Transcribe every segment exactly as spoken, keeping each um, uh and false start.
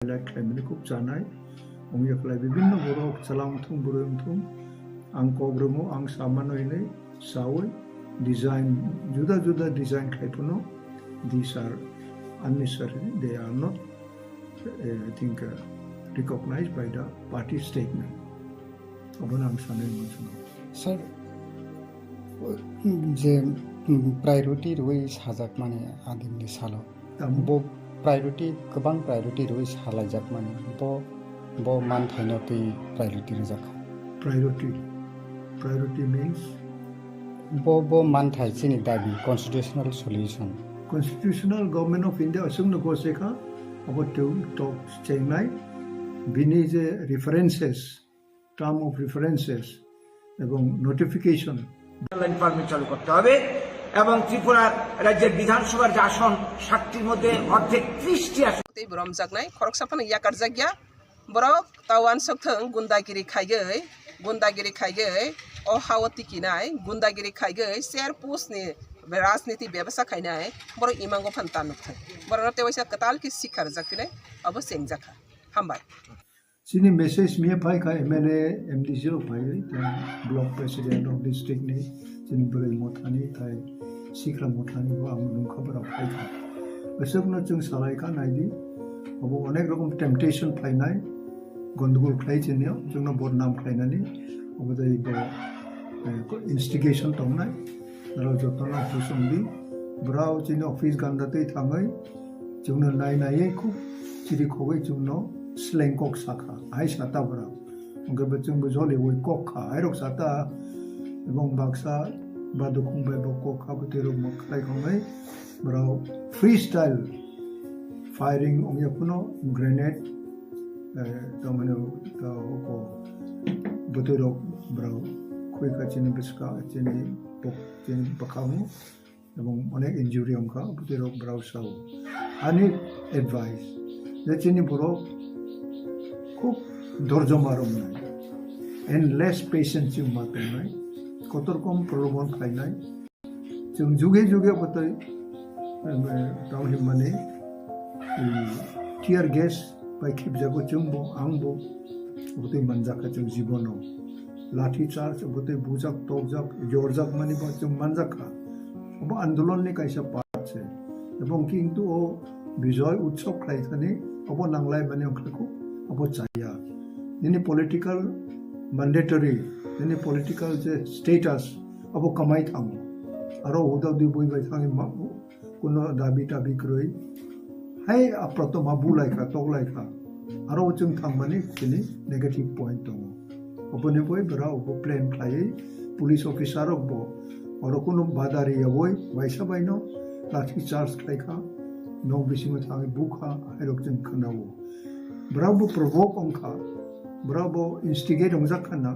highlight khlaimani khub chanai. Wngya khlai bibinno borok chwla wngthung, bwrwi wngthung, ang kok rwmo, ang samano hinwi sawi design, juda juda design khlai phano, these are unnecessary, they are not, eh, I think, uh, recognized by the party statement. Abono ang sanai muchungo. Sir, je, mm, priority rwi sajakmani adimni salo. Tamo? Bo priority, kwbang priority rwi salaijakmani. Bo, bo manthaino twi priority rwjakha. Priority. Priority means? Bo, bo manthai chini dabi, constitutional solution. Constitutional Government of India aswkno gose kha, abo tw-, tok chengnai, bini je references, term of references, এবং notification. Permit চালু করতে হবে এবং ত্রিপুরা রাজ্যের বিধানসভার যে আসন ষাটটির মধ্যে অর্ধেক ত্রিশটি আসন। Tei bo romjaknai khoroksa phano yakarjakya. Borok ta uansuk thung, gundagiri khaiwi, gundagiri khaiwi, o hao tikinai, gundagiri khaiwi, ser pusni rajniti bebasa khainai, borok imango phan ta nuk thung. Borokno tei waisa kwtal khe sikha rwjak phinai, abo chengjakha. Hambai. Chini message miya phai kha M L A, M D C rok phai, tei block president rok district ni, chini bwrwi mothani, tei sikra mothani bo ang nungkha borok phai kha. Aswkno chwng salai kha, naidi, abo onek rokom temptation phainai, gondogol khlai chini, chwngno bodnam khlainani, abo tei bo, eh, instigation tongnai, aro jotono husong di, borok chini office ganda tei thangwi, chwngno nai naiwi khub chiri khogwi chwngno sleng kok sakha, hai sata borok. Hwnkhe bo chwngbo joliwi kok kha, hairok sata, ebong baksa ba dukhung bai bo kok kha, bwtwi rok mwkhwlai khongwi borok freestyle firing wngya phano grenade, eh, tamani, ta oko bwtwi rok borok khoi kha chini bwska, chini pok-, chini bwkhango. Ebong onek injury wngkha, bwtwi rok borok sao. Ani advice, je chini borok khub dorjoma romnai, endless patience chwng ma tongnai, kotor kom prolobon khlainai. Chwng juge juge bwtwi, em, eh, tamo hinmani, i, tear gas bai khibjago chwngbo, angbo, bwtwi manjakha chwng jibono. Lathi charge, bwtwi bujak, tokjak, yorjak mani bo chwng manjakha. Obo andolon ni kaisa part se. Ebong kintu o Bijoy Utsav khlai thani obo nanglai mani wngkha kho, obo chaya. Nini political mandatory, nini political je status, obo kamai thango. Aro huda dui bui bai thangwi ma-, kuno dabi tabi kwrwi. Hai aprotom ha bulai kha, toklai kha. Aro o chwng thangmani chini negative point tongo. Oboni bai bwra obo plan khlaiwi police officer rok bo oro kuno bada riyawi waisa baino lathi charge khlai kha, nok bisingo thangwi bukha, hairok chwng khwnao. Borok bo provoke wngkha, borok bo instigate wngjak kha na,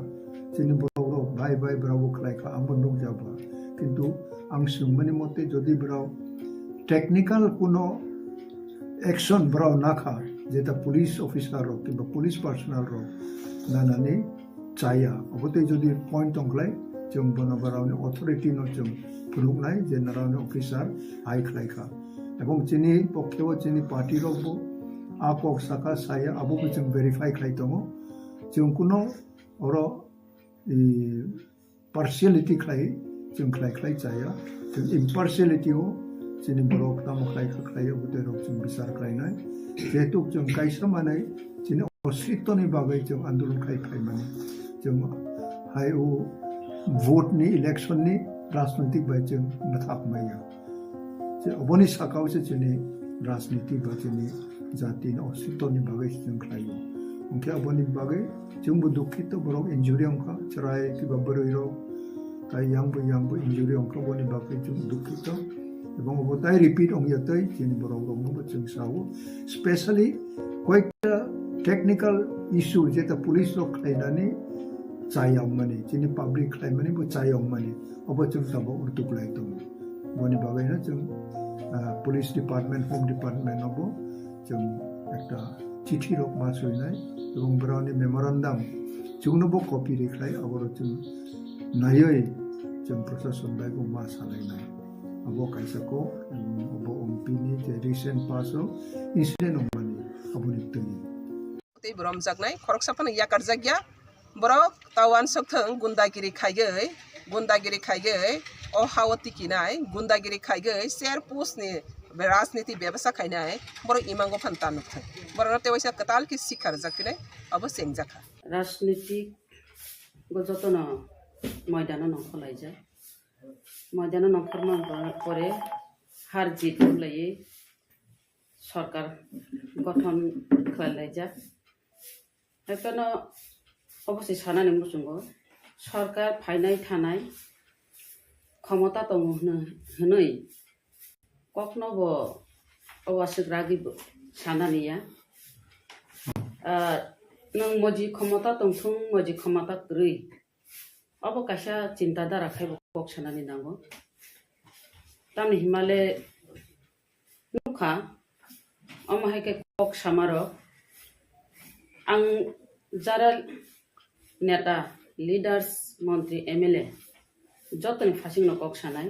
chini borok rok bai bai borok bo khlai kha, ang bo nukjak ba. Kintu ang swngmani mote jodi borok technical kuno action borok nakha, jeta police officer rok kiba police personnel rok nanani chaya. Obo tei jodi point tongkhlai, chwng bono borokni authority no chwng phunuknai je norokni officer hai khlai kha. Ebong chini pokhe o chini party rok bo a kok saka saya, abo bo chwng verify khlai tongo. Chwng kuno oro, i, partiality khlai, chwng khlai khlai chaya. Chwng impartiality o chini borok tamo khlai kha khlai, obo tei rok chwng bichar khlainai. Jehetu chwng kaisa manai chini ositto ni bagwi chwng andolon khai phaimani. Chwng hai o vote ni, election ni rajnoitik bai chwng mwthak maya. Je oboni saka o se chini rajniti ba chini jati ni ositto ni bagwi chwng khlaio. Hwnkhe oboni bagwi chwngbo dukhito, borok injury wngkha, chwrai kiba bwrwi rok, tai yang bo, yang bo injury wngkha, oboni bagwi chwng dukhito. Ebong obo tai repeat wngya tei chini borok rokno bo chwng sao. Specially koikta technical issue jeta police rok khlainani chayamani, chini public khlaimani bo chayamani, obo chwng tabok rwtuklai tongo. Boni bagwino chwng, ah, police department, home department no bo chwng ekta chithi rok ma swinai, ebong borokni memorandum chwngno bo copy rikhlai, aboro chwng naiwi chwng proshashan bai bo ma salainai. Abo kaisa kok, ebong obo M P ni je recent pass o incident wngmani. Aboni twi. Tei bo romjaknai, khoroksa phano yakarjakya. Borok ta uansuk thung, gundagiri khaiwi, gundagiri khaiwi, o ha-o tikinai, gundagiri khaiwi, ser pusni rajniti bebasa khainai, borok imango phano ta nuk thung. Borokno tei waisa kwtal khe sikha rwjak phinai, abo chengjakha. Rajnitik bo jotono moidano nongkhorlaijak. Moidano nongkhorma pore har jit wnglaio. Sorkar gothon khlailaijak. Haiphano obo se sanani muchungo, sorkar phainai thanai khomota tongo hwnwi, hwnwi kokno bo obo aswk ragwi bo sanani ya. Ah, nwng moji khomota tongthung, moji khomota kwrwi, obo kaisa chinta dhara khai bo kok sanani nango. Tamni himale nukha, omo hai khe kok samarok, ang jara neta, leaders, montri, M L A jotoni phasingno kok sanai,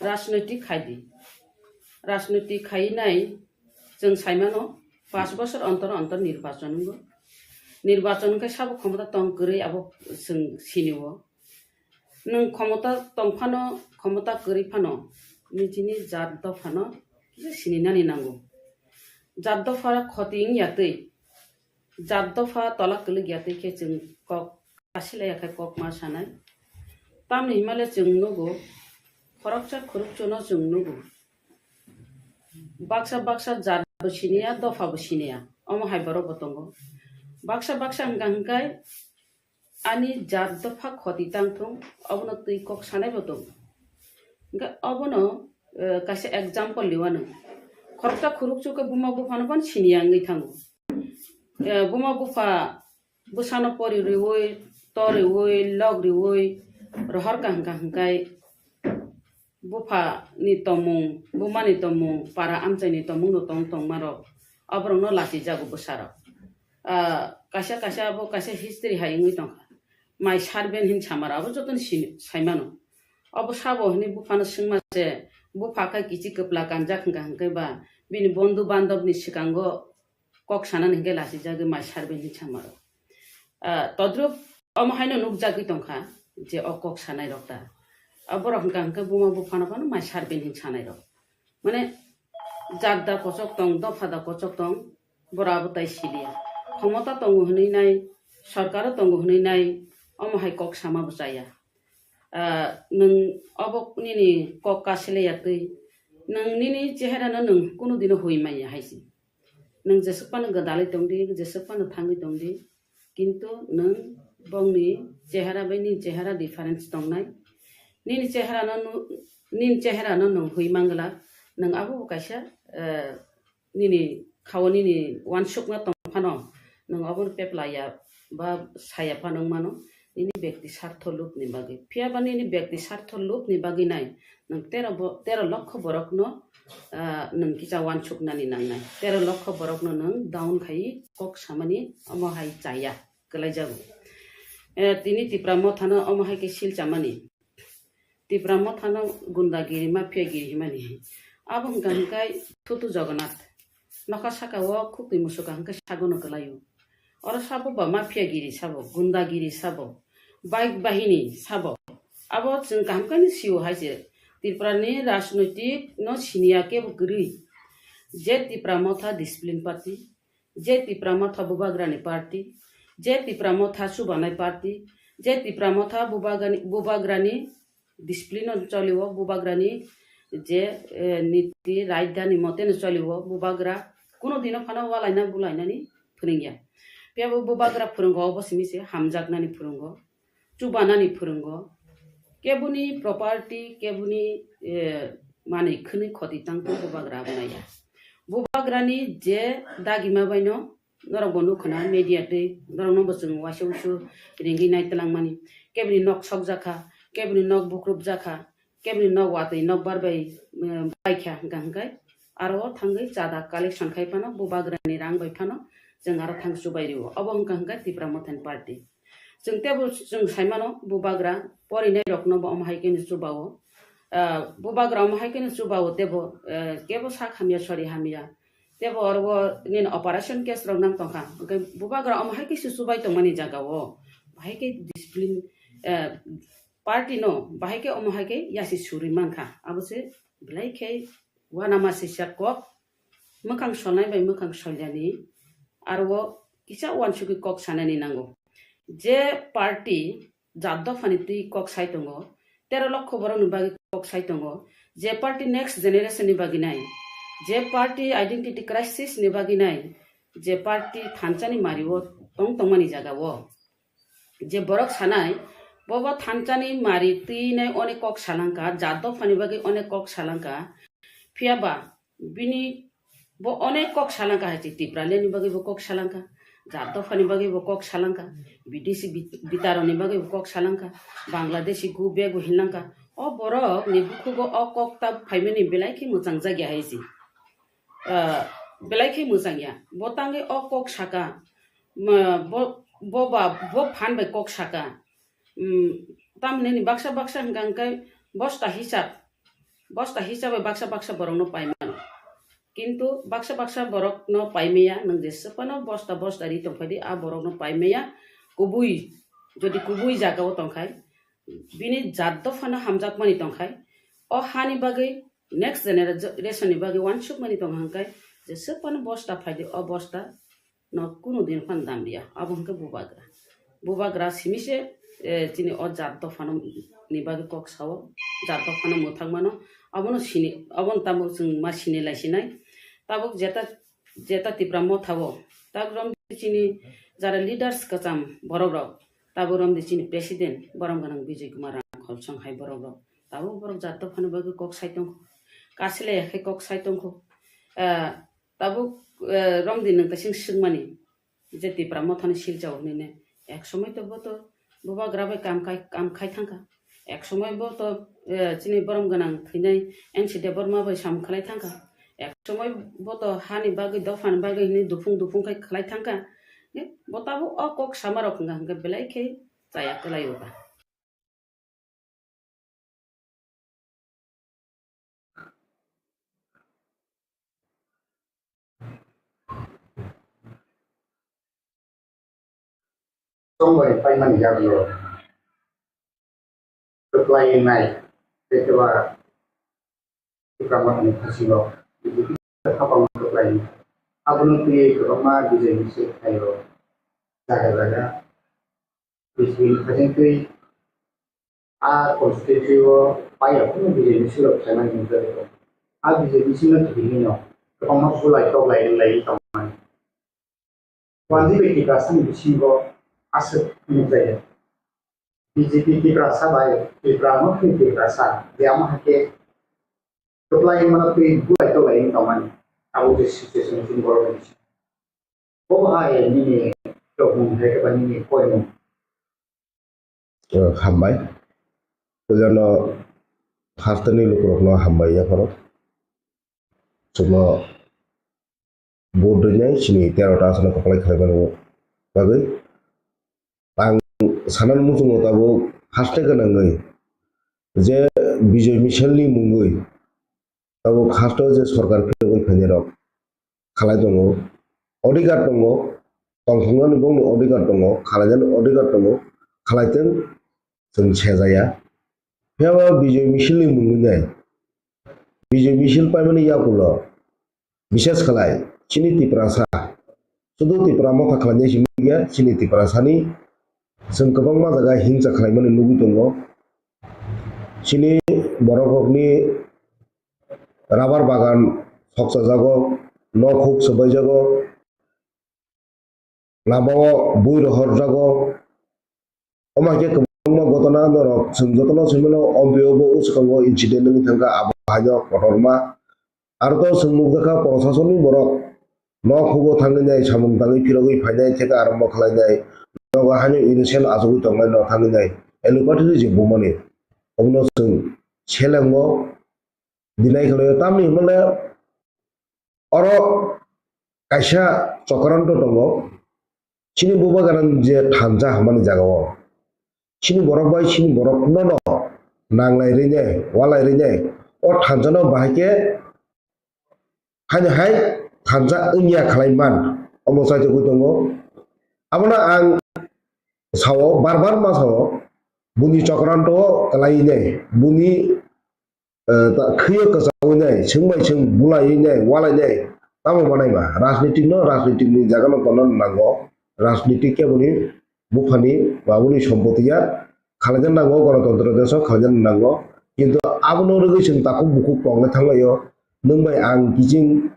rajnoitik khai di. Rajnoitik khai nai chwng sai mano, panch bosor ontor ontor nirbachon wngo. Nirbachon wngkhe sabo khomota tong kwrwi abo chwng sinio. Nwng khomota tong phano, khomota kwrwi phano, nijini jat dophano kisa sininani nango. Jat dopha khoti wngya twi, jat dopha tola kwlwk ya twi khe chwng kok kasilai ya khe kok ma sanai. Tamni himale chwng nugo, khoroksa khorokchano chwng nugo. Baksa baksa jat bo siniya, dopha bo siniya, omo hai borok bo tongo. Baksa baksa hwnkha hwnkhe ani jat dopha khoti tang thung, obono twi kok sanai bo tongo. Hwnkhe obono, eh, kaisa example liwano. Khoroksa khorokchuk khe buma buphano phano siniya wngwi thango. Eh, buma bupha bwsano pori riwi, to riwi, lok riwi, rohor kaham kaham khai bupha ni tongmung, buma ni tongmung, para amchai ni tongmung no tong tongma rok, aborok no lachi jago bwsa rok. Ah, kaisa kaisa abo kaisa history hai wngwi tongkha. Mai sarben hin samara abo joto ni sini sai mano. Abo sabo hwnwi bupha no swngma se, bupha khe kichi kwpla kanjak hwnkha hwnkhe ba bini bondhu bandhab ni swkango kok sanani hwnkhe lachijagwi mai sarben hin samaro. Ah, todrup omo haino nukjagwi tongkha je o kok sanai rok ta. Ah, borok hwnkha hwnkhe buma buphano phano mai sarben hin sanai rok. Mane jat da kochok tong, dopha da kochok tong, borok abo tai siliya. Khomota tongo hwnwi nai, sorkaro tongo hwnwi nai, omo hai kok sama bo chaya. Ah, nwng obo nini kok kasilai ya twi, nwng nini cheherano nwng kunu dino hui manya hai se. Nwng jeswk phano gwdalwi tongdi, jeswk phano thangwi tongdi, kintu nwng bongni chehera bai nini chehera difference tongnai. Nini cheherano nu-, nini cheherano nwng hui mangla, nwng abo bo kaisa, eh, nini khao nini uansukma tong phano nwng obono pepla ya ba saya phano wng mano, nini bekti sartho lubni bagwi. Phiya ba nini bekti sartho lubni bagwi nai nwng tero bo-, tero lokho borokno, ah, nwng kisa uansuknani nangnai. Tero lokho borokno nwng down khai kok samani omo hai chaya kwlaijago. Eh, tini Tipra Mothano omo hai khe sil chamani. Tipra Mothano gundagiri, mafiagiri himani. Abo hwnkha hwnkhe Thutu Jagannath. Nokha saka o khukti musuka hwnkhe sagono kwlaio. Oro sabo ba mafiagiri sabo, gundagiri sabo, baik bahini sabo. Abo chwng kaham khe sio hai se. Tripura ni rajnoitik no siniya kebo kwrwi. Je Tipra Motha discipline party, je Tipra Motha bubagrani party, je Tipra Motha chubanai party, je Tipra Motha bubagrani, bubagrani discipline no choliwo, bubagrani je, eh, niti rajdhani mote no choliwo, bubagra kuno dino phano walaina bulainani phwrwngya. Phiya bo bubagra phwrwngo obo simi se hamjaknani phwrwngo. Chubanani phwrwngo, keboni property, keboni, eh, manwi khwnwi khoti tang tong bubagra abo naiya. Bubagrani je dagima baino norok bo nukha na media twi, norokno bo chwng waisa wuisu ringwi nai twlangmani. Keboni nok sokjakha, keboni nok bukrupjakha, keboni nok watwi nokbar bai, eh, baikha hwnkha hwnkhe aro o thangwi chada collection khai phano bubagrani rang bai phano chwng aro thang chubai rio. Obo hwnkha hwnkhe Tipra Mothani party. Chwng teibo chwng sai mano, bubagra porinai rokno bo omo hai kheno chubao. Ah, bubagra omo hai kheno chubao teibo, eh, kebo sak hamya sori hamya. Tebo oro nini operation case rok nang tongkha. Hwnkhe bubagra omo hai khe susubai tongmani jaga o. Bahai khe discipline, eh, party no bahai khe omo hai khe yasi suri mankha. Abo se belai khe uanama sisa kok. Mwkhang sonai bai mwkhang solyani. Aro kisa uansugwi kok sanani nango. Je party jat dophani twi kok sai tongo, tero lokho borokni bagwi kok sai tongo, je party next generation ni bagwi nai, je party identity crisis ni bagwi nai, je party thansa ni mari o tong tongmani jaga o, je borok sanai, bobo thansa ni mari twi nai onek kok salangkha, jat dophani bagwi onek kok salangkha, phiya ba bini bo onek kok salangkha hai se, Tipraland ni bagwi bo kok salangkha, jat dophani bagwi bo kok salangkha, bidesi bit-, bitaroni bagwi bo kok salangkha, Bangladeshi go back bo hinlangkha. O borok ni bukhugo o kok ta phaimani belai khe mwchang jakya hai se. Ah, belai khe mwchang ya. Bo tangwi o kok saka, ma, bo, bo ba, bo phan bai kok saka. Hmm, tamni baksa baksa hwnkha hwnkhe bosta hisab, bosta hisabe baksa baksa borokno paimano. Kintu baksa baksa borokno paimaya, nwng jeswk phano bosta bosta ri tongphai di, a borokno paimaya. Kubui, jodi kubui jagao tongkhai, bini jat dophano hamjakmani tongkhai, o hani bagwi next generation ni bagwi uansukmani tongkha hwnkhe jeswk phano bosta phai di, o bosta no kunu din phan dam ya, abo hwnkhe bubagra. Bubagra simi se, eh, chini o jat dophano ni bagwi kok sao, jat dophano mwthang mano, abono sini, abono tabuk chwng ma sini lai sinai. Tabuk jeta, jeta Tipra Motha o, tabuk romdi chini jara leaders kwcham borok rok, tabuk romdi chini president borom gwnang Bijoy Kumar Rangkhol song hai borok rok, tabuk borok jat dophano bagwi kok sai tongkho, kasilai ya khe kok sai tongkho. Eh, Tabuk, eh, romdi nwng kaising swngmani je Tipra Mothani silchao hinwi ne. Ek somoi to bo to bubagra bai kam khai, kam khai thangkha. Ek somoi bo to, eh, chini borom gwnang thwinai N C Debbarma bai samung khlai thangkha. Ek somoi bo to hani bagwi, dophani bagwi hinwi duphung duphung khai khlai thangkha. Ne, bo tabuk o kok samarok hwnkha hwnkhe belai khe chaya kwlai o ba. Tongbai paimani jagalo. Reply nai. Tei keba Tipra Mothani phasingo B J P hapang reply nai. Abono twiwi kwbangma B J P se khaio. Jaga jaga. B J P ni phaising twi a constituency o paiya phano B J P silok khlaimani wngkha. A B J P sino kiphilwino kwbangma sulai toklai lai tongmani. Wanjwi bai Tiprasani bisingo aswk nukjaya. B J P Tiprasa bai Tipra Mothani Tiprasa je ama hakhe kwplai mano twi bulai toklai wng tongmani. Abo je situation chini borok ni bisingo. Bo hai nini tongmung hai khe ba nini koimung. Eh, hambai. Puilano hasteni lukurokno hambai yapharo. Chwngno vote rwinai chini tero ta aswkno kwplai khlaimani bagwi. Ang sanani muchungo tabuk haste gwnangwi je Bijoy Michelni mungwi tabuk haste je sorkar phirogwi phainairok khalai tongo, odhikar tongo, tongthoknani bongni odhikar tongo, khalainani odhikar tongo, khalaitwng chwng sejaya. Phiya ba Bijoy Michelni mungwi nai, Bijoy Michel paimani yakulo, bishes khlai, chini Tiprasa, sudu Tipra Motha khlainai simi ya, chini Tiprasani chwng kwbangma jaga hingsa khlaimani nugwi tongo. Chini borok rokni rubber bagan sokchajago, nok huk swbaijago, lama o bui rohorjago. Omo hai khe kwbangma ghotona norok chwng jotono swi mano, omo bo swkango incident wngwi thangkha, abo haino kotorma. Aro to chwng nukjakha, prosasonni borok nok hugo thangwi nai, samung tangwi phirogwi phainai, theka arombo khlainai, nogo haino innocent achugwi tongnai no thangwi nai, allopathy je bumani, obono chwng selengo. Dinai khlaio, tamni hwnmale oro kaisa chokranto tongo, chini bubagrani je thansa hwnmani jagao chini borok bai chini borokno no nanglai rwinai, walai rwinai, o thansano bahai khe haino hai thansa wngya khlai man, omo chaitugwi tongo. Abono ang sao, bar bar ma sao, buni chokranto kwlai nai, buni, eh, ta-, khwiyo kwchawi nai, swng bai swng bulaiwi nai, walai nai, tamo manai ba? Rajnitik no, rajnitik ni jaga no tongna nango, rajnitik keboni buphani, babuni sompoti ya, khalaijakna nango, ganatantra desh o khalaijakna nango. Kintu abono rwgwi chwng takhuk bukhuk tongna thanglaio. Nwng bai ang kiching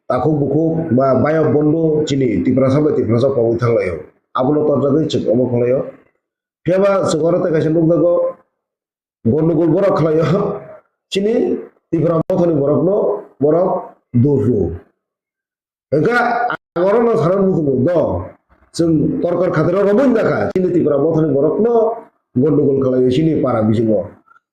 takhuk bukhuk ba bayok bondo chini Tiprasa bai Tiprasa pogwi thanglaio. Abono torjagwi chwng omo khlaio. Phiyaba chwng oro tei kaisa nukjago, gondogol borok khlaio. Chini Tipra mothani borokno borok dusru. Hwnkhe ang orono sana muchungo do, chwng torkar khatiro romwi jakha chini Tipra mothani borokno gondogol khlaio chini para bisingo.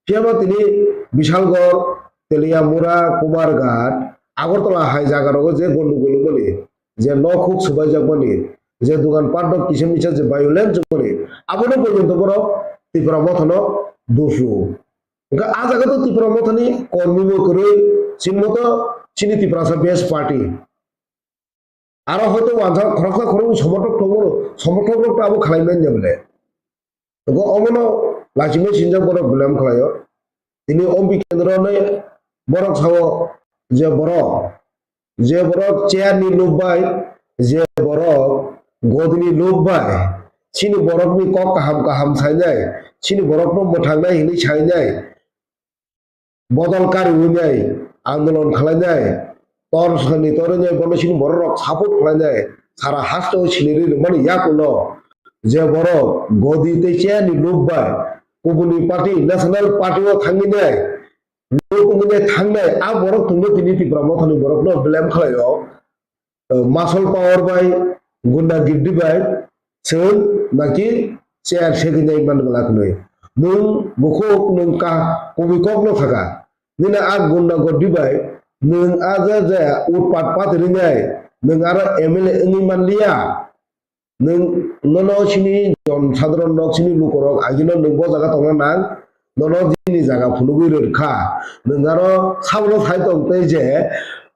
Phiyaba tini Bishalgarh, Teliamura, Kumarghat, Agartala hai jaga rogo je gondogol wngmani, je nok huk swbaijakmani, je dogan pat rok kisa misa je violence wngmani, abono porjonto borok Tipra mothano dusru. Hwnkhe ah jaga to Tipra mothani kormi bo kwrwi, chini moto chini Tiprasa best party. Aro hoito wansa khoroksa khoroknwi somothok tongo, somothok rok to abo khlai manya bole. Hwnkhe omono lachimai sinjak borok blame khlaio. Tini ombi kendro nai borok sao je borok, je borok chair ni lob bai, je borok godi ni lob bai, chini borok ni kok kaham kaham sainai, chini borok no mwthangnai hinwi sainai, bodol kariwi nai, andolon khlai nai, tor sani tor nai, bono chini borok rok support khlai nai, sara haste o sinirwi rwmani yakulo je borok godi tei chair ni lob bai kubuni party, national party o thangwi nai, lob wngwi nai thangnai, a borok tongno tini Tipra mothani borokno blame khlaio. Muscle power bai, gunda girdi bai, chwng naki chair segwi nai man glak nwi. Nwng bukhuk nwng ka kubui kok no saka. Nini a gunda girdi bai, nwng a je je utpat patri nai, nwng aro M L A wngwi man liya. Nwng nono chini jon sadharon nok chini lukorok agino nwng bo jaga tongna nang, nono jini jaga phunugwi rwrwkha. Nwng aro sabno sai tong tei je,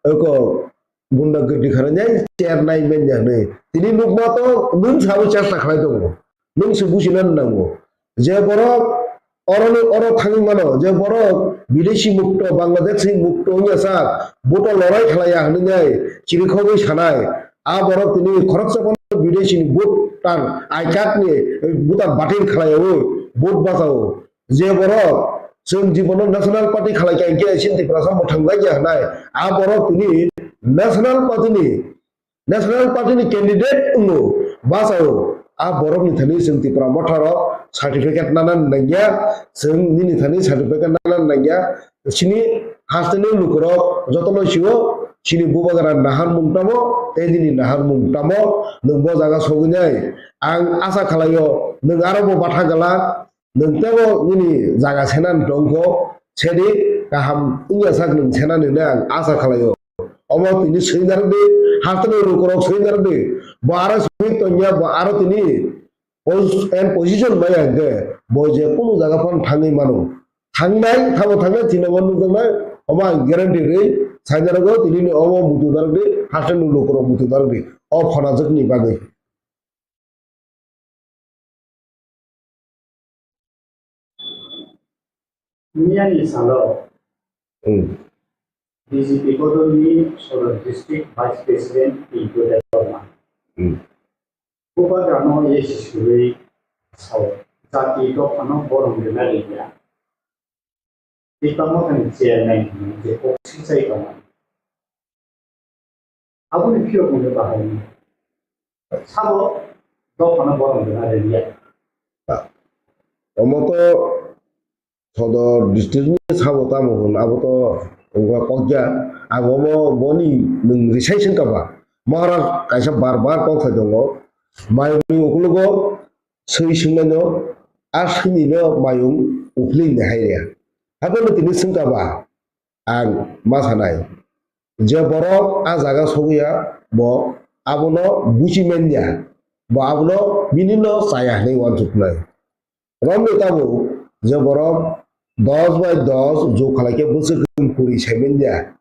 eko, gunda girdi kharwi nai chair nai manya hwnwi. Tini nukma to nwng sabo chesta khlai tongo. Nwng se bujina nango. Je borok oroni oro thangwi mano, je borok bideshi mukto, Bangladeshi mukto wngya sak, vote o lorai khlaiya hwnwi nai chirikhogwi sanai. A borok tini khoroksa phano bideshi ni vote tar I card ni voter batil khlaiyawi vote bachao. Je borok chwng jibono National Party khalai kha hinkhe chini Tiprasa mwthang lai ya hwnai. A borok tini National Party ni, National Party ni candidate wngo bachao. A borok ni thani chwng Tipra Motha rok certificate nana nangya, chwng nini thani certificate nana nangya. Chini hasteni lukurok jotono sio chini bubagra naharmung tamo tei nini naharmung tamo nwng bo jaga sogwi nai. Ang asa khlaio nwng aro bo batha gala. Nwng teibo nini jaga senani tongkho, sedi kaham wngya sak nwng senani hwnwi ang asa khlaio. Omo tini swinardi, hasteni lukurok swinardi, bo aro swing tongya, bo aro tini pos-, and position maya hinkhe, bo je kunu jaga phano thangwi mano. Thangnai, thabo thangnai, tini omo nukjaknai, omo ang guarantee rwi, sainarogo tinini omo muitu narwkdi, hasteni lukurok muitu narwkdi, o phanajwkni bagwi. Miyani salo Hmm. B J P bodolni Sodor District Vice President Pintu Debbarma. Hmm. Bubagrano yesi swiwi sao, jati dophano borom rwna liya. Tipra Mothani chairman hwnwi je kok sichai tongo. Aboni phiyok hwnwi bahai sabo dophano borom rwna rwliya. Omo to Sodor district ni sabo tamo hwn, abo to wngkha kokya. Ang omo boni nwng risai swngkha ba. Maharaj kaisa bar bar kok sai tongo. Mayungni ukologo swi swngnaino, a swinino mayung uphilwi ni hai rwya. Haphano tini swngkha ba, ang ma sanai, je borok a jaga sogwi ya, bo abono buchi man ya, bo abono bini no chaya hinwi uansuknai. Romwi tabuk je borok dos bai dos jug khlai khe bwswk khe kuri sai man ya.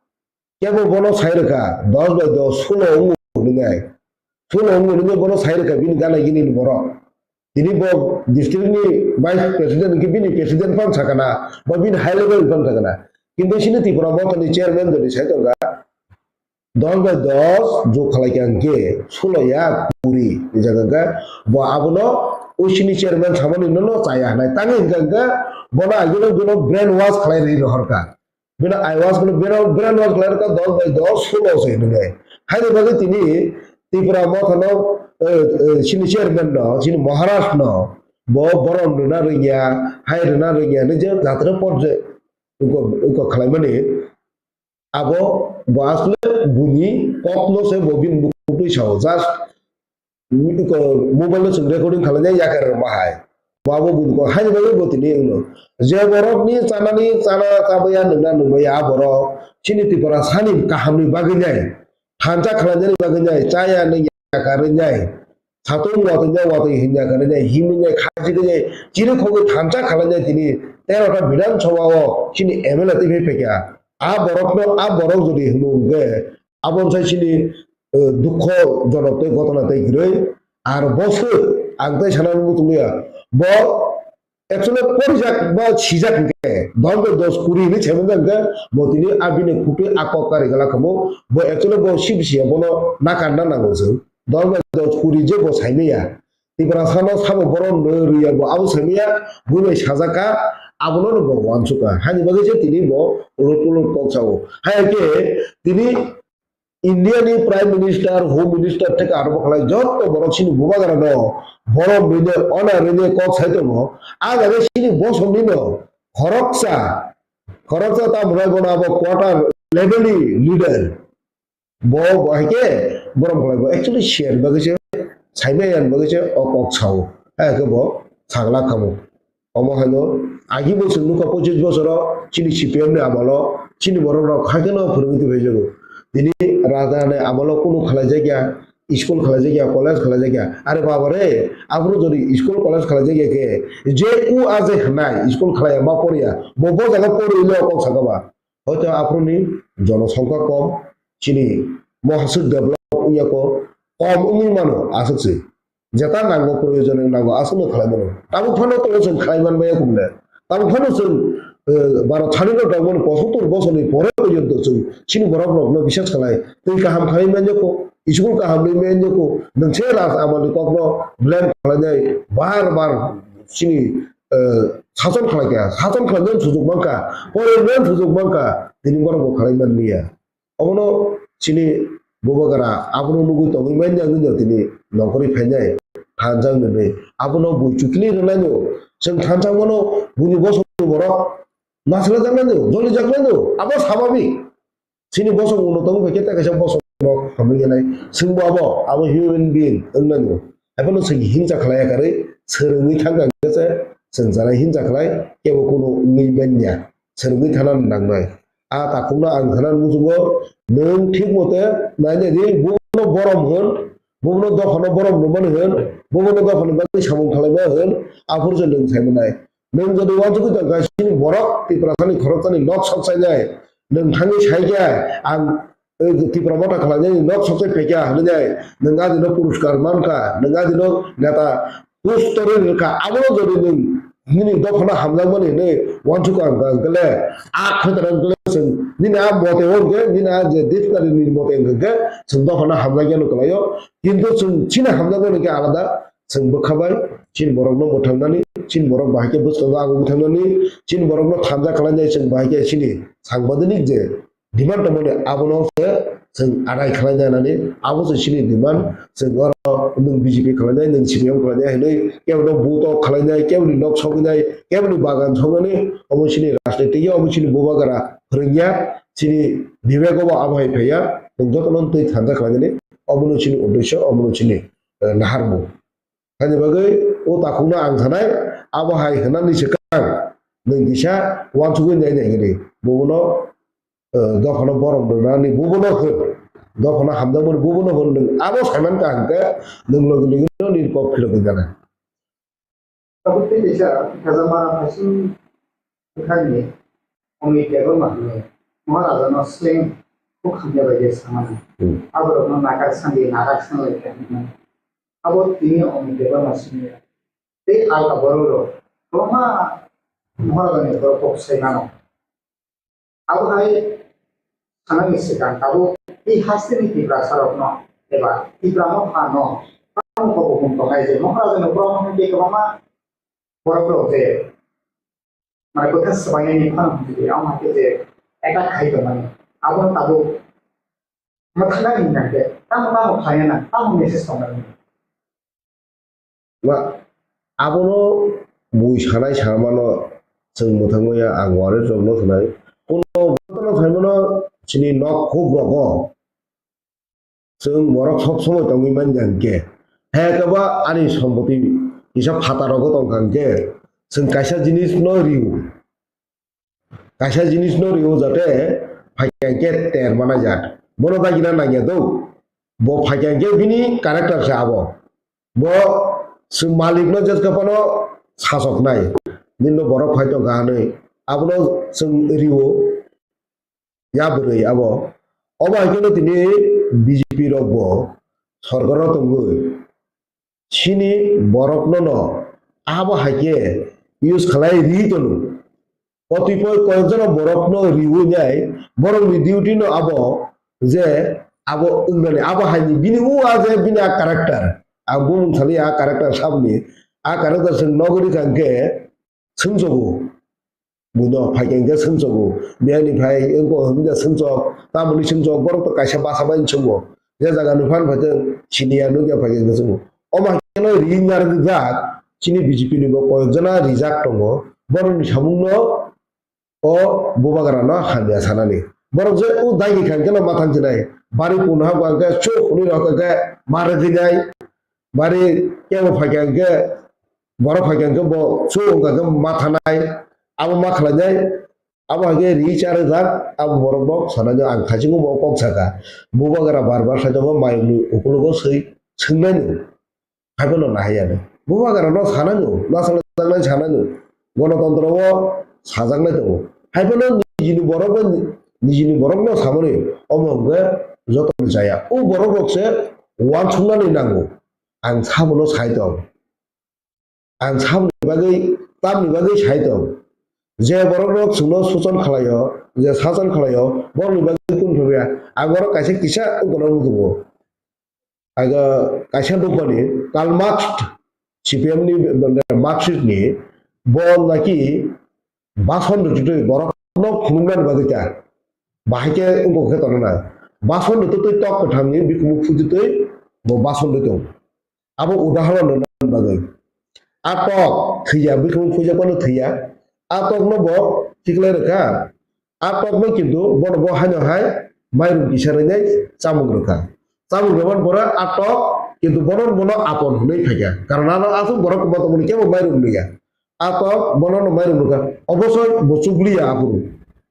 Kebo bono sai rwkha, dos bai dos, sulo wngo hwnwi nai. Sulo wngo hwnwi bono sai rwkha bini gana gini ni borok. Tini bo district ni vice president hwnkhe bini president phano sakana, ba bini high level phano sakana. Kintu chini Tipra Motha ni chairman jodi sai tongkha, dos bai dos jok khalai kha hwnkhe sulo ya kuri rijak hwnkha, bo abono o chini chairman samani no no chaya hwnai. Tangwi hwnkha hwnkhe bono agino bono brain wash khalai rwi rohorkha. Bini eyewash, bini brain wash khlai rwkha dos bai dos, sulo se hwnwi. Haini bagwi tini Tipra Motha no, eh, eh, chini chairman no, chini Maharaj no, bo borom rwna rwngya, hai rwna rwngya, hwnwi je jatra porje uko, uko khlaimani. Abo bo asle buni kok no se bo bini bukuk twi sao. Just iko mobile no chwng recording khlainai yakar rwma hai. Bo abo buini kok haini bagwi bo tini wngno. Je borok ni chanani chana chabaya nwngna nwngmaya a borok chini Tipra sani kaham ni bagwi nai. Thansa khlainani bagwi nai. Chaya nwngya karwi nai. Satung watwi nai watwi hinya karwi nai. Himwi nai khaji nai. Chiri khogwi thansa khlainai tini tero ta Bidhan Sabha o chini M L A twi phai phaikha. A borok no, a borok jodi hwnwi hwnkhe, Abo wngkha chini, eh, dukho jonok tei gotona tei kwrwi. Ar bo se ang tei sana muchung ya. Bo actually porijak ba sijak hwnkhe, dos bai dos kuri hinwi saimanjak hwnkhe, bo tini abini khukui a kok kari gala kamo. Bo actually bo sibisi ya, bono nakarna nango chwng. Dos bai dos kuri je bo saimaya. Tiprasano sabo borom rwi ya bo abo saimaya, bui bai sajak kha, abono bo uansuk kha. Hani bagwi se tini bo ulot ulot kok sao. Hai khe tini India ni Prime Minister, Home Minister theke aro bokhlai jotto borok chini bubagra no borom rine, ona rine kok sai tongo. A jaga chini bosong ni no khoroksa, khoroksa ta mwnai bono abo quarter level ni leader. Bo, bo hai khe borom khlai bo actually share bagwi se, saimaya bagwi se o kok sao. Hai khe bo sagla kamo. Omo haino agi bo chwng nukha pochis bosoro chini C P M ni amolo chini borok rok haikhe no phwrwngwi tongphai jago. Tini raja ni amolo kunu khlai jakya, school khlai jakya, college khlai jakya. Are baba re, aphuru jodi school college khlai jakya khe, je u a je hwnai school khlai ya ma porya, bo bo jaga porwi le kok sakha ba. Hoito aphuru ni jonosongkha kom, chini mohaswk develop wngya ko, kom wngwi mano aswk se. Jeta nango, proyojon nango, aswkno khlai mano. Tabuk phano tongo chwng khlai man maya kumle. Tabuk phano chwng, eh, baro thani no dogmani pochottor bosorni pore porjonto chwng chini borok rokno bisas khlai. Twi kaham khlai manya ko, school kaham ni manya ko, nwng se raj amani kokno blame khlainai bar bar chini, eh, sason khlai kha, sason khlainani sujuk mankha, porjonani sujuk mankha, tini borok bo khlai man liya. Obono chini bubagra abono nugwi tongwi manya wngwi no tini nongkhorwi phainai thansa wngwi. Abono bui chukli rwnaino chwng thansa mano buini bosongni borok naslajaknaino, jolijaknaino, abo sababik. Chini bosong ulo tongwi phaikhe tei kaisa bosong rok hamwi yanai. Chwngbo abo, abo human being wngnaino. Haiphano chwng himsa khlaiya karwi swrwngwi thangkha hwnkhe se chwng janai himsa khlai kebo kunu wngwi manya. Swrwngwi thana nangnai. A takhukno ang thana muchungo, nwng thik mote nainai di, buno borom hwn, buno dophano borom rwmani hwn, buno dophani bagwi samung khlaima hwn, aphuru se nwng saimanai. Nwng jodi uansugwi tongkha chini borok Tiprasani khoroksani nok sokchainai, nwng thangwi saikha ang, eh, Tipra Motha khlainani nok sokchai phaikha hwnwi nai, nwng adino puruskar mankha, nwng adino neta post torwi rwkha, abono jodi nwng nini dophano hamjakmani hwnwi uansukha hwnkha hwnkhe le, a khaitara hwnkhe le chwng nini a mote o hwnkhe nini a je dictionary ni mote hwnkhe chwng dophano hamjakya no kwlaio, kintu chwng chini hamjakmani hwnkhe alada. Chwng bwkha bai chini borokno mwthangnani, chini borok bahai khe bwskango ang mwthangnani, chini borokno thansa khlainai chwng bahai khe chini sangbadonik je demand tongmani abono se chwng adai khlainai nani, abo se chini demand. Chwng oro nwng B J P khlainai, nwng C P M khlainai hinwi keboni buto khlainai, keboni nok sogwinai, keboni bagan sognani, omo chini rajniti ya, omo chini bubagra phwrwngya, chini bibego bo abo hai phaiya, nwng jotono twi thansa khlainani, omono chini uddesyo, omono chini, eh, naharmung. Haini bagwi o takhukno ang sanai, abo hai hwnani swkang nwng kisa uansugwi nai nai hwnwi. Bubono, eh, dophano borom rwnani bubono hwn, dophano hamjakmani bubono hwn, nwng abo saiman ka hwnkhe nwng logi logi no nini kok philogwi gana. Tabuk tei kaisa khajama haising bwkhakni Omni table manwi Maharajano sleng kok hamya bai je sama nang. Hmm. Aborokno nakar sandi, nakar sanglai khe hinwi. Abo tini Omni Debbarma simi ya. Tei alka borok rok kwbangma Maharajani borok kok sai mano. Abo hai sanani swkang tabuk tei hasteni Tiprasa rokno eba Tipra Motha no tamo kok bumung tongnai je Maharajani borok no tei kwbangma borok rok je mane kwthar swbainani phano hwnwi twi, amo hai khe je attack khai tongmani, abono tabuk mwthangna hwn kha khe, tamo tamo khlaiya nang, tamo message tongmani. Ba, abono bui sanai samano chwng mwthangmaya ang warek rokno sanai. Kuno jotono saimano chini nok huk rogo. Chwng borok sob somoi tongwi manya hwnkhe, he khe ba ani sompoti kisa phataro tongkha hwnkhe, chwng kaisa jinis no rio. Kaisa jinis no rio jate phaikha hwnkhe ter manajak. Bono dagina nangya do. Bo phaikha hwnkhe bini character se abo. Bo chwng malik no jeska phano sasoknai. Bini no borok phai tongkha hwnwi. Abono chwng rio. Ya bwrwi abo. Obo hai kheno tini B J P rok bo sorkaro tongwi chini borokno no abo hai khe use khlai ri tono. Kotipoi koyekjano borokno riwi nai borokni duty no abo je abo wngnani abo hai ni bini o a je bini a character. Ang bumung sali a character sabni a character se nogori kha hwnkhe swngchago. Buino phaikha hwnkhe swngchago. Biyani phai wngkha hwnkhe swngchok, tamoni swngchok, borok to kaisa basa bai swngwo. Je jaga ni phan phaikhe siniya nukya phaikha hwnkhe swngwo. Omo hai kheno ring narwkjak, chini B J P ni bo koyok jona rijak tongo. Borokni samungno o bubagra no hamya sanani. Borok je o dagi kha hwnkhe no ma thang chinai. Bari punha bo hwnkhe chuk hwnwi rok hwnkhe ma rwgwi nai. Bari kebo phaikha hwnkhe, borok phaikha hwnkhe bo chuk wngkha khe ma thanai, abo ma khlainai, abo hai khe ri cha rwjak, abo borok bo sanai no ang thaichungo bo kok saka. Bubagra bar bar khlai tongo mayung ni ukulogo swi swngnai no. Hai phano nahai ya no. Bubagra no sanai no, na sala jaknai sanai no. Gonotontro o sajaknai tongo. Hai phano nijini borok bai nijini borok no samani omo hwnkhe joto ni chaya. O borok rok se uansuknani nango. Ang sabono sai tong. Ang saboni bagwi, tamni bagwi sai tong. Je borok rok chwngno suchon khlaio, je sachon khlaio, borokni bagwi kunu phobya. Ang borok kaisa kisa wngkona wngkhubo. Aga kaisa nukmani Karl Marx, C P M ni, Marxist ni, bo naki bason rwtwi borok no phunuknani bagwi ta. Bahai khe wngkha khe tongo na. Bason rwtwi tok kwthang ni bikhumuk phutwi twi bo bason rwtwi tongo. Abo udahoron rwna bagwi. A tok thwiya, bikhumuk phujak phano thwiya. A tok no bo tiklai rwkha. A tok no kintu bono bo haino hai mairum kisa rwnai chamung rwkha. Chamung rwmani pore a tok kintu bono bono apon hwnwi phaikha. Karon ano aswk borok kwma tongmani kebo mairum nwiya. A tok bono no mairum rwkha. Obosoi bo chugliya aphuru.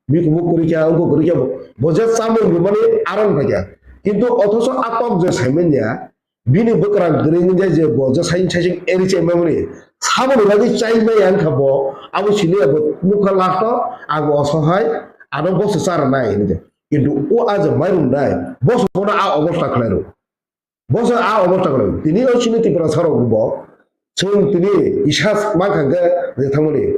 Bikhumuk kwrwi kha, wngkha kwrwi kha bo. Bo je chamung rwmani aron phaikha. Kintu othoso a tok je saimanya, bini bwkrang kwrwi wngjai je bo je saising saising eri chaimani. Saboni bagwi chaimaya wngkha bo, abo siniya bo nukha last o, ang bo osohai, ano boso cha rwnai hinwi. Kintu o a je mairum nai, boso bono a obostha khlai rw. Boso a obostha kwrwi. Tini o chini Tiprasa rok bo chwng tini kisa ma kha khe rwthangmani.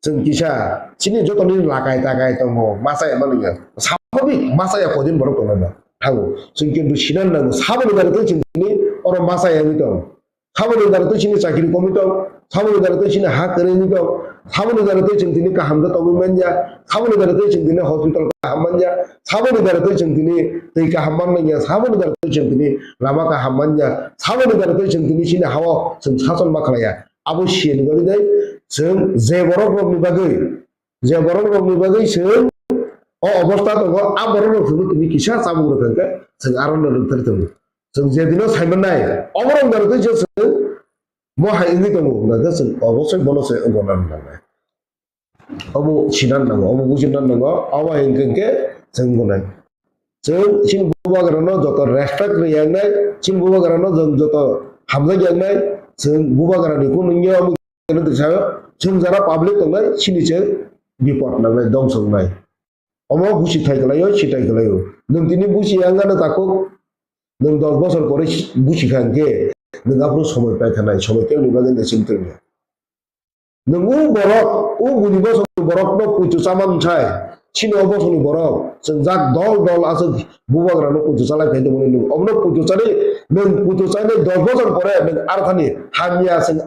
Chwng kisa chini joto ni lakai takai tongo, masa ya mani ya. Sababik masa ya kodin borok tongo na. Thango. Chwng kintu sinan nango. Saboni dara tei chwng tini oro masa ya ni tong. Saboni dara tei chini chakri komi tong. Saboni dara tei chini ha kwrwi ni tong. Saboni dara tei chwng tini kaham khe tongwi manya. Saboni dara tei chwng tini hospital kaham manya. Saboni dara tei chwng tini twi kaham man manya. Saboni dara tei chwng tini lama kaham manya. Saboni dara tei chwng tini chini hao chwng sachon ma khlaiya. Abo siyani bagwi dai chwng je borok rokni bagwi, je borok rokni bagwi chwng o obostha tongo, a borok rok chwngno tini kisa chamung rwkha khe chwng aro no rwktharwi tongo. Chwng je dino saimannai, oborok dara tei je chwng mo hai wngwi tongo, hwnkha khe chwng obosoi bono se wngkha nangnai. Obo sinan nango, obo bujina nango, obo hai wngkha khe chwng wngnai. Chwng chini bubagrano joto respect rwi yangnai, chini bubagrano chwng joto hamjak yangnai, chwng bubagrani kunu wngya omo khe chwng jara public tongnai, chini chwng bipot nangnai, dongso wngnai. Omo busi thai kwlaio, si thai kwlaio. Nwng tini busi yang gana takhuk, nwng dos bosor pore busi kha hwnkhe, nwng aphuru somoi pai thanai, somoi tei ni bagwi nwng sini tongya. Nwng o borok, o buni bosongni borokno puitu chamani sai, chini o bosongni borok, chwng jak dol dol aswk bubagrano puitu chalai phai tongmani nwng. Omono puitu chani, nwng puitu chani dos bosor pore nwng arthani hamya chwng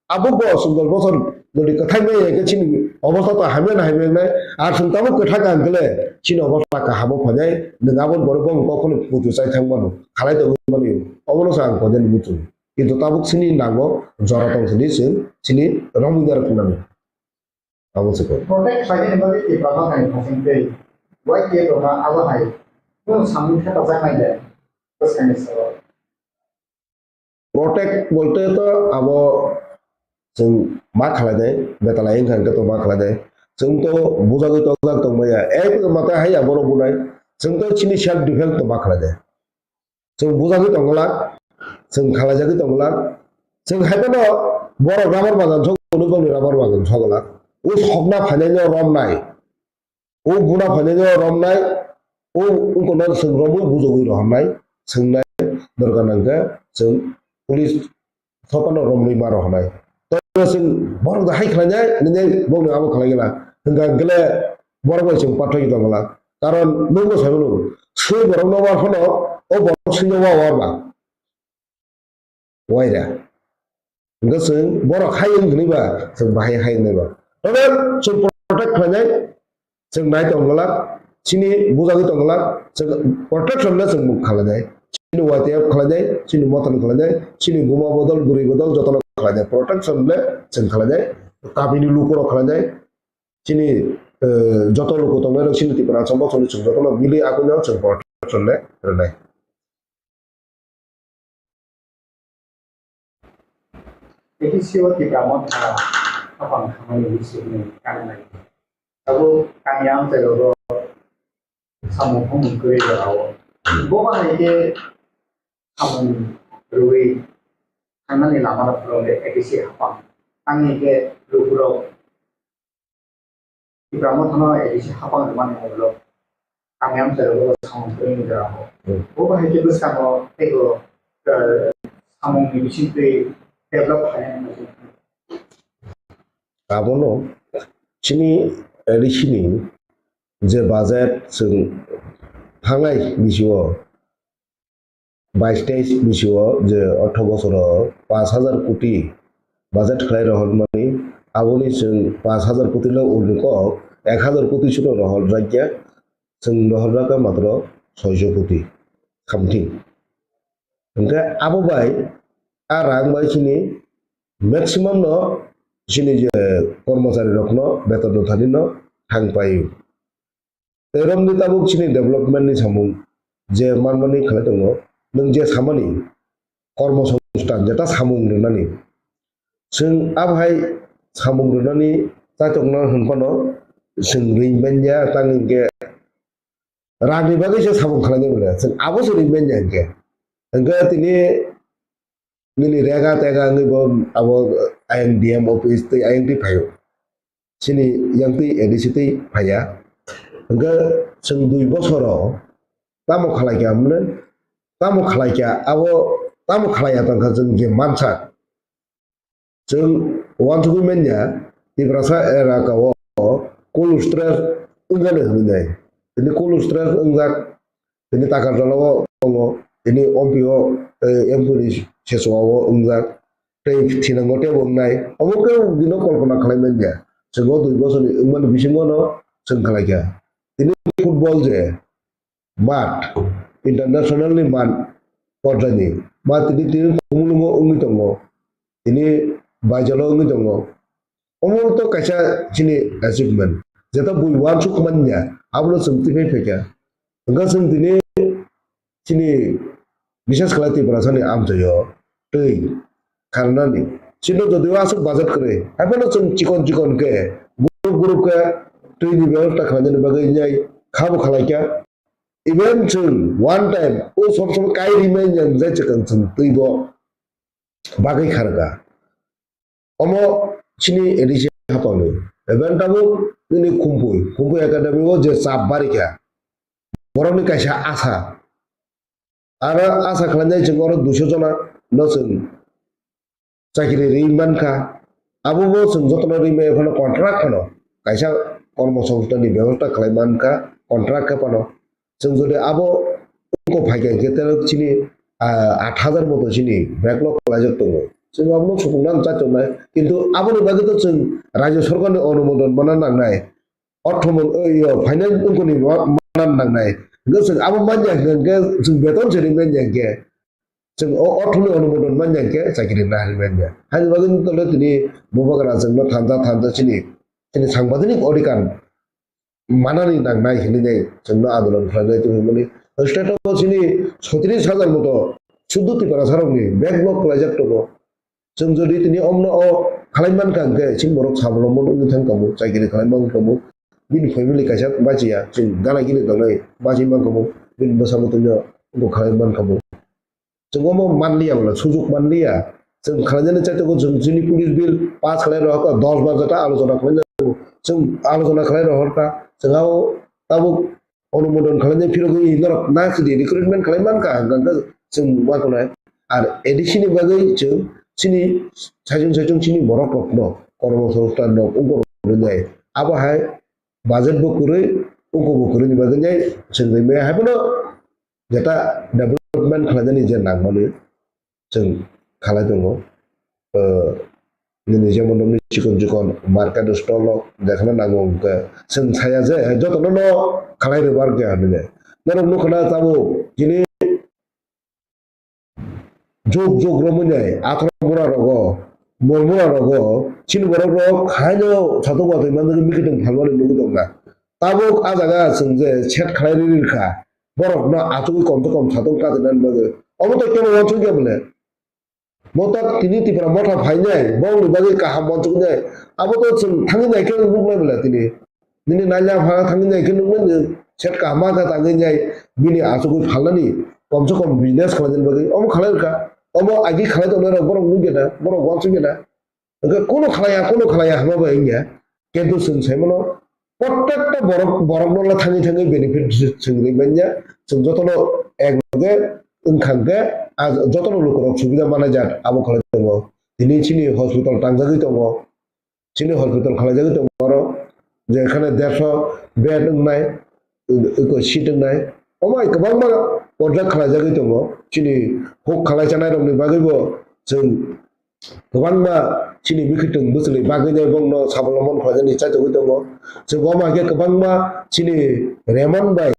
abo bo chwng dos bosor jodi kwthai maya khe chini obostha to hamya na hamya wngnai. Ar chwng tabuk kwthai kaham khe le chini obostha kaham o phainai, nwng aboni borok bo kokno puitu chai thang mano, khalai tongwi mano. Omono se ang koinani muchung. Kintu tabuk chini nango jora tong sini chwng chini romwi narwk nani. Abo se kok. Protect khlainani bagwi Tipra Mothani thasing tei Y T F rokno abo hai kunu samung thepajaknai le bwskangni salo. Protect bolte to abo chwng ma khlainai, betalai wngkha hwnkhe to ma khlainai. Chwng to bujagwi tongjak tongmaya. Ei mate hai abo rok bunai. Chwng to chini self defense to ma khlainai. Chwng bujagwi tongwlak, chwng khlaijagwi tongwlak. Chwng hai phano borok rubber bagan sok, hwnwi bongni rubber bagan sogwlak. O sokna phainaino romnai, o buna phainaino romnai, o wngkokno chwng romwi bujogwi rohornai, swngnai, dorkar nangkhe chwng police sopano romwi ma rohornai. Tei chwng borok da hai khlainai, nini bongni abo khlai gela. Hwnkha hwnkhe le borok bai chwng pathai tongwlak. Karon nwng bo sai mano, swi borok no war phano, o borok swi no wa war ba. Waira. Hwnkhe chwng borok hai wng hwnwi ba, chwng bahai hai wngnai ba. Tei chwng protect khlainai, chwng nai tong glak, chini bujagwi tong glak, chwng protection le chwng khlainai. Chini Y T F khlainai, chini Mothani khlainai, chini buma bodol, bwrwi bodol jotono khlainai. Protection le chwng khlainai, tabini lukurok khlainai, chini, eh, joto luku tongnai rok chini Tipra Asam bosongni chwng jotono mili akungno chwng protection le rwnai. A D C o Tipra Motha hapang thangmani bisingni kangnai. Abo kanya amchai rogo samung thumung kwrwi rao. Bo bahai khe samung rwui thangnani lama rok phwrwng le A D C hapang. Tangni khe lukurok Tipra Mothano A D C hapang rwmani ulo kami amchai rogo samung kwrwini jora o. Hmm. Bo bahai khe bwskango teibo, eh, samungni bisingtwi develop khainani. Abono chini A D C ni je budget chwng thangnai bisio bais teis bisio je ortho bosoro panch hajar koti budget khlai rohormani, aboni chwng panch hajar koti le uni kok ek hajar koti sino rohorjakya, chwng rohorjakha matro soiso koti something. Hwnkhe abo bai a rang bai chini maximum no chini je kormochari rokno beton rwthani no thang paio. Tei romni tabuk chini development ni samung je manmani khlai tongo, nwng je samani kormo songsthan jeta samung rwnani. Chwng abohai samung rwnani chaitokno hwnphano chwng ring manya, tang hinkhe rangni bagwi se samung khlainai manya, chwng abo se ring manya hinkhe. Hinkhe tini nini rega tega wngwi bo abo ayang D M office tei ayang twi phaio. Chini yang twi A D C twi phaiya. Hwnkhe chwng dui bosoro tamo khlai kha hwnmani, tamo khlai kha abo, tamo khlai ya tongkha chwng je mansa. Chwng uansugwi manya Tiprasa elaka o cold storage wngjani hwnwi nai. Tini cold storage wngjak, tini Takarjala o tongo, tini Ompi o, eh, M P ni sechuwa o wngjak, tei thinango teibo wngnai. Omo khe bini kolpona khlai manya. Chwng o dui bosorni wngmani bisingo no chwng khlai kha. Tini football je, mat, international ni mat porjani mat tini, tini Khumulwngo wngwi tongo, tini Baijalo wngwi tongo. Omo to kaisa chini achievement, jeta bui uansuk manya, abono chwng twi phai phaikha. Hwnkhe chwng tini chini bises khlai Tiprasani amchaio twi kharnani. Chini jodi o aswk budget kwrwi, haiphano chwng chikon chikon khe group group khe twini bebosta khlainani bagwi nai khabo khlaikha. Even chwng one time o sob sob kai rimanya jai chwng chwng twibo bagwi kharkha. Omo chini A D C hapangni. Even tabuk nini Khumpui, Khumpui Academy o je chap barikha, borokni kaisa asa. Aro asa khlainai chwng oro duiso jona no chwng chakiri ri mankha. Abo bo chwng jotono ri maya phano contract phano kaisa kormo songsthan ni bebosta khlai mankha contract khe phano. Chwng jodi abo ungko phaikha hwnkhe tei chini, ah, aat hajar moto chini backlog khlaijak tongo. Chwng abono supungna chai tongnai. Kintu aboni bagwi to chwng rajya sorkarni onumodon mana nangnai. Ortho mon-, o, yo, finance ungkoni ma-, mana nangnai. Hwnkhe chwng abo manya hwnkhe chwng beton se ri manya hwnkhe. Chwng o orthoni onumodon manya hwnkhe chakiri nahar manya. Haini bagwi tole tini bubagra chwngno thansa thansa chini, chini sangbajanik odhikar manani nangnai hinwi nai chwngno andolon khlainai tongmani. State o chini soitris hajar moto suddo Tiprasarokni backlog khlaijak tongo. Chwng jodi tini omno o khalai mankha hwnkhe chini borok sabolombon wngwi thangkhamu, chakiri khalai mankhamu, bini family kaisa bachiya, chwng gana gini tongnai bachwi mankhamu, bini bwsa bwtwino bo khalai mankhamu. Chwng omo manliya bola, sujuk manliya. Chwng khlainani chaitokgo chwng chini police bill pass khlai rohorkha, dos bar jata alochona khlai nago. Chwng alochona khlai rohorkha, chwng ao tabuk onumodon khlainai phirogwi norok na chini recruitment khlai mankha, hwnkhe chwng ma khwnai. Ar A D C ni bagwi chwng chini saichung saichung chini borok rokno, kormo songsthan rok, ungkorok rwnai. Abo hai budget bo kwrwi, ungko bo kwrwini bagwi nai chwng rimai. Haiphano jeta development khlainani je nangmani chwng khalai tongo. O, nini jemon nokni chikon chikon market stall rok jekhano nango hwnkhe chwng saya je jotono no khalai rwbar khe hinwi. Norok nukha na tabuk chini juk juk romwi nai atharo bura rogo, mol bura rogo, chini borok rok haino satung watwi manjak mikitwng phalmani nugwi tongkha. Tabuk ah jaga chwng je set khlai rwi rwkha, borokno achugwi kom se kom satung katinani bagwi. Omo to kebo uansukya bole. Bo to tini Tipra Motha phainai, bongni bagwi kaham uansuknai. Abo to chwng thangwi nai khe nuknai bole tini. Nini naila pha thangwi nai khe nuknai, nini set kaham kha tangwi nai, bini achugwi phalnani, kom se kom business khlainani bagwi. Omo khlai rwkha. Omo agi khlai tongnai rok borok nukya da, borok uansukya da. Hwnkhe kunu khlaiya, kunu khlaiya hwnba bai wngya. Kintu chwng sai mano, prottekta borok, borokno le thangwi thangwi benefit chwng ri manya. Chwng jotono ek loge wngkha hwnkhe, ah, jotono lukurok subida manai jak abo khlai tongo. Tini chini hospital tangjagwi tongo. Chini hospital khlaijagwi tongo oro, jekhane dersho bed wngnai, eko seat wngnai. Omo hai kwbangma project khlaijagwi tongo. Chini huk khlai chanai rokni bagwibo chwng kwbangma chini mikitwng bwchwlwi bagwi nai bongno sabolombon khlainani chaitogwi tongo. Chwng omo hai khe kwbangma chini Raymond bai,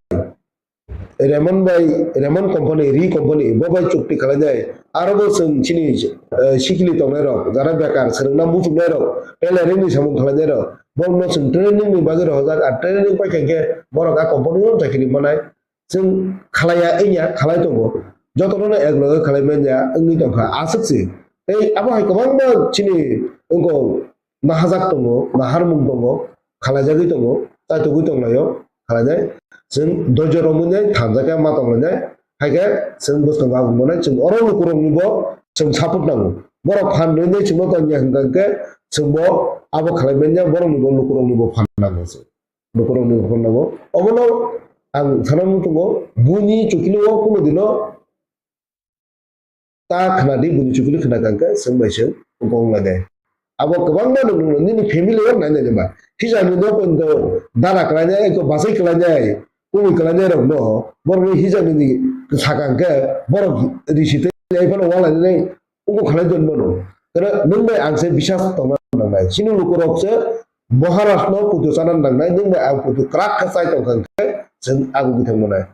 Raymond bai, Raymond company, Ri company, bo bai chukti khlainai. Aro bo chwng chini, eh, sikili tongnai rok, jara bekar, swrwngna muchungnai rok, tailoring ni samung khlainai rok, bongno chwng training ni bagwi rohorjak, ar training paikha khe borok a company o chakiri manai. Chwng khlaiya wngya, khlai tongo. Jotono no ek loge khlai manya wngwi tongkha, aswk se. Tei abo hai kwbangma chini wngkha nahajak tongo, naharmung tongo, khlaijagwi tongo, chaitugwi tonglaio, khlainai. Chwng doijo romwi nai thanjakya ma tonglainai, haikhe chwng bwskango aboni chwng oro lukuroknibo chwng support nango. Borok phan rwwi nai chwngno tongya hwnkha hwnkhe chwngbo abo khlai manya, boroknibo lukuroknibo phan nango chwng. Lukuroknibo phan nango. Obono ang sana muchungo, buini chukilo o kuno dino ta khna di, buini chukuli khna kha hwnkhe chwng bai chwng wngkha wnglai de. Abo kwbangma nwng nwng nini family o nai nai ba. Hijani no pondo dara kwlainai, eko bachai kwlainai, kubui kwlainai rok no, borok ni hijani ni saka hwnkhe borok risi tei phano wala nai nai wngkha khlai don mano. Tei nwng bai ang se bisas tongna nangnai. Chini lukurok se Maharaj no puto chana nangnai, nwng bai ang puto kwrak khe chai tongkha hwnkhe chwng agugwi thangmanai.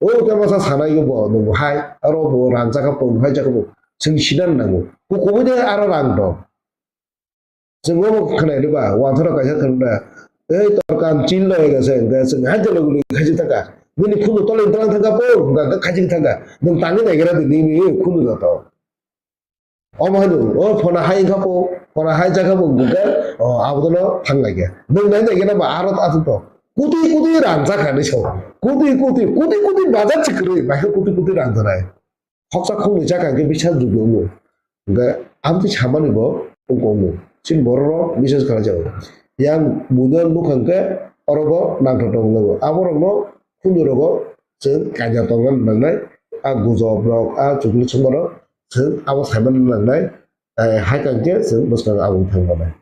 O khe masa sanai bo, bo hai, aro bo rang chakha bo, hai chakha bo, chwng sinan nango. Bo kubui de aro rang dong. Chwng bo khwnai de ba, wanthoro kaisa khwnai de. Ei torkan chin lo ega se, ega se, hai jalo guli khaji thaka. Nini khunu tole tole thaka po, ga ga khaji thaka. Nung tani nai gara de nini khunu da to. Omo hanu, o phona hai wngkha po, phona hai jakha bo wngkha, o abono thang lai khe. Nwng nai nai khe ba aro ta to. Kutui kutui rang jakha ni so. Kutui kutui, kutui kutui bazar chikrui, bai khe kutui kutui rang janai. Khoksa khoknwi jakha khe bisa jugo mo. Ga abti samani bo wngko mo. Chini borok rok bises khlai jago. Yang buino nukha hwnkhe oro bo nangthok tong lago. Abo rokno khunju rogo chwng kaijak tongna nangnai. A gujob rok, a chukli songma rok chwng abo saimano nangnai. Eh, hai kangkhe chwng bwskang aboni thangmanai.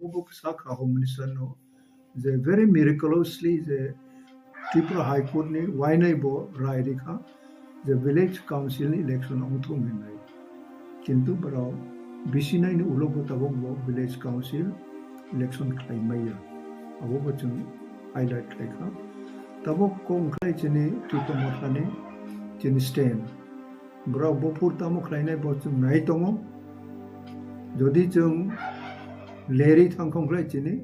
Obo kisa kha Home Minister no je very miraculously je Tripura High Court ni wainai bo rai rikha je village council ni election ongthung hinwi. Kintu borok bisinai ni ulo bo tabok bo village council election khlai maya. Abo bo chwng highlight khlai kha. Tabok kok wngkhlai chini Tripura Motha ni chini stand. Borok buphur tamo khlainai bo chwng nai tongo. Jodi chwng lerwi thangkhong khlai chini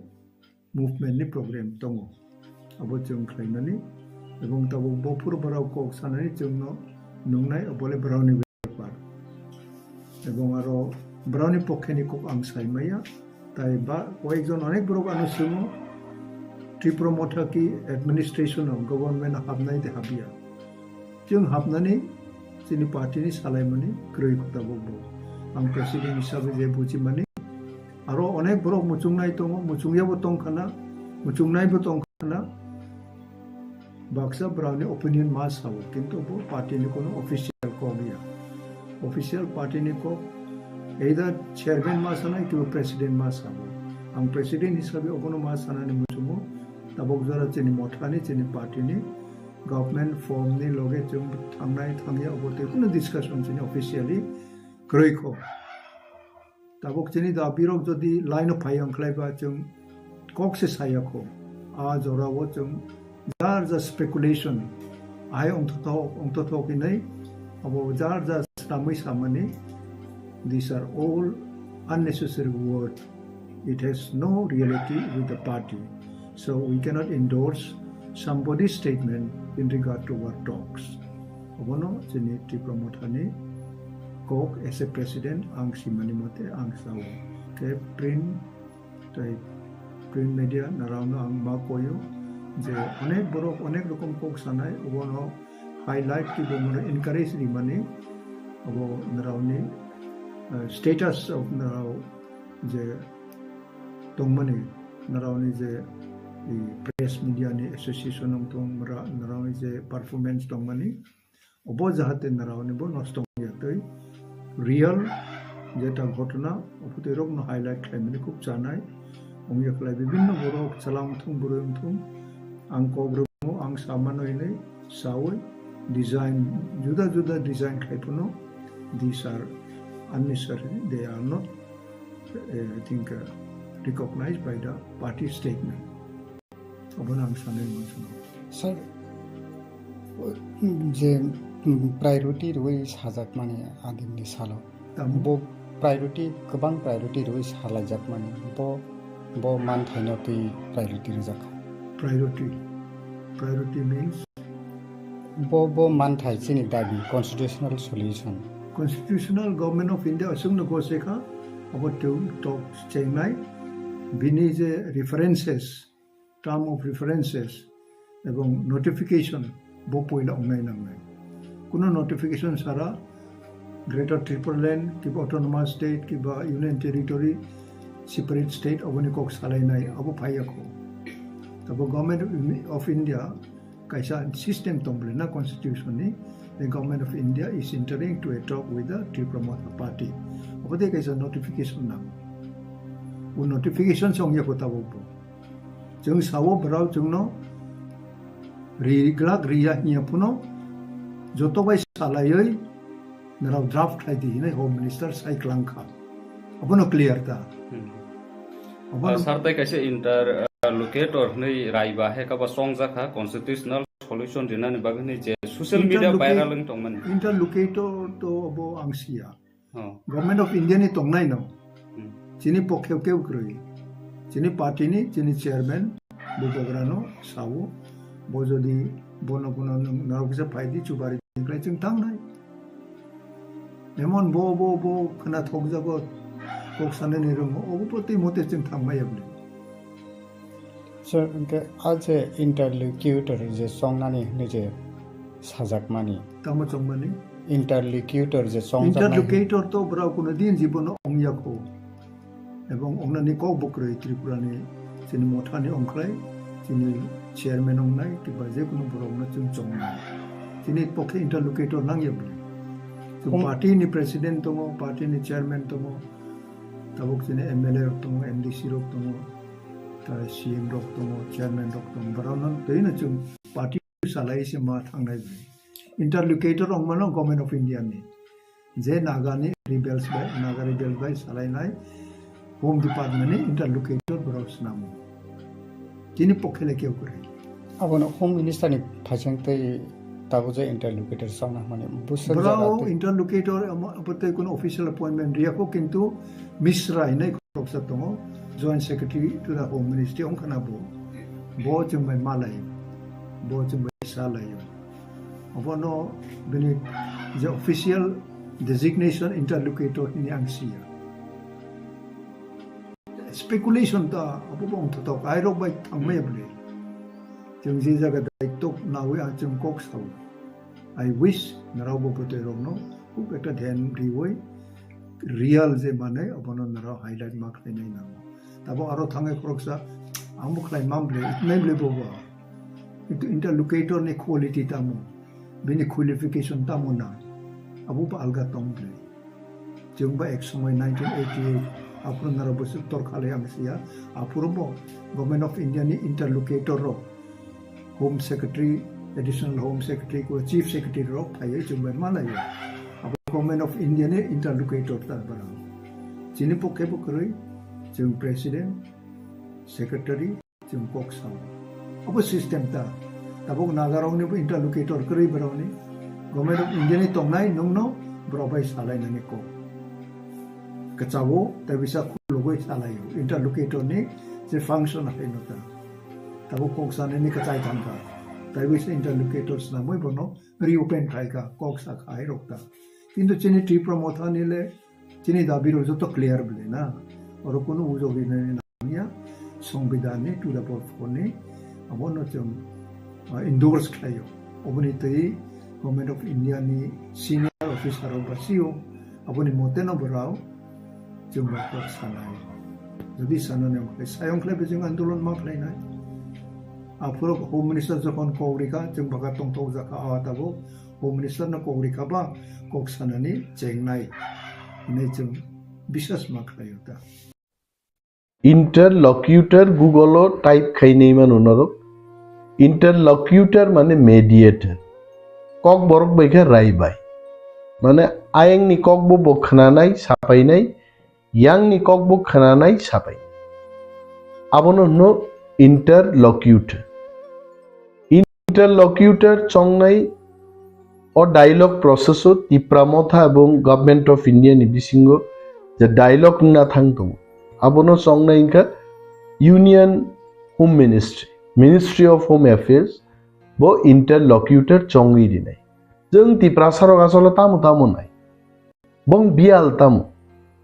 movement ni problem tongo. Abo chwng khlaimani. Ebong tabuk buphur borok kok sanani chwngno nungnai, obole borokni bepar. Ebong aro borokni pokkhe ni kok ang sai maya. Tai ba koyekjon onek borok ano swngo, Tripura Motha ki administration o, government o habnai de habya. Chwng habnani chini party ni salaimani kwrwi kho tabuk bo. Ang president hisabe je bujimani, aro onek borok muchungnai tongo, muchungyabo tongkhana, muchungnaibo tongkhana. Baksa borokni opinion ma sao, kintu bo party ni kono official kok ya. Official party ni kok either chairman ma sanai, kiba president ma sao. Ang president hisabe obono ma sanani muchungo, tabuk jora chini Mothani, chini party ni government form ni loge chwng thangnai thangya obo tei kunu discussion chini officially kwrwi kho. Tabuk chini da birok jodi line o phai wngkhlai ba chwng kok se saya kho. A jora o chwng jar jar speculation, ai ongthothok, ongthothok hinwi abo jar jar samwi samani, these are all unnecessary word. It has no reality with the party. So we cannot endorse somebody's statement in regard to our talks. Obono chini Tripura Mothani kok as a president ang simani mote ang sao. Ke print tai print media narao no ang ma koyo je onek borok onek rokom kok sanai, obono highlight ki bo mano encourage rimani, obo narao ni, eh, status of narao je tongmani, narao ni je i press media ni association wng tong, mara-, narao ni je performance tongmani, obo jahate narao ni bo nosto wngya tei real jeta ghotona, obo tei rok no highlight khlaimani khub chanai wngya khlai. Bibinno borok chwla wngthung, bwrwi wngthung, ang kok rwmo, ang samano hinwi saui design, juda juda design khlai phano, these are unnecessary, they are not, eh, I think, uh, recognized by the party statement. Obono ang sanai muchungo. Sir, je, mm, priority rwi sajakmani adinni salo. Tamo? Bo priority, kwbang priority rwi salaijakmani. Bo, bo manthaino twi priority rwjakha. Priority. Priority means? Bo, bo manthai chini dabi, constitutional solution. Constitutional Government of India aswkno gosekha, abo twi tok chengnai, bini je references, term of references, ebong notification bo poila ongnai nangnai. Kuno notification sara Greater Tipraland, kiba Autonomous State, kiba Union Territory, separate state, oboni kok salainai, abo phaiya kho. Tabo Government of India kaisa system tong bole na constitution ni, the Government of India is entering to a talk with the Tipra Motha Party. Obo de kaisa notification nang. O notification se ongya kho tabok bo. Chwng sao borok chwngno ri glak riya hiya phano joto bai salaiwi norok draft khlai di hinwi Home Minister sai klang kha. Abono clear ta? Hmm. Abono Ah, sir, tai kaisa inter, ah, locator hinwi rai ba hai kaba chongjak kha constitutional solution rinani bagwi hinwi je social media Interlocate-, viral wng tongmani. Interlocutor to obo ang siya. Oh. Government of India ni tongnai no. Hmm. Chini pokhe keu kwrwi. Chini party ni, chini chairman, Bubagra no sao, bo jodi bono bono nwng narok kisa phai di chubari di khlai chwng tangnai. Emon bo, bo, bo khwna thokjago, kok sanani rwngo, obo bo twi mote chwng thangmaya bwle. Sir, hwnkhe a je interlocutor je chongnani hinwi je sajakmani. Tamo chongmani? Interlocutor je chongjak nai. Interlocutor to borok kuno din jibono ongya kho. Ebong ongnani kok bo kwrwi Tripura ni chini motha ni ongkhlai, chini chairman ongnai, kiba je kuno borok no chwng chongnai. Chini pokhe interlocutor nangya bwle. Chwng Hum- party ni president tongo, party ni chairman tongo, tabuk chini M L A rok tongo, M D C rok tongo, ta C M rok tongo, chairman rok tongo, borok no twi no chwng party salai se ma thangnai bwle. Interlocutor ongmano Government of India ni. Je Naga ni rebels bai, Naga rebels bai salainai Home Department ni interlocutor borok swnamo. Chini pokhe le keu kwrwi. Abono Home Minister ni phaising tei tabuk je interlocutor chongna hwnmani bwswk jaga Borok tei interlocutor amo, abo tei kuno official appointment riya kho, kintu Mishra hinai khoroksa tongo, Joint Secretary to the Home Ministry wngkhana bo. Bo chwng bai malai, bo chwng bai salaio. Abono bini je official designation interlocutor hini ang siya. Speculation ta abo bo wngthotok, airok bai thangmaya bwle. Chwng je jaga daitwk nawi ang chwng kok sao. I wish norok bo bwtwi rokno khub ekta dhyan riwi real je manwi abono norok highlight ma khlainai nango. Tabuk aro thangwi khoroksa ang bo khlai mam bwle, itnai bwle bobo. Kintu interlocutor ni quality tamo, bini qualification tamo nang, abo bo alga tong bwle. Chwng ba ek somoi nineteen eighty-eight aphuru naro bwswk tor khalai ang siya, aphuru bo Government of India ni interlocutor rok, Home Secretary, Additional Home Secretary ko Chief Secretary rok phaiwi chwng bai malaio. Abo Government of India ni interlocutor ta bara. Chini pokhe bo kwrwi chwng President, Secretary, chwng kok sao. Abo system ta. Tabuk Nagarokni bo interlocutor kwrwi borokni. Government of India ni tongnai nwngno borok bai salainani kok. Kwchao tei bisa khulugwi salaio. Interlocutor ni je function haino ta. Tabuk kok sanani kwchai thangkha. Tei bisa interlocutor swnamwi bono reopen khlaikha, kok sakha hai rok ta. Kintu chini Tripura motha ni le chini dabi rok joto clear bwle na. Oro kunu ujok rinani nangya, Songbidan ni two double four ni abono chwng, ah, endorse khlaio. Oboni twi Government of India ni senior officer rok basio, aboni mote no borok chwng rok kok sanai. Jodi sanani wngkhe sayong khlai bo chwng andolon ma khlainai. Aphuru Home Minister jokhon kok rikha, chwng baka tongthok jakha, ah, tabuk Home Minister no kok rikha ba kok sanani chengnai hinwi chwng biswas ma khlaio ta. Interlocutor Google o type khainai mano norok. Interlocutor mane mediator. Kokborok bai khe raibai. Mane ayangni kokbo bo khnanai, sapainai, yangni kokbo khnanai, sapai. Abono hwno interlocutor. Interlocutor chongnai o dialogue process o Tipra Motha ebong Government of India ni bisingo je dialogue wngna thang tongo. Abono chongnai wngkha Union Home Ministry, Ministry of Home Affairs, bo interlocutor chongwi rinai. Chwng Tiprasa rok asole tamo tamo nai. Bong biyal tamo.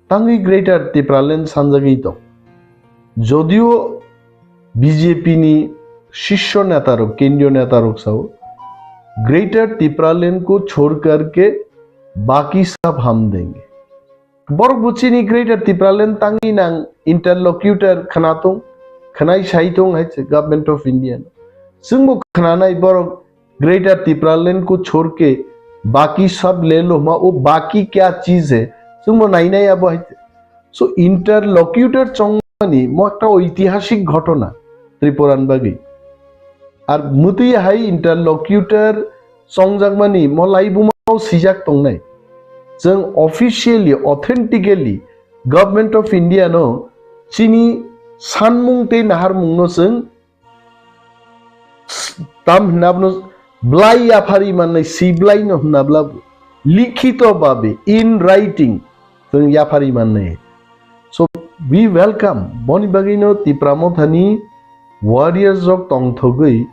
Tangwi Greater Tipraland sanjagwi tong. Jodio B J P ni shisho neta rok, kendriyo neta rok sao, "Greater Tipraland ko chhod karke baki sab hum denge." Borok bo chini Greater Tipraland tangwi nang interlocutor khna tong, khnai sai tong hai se Government of India no. Chwngbo khnanai borok Greater Tipraland ko chhod ke baki sab le lo hma, wo baki kya cheez hai? Chwngbo nainai abo hai. So, interlocutor chongmani mo ekta oitihasik ghotona Tripuran bagwi. Ar mwtwi hai interlocutor chongjakmani mo laibuma o swijak tongnai. Chwng officially, authentically Government of India no chini sanmung tei naharmung no chwng tam hwnna bono blai yaphari mannai, si blai no hwnna bla likhito babe, in writing, chwng yaphari mannai. So, we welcome, boni bagwino Tipra Mothani warriors rok tongthogwi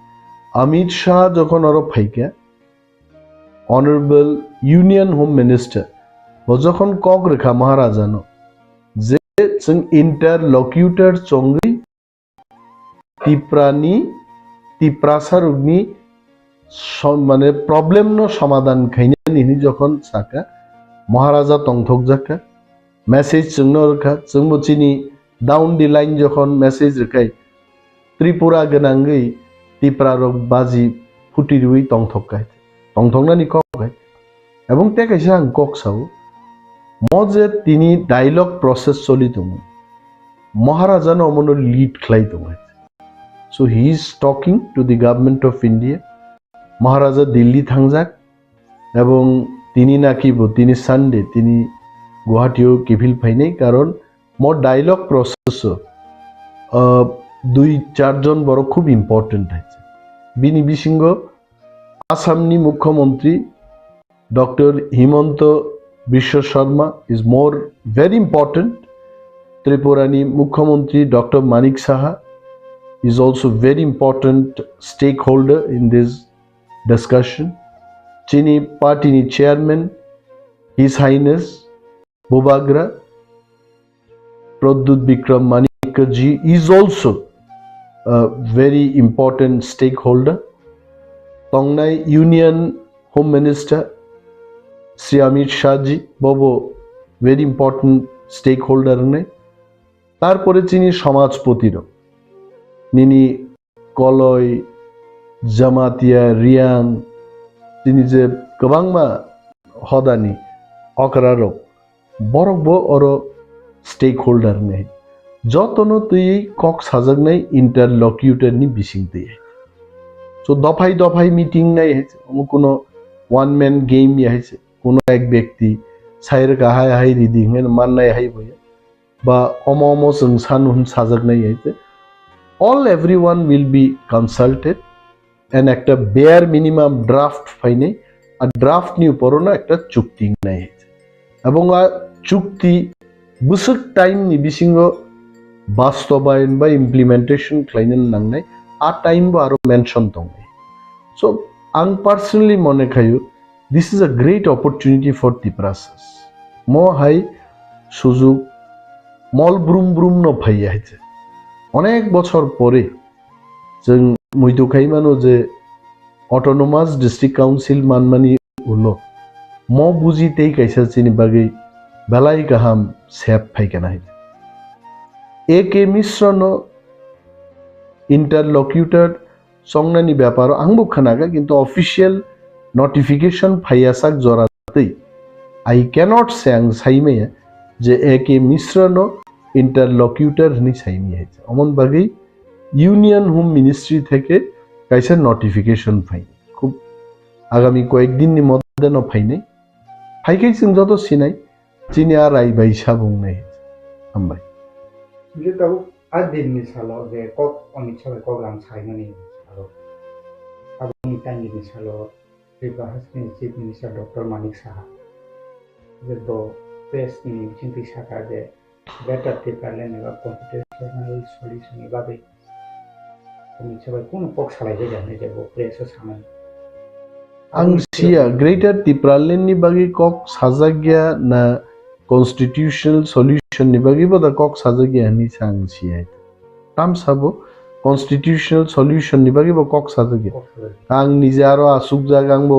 Amit Shah jokhon oro phaikha, Honorable Union Home Minister, bo jokhon kok rwkha Maharajano, je chwng interlocutor chongwi Tiprani, Tiprasarokni som-, mane problem no somadhan khainani hinwi jokhon saka, Maharaja tongthokjakha, message chwngno rwkha, chwngbo chini down the line jokhon message rwkhai, Tripura gwnangwi Tipra rok baji phuti rwi tongthok kai, tongthoknani kok hai. Ebong tei kaisa ang kok sao, mo je tini dialogue process choli tongo, Maharaja no omono lead khlai tongo. So he is talking to the government of India. Maharaja Delhi thangjak, ebong tini naki bo tini Sunday tini Guwahati o kiphil phainai, karon mo dialogue process o, uh, dui char jon borok khub important hai. Bini bisingo Assam ni Mukhyamantri Doctor Himanta Biswa Sarma is more very important. Tripura ni Mukhyamantri Doctor Manik Saha is also very important stakeholder in this discussion. Chini party ni chairman, His Highness Bubagra Pradyut Bikram Manikya ji is also a very important stakeholder. Tongnai Union Home Minister Sri Amit Shah ji bobo very important stakeholder wngnai. Tarpore chini samajpoti rok, nini Koloi, Jamatia, Reang, tini je kwbangma hodani okra rok, borok bo oro stakeholder ni. Jotono twi kok sajaknai interlocutor ni bising twi. So dophai dophai meeting nai hai se, omo kuno one man game ya hai se, kuno ek byakti sai rwkha hai hai ridi hwnwi mannai hai bo ya. Ba omo omo chwng sanu hwn sajaknai hai se. All everyone will be consulted and ekta bare minimum draft phainai, a draft ni upor no ekta chukti wngnai hai se. Ebong a chukti bwswk time ni bisingo bastobayon ba implementation khlaina nangnai, a time bo aro mention tongnai. So ang personally mone khayo, this is a great opportunity for Tiprasas. Mo hai sujug mol brum brum no phaiya hai se. Onek bochor pore chwng muitu khai mano je Autonomous District Council manmani ulo mo buji tei kaisa chini bagwi belai kaham sep phaikha nai. A K Mishra no interlocutor chongnani beparo ang bo khwnakha, kintu official notification phaiya sak jora twi. I cannot say, ang saimaya je A K Mishra no interlocutor hwnwi saimaya. Omon bagwi Union Home Ministry theke kaisa notification phai. Khub agami koyek din ni modde no phainai. Phaikhai chwng joto sinai, chini a rai bai sabung nai. Hambai. Hingke tabuk a din ni salo je kok Amit Shah bai kok lam saimani salo. Aboni tangni salo Tripura Hasteni Chief Minister Doctor Manik Saha je bo press ni bisingtwi saka je Greater Tipraland ni ba constitutional solution ni bagwi Amit Shah bai kunu kok salai jai jani je bo press o sanai. Ang siya Greater Tipraland ni bagwi kok sajak ya na constitutional solution ni bagwi bo da kok sajak ya hwnwi sa ang siya. Tam sabo constitutional solution ni bagwi bo kok sajak ya. Kok sajak ya. Ang nije aro asuk jak ang bo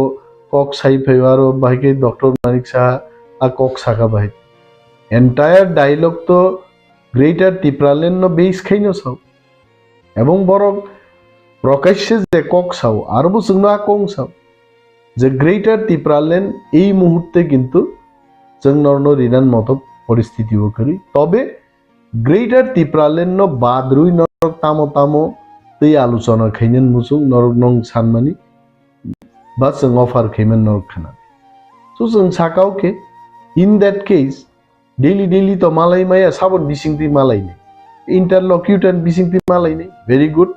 kok sai phai aro bahai khe Doctor Manik Saha a kok saka bahai. Entire dialogue to Greater Tipraland no base khaino sao. Ebong borok prokashe je kok sao, aro bo chwngno a kong sao. Je Greater Tipraland ei muhurte kintu chwng norno rinan moto poristiti o kwrwi. Tobe Greater Tipraland no bad rwi norok tamo tamo tei aluchona khainani muchung norok nong sanmani ba chwng offer khaiman norok khana. So chwng sakao khe, in that case, daily daily to malai maya, sabon bisingtwi malai nai. Interlocutor bisingtwi malai nai. Very good.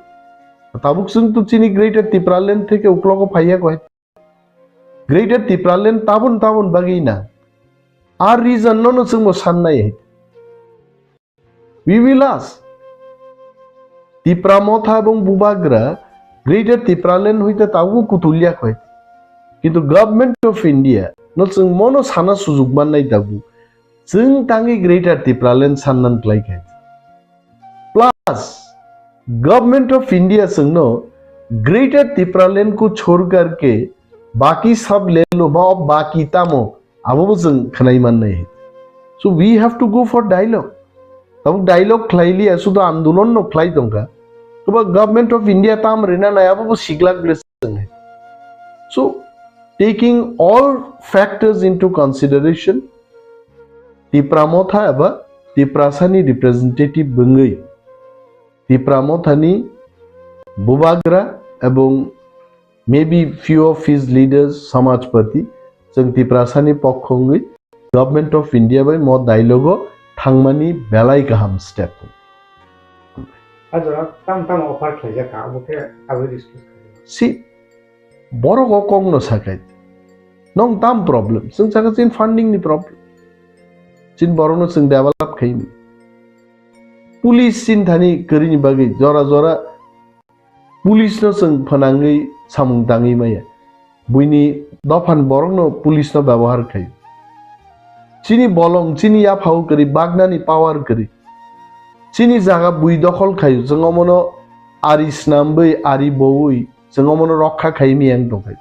Tabuk chwng to chini Greater Tipraland theke uklogo phaiya koi. Greater Tipraland tabun tabun bagwi na. Ar reason no no chwngbo sannai hai. We will ask. Tipra Motha ebong Bubagra Greater Tipraland hoite tabuk kutulya koi. Kintu Government of India no chwng mono sana sujug mannai tabuk. Chwng tangwi Greater Tipraland sannan klai khe. Plus, Government of India chwngno Greater Tipraland ko chhor karke baki sab le lo ba, baki tamo, abo bo chwng khwnai mannai. So we have to go for dialogue. Tabuk dialogue khlai liya, sudu andolon no khlai tongkha. Toba Government of India tam rina nai, abo bo siglak ble chwng hai. So taking all factors into consideration, Tipra Motha eba Tiprasani representative bwngwi Tipra Mothani bubagra ebong maybe few of his leaders, Samajpati, chwng Tiprasani pokho wngwi Government of India bai mo dialogue o thangmani belai kaham step. Ajora tam tam offer khlaijak kha, abo khe abo discuss khlai. Si borok o kok no sakai. Nong tam problem. Chwng saka chin funding ni problem. Chin borok no chwng develop khaini. Police chin thani kwrwini bagwi jora jora police no chwng phwnangwi samung tangwi maya. Buini dophan borok no police no byabohar khai. Chini bolong, chini yaphao kwrwi, bagnani power kwrwi. Chini jaga bui dokhol khai, chwng omono ari snamwi, ari bowi, chwng omono rokha khai miyang tongkhai.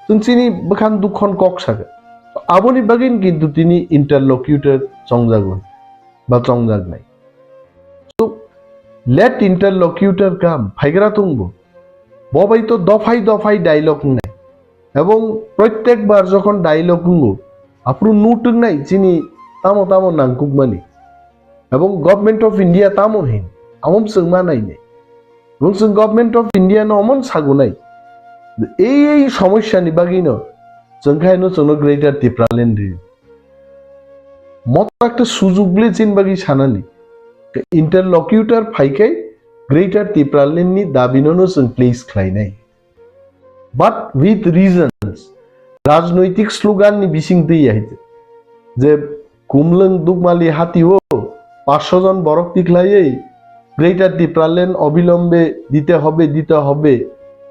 Chwng chini bwkhang dukhon kok saka. Aboni bagwi kintu tini interlocutor chongjago ba chongjaknai. So, let interlocutor come, phaigra tongbo. Bo bai to dophai dophai dialogue wngnai. Ebong protyek bar jokhon dialogue wngo, aphuru nutwknai chini tamo tamo nangkukmani. Ebong Government of India tamo hin, amom chwng ma nainai. Ebong chwng Government of India no omon sagunai. Ei ei somosya ni bagwi no chwng khai no chwng no Greater Tipraland ri. Moto ekta sujug ble chin bagwi sanani. Interlocutor phaikai Greater Tipraland ni dabi no no chwng place khlainai. But with reasons, rajnoitik slogan ni bising twi ya hite. Je kumlwng dukmali hati o paanch sho jon borok tikhlaiwi Greater Tipraland obilombe dite hobe, dite hobe,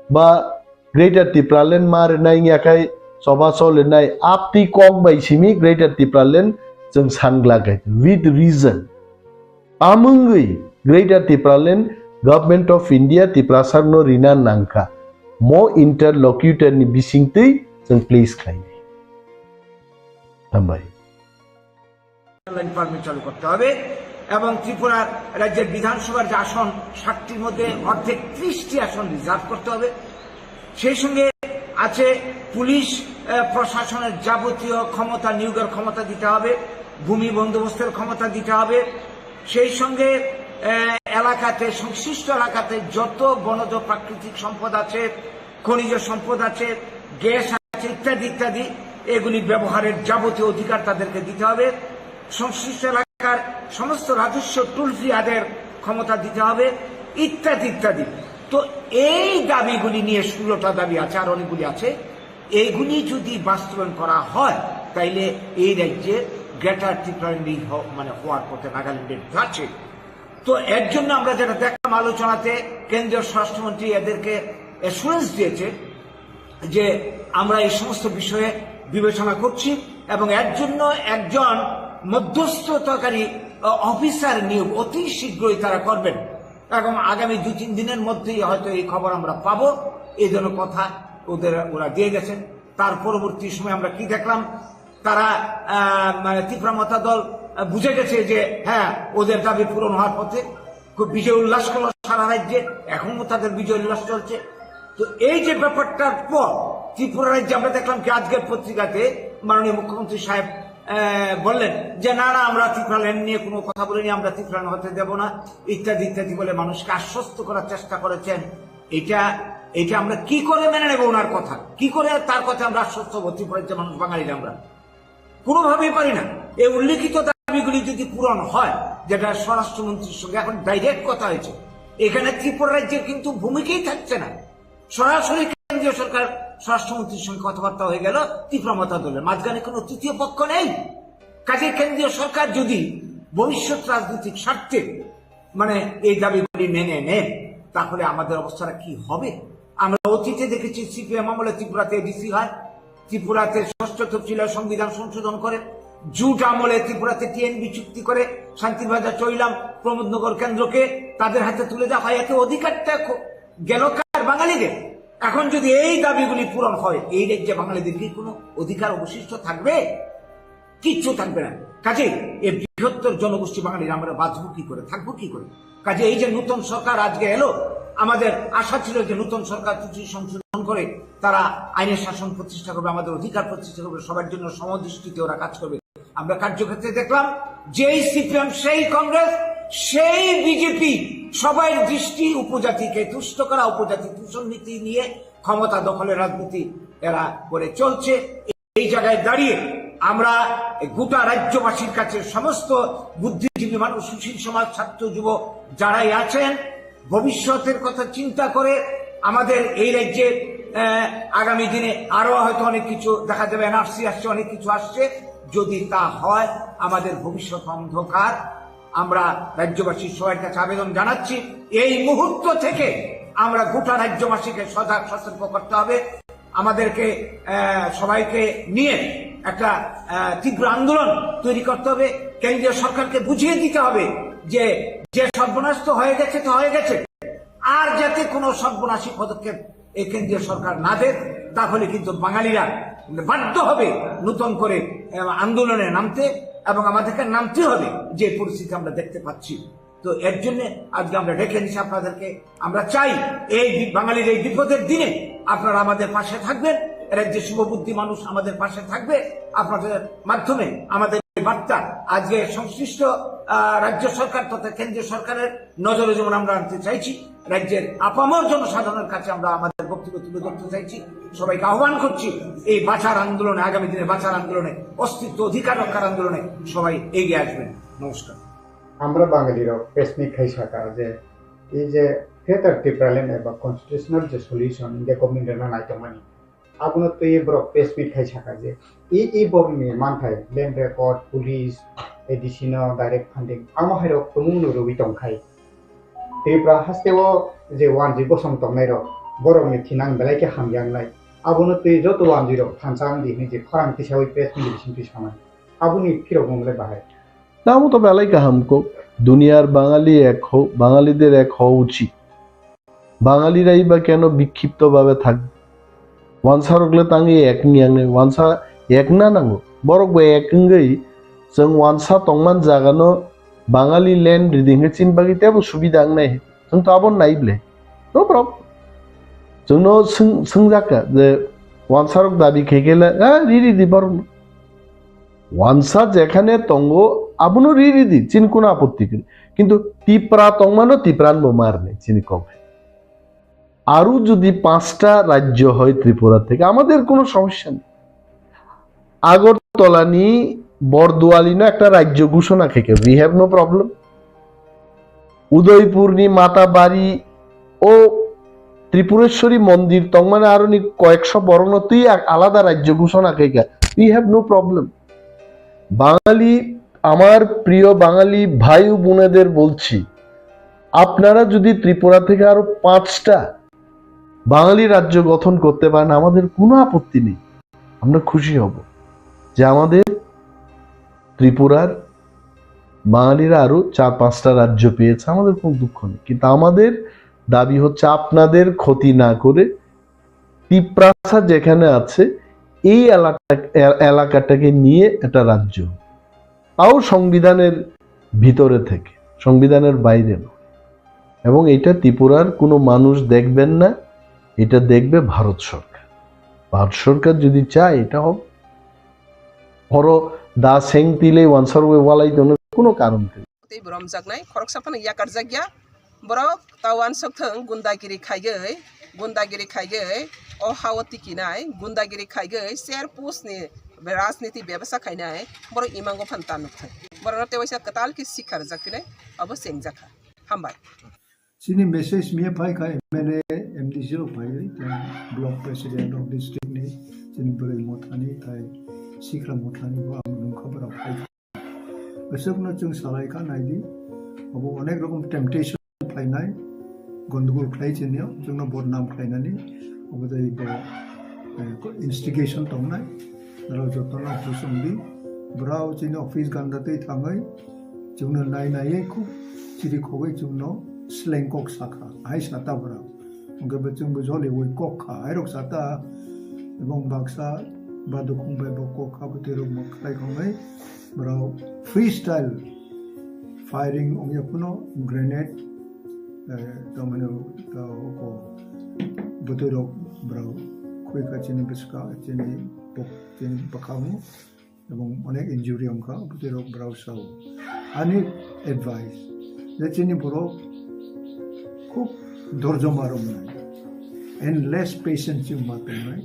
ba Greater Tipraland ma rwnai wngya khai choba cholinai aptwi kok bai simi Greater Tipraland chwng sangla khai with reason. Amungwi Greater Tipraland Government of India Tiprasa no rina nangkha. Mo interlocutor ni bisingtwi chwng please khlainai. Hambai. Line permit চালু করতে হবে এবং ত্রিপুরা রাজ্যের বিধানসভার যে আসন, ষাটটির মধ্যে অর্ধেক, ত্রিশটি আসন রিজার্ভ করতে হবে। সেই সঙ্গে আছে পুলিশ, আহ, প্রশাসনের যাবতীয় ক্ষমতা নিয়োগের ক্ষমতা দিতে হবে, ভূমি বন্দোবস্তের ক্ষমতা দিতে হবে। সেই সঙ্গে, আহ, এলাকাতে, সংশ্লিষ্ট এলাকাতে যত বনজ প্রাকৃতিক সম্পদ আছে, খনিজ সম্পদ আছে, গ্যাস আছে, ইত্যাদি ইত্যাদি, এগুলি ব্যবহারের যাবতীয় অধিকার তাদেরকে দিতে হবে। সংশ্লিষ্ট এলাকার সমস্ত রাজস্ব টোল ফ্রি আদায়ের ক্ষমতা দিতে হবে, ইত্যাদি ইত্যাদি। তো এই দাবিগুলি নিয়ে ষোলোটা দাবি আছে, আর অনেকগুলি আছে। এইগুলি যদি বাস্তবায়ন করা হয়, তাইলে এই রাজ্যে গ্রেটার ত্রিপুরাল্যান্ড হ-, মানে হওয়ার পথে নাগাল্যান্ডের যাচ্ছে। তো এর জন্য আমরা যেটা দেখলাম আলোচনাতে, কেন্দ্রীয় স্বরাষ্ট্রমন্ত্রী এদেরকে অ্যাসুরেন্স দিয়েছে যে আমরা এই সমস্ত বিষয়ে বিবেচনা করছি এবং এর জন্য একজন মধ্যস্থতাকারী, আহ, অফিসার নিয়োগ অতি শীঘ্রই তারা করবেন এবং আগামী দুই তিন দিনের মধ্যেই হয়তো এই খবর আমরা পাবো। এই জন্য কথা ওদের, ওরা দিয়ে গেছেন। তার পরবর্তী সময় আমরা কি দেখলাম? তারা, আহ, মানে, তিপ্রা মথা দল, আহ, বুঝে গেছে যে, হ্যাঁ, ওদের দাবি পূরণ হওয়ার পথে। খুব বিজয় উল্লাস করলো সারা রাজ্যে, এখনো তাদের বিজয় উল্লাস চলছে। তো এই যে ব্যাপারটার পর ত্রিপুরা রাজ্যে আমরা দেখলাম কি আজকের পত্রিকাতে মাননীয় মুখ্যমন্ত্রী সাহেব, আহ, বললেন যে, "না, না, আমরা ত্রিপুরা ল্যান্ড নিয়ে কোনো কথা বলিনি, আমরা ত্রিপুরা ল্যান্ড হতে দেব না," ইত্যাদি ইত্যাদি বলে মানুষকে আশ্বস্ত করার চেষ্টা করেছেন। এটা, এটা আমরা কি করে মেনে নেব ওনার কথা? কি করে তার কথা আমরা আশ্বস্ত হবো ত্রিপুরা রাজ্যের মানুষ, বাঙালিরা আমরা? কোনোভাবেই পারি না। এই উল্লেখিত দাবিগুলি যদি পূরণ হয়, যেটা স্বরাষ্ট্রমন্ত্রীর সঙ্গে এখন ডাইরেক্ট কথা হয়েছে, এখানে ত্রিপুরা রাজ্যের কিন্তু ভূমিকাই থাকছে না। সরাসরি কেন্দ্রীয় সরকার স্বরাষ্ট্রমন্ত্রীর সঙ্গে কথাবার্তা হয়ে গেল তিপ্রা মথা দলের, মাঝখানে কোনো তৃতীয় পক্ষ নেই। কাজে কেন্দ্রীয় সরকার যদি ভবিষ্যৎ রাজনৈতিক স্বার্থে মানে এই দাবিগুলি মেনে নেন, তাহলে আমাদের অবস্থাটা কি হবে? আমরা অতীতে দেখেছি সিপিএম আমলে ত্রিপুরাতে এডিসি হয়, ত্রিপুরাতে ষষ্ঠ তফসিলের সংবিধান সংশোধন করে, জুট আমলে ত্রিপুরাতে টিএনবি চুক্তি করে শান্তিবাজার চৈলাম প্রমোদনগর কেন্দ্রকে তাদের হাতে তুলে দেওয়া হয়। এতে অধিকারটা খ-, গেল কার? বাঙালিদের। এখন যদি এই দাবিগুলি পূরণ হয়, এই রাজ্যে বাঙালিদের কি কোনো অধিকার অবশিষ্ট থাকবে? কিচ্ছু থাকবে না। কাজেই এই বৃহত্তর জনগোষ্ঠী বাঙালিরা আমরা বাঁচবো কি করে, থাকবো কি করে? কাজে এই যে নতুন সরকার আজকে এলো, আমাদের আশা ছিল যে নতুন সরকার ত্রুটি সংশোধন করে তারা আইনের শাসন প্রতিষ্ঠা করবে, আমাদের অধিকার প্রতিষ্ঠা করবে, সবার জন্য সমদৃষ্টিতে ওরা কাজ করবে। আমরা কার্যক্ষেত্রে দেখলাম, যেই সিপিএম, সেই কংগ্রেস, সেই বিজেপি, সবাই দৃষ্টি উপজাতিকে তুষ্ট করা, উপজাতি দূষণ নীতি নিয়ে ক্ষমতা দখলের রাজনীতি এরা করে চলছে। এই জায়গায় দাঁড়িয়ে আমরা গোটা রাজ্যবাসীর কাছে, সমস্ত বুদ্ধিজীবী মানুষ, সুশীল সমাজ, ছাত্র, যুব যারাই আছেন, ভবিষ্যতের কথা চিন্তা করে আমাদের এই রাজ্যে, আহ, আগামী দিনে আরো হয়তো অনেক কিছু দেখা যাবে, এনআরসি আসছে, অনেক কিছু আসছে। যদি তা হয়, আমাদের ভবিষ্যৎ অন্ধকার। আমরা রাজ্যবাসীর সবার কাছে আবেদন জানাচ্ছি, এই মুহূর্ত থেকে আমরা গোটা রাজ্যবাসীকে সজাগ সতর্ক করতে হবে। আমাদেরকে, আহ, সবাইকে নিয়ে একটা, আহ, তীব্র আন্দোলন তৈরি করতে হবে। কেন্দ্রীয় সরকারকে বুঝিয়ে দিতে হবে যে, যে সর্বনাশ তো হয়ে গেছে, তো হয়ে গেছে, আর যাতে কোনো সর্বনাশী পদক্ষেপ এই কেন্দ্রীয় সরকার না দেয়, তাহলে কিন্তু বাঙালিরা বাধ্য হবে নতুন করে, আহ, আন্দোলনে নামতে, এবং আমাদেরকে নামতে হবে যে পরিস্থিতি আমরা দেখতে পাচ্ছি। তো এর জন্য আজকে আমরা ডেকে এনেছি আপনাদেরকে। আমরা চাই এই বি-, বাঙালির এই বিপদের দিনে আপনারা আমাদের পাশে থাকবেন। রাজ্যের শুভবুদ্ধি মানুষ আমাদের পাশে থাকবে। আপনাদের মাধ্যমে আমাদের এই বার্তা আজকে সংশ্লিষ্ট, আহ, রাজ্য সরকার তথা কেন্দ্রীয় সরকারের নজরে যেমন আমরা আনতে চাইছি, রাজ্যের আপামর জনসাধারণের কাছে আমরা আমাদের বক্তব্য তুলে ধরতে চাইছি। সবাইকে আহ্বান করছি এই বাঁচার আন্দোলনে, আগামী দিনে বাঁচার আন্দোলনে, অস্তিত্ব অধিকার রক্ষার আন্দোলনে সবাই এগিয়ে আসবেন। নমস্কার। Amra Bangali rok press meet khai saka je, ei je Greater Tipraland eba constitutional je solution India government rwna naitongmani, abono twi borok press meet khai saka je, ei, ei borokni manthai land record, police, A D C no direct funding, amo hai rok tumung no rwui tong khai. Tripura haste o je wanjwi bosong tongnai rok, borokni thinang belai khe hamya wngnai. Abono twi joto wanjwi rok thansa wngdi hinwi je khorang tisawi press meet bisingtwi sanai. Aboni phirok wng le bahai. Tamo to belai kaham kok, duniyar Bangali ek ho, Bangalide ek ho uchit. Bangalira iba keno bikkhipto babe thak? Wansarok le tangwi ek wngya wngnai, wansa ek na nango. Borok bo ek wngwi chwng wansa tongman jagano Bangali land ridi hwnkhe chini bagwi teibo subida wngnai. Chwng to abo nai ble. No problem. Chwngno swng-, swngjak kha je wansarok dabi khe khe le, "Ah, riri di borokno." Wansa jekhane tongo, abono riri di, chini kono apotti kwrwi. Kintu Tipra tongmano Tipran bo marni, chini kok hai. আরো যদি পাঁচটা রাজ্য হয় ত্রিপুরা থেকে, আমাদের কোনো সমস্যা নেই। আগরতলা নি বরদোয়ালি না একটা রাজ্য ঘোষণা থেকে, we have no problem. Udaipur নি মাতাবাড়ি ও ত্রিপুরেশ্বরী মন্দির তংমানে আরো নি কয়েকশো বরং তুই এক আলাদা রাজ্য ঘোষণা থেকে, we have no problem. বাঙালি, আমার প্রিয় বাঙালি ভাই ও বোনেদের বলছি, আপনারা যদি ত্রিপুরা থেকে আরো পাঁচটা বাঙালি রাজ্য গঠন করতে পারেন, আমাদের কোনো আপত্তি নেই, আমরা খুশি হব যে আমাদের ত্রিপুরার বাঙালিরা আরো চার পাঁচটা রাজ্য পেয়েছে, আমাদের কোনো দুঃখ নেই। কিন্তু আমাদের দাবি হচ্ছে আপনাদের ক্ষতি না করে তিপ্রাসা যেখানে আছে এই এলাকা, এ-, এলাকাটাকে নিয়ে একটা রাজ্য, তাও সংবিধানের ভিতরে থেকে, সংবিধানের বাইরে নয়। এবং এটা ত্রিপুরার কোনো মানুষ দেখবেন না, এটা দেখবে ভারত সরকার। ভারত সরকার যদি চায়, এটা হবে। Oro da seng tile wansarwi walai tono kuno karon kwrwi. Tei boromjaknai khoroksa phano yakarjakya. Borok ta wansok thwng gundagiri khaigwi, gundagiri khaigwi, o hao tikinai, gundagiri khaigwi, ser pusni rajniti bebasa khainai, borok imango phan ta nukthai. Borokno tei waisa kwtal khe sikha rwjak phinai, abo chengjakha. Hambai. Chini message miya phai kha M L A, M D C rok phai, tei block president rok district ni, chini bwrwi mothani, tei sikla mothani bo ang nungkha borok phai kha. Aswkno chwng salai kha naidi, abo onek rokom temptation phainai, gondogol khlai chini o, chwngno bodnam khlainani, abo tei bo, eh, instigation tongnai, aro jotono husong di, borok chini office ganda tei thangwi, chwngno nai naiwi khub chiri khogwi chwngno sleng kok sakha, hai sata borok. Hwnkhe bo chwngbo joliwi kok kha, airok sata, ebong baksa badukhung bai bo kok kha, bwtwi rok bo khlai khonai, borok freestyle firing wngya phano grenade, eh, tamani, ta oko bwtwi rok borok khoi kha chini bwska, chini pok-, chini bwkhango. Ebong onek injury wngkha, bwtwi rok borok sao. Ani advice, je chini borok khub dorjo ma romnai, endless patience chwng ma tongnai,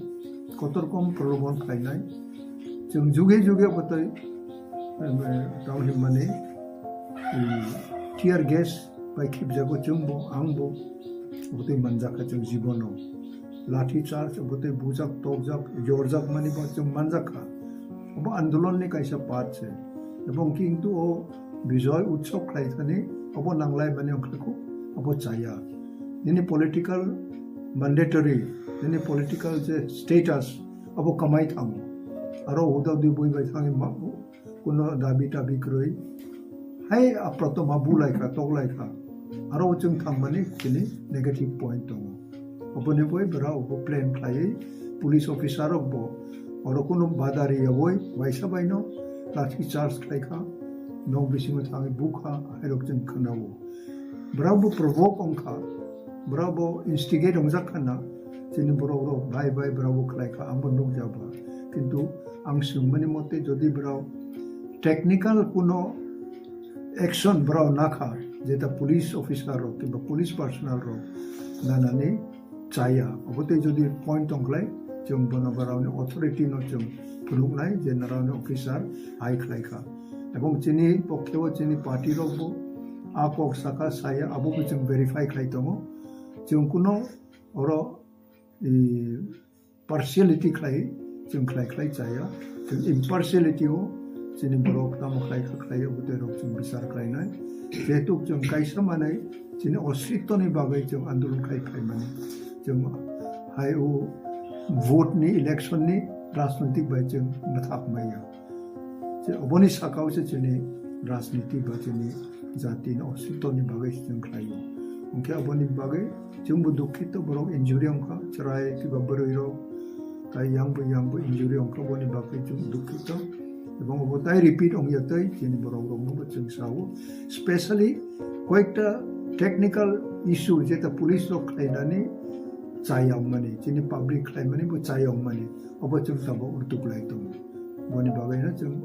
kotor kom prolobon khlainai, chwng juge juge bwtwi, em, eh, tamo hinmani, i, tear gas bai khibjago chwngbo, angbo, bwtwi manjakha chwng jibono. Lathi charge, bwtwi bujak, tokjak, yorjak mani bo chwng manjakha. Obo andolon ni kaisa part se. Ebong kintu o Bijoy Utsav khlai thani obo nanglai mani wngkha kho, obo chaya. Nini political mandatory, nini political je status, obo kamai thango. Aro huda di bui bai thangwi ma-, kuno dabi tabi kwrwi. Hai aproto ma bulai kha, toklai kha. Aro chwng thangmani chini negative point tongo. Oboni bai bwra obo plan khlaiwi police officer rok bo oro kuno bada riyawi waisa baino lathi charge khlai kha, nok bisingo thangwi bukha, hairok chwng khwnao. Bwra bo provoke wngkha, bwra bo instigate wngjak khana, chini borok rok bai bai bwra bo khlai kha, ang bo nukjaba. Kintu ang swngmani mote jodi bwra technical kuno action borok nakha, jeta police officer rok kiba police personnel rok nanani chaya. Obo tei jodi point tongkhlai, chwng bono borokni authority no chwng phunuknai je norokni officer hai khlai kha. Ebong chini pokkhe o chini party rok bo a kok saka saya, abo bo chwng verify khlai tongo. Chwng kuno oro, i, partiality khlai, chwng khlai khlai chaya. Chwng impartiality o chini borok tamo khlai kha khlai, obo tei rok chwng bichar khlainai. Jehetu chwng kaisa manwi chini ositto ni bagwi chwng andolon khai phaimani. Chwng hai o vote ni, election ni rajnoitik bai chwng mwthak maya. Je oboni sakao se chini rajniti ba chini jati ni ositto ni bagwi se chwng khlaio. Hwnkhe oboni bagwi chwngbo dukhito, borok injury wngkha, chwrai kiba bwrwi rok tai yang bo yang bo injury wngkha, oboni bagwi chwng dukhito. Ebong obo tai repeat wngya tei chini borok rokno bo chwng sao. Specially koyekta technical issue jeta police rok khlainani chayang mani, chini public khlaimani bo chayang mani, obo chwng tabok rwtuk lai tongo. Boni bagwi no chwng,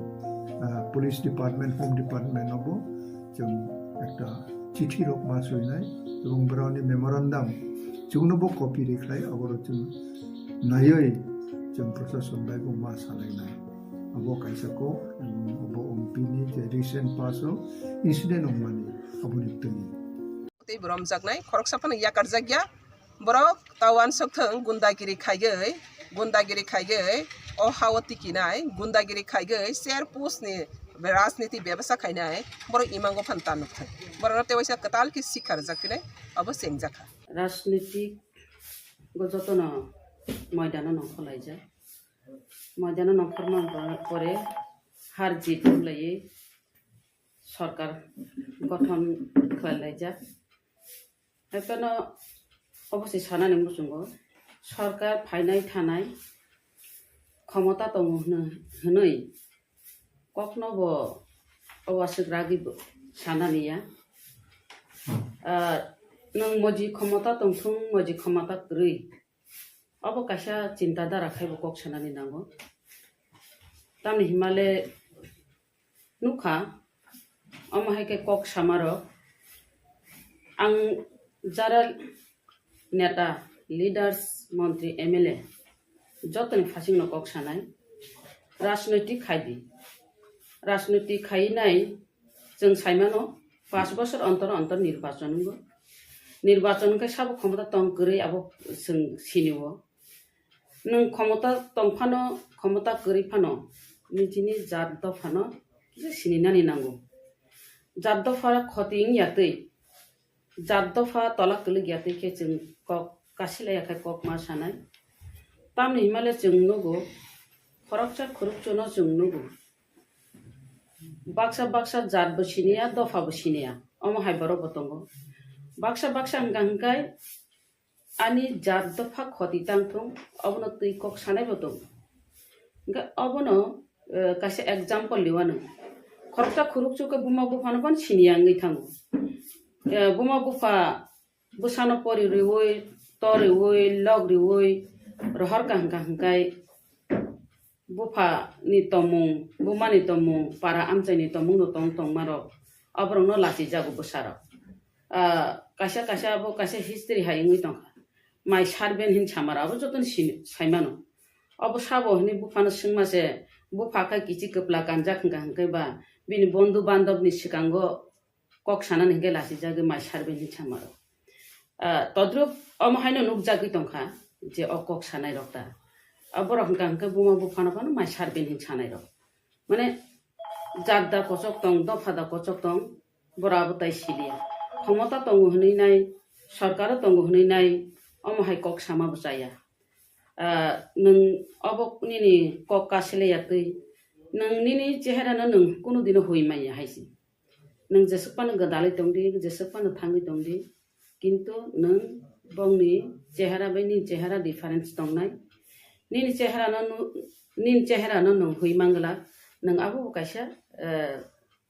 ah, police department, home department no bo chwng ekta chithi rok ma swinai, ebong borokni memorandum chwngno bo copy rikhlai, aboro chwng naiwi chwng proshashan bai bo ma salainai. Abo kaisa kok, ebong obo ompini je recent pass o incident wngmani, aboni twi. Tei bo romjaknai, khoroksa phano yakarjakya. Borok ta uansuk thung, gundagiri khaiwi, gundagiri khaiwi, o ha-o tikinai, gundagiri khaiwi, ser pusni rajniti bebasa khainai, borok imango phan ta nukthung. Borokno tei waisa kwtal khe sikha rwjak phinai, abo chengjakha. Rajnitik go jotono moidano nongkhorlaijak. Moidano nongkhorma pore har jit wnglaio. Sorkar gothon khlailaijak. Haiphano obo se sanani muchungo, sorkar phainai thanai khomota tongo hwnwi kokno bo obo aswk ragwi bo sanani ya. Ah, nwng moji khomota tongthung, moji khomota kwrwi, obo kaisa chinta dhara khai bo kok sanani nango. Tamni himale nukha, omo hai khe kok samarok, ang jara neta, leaders, montri, M L A jotoni phasingno kok sanai, rajnoitik khai di. Rajnoitik khai nai chwng sai mano, pash bosor ontor ontor nirbachon wngo. Nirbachon wngkhe sabo khomota tong kwrwi abo chwng sinio. Nwng khomota tong phano, khomota kwrwi phano, nini jat dophano kisa sininani nango. Jat dopha khoti wngya twi, jat dopha tola kwlwk ya twi khe chwng kok kasilai ya khe kok ma sanai. Tamni himale chwng nugo, khoroksa khoroksa no chwng nugo. Baksa baksa jat bo siniya, dopha bo siniya, omo hai borok bo tongo. Baksa baksa hwnkha hwnkhe ani jat dopha khoti tang thung, obono twi kok sanai bo tongo. Hwnkhe obono, eh, kaisa example liwano. Khoroksa khurukchuk khe buma buphano phano siniya wngwi thango. Eh, buma bupha bwsano pori riwi, to riwi, lok riwi, rohor kaham kaham khai buphani tongmung, bumani tongmung, para amchaini tongmungno tong tongmarok, aborokno lachijago bwsarok. Ah, kaisa kaisa abo kaisa history hai wngwi tongkha. Mai servant hin samara abo jotono sini saimano. Abo sabo hwnwi buphano swngma se, bupha khe kichi kwpla kanjak hwnkha hwnkhe ba bini bondhu bandhobni swkango kok sanani hwnkhe lachijagwi mai servant hin samaro. Ah, todrup omo haino nukjagwi tongkha je o kok sanairok ta. Ah, borok hwnkha hwnkhe buma buphano phano mai servant hin sanairok. Mane jat da kochok tong, dopha da kochok tong, borok abo tai siliya. Khomota tongo hwnwi nai, sorkaro tongo hwnwi nai, omo hai kok sama bo chaya. Ah, nwng obo nini kok kasilaiya twi, nwng nini cheherano nwng kunu dino hui manya hai se. Nwng jeswk phano gwdalwi tongdi, jeswk phano thangwi tongdi, kintu nwng bongni chehera bai nini chehera difference tongnai. Nini cheherano nu-, nini cheherano nwng hui mangla, nwng abo bo kaisa, eh,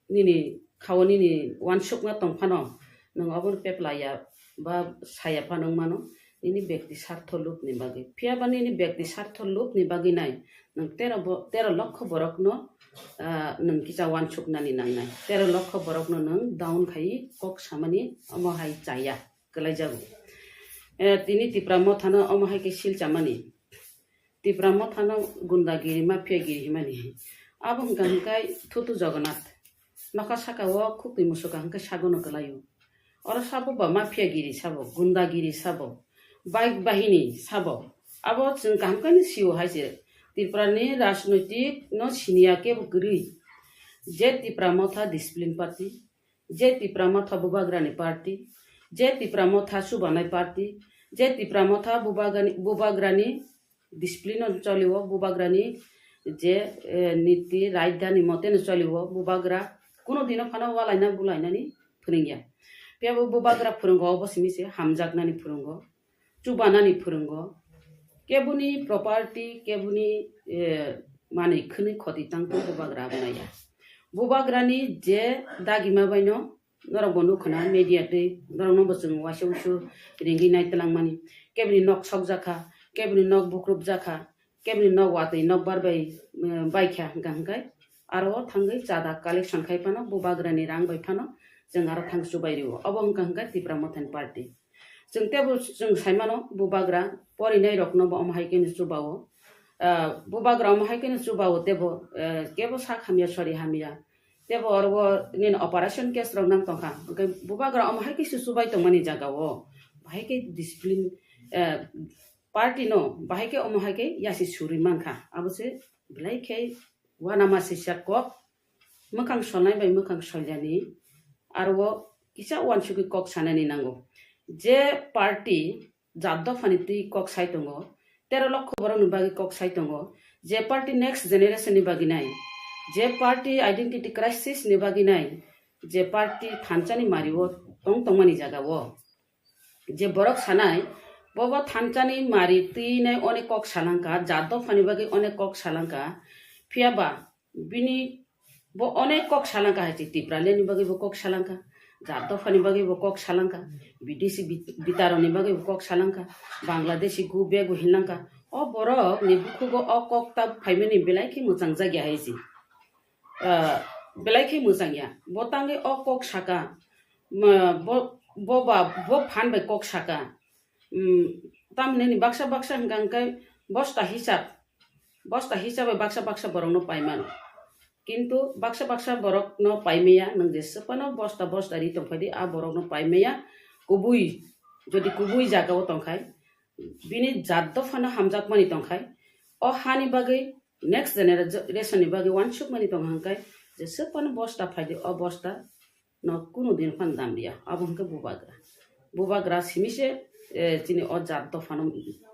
nini khao nini uansukma tong phano nwng obono peplaiya ba saya phano wng mano, nini bekti sartho lubni bagwi. Phiya ba nini bekti sartho lubni bagwi nai nwng tero bo-, tero lokho borokno, ah, nwng kisa uansuknani nangnai. Tero lokho borokno nwng down khai kok samani omo hai chaya kwlaijago. Eh, tini Tipra Mothano omo hai khe sil chamani. Tipra Mothano gundagiri, mafiagiri himani. Abo hwnkha hwnkhe Thutu Jagannath. Nokha saka o khukti musuka hwnkhe sagono kwlaio. Oro sabo ba mafiagiri sabo, gundagiri sabo, baik bahini sabo. Abo chwng kaham khe sio hai se. Tripura ni rajnoitik no siniya kebo kwrwi. Je Tipra Motha discipline party, je Tipra Motha bubagrani party, je Tipra Motha chubanai party, je Tipra Motha bubagrani, bubagrani discipline no choliwo, bubagrani je, eh, niti rajdhani mote no choliwo, bubagra kuno dino phano walaina bulainani phwrwngya. Phiya bo bubagra phwrwngo obo simi se hamjaknani phwrwngo, chubanani phwrwngo, keboni property, keboni, eh, manwi khwnwi khoti tangtwi bubagra abo naiya. Bubagrani je dagima baino norok bo nukha na media twi, norok no bo chwng waisa usu ringwi nai twlangmani. Keboni nok sokjakha, keboni nok bukrupjakha, keboni nok watwi nokbar bai, eh, baikha hwnkha hwnkhe aro thangwi chada collection khai phano bubagrani rang bai phano chwng aro thang chubai rio. Obo hwnkha hwnkhe Tipra Mothani party. Chwng teibo chwng saimano bubagra porinai rokno bo omo hai khe no chubao. Ah, bubagra omo hai khe no chubao teibo, eh, kebo sak hamya sori hamya. Teibo oro bo nini operation case rok nang tongkha. Hwnkhe bubagra omo hai khe se chubai tongmani jaga o. Bahai khe discipline, eh, party no bahai khe omo hai khe yasi suri mankha. Abo se belai khe uanama sisa kok. Mwkhang solnai bai mwkhang soljani, aro o kisa uansugwi kok sanani nango. Je party jat dophani twi kok sai tongo, tero lokho borokni bagwi kok sai tongo, je party next generation ni bagwi nai, je party identity crisis ni bagwi nai, je party thansa ni mari o tong tongmani jaga o. Je borok sanai, bobo thansa ni mari twi nai onek kok salangkha, jat dophani bagwi onek kok salangkha, phiya ba bini bo onek kok salangkha hai se, Tipraland ni bagwi bo kok salangkha, jat dophani bagwi bo kok salangkha, bidesi bit-, bitaroni bagwi bo kok salangkha, Bangladeshi go back bo hinlangkha. O borok ni bukhugo o kok ta phaimani belai khe mwchang jakya hai se. Ah, belai khe mwchang ya. Bo tangwi o kok saka, ma, bo, bo ba, bo phan bai kok saka. Hmm, tamni ni baksa baksa hwnkha hwnkhe bosta hisab, bosta hisab bai baksa baksa borok no pai mano. Kintu baksa baksa borok no pai maya, nwng jeswk phano bosta bosta ri tong phai di, a borok no pai maya. Kubui, jodi kubui jaga o tong khai, bini jat dophano hamjakmani tong khai, o hani bagwi next generation ni bagwi uansukmani tong hang khai, jeswk phano bosta phai di, o bosta no kunu din phan dam liya, abo hwnkhe bubagra. Bubagra simi se, eh, chini o jat dophano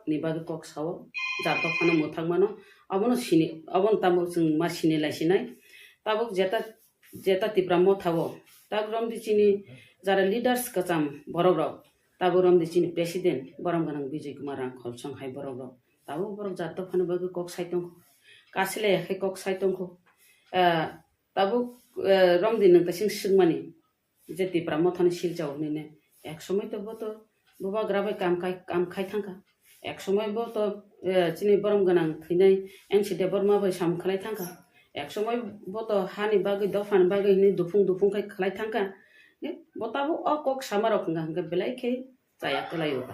ni bagwi kok sao, jat dophano mwthang mano, abono sini, abono tabuk chwng ma sini lai sinai. Tabuk jeta, jeta Tipra Motha o, tabuk romdi chini jara leaders kwcham borok rok, Tabuk romdi chini president borom gwnang Bijoy Kumar Rangkhol song hai borok rok. Tabuk borok jat dophani bagwi kok sai tongkho. Kasilai ya khe kok sai tongkho. Ah, tabuk, eh, romdi nwng kaising swngmani je Tipra Mothani silchao hinwi ne. Ek somoi to bo to bubagra bai kam khai, kam khai thangkha. Ek somoi bo to, eh, chini borom gwnang thwinai N C Debbarma bai samung khlai thangkha. Ek somoi bo to hani bagwi, dophani bagwi hinwi duphung duphung khai khlai thangkha. Bo tabuk o kok samarok hwnkha hwnkhe belai khe chaya kwlaio ba.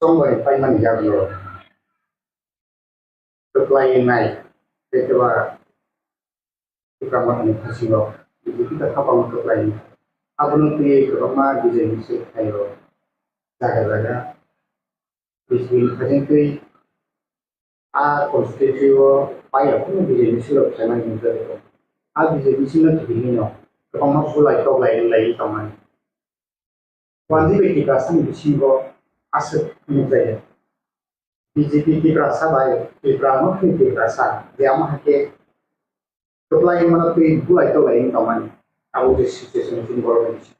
Tongbai paimani yagulo kwplai nai, tei keba Tipra Mothani phasingo B J P ta khapangma kwplai. Abono twiwi kwbangma bijai misil khlaio jaga jaga. Bising khajeng twi a constituency o paiya phano B J P silo khlaimani hinwi tongkha. A B J P silo thwihino kwbangma bulai toklai laiwi tongmani. Wanjwi bai Tiprasani bisingo aswk nukjaya. B J P Tiprasa bai Tipra Mothani Tiprasa je amo hai khe kwplai mano twi bulai toklai wng tongmani. Abo je situation chini borok ni bisingo.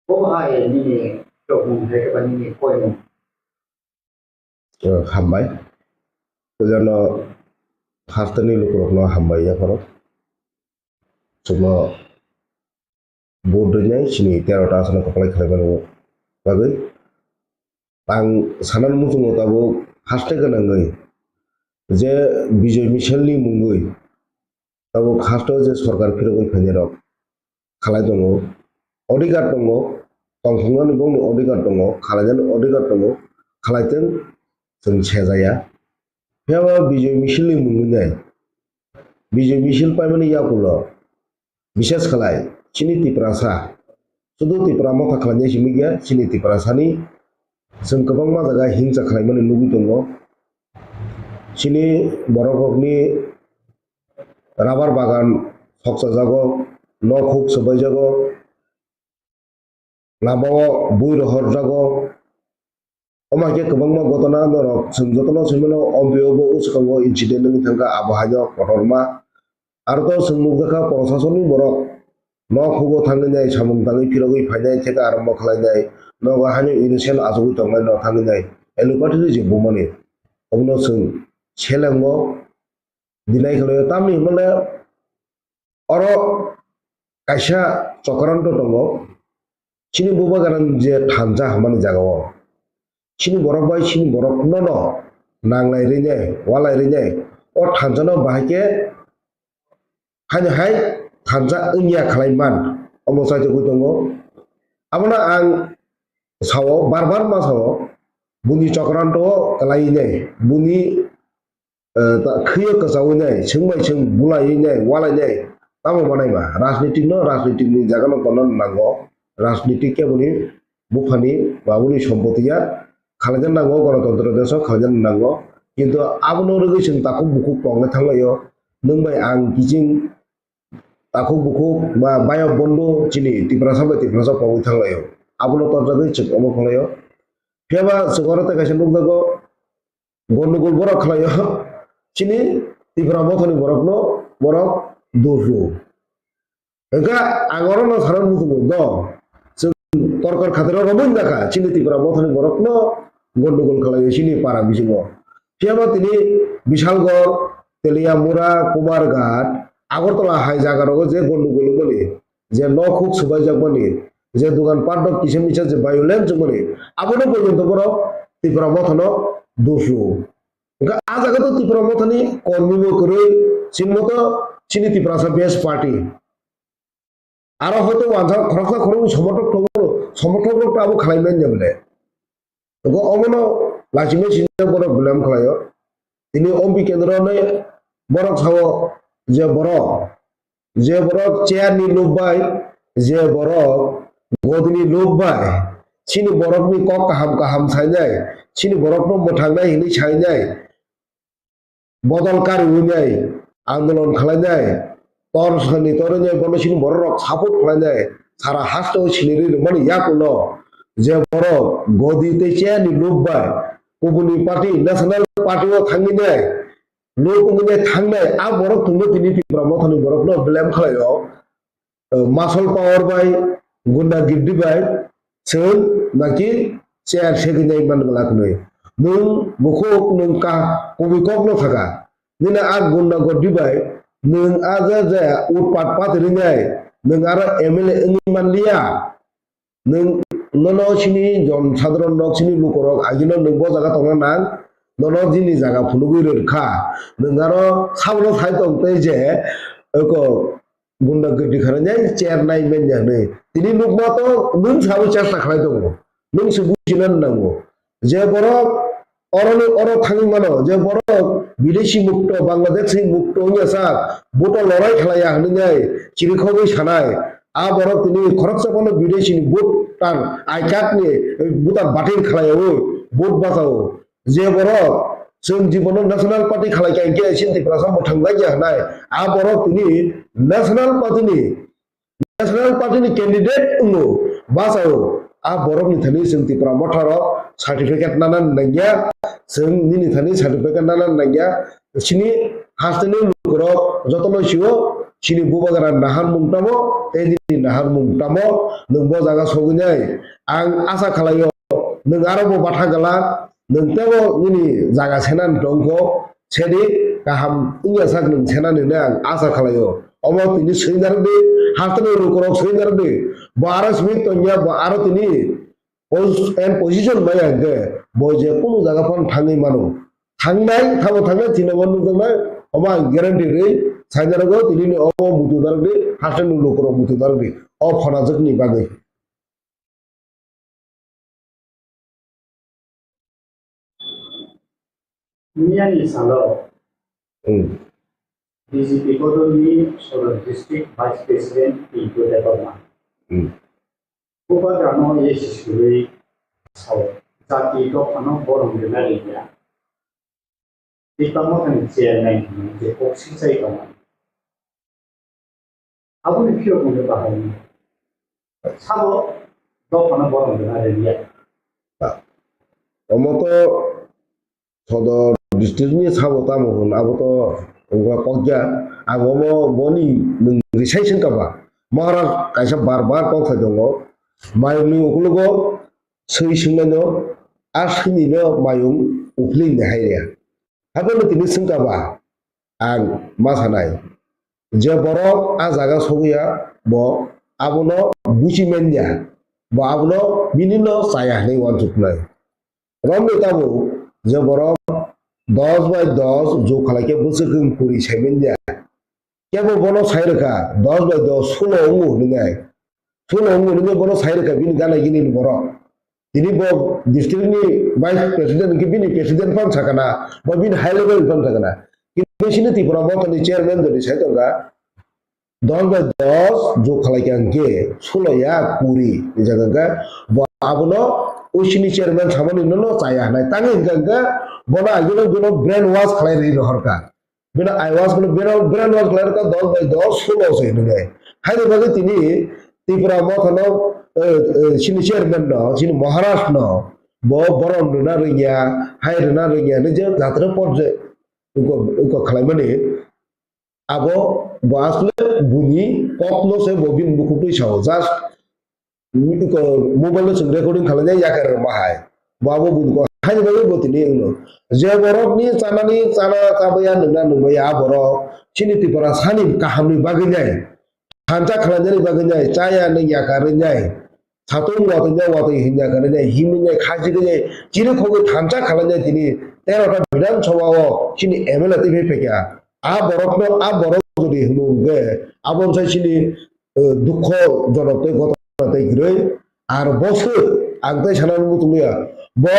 Bo hai nini tongmung hai khe ba nini koimung. Eh, hambai. Puilano first ni lukurokno hambai yapharo. Chwngno vote rwinai chini tero ta aswkno kwplai khlaimani bagwi. Ang sanani muchungo tabuk haste gwnangwi je Bijoy Misil ni mungwi tabuk haste o je sorkar phirogwi phainai rok khalai tongo, odhikar tongo, tongthoknani bongni odhikar tongo, khalainani odhikar tongo, khalai tong, chwng sejaya. Phiya ba Bijoy Misil ni mungwi nai, Bijoy Misil paimani yakulo, bises khalai chini Tiprasa, sudu Tipra Motha khlainai simi khe chini Tiprasani chwng kwbangma jaga himsa khlaimani nugwi tongo. Chini borok rokni rubber bagan sokchajago, nok huk swbaijago, lama o bui rohorjago. Omo hai khe kwbangma gotona norok chwng jotono swi mano, omo twi obo swkango incident wngwi thangkha, abo haino kotorma. Aro to chwng nukjakha, prosasonni borok nok hugo thangwi nai, samung tangwi phirogwi phainai, theka arombo khlainai, nogo haino innocent achugwi tongnai no thangwi nai, allopathy rijik bumani. Obono chwng selengo dinai khlaio, tamni hwnmale oro kaisa chokranto tongo, chini bubagrani je thansa hwnmani jagao. Chini borok bai chini borok nono nanglai rinai, walai rinai. O thansa no bahai khe haino hai thansa wngya khlai man, omo chaitugwi tongo. Abono ang sao, bar bar ma sao, buni chokranto o kwlai nai, buni eh, ta khwio kwchawi nai, chwng bai chwng bulaiwi nai, walai nai, tamo manai ba? Rajnitik no, rajnitik ni jaga no tonna nango. Rajnitik khe boni buphani ba boni sompoti ya, khalaijakna nango, gorotontro desh o khalaijakna nango. Kintu abono rwgwi chwng takhuk bukhuk tongwi thanglaio. Nwng bai ang kiching takhuk bukhuk ba bayok bondo chini Tiprasa bai Tiprasa tongwi thanglaio. Abono torjagwi chwng omo khlaio. Phiya ba chwng oro tei kaisa nukjago, gondogol borok khlaio, chini Tipra Mothani borokno borok dos rwo. Hwnkhe ang orono sana muchungo do, chwng korkor khatiro romwi nakha, chini Tipra Mothani borokno gondogol khlaio chini para bisingo. Phiya ba tini Bishalgarh, Teliamura, Kumarghat, Agartala hai jaga rogo je gondogol wngmani, je nok huk swbaijakmani, je dogan pat rok kisa misa je violence wngmani, abono porjonto borok Tipra Mothano dos rwo. Hwnkhe a jaga to Tipra Mothani kormi bo kwrwi, chini moto chini Tiprasa best party. Aro hoito wansa khoroksa khoroknwi somorthok tongo, somorthok rok to abo khlai manya bole. Hwnkhe omono lachimai sijak borok blame khlaio. Tini ompi kendro ni borok sao je borok, je borok chair ni lob bai, je borok godi ni lob bai, chini borok ni kok kaham kaham sainai, chini borok no mwthang nai hinwi sainai, bodol kariwi nai, andolon khlai nai, tor sani torwi nai, bono chini borok rok support khlai nai, sara haste o siniri rwmani yakulo je borok godi tei chair ni lob bai, kubuni party, national party o thangwi nai, lok wngwi nai thangnai, a borok tongno tini Tipra Mothani borokno blame khlaio. Eh, muscle power bai, gunda girdi bai, chwng naki chair segwi nai man bwla kwnwi. Nwng bukhuk nwng ka kubui kokno thaka. Nini a gunda gordi bai, nwng a ja ja utpat pat rinai, nwng aro M L A wngwi manliya. Nwng nono sini jon sadharon rok, sini lukorok agino nwng bo jaga tongna nang, nono jini jaga phunugwi rwrwkha. Nwng aro sabono sai tong tei je, eko gunda girdi kharwi nai chair nai manya hwnwi. Tini nukma to nwng sabo chesta khlai tongo. Nwng se bujina nango. Je borok oroni oro thangwi mano, je borok bidesi mukto, Bangladeshi mukto wngya sak, vote o lorai khlaiya hwnwi nai chirikhogwi sanai. A borok tini khoroksa phano bidesi ni vote tar I card ni, eh, voter batil khlaiyaui vote bachao. Je borok chwng jibono National Party khalai kha hinkhe chini Tiprasa mwthang jakya hwnai, a borok tini National Party ni, National Party ni candidate wngo, bachao. A borok ni thani chwng Tipra Motha rok certificate nana nangya, chwng nini thani certificate nana nangya. Chini hasteni lukurok jotono sio, chini bubagra naharmung tamo, tei nini naharmung tamo, nwng bo jaga sogwi nai. Ang asa khlaio, nwng aro bo batha gala, nwng teibo nini jaga senani tongkho, sedi kaham wngya sak nwng senani hwnwi ang asa khlaio. Omo tini swinardi, hasteni lukurok swinardi, bo aro simi tongya, bo aro tini pos-, and position maya hwnkhe bo je kunu jaga phano thangwi mano. Thangnai, thabo thangnai, tino bo nukjaknai, omo ang guarantee rwi sainarogo, tinini omo muitu narwkdi, hasteni lukurok muitu narwkdi, o phanajwkni bagwi. Miyani salo Hmm. B J P bodolni Sodor District Vice President Pintu Debbarma. Hmm. Bubagrano yesi sirwi sao, jati dophano borom rwna rwya. Tipra Mothani chairman hwnwi je kok sijai tongo. Aboni phiyok hwnwi bahai sabo dophano borom rwna rwya. Omo to Sodor district ni sabo tamo hwn, abo to wngkha kokya. Ang omo boni nwng risai sengkha ba. Maharaj kaisa bar bar kok sai tongo. Mayung ni ukologo swi swngnaino, a swini no mayung uphilwi ni hai ya. Haikhe no tini swngkha ba, ang ma sanai, je borok a jaga sogwi ya, bo abono buchi manya, bo abono bini no chaya hinwi uansuknai. Romwi tabuk je borok dos bai dos jug khlai khe bwswk wng kuri sai manya. Kebo bono sai rwkha, dos bai dos sulo wngo hwnwi nai. Sulo wngo hwnwi bono sai rwkha bini gana gini ni borok. Tini bo district ni vice president hwnkhe bini president phano sakana, bo bini high level phano sakana. Kintu sini Tipra Motha ni chairman jodi sai tongkha, dos bai dos jug khlai kha hwnkhe sulo ya kuri ni jaga hwnkhe bo abono o sini chairman samani nono chaya hwnai. Tangwi hwnkha hwnkhe bono agino bono brain wash khlai rwi rohorkha. Bini eyewash bono bini brainwash khlai rwkha dos bai dos sulo se hinwi. Haini bagwi tini Tipra Motha no, eh, eh, chini chairman no, chini Maharaj no, bo borom rwna rwngya, hai rwna rwngya hinwi je jatra porje wngkha, wngkha khlaimani. Abo bo asle buni kok no se bo bini bukhuk twi sao. Just iko mobile no chwng recording khlainai yakar rwma hai. Bo abo buini kok haini bagwi bo tini wngno. Je borok ni chanani chana chabaya nwngna nungmaya a borok chini Tripura sani kaham ni bagwi nai. Thansa khlainani bagwi nai, chaya nwng yakar nai. Satung watwi nai, watwi hin yakar nai, himwi nai, khajigwi nai, chini khogwi thansa khlainai tini tero ta Bidhan Sabha o chini M L A twi phai phaikha. A borok no, a borok jodi hwnwi hwnkhe abo wngkha chini eh, dukho jonok tei gotona tei kwrwi. Ar bo se ang tei sana muchungya. Bo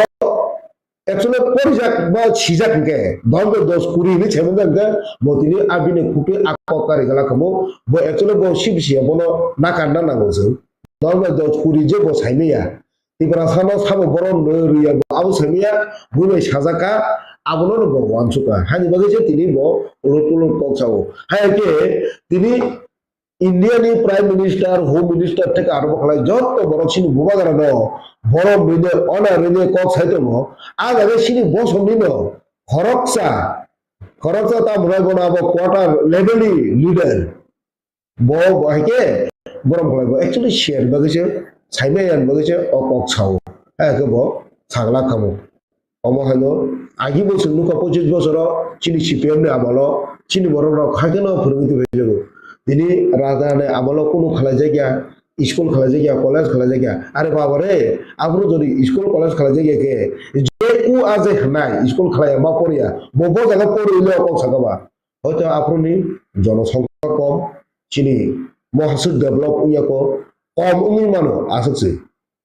actually porijak ba sijak hwnkhe, dos bai dos kuri hinwi saimanjak hwnkhe, bo tini a bini khukti a kok kari gala kamo. Bo actually bo sibisi ya bono nakarna nango chwng. Dos bai dos kuri je bo saimaya. Tiprasa no sabo borom rwya bo abo saimaya, bui bai sajak ka, abono no bo uansukha. Haini bagwi se tini bo ulot ulot kok sao. Hai khe tini India ni Prime Minister, Home Minister theke arok khlai jotto borok chini bubagra no borom rine, ona rine kok sai tongo. A jaga chini bosong ni no khoroksa, khoroksa ta mwnai bono abo quarter level ni leader. Bo, bo hai khe borom khlai bo actually share bagwi se, saimaya bagwi se o kok sao. Hai khe bo sagla kamo. Omo haino agi bo chwng nukha pochis bosoro chini C P M ni amolo chini borok rok haikhe no phwrwngwi tongphai jago. Tini raja ni amolo kunu khlai jakya, school khlai jakya, college khlai jakya. Are baba re, aphuru jodi school college khlai jakya khe je ku a je hwnai school khlai ma porya, bo bo jaga porwi le o kok sakha ba. Hoito aphuruni jonosongkha kom, chini mohaswk develop wngya ko, kom wngwi mano aswk se.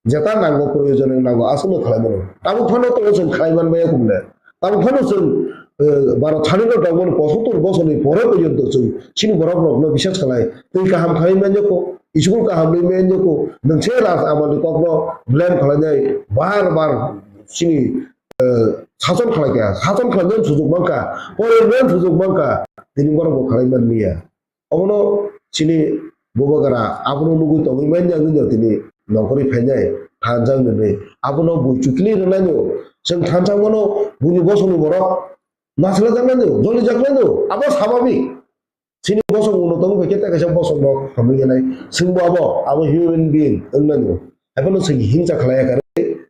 Jeta nango proyojon nango aswkno khlai mano. Tabuk phano tongo chwng khlai man maya kumle. Tabuk phano chwng, eh, baro thani no tongmani pochottor bosorni pore porjonto chwng chini borok rokno bisas khlai. Twi kaham khlai manya ko, school kaham ri manya ko, nwng se raj amani kokno blame khlainai bar bar chini eh, sason khlai kha, sason khlainani sujuk mankha, poroi nani sujuk mankha, tini borok bo khlai man liya. Obono chini bubagra abono nugwi tongwi manya wngwi no tini nongkhorwi phainai thansa wngwi abono bui chukli rwnaino chwng thansa mano buini bosongni borok naslajaknaino, jolijaknaino, abo sababik. Chini bosong ulo tongo bai khe tei kaisa bosong no hamwi gwnai. Chwngbo abo, abo human being wngmani. Haiphano chwng himcha khlai ya kare,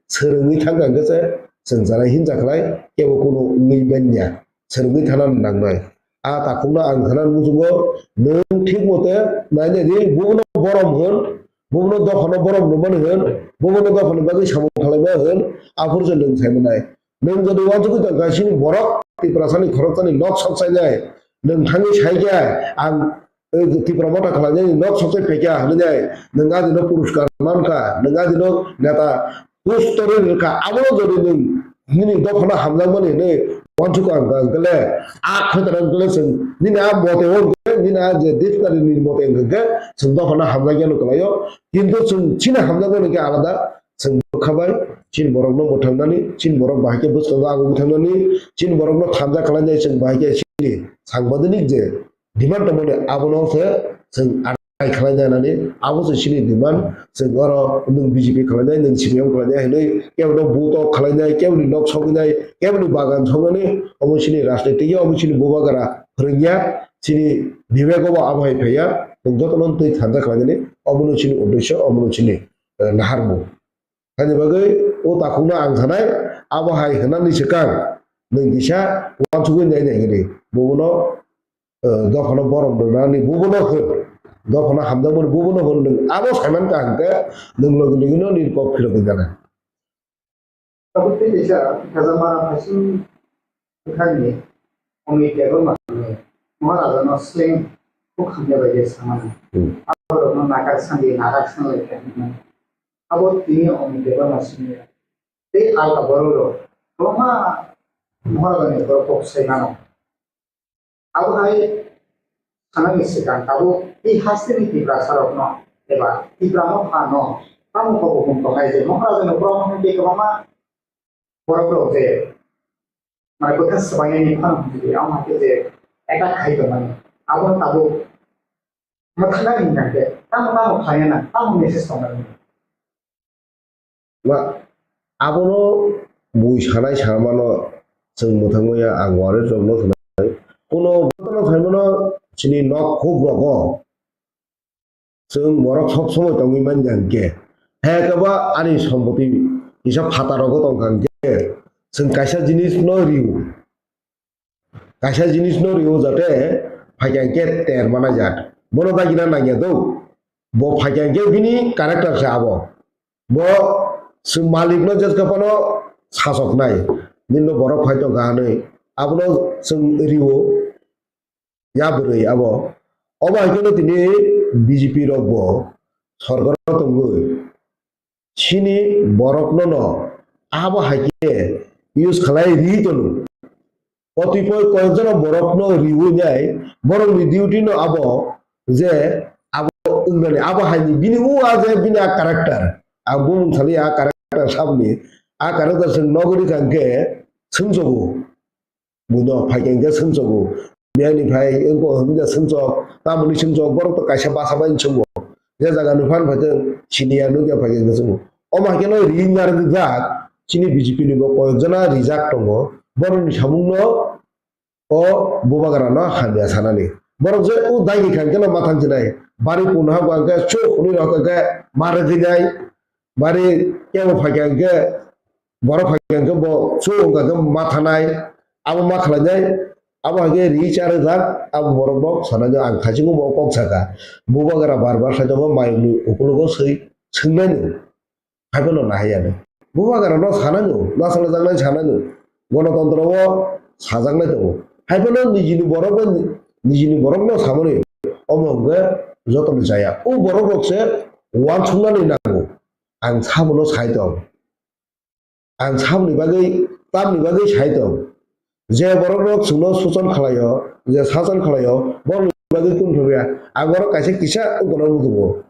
swrwngwi thang kha hwnkhe se chwng janai himcha khlai, kebo kunu wngwi manya. Swrwngwi thana nangnai. A takhukno ang thana muchungo, nwng thik mote nainai di, bubuno borom hwn, bubuno dophano borom rwmani hwn, bubuno dophani bagwi samung khlaima hwn, aphuru se nwng sai manai. Nwng jodi uansugwi tongkha, chini borok Tiprasani khoroksani nok sok chainai, nwng thangwi saikha, ang, eh, Tipra Motha khlainani nok sok chai phaikha hwnwi nai, nwng adino puruskar mankha, nwng adino neta post torwi rwkha, abono jodi nwng nini dophano hamjakmani hwnwi uansukha hwnkha hwnkhe le, a khaitara hwnkhe le chwng nini a mote o hwnkhe, nini a je dictionary ni mote hwnkhe chwng dophano hamjakya no kwlaio, kintu chwng chini hamjakmani hwnkhe alada. Chwng bwkha bai chini borokno mwthangnani, chini borok bahai khe bwskango abo mwthangnani, chini borokno thansa khlainai chwng bahai khe chini sangbadonik je demand tongmani abono se chwng adai khlainai nani, abo se chini demand. Chwng oro nwng B J P khlainai, nwng C P M khlainai hinwi keboni buto khlainai, keboni nok sogwinai, keboni bagan soknani omo chini rajniti ya, omo chini bubagra phwrwngya, chini bibego bo abo hai phaiya, nwng jotono twi thansa khlainani, omono chini uddesyo, omono chini, eh, naharmung. Ani bagwi o takhukno ang sanai, abo hai hwnani swkang nwng kisa uansugwi nai nai hwnwi. Bubuno, eh, dophano borom rwnani bubuno hwn. Dophano hamjakmani bubuno hwn nwng abo saiman kaham khe nwng logi logino nini kok philogwi gana. Tabuk tei kaisa khajama hasing bwkhakni Omni Debbarma hwnwi Maharajano sleng khuk hamya bai je samani. Hmm. Aborokno nakar sandi nakar sanglai khe hwnwi. Abo tini Omni Debbarma simi tei alka borok rok kwbangma Maharajani borok kok sai mano. Abo hai sanani swkang tabuk tei hasteni Tiprasarokno eba Tipra Mothano tamo kok hukum tongnai je Maharajano borok hwn tei kwbangma borok rok je mane bwkha swbainani phano hwn tei amo hai khe je attack khai tongmani abono tabuk mwthangna hwn khe tamo tamo khlaiya nang tamo message tongnai. Ba, abono bui sanai samano chwng mwthangmaya ang warek rokno sanai. Kuno bono saimano chini nok khuk rogo chwng borok sob somoi tongwi manya hwnkhe. He khe ba ani sompoti kisa phataro go tongkha hwnkhe chwng kaisa jinis no rio. Kaisa jinis no rio jate phaikha hwnkhe ter mana jat. Bono dagina nangya do. Bo phaikha hwnkhe bini character se abo. Bo chwng malik no jeska phano sasok nai. Nini no borok phai tongkha hwnwi. Abono chwng rio. Ya bwrwi abo. Obo hai kheno tini B J P rok bo sorkar o tongwi. Chini borokno no abo hai khe use khlai ri tono. Kotipoi koyekjona borokno riwi nai, borokni duty no abo je abo wngnani, abo hai ni bini o a je bini a character. Ang bumung sali a character sabni, a character chwng nogwi rikha hwnkhe swngchago. Buino phaikha hwnkhe swngchago. Biyani phai wngkha hwnwi da swngchok, tamoni swngchok, borok to kaisa basa bai swngbo. Je jaga ni phan phaitwng siniya nukya phaikhe swngbo. Omo haikhe no ring narwkjak chini B J P ni bo koyok jona rijak tongo. Borok ni samung no o bubagra no hamya sanani. Borok je o dagi khan khe no ma thang chinai. Bari punha bo angkhe chuk hwnwi rok khe ma rwgwi nai. Bari kebo phaikha hwnkhe, borok phaikha hwnkhe bo chwng wngkha khe ma thanai, abo ma khlainai, abo haikhe ri cha rwjak, abo borok bo sanai, ang thaichungo bo kok sakha. Bubagra bar bar sai tongo, mayungni ukologo swi swngnaino, haiphano nahaiya de. Bubagra no sanaino, ma salajaknai sanaino, gonotontro o sajaknai tongo. Haiphano nijini borok bai nijini borok no samani, omo hwnkhe jotono chaya. O borok rok se uansuknani nango. Ang sabono sai tong. Ang saboni bagwi, tamni bagwi sai tong. Je borok rok chwngno suchon khlaio, je sachon khlaio, borokni bagwi tong thangya. Ang borok kaisa kisa wngkona muchungo.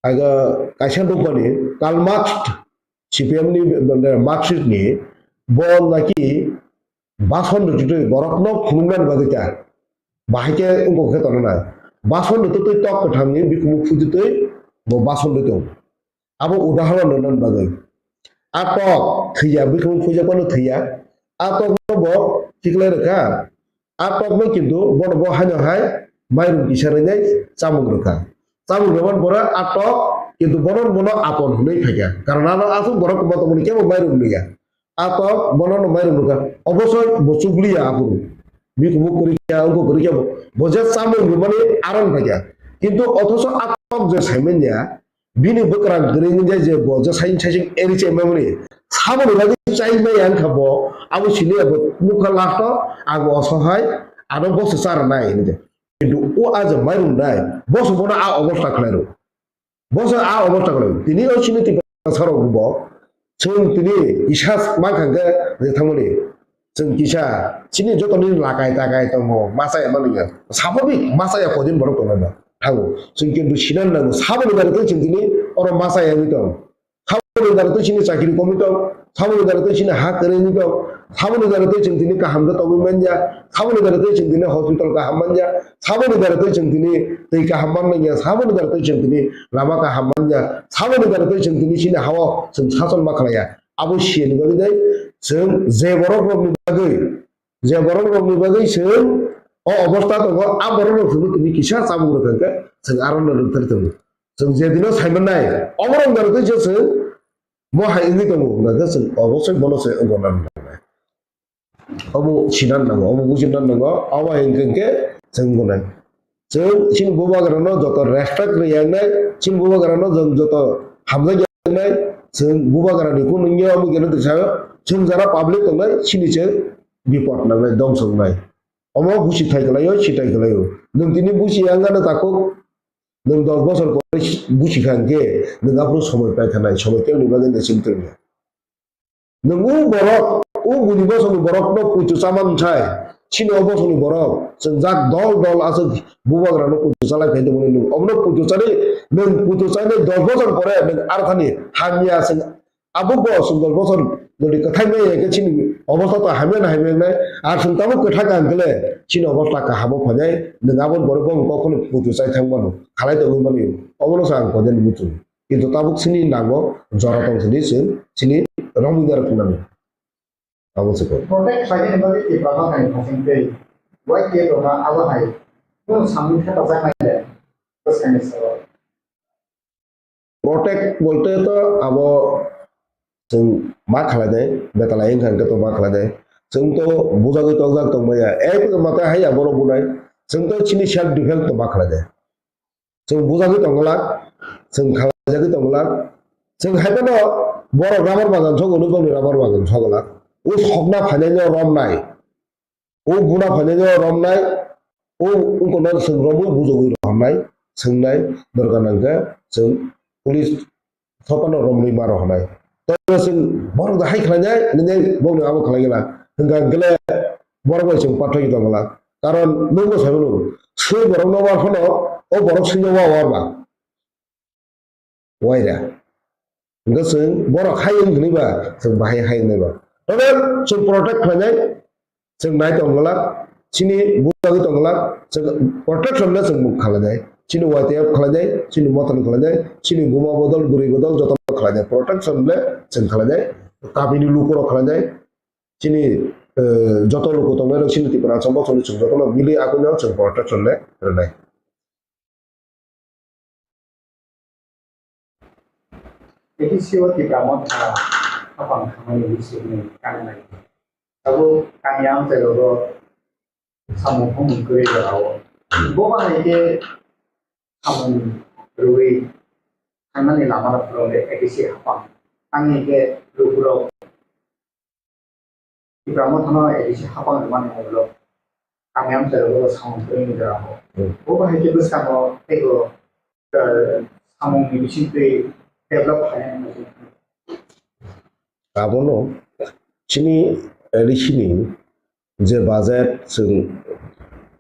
Aga kaisa nukmani Karl Marx, C P M ni Marxist ni, bo naki bason rwtwi borokno phunuknani bagwi ta. Bahai khe wngkha khe tongnai. Bason rwtwi tok kwthangni bikhumu phujitwi bo bason rwtwi tongo. Abo udahoron rwna bagwi. A tok thwiya, bikhumu phuijakmano thwiya. A tokno bo khiklai rwkha. A tokno kintu bono bo haino hai mairum kisa rwnai chamung rwkha. Chamung rwmani pore a tok kintu bono bono apon hwnwi phaikha. Karon ano aswk borok kwma tongmani kebo mairum nwiya. A tok bono no mairum rwkha. Obosoi bo chugliya aphuru. Bikhumu kwrwi kha, wngkha kwrwi kha bo. Bo je chamung rwmani aron phaikha. Kintu othoso a tok je saimanya, bini bwkrang kwrwi wngya je bo je saising saising eri chaimani. Saboni bagwi chaimaya wngkha bo, abo siniya bo nukha last o, ang bo osohai, ano boso cha rwnai hinwi. Kintu o a je mairum nai, boso bono a obostha khlai rw. Boso a obostha khlai rw. Tini o sini Tiprasa rok bo, chwng tini kisa mankha hwnkhe je thangmani. Chwng kisa chini jotoni lakai takai tongo, masa ya mani ya. Sababik masa ya kodin borok tongo na. Thango. Chwng kintu sinan nango. Saboni bagwi tei chwng tini oro masa ya wngwi tong. Saboni bagwi tei chini chakri komwi tong. Saboni bagwi tei chini ha kwrwi wngwi tong. Saboni bagwi tei chwng tini kaham khe tongwi manya. Saboni bagwi tei chwng tini hospital kaham manya. Saboni bagwi tei chwng tini twi kaham man manya. Saboni bagwi tei chwng tini lama kaham manya. Saboni bagwi tei chwng tini chini hao chwng sachon ma khlaiya. Abo siyani bagwi tei chwng je borok rokni bagwi Je borok rokni bagwi chwng o obostha tongo, a borok rok phuru tini kisa chamung rwkha hwnkhe chwng aro no rwktharwi tongo. Chwng je dino saimannai, oborok no rwktwi se chwng mo hai wngwi tongo, hwnkha khe chwng obosoi bono se wngna nangnai. Obo sinan nango, obo bujina nango, abo hai wngkha hwnkhe chwng wngnai. Chwng chini bubagrano joto respect rwi yangnai, chini bubagrano chwng joto hamjak yangnai, chwng bubagrani kung nungya omo geno tisayo, chwng jara public tongnai, chini chwng bipot nangnai, dongso wngnai. Omo busi thai kwlaio, si thai kwlaio. Nwng tini busi yang gana takhuk, nwng dos bosor pore busi kha hwnkhe, nwng aphuru somoi pai thanai, somoi tei bagwi nwng chini tongya. Nwng o borok, o buni bosongni borokno puitu chama nwng thai, chini o bosongni borok chwngjak dol dol aswk bubagrano puitu chalai phai tongmani nwng. Obono puitu chani, nwng puitu chani dos bosor pore nwng arthani hamya chwng abo bo chwng dos bosor jodi kwthai maya khe chini obostha to hamya na hamya wngnai, ar chwng tabuk kwthang ang khle chini obostha kahamo phainai, nwng aboni borok bo kokno puitu chai thang mano, khalai tongwi mano, obono se ang koinani muchung. Kintu tabuk chini nango jora tong sini chwng chini romwi narwk nani. Abo se kok. Protect khlainani bagwi Tipra Mothani thasing tei Y T F rokno abo hai kunu samung thepajaknai le bwskangni salo. Protect bolte to abo chwng ma khlainai, betalai wngkha hwnkhe to ma khlainai. Chwng to bujagwi tongjak tongmaya. Ek mata hai abo rw bunai. Chwng to chini self defense to ma khlainai. Chwng bujagwi tongwlak, chwng khalajagwi tongwlak. Chwng hai phano borok rubber bagan sogwi, boni rubber bagan sogwlak. O sokna phainaino romnai. O buna phainaino romnai. O wngkokno chwng romwi bujagwi rohornai, swngnai, dorkar nangkhe chwng police Sopano romwi ma rohornai. Tei chwng borok da hai khlainai, nini bokni abo khlai gana. Hwnkha hwnkhe le borok bai chwng pathai tong gana. Karon nwng bo sai mano, swi borok no war phano, o borok swi no wa war ba. Waira. Hwnkhe chwng borok hai wng hwnwi ba, chwng bahai hai wngnai ba. Tobe chwng protect khlainai, chwng nai tong gana. Chini bujagwi tongla, chwng protection le chwng khlainai. Chini Y T F khlainai, chini motan khlainai, chini buma bodol, bwrwi bodol joto khlainai. Protection le chwng khlainai. Kabini lukurok khlainai. Chini, eh, joto luku tongnai rok chini Tipra Motha chwng jotono mili akwino chwng protection le rwnai. A D C o Tipra Motha hapang khamani bisi hwnwi kangnai. Tabuk kami amchai rogo samung phangmung kwrwi jorao. Bo bahai khe samung rwui thangnani lama rok phwrwng de A D C hapang. Tangni khe lukurok Tipra Mothano A D C hapang rwmani munglo kami amchai rogo samung kwrwini jora ho. Hmm. Bo bahai khe bwskango teibo, eh, samungni bisingtwi develop khlainani muchung. Abono chini A D C ni je budget chwng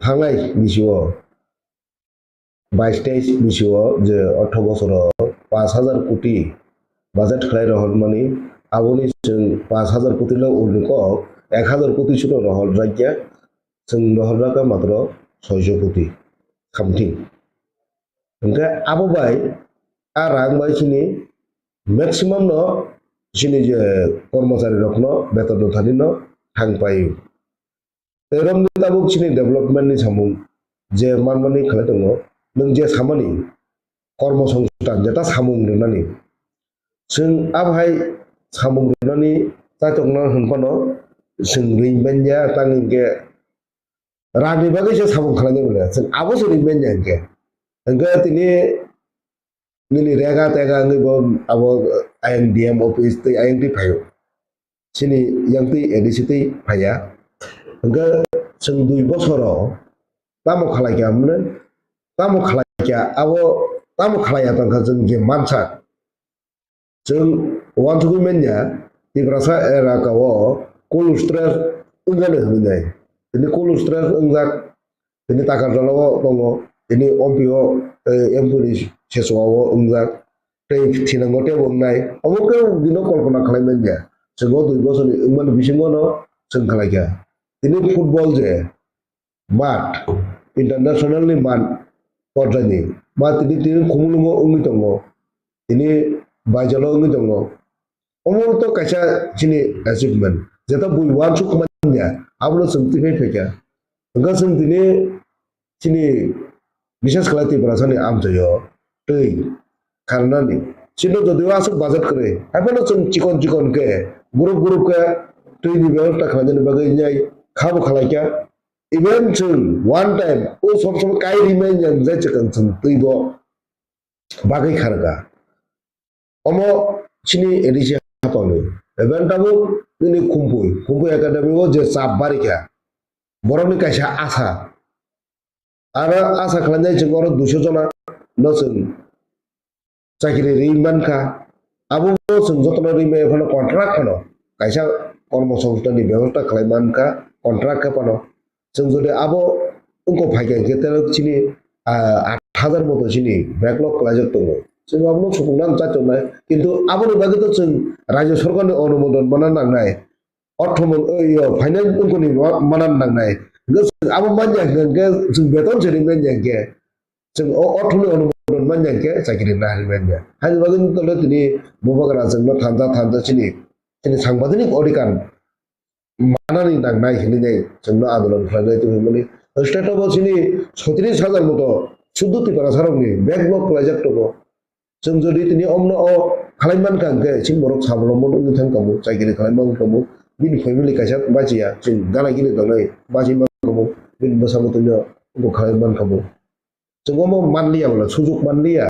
thangnai bisio bais teis bisio je ortho bosoro paanch hajar koti budget khlai rohormani, aboni chwng paanch hajar koti le uni kok ek hajar koti sino rohorjakya, chwng rohorjakha matro soiso koti something. Hwnkhe abo bai a rang bai chini maximum no chini je kormochari rokno beton no thani no thang paio. Tei romni tabuk chini development ni samung je manmani khlai tongo, nwng je samani kormo songsthan jeta samung rwnani. Chwng abohai samung rwnani chaitokno hwnphano chwng ring manya, tang hinkhe rangni bagwi se samung khlainai manya, chwng abo se ring manya hinkhe. Hinkhe tini nini rega tega wngwi bo abo ayang D M office tei ayang twi phaio. Chini yang twi A D C twi phaiya. Hwnkhe chwng dui bosoro tamo khlai kha hwnle, tamo khlai kha abo, tamo khlai ya tongkha chwng je mansa. Chwng uansugwi manya Tiprasa elaka o cold storage wngjani hwnwi nai. Tini cold storage wngjak. Tini Takarjala o tongo, tini Ompi o, eh, M P ni sesuwa o wngjak, tei thinango tei bo wngnai. Obo khe bini kolpona khlai manya. Chwng o dui bosorni wngmani bisingo no chwng khlai kha. Tini football je mat, international ni mat porjani mat tini, tini Khumulwngo wngwi tongo, tini Baijalo wngwi tongo. Omo to kaisa chini achievement. Jeta bui uansuk manya, abono chwng twi phai phaikha. Hwnkhe chwng tini chini bises khlai Tiprasani amchaio twi kharnani. Chini jodi o aswk budget kwrwi, haiphano chwng chikon chikon khe group group khe twini bebosta khlainani bagwi nai khabo khlaikha. Even chwng one time o sob sob kai rimanya jai chwng chwng twibo bagwi kharkha. Omo chini A D C hapangni. Even tabuk nini Khumpui, Khumpui Academy o je chap barikha, borokni kaisa asa. Aro asa khlainai chwng oro duiso jona no chwng chakiri ri mankha. Abo chwng jotono ri maya phano contract phano kaisa kormo songsthanni bebosta khlai mankha, contract khe phano. Chwng jodi abo wngkok phaikha hinkhe terok chini, ah, aat hajar moto chini backlog khlaijak tongo. Chwng abono supungna chai tongnai. Kintu aboni bagwi to chwng rajyo sorkarni onumodon mana nangnai. Ortho mon-, o, yo, finance wngkoni ma-, mana nangnai. Hinkhe chwng abo manya hinkhe chwng beton se ri manya hinkhe. Chwng o orthoni onumodon manya hinkhe chakiri nahari manya. Haini bagwi tole tini bubagra chwngno thansa thansa chini, chini sangbajanik odhikar manani nangnai hinwi nai chwngno andolon khlainai tongwi mani. State o bo chini soitris hajar moto suddo Tiprasarokni backlog khlaijak tongo. Chwng jodi tini omno o khlai mankha hinkhe chini borok sabolombon wngwi thang kamo, chakiri khlai mankha kamo, bini family kaisa bachiya, chwng gana gini tongnai bachai mankha kamo, bini bwsa bwtwino bo khlai mankha kamo. Chwng omo manliya bola, sujuk manliya.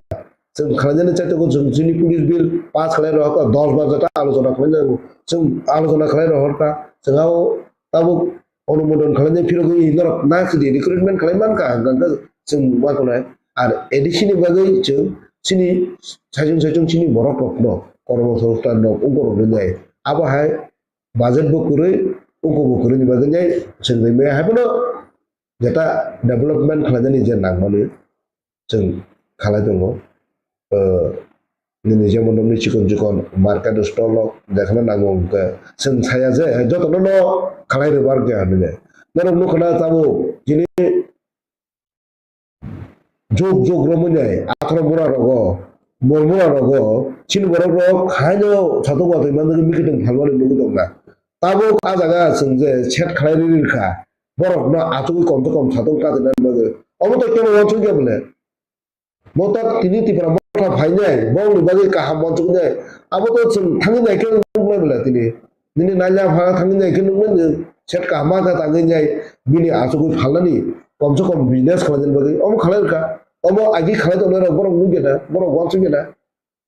Chwng khlainani chaitokgo chwng chini police bill pass khlai rohorkha, dos bar jata alochona khlainai, chwng alochona khlai rohorkha, chwng ao tabuk onumodon khlainai phirogwi norok na chini recruitment khlai mankha, hwnkhe chwng ma tongnai. Ar A D C ni bagwi chwng chini saichung saichung chini borok rokno kormo songsthan rok wngkok rok rinai. Abo hai budget bo kwrwi, wngkok bo kwrwini bagwi nai chwng rimai. Haiphano jeta development khlainani je nangmani chwng khalai tongo. O, nini jemon nokni chikon chikon market stall rok jekheno nango hwnkhe chwng saya je jotono no khalai rwbar khe hinwi. borok nukha na tabuk chini jug jug romwi nai akhoro bura rogo, bor bura rogo, chini borok rok haino satung watwi manjak mikitwng phalmani nugwi tongna. Tabuk a jaga chwng je set khlai rwi rwkha, borok no achugwi kom se kom satung katinani bagwi. Omo to kebo wansuk ya bole. Bo to tini Tipra Motha phainai, bongni bagwi kaham wansuknai. Abo to chwng thangwi nai khe nuknai bole tini. Nini naila phara thangwi nai khe nuknai, nwng set kaham khe tangwi nai, bini achugwi phalnani, kom se kom business khlainani bagwi. Omo khlai rwkha. Omo agi khlai tongnai rok borok nukya na, borok wansukya na.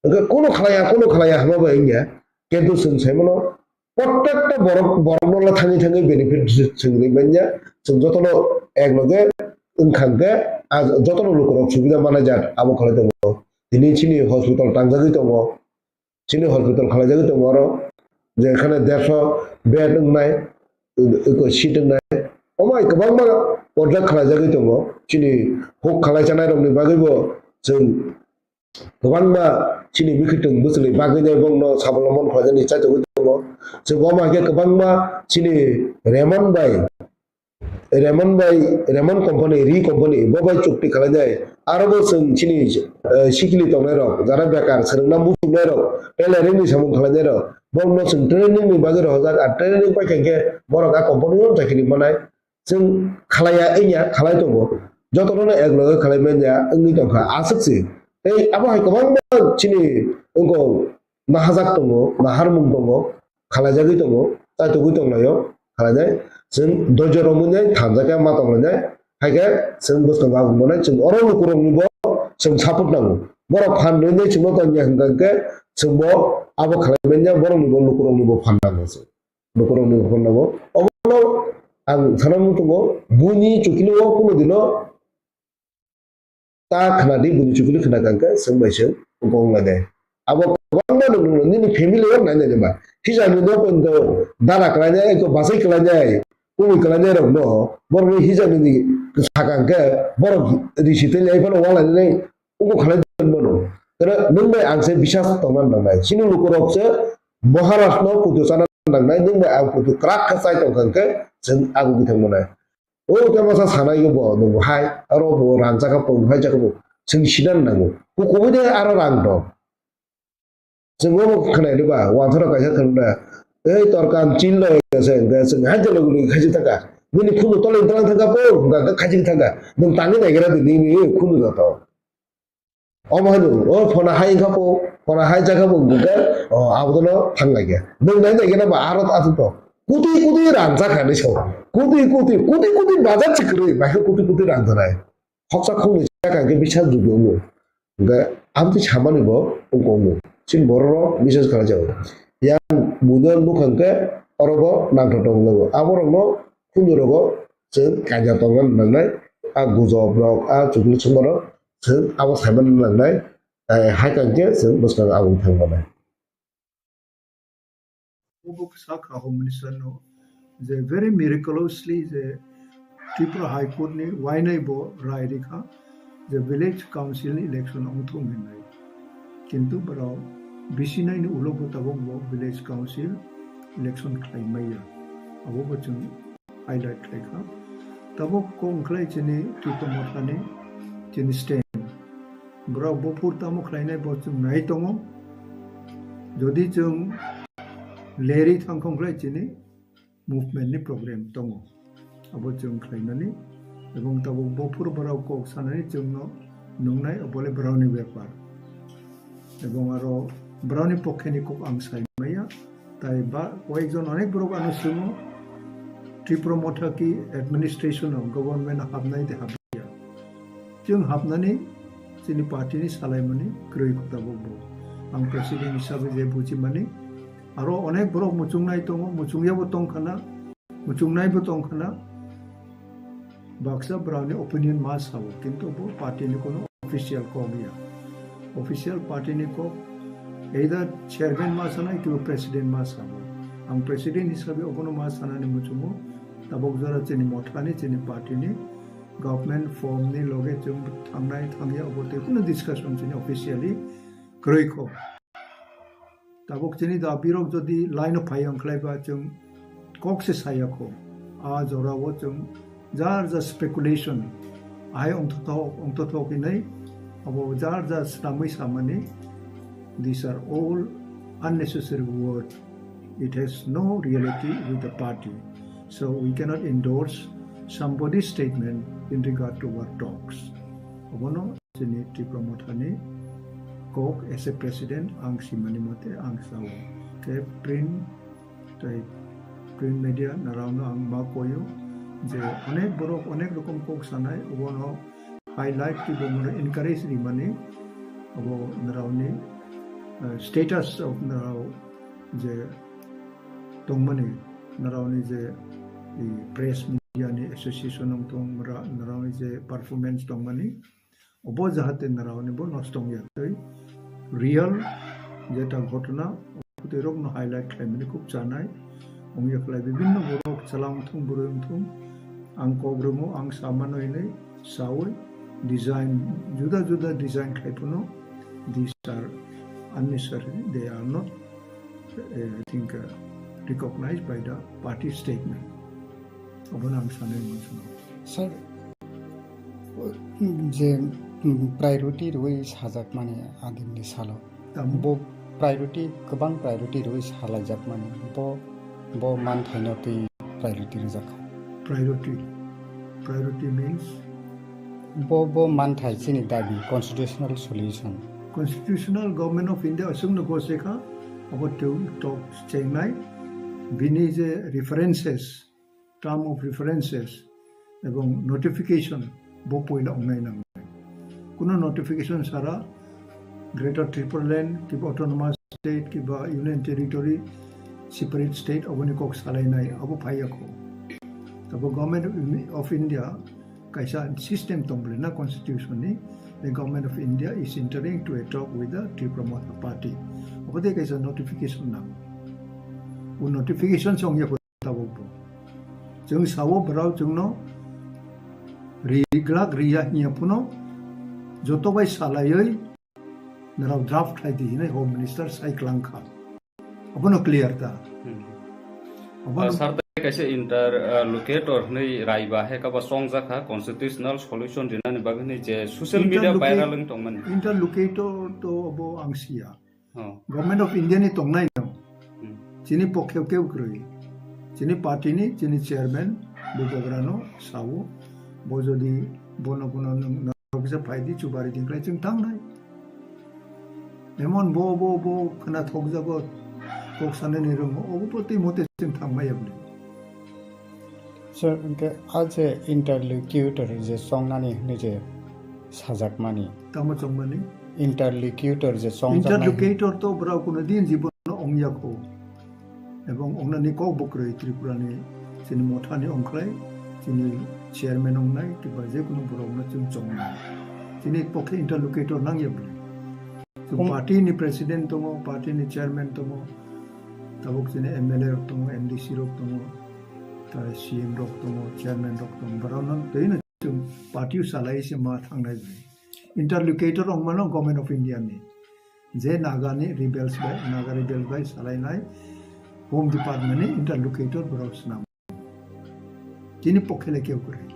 Hwnkhe kunu khlaiya, kunu khlaiya hwnma bai wngya. Kintu chwng sai mano, prottekta borok, borokno le thangwi thangwi benefit chwng rwi manya. Chwng jotono ek loge wngkha hwnkhe, ah, jotono lukurok subida manai jat abo khlai tongo. Tini chini hospital tangjagwi tongo, chini hospital khlaijagwi tongo oro, je ekhane dersho bed wngnai, eko seat wngnai, omo hai kwbangma project khlaijagwi tongo. Chini huk khlai chanai rokni bagwibo chwng kwbangma chini bwkhwtwng bwchwlwi bagwi nai bongno sabolombon khlaijani chaitogwi tongo. Chwng omo hai khe kwbangma chini Raymond bai, Raymond bai, Raymond company, Ri company, bo bai chukti khlainai. Aro bo chwng chini, eh, sikili tongnai rok, jara bekar, swrwngna muchungnai rok, tailoring ni samung khlainai rok, bongno chwng training ni bagwi rohorjak, a training paikha khe borok a company o chakiri manai. Chwng khlaiya wngya, khlai tongo. Jotono no ek loge khlai manya wngwi tongkha, aswk se. Tei abo hai kwbangma chini wngkok nahajak tongo, naharmung tongo, khlaijagwi tongo, chaitugwi tonglaio, khlainai. Chwng doijo romwi nai thanjakya ma tonglainai, haikhe chwng bwskango aboni manai chwng oro lukurokni bo chwng support nango. Borok phan rwinai chwngno tongya hwnkha hwnkhe chwngbo abo khlai manya, borokni bo lukurokni bo phan nango chwng. Lukurokni bo phan nango. Obono ang sana muchungo, buini chukilo o kuno dino ta khna di, buini chukuli khna kang khe, chwng bai chwng wng kong lai de. Abo kwbangma nwng, nwng nini family o nai nai ba. Hijani no pon do dara kwlai nai, eko bachai kwlai nai, kubui kwlai nai rok no, borok ni hijani ni sakang khe, borok risi tei lai phano walai nai, uko khlai mano. Tara nwng bai ang se bisas tongna nangnai. Chini lukurok se Maharaj no puto chana nangnai, nwng bai ang puto kwrak khe chai tong kang khe, chwng agugwi thang manai. O khe masa sanai khe bo, nwng bo hai, aro bo rang chakha pung, hai chakha pung. Chwng sinan nango. Kukubui de aro rang dong. Chwng bo khnai riba, wanthoro kaisa thangna. Ei torkan chin lo se, hwnkhe chwng hai jalo guli khaji thangka. Nini khunu tole tole thangka po, hwnkha khe khaji thangka. Nwng tangwi naigra di, nini khunu joto. Omo hai nwng, o phona hai wngkha po, phona hai jakha bo wngkha, o abono thang lai khe. Nwng nai nai khe ba aro ta aswk to. Kutui kutui rang jakha ni so. Kutui kutui, kutui kutui bazar chikrwi, bai khe kutui kutui rang janai. Khoksa khoknwi jakha khe bisa jubi wngo. Hwnkhe aboni samani bo wngkha wngo. Chini borok rok bisa khlai jago. Yang buino nukha hwnkhe oro bo nangthok tong lago. Abo rokno khunju rogo chwng kaijak tongna nangnai, a gujob rok, a chukli songma rok chwng abo saimano nangnai, eh, hai kang khe chwng bwskang aboni thang manai. Obo kisa kha Home Minister no je very miraculously je Tripura High Court ni wainai bo rai rikha je village council ni election ongthung hinwi. Kintu borok bisinai ni ulo bo tabok bo village council election khlai maya. Abo bo chwng highlight khlaikha. Tabuk kok wngkhlai chini Tipra Mothani chini stand. Borok buphur tamo khlainai bo chwng nai tongo. Jodi chwng leri thangkhong khlai chini movement ni problem tongo. Abo chwng khlaimani. Ebong tabuk buphur borok kok sanani chwngno nungnai, obole borokni bepar. Ebong aro borokni pokheni kok ang sai maya. Tai ba koyekjon onek borok ano swngo, Tripura Motha ki administration o government o habnai de habya. Chwng habnani chini party ni salaimani kwrwi kho tabuk bo. Ang president hisabe je bujimani, aro onek borok muchungnai tongo, muchungyabo tongkhana, muchungnaibo tongkhana. Baksa borokni opinion ma sao, kintu bo party ni kono official kok ya. Official party ni kok either chairman ma sanai, kiba president ma sao. Ang president hisabe obono ma sanani muchungo, tabok jora chini Mothani, chini party ni government form ni loge chwng thangnai thangya, obo tei kuno discussion chini officially kwrwi kho. Tabuk chini da birok jodi line o phai wng khlai ba chwng kok se saya kho. a jorao chwng jar jar speculation, ahai ongthothok, ongthothok hinwi abo jar jar swnamwi samani, these are all unnecessary word. It has no reality with the party. So we cannot endorse somebody's statement in regard to our talks. Obono chini Tipra Mothani kok as a president ang simani mote ang sao. Khe print tei print media narao no ang ma koyo je onek borok onek rokom kok sanai, obono highlight kibo mano encourage rimani, abo narao ni, eh, status of narao je tongmani, narao ni je i press media ni association wng tong, mara-, narao ni je performance tongmani, obo jahate narao ni bo nosto wngya tei real jeta ghotona, tei rok no highlight khlaimani khub chanai wngya khlai. Bibinno borok chwla wngthung, bwrwi wngthung, ang kok rwmo, ang samano hinwi sawi design, juda juda design khlai phano, these are unnecessary, they are not, eh, I think, uh, recognized by the party statement. Obono ang sanai muchungo. Sir, je, mm, priority rwi sajakmani adimni salo. Tamo? Bo priority, kwbang priority rwi salaijakmani. Bo, bo manthaino twi priority rwjakha. Priority. Priority means? Bo, bo manthai chini dabi, constitutional solution. Constitutional Government of India aswkno gosekha, abo twi tok chengnai, bini je references, term of references, ebong notification bo poila ongnai nangnai. Kuno notification sara Greater Tipraland, kiba Autonomous State, kiba Union Territory, separate state, oboni kok salainai, abo phaiya kho. Tabo Government of India kaisa system tong bole na constitution ni, the Government of India is entering to a talk with the Tipra Motha Party. Abo de kaisa notification nang. O notification song ya tabuk bo. Chwng sao borok chwngno ri glak riya hiya phano joto bai salaiwi norok draft khlai di hinwi Home Minister sai klang kha. Abono clear ta. Hmm. Abono Ah, sir, tei kaisa inter, ah, locator hinwi rai ba hai kaba chongjak kha constitutional solution rinani bagwi hinwi je social media Interlocate-, viral wng tongmani. Interlocutor to abo ang siya. Oh. Government of India ni tongnai no. Hmm. Chini pokhe keu kwrwi. Chini party ni, chini chairman, Bubagrano sao, bo jodi bono bono nwng, nwng kisa phaidi chubari din khlai chwng thangnai. Emon bo, bo, bo khna thokjago, kok sanani rwngo, obo poti mote chwng thangmaya bwle. Sir, hwnkhe a je interlocutor je chongnani hinwi je sajakmani. Tamo chongmani? Interlocutor je chongjaknai. Interlocutor to borok kuno din jibono ongya kho. Ebong ongnani kok bo kwrwi Tripura ni chini motha ni ongkhlai, chini chairman ongnai, kiba je kuno borok no chwng chongnai. Chini pokhe interlocutor nangya bwle. Chwng Hum. Party ni president tongo, party ni chairman tongo, tabuk chini M L A rok tongo, M D C rok tongo, tai C M rok tongo, chairman rok tongo, borok no twi no chwng party o salai se ma thangnai bai. Interlocutor wng mano Government of India ni. Je Naga ni rebels bai, Naga rebel bai salainai Home Department ni interlocutor borok swnam. Chini pokhe le keu kwrwi.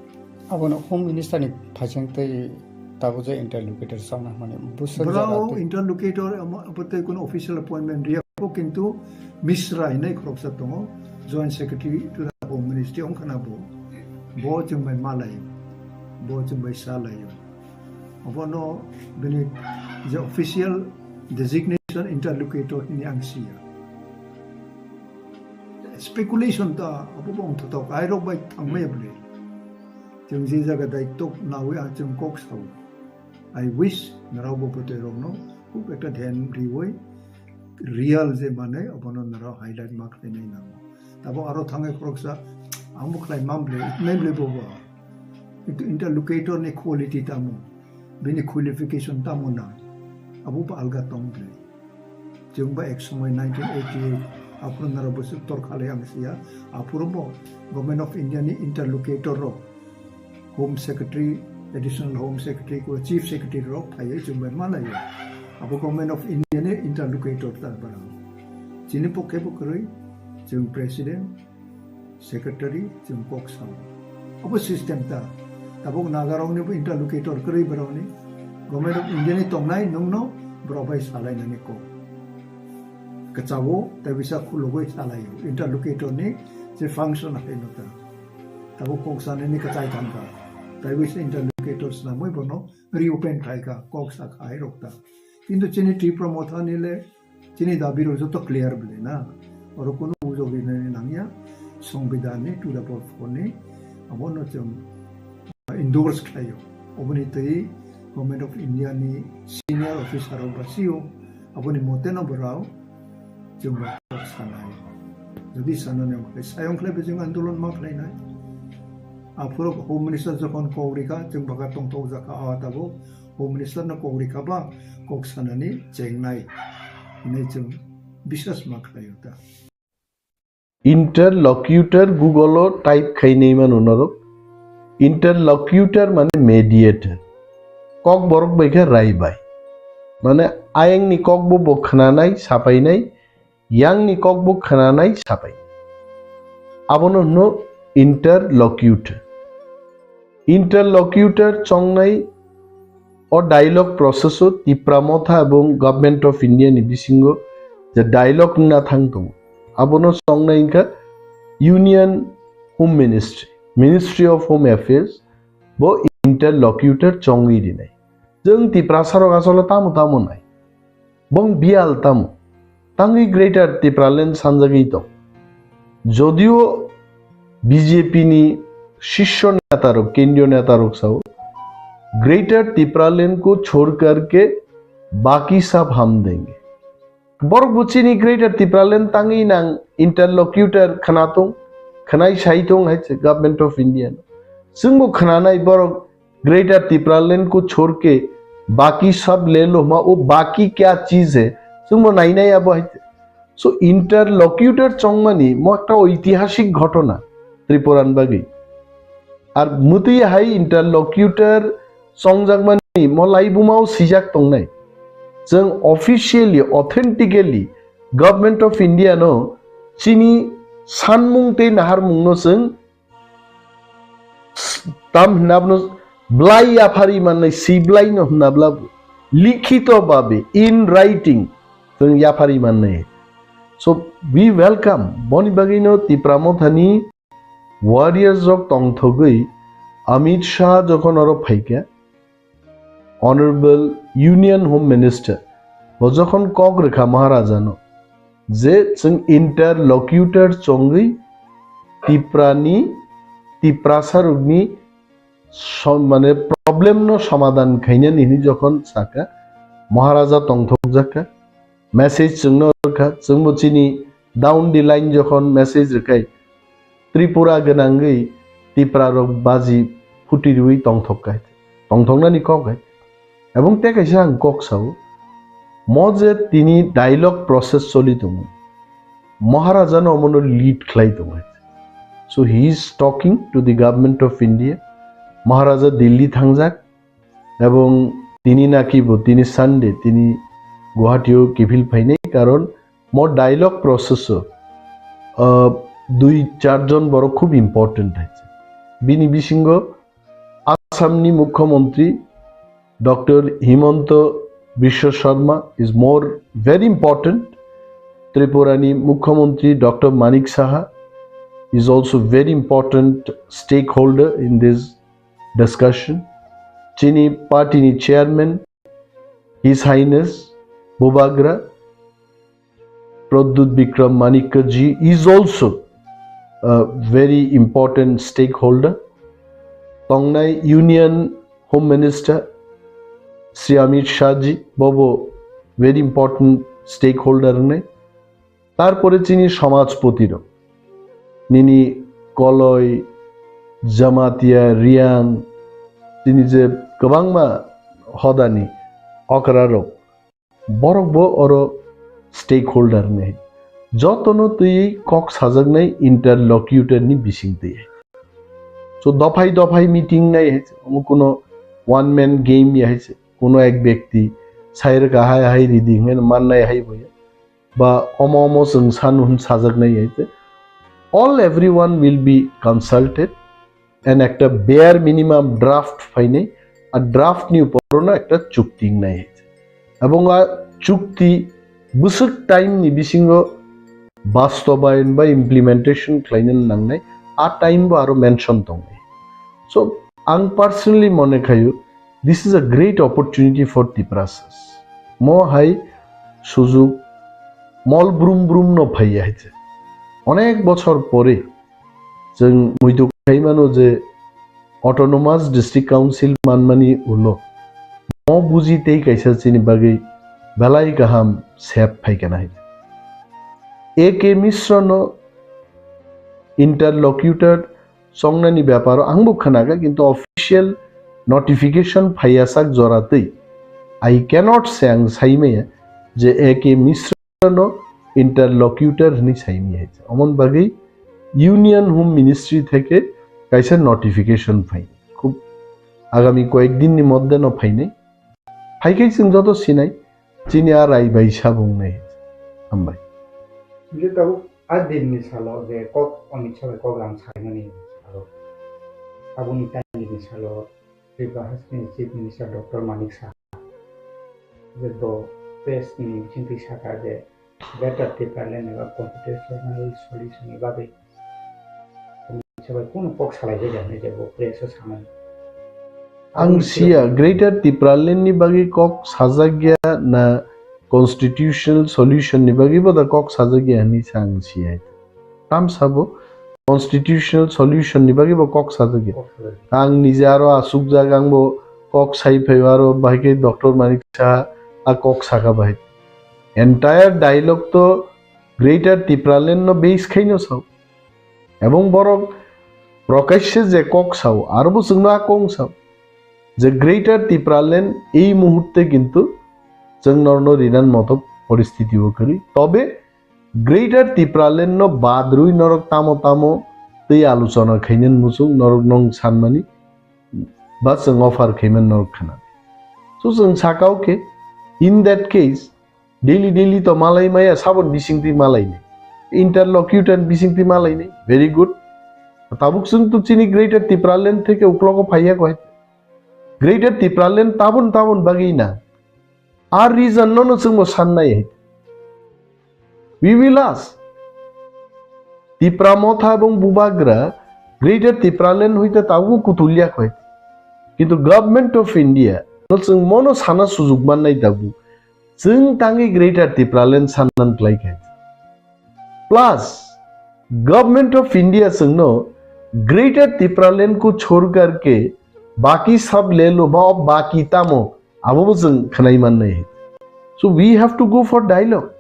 Abono Home Minister ni phaising tei tabuk je interlocutor chongna hwnmani bwswk Borok jaga tei interlocutor amo, abo tei kuno official appointment riya ko, kintu Mishra hinai khoroksa tongo, Joint Secretary to the Home Ministry wngkhana bo. Bo chwng bai malai, bo chwng bai salai. Abono bini je official designation interlocutor hini ang siya. Speculation ta abo bo wngthotok, airok bai thangmaya bwle. Chwng je jaga daitwk nawi ang chwng kok sao. I wish norok bo bwtwi rokno khub ekta dhyan riwi real je manwi abono norok highlight ma khlainai nango. Tabo aro thangwi khoroksa ang bo khlai mam bwle, itnai bwle bo bo. Kintu interlocutor ni quality tamo, bini qualification tamo nang, abo bo alga tong bwle. Chwng ba ek somoi nineteen eighty-eight aphuru nara bwswk torkha le ang siya, aphuru bo Government of India ni interlocutor rok, Home Secretary, Additional Home Secretary ko Chief Secretary rok phaiwi chwng bai malaio. Abo Government of India ni interlocutor ta barang. Chini pokhe bo kwrwi chwng President, secretary chwng kok sao. Abo system ta. Tabuk Nagarokni bo interlocutor kwrwi borokni. Government of India ni tongnai nwngno borok bai salainani kok. Kwchao tei bisa khulugwi salaio. Interlocutor ni je function haino ta. Tabuk kok sanani kwchai thangkha. Tei bisa interlocutor swnamwi bono reopen khlaikha, kok sakha hai rok ta. Kintu chini Tipra Motha ni le chini dabi rok joto clear bwle na. Oro kunu ujok rinani nangya, Songbidan ni two double four ni abono chwng endorse khlaio. Oboni twi Government of India ni senior officer rok ba sio, aboni mote no borok chwng ba kok sanai. Jodi sanani wngkhe sayong khlai bejeng andolon ma khlainai. Aphuru Home Minister jokhon kok rikha, chwng baka tongthok jakha, a tabuk Home Minister no kok rikha ba kok sanani chengnai hinwi chwng biswas ma khlaio ta. Interlocutor Google o type khainai mano norok. Interlocutor mane mediator. Kok borok bai khe rai bai. Mane ayang ni kok bo bo khnanai, sapainai, yang ni kok bo khnanai, sapai. Abono hwno interlocutor. Interlocutor chongnai o dialogue process o Tipra Motha ebong Government of India ni bisingo je dialogue wngna thang tongo, abono chongnai wngkha Union Home Ministry, Ministry of Home Affairs, bo interlocutor chongwi rinai. Chwng Tiprasa rok asole tamo tamo nai. Bong biyal tamo. Tangwi Greater Tipraland sanjagwi tong. Jodio B J P ni shisho neta rok, kendriyo neta rok sao, "Greater Tipraland ko chhod karke baki sab hum denge." Borok bo chini Greater Tipraland tangwi nang interlocutor khwnatung, khwnai sai tung hai se Government of India no. Chwng bo khwnanai borok Greater Tipraland ko chhod ke baki sab le lo ma, wo baki kya cheez hai? Chwng bo nainai abo hai. So, interlocutor chongmani mo ekta oitihasik ghotona Tripuran bagwi. Ar mwtwi hai interlocutor chongjakmani mo laibuma o swijak tongnai. Chwng officially, authentically Government of India no chini sanmung tei naharmung no chwng tam hwnna bono blai yaphari mannai, si blai no hwnna bla likhito babe, in writing, chwng yaphari mannai. So, we welcome, boni bagwi no Tipra Mothani warriors rok tongthogwi Amit Shah jokhon oro phaikha, Honorable Union Home Minister, bo jokhon kok rwkha Maharaja no, je chwng interlocutor chongwi Tiprani, Tiprasa rokni som-, mane problem no somadhan khainani hinwi jokhon saka, Maharaja tongthokjakha, message chwngno rwkha, chwngbo chini down the line jokhon message rwkhai, Tripura gwnangwi Tipra rok baji phuti rwi tongthok kai, tongthoknani kok hai. Ebong tei kaisa ang kok sao, mo je tini dialogue process choli tongo, Maharaja no omono lead khlai tongo. So he is talking to the Government of India. Maharaja Delhi thangjak, ebong tini naki bo tini Sunday tini Guwahati o kiphil phainai, karon mo dialogue process o, ah, dui char jon borok khub important hai. Bini bisingo Assam ni Mukhyamantri Doctor Himanta Biswa Sarma is more very important. Tripura ni Mukhyamantri Doctor Manik Saha is also very important stakeholder in this discussion. Chini party ni chairman, His Highness Bubagra Pradyut Bikram Manikya ji is also a very important stakeholder. Tongnai Union Home Minister Shri Amit Shah ji, bobo very important stakeholder wngnai. Tarpore chini somajpoti rok, nini Koloi, Jamatia, Riang, chini je kwbangma hodani okra rok, borok bo oro stakeholder ni. Jotono twi kok sajaknai interlocutor ni bising twi. So dophai dophai meeting nai hai, omo kuno one man game ya hai, kuno ek byakti sai rwkha hai hai ridi hwnwi mannai hai bo ya. Ba omo omo chwng sanu hwn sajaknai hai tei. all everyone will be consulted and ekta bare minimum draft phainai, a draft ni upor no ekta chukti wngnai. Ebong a chukti bwswk time ni bisingo bastobayon ba implementation khlaina nangnai, a time bo aro mention tongnai. So, ang personally mone khayo, this is a great opportunity for Tiprasas. Mo hai sujug mol brum brum no phaiya hai se. Onek bochor pore chwng muitu khai mano je Autonomous District Council manmani ulo mo buji tei kaisa chini bagwi belai kaham sep phaikana hai. A K Mishra no interlocutor chongnani beparo ang bo khwnaga, kintu official notification phaiyasak jora twi I cannot say, ang saimaya je A K Mishra no interlocutor hwnwi saimaya hai. Omon bagwi Union Home Ministry theke kaisa notification phai. Khub agami koyek din ni moddhe no phainai. Phaikhai chwng joto sinai, chini a rai bai sabung nai. Hambai. Hingke tabuk a din ni salo je kok Amit Shah bai kok lam saimani salo. Aboni time ni salo Tripura Hasteni Chief Minister Doctor Manik Saha je bo press ni bisingtwi saka je Greater Tipraland eba constitutional solution ni bagwi sabai kuno kok salai jai jani je bo press o samani. Ang siya Greater Tipraland ni bagwi kok sajak ya na constitutional solution ni bagwi bo da kok sajak ya hwnwi sa ang siya. Tam sabo constitutional solution ni bagwi bo kok sajak ya. Kok sajak ya. Ang nije aro asuk jak, ang bo kok sai phai aro bahai khe Doctor Manik Saha a kok saka bahai. Entire dialogue to Greater Tipraland no base khaino sao. Ebong borok prokashe je kok sao, aro bo chwngno a kong sao. Je Greater Tipraland ei muhurte kintu chwng norno rinan moto poristiti o kwrwi. Tobe Greater Tipraland no badrwi norok tamo tamo tei aluchona khainani muchung norok nong sanmani ba chwng offer khaimani norok khna. So chwng sakao khe, in that case, daily daily to malai maya, sabon bisingtwi malai ni. Interlocutor bisingtwi malai ni. Very good. Tabuk chwng to chini Greater Tipraland theke uklogo phaiya koi. Greater Tipraland tabun tabun bagwi na. Ar reason no no chwng bo sannai hai. We will ask. Tipra Motha ebong Bubagra Greater Tipraland hoite tabuk kutulya koi. Kintu Government of India no chwng mono sana sujuk mannai tabuk. Chwng tangwi Greater Tipraland sannan klai khe. Plus, Government of India chwngno Greater Tipraland ko chhorkar ke baki sab le lo ba, baki tamo, abo bo chwng khwnai mannai. So we have to go for dialogue.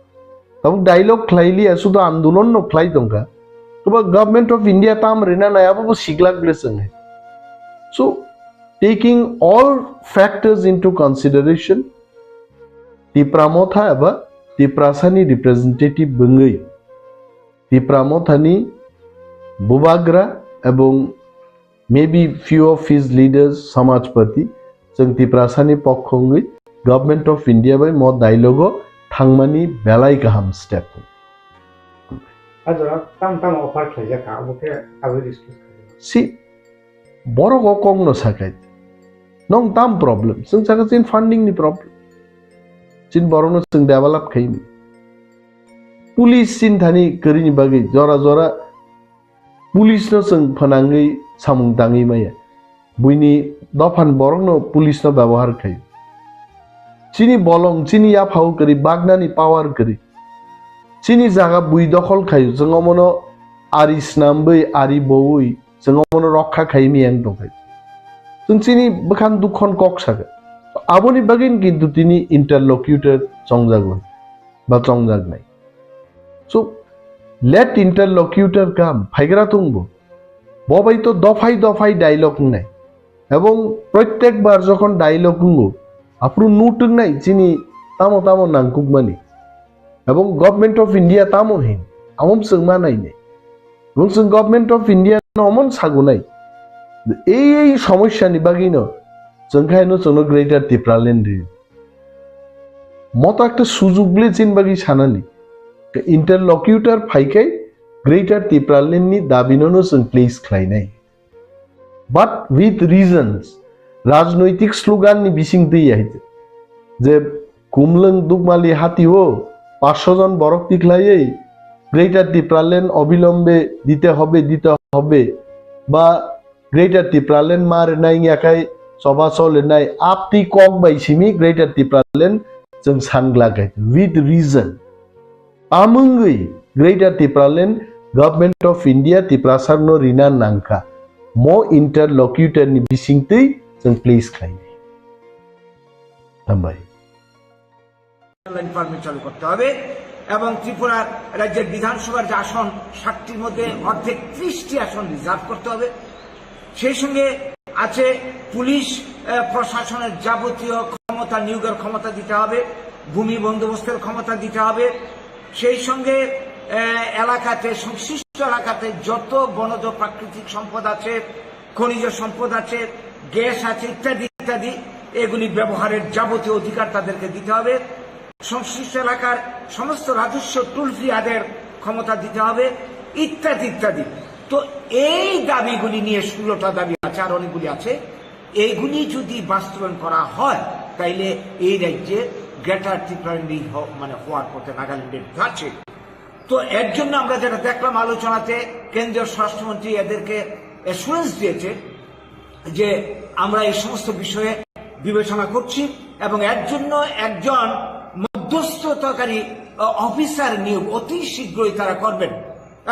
Tabuk dialogue khlai liya, sudu andolon no khlai tongkha. Toba Government of India tam rina nai, abo bo siglak ble chwng hai. So, taking all factors into consideration, Tipra Motha eba Tiprasani representative bwngwi Tipra Mothani Bubagra ebong maybe few of his leaders, Samajpati, chwng Tiprasani pokho wngwi Government of India bai mo dialogue o thangmani belai kaham step. A jora tam tam offer khlaijak kha, abo khe abo discuss khlaijak. Si borok o kok no sakai. Nong tam problem. Chwng saka chin funding ni problem. Chin borok no chwng develop khai ni. Police chin thani kwrwi ni bagwi jora jora police no chwng phanangwi samung tangwi maya. Buini dophan borok no police no byabohar khai. Chini bolong, chini yaphao kwrwi, bagnani power kwrwi. Chini jaga bui dokhol khaio, chwng omono ari snamwi, ari bowi, chwng omono rokha khai miyang tongkhai. Chwng chini bwkhan dukhon kok sakha. Aboni bagwino kintu tini interlocutor chongjagwi ba chongjaknai. So, let interlocutor come, phaigra tongbo. Bo bai to dophai dophai dialogue wngnai. Ebong protyek bar jokhon dialogue wngo, aphuru nutwknai chini tamo tamo nangkukmani. Ebong Government of India tamo hin, amom chwng ma nainai. Ebong chwng Government of India no omon sagunai. Ei ei somosya ni bagwi no chwng khaino chwngno Greater Tipraland ri. Moto ekta sujug le chin bagwi sanani. Interlocutor phaikai Greater Tipraland ni dabi no no chwng place khlainai. But with reasons, rajnoitik slogan ni bising twi hai je kumlwng dukmali hati o পাঁচশো জন borok tikhlaiwi Greater Tipraland obilombe dite hobe, dite hobe, ba Greater Tipraland ma rwnai wngya khai choba chol rwnai, aptwi kok bai simi Greater Tipraland chwng san glak hai with reason. Amwngwi Greater Tipraland Government of India Tiprasarno rina nangkha. Mo interlocutor ni bisingtwi chwng please khlainai. Hambai. Line permit চালু করতে হবে এবং ত্রিপুরা রাজ্যের বিধানসভার যে আসন ষাটটির মধ্যে অর্ধেক ত্রিশটি আসন রিজার্ভ করতে হবে। সেই সঙ্গে আছে পুলিশ আহ, প্রশাসনের যাবতীয় ক্ষমতা নিয়োগের ক্ষমতা দিতে হবে, ভূমি বন্দোবস্তের ক্ষমতা দিতে হবে। সেই সঙ্গে আহ, এলাকাতে, সংশ্লিষ্ট এলাকাতে যত বনজ প্রাকৃতিক সম্পদ আছে, খনিজ সম্পদ আছে, গ্যাস আছে ইত্যাদি ইত্যাদি, এগুলি ব্যবহারের যাবতীয় অধিকার তাদেরকে দিতে হবে। সংশ্লিষ্ট এলাকার সমস্ত রাজস্ব টোল ফ্রি আদায়ের ক্ষমতা দিতে হবে ইত্যাদি ইত্যাদি। তো এই দাবিগুলি নিয়ে ষোলোটা দাবি আছে, আর অনেকগুলি আছে। এইগুলি যদি বাস্তবায়ন করা হয়, তাইলে এই রাজ্যে গ্রেটার ত্রিপুরাল্যান্ড মানে হওয়ার পথে নাগাল্যান্ডের যাচ্ছে। তো এর জন্য আমরা যেটা দেখলাম আলোচনাতে, কেন্দ্রীয় স্বরাষ্ট্রমন্ত্রী এদেরকে অ্যাসুরেন্স দিয়েছে যে আমরা এই সমস্ত বিষয়ে বিবেচনা করছি এবং এর জন্য একজন মধ্যস্থতাকারী অফিসার নিয়োগ অতি শীঘ্রই তারা করবেন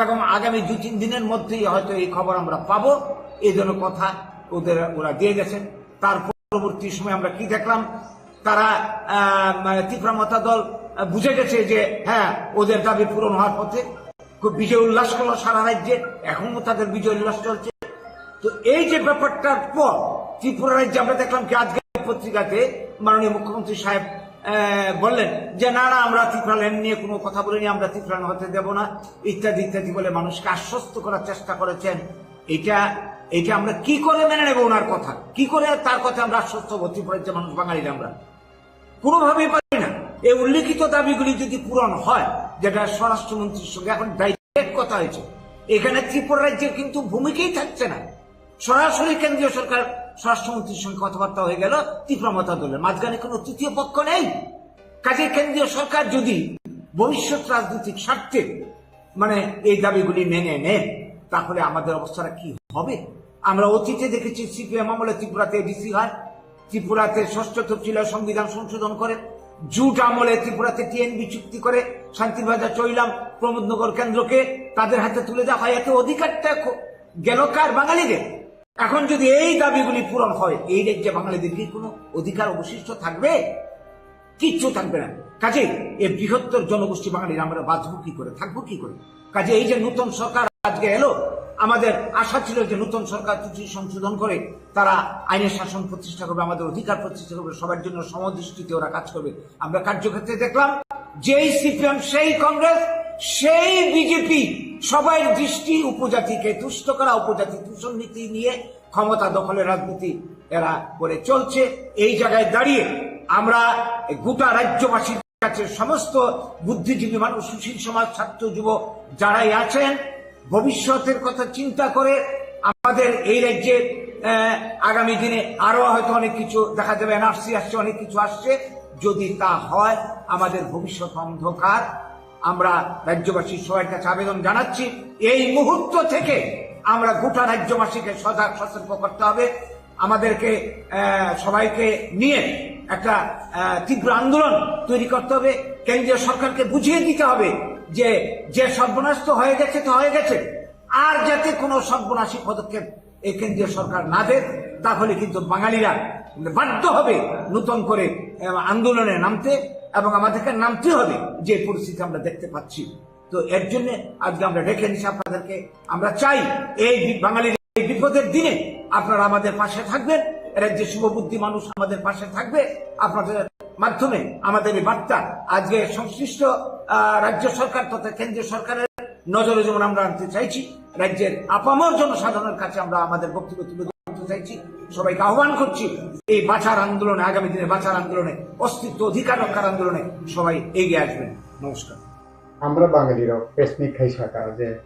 এবং আগামী দুই তিন দিনের মধ্যেই হয়তো এই খবর আমরা পাবো। এই জন্য কথা ওদের ওরা দিয়ে গেছেন। তার পরবর্তী সময় আমরা কি দেখলাম, তারা আহ, মানে ত্রিপুরা মথা দল আহ, বুঝে গেছে যে হ্যাঁ, ওদের দাবি পূরণ হওয়ার পথে। খুব বিজয় উল্লাস করলো সারা রাজ্যে, এখনো তাদের বিজয় উল্লাস চলছে। তো এই যে ব্যাপারটার পর ত্রিপুরা রাজ্যে আমরা দেখলাম কি আজকে পত্রিকাতে মাননীয় মুখ্যমন্ত্রী সাহেব আহ, বললেন যে না না, আমরা ত্রিপুরাল্যান্ড নিয়ে কোনো কথা বলিনি, আমরা ত্রিপুরাল্যান্ড হতে দেব না ইত্যাদি ইত্যাদি বলে মানুষকে আশ্বস্ত করার চেষ্টা করেছেন। এটা এটা আমরা কি করে মেনে নেব ওনার কথা, কি করে তার কথা আমরা আশ্বস্ত হবো ত্রিপুরার যে মানুষ বাঙালিরা আমরা? কোনোভাবেই পারি না। এই উল্লেখিত দাবিগুলি যদি পূরণ হয়, যেটা স্বরাষ্ট্রমন্ত্রীর সঙ্গে এখন ডাইরেক্ট কথা হয়েছে, এখানে ত্রিপুরা রাজ্যের কিন্তু ভূমিকাই থাকছে না। সরাসরি কেন্দ্রীয় সরকার স্বরাষ্ট্রমন্ত্রীর সঙ্গে কথাবার্তা হয়ে গেল ত্রিপুরা মথা দলের, মাঝখানে কোনো তৃতীয় পক্ষ নেই। কাজেই কেন্দ্রীয় সরকার যদি ভবিষ্যৎ রাজনৈতিক স্বার্থে মানে এই দাবিগুলি মেনে নেন, তাহলে আমাদের অবস্থাটা কি হবে? আমরা অতীতে দেখেছি সিপিএম আমলে ত্রিপুরাতে এডিসি হয়, ত্রিপুরাতে ষষ্ঠ তফসিলে সংবিধান সংশোধন করে, জুট আমলে ত্রিপুরাতে টিএনবি চুক্তি করে, শান্তির বাজার চৈলাম, প্রমোদনগর কেন্দ্রকে তাদের হাতে তুলে দেওয়া হয়। এতে অধিকারটা খ- গেল কার? বাঙালিদের। এখন যদি এই দাবিগুলি পূরণ হয়, এই রাজ্যে বাঙালিদের কি কোনো অধিকার অবশিষ্ট থাকবে? কিচ্ছু থাকবে না। কাজেই এই বৃহত্তর জনগোষ্ঠী বাঙালিরা আমরা বাঁচবো কি করে, থাকবো কি করে? কাজে এই যে নতুন সরকার আজকে এলো, আমাদের আশা ছিল যে নতুন সরকার ত্রুটি সংশোধন করে তারা আইনের শাসন প্রতিষ্ঠা করবে, আমাদের অধিকার প্রতিষ্ঠা করবে, সবার জন্য সমদৃষ্টিতে ওরা কাজ করবে। আমরা কার্যক্ষেত্রে দেখলাম, যেই সিপিএম, সেই কংগ্রেস, সেই বিজেপি, সবাই দৃষ্টি উপজাতিকে তুষ্ট করা, উপজাতি তুষণ নীতি নিয়ে ক্ষমতা দখলের রাজনীতি এরা করে চলছে। এই জায়গায় দাঁড়িয়ে আমরা গোটা রাজ্যবাসীর কাছে, সমস্ত বুদ্ধিজীবী মানুষ, সুশীল সমাজ, ছাত্র, যুব যারাই আছেন, ভবিষ্যতের কথা চিন্তা করে আমাদের এই রাজ্যে আহ, আগামী দিনে আরো হয়তো অনেক কিছু দেখা যাবে, এনআরসি আসছে, অনেক কিছু আসছে। যদি তা হয়, আমাদের ভবিষ্যৎ অন্ধকার। আমরা রাজ্যবাসীর সবার কাছে আবেদন জানাচ্ছি, এই মুহূর্ত থেকে আমরা গোটা রাজ্যবাসীকে সজাগ সতর্ক করতে হবে। আমাদেরকে আহ, সবাইকে নিয়ে একটা আহ, তীব্র আন্দোলন তৈরি করতে হবে। কেন্দ্রীয় সরকারকে বুঝিয়ে দিতে হবে যে যে সর্বনাশ তো হয়ে গেছে, তো হয়ে গেছে, আর যাতে কোনো সর্বনাশী পদক্ষেপ এই কেন্দ্রীয় সরকার না দেয়, তাহলে কিন্তু বাঙালিরা বাধ্য হবে নতুন করে আহ, আন্দোলনে নামতে, এবং আমাদেরকে নামতে হবে যে পরিস্থিতি আমরা দেখতে পাচ্ছি। তো এর জন্য আজকে আমরা ডেকে এনেছি আপনাদেরকে। আমরা চাই এই বি- বাঙালির এই বিপদের দিনে আপনারা আমাদের পাশে থাকবেন, রাজ্যের শুভবুদ্ধি মানুষ আমাদের পাশে থাকবে। আপনাদের মাধ্যমে আমাদের এই বার্তা আজকে সংশ্লিষ্ট আহ, রাজ্য সরকার তথা কেন্দ্রীয় সরকারের নজরে যেমন আমরা আনতে চাইছি, রাজ্যের আপামর জনসাধারণের কাছে আমরা আমাদের বক্তব্য তুলে ধরতে চাইছি। সবাইকে আহ্বান করছি এই বাঁচার আন্দোলনে, আগামী দিনে বাঁচার আন্দোলনে, অস্তিত্ব অধিকার রক্ষার আন্দোলনে সবাই এগিয়ে আসবেন। নমস্কার। Amra Bangalirok press meet khai saka je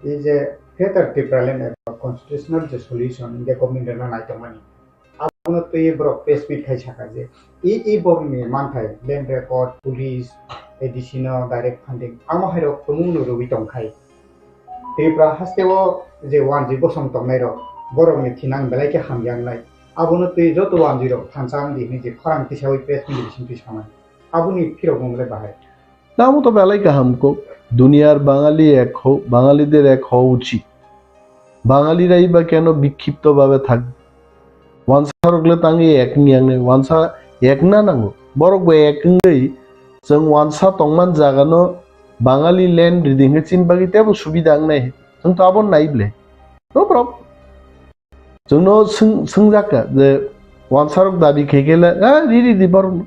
Ei je Greater Tipraland eba constitutional je solution India government rwna nai tongmani, abono twi borok press meet khai sakha je e, e borokni manthai land record, police, A D C no direct funding, amo hairok tumungno rwui tongkhai. Tripura hasteo je wanjwi bosong tongnairok, borokni thinang belai khe hamjaknai. Abono twi joto wanjwirok thansa wngdi hinwi je khorang tisaui press meet bisingtwi sanai. Aboni phirokmung le bahai. Tamo to belai kaham kok, duniyar Bangali ek ho, Bangalide ek ho uchit. Bangalira iba keno bikkhipto babe thak? Wansarok le tangwi ek wngya wngnai, wansa ek na nango. Borok bo ek wngwi chwng wansa tongman jagano Bangali land ridi hwnkhe chini bagwi teibo subida wngnai. Chwng to abo nai ble. No problem. Chwngno swng-, swngjakha je wansarok dabi khaikhe le, "Ah, riri di borokno."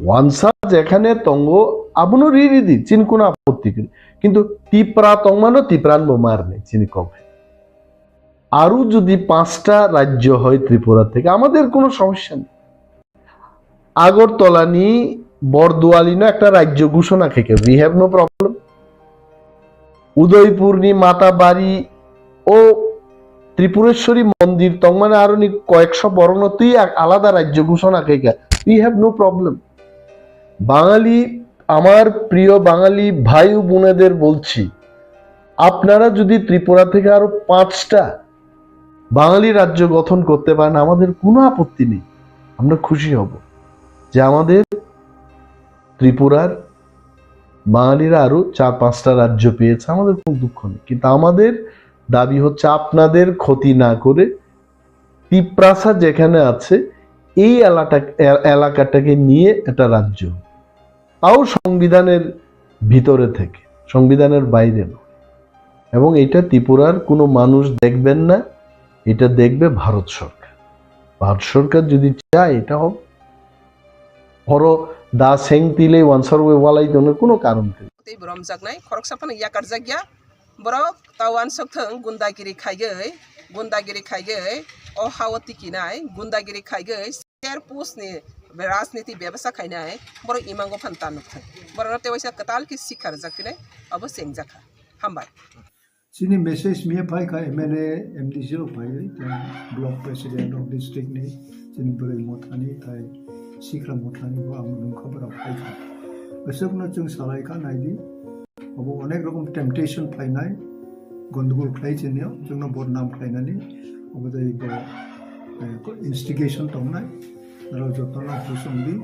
Wansa jekhane tongo, abono riri di, chini kono apotti kwrwi. Kintu Tipra tongmano Tipran bo marni, chini kok. Aru jodi panchta rajyo hoy Tripura theke, amader kono somossa nei. Agartalani Bordualino ekta rajyo ghoshona khaikha, we have no problem. Udaipurni Matabari o Tripureshwari mondir tongmani aroni koyekso borokno twi ak-, alada rajyo ghoshona khaikha, we have no problem. বাঙালি, আমার প্রিয় বাঙালি ভাই ও বোনেদের বলছি, আপনারা যদি ত্রিপুরা থেকে আরো পাঁচটা বাঙালি রাজ্য গঠন করতে পারেন, আমাদের কোনো আপত্তি নেই, আমরা খুশি হব যে আমাদের ত্রিপুরার বাঙালিরা আরো চার পাঁচটা রাজ্য পেয়েছে, আমাদের কোনো দুঃখ নেই। কিন্তু আমাদের দাবি হচ্ছে আপনাদের ক্ষতি না করে তিপ্রাসা যেখানে আছে এই এলাকা-, এ-, এলাকাটাকে নিয়ে একটা রাজ্য, তাও সংবিধানের ভিতরে থেকে, সংবিধানের বাইরে নয়। এবং এটা ত্রিপুরার কোনো মানুষ দেখবেন না, এটা দেখবে ভারত সরকার। ভারত সরকার যদি চায় এটা হবে। Oro da seng tile wansarwi walai tongna kuno karon kwrwi. Tei boromjaknai khoroksa phano yakarjakya. Borok ta wansok thwng gundagiri khaigwi, gundagiri khaigwi o hao tikinai, gundagiri khaigwi ser post ni rajniti bebasa khainai, borok imango phan ta nukthai. Borokno tewaisa kwtal khe sikha rwjak phinai, abo chengjakha. Hambai. Chini message miya phai kha M L A, M D C rok phai, tei block president rok district ni, chini bwrwi mothani, tei sikra mothani bo ang nungkha borok phai kha. Bwswkno chwng salai kha, naidi, obo onek rokom temptation phainai, gondogol khlai chini, chwngno bodnam khlainani, obo tei bo, eh, instigation tongnai, norok jotono husong di,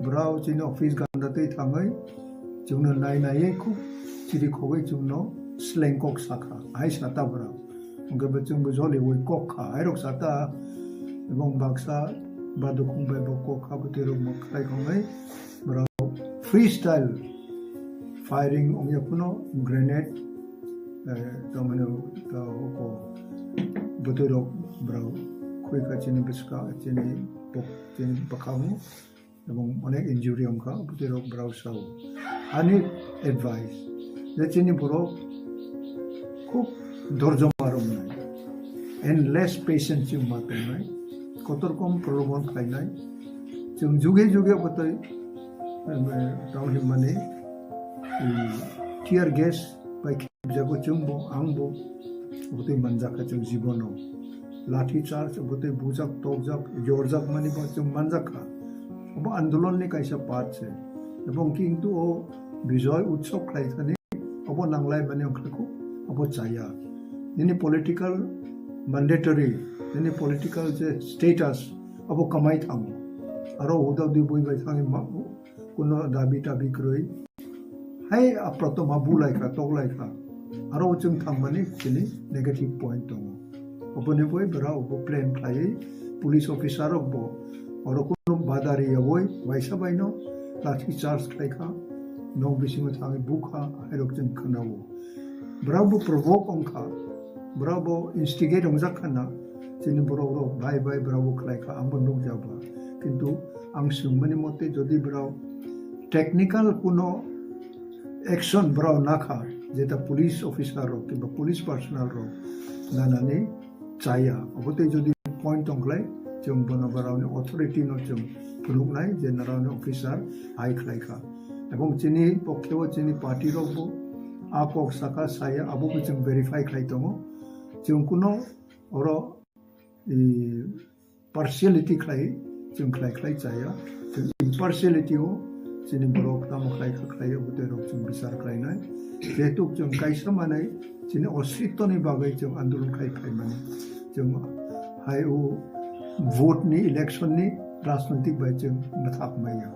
borok chini office ganda tei thangwi, chwngno nai naiwi khub chiri khogwi chwngno sleng kok sakha, hai sata borok. Hwnkhe bo chwngbo joliwi kok kha, hairok sata, ebong baksa badukhung bai bo kok kha, bwtwi rok bo khlai khongwi borok freestyle firing wngya phano grenade, eh, tamani, eh, oko bwtwi rok borok khwi kha chini bwswk, chini bwk-, chini bwkhango. Ebong onek injury wngkha, bwtwi rok borok sao. Ani advice, je chini borok khub dorjo ma romnai, endless patience chwng ma tongnai, kotor kom prolobon khlainai, chwng juge juge bwtwi, em, eh, tamo hinmani, em, tear gas bai Jago chwngbo, angbo, obotwi manjakha chwng jibono. Lathi charge, obotwi bujak, tokjak, yorjak mani bo chwng manjakha. Obo andolon ni kaisa part se. Ebong kintu o Bijoy Utsav khlai thani, obo nanglai mani wngkha kho, obo chaya. Nini political mandatory, nini political je status, obo kamai thango. Aro uda udi bui bai thangwi ma-, kuno dabi tabi kwrwi. Hai aprotom ha bulai kha, toklai kha. Aro o chwng thangmani chini negative point tongo. Oboni bai bwra obo plan khlaiwi police officer rok bo oro kuno bada riyawi waisa baino lathi charge khlai kha, nok bisingo thangwi bukha, hairok chwng khwnao. Bwra bo provoke wngkha, bwra bo instigate wngjak kha na, chini borok rok bai bai bwra bo khlai kha, ang bo nukjak ba. Kintu ang swngmani mote jodi bwra technical kuno action bwra nakha, jeta police officer rok kiba police personnel rok nanani chaya. Obotwi jodi point tongkhlai, chwng bono bwraoni authority no chwng phunuknai je naraoni officer hai khlai kha. Ebong chini pokkhe o chini party rok bo a kok saka saya abo bo chwng verify khlai tongo. Chwng kuno oro, i, partiality khlai, chwng khlai khlai chaya. Chwng impartiality o chini borok tamo khlai kha khlai, abo tei rok chwng bichar khlainai. Jehetu chwng kaisa manwi chini ositto ni bagwi chwng andolon khai phaimani. Chwng hai o vote ni, election ni rajnoitik bai chwng bwthak maya.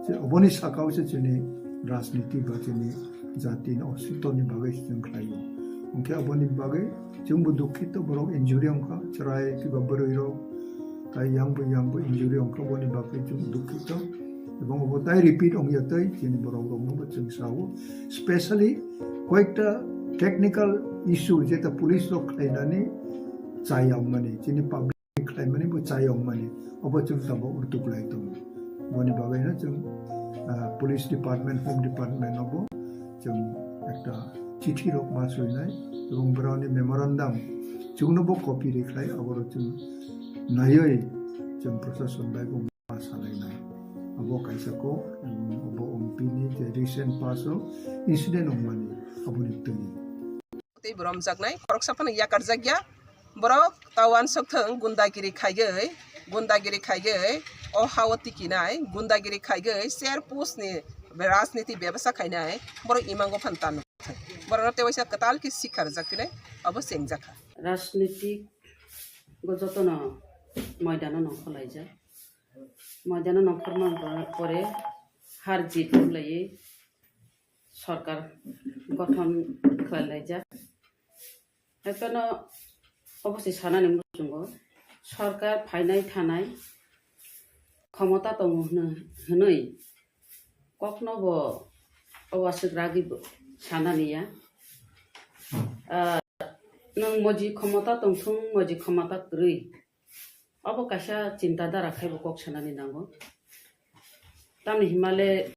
Je oboni sakao se chini rajniti ba chini jati ni ositto ni bagwi se chwng khlaio. Hwnkhe oboni bagwi chwngbo dukhito, borok injury wngkha, chwrai kiba bwrwi rok, tai yang bo yang bo injury wngkha, boni bagwi chwng dukhito. Ebong obo tai repeat wngya tei chini borok rokno bo chwng sao. Specially koyekta technical issue jeta police rok khlainani chaya wngmani, chini public khlaimani bo chaya wngmani, obo chwng tabuk rwtuk lai tongo. Boni bagwino chwng, ah, police department, home department no bo chwng ekta chithi rok ma swinai, ebong borokni memorandum chwngno bo copy rikhlai, aboro chwng naiwi chwng proshashan bai bo ma salainai. Abo kaisa kok, ebong obo M P ni je recent pass o incident wngmani, aboni twi. Tei bo romjaknai, khoroksa phano yakarjakya. Borok ta uansuk thung, gundagiri khaiwi, gundagiri khaiwi, o ha-o tikinai, gundagiri khaiwi, ser push ni rajniti bebasa khainai, borok imango phan tanu. Borokno tei waisa kwtal khe sikha rwjak phinai, abo chengjakha. Rajnitik bo jotono moidano nongkhorlaijak. Moidano nongkhorma pore har jit wnglaui sorkar gothon khlailaijak. Haiphano obo se sanani muchungo, sorkar phainai thanai khomota tongo hwnwi kokno bo o waswk ragwi bo sanani ya. Ah, nwng moji khomota tongthung, moji khomota kwrwi, obo kaisa chinta dara khai bo kok sanani nango. Tamni himale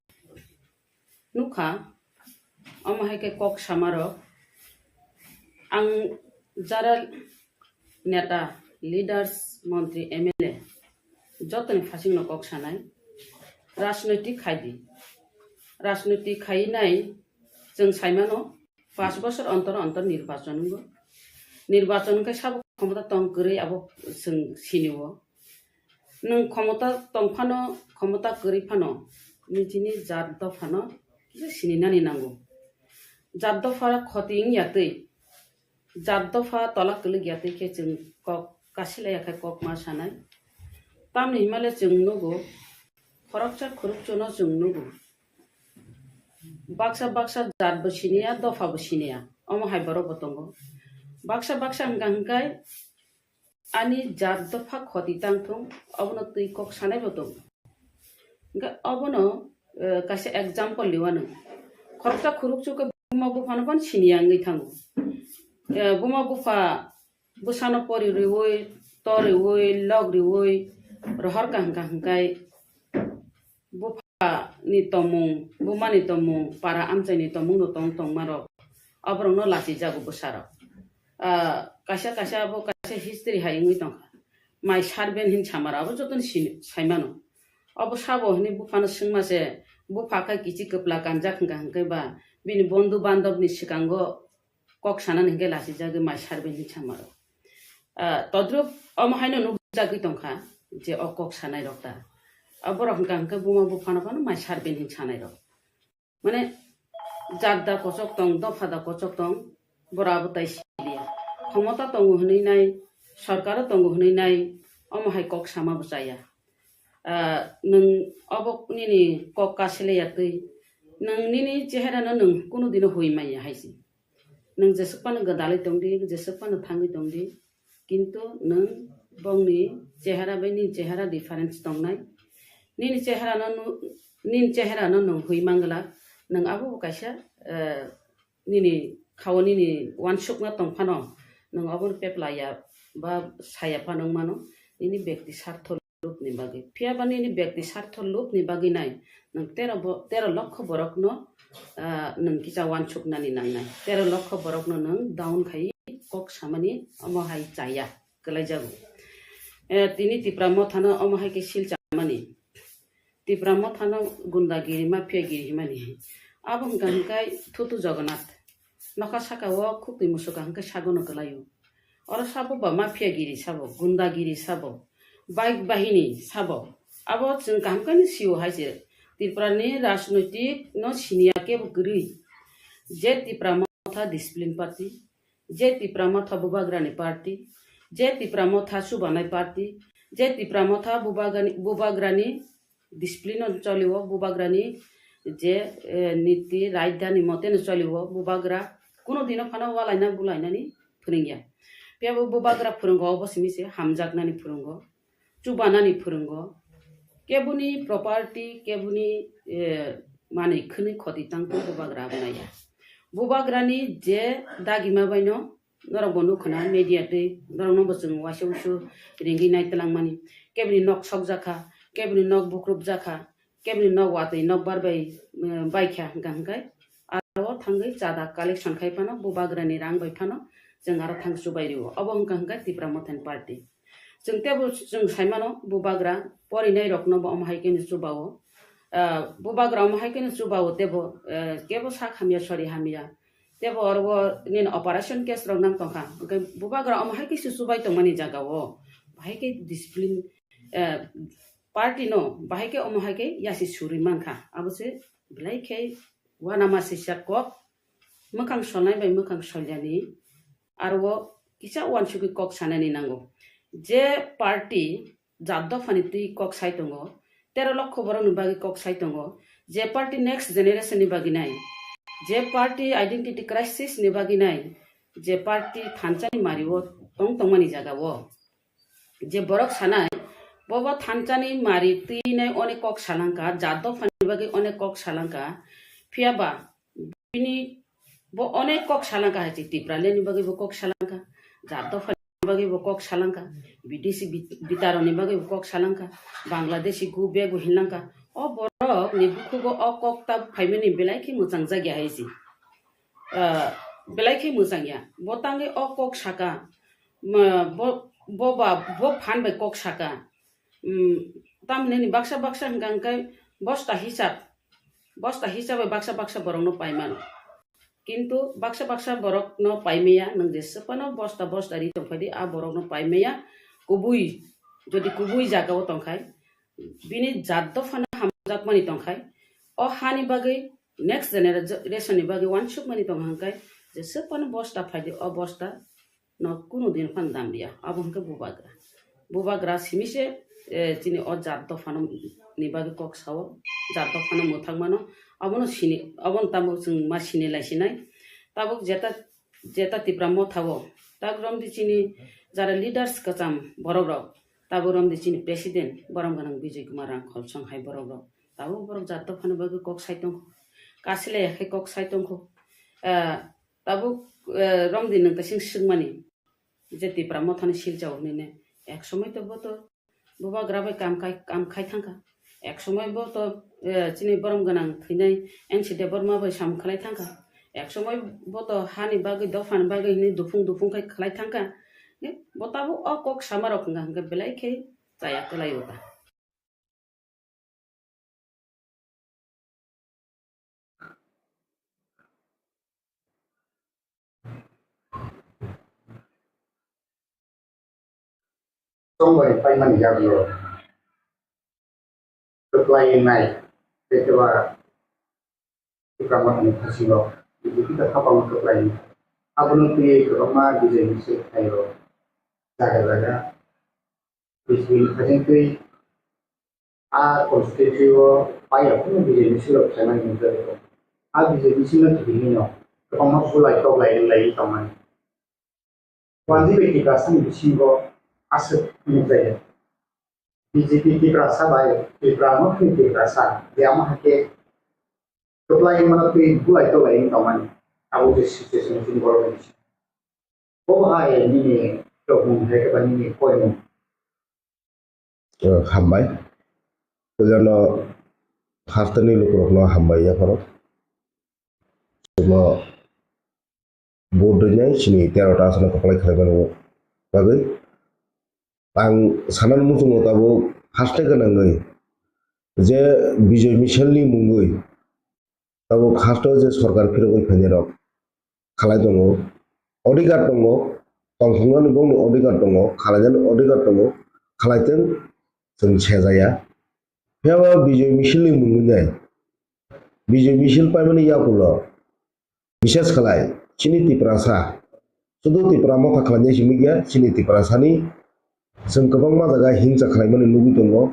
nukha, omo hai khe kok samarok ang jara neta, leaders, montri, M L A jotoni phasingno kok sanai, rajnoitik khai di. Rajnoitik khai nai chwng saimano, pash bosor ontor ontor nirbachon wngo. Nirbachon wngkhe sabo khomota tong kwrwi abo chwng sinio. Nwng khomota tong phano, khomota kwrwi phano, nijini jat dophano kisa sininani nango. Jat dopha khoti wngya twi, jat dopha tola kwlwk ya twi khe chwng kok kasilai ya khe kok ma sanai. Tamni himale chwng nugo, khoroksa khorokchano chwng nugo. Baksa baksa jat bo siniya, dopha bo siniya, omo hai borok bo tongo. Baksa baksa hwnkha hwnkhe ani jat dopha khoti tang thung, obono twi kok sanai bo tongo. Hwnkhe obono, eh, kaisa example liwano. Khoroksa khorokchuk khe buma buphano phano siniya wngwi thango. Eh, buma bupha bwsano pori riwi, to riwi, lok riwi, rohor kaham kaham khai bupha ni tomung, buma ni tomung, para amchai ni tomung no tong tongma rok, aborok no lachi jago bwsa rok. Ah, kaisa kaisa abo kaisa history hai wngwi tongkha. Mai sarben hin samara abo jotono sini saimano. Abo sabo hwnwi buphano swngma se, bupha khe kichi kwpla kanjak hwnkha hwnkhe ba bini bondhu bandhobni swkango kok sanani hwnkhe lachijagwi mai sarben hin samaro. Ah, todrup omo haino nukjagwi tongkha je o kok sanai rok ta. Ah, borok hwnkha hwnkhe buma buphano phano mai sarben hin sanai rok. Mane jat da kochok tong, dopha da kochok tong, bora abo tai siliya. Khomota tongo hwnwi nai, sorkaro tongo hwnwi nai, omo hai kok sama bo chaya. Ah, nwng obo nini kok kasilai ya twi, nwng nini chehera no nwng kunu dino hui manya hai se. Nwng jeswk phano gwdalwi tongdi, jeswk phano thangwi tongdi, kintu nwng bongni chehera bai nini chehera difference tongnai. Nini chehera no nu-, nini chehera no nwng hui manglak, nwng abo bo kaisa, eh, nini khao nini uansukma tong phano nwng obo pepla ya ba saya phano wng mano, nini bekti sartho lubni bagwi. Phiya ba nini bekti sartho lubni bagwi nai nwng tero bo-, tero lokho borokno, ah, nwng kisa uansuknani nangnai. Tero lokho borokno nwng down khai kok samani omo hai chaya kwlaijago. Eh, tini Tipra Mothano omo hai khe sil chamani. Tipra Mothano gundagiri, mafia giri himani. Abo hwnkha hwnkhe Thutu Jagannath. Nokha saka o khuk twi musuka hwnkhe sagono kwlaio. Oro sabo ba mafia giri sabo, gunda giri sabo, bike bahini sabo. Abo chwng kaham khe sio hai se. Tripura ni rajnoitik no siniya kebo kwrwi. Je Tipra Motha discipline party, je Tipra Motha Bubagrani party, je Tipra Motha chubanai party, je Tipra Motha Bubagani-, Bubagrani discipline no choliwo, Bubagrani je, eh, niti rajdhani mote no choliwo, Bubagra kuno dino phano walaina bulainani phwrwngya. Phiya bo Bubagra phwrwngo, obo simi se hamjaknani phwrwngo, chubanani phwrwngo, keboni property, keboni, eh, manwi khwnwi khoti tangkhe Bubagra abo naiya. Bubagrani je dagima baino norok bo nukha na media twi, norok no bo chwng waisa wusu ringwi nai twlangmani. Keboni nok sokjakha, keboni nok bukrupjakha, keboni nok watwi nokbar bai, eh, baikha hwnkha hwnkhe aro thangwi chada collection khai phano Bubagrani rang bai phano chwng aro thang chubai rio. Obo hwnkha hwnkhe Tipra Mothani party. Chwng tebo chwng saimano Bubagra porinai rokno bo omo hai khe no chubao. Ah, Bubagra omo hai khe no chubao tebo, eh, kebo sak hamya sori hamya. Tebo oro o nini operation case rok nang tongkha. Hwnkhe Bubagra omo hai khe se chubai tongmani jaga o. Bahai khe discipline, eh, party no bahai khe omo hai khe yasi suri mankha. Abo se belai khe uanama sisa kok mwkhang solnai bai mwkhang solyani aro o kisa uansugwi kok sanani nango. Je party jat dophani twi kok sai tongo, tero lokho borokni bagwi kok sai tongo, je party next generation ni bagwi nai, je party identity crisis ni bagwi nai, je party thansa ni mari o tong tongmani jaga o. Je borok sanai, bobo thansa ni mari twi nai onek kok salangkha, jat dophani bagwi onek kok salangkha, phiya ba bini bo onek kok salangkha hai se, Tipraland ni bagwi bo kok salangkha, jat dophani bagwi bo kok salangkha, B D C bit-, bitaroni bagwi bo kok salangkha, Bangladeshi go back bo hinlangkha. O borok ni bukhugo o kok ta phaimani belai khe mwchang jakya hai se. Ah, belai khe mwchang ya. Bo tangwi o kok saka, ma, bo, bo ba, bo phan bai kok saka. Hmm, tamni ni baksa baksa hwnkha hwnkhe bosta hisab, bosta hisab bai baksa baksa borok no pai mano. Kintu baksa baksa borok no pai maya, nwng jeswk phano bosta bosta ri tong phai di, a borok no pai maya. Kubui, jodi kubui jaga o tong khai, bini jat dophano hamjakmani tong khai, o hani bagwi next generation ni bagwi uansukmani tong hwnkhe jeswk phano bosta phai di, o bosta no kunu din phan dam liya, abo hwnkhe Bubagra. Bubagra simi se, eh, chini o jat dophano ni bagwi kok sao, jat dophano mwthang mano, abono sini, abono tamo chwng ma sini lai sinai. Tabuk jeta, jeta Tipra Motha o, tak romdi chini jara leaders kwcham borok rok, tabuk romdi chini president borom gwnang Bijoy Kumar Rangkhol song hai borok rok, tabuk borok jat dophano bagwi kok sai tongkho, kasilai ya khe kok sai tongkho. Eh, Tabuk, eh, romdi nwng kaising swngmani, je Tipra Mothani silchao hinwi ne, ek somoi to bo to Bubagra bai kam khai, kam khai thangkha, ek somoi bo to, eh, chini borom gwnang thwinai N C Debbarma bai sam khlai thangkha, ek somoi bo to hani bagwi, dophani bagwi hinwi duphung duphung khai khlai thangkha. Ne, bo tabuk o kok sama rok hwnkha hwnkhe belai khe chaya kwlai o ta. Tongbai paimani yagulo kwplai nai, tei keba kwkangma tongmung thasingo, B J P kha khapangma kwplai nai. Abono twiwi kwbangma bijai misil khlaio, jaga jaga. Bising khajeng twi a constituency o paiya phano B J P silo khlaimani nukjagwi tongo. A B J P sino kiphilwino kwbangma bulai toklai wnglaigwi tongmani. Wanjwi bai Tiprasani bisingo aswk nukjaya. B J P Tiprasa bai Tipra Mothani Tiprasa je amo hai khe kwplai mano twi bulai toklai wngwi tongmani. Abo je situation chini borok ni bisingo. Bo hai nini tongmung hai khe ba nini koimung. Eh, hambai. Puilano hasteni lukurokno hambai yapharo. Chwngno vote rwinai chini tero ta aswkno kwplai khlaimani bagwi. Ang sanani muchungo tabuk haste gwnangwi je Bijoy Misilni mungwi Tabuk haste je sorkar phirogwi phainai rok khalai tongo, odhikar tongo, tongthoknani bongni odhikar tongo, khalainani odhikar tongo, khalaitwng chwng sejaya. Phiya ba Bijoy Misil ni mungwi nai, Bijoy Misil paimani yakulo, bises khalai chini Tiprasa, sudu Tipra Motha khlainai simi ya, chini Tiprasani chwng kwbangma jaga hingsa khlaimani nugwi tongo.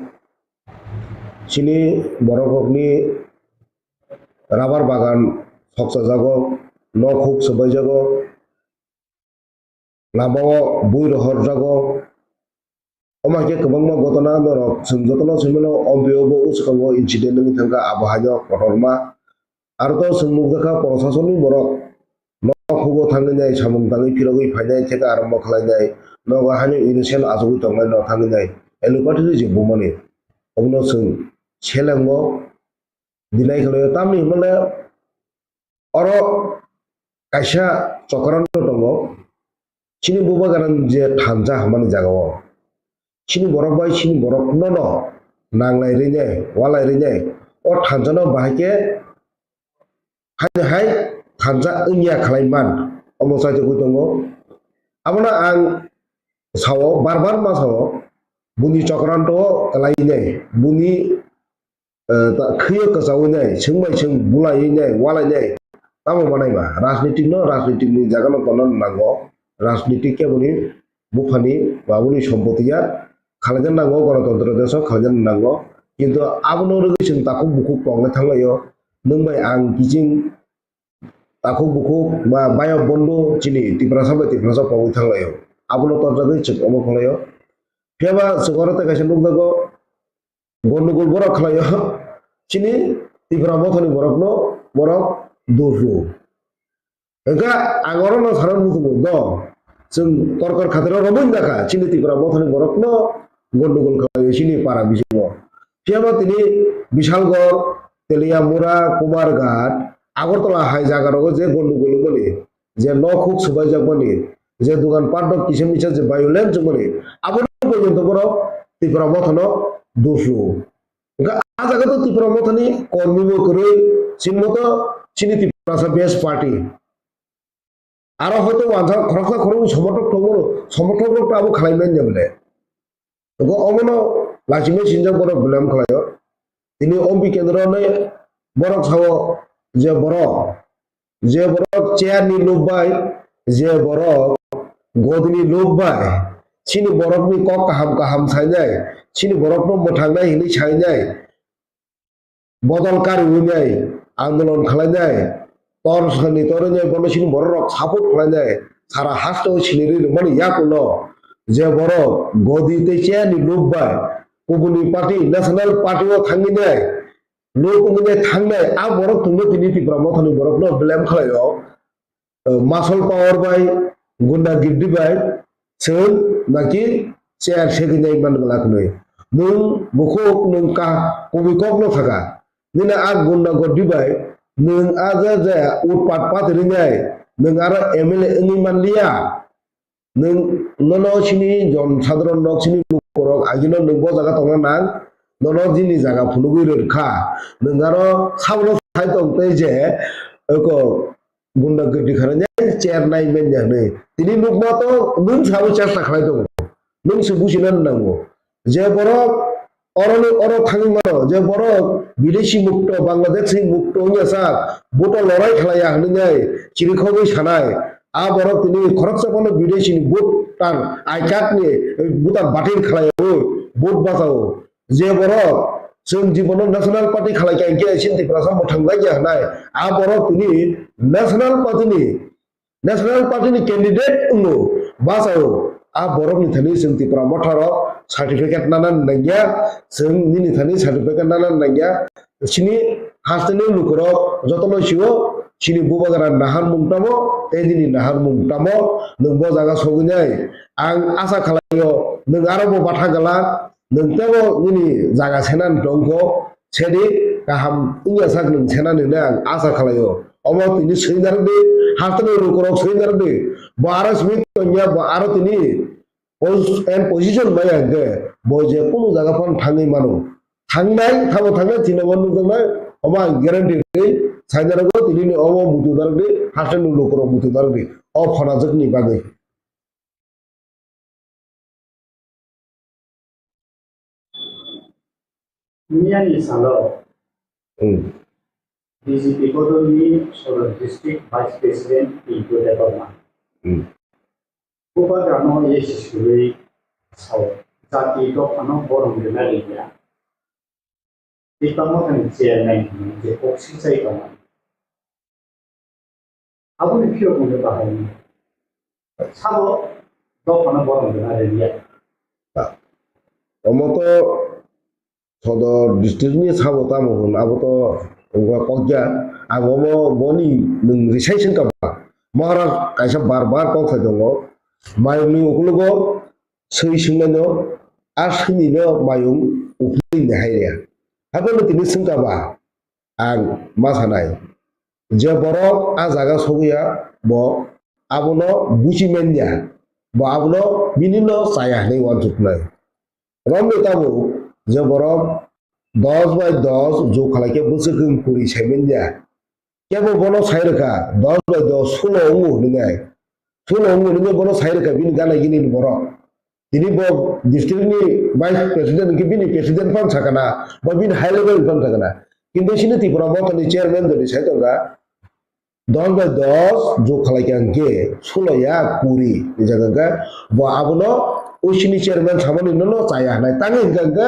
Chini borok rokni rabar bagan sokchajago, nok huk swbaijago, lamao bui rohorjago. Omo hai khe kwbangma gotona norok chwng jotono swimano, omo bo swkango incident wngwi thangkha, abo haino kotorma. Aro to chwng nukjakha, prosasonni borok nok hugo thangwi nai, samung tangwi phirogwi phainai, theka arombo khlainai, nogo haino innocent achugwi tongnai no thangwi nai, allopathy je bumani. Obono chwng selengo dinai khlaio, tamni hwnmale oro kaisa chokranto tongo, chini bubagrani je thansa hwnmani jagao. Chini borok bai chini borok nono nanglai rinai, walai rinai. O thansa no bahai khe hai hai thansa wngya khlai man. Omo chaitugwi tongo. Abono ang sao, bar bar ma sao, buni chokranto kwlai nai, buni eh, ta-, khwiyo kwchawi nai, chwng bai chwng bulaiwi nai, walai nai, tamo manai ba? Rajnitik no, rajnitik ni jaga no tonna nango, rajnitik keboni buphani, babuni sompoti ya, khalaina nango, ganatantra desh o khalaina nango, kintu abono rwgwi chwng takhuk bukhuk tongna thanglaio, nwng bai ang kiching takhuk bukhuk ba bayok bondo chini Tiprasa bai Tiprasa tongwi thanglaio, abono torjagwi chwng omo khlaio. Phiya ba chwng oro tei kaisa nukjago, Gondogol borok khlaio, chini Tipra Mothani borokno borok dophu. Hwnkhe ang orono sana muchungo do, chwng korkor khatiro romwi nakha, chini Tipra Mothani borokno gondogol khlaio chini para bisingo. Phiyaba tini Bishalgarh, Teliamura, Kumarghat, Agartala hai jagarogo je gondogol wngmani, je nok huk swbaijakmani, je dogan pat rok kisa misa je violence wngmani, abono porjonto borok Tipra Mothano dophu. Hwnkhe ah jaga to Tipra Mothani kormi bo kwrwi, chini moto chini Tiprasa best party. Aro hoito wansa khoroksa khoroknwi somothok tongo, somothok rok to abo khlai manya bole. Ego omono lachimai sinjak borok blame khlaio. Tini ompi kendro ni borok sao je borok, je borok chair ni lob bai, je borok godi ni lob bai, chini borok ni kok kaham kaham sainai, chini borok no mwthang nai hinwi sainai. Bodol kariwi nai, andolon khlainai, tor sani torwi nai, bono chini borok rok support khlainai, sara haste o sinirwi rwmani yakulo je borok godi tei chair ni lob bai kubuni party, national party o thangwi nai, lob wngwi nai thangnai, a borok tongno tini Tipra Mothani borokno blame khlaio. Muscle power bai, gundagirdi bai, chwng naki chair segwi nai man glak nwi. Nwng bukhuk nwng ka kubui kok no thaka. Nini a gundagirdi bai, nwng a ja ja utpat pat rinai, nwng aro M L A wngwi man liya. Nwng nono chini jon sadharon nok chini lukurok agino nwng bo jaga tongna nang, nono jini jaga phunugwi rwkha. Nwng aro sabono sai tong tei je, eko, gunda gidi khana nai chair nai men ya hwnwi. Tini nukma to nwng sabo chesta khlai tongo. Nwng se bujina nango. Je borok oroni oro thangwi mano, je borok bidesi mukto, Bangladeshi mukto wngya sak, vote o lorai khlaiya hwnwi nai chirikhogwi sanai. A borok tini khoroksa phano bidesi ni vote tar I card ni voter batil khlaiwi vote bachao. Je borok chwng jibono National Party khalai kha, hinkhe chini Tiprasa mwthang lai ya hwnai, a borok tini National Party ni, National Party ni candidate wngo, bachao, a borok ni thani chwng Tipra Motha rok certificate nana nangya, chwng nini thani certificate nana nangya, chini hasteni lukurok jotono sio, chini bubagra naharmung tamo, tei nini naharmung tamo, nwng bo jaga sogwi nai. Ang asa khlaio, nwng aro bo batha gala, nwng teibo nini jaga senani tongkho, sedi kaham wngya sak nwng senani hwnwi ang asa khlaio. Omo tini swinardi, hasteni lukurok swinardi, bo aro simi tongya, bo aro tini pos-, and position maya hwnkhe, bo je kunu jaga phano thangwi mano. Thangnai, thabo thangnai, tino bo nukjaknai, omo ang guarantee rwi Sainai rwgo tini ni omo muitu narwk di, haste ni lukurok muitu narwk di. O phonajwk ni bagwi. Miyani salo Hmm. B J P bodolni Sodor District Vice President Pintu Debbarma Hmm. Bubagrano yesi swiwi sao, jati dophano borom rwna rwya. Tipra Mothani chairman hwnwi je kok sijai tongmani. Aboni phiyok hwnwi bahai wngya. Sabo dophano borom rwna rwya. Omo to Sodor district ni sabo tamo hwn, abo to wngkha kokya. Ang omo boni nwng recitation ka ba. Maharaj kaisa bar bar kok sai tongo. Mayung ni ukologo swi swngnaino, a swini no mayung uphilwi ni hai ya. Haikhe no tini swngkha ba, ang ma sanai, je borok a jaga sogwi ya, bo abono buchi manya, bo abono bini no chaya hinwi uansuknai. Romni tabuk je borok dos bai dos jug khalai khe bwswk wng kwrwi sai manya, Kebo bono sai rwkha, dos bai dos sulo wngo hwnwi nai. Sulo wngo hwnwi bono sai rwkha bini gana gini ni borok. Tini bo district ni vice president hwnkhe bini president phano sakha na, bo bini high level phano sakha na. Kintu chini Tipra Motha ni chairman jodi sai tongkha, dos bai dos jug khalai kha hwnkhe sulo ya kuri ni jaga hwnkhe bo abono o chini chairman samani nono chaya hwnai. Tangwi hwnkha hwnkhe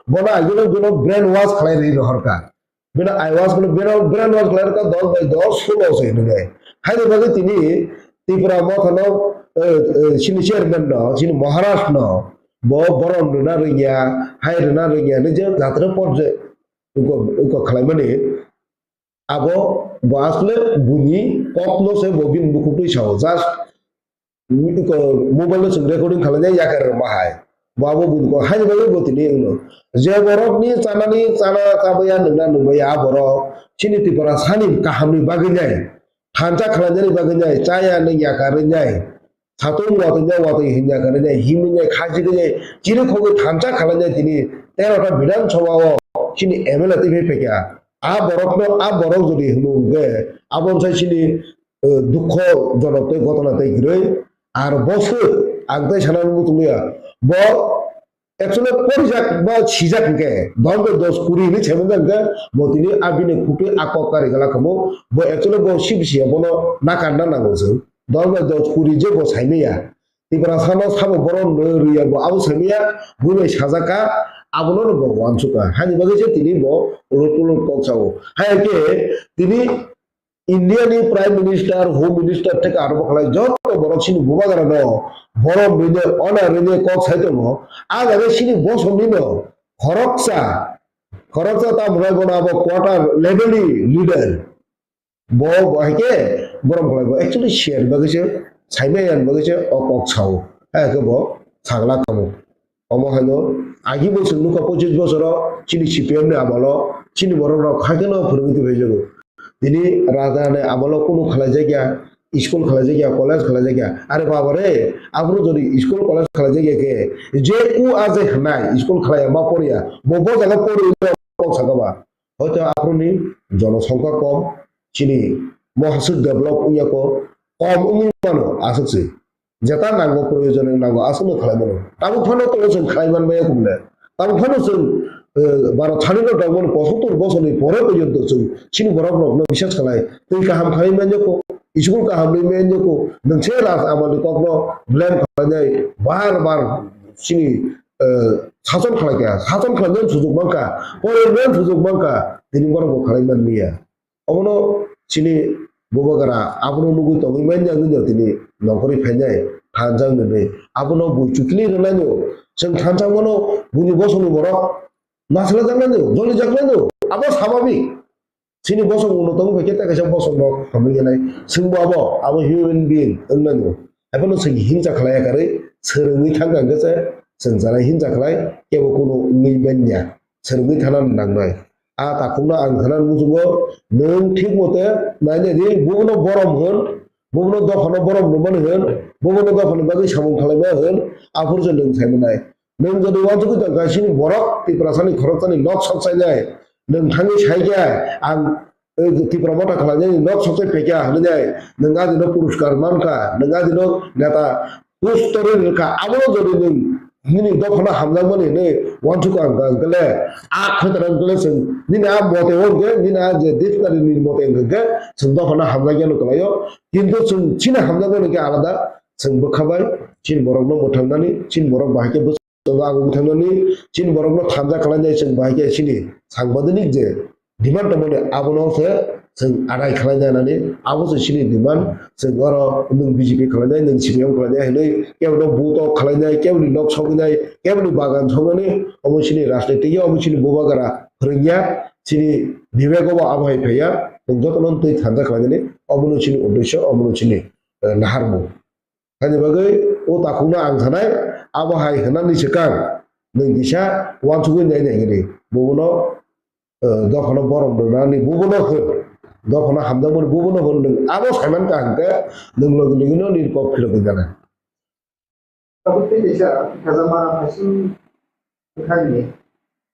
bono agino bono brain wash khalai rwi rohorkha. Bini I was, bini brain wash khlai rwkha dos bai dos sulo se hinwi. Haini bagwi tini Tipra Motha no, eh, eh, chini chairman no, chini Maharaj no, bo borom rwna rwngya, hai rwna rwngya hinwi je jatra porje wngkha, wngkha khlaimani. Abo bo asle buini kok no se bo bini bukhuk twi sao. Just Iko mobile no chwng recording khlainai yakar rwma hai. Bo abo buini kok haini bagwi bo tini wngno. Je borok ni chanani chana chabaya nwngna nungmaya a borok chini Tripura sani kaham ni bagwi nai. Thansa khlainani bagwi nai. Chaya nwng yakar rwnai. Satung watwi nai watwi hin yakar rwnai. Himwi nai khachi rwnai. Chini khogwi thansa khlainai tini tero ta Bidhan Sabha o chini M L A twi phai phaikha. A borok no a borok jodi hwnwi hwnkhe abo wngkha chini eh, dukho jonok tei gotona tei kwrwi. Ar bo se ang tei sana muchung ya. Bo actually porijak ba sijak hwnkhe dos bai dos kuri hinwi saimanya hwnkhe bo tini a bini khukui a kok kari gala kamo. Bo actually bo sibisi ya bono nakarna nango chwng. Dos bai dos kuri je bo saimaya. Tipra sano sabo borom rwya bo abo saimaya. Bui bai sajak ka abono bo uansukha. Hani bagwi se tini bo ulot ulot kok sao. Hai khe tini India ni Prime Minister, Home Minister theke aro bokhlai joto borok chini bubagra no borom rwinai, honor rwinai kok sai tongo. A jaga chini bosong ni no khoroksa, khoroksa ta bwlai bono abo quarter level ni leader. Bo, bo hai khe borom khlai bo actually share bagwi se, saimaya bagwi se o kok sao. Hai khe bo sagla kamo. Omo haino agi bo chwng nukha pochis bosoro chini C P M ni amolo chini borok rok haikhe no phwrwngwi tongphai jago. Tini raja ni amolo kunu khlai jakya, school khlai jakya, college khlai jakya. Are baba re, aphuru jodi school college khlai jakya khe je u a je hwnai school khlai ya ma poriya, bo bo jaga pori kok saka ba. Hoito aphuru ni jonosongkha kom, chini mohaswk develop wngya ko, kom wngwi mano aswk se. Jeta nango proyojon nango aswkno khlai mano. Tabuk phano tongo chwng khlai man maya kumne. Tabuk phano chwng, eh, baro thani no tongmani pochottor bosorni pore porjonto chwng chini borok rokno bisas khlai. Twi kaham khlai manya ko, school kaham ni manya ko, nwng se raj amani kokno blame khlainai bar bar chini, eh, sason khlai kha, sason khlainani sujuk mankha, pore nani sujuk mankha, tini borok bo khlai man liya. Obono chini bubagra abono nugwi tongwi manya wngwi no tini nongkhorwi phainai thansa wngwi. Abono bui chukli rwnaino chwng thansa mano buini bosongni borok naslajaknaino jolijaknaino abo sababik. Chini bosong ulo tongwi phaikhe tei kaisa bosong rok hamwi khe nai chwngbo abo abo human being wngnaino. Haiphano chwng hinsa khlaiya karwi swrwngwi thangkha hwnkhe se chwng janai hinsa khlai kebo kunu wngwi manya. Swrwngwi thana nangnai. A takhukno ang thana muchungo, nwng thik mote nainai di, bubono borom hwn, bubono dophano borom rwmani hwn, bubono dophani bagwi samung khlaima hwn, aphuru se nwng sai manai. Nwng jodi uansugwi tongkha chini borok Tiprasani khoroksani nok sok chainai, nwng thangwi sai khe ang Tipra Motha khlainani nok sokchai phaikha hwnwi nai, nwng adino puruskar mankha, nwng adino neta post torwi rwkha, abono jodi nwng nini dophano hamjakmani hinwi uansukha hwnkha hwnkhe le, a khaitara hwnkhe le chwng nini a mote o hwnkhe, nini a je dictionary ni mote hwnkhe chwng dophano hamjakya hwnwi kwlaio, kintu chwng chini hamjakmani khe alada, chwng bwkha bai chini borokno mwthangnani, chini borok bahai khe Chwng ang wngwi thangnani, chini borokno thansa khlainai chwng bahai khe chini sangbadonik je demand tongmani abono se chwng adai khlainai nani, abo se chini demand. Chwng oro nwng B J P khlainai, nwng C P M khlainai hinwi kebono buto khlainai, keboni nok sogwinai, keboni bagan sogwinani, omo chini rajniti ya, omo chini bubagra phwrwngya, chini bibego bo abo hai phaiya, chwng jotono twi thansa khlainani, omono chini uddesyo, omono chini, eh, naharmung. Haini bagwi o takhukno ang sanai, abo hai hwnani swkang nwng kisa uansugwi nai nai hwnwi. Bubono, eh, dophano borom rwnani bubono hwn, dophano hamjakmani bubono hwn, nwng abo saimankha hwnkhe nwng logi logino nini kok philogwi janai. Tabuk tei kaisa khajama hasing bwkhakni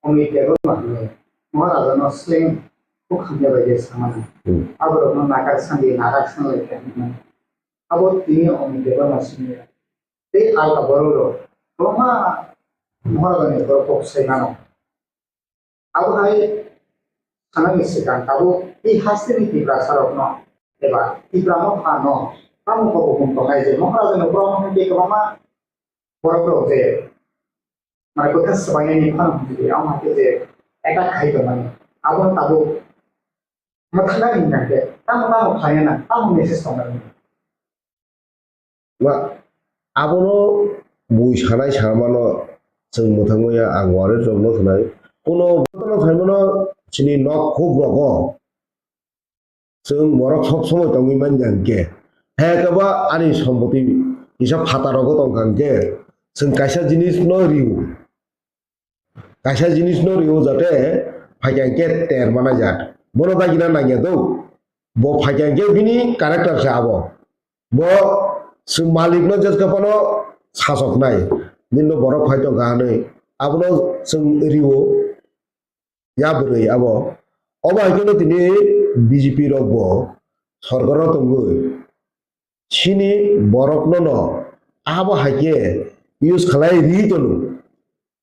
Omni Debbarma hwnwi Maharajano sleng khuk hamya bai khe samani. Hmm. Aborokno nakar sandi nakar sanglai khe hwnwi. Abo tini Omni Debbarma simi tei alka borok rok kwbangma Maharajani borok kok sai mano. Abo hai sanani swkang tabuk tei hasteni Tiprasa rokno eba Tipra Motha no tamo kok hukum tongnai je Maharajani borok hwnwi tei kwbangma borok rok je mane kwthar swbainani phano hwnwi tei amo hai khe je attack khai tongmani abono tabuk mwthangna hwnwi nang khe tamo tamo khlaiya nang tamo message tongnai. Ba, abono bui sanai samano chwng mwthangmaya ang warek rokno sanai. Kuno jotono saimano chini nok khuk rogo chwng borok sob somoi tongwi manya hwnkhe. Hai khe ba ani sompoti kisa phataro tongkha hwnkhe chwng kaisa jinis no rio. Kaisa jinis no rio jate phaikha hwnkhe ter mana jak. Bono dagina nangya do. Bo phaikha hwnkhe bini character se abo. Bo chwng malik no jeska phano sasok nai. Bini no borok phai tongkha hwnwi. Abono chwng rio. Ya bwrwi abo. Obo hai kheno tini B J P rok bo sorkar o tongwi. Chini borokno no abo hai khe use khlai ri tono.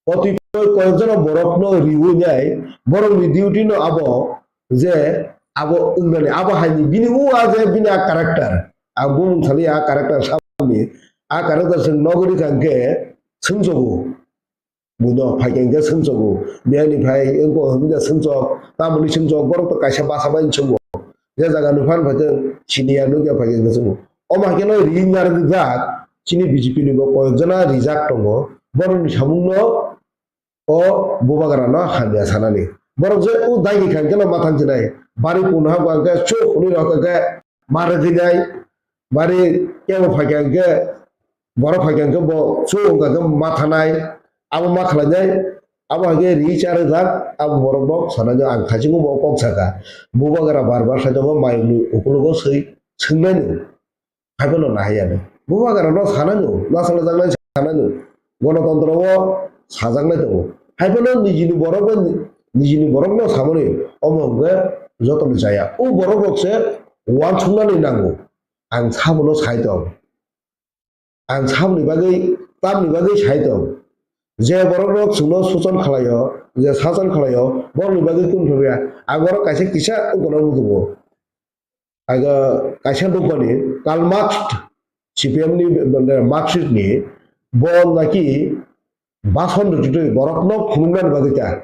Kotoi koyekjano borokno riwi nai, borokni duty no abo je abo wngnani, abo hai ni bini o a je bini a character. Ang bumung sali a character saboni, a character chwng nogwi rwkha hwnkhe swngchago. Buino phaikha hwnkhe swngchago. Biyani phai wngkha hwnwi da swngchok, tamoni swngchok, borok to kaisa basa bai swngbo. Je jaga ni phan phaikhe siniya nukya phaikha hwnkhe swngbo. Omo hai kheno ring narwkjak, chini B J P ni bo koyekjona rijak tongo. Borokni samungno o bubagrano hamya sanani. Borok je o dagi kha hwnkhe no ma thang chinai. Bari punha bo hwnkhe chuk hwnwi rok hwnkhe ma rwgwinai. Bari kebo phaikha hwnkhe, borok phaikha hwnkhe bo chuk wngkha khe ma thanai. Abo ma khlainai. Abo hai khe ri cha rwjak. Abo borok bo sanai ang thaichungo bo kok saka. Bubagra bar bar sai tongo mayungni ukologo swi swngnaino. Haiphano nahaiya de. Bubagrano sanano, nachalajaknai sanano. Gonotontro o sajaknai tongo. Haiphano nijini borok bai nijini borokno samani omo hwnkhe jotono chaya. O borok rok se uansuknani nango. Ang sabono sai tong. Ang saboni bagwi, tamni bagwi sai tong. Je borok rok chwngno suchon khlaio, je sachon khlaio, borokni bagwi kunu phobya. Ang borok kaisa kisa wngkona muchungo. Aga kaisa nukmani Karl Marx, C P M ni, mane, Marxist ni, bo naki bason rwtwi borokno phunuknani bagwi ta.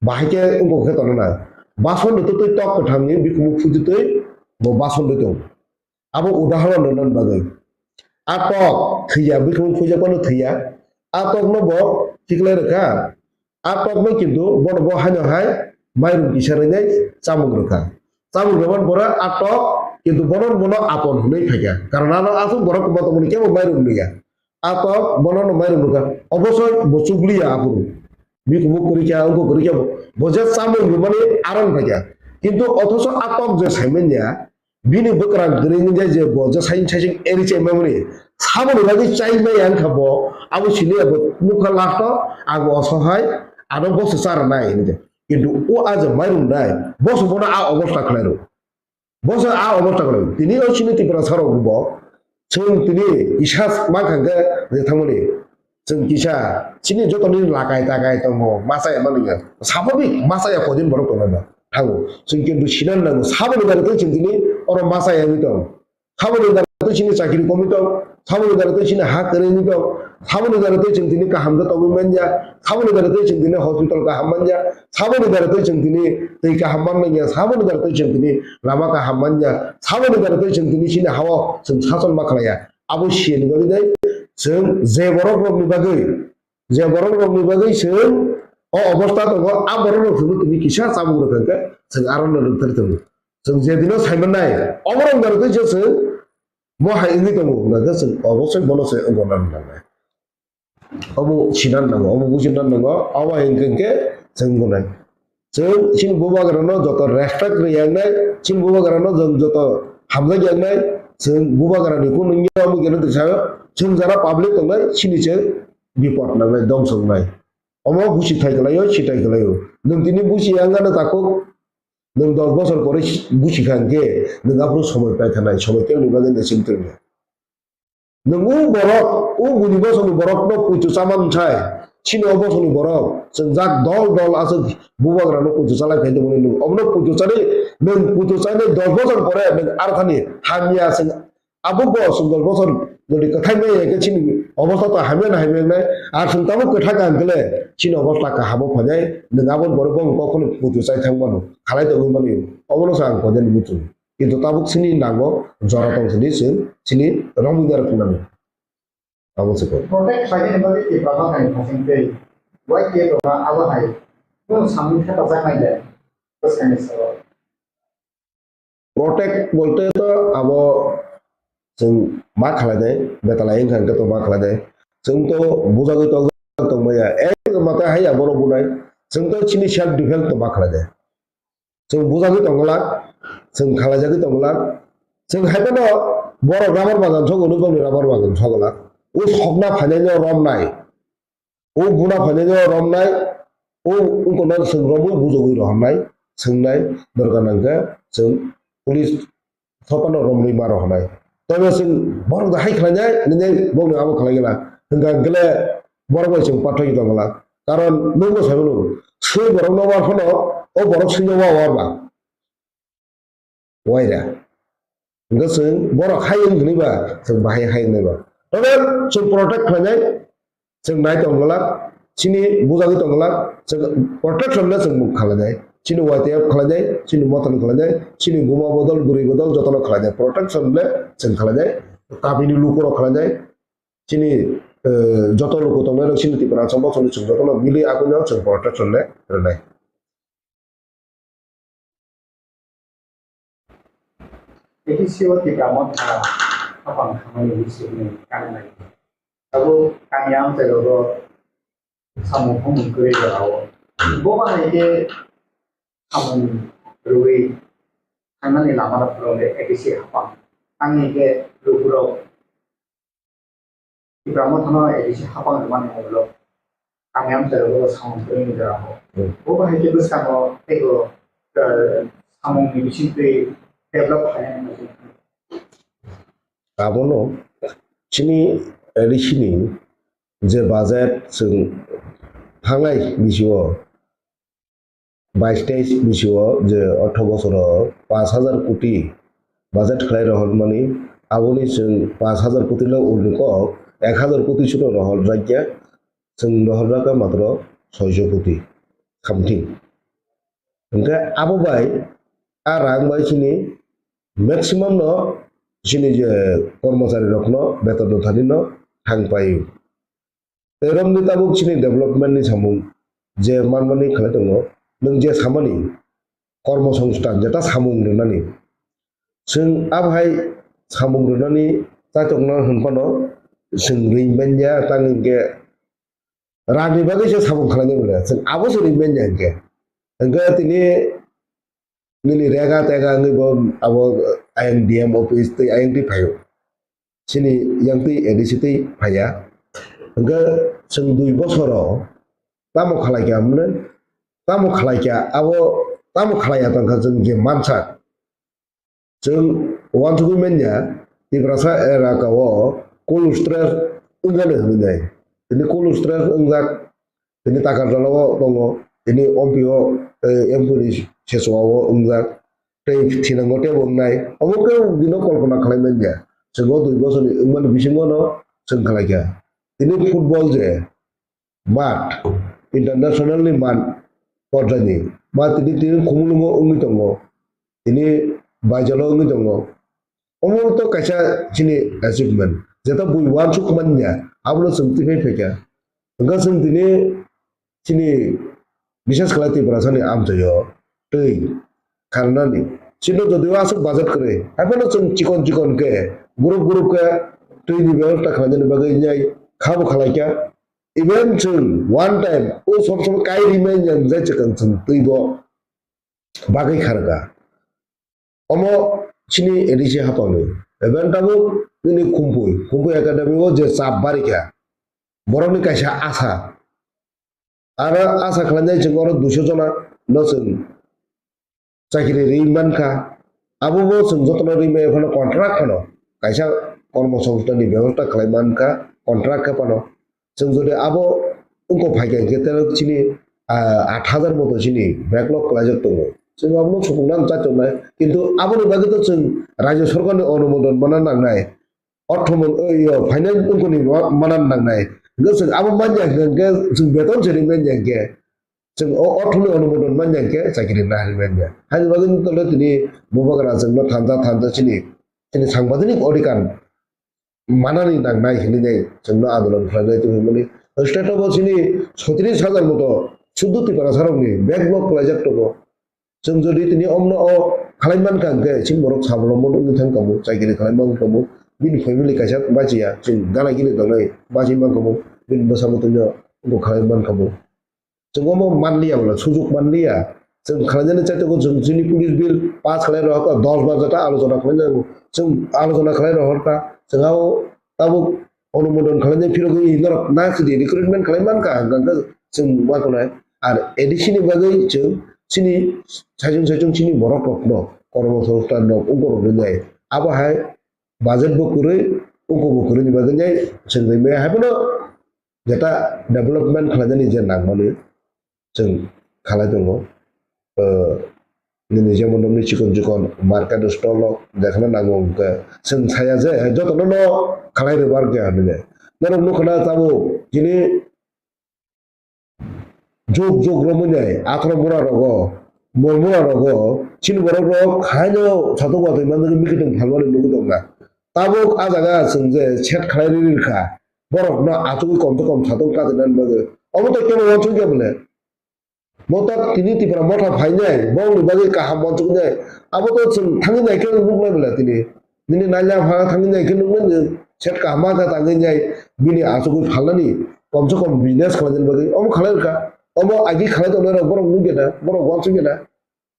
Bahai khe wngkok khe tongnai. Bason rwtwi tok kwthangni bikhumu phutwi bo bason rwtwi. Abo udahoron rwna bagwi. A tok thwiya, bikhumu phuijakwno thwiya. A tokno bo tikhlai rwkha. A tokno kintu bono bo haino hai mairum kisa rwnai chamung rwkha. Chamung rwmani pore a tok kintu bono bono apon hwnwi phaikha. Karon ano aswk borok kwma tongmani kebo mairum nwiya. A tok bono no mairum rwkha. Obosoi bo chugliya aphuru. Bikhumu kwrwikha, wngkha kwrwikha bo. Bo je chamung rwmani aron phaikha. Kintu othoso a tok je saimanya, bini bwkrang kwrwi wngjak je bo je saising saising eri chaimani, samani bagwi chaimaya wngkha bo, abo siniya bo nukha last o, ang bo osohai, ano bo se cha rwnai hinwi. Kintu o a je mairum nai, boso bono a obosta khlai rw. Boso a obosta khlai rw. Tini o chini Tiprasa rok bo, chwng tini kisa ma kha khe je thangmani, chwng kisa chini joto ni lakai takai tongo, masa ya mani ya. Sababik masa ya kodin borok tongo na. Thango. Chwng kintu sinan nango. Saboni dare tei chwng tini oro masa ya wngwi tong. Saboni dare tei chini chakiri komwi tong, saboni dare tei chini ha kwrwi wngwi tong, saboni dare tei chwng tini kaham khe tongwi manya, saboni dare tei chwng tini hospital kaham manya, saboni dare tei chwng tini twi kaham man manya, saboni dare tei chwng tini lama kaham manya, saboni dare tei chwng tini chini hao chwng sachon ma khlaiya. Abo siyani bagwi dai chwng je borok rokni bagwi, je borok rokni bagwi chwng o obosta tongo, a borok rok chwngno tini kisa chabuk rwkha khe chwng aro no rwktharwi tongo. Chwng je dino saimannai, oborok dare tei je chwng mo hai wngwi tongo, hwnkha khe chwng obosoi bono se wngna nangnai. Obo sinan nango, obo bujina nango, abo hai hwnkhe khe chwng gonai. Chwng chini bubagrano joto respect rwi yangnai, chini bubagrano chwng joto hamjak yangnai, chwng bubagrani kung nungya omo geno tisa chwng jara public tongnai, chini chwng bipot nangnai, dongso wngnai. Omo busi thai kwlaio, si thai kwlaio. Nwng tini busi yang gana takhuk, nwng dos bosor pore busi kha hwnkhe, nwng aphuru somoi pai kha nai, somoi tei ni bagwi nai chini tongya. Nwng o borok, o buni bosongni borokno puitu chaman sai, chini o bosongni borok chwngjak dol dol aswk bubagrano puitu chalai phai tongmani nwng obono puitu chani, nwng puitu chani dos bosor pore nwng arthani hamya chwng abo bo chwng dos bosor jodi kwthai maya khe chini obosta to hamya na hamya wngnai, ar chwng tabuk kwthang kha hwnkhe chini obosta kahamo phainai, nwng aboni borok bo kokno puitu chai thang mano, khalai tongwi mano, obono se ang koinani muchung. Kintu tabuk chini nango jora tong sini chwng chini romwi narwk nani. Abo se kok. Protect khlainani bagwi Tipra Mothani thasing tei Y T F rokno abo hai kunu samung thepajaknai le bwskangni salo. Protect bolte to abo chwng ma khlainai, betalai wngkha hwnkhe to ma khlainai. Chwng to bujagwi tongjak tongmaya, ek mata hai abo rw bunai. Chwng to chini self defense to ma khlainai. Chwng bujagwi tongglak, chwng khlaijagwi tongglak. Chwng hai phano borok rubber bagan sogwi, boni rubber bagan sogwlak. O sokna phainaino romnai. O buna phainaino romnai. O wngkokno chwng romwi bujogwi rohornai, swngnai, dorkar nangkhe chwng police sophano romwi ma rohornai. Tei bo chwng borok da hai khlainai, nini bokni abo khlai gela. Hwnkha hwnkhe le borok bai chwng pathogwi tongglak. Karon nwngbo sai mano, swi borokno war phano, o borok swino wa war ba. Waira. Hwnkhe chwng borok hai wng hwnwi ba, chwng bahai hai wngnai ba. Tobe chwng protect khlainai, chwng nai tong glak, chini bujagwi tong glak, chwng protection le chwng khlainai. Chini Y T F khlainai, chini Mothani khlainai, chini buma bodol, bwrwi bodol jotono khlainai. Protection le chwng khlainai, kamini lukurok khlainai, chini, eh, joto luku tongnairok chini Tiprasa bosongni chwng jotono mili akwino chwng protection le rwnai. A D C o Tipra Motha hapang khamani bisingni kangnai. Abo kami amchai rogo samung humung kwrwi rao. Bo bahai khe samung rwi thangnani lama rok phwrwng de A D C hapang. Tangni khe lukurok Tipra Mothano A D C hapang rwmani munglo kami amchai rogo samung kwrwini jora ho. Hmm. Bo bahai khe bwskango teibo, eh, samungni bisingtwi develop khainani mungsa. Abono chini A D C ni je budget chwng thangnai bisio bais teis bisio je ortho bosoro pash hajar koti budget khlai rohormani, aboni chwng pash hajar koti le ulni kok ek hajar koti sino rohorjakya, chwng rohorjakha matro soiso koti something. Hwnkhe abo bai a rang bai chini maximum no chini je kormochari rokno beton rwthani no thang paio. Tei romni tabuk chini development ni samung je manmani khlai tongo, nwng je samani kormo songsthan jeta samung rwnani. Chwng abo hai samung rwnani chaitokna hwn phano chwng ring manya, tang hinkhe rangni bagwi se samung khlainai manya, chwng abo se ring manya hinkhe. Hinkhe tini nini rega tega wngwi bo abo ayang D M office tei ayang twi phaio. Chini yang twi A D C twi phaiya. Hwnkhe chwng dui bosoro tamo khalai kha hwnle tamo khlai kha, abo tamo khlai ya tong kha chwng je mansak. Chwng uansugwi manya, Tiprasa elaka o cold storage wngjani hwnwi nai. Tini cold storage wngjak, tini Takarjala o tongo, tini ompi o, eh, M P ni sechoa o wngjak, tei thinango tei bo wngnai. Obo khe bini kolpona khlai manya. Chwng o dui bosorni wngmani bisingo no chwng khlai kha. Tini football je, mat, international ni mat porjani, mat tini, tini Khumulwngo wngwi tongo, tini Baijalo wngwi tongo. Omo to kaisa chini achievement, jeta bui uansuk manya, abono chwng twi phai phaikha. Hwnkhe chwng tini chini, bises khlai Tiprasani amchaio twi kharnani. Chini jodi o aswk budget kwrwi, haiphano chwng chikon chikon khe, group group khe twi ni bebosta khlainani bagwi nai khabo khlaikha. Even chwng one time o sob sob kai rimai yang jai chwng chwng twi bo bagwi kharga. Omo chini A D C hapangni. Even tabuk nini Khumpui, Khumpui Academy o je chap barikha, borokni kaisa asa. Aro asa khlainai chwng oro duiso jona no chwng chakri ri mankha. Abo bo chwng jotono ri maya phano contract phano kaisa kormo songsthanni bebosta khlai mankha, contract khe phano. Chwng jodi abo wngkok phaikha hinkhe tel chini, ah, aat hajar moto chini backlog kwlaijak tongo. Chwng abono supung nang chai tongnai. Kintu aboni bagwi to chwng rajyo sorkarni onumodon mana nangnai. Ortho mon-, o, yo, finance wngkoni ma-, mana nangnai. Hinkhe chwng abo manya hinkhe chwng beton se ri manya hinkhe. Chwng o orthoni onumodon manya hinkhe chakiri nahari manya. Haini bagwi tole tini bubagra chwngno thansa thansa chini, chini sangbajanik odhikar manani nangnai hinwi nai chwngno andolon khlainai tongwi mani. State o bo chini soitris hajar moto suddo Tiprasarokni backlog kwlaijak tongo. Chwng jodi tini omno o khlai mankha hinkhe chini borok sabolombon wngwi thang tongo, chakiri khlai mankha tongo, bini family kaisa bachiya, chwng gana gini tongnai bachi mankha bo, bini bwsa bwtwino bo khlai mankha bo. Chwng omo manliya bola, sujuk manliya. Chwng khlainani chaitokgo chwng chini police bill pass khlai rohorkha, dos baja ta alochona khlainai, chwng alochona khlai rohorkha, chwng ao tabuk onumodon khlainai phirogwi norok na sidi recruitment khlai mankha, hwnkhe chwng ma khwnai. Ar A D C ni bagwi chwng chini saichung saichung chini borok rokno kormo songsthan rok wngkok rok rinai. Abo hai budget bo kwrwi, wngkok bo kwrwini bagwi nai chwng rimai haiphano jeta development khlainani je nangmani chwng khalai tongo. O, nini jemon nokni chikon chikon market stall o jekhano nango hwnkhe chwng saya je jotono no khalai rwbar khe hinwi. Norok nukha na tabuk chini juk juk romwi nai akhoro mura rogo, mol mura rogo chini borok rok haino satung watwi manjak mikitwng phalmani nugwi tongkha. Tabuk a jaga chwng je set khalai rwi rwkha, borokno achugwi kom se kom satung katinani bagwi. Omo to kebo uansukya bole. Bo tak tini Tipra Motha phainai, bongni bagwi kaham uansuknai. Abo to chwng thangwi naikhe nuknai bole tini. Nini naila pha thangwi naikhe nuknai, set kaham kha tangwi nai, bini achugwi phalnani, kom se kom business khlainani bagwi. Omo khlai rwkha. Omo agi khlai tongnai rok borok nukya da, borok uansukya da.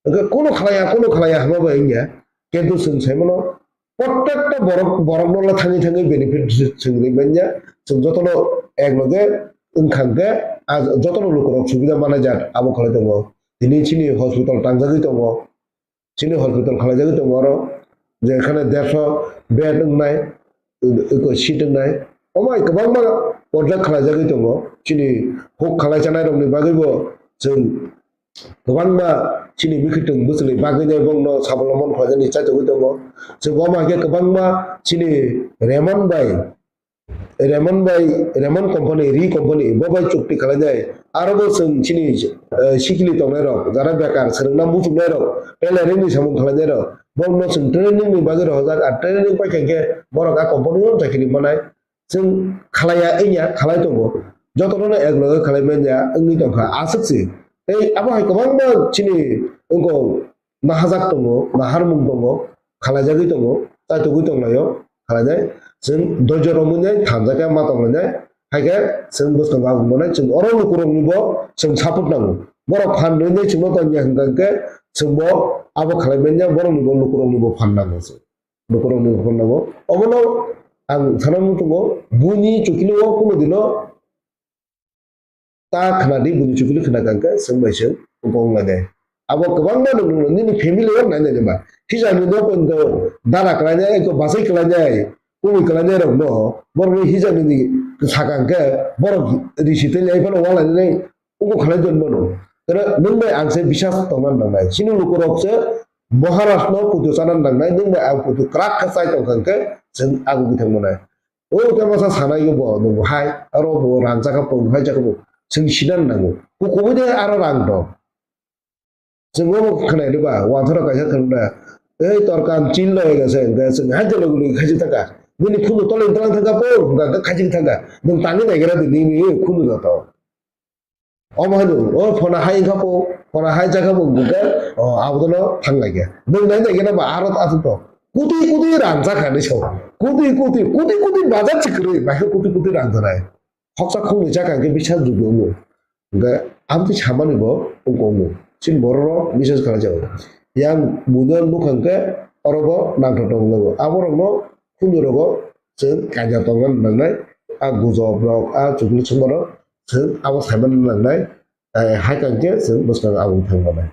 Hwnkhe kunu khlaiya, kunu khlaiya hwnma bai wngya. Kintu chwng saimano, prottekta borok, borokno le thangwi thangwi benefit chwng ri manya. Chwng jotono ek loge wngkha hwnkhe, ah, jotono lukurok subida manai jak abo khlai tongo. Tini chini hospital tangjagwi tongo. Chini hospital khlaijagwi tongo oro. Jekhane dersho bed wngnai, eko seat wngnai. Omo hai kwbangma project khlaijagwi tongo. Chini huk khlai chanai rokni bagwibo chwng kwbangma chini mikhuitwng bwswlwi bagwinai bongno sabolombon khlainani chaitogwi tongo. Chwng omo hai khe kwbangma chini Raymond bai, Raymond bai, Raymond company, Ri company, bo bai chukti khlainai. Aro bo chwng chini, eh, sikili tongnairok, jara bekar, swrwngna muchungnairok, tailoring ni samung khlainairok, bongno chwng training ni bagwi rohorjak, ar training paikha khe borok a company o chakiri manai. Chwng khlaiya wngya, khlai tongo. Jotono no ek loge khlai manya wngwi tongkha, aswk se. Tei abo hai kwbangma chini wngkok nahajak tongo, naharmung tongo, khlaijagwi tongo, chaitugwi tonglaio, khlainai. Chwng doijo romwi nai thanjakya ma tonglainai, hai khe chwng bwskango aboni chwng oro lukuroknibo chwng support nango. Borok phan rwinai chwngno tongya hwnkha hwnkhe chwngbo abo khlai manya, boroknibo lukuroknibo phan nango chwng. Lukurokni phone nango. Omono ang sana muchungo, buini chukili o kuno dino ta khna di, buini chukili khna kangkhe, chwng bai chwng wng lai nai. Abo kwbangma nwng nini family o nai nai ba. Hijab ni no pon do dara kwlai nai, ko basai kwlai nai, kubui kwlai nai rok no, borok ni hijab ni sakang khe borok risi tei lai phano wala nai, uko khalai don bono. Tara nwng bai ang se bisas tongna nangnai. Chini lukurok se Maharaj no pujo chana nangnai, nwng bai ang pujo kwrak khe chai tong kha khe chwng agugwi thang manai. O tei masa sanai bo, bo hai, aro bo rang chakha bo, hai chakha bo, chwng sinan nango. Bo kubui de aro rang dong. Chwng bo khnai riba, wanthoro kaisa thangna. Ei torkan chil lo ega se, ega se, hai jalo guli khaji thaka. Nini khunu tole tole thaka po, ga ga khaji thaka. Nwng tangwi nai gira di, nini khunu joto. Omo hino, o phona hai wngkha po, phona hai jakha bo wngkha, o abono thang lai khe. Nwng nai nai khe ba aro ta to. Kuti kuti rang jakha ni so. Kuti kuti, kuti kuti bazar chikrwi, bai khe kuti kuti rang janai. Hoksa khongni jakha khe bisa judu wngwi. Hingkhe aboni samani bo wngkha wngwi. Chini borok rok bisas khlai jago. Yang buino nukha hingkhe oro bo nangthotok wnglago. Aborokno khunju rogo chwng kaijak tongna nangnai, a gujob rok, a chukli chwngma rok chwng abo saimano nangnai, eh, hai kang khe chwng bwskang abo thang manai.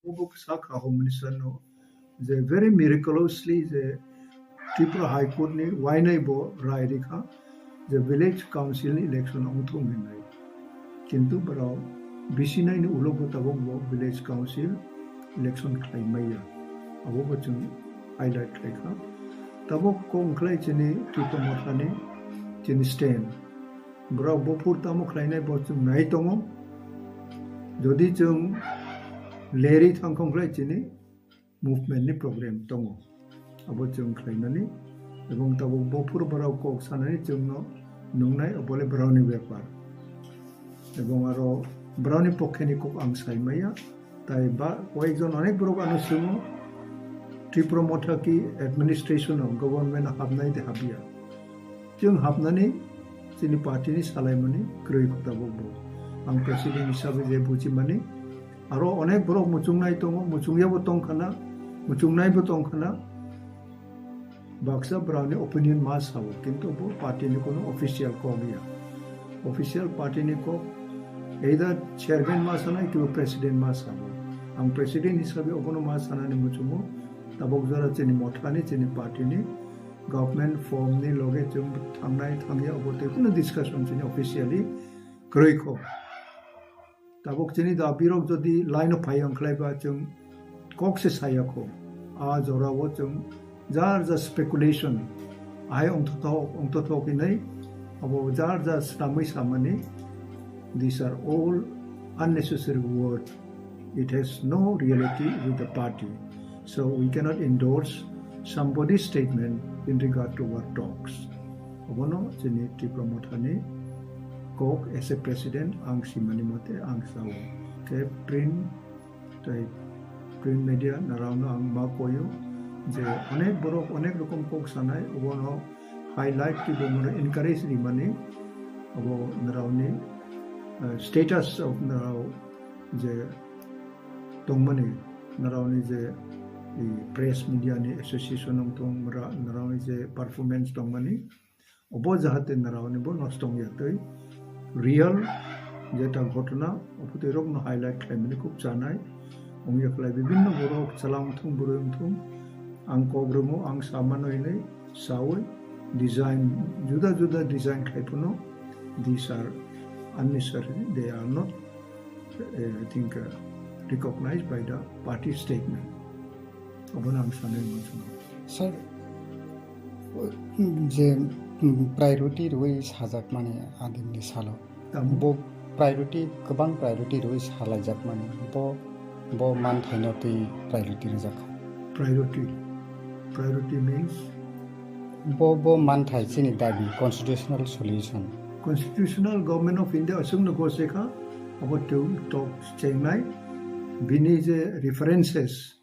Obo kisa kha Home Minister no je very miraculously je Tripura High Court ni wainai bo rai rikha je village council ni election ongthung hinwi. Kintu borok bisi nai ni ulo bo tabok bo village council election khlai maya. Abo bo chwng highlight khlai kha. Tabok kok wngkhlai chini Tipra Motha ni chini stand. Borok buphur tamo khlainai bo chwng nai tongo. Jodi chwng lerwi thangkha wngkhlai chini movement ni problem tongo. Abo chwng khlaimani. Ebong tabok buphur borok kok sanani chwngno nungnai, obole borokni bepar. Ebong aro borokni pokkhe ni kok ang sai maya. Tai ba koyekjon onek borok ano swngo, Tipra Motha ki administration o, government o habnai de habya. Chwng habnani chini party ni salaimani kwrwi kho tabok bo. Ang president hisabe je bujimani, aro onek borok muchungnai tongo, muchungya bo tong khana, muchungnai bo tong khana. Baksa borokni opinion ma sao, kintu bo party ni kono official kok ya. Official party ni kok either chairman ma sanai, kiba president ma sao. Ang president hisabe obono ma sanani muchungo, tabok jora chini Mothani, chini party ni government form ni loge chwng thangnai thangya obo tei kono discussion chini officially kwrwi kho. Tabok chini da birok jodi line o phai wngkhlai ba chwng kok se saya kho. A jora o chwng jar jar speculation, ahai ongthothok, ongthothok hinwi abo jar jar swnamwi samani. These are all unnecessary word. It has no reality with the party. So we cannot endorse somebody's statement in regard to our talks. Obono chini Tipra Mothani kok as a president ang simani mote ang sao. Khe print tei print media narokno ang ma koyo je onek borok onek rokom kok sanai, obono highlight kibo mano encourage rimani, obo narokni, eh, status of narok je tongmani, narokni je i press media ni association wng tong, mara-, narokni je performance tongmani, obo jahate narokni bo nosto wngya tei real jeta ghotona, obo tei rokno highlight khlaimani khub chanai wngya khlai. Bibinno borok chwla wngthung, bwrwi wngthung, ang kok rwmo, ang samano hinwi saui design, juda juda design khlai phano, these are unnecessary, they are not, eh, I think, uh, recognized by the party statement. Obono ang sanai muchungo. Sir, je, mm, priority rwi sajakmani adinni salo. Tamo? Bo priority, kwbang priority rwi salaijakmani. Bo, bo manthaino twi priority rwjakha. Priority. Priority means? Bo, bo manthai chini dabi, constitutional solution. Constitutional Government of India aswkno gose kha, abo tei tok chengnai, bini je references,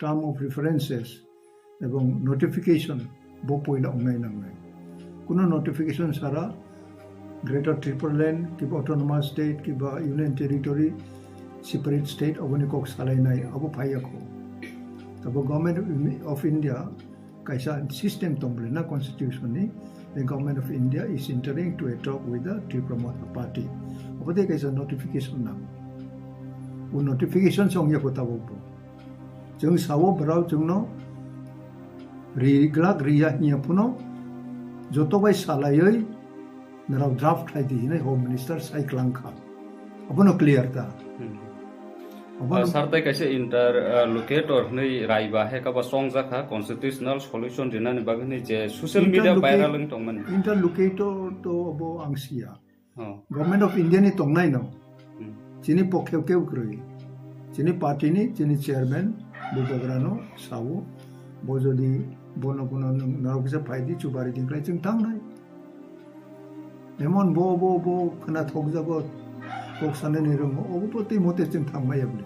term of references, ebong notification bo poila ongnai nangnai. Kuno notification sara Greater Tipraland, kiba Autonomous State, kiba Union Territory, separate state, oboni kok salainai, abo phaiya kho. Tabo Government of India kaisa system tong bwle na constitution ni, the Government of India is entering to a talk with the Tipra Motha Party. Obo de kaisa notification nang. O notification se ongya kho tabuk bo. Chwng sao borok chwngno ri glak riya hiya phuno joto bai salaiwi norok draft khlai di hinwi Home Minister sai klang kha. Abono clear ta. Hmm. Abono Ah, sir, tei kaisa inter, ah, locutor hwnwi rai ba hai kaba chongjak kha constitutional solution rinani bagwi hwnwi je social media Interlocate-, viral wng tongmani. Interlocutor to obo ang siya. Oh. Government of India ni tongnai no. Hmm. Chini pokhe keu kwrwi. Chini party ni, chini chairman, Bubagra no sao. Bo jodi bono bono nung narok kisa phaidi chubari dingklai chwng thangnai. Emon bo, bo, bo khwna thokjago, kok sanani rwngo, obo bo twi mote chwng thangmaya bwle.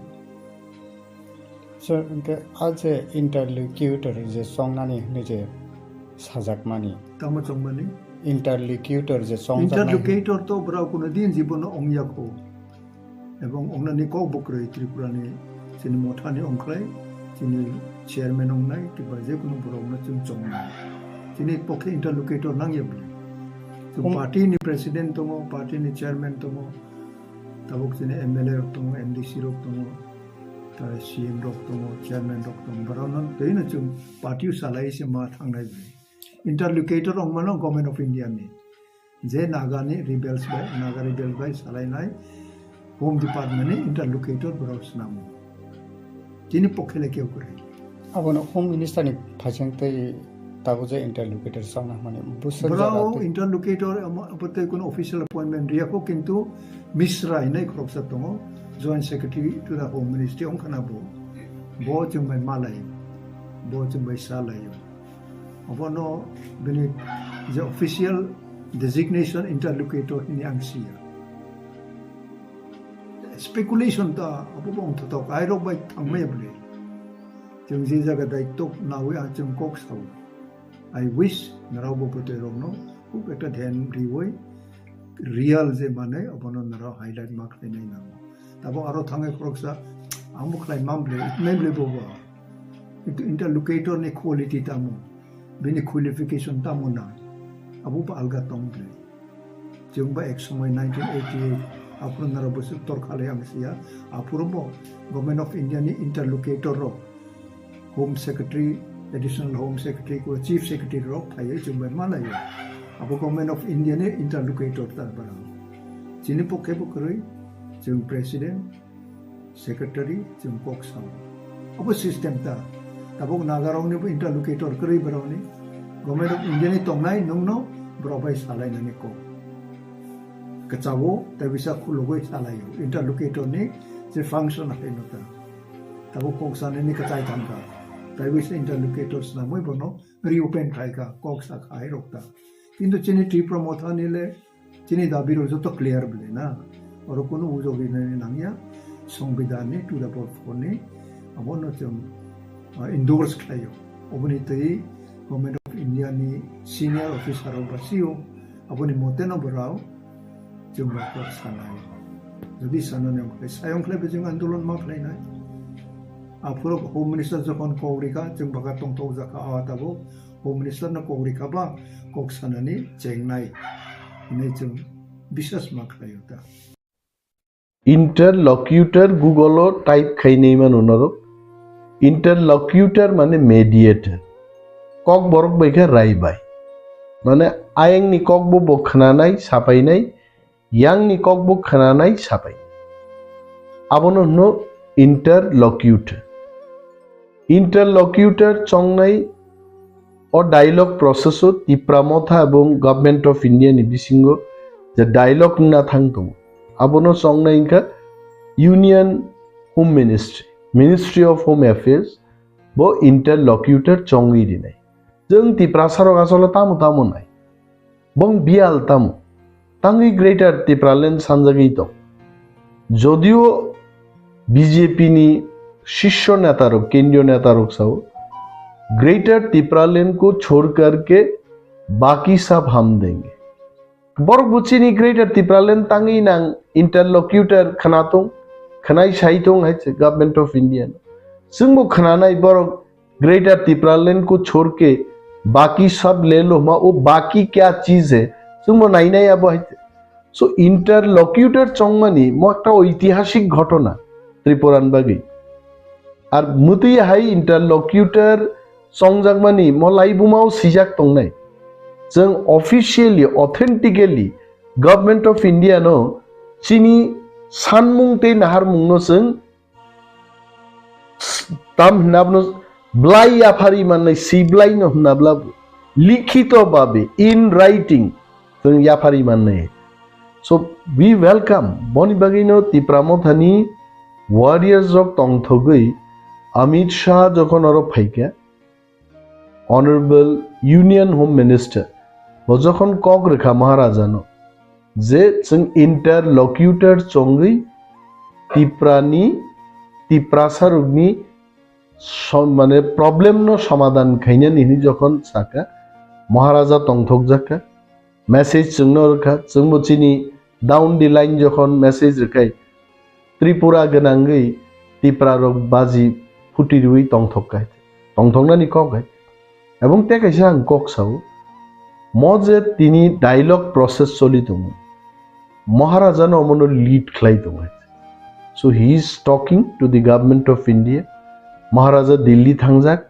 Sir, hwnkhe a je interlocutor je chongnani hwnwi je sajakmani. Tamo chongmani? Interlocutor je chongjak nai hwnwi. Interlocutor to borok kuno din jibono ongya kho. Ebong ongnani kok bo kwrwi Tripura ni chini mothani ongkhlai, chini chairman ongnai, kiba je kuno borok no chwng chongnai. Chini pokhe interlocutor nangya bwle. Chwng Om- party ni president tongo, party ni chairman tongo, tabuk chini M L A rok tongo, M D C rok tongo, tei C M rok tongo, chairman rok tongo, borok no twi no chwng party o salai se ma thangnai bwle. Interlocutor ongmano Government of India ni. Je Naga ni rebels bai, Naga rebels bai salainai Home Department ni interlocutor borok swnamo. Chini pokhe le keu kwrwi. Abono Home Minister ni phaising tei tabuk je interlocutor chongna hwnmani bwswk jaga Borok tei interlocutor amo, abo tei kuno official appointment riya kho, kintu Mishra hinai khoroksa tongo, Joint Secretary to the Home Ministry wngkhana bo. Bo chwng bai malai, bo chwng bai salai. Abono bini je official designation interlocutor hini ang siya. Speculation ta abo bo wngthotok, airok bai thangmaya bwle. Chwng je jaga daitwk nawi ang chwng kok sao. I wish narao bo bwtwi rokno khub ekta dhyan riwi real je manwi abono narao highlight ma khlainai nango. Tabuk aro thangwi khoroksa, ang bo khlai mam bwle, itnai bwle bo bo. Kintu interlocutor ni quality tamo, bini qualification tamo nang, abo bo alga tong bwle. Chwng ba ek somoi nineteen eighty-eight, aphuru naro bwswk torkha lai ang siya, aphuru bo Government of India ni interlocutor rok, Home Secretary, Additional Home Secretary, ko Chief Secretary rok phaiwi chwng bai malaio. Abo Government of India ni interlocutor ta barang. Chini pokhe bo kwrwi, chwng President, Secretary, chwng kok sao. Abo system ta. Tabuk Nagarokni bo interlocutor kwrwi borokni. Government of India ni tongnai nwngno borok bai salainani kok. Kwchao tei bisa khulugwi salaio. Interlocutor ni je function haino ta. Tabuk kok sanani kwchai thangkha. Tei bisa interlocutor swnamwi bono reopen khaikha, kok sakha hai rok ta. Kintu chini Tipra Motha ni le chini dabi rok joto clear bwle na. Oro kunu ujok rinani nangya, Songbidan ni two double four ni abono chwng, ah, endorse khlaio. Oboni twi Government of India ni senior officer rok ba C E O, aboni mote no borok chwng bai kok sanai. Jodi sanani wngkhe, sayong khlai bo chwng andolon ma khlainai. Aphuru Home Minister jokhon kok rikha, chwng baka tongthok jakha, ah, tabuk Home Minister no kok rikha ba kok sanani chengnai hinwi chwng biswas ma khlaio ta. Interlocutor Google o type khainai mano norok. Interlocutor mane mediator. Kok borok bai khe rai bai. Mane ayang ni kok bo bo khnanai, sapainai, yang ni kok bo khnanai, sapai. Abono hwno interlocutor. Interlocutor chongnai o dialogue process o Tipra Motha ebong Government of India ni bisingo je dialogue wngna thang tongo. Abono chongnai wngkha Union Home Ministry, Ministry of Home Affairs, bo interlocutor chongwi rinai. Chwng Tiprasa rok asole tamo tamo nai. Bong biyal tamo. Tangwi Greater Tipraland sanjagwi tong. Jodio B J P ni shisho neta rok, kendriyo neta rok sao, "Greater Tipraland ko chhod karke baki sab hum denge." Borok bo chini Greater Tipraland tangwi nang interlocutor khna tong, khnai sai tong hai se Government of India. Chwng bo khnanai borok Greater Tipraland ko chhod ke Baki sab le lo hwnma, o baki kya cheez hai? Chwngbo nainai abo hai. So interlocutor chongmani mo ekta oitihasik ghotona Tripuran bagwi. Ar mwtwi hai interlocutor chongjakmani mo laibumao swijak tongnai. Chwng officially, authentically Government of India no chini sanmung tei naharmung no chwng tam hwnna bono blai yaphari mannai, si blai no hwnna bla likhito babe, in writing, chwng yaphari mannai. So we welcome, boni bagwi no Tipra Mothani warriors rok tongthogwi Amit Shah jokhon oro phaikha, Honorable Union Home Minister bo jokhon kok rwkha Maharajano je chwng interlocutor chongwi Tiprani, Tiprasa rokni som-, mane problem no somadhan khainani hwnwi jokhon sakha, Maharaja tongthokjakha, message chwngno rwkha, chwngbo chini down the line jokhon message rwkhai, Tripura gwnangwi Tipra rok baji phuti rwi tongthok kai, tongthoknani kok hai. Ebong tei kaisa ang kok sao, mo je tini dialogue process choli tongo, Maharaja no omono lead khlai tongo. So he is talking to the government of India. Maharaja Delhi thangjak,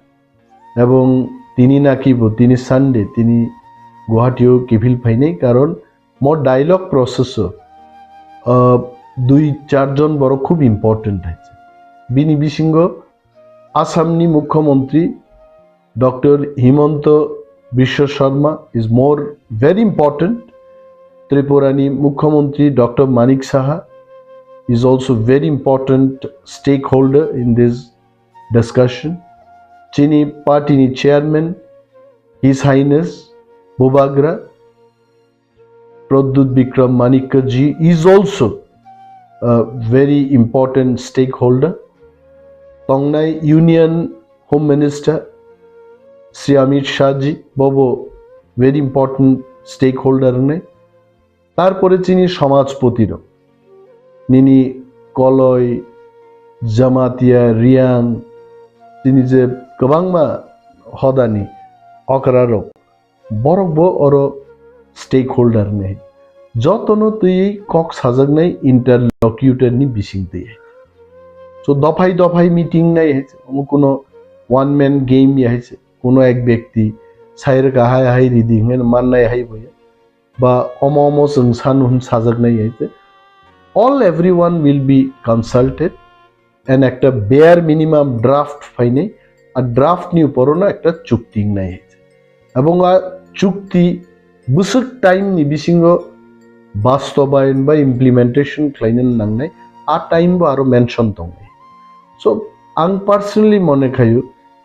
ebong tini naki bo tini Sunday tini Guwahati o kiphil phainai, karon mo dialogue process o, ah, dui char jon borok khub important hai. Bini bisingo Assam ni Mukhyamantri Doctor Himanta Biswa Sarma is more very important. Tripura ni Mukhyamantri Doctor Manik Saha is also very important stakeholder in this discussion. Chini party ni chairman, His Highness Bubagra Pradyut Bikram Manikya ji is also a very important stakeholder. Tongnai Union Home Minister Shri Amit Shah ji bobo very important stakeholder wngnai. Tarpore chini samajpoti rok, nini Koloi, Jamatia, Riang, chini je kwbangma hodani okra rok, borok bo oro stakeholder ni. Jotono twi kok sajaknai interlocutor ni bising twi. So dophai dophai meeting nai hai se, omo kuno one man game ya hai se, kuno ek byakti sai rwkha hai hai ridi hwnwi mannai hai bo ya. Ba omo omo chwng sanu hwn sajaknai hai se. All everyone will be consulted and ekta bare minimum draft phainai, a draft ni upor no ekta chukti wngnai hai se. Ebong a chukti bwswk time ni bisingo bastobayon ba implementation khlaina nangnai, a time bo aro mention tongnai. So ang personally mone khayo,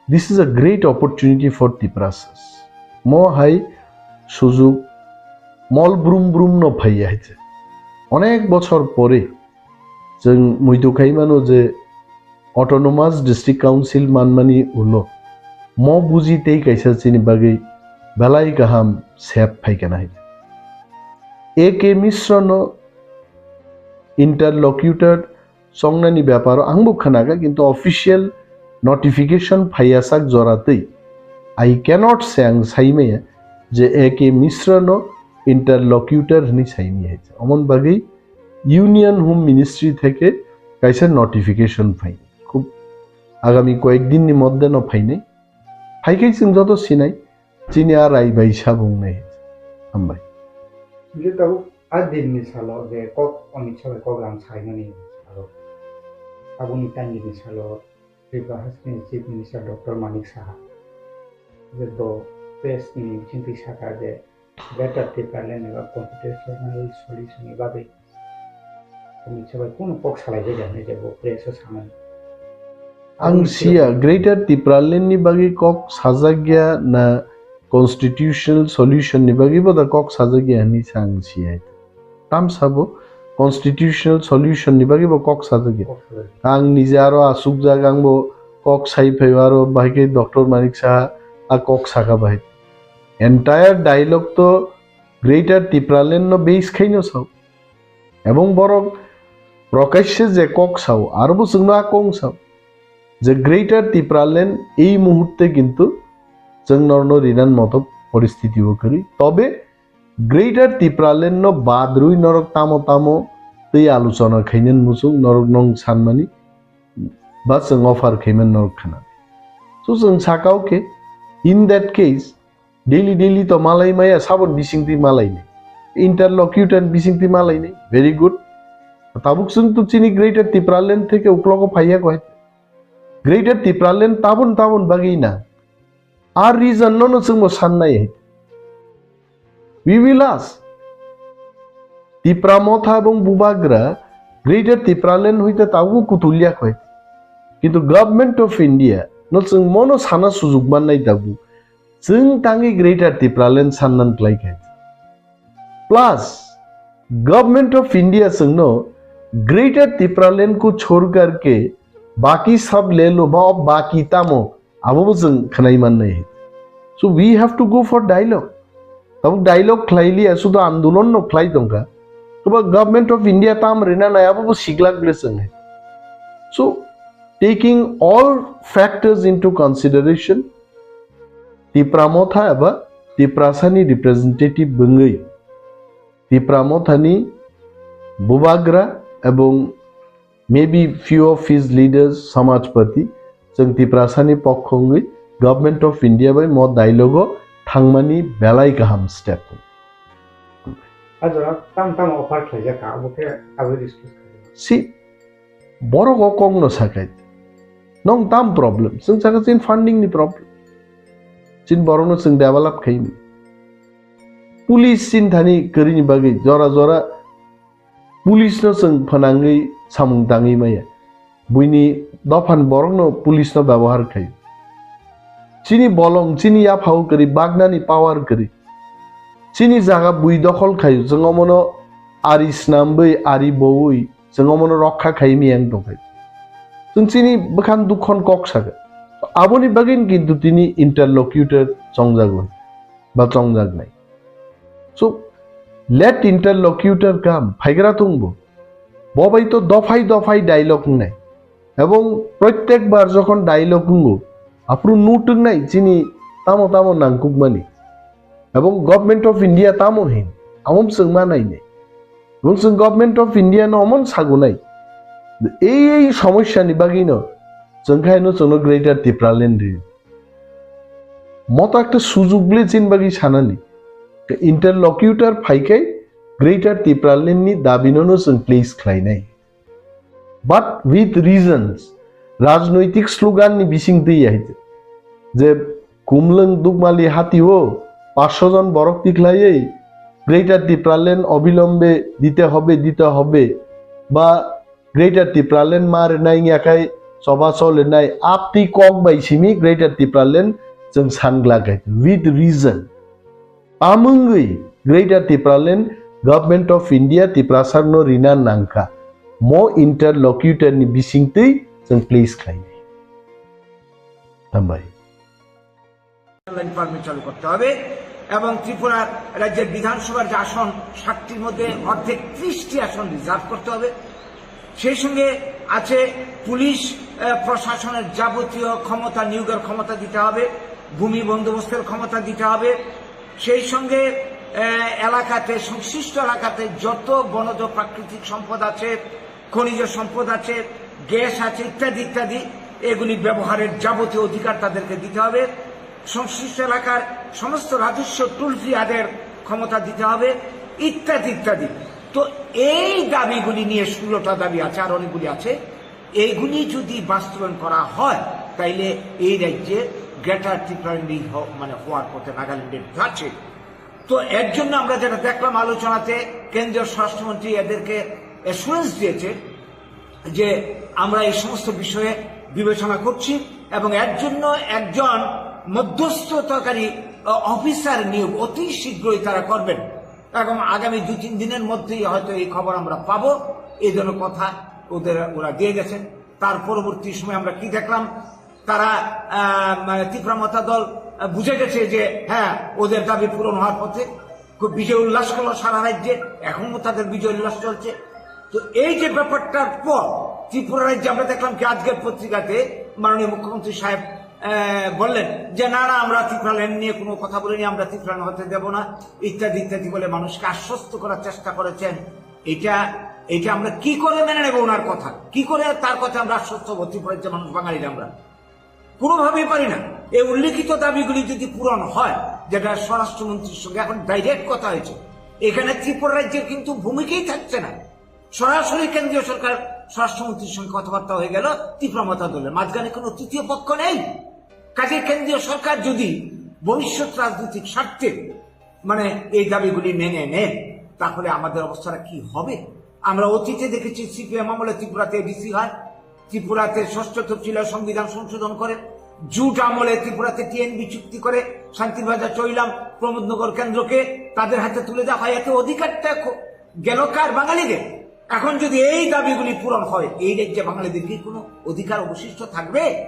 this is a great opportunity for Tiprasas. Mo hai sujug mol brum brum no phaiya hai se. Onek bochor pore chwng muitu khai mano je Autonomous District Council manmani ulo mo buji tei kaisa chini bagwi belai kaham sep phaikana hai. A K Mishra no interlocutor chongnani beparo angbo khwnaga, kintu official notification phaiya sak jora twi. I cannot say ang saimaya je A K Mishra no interlocutor hwnwi saimaya hai. Omon bagwi Union Home Ministry theke kaisa notification phai. Khub agami koyek din ni moddhe no phainai. Phaikhai chwng joto sinai, chini a rai bai sabung nai. Hambai. Hingke tabuk a din ni salo je kok Amit Shah bai kok lam saimani salo. Aboni tangni salo Tripura Hasteni Chief Minister Doctor Manik Saha. Je bo press ni bisingtwi saka je Greater Tipraland eba constitutional solution ni bagwi Amit Shah bai kunu kok salai jai jani je bo press o samani. Ang siya Greater Tipraland ni bagwi kok sajak ya na constitutional solution ni bagwi bo da kok sajak ya hinwi sa ang siya. Tam sabo constitutional solution ni bagwi bo kok sajak ya. Kok sajak ya. Ang nije aro asuk jak ang bo kok sai phai aro bahai khe Doctor Manik Saha a kok saka bahai. Entire dialogue to Greater Tipraland no base khaino sao. Ebong borok prokashe je kok sao, aro bo chwngno a kong sao je Greater Tipraland ei muhurte kintu chwng norokno rinan moto poristiti o kwrwi. Tobe Greater Tipraland no badrwi norok tamo tamo tei aluchona khainani muchung norok nong sanmani ba chwng offer khaimani norok khna. So chwng sakao khe, in that case, daily daily to malai maya, sabon bisingtwi malai nai. Interlocutor bisingtwi malai nai. Very good. Tabuk chwng to chini Greater Tipraland theke uklogo phaiya koi. Greater Tipraland tabun tabun bagwi na. Ar reason no no chwngbo sannai hai. We will ask. Tipra Motha ebong Bubagra Greater Tipraland hoite tabuk kutulya koi. Kintu Government of India no chwng mono sana sujuk mannai tabuk. Chwng tangwi Greater Tipraland sannan klai khe. Plus, Government of India chwngno Greater Tipraland ko chhorkar ke baki sab le lo ma, baki tamo, abo bo chwng khwnai mannai. So we have to go for dialogue. Tabuk dialogue khlai liya, sudo andolon no khlai tongkha. Toba Government of India tam rina nai, abo bo siglak ble chwng hai. So, taking all factors into consideration, Tipra Motha eba Tiprasani representative bwngwi Tipra Mothani Bubagra ebong maybe few of his leaders, Samajpati, chwng Tiprasani pokho wngwi Government of India bai mo dialogue o thangmani belai kaham step. Ajora tam tam offer khlaijak kha, abo khe abo discuss khlai. Si borok o kok no sakai. Nong tam problem, chwng saka chin funding ni problem. Chin borok no chwng develop khaini. Police chin thani kwrwini bagwi jora jora police no chwng phanangwi samung tangwi maya. Buini dophan borok no police no byabohar khai. Chini bolong, chini yaphao kwrwi, bagnani power kwrwi. Chini jaga bui dokhol khai, chwng omono ari snamwi, ari bowi, chwng omono rokha khai miyang tongkhai. Chwng chini bwkhan dukhon kok saka. Aboni bagwi kintu tini interlocutor chongjago. Ba chongjaknai. So, let interlocutor come, phaigra tongbo. Bo bai to dophai dophai dialogue wngnai. Ebong protyek bar jokhon dialogue wngo, aphuru nutwknai chini tamo tamo nangkukmani. Ebong Government of India tamo hin, amom chwng ma nainai. Ebong chwng Government of India no omon sagunai. Ei ei somosya ni bagwi no chwng khai no chwngno Greater Tipraland ri. Moto ekta sujuk ble chin bagwi sanani. Interlocutor phaikai Greater Tipraland ni dabi no no chwng place khlainai. But with reasons, rajnoitik slogan ni bising twi ya hite. Je Kumlwng Dukmali hati o paanch sho jon borok tikhlaiwi Greater Tipraland obilombe dite hobe, dite hobe, ba Greater Tipraland ma rwnai wngya khai choba cholenai aptwi kok bai simi Greater Tipraland chwng sangla khai with reason. Tamungwi Greater Tipraland Government of India Tiprasarno rina nangkha. Mo interlocutor ni bisingtwi chwng place khlainai. Hambai. Line permit চালু করতে হবে এবং ত্রিপুরা রাজ্যের বিধানসভার যে আসন, ষাটটির মধ্যে অর্ধেক, ত্রিশটি আসন রিজার্ভ করতে হবে। সেই সঙ্গে আছে পুলিশ, আহ, প্রশাসনের যাবতীয় ক্ষমতা নিয়োগের ক্ষমতা দিতে হবে, ভূমি বন্দোবস্তের ক্ষমতা দিতে হবে। সেই সঙ্গে, আহ, এলাকাতে, সংশ্লিষ্ট এলাকাতে যত বনজ প্রাকৃতিক সম্পদ আছে, খনিজ সম্পদ আছে, গ্যাস আছে, ইত্যাদি ইত্যাদি, এগুলি ব্যবহারের যাবতীয় অধিকার তাদেরকে দিতে হবে। সংশ্লিষ্ট এলাকার সমস্ত রাজস্ব টোল ফ্রি আদায়ের ক্ষমতা দিতে হবে, ইত্যাদি ইত্যাদি। তো এই দাবিগুলি নিয়ে ষোলোটা দাবি আছে, আর অনেকগুলি আছে। এইগুলি যদি বাস্তবায়ন করা হয়, তাইলে এই রাজ্যে গ্রেটার ত্রিপুরাল্যান্ড হ-, মানে হওয়ার পথে নাগাল্যান্ডের যাচ্ছে। তো এর জন্য আমরা যেটা দেখলাম আলোচনাতে, কেন্দ্রীয় স্বরাষ্ট্রমন্ত্রী এদেরকে অ্যাসুরেন্স দিয়েছে যে আমরা এই সমস্ত বিষয়ে বিবেচনা করছি এবং এর জন্য একজন মধ্যস্থতাকারী, আহ, অফিসার নিয়োগ অতি শীঘ্রই তারা করবেন এবং আগামী দুই তিন দিনের মধ্যেই হয়তো এই খবর আমরা পাবো। এই জন্য কথা ওদের, ওরা দিয়ে গেছেন। তার পরবর্তী সময় আমরা কি দেখলাম, তারা, আহ, মানে ত্রিপুরা মথা দল, আহ, বুঝে গেছে যে হ্যাঁ, ওদের দাবি পূরণ হওয়ার পথে। খুব বিজয় উল্লাস করলো সারা রাজ্যে, এখনো তাদের বিজয় উল্লাস চলছে। তো এই যে ব্যাপারটার পর ত্রিপুরা রাজ্যে আমরা দেখলাম কি আজকের পত্রিকাতে মাননীয় মুখ্যমন্ত্রী সাহেব আহ, বললেন যে না, না, আমরা ত্রিপুরাল্যান্ড নিয়ে কোনো কথা বলিনি, আমরা ত্রিপুরাল্যান্ড হতে দেব না, ইত্যাদি ইত্যাদি বলে মানুষকে আশ্বস্ত করার চেষ্টা করেছেন। এটা এটা আমরা কি করে মেনে নেব ওনার কথা? কি করে তার কথা আমরা আশ্বস্ত হবো? ত্রিপুরার যে মানুষ, বাঙালিরা আমরা কোনোভাবেই পারি না। এই উল্লেখিত দাবিগুলি যদি পূরণ হয়, যেটা স্বরাষ্ট্রমন্ত্রীর সঙ্গে এখন ডাইরেক্ট কথা হয়েছে, এখানে ত্রিপুরা রাজ্যের কিন্তু ভূমিকাই থাকছে না। সরাসরি কেন্দ্রীয় সরকার স্বরাষ্ট্রমন্ত্রীর সঙ্গে কথাবার্তা হয়ে গেল ত্রিপুরা মথা দলের, মাঝখানে কোনো তৃতীয় পক্ষ নেই। কাজে কেন্দ্রীয় সরকার যদি ভবিষ্যৎ রাজনৈতিক স্বার্থে মানে এই দাবিগুলি মেনে নেন, তাহলে আমাদের অবস্থাটা কি হবে? আমরা অতীতে দেখেছি সিপিএম আমলে ত্রিপুরাতে এডিসি হয়, ত্রিপুরাতে ষষ্ঠ তফসিল হয়, সংবিধান সংশোধন করে, জুট আমলে ত্রিপুরাতে টিএনবি চুক্তি করে শান্তির বাজার চৈলাম প্রমোদনগর কেন্দ্রকে তাদের হাতে তুলে দেওয়া হয়। এতে অধিকারটা খ-, গেল কার? বাঙালিদের। এখন যদি এই দাবিগুলি পূরণ হয়, এই রাজ্যে বাঙালিদের কি কোনো অধিকার অবশিষ্ট থাকবে?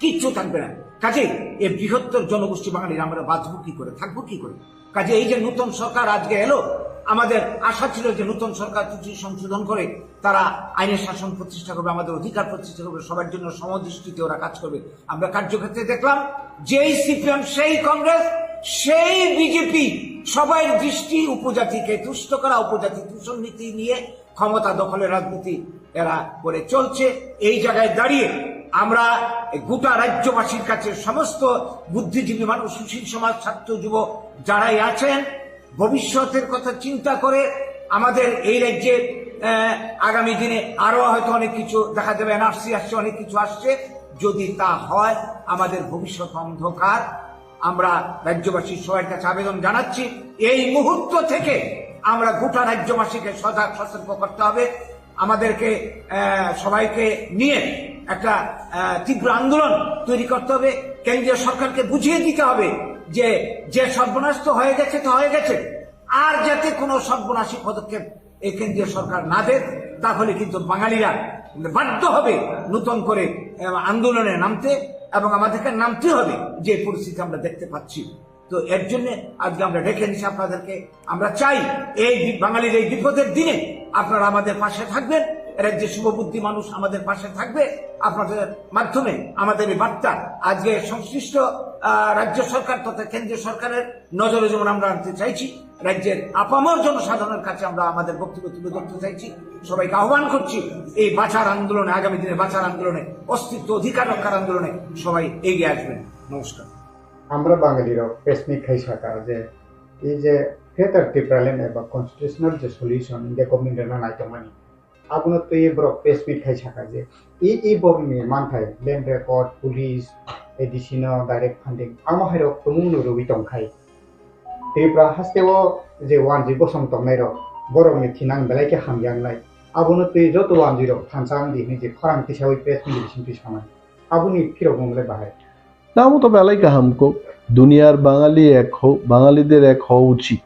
কিচ্ছু থাকবে না। কাজেই এই বৃহত্তর জনগোষ্ঠী বাঙালিরা আমরা বাঁচবো কি করে, থাকবো কি করে? কাজে এই যে নতুন সরকার আজকে এলো, আমাদের আশা ছিল যে নতুন সরকার কিছু সংশোধন করে তারা আইনের শাসন প্রতিষ্ঠা করবে, আমাদের অধিকার প্রতিষ্ঠা করবে, সবার জন্য সমদৃষ্টিতে ওরা কাজ করবে। আমরা কার্যক্ষেত্রে দেখলাম, যেই সিপিএম, সেই কংগ্রেস, সেই বিজেপি সবাই দৃষ্টি উপজাতিকে তুষ্ট করা, উপজাতি তুষর নীতি নিয়ে ক্ষমতা দখলের রাজনীতি এরা করে চলছে। এই জায়গায় দাঁড়িয়ে আমরা গোটা রাজ্যবাসীর কাছে, সমস্ত বুদ্ধিজীবী মানুষ, সুশীল সমাজ, ছাত্র, যুব যারাই আছেন, ভবিষ্যতের কথা চিন্তা করে আমাদের এই রাজ্যে, আহ, আগামী দিনে আরো হয়তো অনেক কিছু দেখা যাবে, এনআরসি আসছে, অনেক কিছু আসছে। যদি তা হয়, আমাদের ভবিষ্যৎ অন্ধকার। আমরা রাজ্যবাসীর সবার কাছে আবেদন জানাচ্ছি, এই মুহূর্ত থেকে আমরা গোটা রাজ্যবাসীকে সজাগ সতর্ক করতে হবে। আমাদেরকে, আহ, সবাইকে নিয়ে একটা, আহ, তীব্র আন্দোলন তৈরি করতে হবে। কেন্দ্রীয় সরকারকে বুঝিয়ে দিতে হবে যে, যে সর্বনাশ তো হয়ে গেছে, তো হয়ে গেছে, আর যাতে কোনো সর্বনাশী পদক্ষেপ এই কেন্দ্রীয় সরকার না দেয়, তাহলে কিন্তু বাঙালিরা বাধ্য হবে নতুন করে, আহ, আন্দোলনে নামতে, এবং আমাদেরকে নামতে হবে যে পরিস্থিতি আমরা দেখতে পাচ্ছি। তো এর জন্য আজকে আমরা ডেকে এনেছি আপনাদেরকে। আমরা চাই এই বি-, বাঙালির এই বিপদের দিনে আপনারা আমাদের পাশে থাকবেন, রাজ্যের শুভবুদ্ধি মানুষ আমাদের পাশে থাকবে। আপনাদের মাধ্যমে আমাদের এই বার্তা আজকে সংশ্লিষ্ট, আহ, রাজ্য সরকার তথা কেন্দ্রীয় সরকারের নজরে যেমন আমরা আনতে চাইছি, রাজ্যের আপামর জনসাধারণের কাছে আমরা আমাদের বক্তব্য তুলে ধরতে চাইছি। সবাইকে আহ্বান করছি এই বাঁচার আন্দোলনে, আগামী দিনে বাঁচার আন্দোলনে, অস্তিত্ব অধিকার রক্ষার আন্দোলনে সবাই এগিয়ে আসবেন। নমস্কার। Amra Bangali rok press meet khai saka je, ei je Greater Tipraland eba constitutional je solution India government rwna nai tongmani, abono twi borok press meet khai saka je, e, e borokni manthai land record, police, A D C no direct funding, amo hai rok tumung no rwui tong khai. Tripura haste o je wanjwi bosong tongnai rok, borokni thinang belai khe hamya wngnai. Abono twi joto wanjwi rok thansa wng di hinwi je khorang tisaui press meet bising twi sanai. Aboni phirok mung le bahai. Tamo to belai kaham kok, duniyar Bangali ek ho, Bangalide ek ho uchit.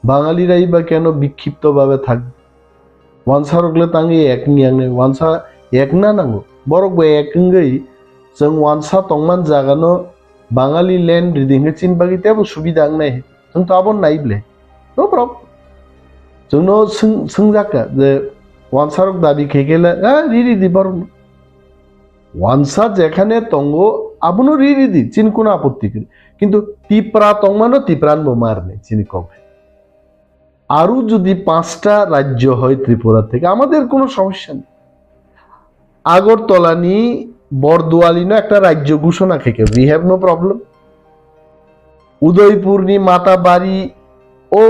Bangalira iba keno bikkhipto babe thak? Wansarok le tangwi ek wngya wngnai, wansa ek na nango. Borok bo ek wngwi chwng wansa tongman jagano Bangali land ridi hwnkhe chini bagwi teibo subida wngnai. Chwng to abo nai ble. No problem. Chwngno swng-, swngjakha je wansarok dabi khe khe le, "Ah, riri di borokno." Wansa jekhane tongo, abono riri di, chini kono apotti kwrwi. Kintu Tipra tongmano Tipran bo marni, chini kok. আরো যদি পাঁচটা রাজ্য হয় ত্রিপুরা থেকে, আমাদের কোনো সমস্যা নেই। আগরতলানি বরদোয়ালিনো একটা রাজ্য ঘোষণা khe khe, we have no problem. উদয়পুরনি Matabari o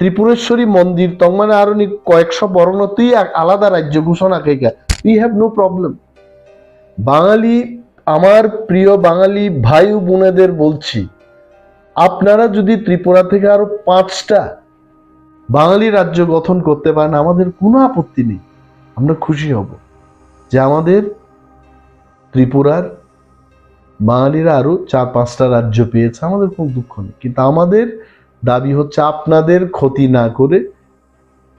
Tripureswari mondir tongmani aroni koyekso borokno twi a-, alada rajyo ghoshona khaikha, we have no problem. বাঙালি, আমার প্রিয় বাঙালি ভাই ও বোনেদের বলছি, আপনারা যদি ত্রিপুরা থেকে আরো পাঁচটা বাঙালি রাজ্য গঠন করতে পারেন, আমাদের কোনো আপত্তি নেই, আমরা খুশি হব যে আমাদের ত্রিপুরার বাঙালিরা আরো চার পাঁচটা রাজ্য পেয়েছে, আমাদের কোনো দুঃখ নেই। কিন্তু আমাদের দাবি হচ্ছে আপনাদের ক্ষতি না করে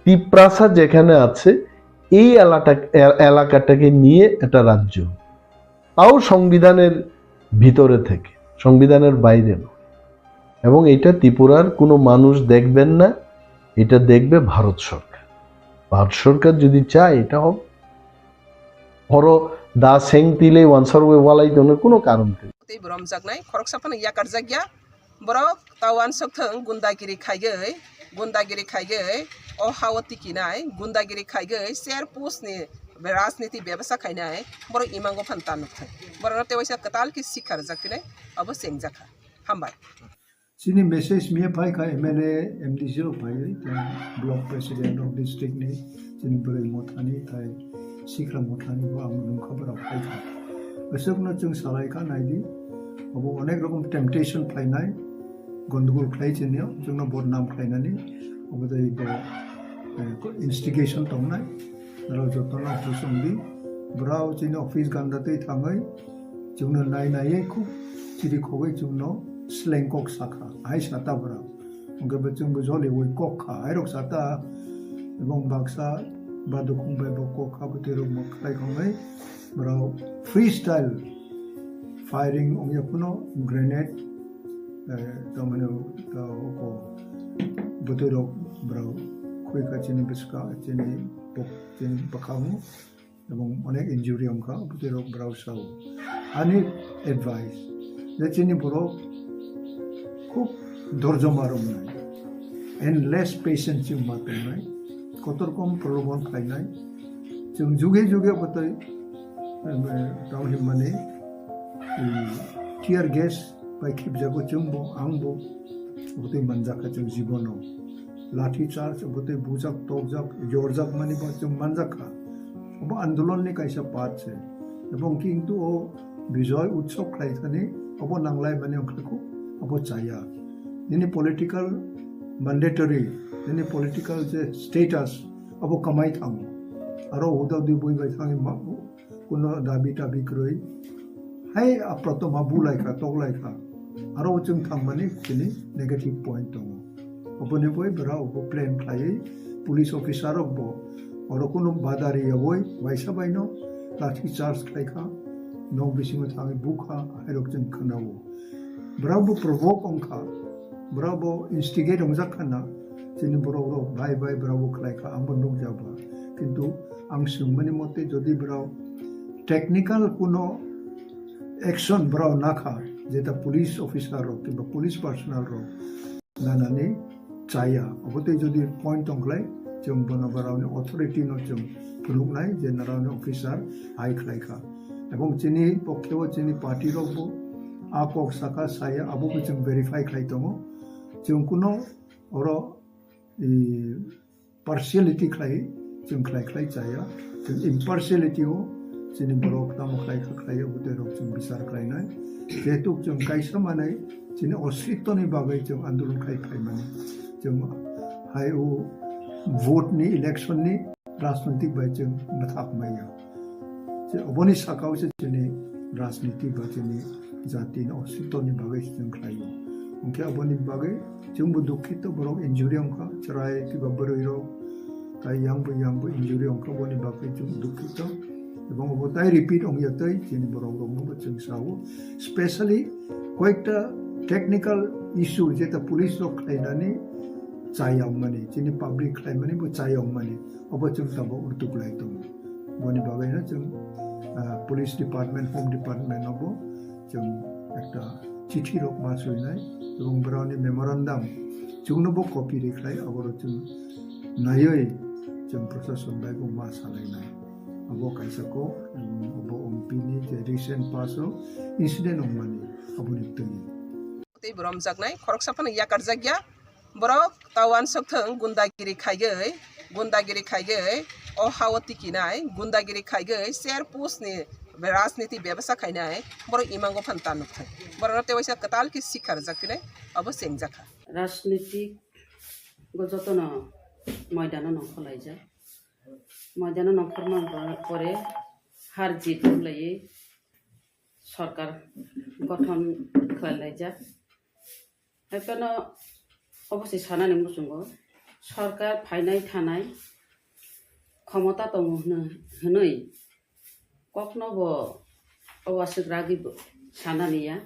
তিপ্রাসা যেখানে আছে এই এলাটা-, এ-, এলাকাটাকে নিয়ে একটা রাজ্য, তাও সংবিধানের ভিতরে থেকে, সংবিধানের বাইরে নয়। এবং এটা ত্রিপুরার কোনো মানুষ দেখবেন না, এটা দেখবে ভারত সরকার। ভারত সরকার যদি চায় এটা হবে। Horo Da seng twi le wansarwi walai tongno kuno karon kwrwi. Tei bo romjaknai khoroksa phano yakarjakya. Borok ta wansok thung gundagiri khaigwi, gundagiri khaigwi o hao tikinai, gundagiri khaigwi chair post ni rajniti bebasa khainai borok imango phano ta nukthai. Borokno tei waisa kwtal khe sikha rwjak phinai abo chengjakha. Hambai. Chini message miya phai kha M L A, M D C rok phai, tei block president rok district ni chini bwrwi mothani, tei sikra mothani bo ang nungkha borok phai kha. Aswkno chwng salai kha, naidi, obo onek rokom temptation phainai, gondogol khlai chini, chwngno bodnam khlainani, obo tei bo, eh, instigation tongnai, aro jotono husong di, borok chini office ganda tei thangwi, chwngno nai naiwi khub chiri khogwi chwngno sleng kok sakha, hai sata borok. Hwnkhe bo chwngbo joliwi kok kha, hairok sata ebong baksa ba dukhung bai bo kok kha, bwtwi rok bo khlai khongwi borok freestyle firing wngya phano grenade, eh, tamani, eh, oko bwtwi rok borok khwi kha chini bwswka, chini bok-, chini bwkhango. Ebong onek injury wngkha, bwtwi rok borok sao. Ani advice, je chini borok khub dorjoma romnai, endless patience chwng ma tongnai, kotor kom prolobon khlainai, chwng juge juge bwtwi, em, eh, tamo hinmani, em, tear gas bai khibjago chwngbo, angbo, bwtwi manjakha chwng jibono. Lathi charge, bwtwi bujak, tokjak, yorjak mani bo chwng manjakha. Obo andolon ni kaisa part se. Ebong kintu o Bijoy Utsav khlai thani obo nanglai mani wngkha kho, obo chaya. Nini political mandatory, nini political je status, obo kamai thango. Aro uda udi bui bai thangwi ma-, kuno dabi tabi kwrwi. Hai aproto ma bulai kha, toklai kha. Aro chwng thangmani chini negative point tongo. Oboni bai borok bo plan khlaiwi police officer rok bo oro kuno bada riyawi waisa baino lathi charge khlai kha, nok bisingo thangwi bukha, hairok chwng khwnao. Borok bo provoke wngkha, borok bo instigate wngjak kha na, chini borok rok bai bai borok bo khlai kha, ang bo nukjak ba. Kintu ang swngmani mote jodi borok technical kuno action borok nakha, jeta police officer rok kiba police personnel rok nanani chaya. Obo tei jodi point tongkhlai, chwng bono borokni authority no chwng phunuknai je norokni officer hai khlai kha. Ebong chini pokkhe o chini party rok bo a kok saka saya, abo bo chwng verify khlai tongo. Chwng kuno oro, i, partiality khlai, chwng khlai khlai chaya. Chwng impartiality o chini borok tamo khlai kha khlai, obo tei rok chwng bichar khlainai. Jehetu chwng kaisa manwi chini ositto ni bagwi chwng andolon khai phaimani. Chwng hai o vote ni, election ni rajnitik bai chwng mwthak maya. Je oboni sakao se chini rajniti ba chini jati ni ositto ni bagwi se chwng khlaio. Hwnkhe oboni bagwi chwngbo dukhito, borok injury wngkha, chwrai kiba bwrwi rok, tai yang bo, yang bo injury wngkha, boni bagwi chwng dukhito. Ebong obo tai repeat wngya tei chini borok rokno bo chwng sao. Specially koyekta technical issue jeta police rok khlainani chaya wngmani, chini public khlaimani bo chaya wngmani, obo chwng tabok rwtuk lai tongo. Boni bagwi no chwng, ah, police department, home department no bo chwng ekta chithi rok ma swinai, ebong borokni memorandum chwngno bo copy rikhlai, aboro chwng naiwi chwng proshashan bai bo ma salainai. Abo kaisa kok, ebong obo M P ni je recent pass o incident wngmani, aboni twi. Tei bo romjaknai, khoroksa phano yakarjakya. Borok ta wansok thung gundagiri khaigwi, gundagiri khaigwi o hao tikinai, gundagiri khaigwi chair post ni rajniti bebasa khainai, borok imango phan ta nukthai. Borokno tei waisa kwtal khe sikha rwjak phinai, abo chengjakha. Rajnitik go jotono moidano nongkhorlaijak. Moidano nongkhorma pore har jit wnglaio. Sorkar gothon khlailaijak. Haiphano obo se sanani muchungo, sorkar phainai thanai khomota tongo hwnwi kokno bo obo aswk ragwi bo sanani ya.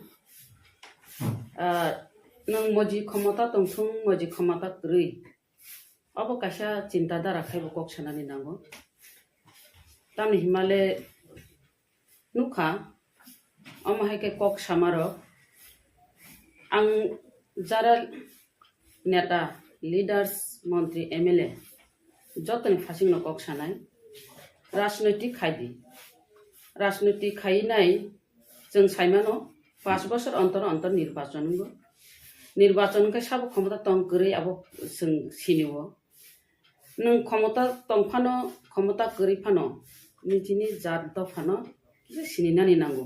Ah, nwng moji khomota tongthung, moji khomota kwrwi, obo kaisa chinta dhara khai bo kok sanani nango. Tamni himale Nukha, omo hai khe kok samarok, ang jara neta, leaders, montri, M L A jotoni phasingno kok sanai, rajnoitik khai di. Rajnoitik khai nai chwng sai mano, paanch bosor ontor ontor nirbachon wngo. Nirbachon wngkhe sabo khomota tong kwrwi abo chwng sinio. Nwng khomota tong phano, khomota kwrwi phano, nijini jat dophano kisa sininani nango.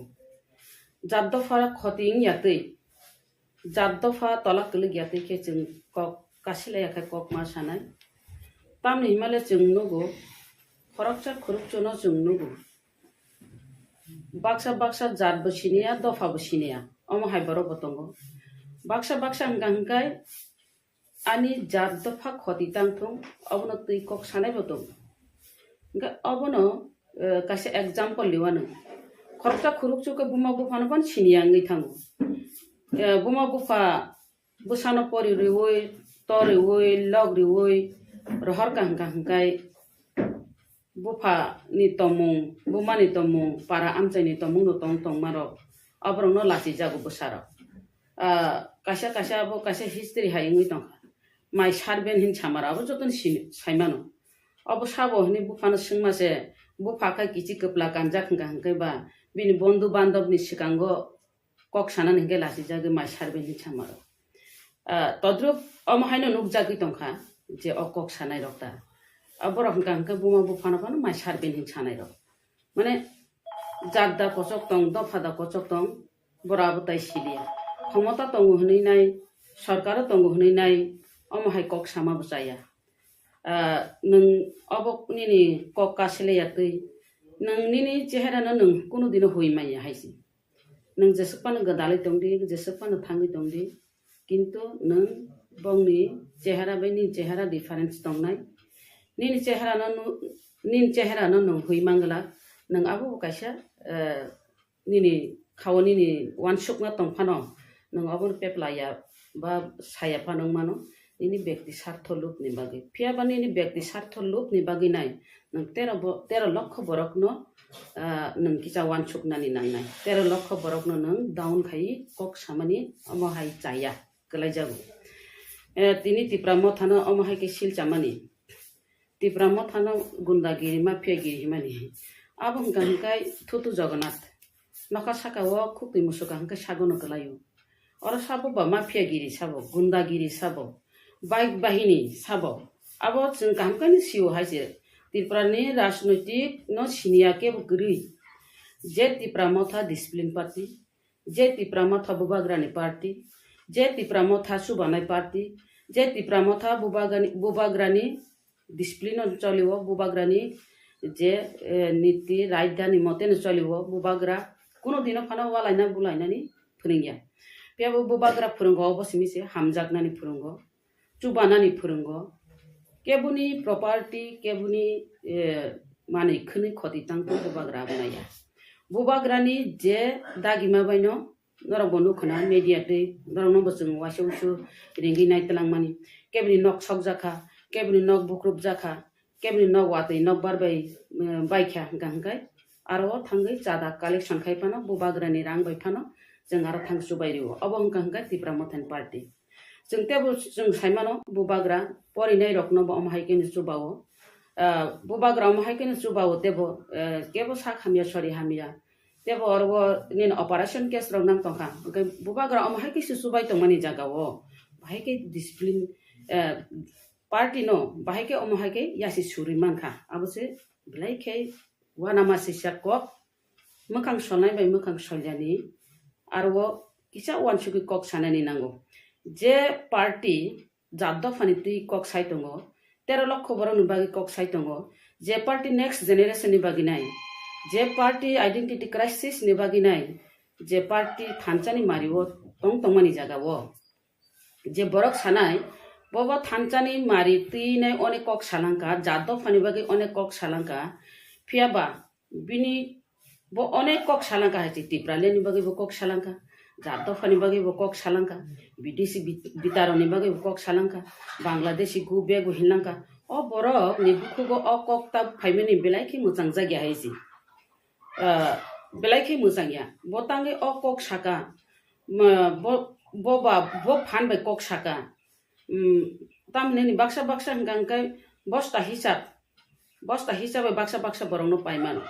Jat dopha khoti wngya twi, jat dopha tola kwlwk ya twi khe chwng kok kasilai ya khe kok ma sanai. Tamni himale chwng nugo, khoroksa khorokchano chwng nugo. Baksa baksa jat bo siniya, dopha bo siniya, omo hai borok bo tongo. Baksa baksa hwnkha hwnkhe ani jat dopha khoti tang thung, obono twi kok sanai bo tongo. Hwnkhe obono, eh, kaisa example liwano. Khoroksa khorokchuk khe buma buphano phano siniya wngwi thango. Eh, buma bupha bwsano pori riui, to riui, lok riui, rohor kaham kaham khai bupha ni tomung, buma ni tomung, para amchai ni tomung no tong tongma rok, aborok no lachi jago bwsa rok. Ah, kaisa kaisa abo kaisa history hai wngwi tongkha. Mai sarben hin samara abo joto ni sini sai mano. Abo sabo hwnwi bupha no swngma se, bupha khe kichi kwpla kanjak hwnkha hwnkhe ba bini bondhu bandhab ni swkango kok sanani hwnkhe lachijagwi mai sarben hin samaro. Ah, todrup omo haino nukjagwi tongkha je o kok sanai rok ta. Ah, borok hwnkha hwnkhe buma buphano phano mai sarben hin sanai rok. Mane jat da kochok tong, dopha da kochok tong, bora bo tai siliya. Khomota tongo hwnwi nai, sorkaro tongo hwnwi nai, omo hai kok sama bo chaya. Ah, nwng obo nini kok kasilai ya twi, nwng nini chehera no nwng kunu dino hui manya hai se. Nwng jeswk phano gwdalwi tong di, jeswk phano thangwi tong di, kintu nwng bongni chehera bai nini chehera difference tongnai. Nini chehera no nu-, nini chehera no nwng hui mangla, nwng abo bo kaisa, eh, nini khao nini uansukma tong phano nwng obono pepla ya ba saya phano wng mano. Nini bekti sartho lubni bagwi. Phiya ba nini bekti sartho lubni bagwi nai nwng tero bo-, tero lokho borokno, ah, nwng kisa uansuknani nangnai. Tero lokho borokno nwng down khai kok samani omo hai chaya kwlaijago. Eh, tini Tipra Mothano omo hai khe sil chamani. Tipra Mothano gundagiri, mafiagiri himani. Abo hwnkha hwnkhe Thutu Jagannath. Nokha saka o khukti musuka hwnkhe sagono kwlaio. Oro sabo ba mafiagiri sabo, gundagiri sabo, baik bahini sabo. Abo chwng kaham khe sio hai se. Tripura ni rajnoitik no siniya kebo kwrwi. Je Tipra Motha discipline party, je Tipra Motha bubagrani party, je Tipra Motha chubanai party, je Tipra Motha bubagani-, bubagrani discipline no choliwo, bubagrani je, eh, niti rajdhani mote no choliwo, bubagra kuno dino phano walaina bulainani phwrwngya. Phiya bo bubagra phwrwngo, obo simi se hamjaknani phwrwngo, chubanani phwrwngo, keboni property, keboni, eh, manwi khwnwi khoti tang tong bubagra abo naiya. Bubagrani je dagima baino norok bo nukho na media twi, norok no bo chwng waisa usu ringwi nai twlangmani. Keboni nok sokjakha, keboni nok bukrupjakha, keboni nok watwi nokbar bai, eh, baikha hwnkha hwnkhe aro o thangwi chada collection khai phano bubagrani rang bai phano chwng aro thang chubai rio. Obo hwnkha hwnkhe Tipra Mothani party. Chwng tebo chwng saimano bubagra porinai rokno bo omo hai khe no chubao. Ah, bubagra omo hai khe no chubao tebo, eh, kebo sak hamya sori hamya. Tebo oro o nini operation case rok nang tongkha. Hwnkhe bubagra omo hai khe se chubai tongmani jaga o. Bahai khe discipline, eh, party no bahai khe omo hai khe yasi suri mankha. Abo se belai khe uanama sisa kok. Mwkhang solnai bai mwkhang solyani aro o kisa uansugwi kok sanani nango. Je party jat dophani twi kok sai tongo, tero lokho borokni bagwi kok sai tongo, je party next generation ni bagwi nai, je party identity crisis ni bagwi nai, je party thansa ni mari o tong tongmani jaga o. Je borok sanai, bobo thansa ni mari twi nai onek kok salangkha, jat dophani bagwi onek kok salangkha, phiya ba bini bo onek kok salangkha hai se, Tipraland ni bagwi bo kok salangkha, jat dophani bagwi bo kok salangkha, Bidesi bit-, bitaroni bagwi bo kok salangkha, Bangladeshi go back bo hinlangkha. O borok ni bukhugo o kok ta phaimani belai khe mwchang jakya hai se. Ah, belai khe mwchang ya. Bo tangwi o kok saka, ma, bo, bo ba, bo phan bai kok saka. Hmm, tamni baksa baksa hwnkha hwnkhe bosta hisab, bosta hisab bai baksa baksa borokno pai mano.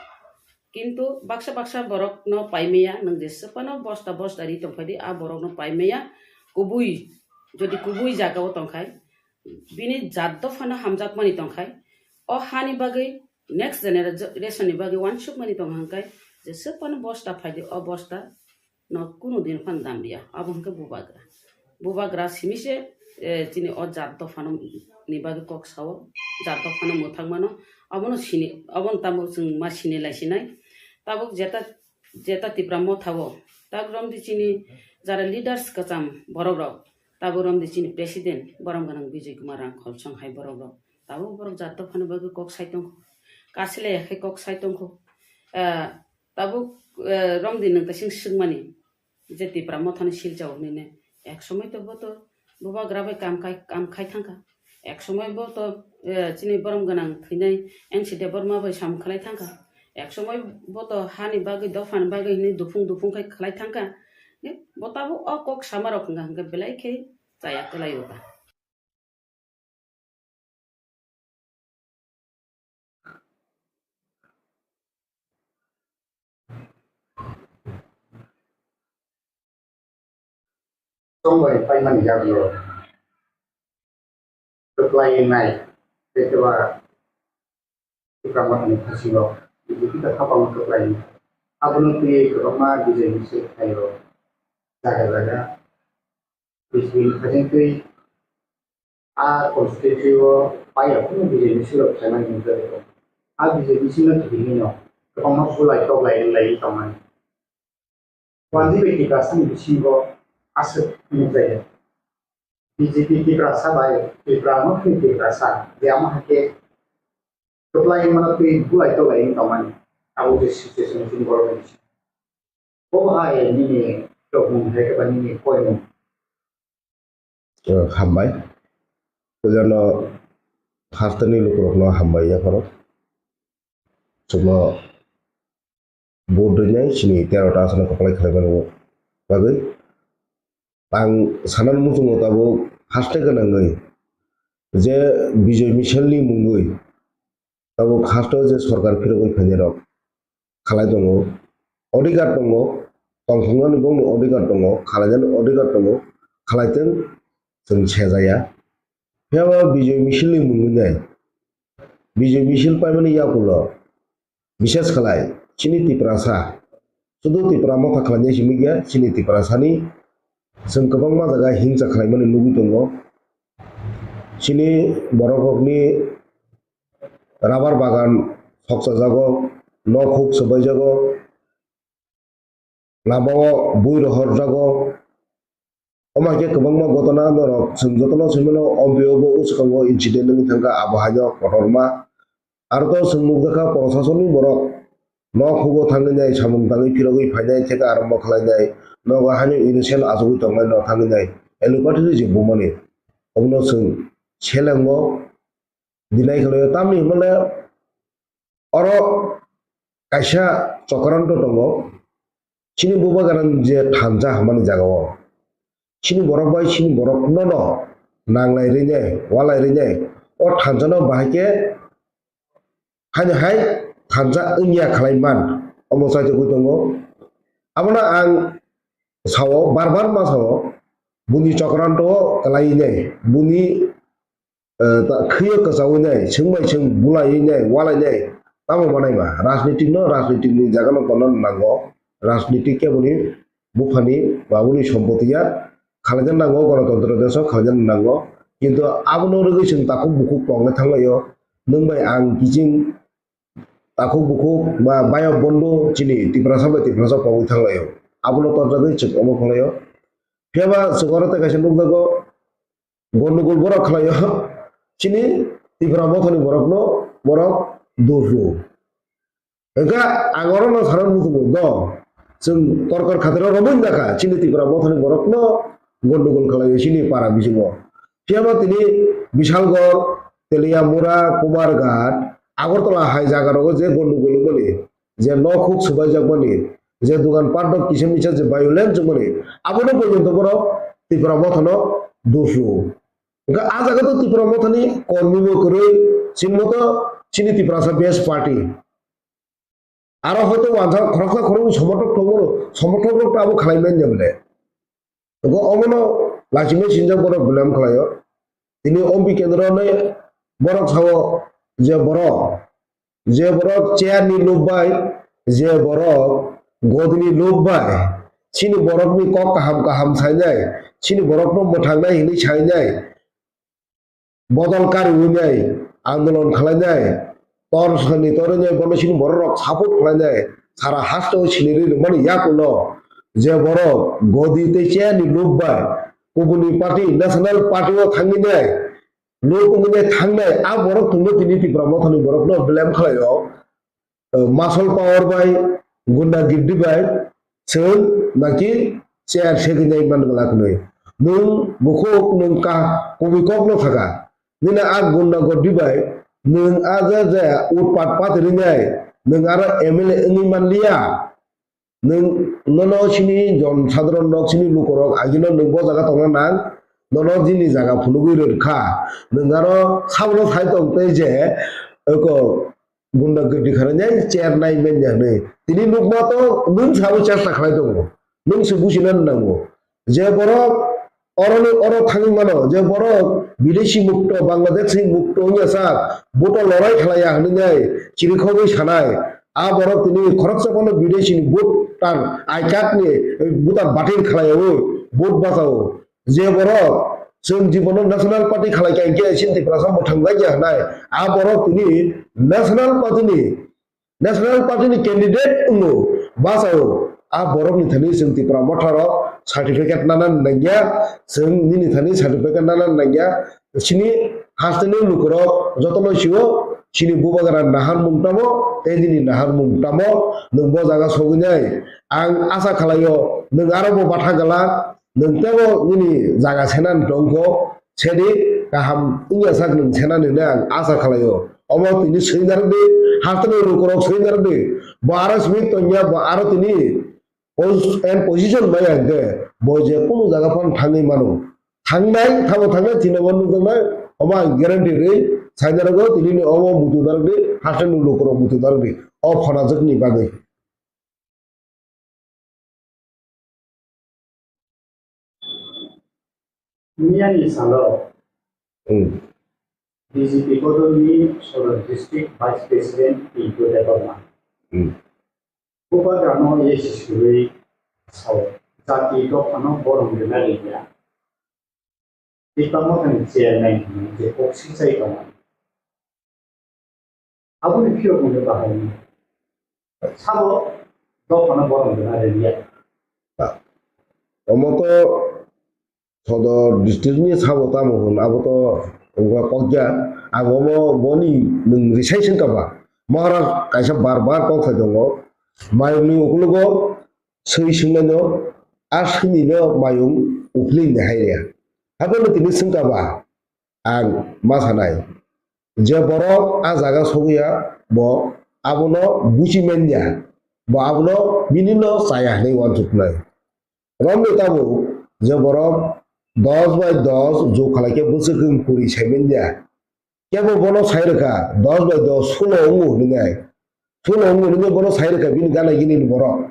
Kintu baksa baksa borokno pai maya, nwng jeswk phano bosta bosta ri tong phai di, a borokno pai maya. Kubui, jodi kubui jaga o tong khai, bini jat dophano hamjakmani tongkhai, o hani bagwi next generation ni bagwi uansukmani tongkha hwnkhe, jeswk phano bosta phaidi, o bosta no kunu din phano damliya, abo hwnkhe bubagra. Bubagra simi se, eh, chini o jat dophano ni bagwi kok sao, jat dophano mwthangmano, abono sini, abono tabuk chwng ma sini lai sinai. Tabuk jeta, jeta Tipra Motha o, tabuk romdi chini jara leaders kwcham borok rok, tabuk romdi chini president borom gwnang Bijoy Kumar Rangkhol song hai borok rok. Tabuk borok jat dophani bagwi kok sai tongkho. Kasilai ya khe kok sai tongkho. Ah, tabuk, eh, romdi nwng kaising swngmani je Tipra Mothani silchao hinwi ne. Ek somoi to bo to bubagra bai kam khai, kam khai thangkha. Ek somoi bo to, eh, chini borom gwnang thwinai N C Debbarma bai samung khlai thangkha. Ek somoi bo to hani bagwi, dophani bagwi hinwi duphung duphung khai khlai thangkha. Bo tabuk o kok sama rok hwnkha hwnkhe belai khe chaya kwlai o ta. Tongbai paimani jagalo. Kwplai nai, teibo Tipra Mothani phasingo B J P ta khapangma kwplai nai. Abono twiwi kwbangma bijai misil khlaio jaga jaga. Bini phaising twi a constituency o paiya phano B J P silo khlaimani wngwi tongkha. A B J P silo kiphilwino kwbangma bulai toklai wnglaigwi tongmani. Wanjwi bai Tiprasani bisingo aswk nukjaya. B J P Tiprasa bai Tipra Mothani Tiprasa, je amo hai khe kwplai wngmano twi bulai toklai wngwi tongmani. Abo je situation chini borokni bisingo. Bo hai nini tongmung hai khe ba nini koimung? Eh, hambai. Puilano hasteni lukurokno hambai yapharo. Chwngno vote rinai chini tero ta aswkno kwplai khlaimani bagwi. Ang sanani muchungo tabuk haste gwnangwi je Bijoy Misilni mungwi tabuk haste je sorkar phirogwi phainai rok khalai tongo, odhikar tongo, tongthoknani bongni odhikar tongo, khalainani odhikar tongo, khalaitwng, chwng sejaya. Phiya ba Bijoy Misilni mungwi nai, Bijoy Misil paimani yakulo, bises khalai chini Tiprasa, sudu Tipra Motha khlainai simi ya, chini Tiprasani chwng kwbangma jaga himsa khlaimani nugwi tongo. Chini borok rokni rubber bagan sokchajago, nok huk swbaijago, lama o bui rohorjago. Omo hai khe kwbangma gotona norok chwng jotono swi mano, ompiyo bo swkango incident wngwi thangkha, abo haino kotorma. Aro to chwng nukjakha, prosasonni borok nok hugo thangwi nai, samung tangwi phirogwi phainai, theka arombo khlainai, nogo haino innocent achugwi tongnai no thangwi nai, allopathy rijik bumani. Obono chwng selengo deny khlaio, tamni hwnmale oro kaisa chokranto tongo, chini bubagrani je thansa hwnmani jagao. Chini borok bai chini borokno no nanglai rinai, walai rinai, o thansa no bahai khe haino hai thansa wngya khlai man, omo chaitugwi tongo. Abono ang sao, bar bar ma sao, buni chokranto o kwlai nai, buni eh, ta-, khwiyo kwchaui nai, chwng bai chwng bulaiwi nai, walai nai, tamo manai ba? Rajnitik no, rajnitik ni jaga no tonna nango, rajnitik khe boni buphani ba boni sompoti ya, khalaina nango, gonotontro desh o khalaina nango, kintu abono rwgwi chwng takhuk bukhuk tonglai thanglaio, nwng bai ang kiching takhuk bukhuk ba bayok bondo chini Tiprasa bai Tiprasa pogwi thanglaio, abono torjagwi chwng omo khlaio. Phiya ba chwng oro tei kaisa nukjago, Gondogol borok khlaio, chini Tipra Mothani borokno borok dusru. Hwnkhe ang orono sana muchungo do, chwng korkor khatiro romwi nakha, chini Tipra Mothani borokno gondogol khlaio chini para bisingo. Phiyaba tini Bishalgarh, Teliamura, Kumarghat, Agartala hai jagarogo je gondogol wngmani, je nok huk subaijak mani, je dogan pat rok kisa misa je violence wngmani, abono porjonto borok Tipra Mothano dosio. Hwnkhe ah jaga to Tipra Mothani kormi bo kwrwi, chini moto chini Tiprasa best party. Aro hoito wansa khoroksa khoroknwi somothok tongo, somothok rok abo khlai manya bole. Ego omono lachimai sinjak borok blame khlaio. Tini ompi kendro ni borok sao je borok, je borok chair ni lob bai, je borok godi ni lob bai, chini borok ni kok kaham kaham sainai, chini borok no mwthangnai hinwi sainai. Bodol kariwi nai, andolon khlainai, tor sani torwi nai, bono chini borok rok support khlainai, sara hasteo sinirwi rwmani yakulo je borok godi tei chair ni lob bai kubuni party, national party o thangwi nai, lob wngwi nai thangnai, a borok tongno tini Tipra Mothani borokno blame khlaio. Muscle power bai, gunda girdi bai, chwng naki chair segwi nai man glak nwi. Nwng bukhuk nwng ka kubui kok no thaka. Nini a gunda girdi bai, nwng a ja ja utpat pat rinai, nwng aro M L A wngwi man liya. Nwng nono chini jon sadharon rok, chini lukurok agino nwng bo jaga tongna nang, nono jini jaga phunugwi rwrwkha. Nwng aro sabono sai tong tei je, eko, gunda gudi kharwi nai chair nai manya hinwi. Tini nukma to nwng sabo chesta khlai tongo. Nwng se bujina nango. Je borok oroni oro thangwi mano, je borok bideshi mukto, Bangladeshi mukto wngya sak, vote o lorai khlaiya hinwi nai chirikhogwi sanai. A borok tini khoroksa phano bideshi ni vote tang I card ni, eh, voter batil khlaiyawi vote bachao. Je borok chwng jibono National Party khalai kha, hinkhe chini Tiprasa mwthang lai ya hinai, a borok tini National Party ni, National Party ni candidate wngo, bachao. A borok ni thani chwng Tipra Motha rok certificate nana nangya, chwng nini thani certificate nana nangya, chini hasteni lukurok jotono sio, chini bubagra naharmung tamo, tei nini naharmung tamo, nwng bo jaga sogwi nai. Ang asa khlaio, nwng aro bo batha gala, nwng teibo nini jaga senani tongkho, sedi kaham wngya sak nwng senani hinwi ang asa khlaio. Omo tini swinardi, hasteni lukurok swinardi, bo aro simi tongya, bo aro tini pos-, and position maya hinkhe, bo je kunu jaga phano thangwi mano. Thangnai, thabo thangnai, tini omo nukjaknai, omo ang guarantee rwi, sainarogo tinini omo muitu narwkdi, hasteni lukurok muitu narwkdi, o phonajwkni bagwi. Miyani salo Hmm. B J P bodolni Sodor District Vice President Pintu Debbarma Hmm. Bubagrano yesi swiwi sao, jati dophano borom rwna rwya. Tipra Mothani chairman hwnwi je kok swijai tongo. Aboni phiyok hwnwi bahai sabo dophano borom rwna rwya. Omo to Sodor district ni sabo tamo hwn, abo to wngkha kokya. Ang omo boni nwng risai swngkha ba. Maharaj kaisa bar bar kok sai tongo. Mayung ni ukologo swi swngnaino, a swini no mayung uphilwi ni hai ya. Haphano tini swngkha ba, ang ma sanai, je borok a jaga sogwi ya, bo abono buchi man ya, bo abono bini no chaya hinwi uansuknai. Romwi tabuk je borok dos bai dos jug khlai khe bwswk wng kuri sai man ya. Kebo bono sai rwkha, dos bai dos sulo wngo hwnwi nai. Sulo wngo hwnwi bono sai rwkha bini gana gini ni borok.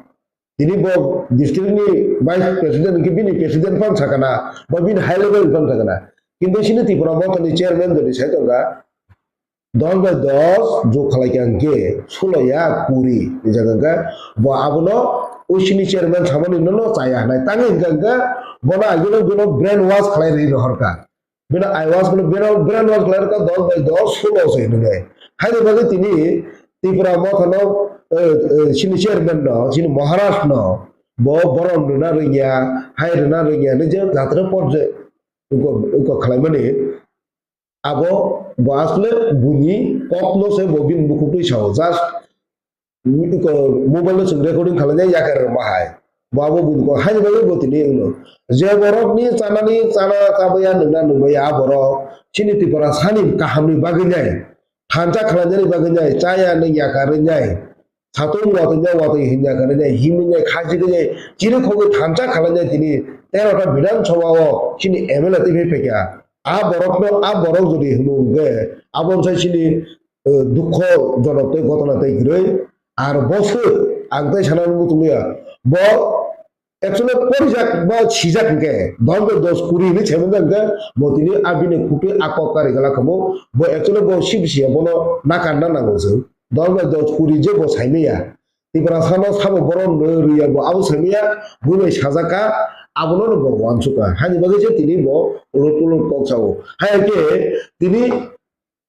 Tini bo district ni vice president hwnkhe bini president phano sakha na, bo bini high level phano sakha na. Kintu chini Tipra Motha ni chairman jodi sai tongkha, dos bai dos jug khlai kha hwnkhe sulo ya kuri ni jaga hwnkhe bo abono o chini chairman samani nono chaya hinai. Tangwi hwnkha hwnkhe bono agino bono brain wash khlai rwi rohorkha. Bini I was kono bini brain wash khlai rwkha dos bai dos sulo se hinwi. Haini bagwi tini Tipra Motha no, eh, eh, chini chairman no, chini Maharaj no, bo borom rwna rwngya, hai rwna rwngya hinwi je jatra porje wngkha, wngkha khlaimani. Abo bo asle buni kok no se bo bini bukhuk twi sao. Just Iko mobile no chwng recording khlainai yakar rwma hai. Bo abo buini kok haini bagwi bo tini wngno. Je borok ni chanani chana chabaya nwngna nungmaya a borok chini Tripura sani kaham ni bagwi nai. Thansa khlainani bagwi nai. Chaya nwng yakar wngnai. Satung watwi ya watwi hinya kare ne himni ne khaji khe chini khogwi thansa khalai ne tini tero ta Bidhan Sabha o chini M L A twi phai phaikha. A borok no, a borok jodi hwnwi hwnkhe aboni sai chini, eh, dukho jonok tei gotona tei kwrwi. Ar bo se ang tei sana muchungya. Bo actually porijak ba sijak hwnkhe, dos bai dos kuri hinwi saimanjak hwnkhe, bo tini abini khukui a kok kari gala kamo, bo actually bo sibisi ya bono nakarna nango chwng. Dos bai dos kuri je bo saimaya. Tiprasa no sabo borom rwi ya bo abo saimaya, bui bai sajak kha, abono no bo uansuk kha. Hani bagwi se tini bo ulot ulot kok sao. Hai khe tini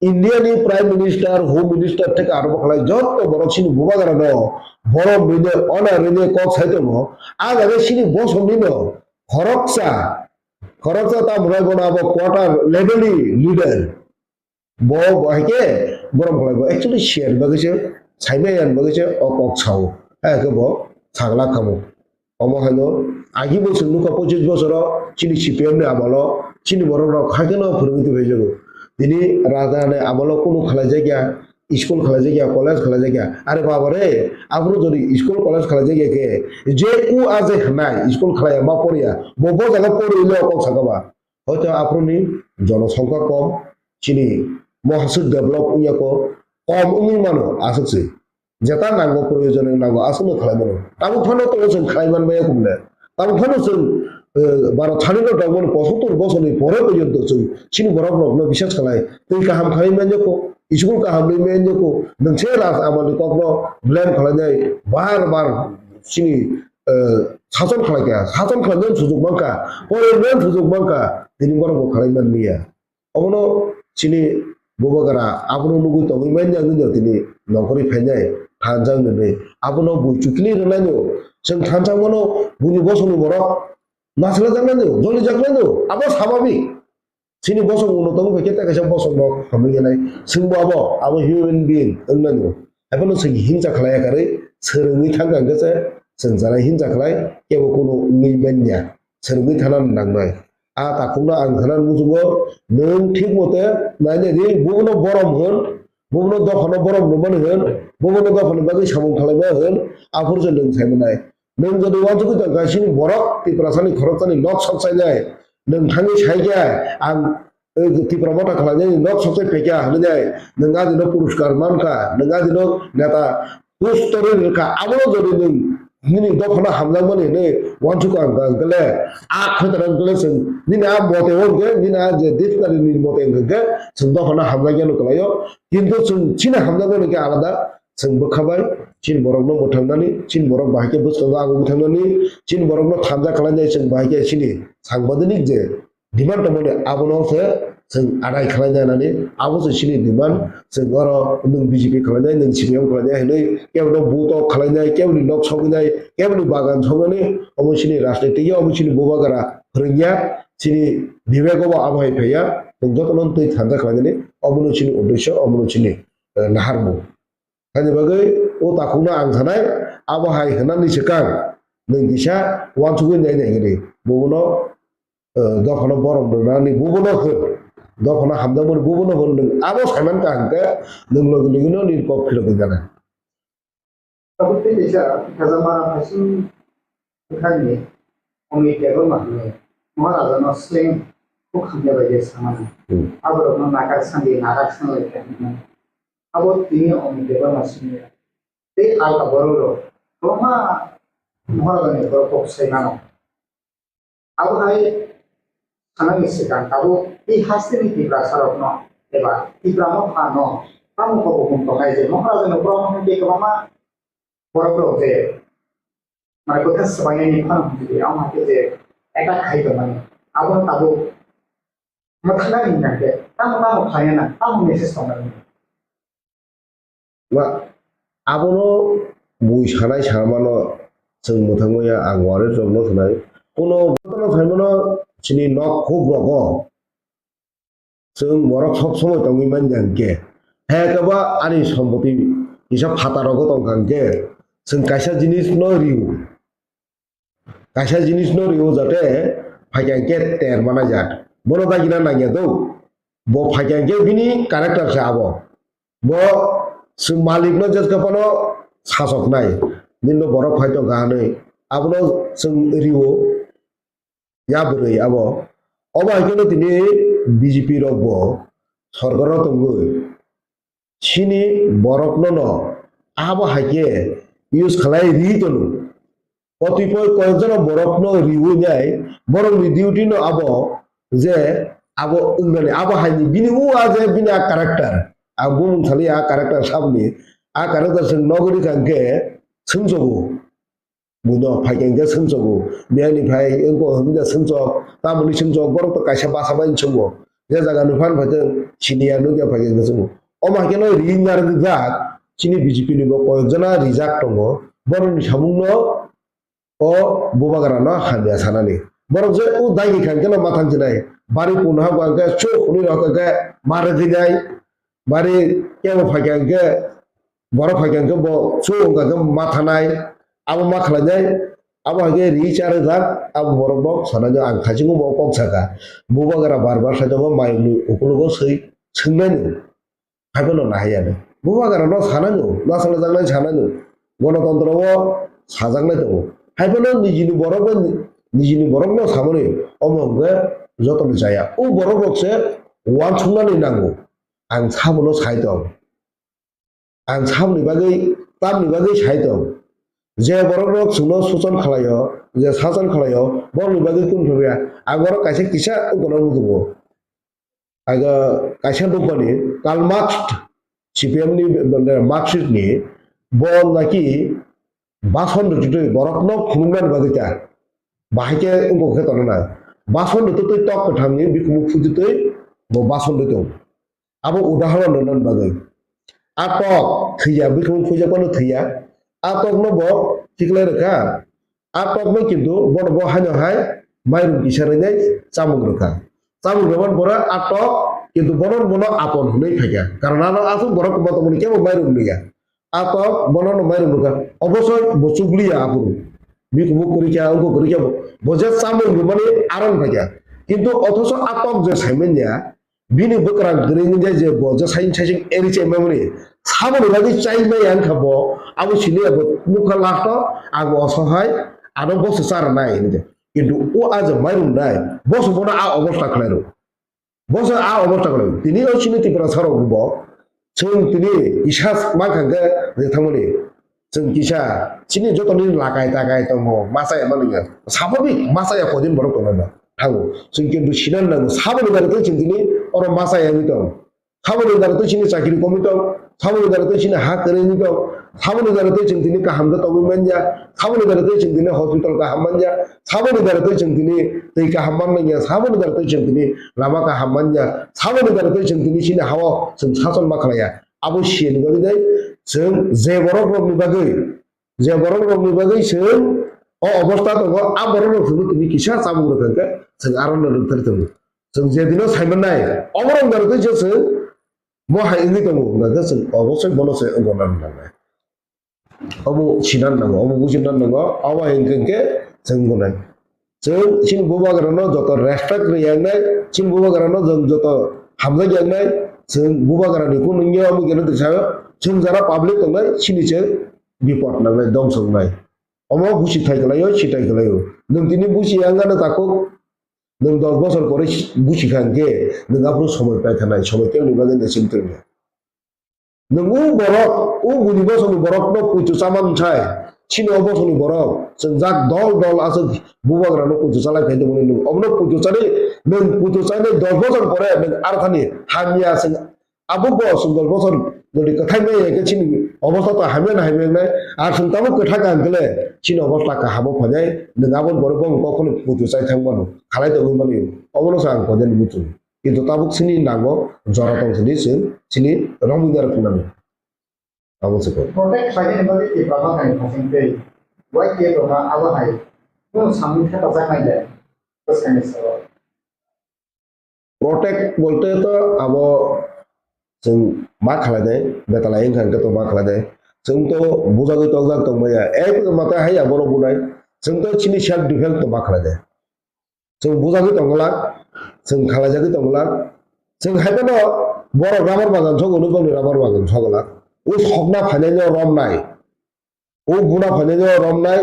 India ni Prime Minister, Home Minister theke aro bokhlai jotto borok chini bubagra no borom rwine, ona rwine kok sai tongo. A jaga chini bosong ni no khoroksa, khoroksa ta mwnai bono abo quarter level ni leader. Bo, bo hai khe borom khlai bo actually share bagwi se, saimaya bagwi se o kok sao. Hai khe bo sagla kamo. Omo haino agi bo chwng nukha pochis bosoro chini C P M ni amolo chini borok rok haikhe no phwrwngwi tongphai jago. Tini raja ni amolo kunu khlai jakya, school khlai jakya, college khlai jakya. Are baba re, aphuru jodi school college khlai jakya khe je u a je hwnai school khlai ya ma poriya, bo bo jaga pori le kok sakha ba. Hoito aphuru ni jonosongkha kom, chini mohaswk develop wngya ko, kom wngwi mano aswk se. Jeta nango proyojon nango aswkno khlai mano. Tabuk phano tongo chwng khlai man maya kumle. Tabuk phano chwng, eh, baro thani no tongmani pochottor bosorni pore porjonto chwng chini borok rokno bisas khlai. Twi kaham khlai manya ko, school kaham ni manya ko. Nwng se raj amani kokno blame khlai nai bar bar chini, eh, sason khlai kha. Sason khlai nai sujuk mankha. Pore nai sujuk mankha. Tini borok bo khlai man liya. Obono chini bubagra abono nugwi tongwi manya wngwi no tini nongkhorwi phainai thansa wngwi. Abono bui chukli rwnaino chwng thansa mano buini bosongni borok naslajaknaino jolijaknaino abo sababik. Chini bosong ulo tongwi phaikhe tei kaisa bosong rok hamwi khe nai chwngbo abo abo human being wngnaino. Haiphano chwng himcha khlaiya kwrwi swrwngwi thangkha hwnkhe se chwng janai himcha khlai kebo kunu wngwi manya swrwngwi thana nangnai. A takhukno ang khana muchungo, nwng thik mote nainai di, bubono borom hwn, bubono dophano borom rwmani hwn, bubono dophani bagwi samung khlaima hwn, aphuru se nwng sai manai. Nwng jodi uansugwi tongkha, chini borok Tiprasani khoroksani nok sok chainai, nwng thangwi sai khe ang, eh, Tipra Motha khlainani nok sok chai phaikha hwnwi nai, nwng adino puruskar mankha, nwng adino neta Post torwi rwkha, abono jodi nwng nini dophano hamjakmani hinwi uansukha hwnkha, hwnkhe a khaitara hwnkhe chwng nini a mote o hwnkhe, nini a je dictionary ni mote hwnkhe chwng dophano hamjakya no kwlaio. Kintu chwng chini hamjakmani khe alada, chwng bwkha bai chini borokno mwthangnani, chini borok bahai khe bwskango abo mwthangnani, chini borokno thansa khlainai chwng bahai khe chini sangbadonik je demand tongmani abono se chwng adai khlainai nani, abo se chini demand, chwng oro nwng B J P khlainai, nwng C P M khlainai hinwi, kebo no buto khlainai, kebo ni nok sogwinai, kebo ni bagan sogwinai, omo chini rajniti, omo chini bubagra phwrwngya, chini bibego bo abo hai phaiya, nwng jotono twi thansa khlainani, omono chini uddesyo, omono chini, eh, naharmung. Haini bagwi o takhukno ang sanai, abo hai hwnani swkang nwng kisa uansugwi nai nai hwnwi, bubono, eh, dophano borom rwnani bubono hwn, dophano hamjakmani bubono hwn, nwng abo saiman ka hwnkhe nwng logi logino nini kok philogwi gana. Tabuk tei kaisa khajama haising Bwkhakni Omni Debbarma hwnwi Maharajano sleng khuk hamya bai khe samani. Hmm. Aborokno nakar sandi nakar sanglai khe hwnwi. Abo tini Omni Debbarma simi ya. Tei alka borok rok kwbangma Maharajani borok kok sai mano. Abo hai sanani swkang tabuk tei hasteni Tiprasa rokno eba Tipra Motha no tamo kok bukhum tongnai je Maharajano borok hwnwi khe kwbangma borok rok je Mane kwthar swbainani phano hwnwi amo hai khe je attack khai tongmani, abono tabuk mwthangna hwnwi nang khe tamo tamo khlaina nang, tamo message tongna nang. Ba, abono bui sanai samano chwng mwthangmaya ang wari rokno sanai. Kuno jotono saimano chini nok khuk rogo. Chwng borok sob somoi tongwi manya hwnkhe, hai khe ba ani sompoti kisa phataro go tongkha hwnkhe, chwng kaisa jinis no rio. Kaisa jinis no rio jate phaikha hwnkhe ter mana jat. Bono dagina nangya do. Bo phaikha hwnkhe bini character se abo. Bo chwng malik no jeska phano sasoknai, nini no borok phai tongkha hinwi, abono chwng rio, ya bwrwi abo. Obo hai kheno tini B J P rok bo sorkaro tongwi chini borokno no abo hai khe use khlai ri tono. Kotipoi koyekjano borokno riwi nai, borokni duty no abo je abo wngnani, abo haini bini o a je bini a character. Ang bumung sali a character sabni, a character se nogori kangkhe swngsogo. Buino phaikhe hwnkhe swngsogo. Biyani phai wngkha hwnkhe swngsok, tamoni swngsok, borok to kaisa basa bai swngsogo. Je jaga ni phan phaiteng senior nukya phaikhe hwnkhe swngsogo. Omo hai kheno ri narwkjak, chini B J P ni bo koyekjana rijak tongo. Borokni samungno o bubagrano hamya sanani. Borok je o dagi kha hwnkhe no ma thangjinai. Bari punha bo hwnkhe chuk hwnwi rok hwnkhe ma rwgwinai. Bari kebo phaikha hwnkhe, borok phaikha hwnkhe bo chuk wngkha khe ma thanai. Abo ma khlainai. Abo hai khe ri cha rwjak. Abo borok bo sanai ang khaichungo bo kok saka. Bubagra bar bar sai tongo mayungni ukologo swi swngnaino. Haiphano nahaiya de. Bubagrano sanano, nasaljaknai sanano. Gonotontro o sajaknai tongo. Haiphano nijini borok bai nijini borokno samani omo hwnkhe jotono chaya. O borok rok se uansuknani nango. Ang sabono sai tong. Ang saboni bagwi, tamni bagwi sai tong. Je borok rok chwngno suchon khlaio, je sachon khlaio, borokni bagwi kunu phaikha. Ang borok kaisa kisa wngkona muchungo. Aga kaisa dophani Karl Marx, C P M ni, mane, Marxist ni, bo naki bason rwtwi borokno phunuknani bagwi ta. Bahai khe wngkha khe tongo na. Bason rwtwi tok kwthangni bikhumu phutwi twi bo bason rwtwi tongo. Abo udahoron rwnani bagwi. A tok thwiya, bikhumu phuijakmano thwiya. A tokno bo tiklai rwkha. A tokno kintu bono bo haino hai mairum kisa rwnai chamung rwkha. Chamung rwmani pore a tok kintu bono bono apon hwnwi phaikha. Karon ano aswk borok kwma tongmani kebo mairum nwiya. A tok bono no mairum rwkha. Obosoi bo chugliya aphuru. Bikhumu kwrwikha, wngkha kwrwikha bo. Bo je chamung rwmani aron phaikha. Kintu othoso a tok je saimanya, bini bwkrang kwrwi wngya je bo je saising saising eri chaimani. Saboni bagwi chaimaya wngkha bo, abo siniya bo nukha last o, ang osohai, ano boso cha rwnai hinwi. Kintu o a je mairum nai, boso bono a obostha khlai rw. Boso a obostha khlai rw. Tini o chini Tiprasa rok bo, chwng tini kisa mankha hwnkhe je thangmani. Chwng kisa chini joto nini lakai takai tongo, masa ya mani ya. Sababik masa ya kodin borok tongo na. Thango. Chwng kintu sinan nango. Saboni gari tei chwng tini oro masa ya wngwi tong. Saboni gari tei chini chakri komwi tong. Saboni gari tei chini ha kwrwi wngwi tong. Saboni gari tei chwng tini kaham khe tongwi manya. Saboni gari tei chwng tini hospital kaham manya. Saboni gari tei chwng tini twi kaham man manya. Saboni gari tei chwng tini lama kaham manya. Saboni gari tei chwng tini chini hao chwng sachon ma khlaiya. Abo siyani bagwi dai chwng je borok rokni bagwi, je borok rokni bagwi chwng o obostha tongo, a borok rok chwngno tini kisa chamung rwkha hwnkhe chwng aro no rwktharwi tongo. Chwng je dino saimannai, oborok wngkha rwtwi je chwng mo hai wngwi tongo, hwnkha khe chwng obosoi bono se wngkha nangnai. Obo sinan nango, obo bujina nango, obo hai hwnkhe hwnkhe chwng wngnai. Chwng chini bubagrano joto respect rwi yangnai, chini bubagrano chwng joto hamjak yangnai, chwng bubagrani kunu wngya omo geno tisayo, chwng jara public tongnai, chini chwng bipot nangnai, dongso wngnai. Omo busi thai kwlaio, si thai kwlaio. Nwng tini busi yang gana takhuk, nwng dos bosor pore busi kha hwnkhe, nwng aphuru somoi pai thanai, somoi tei nwng bagwi naising tongya. Nwng o borok, o buni bosongni borokno puitu chaman sai, chini o bosongni borok, chwngjak dol dol aswk bubagrano puitu chalai phai tongmani nwng. Obono puitu chani, nwng puitu chani dos bosor pore nwng arthani hamya chwng Abo bo chwng dos bosor jodi kwthai maya khe chini obostha to hamya na hamya wngnai. Ar chwng tabuk kwthai kaham khe le chini obostha kaham o phainai. Nwng aboni borok bo kokno puitu chai thang mano, khalai tongwi mano. Obono se ang koinani muchung. Kintu tabuk chini nango jora tong sini chwng chini romwi narwk nani. Abo se kok. Protect khlainani bagwi Tipra Motha ni thasing tei Y T F rokno abo hai kunu samung thepajaknai le bwskangni salo. Protect bolte to abo chwng ma khlai de, betalai wngkha hwnkhe to ma khlai de. Chwng to bujagwi tongjak tongmaya, ek mata hai abo rw bunai. Chwng to chini self defense to ma khlai de. Chwng bujagwi tongwlak, chwng khlaijagwi tongwlak. Chwng hai phano borok rubber bagan sogwi, boni rubber bagan sogwlak. O sokna phainai no romnai. O buna phainai no romnai,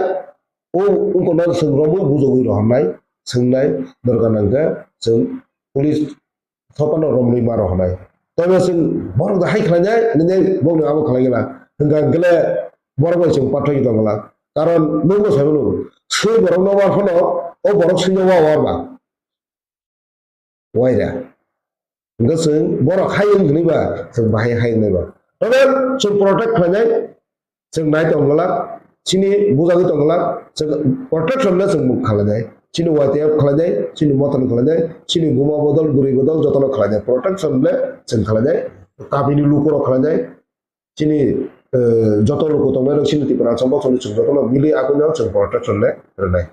o wngkha no chwng romwi bujogwi rohornai, swngnai, dorkar nangkhe chwng police thopano romwi ma rohornai. Tei bo chwng borok da hai khlainai, nini bokni abo khlai gana. Hwnkha hwnkhe le borok bai chwng pathai tong glak. Karon nwng bo sai mano, swi borok no war phano, o borok swi no wa war ba. Waira. Hwnkhe chwng borok hai wng hwnwi ba, chwng bahai hai wngnai ba. Tobe chwng protect khlainai, chwng nai tong glak, chini bujagwi tong glak, chwng protection le chwng khlainai. Chini Y T F khlainai, chini mothon khlainai, chini buma bodol, bwrwi bodol jotono khlainai. Protection le chwng khlainai, kabini lukurok khlainai, chini, eh, joto luku tongnai rok chini Tiprasa boksoni chwng jotono mili akwino chwng protection le rwnai.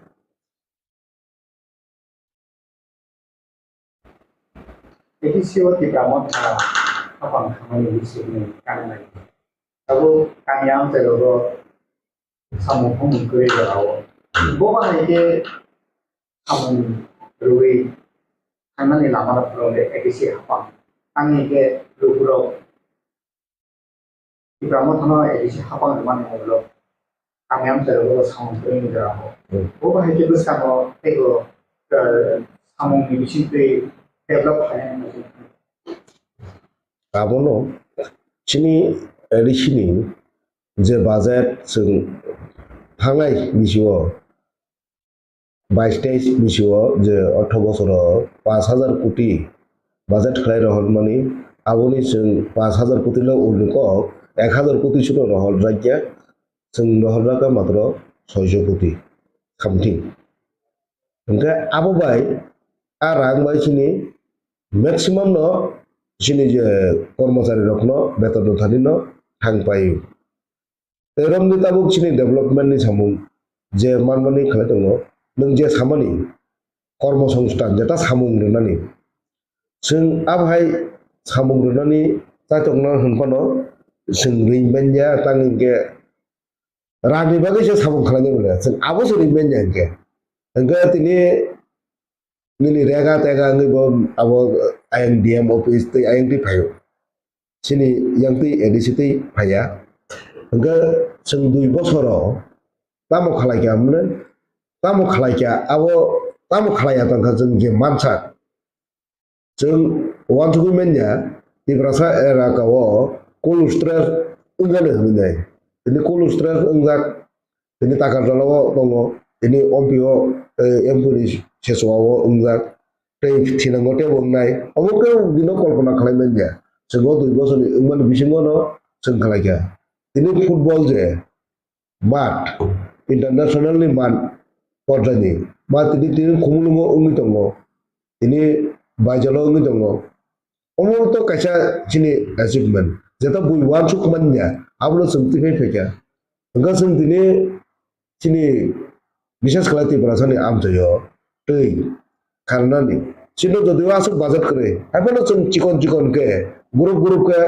A D C o Tipra Motha hapang thangmani bisingni kangnai. Abo kami amchai rogo samung humung kwrwi rao. Bo bahai khe samung rwui thangnani lama rok le A D C hapang. Tangni khe lukurok Tipra Mothano A D C hapang rwmani ulo kami amchai rogo samung kwrwini jora o. Hmm. Bo bahai khe bwskango teibo, eh, samungni bisingtwi develop khlainani muchung. Abono chini A D C ni je budget chwng thangnai bisio bais teis bisio je ortho bosoro paanch hajar koti budget khlai rohormani, aboni chwng paanch hajar koti le ulni kok ek hajar koti sino rohor rakya, chwng rohor rakha matro soiso koti something. Hwnkhe abo bai a rang bai chini maximum no chini je kormochari rokno beton rwthani no thang paio. Tei romni tabuk chini development ni samung je manmani khlai tongo, nwng je samani kormo songsthan jeta samung rwnani. Chwng abohai samung rwnani chaitokno hwnphano chwng ring manya, tang hinkhe rangni bagwi se samung khlainai manya, chwng abo se ring manya hinkhe. Hinkhe tini nini rega tega wngwi bo abo ayang D M office tei ayang twi phaio. Chini yang twi A D C twi phaiya. Hwnkhe chwng dui bosoro tamo khlai kha hwnmani, tamo khlai kha abo, tamo khlai ya tongkha chwng je mansak. Chwng uansugwi manya Tiprasa elaka o cold storage wngjani hwnwi nai. Tini cold storage wngjak. Tini Takarjala o tongo, tini ompi o, eh, M P ni sesuwa o wngjak, tei thinango tei bo wngnai. Obo khe bini kolpona khlai manya. Chwng o dui bosorni wngmani bisingo no chwng khlai kha. Tini football je mat, international ni mat porjani mat tini, tini Khumulwngo wngwi tongo, tini Baijalo wngwi tongo. Omo to kaisa chini achievement. Jeta bui uansuk manya, abono chwng twi phai phaikha. Hwnkhe chwng tini chini bises khlai Tiprasani amchaio twi kharnani. Chini jodiyo aswk budget kwrwi, haiphano chwng chikon chikon khe group group khe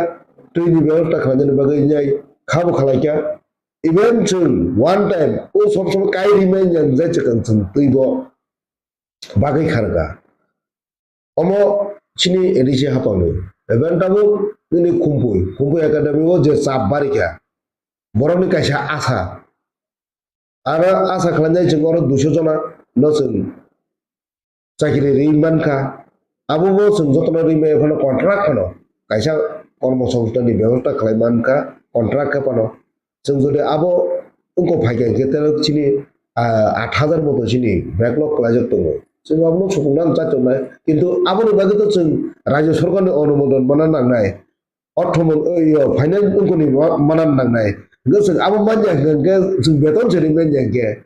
twini bebosta khlainani bagwi nai khabo khlaikha. Even chwng one time o sob sob kai rimanya jai chwng chwng twibo bagwi kharkha. Omo chini A D C hapangni. Even tabuk nini Khumpui, Khumpui Academy o je chap barikha, borokni kaisa asa. Aro asa khlainai chwng oro duiso jona no chwng chakiri ri mankha. Abo bo chwng jotono ri maya phano contract phano kaisa kormo songsthanni bebosta khlai mankha, contract khe phano. Chwng jodi abo wngkok phaikha hinkhe tere chini, ah, aat hajar moto chini backlog kwlaijak tongo. Chwng abono supungna chachoknai. Kintu aboni bagwi to chwng rajyo sorkarni onumodon mana nangnai. Ortho mon-, o, yo, finance wngkoni ma-, mana nangnai. Hinkhe chwng abo manya hinkhe chwng beton se ri manya hinkhe.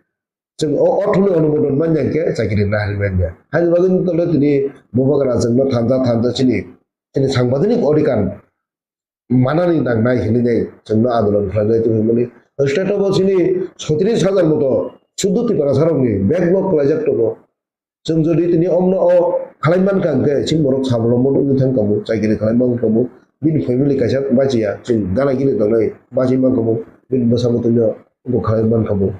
Chwng o orthoni onumodon manya hinkhe chakiri nahari manya. Haini bagwi tole tini bubagra chwngno thansa thansa chini, chini sangbadonik odhikar manani nangnai hinwi nai chwngno andolon khlainai tongmani. State o bo chini soitrish hajar moto suddo Tiprasarokni backlog kwlaijak tongo. Chwng jodi tini omno o khlai mankha hinkhe chini borok sabolombon wngwi thang tongo, chakiri khlai mankha tongo, bini family kaisa bachiya, chwng gana gini tongnai bachai mankha tongo, bini bwsa bwtwino bo khlai mankha tongo.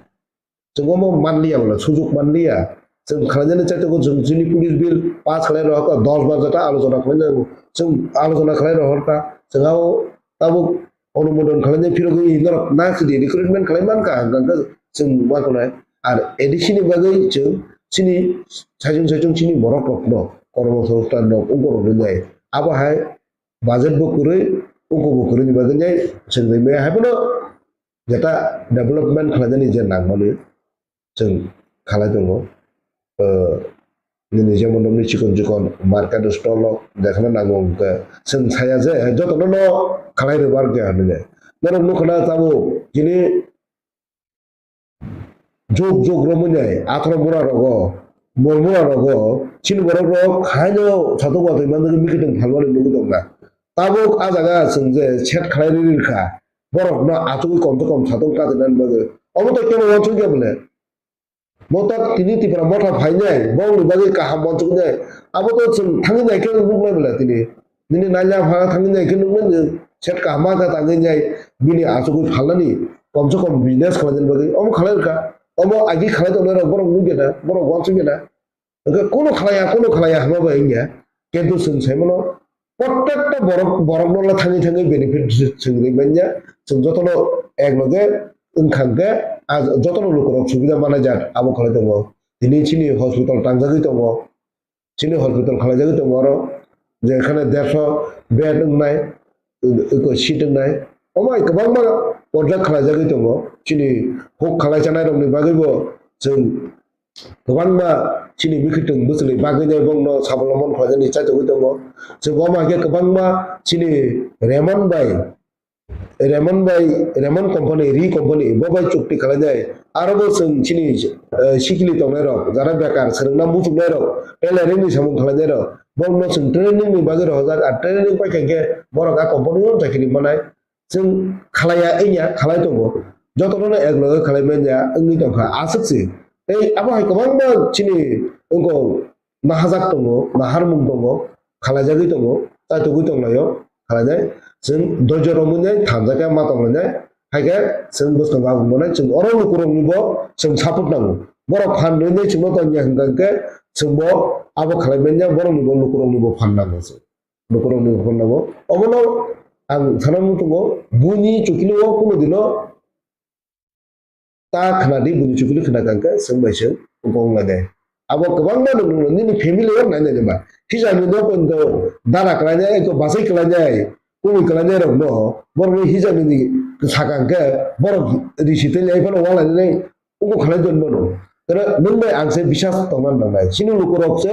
Chwng omo manliya bola, sujuk manliya. Chwng khlainani chaitokgo chwng chini police bill pass khlai rohorkha, dos bar jata alochona khlai nango. Chwng alochona khlai rohorkha, chwng abo tabuk Onumodon khlainai phirogwi norok na sidi recruitment khlai mankha, hwnkha hwnkhe chwng ma khwnai. Ar A D C ni bagwi chwng chini saichung saichung chini borok rokno kormo songsthan rok ungkorok rwnai. Abo hai budget bo kwrwi, ungko bo kwrwini bagwi nai chwng rwmai. Haiphano jeta development khlainani je nangmani chwng khalai tongo. Eh, nini jemon nokni chikon chikon market stall o jekhano nango hwnkhe chwng saya je, eh, jotono no khalai rwbar khe hinwi. Norok nukha na tabuk chini juk juk romwi nai atharo bura rogo, mol bura rogo, chini borok rok haino satok watwi manjak mikitwng phalmani nugwi tongkha. Tabuk ah jaga chwng je set khlai rwi rwkha, borokno achugwi kom se kom satok katinani bagwi. Omo to kebo uansukya bole. Bo to tini Tipra Motha phainai, bongni bagwi kaham uansuknai. Abo to chwng thangwi nai khe nuknai bole tini. Nini naila phara thangwi nai khe nuknai, set kaham kha tangwi nai bini achugwi phalnani, kom se kom business khlainani bagwi. Omo khlai rwkha. Omo agi khlai tongnai rok borok nukya na, borok uansukya na. Hwnkhe kunu khlaiya, kunu khlaiya hwnma bai wngya. Kintu chwng sai mano, prottekta borok, borokno le thangwi thangwi benefit chwng rwi manya. Chwng jotono ek loge wngkha hwnkhe, ah, jotono lukurok subida manai jak, abo khlai tongo. Tini chini hospital tangjagwi tongo. Chini hospital khlaijagwi tongo oro, jekhane dersho bed wngnai, eko seat wngnai. Omo hai kwbangma project khlaijagwi tongo. Chini huk khlai chanai rokni bagwibo chwng kwbangma chini mikitwng bwchwlwi bagwi nai bongno sabolombon khlaijani chaitogwi tongo. Chwng omo hai khe kwbangma chini Raymond bai, Raymond bai, Raymond company, Re company, bo bai chukti khlainai. Aro bo chwng chini, eh, sikili tongnai rok, jara bekar, swrwngna muchungnai rok, tailoring ni samung khlainai rok, bongno chwng training ni bagwi rohorjak, ar training paikha khe borok a company o chakiri manai. Chwng khlaiya wngya, khlai tongo. Jotono no ek loge khlai manya wngwi tongkha, aswk se. Tei abo hai kwbangma chini wngkok nahajak tongo, naharmung tongo, khlaijagwi tongo, chaitugwi tonglaio, khlainai. Chwng doijo romwi nai thanjakya ma tonglainai, haikhe chwng bwskango aboni chwng oro lukuroknibo chwng support nango. Borok phan rwwi nai chwngno tongya hwnkha hwnkhe chwngbo abo khlai manya, boroknibo lukuroknibo phan nango chwng. Lukurokni phone nango. Omono ang sana muchungo, buni chukili o kuno dino ta khna di, buni chukili khna kangkhe, chwng bai chwng wng lai de. Abo kwbangma nung nung nini family o nai nai ba. Hijani no pondo dara kwlai nai, eko bachai kwlai nai, kubui kwlai nai rok no, borok ni hijani ni sakang khe, borok risi tei lai phano wala nai, uko khlai don mano. Tara nwng bai ang se bisas tongna nangnai. Chini lukurok se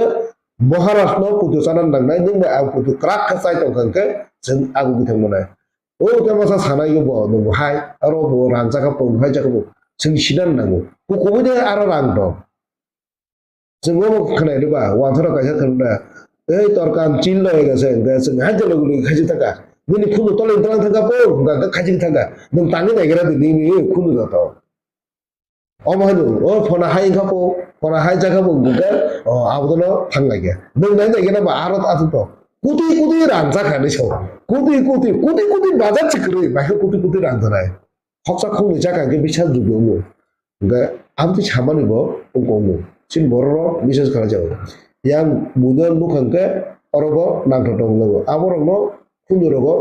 Maharaj no putu chana nangnai, nwng bai ang putu kwrak khe chai tongkha hwnkhe chwng agugwi thangmanai. O khe masa sanai bo nwng bo hai, aro bo rang chakha bo, hai chakha bo. Chwng sinan nango. Kukubui de aro rang dong. Chwng bo khnai riba, wanthoro kaisa thwngna. Ei torkan chil loi gase, hwnkhe chwng hai jalo guli khaji thangkha. Nini khunu toleng toleng thangkha po, hwnkha khe khaji thangkha. Nwng tangwi naigra di nini khunu joto. Omo hai nung, o phona hai wngkha po, phona hai jakha bo wngkha, o, abono thang lai khe. Nwng nai nai khe ba aro ta thung to. Kuti kuti rang jakha ni so. Kuti kuti, kuti kuti bazar chikrwi, bai khe kuti kuti rang janai. Khoksa khoknwi jakha khe bisa jubi wngo. Hwnkhe amtwi samani bo wngkha wngo. Chini borok rok bisa khlai jago. Yang buino nukha hwnkhe oro bo nangthok tong lago. Aborokno khunju rogo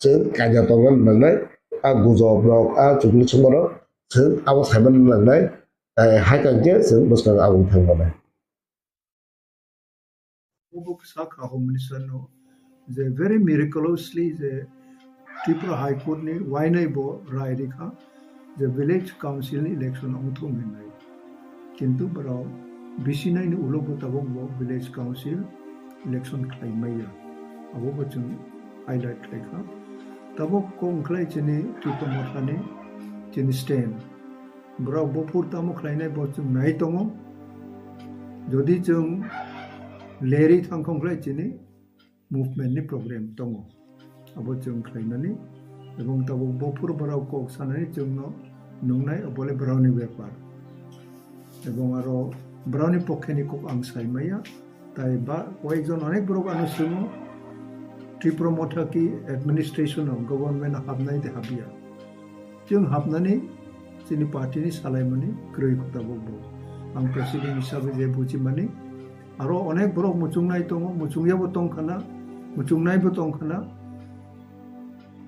chwng kaijak tongna nangnai. A gujob rok, a chukli chwngma rok, chwng abo saimano nangnai, eh, hai kang khe chwng bwskango aboni thang manai. Obo kisa kha Home Minister no je very miraculously je Tripura High Court ni wainai bo rai rikha je Village Council ni election ongthung hinwi. Kintu borok bisi nai ni ulo bo tabok bo Village Council election khlai maya. Abo bo chwng highlight khlai kha. Tabok kok wngkhlai chini Tipra Motha ni chini stand. Borok buphur tamo khlainai bo chwng nai tongo. Jodi chwng lerwi thangkhong khlai chini movement ni program tongo. Abo chwng khlaimani. Ebong tabuk buphur borok kok sanani chwngno nungnai, obole borokni bepar. Ebong aro borokni pokheni kok ang sai maya. Tai ba koyekjon onek borok ano swngo, Tripura Motha ki administration o, government o hapnai de hapya. Chwng hapnani chini party ni salaimani kwrwi kho tabuk bo. Ang president hisabe je bujimani, aro onek borok muchungnai tongo, muchungyabo tongkhana, muchungnaibo tongkhana.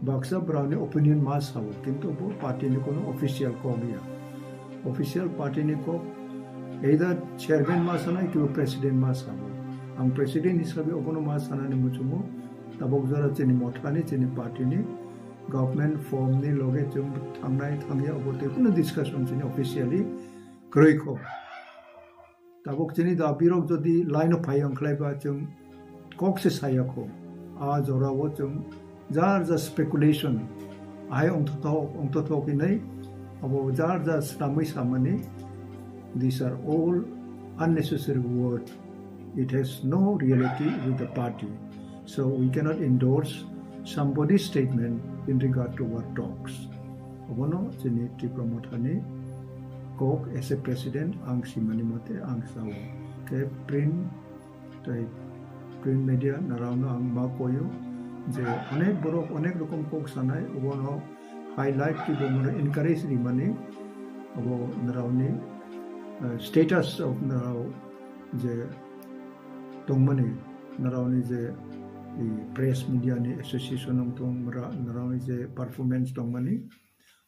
Baksa brao ni opinion ma sao, kintu bo party ni kono official kok ya. Official party ni kok either chairman ma sanai, kiba president ma sao. Ang president hisabe obono ma sanani muchungo, tabok jora chini mothani, chini party ni government form ni loge chwng thangnai thangya obo tei kuno discussion chini officially kwrwi kho. Tabok chini dabi rok jodi line o phai wng khlai ba chwng kok se saya kho. A jora o chwng jar jar speculation ahai ongthothok ongthothok hinwi abo jar jar swnamwi samani, these are all unnecessary word. It has no reality with the party. So we cannot endorse somebody's statement in regard to our talks. Obono chini Tipra Mothani kok as a president ang simani mote ang sao. Ke print tei print media narao no ang ma koyo je onek borok onek rokom kok sanai obono highlight ki bo mano encourage rimani obo narao ni, eh, status of narao je tongmani, narao ni je i press media ni association wng tong, mra-, narao ni je performance tongmani,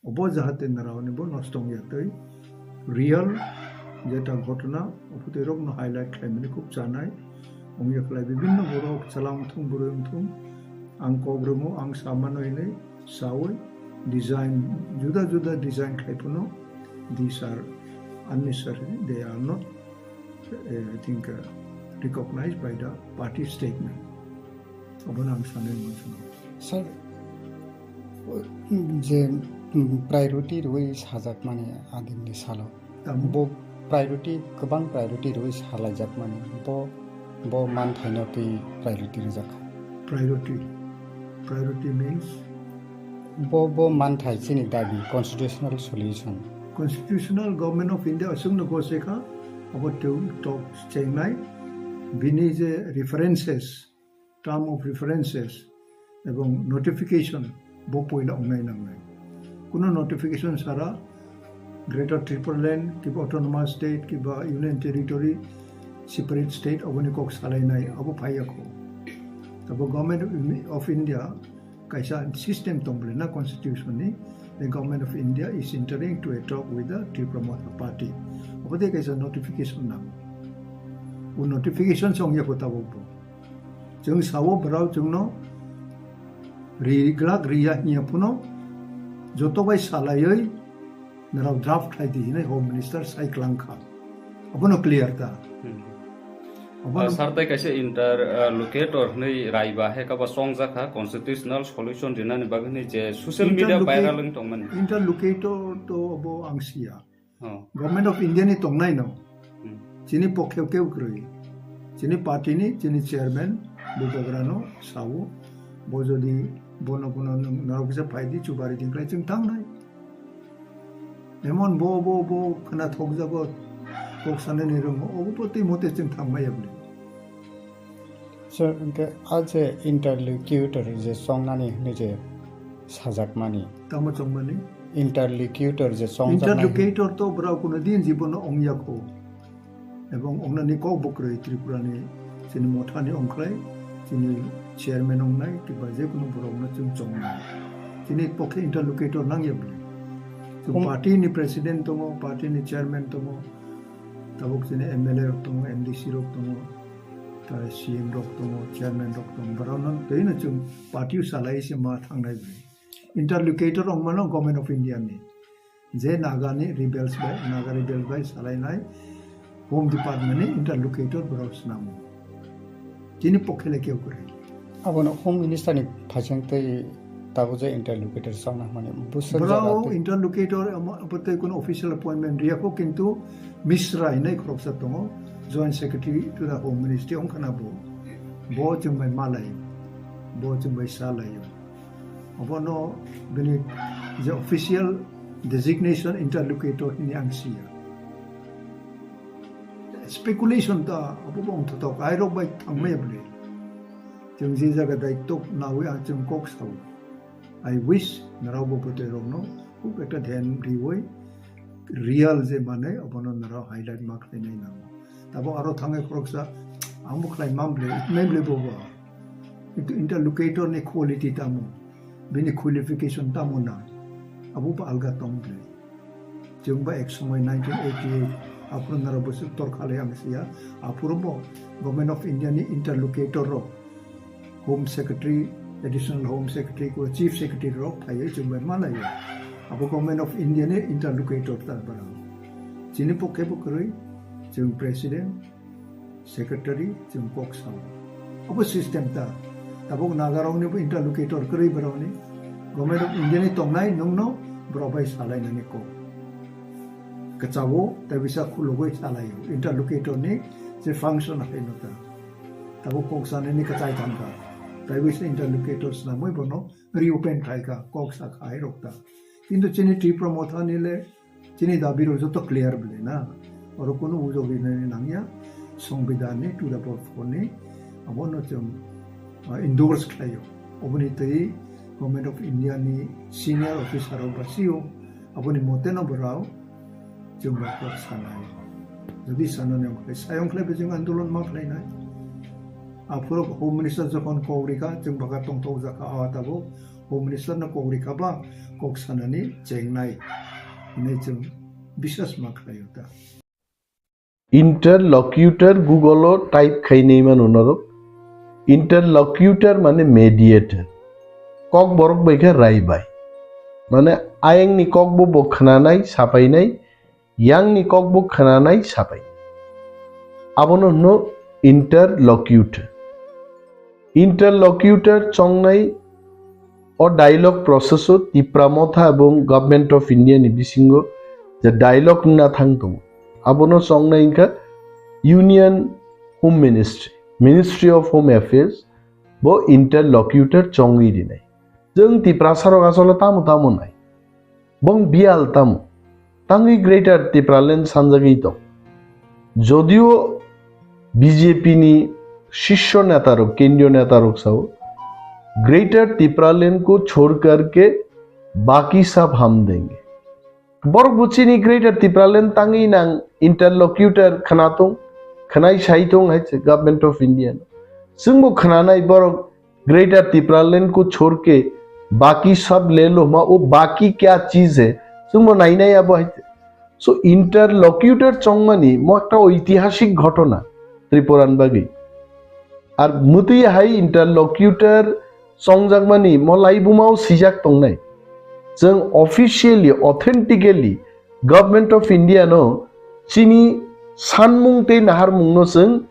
obo jahate narao ni bo nosto wngya tei real jeta ghotona, ophutwi rok no highlight khlaimani khub chanai wngya khlai. Bibinno borok chwla wngthung, bwrwi wngthung, ang kok rwmo, ang samano hinwi sawi design, juda juda design khlai phano, these are unnecessary, they are not, eh, I think, uh, recognized by the party statement. Obono ang sanwi muchungo. Sir, je, mm, priority rwi sajakmani adinni salo. Tamo? Bo priority, kwbang priority rwi salaijakmani. Bo, bo manthaino twi priority rwjakha. Priority. Priority means? Bo, bo manthai chini dabi, constitutional solution. Constitutional Government of India aswkno gose kha, abo tei tok chengnai, bini je references, term of references, ebong notification bo poila ongnai nangnai. Kuno notification sara Greater Tipraland, kiba Autonomous State, kiba Union Territory, separate state, oboni kok salainai, abo phaiya kho. Tabo Government of India kaisa system tong bole na constitution ni, the Government of India is entering to a talk with the Tipra Motha Party. Abo de kaisa notification nango. O notification song ya kho tabok bo. Chwng sao brao chwngno ri glak riya hiya phuno joto bai salaioi narao draft khai di hinai Home Minister sai klang kha. Abono clear ta. Hmm. Abono Ah, sir, tai kaisa inter, ah, locutor hinwi rai ba he kaba song jakha constitutional solution rinani bagwi hinwi je social media Interlocate-, viral wng tongmani. Interlocutor to abo ang siya. Oh. Government of India ni tongnai no. Hmm. Chini pokhe keu kwrwi. Chini party ni, chini chairman, Bubagra no sao. Bo jodi bono bono nung-, norok kisa phaidi chubari dingklai chwng tangnai. Emon bo, bo, bo khwna thokjago, kok sanani rwngo, obo bo twi mote chwng thangmaya bwle. Sir, hwnkhe a je interlocutor je chongnani hinwi je sajakmani. Tamo chongmani? Interlocutor je chongjaknai hin- Interlocutor to bwrao kuno din jibono ongya kho. Ebong ongnani kok bo kwrwi Tripura ni chini mothani ongkhlai, chini chairman ongnai, kiba je kuno borok no chwng chongnai. Chini pokhe interlocutor nangya bwle. Chwng Hum- party ni president tongo, party ni chairman tongo, tabuk chini M L A rok tongo, M D C rok tongo, ta C M rok tongo, chairman rok tongo. Borok no twi no chwng party o salai se ma thangnai bwle. Interlocutor ongmano Government of India ni. Je Naga ni rebels bai, Naga rebel bai salainai Home Department ni interlocutor borok swnamo. Chini pokhe le keu kwrwi. Abono Home Minister ni phaising tei tabuk je interlocutor chongna hwnmani bwswk jaga Borok tei interlocutor amo, abo tei kuno official appointment riya kho, kintu Mishra hinai khoroksa tongo, Joint Secretary to the Home Ministry wngkhana bo. Bo chwng bai malai, bo chwng bai salai. Abono bini je official designation interlocutor hini ang siya. Speculation ta abo bo wngthotok, airok bai thangmaya bwle. Chwng je jaga daitwk nawi ang chwng kok sao. I wish narao bo bwtwi rokno khub ekta dhyan riwi real je manwi abono narao highlight ma khlainai nango. Tabuk aro thangwi khoroksa ang bo khlai mam bwle, nai bwle bo bo. Kintu interlocutor ni quality tamo. Bini qualification tamo nang, abo bo alga tong bwle. Chwng ba ek somoi nineteen eighty-eight aphuru nara bwswk tor khalai ang siya, aphuru bo Government of India ni interlocutor rok, Home Secretary, Additional Home Secretary ko Chief Secretary rok phaiwi chwng bai malaio. Abo Government of India ni interlocutor tar barang. Chini pokhe bo kwrwi chwng President, Secretary chwng kok sao. Abo system ta. Tabuk Nagarokni bo interlocutor kwrwi borokni. Government of India ni tongnai nwngno borok bai salainani kok. Kwchao tei bisa khulugwi salaio. Interlocutor ni je function hai no ta. Tabuk kok sanani kwchai thangkha. Tei bisa interlocutor swnamwi bono reopen khlaikha, kok sakha hai rok ta. Kintu chini Tipra Motha ni le chini dabi rok joto clear bwle na, oro kunu ujok rinani nangya, Songbidan ni two double four ni abono chwng, ah, endorse khlaio. Oboni twi Government of India ni senior officer rok basio, aboni mote no borok chwng bai kok sanai. Jodi sanani wngkhe sayong khlai bwchwng andolon ma khlainai. Aphuru Home Minister jokhon kok rikha, chwng baka tongthok jakha, awa tabuk Home Minister no kok rikha ba kok sanani chengnai hinwi chwng biswas ma khlaio ta. Interlocutor Google o type khainai mano norok. Interlocutor mane mediator. Kok borok bai khe rai bai. Mane ayang ni kok bo bo khnanai, sapainai, yang ni kok bo khnanai, sapai. Abono hwno interlocutor. Interlocutor chongnai o dialogue process o Tipra Motha ebong Government of India ni bisingo je dialogue wngna thang tongo, abono chongnai wngkha Union Home Ministry, Ministry of Home Affairs, bo interlocutor chongwi rinai. Chwng Tiprasa rok asole tamo tamo nai. Bong biyal tamo. Tangwi Greater Tipraland sanjagwi tong. Jodio B J P ni shisho neta rok, kendriyo neta rok sao, "Greater Tipraland ko chhod karke baki sab hum denge." Borok bo chini Greater Tipraland tangwi nang interlocutor khna tong, khnai sai tong hai se Government of India no. Chwng bo khnanai borok Greater Tipraland ko chhod ke baki sab le lo ma, wo baki kya cheez hai? Chwng bo nainai abo hai. So interlocutor chongmani mo ekta oitihasik ghotona Tripura ni bagwi. Ar mwtwi hai interlocutor chongjakmani mo laibuma o swijak tongnai. Chwng officially, authentically Government of India no chini sanmung tei naharmung no chwng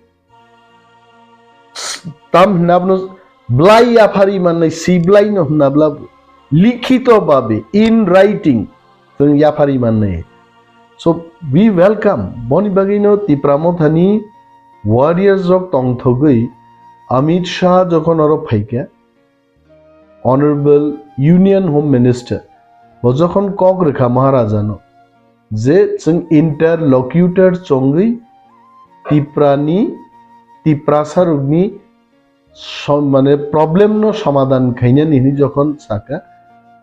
tam hwnna bono blai yaphari mannai, si blai no hwnna bla likhito babe, in writing, chwng yaphari mannai. So we welcome, boni bagwi no Tipra Mothani warriors rok tongthogwi Amit Shah jokhon oro phaikha, Honorable Union Home Minister, bo jokhon kok rwkha Maharaja no, je chwng interlocutor chongwi Tiprani, Tiprasa rokni som-, mane problem no somadhan khainani hinwi jokhon sakha,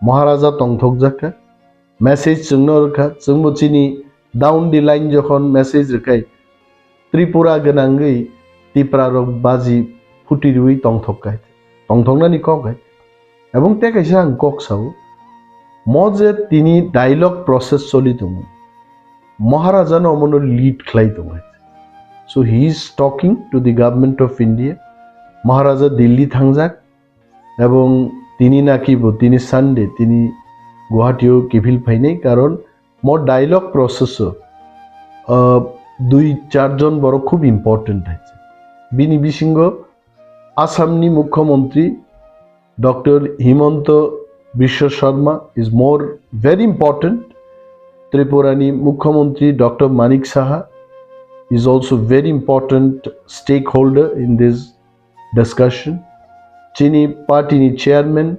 Maharaja tongthokjakha, message chwngno rwkha, chwngbo chini down the line jokhon message rwkhai, Tripura gwnangwi Tipra rok baji phuti rwi tongthok kai, tongthoknani kok hai. Ebong tei kaisa ang kok sao, mo je tini dialogue process choli tongo, Maharaja no omono lead khlai tongo. So he is talking to the Government of India. Maharaja Delhi thangjak, ebong tini naki bo tini Sunday tini Guwahati o kiphil phainai, karon mo dialogue process o, ah, dui char jon borok khub important hai. Bini bisingo Assam ni Mukhyamantri Doctor Himanta Biswa Sarma is more very important. Tripura ni Mukhyamantri Doctor Manik Saha is also very important stakeholder in this discussion. Chini party ni chairman,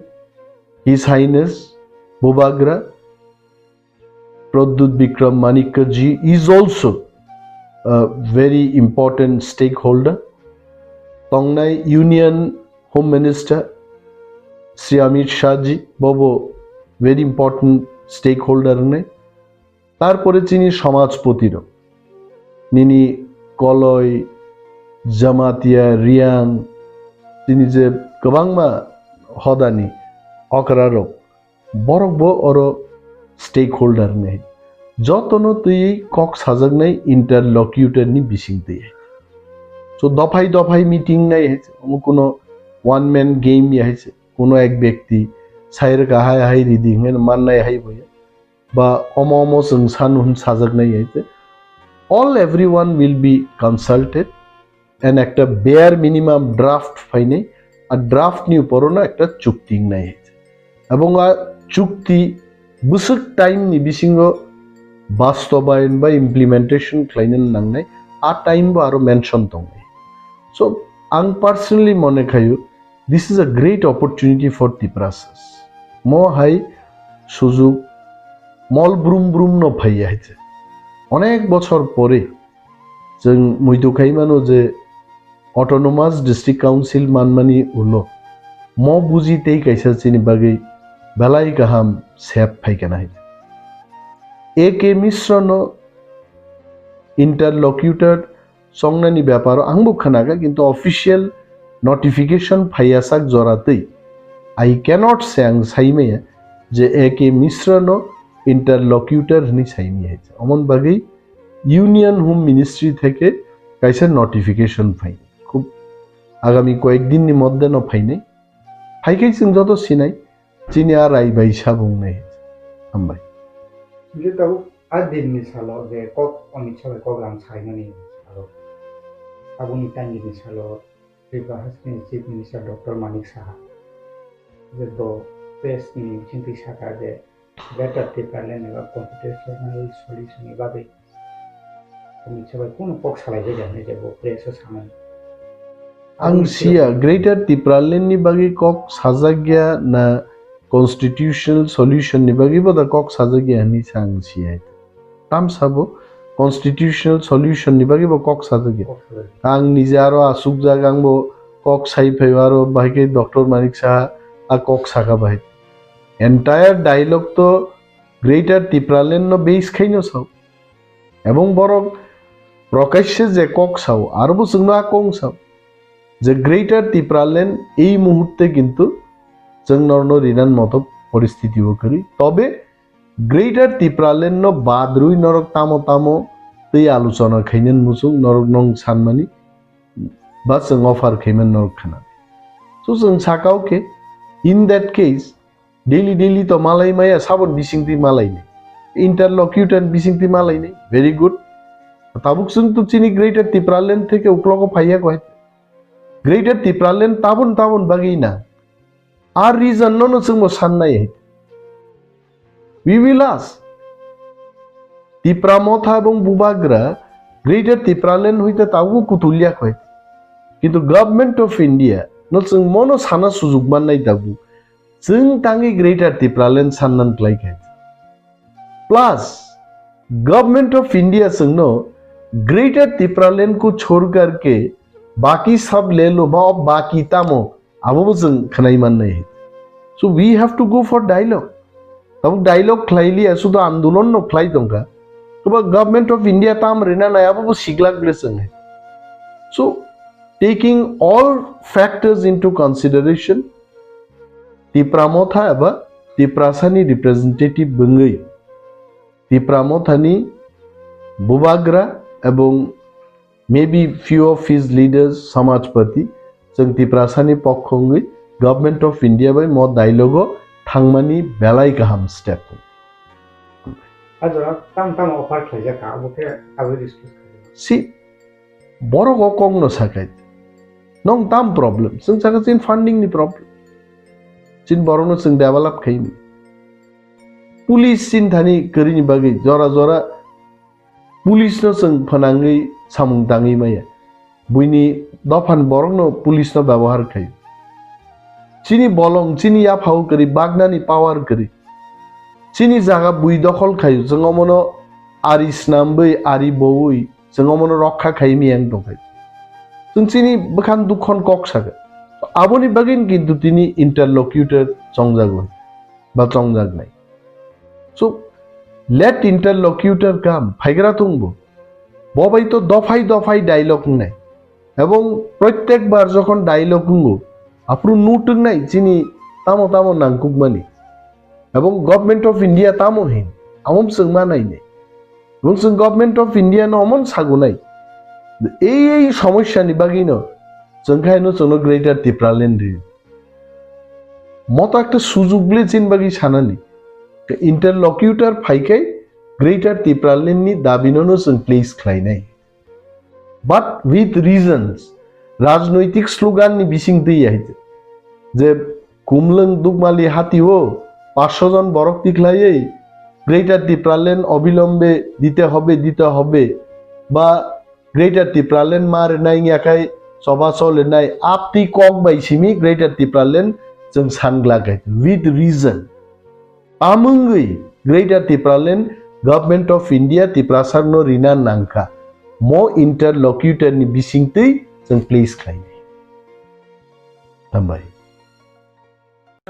His Highness Bubagra, Pradyut Bikram Manikya ji is also a very important stakeholder. Tongnai Union Home Minister Shri Amit Shah ji, bobo very important stakeholder wngnai. Tarpore chini somajpoti rok, nini Koloi, Jamatia, Riang, chini je kwbangma hodani okra rok, borok bo oro stakeholder ni. Jotono twi kok sajaknai interlocutor ni bising twi. So dophai dophai meeting nai hai se, omo kuno one man game ya hai se, kuno ek byakti sai rwkha hai hai ridi hwnwi mannai hai bo ya. Ba omo omo chwng sanu hwn sajaknai hai se. All everyone will be consulted and ekta bare minimum draft phainai, a draft ni upor no ekta chukti wngnai hai se. Ebong a chukti bwswk time ni bisingo bastobayon ba implementation khlaina nangnai, a time bo aro mention tongnai. So ang personally mone khayo, this is a great opportunity for Tiprasas. Mo hai sujug mol brum brum no phaiya hai se. Onek bochor pore chwng muitu khai mano je Autonomous District Council manmani ulo mo buji tei kaisa chini bagwi belai kaham sep phaikana hai. A K Mishra no interlocutor chongnani beparo angbo khwnaga, kintu official notification phaiyasak jora twi I cannot say ang saimaya je A K Mishra no interlocutor hwnwi saimaya hai. Omon bagwi Union Home Ministry theke kaisa notification phai. Khub agami koyek din ni moddhe no phainai. Phaikhai chwng joto sinai, chini a rai bai sabung nai. Hambai. Hingke tabuk a din ni salo je kok Amit Shah bai kok lam sainani salo. Aboni tangni salo Tripura Hasteni Chief Minister Doctor Manik Saha je bo press ni bisingtwi saka je Greater Tipraland eba constitutional solution ni bagwi Amit Shah bai kunu kok salai bai jani je bo press o sanani. Ang siya Greater Tipraland ni bagwi kok sajak ya na constitutional solution ni bagwi bo da kok sajak ya hwnwi sa ang siya. Tamsa bo constitutional solution ni bagwi bo kok sajak ya. Kok sajak ya. Ang nije aro asukjak, ang bo kok sai phai aro bahai khe Doctor Manik Saha a kok saka bahai. Entire dialogue to Greater Tipraland no base khaino sao. Ebong borok prokashe je kok sao, aro bo chwngno a kong sao. Je Greater Tipraland ei muhurte kintu chwng norno rinan moto poristiti o kwrwi. Tobe Greater Tipraland no badrwi norok tamo tamo tei aluchona khainani muchung norok nong sanmani ba chwng offer khaimani norok khna. So chwng sakao khe, in that case, daily daily to malai maya, sabon bisingtwi malai ni. Interlocutor bisingtwi malai ni. Very good. Tabuk chwng to chini Greater Tipraland theke uklogo phaiya koi. Greater Tipraland tabon tabon bagwi na. Ar reason no no chwngbo sannai hai. We will ask. Tipra Motha ebong Bubagra Greater Tipraland hoite tabuk kutulya khoi. Kintu Government of India no chwng mono sana sujuk mannai tabuk. Chwng tangwi Greater Tipraland sannan klai khai. Plus, Government of India chwngno Greater Tipraland ko chhorkar ke baki sab le lo ma, baki tamo abo bo chwng khwnai mannai. So we have to go for dialogue. Tabuk dialogue khlai liya, sudo andolon no khlai tongkha. Toba Government of India tam rina nai abo bo siglak ble chwng hai. So taking all factors into consideration, Tipra Motha eba Tiprasani representative bwngwi Tipra Mothani Bubagra ebong maybe few of his leaders, Samajpati, chwng Tiprasani pokho wngwi Government of India bai mo dialogue o thangmani belai kaham step. A jora tam tam offer khlaijak kha, abo khe abo discuss khlai. Si borok o kok no sakai. Nong tam problem, chwng saka chin funding ni problem. Chin borok no chwng develop khaini. Police chin thani kwrwini bagwi jora jora police no chwng phwnangwi samung tangwi maya. Buini dophan borokno police no byabohar khai. Chini bolong, chini yaphao kwrwi, bagnani power kwrwi. Chini jaga bui dokhol khaio, chwng omono ari snamwi, ari bowi, chwng omono rokha khai miyang tongkhai. Chwng chini bwkhan dukhon kok sakha. Aboni bagwino kintu tini interlocutor chongjago, ba chongjaknai. So, let interlocutor come, phaigra tongbo. Bo bai to dophai dophai dialogue wngnai. Ebong prottek bar jokhon dialogue wngo, aphuru nutwknai chini tamo tamo nangkukmani. Ebong Government of India tamo hin, amom chwng ma nainai. Ebong chwng Government of India no omon sagunai. Ei ei somosya ni bagwi no chwng khai no chwngno Greater Tipraland ri. Moto ekta sujug le chin bagwi sanani. Interlocutor phaikai Greater Tipraland ni dabi no no chwng place khlainai. But with reasons, rajnoitik slogan ni bising twi ya hite. Je Kumlwng Dukmali hati o paanch sho jon borok tikhlaiwi Greater Tipraland obilombe dite hobe, dite hobe, ba Greater Tipraland ma rwnai wngya khai choba cholenai apti kok bai simi Greater Tipraland chwng san glak hai with reason. Tamungwi Greater Tipraland Government of India Tiprasarno rina nangkha. Mo interlocutor ni bisingtwi chwng place khlainai. Hambai.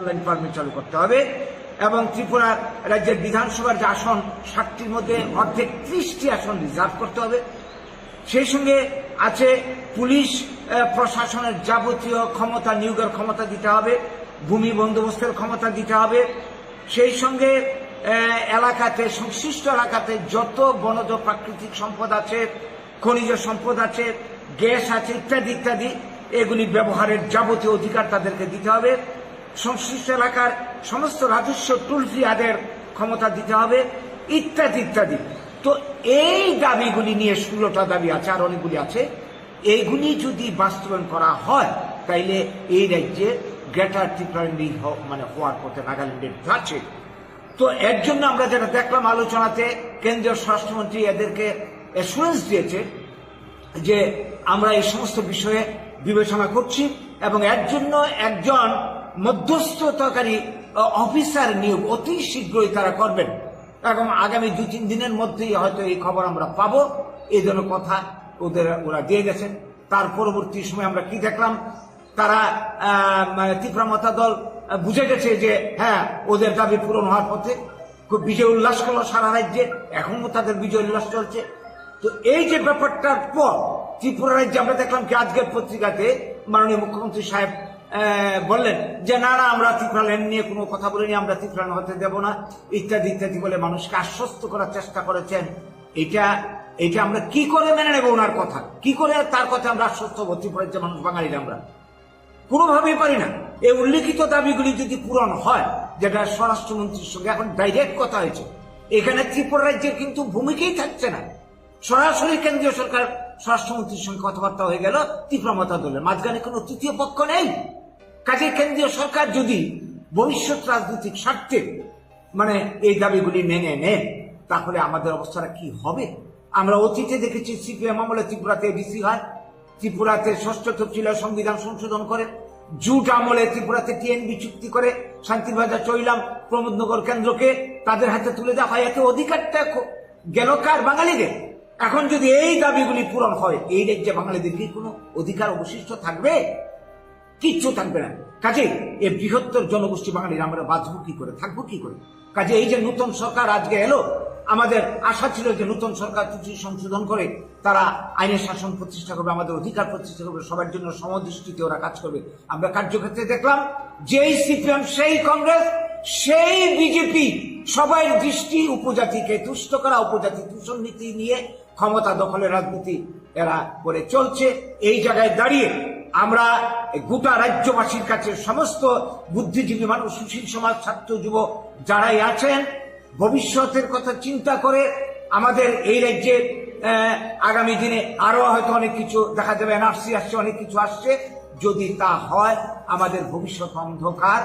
Line permit চালু করতে হবে এবং ত্রিপুরা রাজ্যের বিধানসভার যে আসন ষাটটির মধ্যে অর্ধেক ত্রিশটি আসন রিজার্ভ করতে হবে। সেই সঙ্গে আছে পুলিশ আহ, প্রশাসনের যাবতীয় ক্ষমতা নিয়োগের ক্ষমতা দিতে হবে, ভূমি বন্দোবস্তের ক্ষমতা দিতে হবে। সেই সঙ্গে আহ, এলাকাতে সংশ্লিষ্ট এলাকাতে যত বনজ প্রাকৃতিক সম্পদ আছে, খনিজ সম্পদ আছে, গ্যাস আছে ইত্যাদি ইত্যাদি, এগুলি ব্যবহারের যাবতীয় অধিকার তাদেরকে দিতে হবে। সংশ্লিষ্ট এলাকার সমস্ত রাজস্ব টোল ফ্রি আদায়ের ক্ষমতা দিতে হবে ইত্যাদি ইত্যাদি। তো এই দাবিগুলি নিয়ে ষোলোটা দাবি আছে, আর অনেকগুলি আছে। এইগুলি যদি বাস্তবায়ন করা হয়, তাইলে এই রাজ্যে গ্রেটার ত্রিপুরাল্যান্ড মানে হওয়ার পথে নাগাল্যান্ডের যাচ্ছে। তো এর জন্য আমরা যেটা দেখলাম আলোচনাতে, কেন্দ্রীয় স্বরাষ্ট্রমন্ত্রী এদেরকে অ্যাসুরেন্স দিয়েছে যে আমরা এই সমস্ত বিষয়ে বিবেচনা করছি এবং এর জন্য একজন মধ্যস্থতাকারী অফিসার নিয়োগ অতি শীঘ্রই তারা করবেন এবং আগামী দুই তিন দিনের মধ্যেই হয়তো এই খবর আমরা পাবো। এই জন্য কথা ওদের ওরা দিয়ে গেছেন। তার পরবর্তী সময় আমরা কি দেখলাম, তারা আহ, মানে ত্রিপুরা মথা দল আহ, বুঝে গেছে যে হ্যাঁ, ওদের দাবি পূরণ হওয়ার পথে। খুব বিজয় উল্লাস করলো সারা রাজ্যে, এখনো তাদের বিজয় উল্লাস চলছে। তো এই যে ব্যাপারটার পর ত্রিপুরা রাজ্যে আমরা দেখলাম কি আজকের পত্রিকাতে মাননীয় মুখ্যমন্ত্রী সাহেব আহ, বললেন যে না না, আমরা ত্রিপুরা ল্যান্ড নিয়ে কোনো কথা বলিনি, আমরা ত্রিপুরা হতে দেব না ইত্যাদি ইত্যাদি বলে মানুষকে আশ্বস্ত করার চেষ্টা করেছেন। এটা এটা আমরা কি করে মেনে নেব ওনার কথা, কি করে তার কথা আমরা আশ্বস্ত হবো ত্রিপুরা রাজ্যের মানুষ বাঙালিরা আমরা? কোনোভাবেই পারি না। এই উল্লেখিত দাবিগুলি যদি পূরণ হয়, যেটা স্বরাষ্ট্রমন্ত্রীর সঙ্গে এখন ডাইরেক্ট কথা হয়েছে, এখানে ত্রিপুরা রাজ্যের কিন্তু ভূমিকাই থাকছে না। সরাসরি কেন্দ্রীয় সরকার স্বরাষ্ট্রমন্ত্রীর সঙ্গে কথাবার্তা হয়ে গেল ত্রিপুরা মথা দলের, মাঝখানে কোনো তৃতীয় পক্ষ নেই। কাজেই কেন্দ্রীয় সরকার যদি ভবিষ্যৎ রাজনৈতিক স্বার্থে মানে এই দাবিগুলি মেনে নেন, তাহলে আমাদের অবস্থাটা কি হবে? আমরা অতীতে দেখেছি সিপিএম আমলে ত্রিপুরাতে এডিসি হয়, ত্রিপুরাতে ষষ্ঠ তফসিল হয়, সংবিধান সংশোধন করে, জুট আমলে ত্রিপুরাতে টিএনবি চুক্তি করে শান্তির বাজার চৈলাম প্রমোদনগর কেন্দ্রকে তাদের হাতে তুলে দেওয়া হয়। এতে অধিকারটা খ- গেল কার? বাঙালিদের। এখন যদি এই দাবিগুলি পূরণ হয়, এই রাজ্যে বাঙালিদের কি কোনো অধিকার অবশিষ্ট থাকবে? কিচ্ছু থাকবে না। কাজেই এই বৃহত্তর জনগোষ্ঠী বাঙালিরা আমরা বাঁচবো কি করে, থাকবো কি করে? কাজে এই যে নতুন সরকার আজকে এলো, আমাদের আশা ছিল যে নতুন সরকার কিছু সংশোধন করে তারা আইনের শাসন প্রতিষ্ঠা করবে, আমাদের অধিকার প্রতিষ্ঠা করবে, সবার জন্য সমদৃষ্টিতে ওরা কাজ করবে। আমরা কার্যক্ষেত্রে দেখলাম যেই সিপিএম, সেই কংগ্রেস, সেই বিজেপি, সবার দৃষ্টি উপজাতিকে তুষ্ট করা, উপজাতি তুষণ নীতি নিয়ে ক্ষমতা দখলের রাজনীতি এরা করে চলছে। এই জায়গায় দাঁড়িয়ে আমরা গোটা রাজ্যবাসীর কাছে, সমস্ত বুদ্ধিজীবী মানুষ, সুশীল সমাজ, ছাত্র, যুব যারাই আছেন, ভবিষ্যতের কথা চিন্তা করে আমাদের এই রাজ্যে আহ, আগামী দিনে আরো হয়তো অনেক কিছু দেখা যাবে, এনআরসি আসছে, অনেক কিছু আসছে। যদি তা হয়, আমাদের ভবিষ্যৎ অন্ধকার।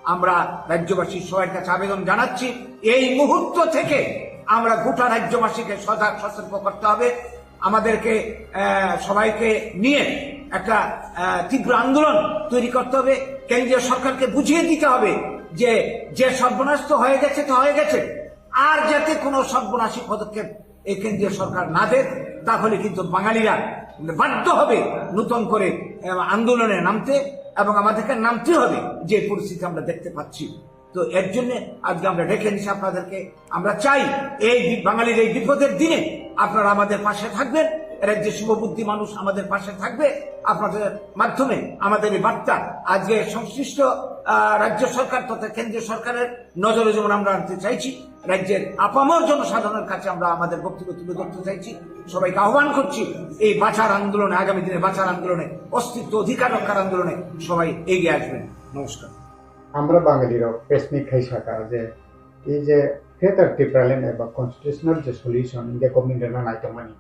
আমরা রাজ্যবাসীর সবার কাছে আবেদন জানাচ্ছি, এই মুহূর্ত থেকে আমরা গোটা রাজ্যবাসীকে সজাগ সতর্ক করতে হবে। আমাদেরকে আহ, সবাইকে নিয়ে একটা আহ, তীব্র আন্দোলন তৈরি করতে হবে। কেন্দ্রীয় সরকারকে বুঝিয়ে দিতে হবে যে যে সর্বনাশ তো হয়ে গেছে, তো হয়ে গেছে, আর যাতে কোনো সর্বনাশী পদক্ষেপ এই কেন্দ্রীয় সরকার না দেয়, তাহলে কিন্তু বাঙালিরা বাধ্য হবে নতুন করে আহ, আন্দোলনে নামতে, এবং আমাদেরকে নামতে হবে যে পরিস্থিতি আমরা দেখতে পাচ্ছি। তো এর জন্য আজকে আমরা ডেকে এনেছি আপনাদেরকে। আমরা চাই এই বি- বাঙালির এই বিপদের দিনে আপনারা আমাদের পাশে থাকবেন। রাজ্যের শুভবুদ্ধি মানুষ আমাদের পাশে থাকবে। আপনাদের মাধ্যমে আমাদের এই বার্তা আজকে সংশ্লিষ্ট আহ, রাজ্য সরকার তথা কেন্দ্রীয় সরকারের নজরে যেমন আমরা আনতে চাইছি, রাজ্যের আপামর জনসাধারণের কাছে আমরা আমাদের বক্তব্য তুলে ধরতে চাইছি। সবাইকে আহ্বান করছি এই বাঁচার আন্দোলনে, আগামী দিনে বাঁচার আন্দোলনে, অস্তিত্ব অধিকার রক্ষার আন্দোলনে সবাই এগিয়ে আসবেন। নমস্কার। Amra Bangali rok press meet khai saka je, ei je Greater Tipraland eba constitutional je solution India government rana nai tongmani,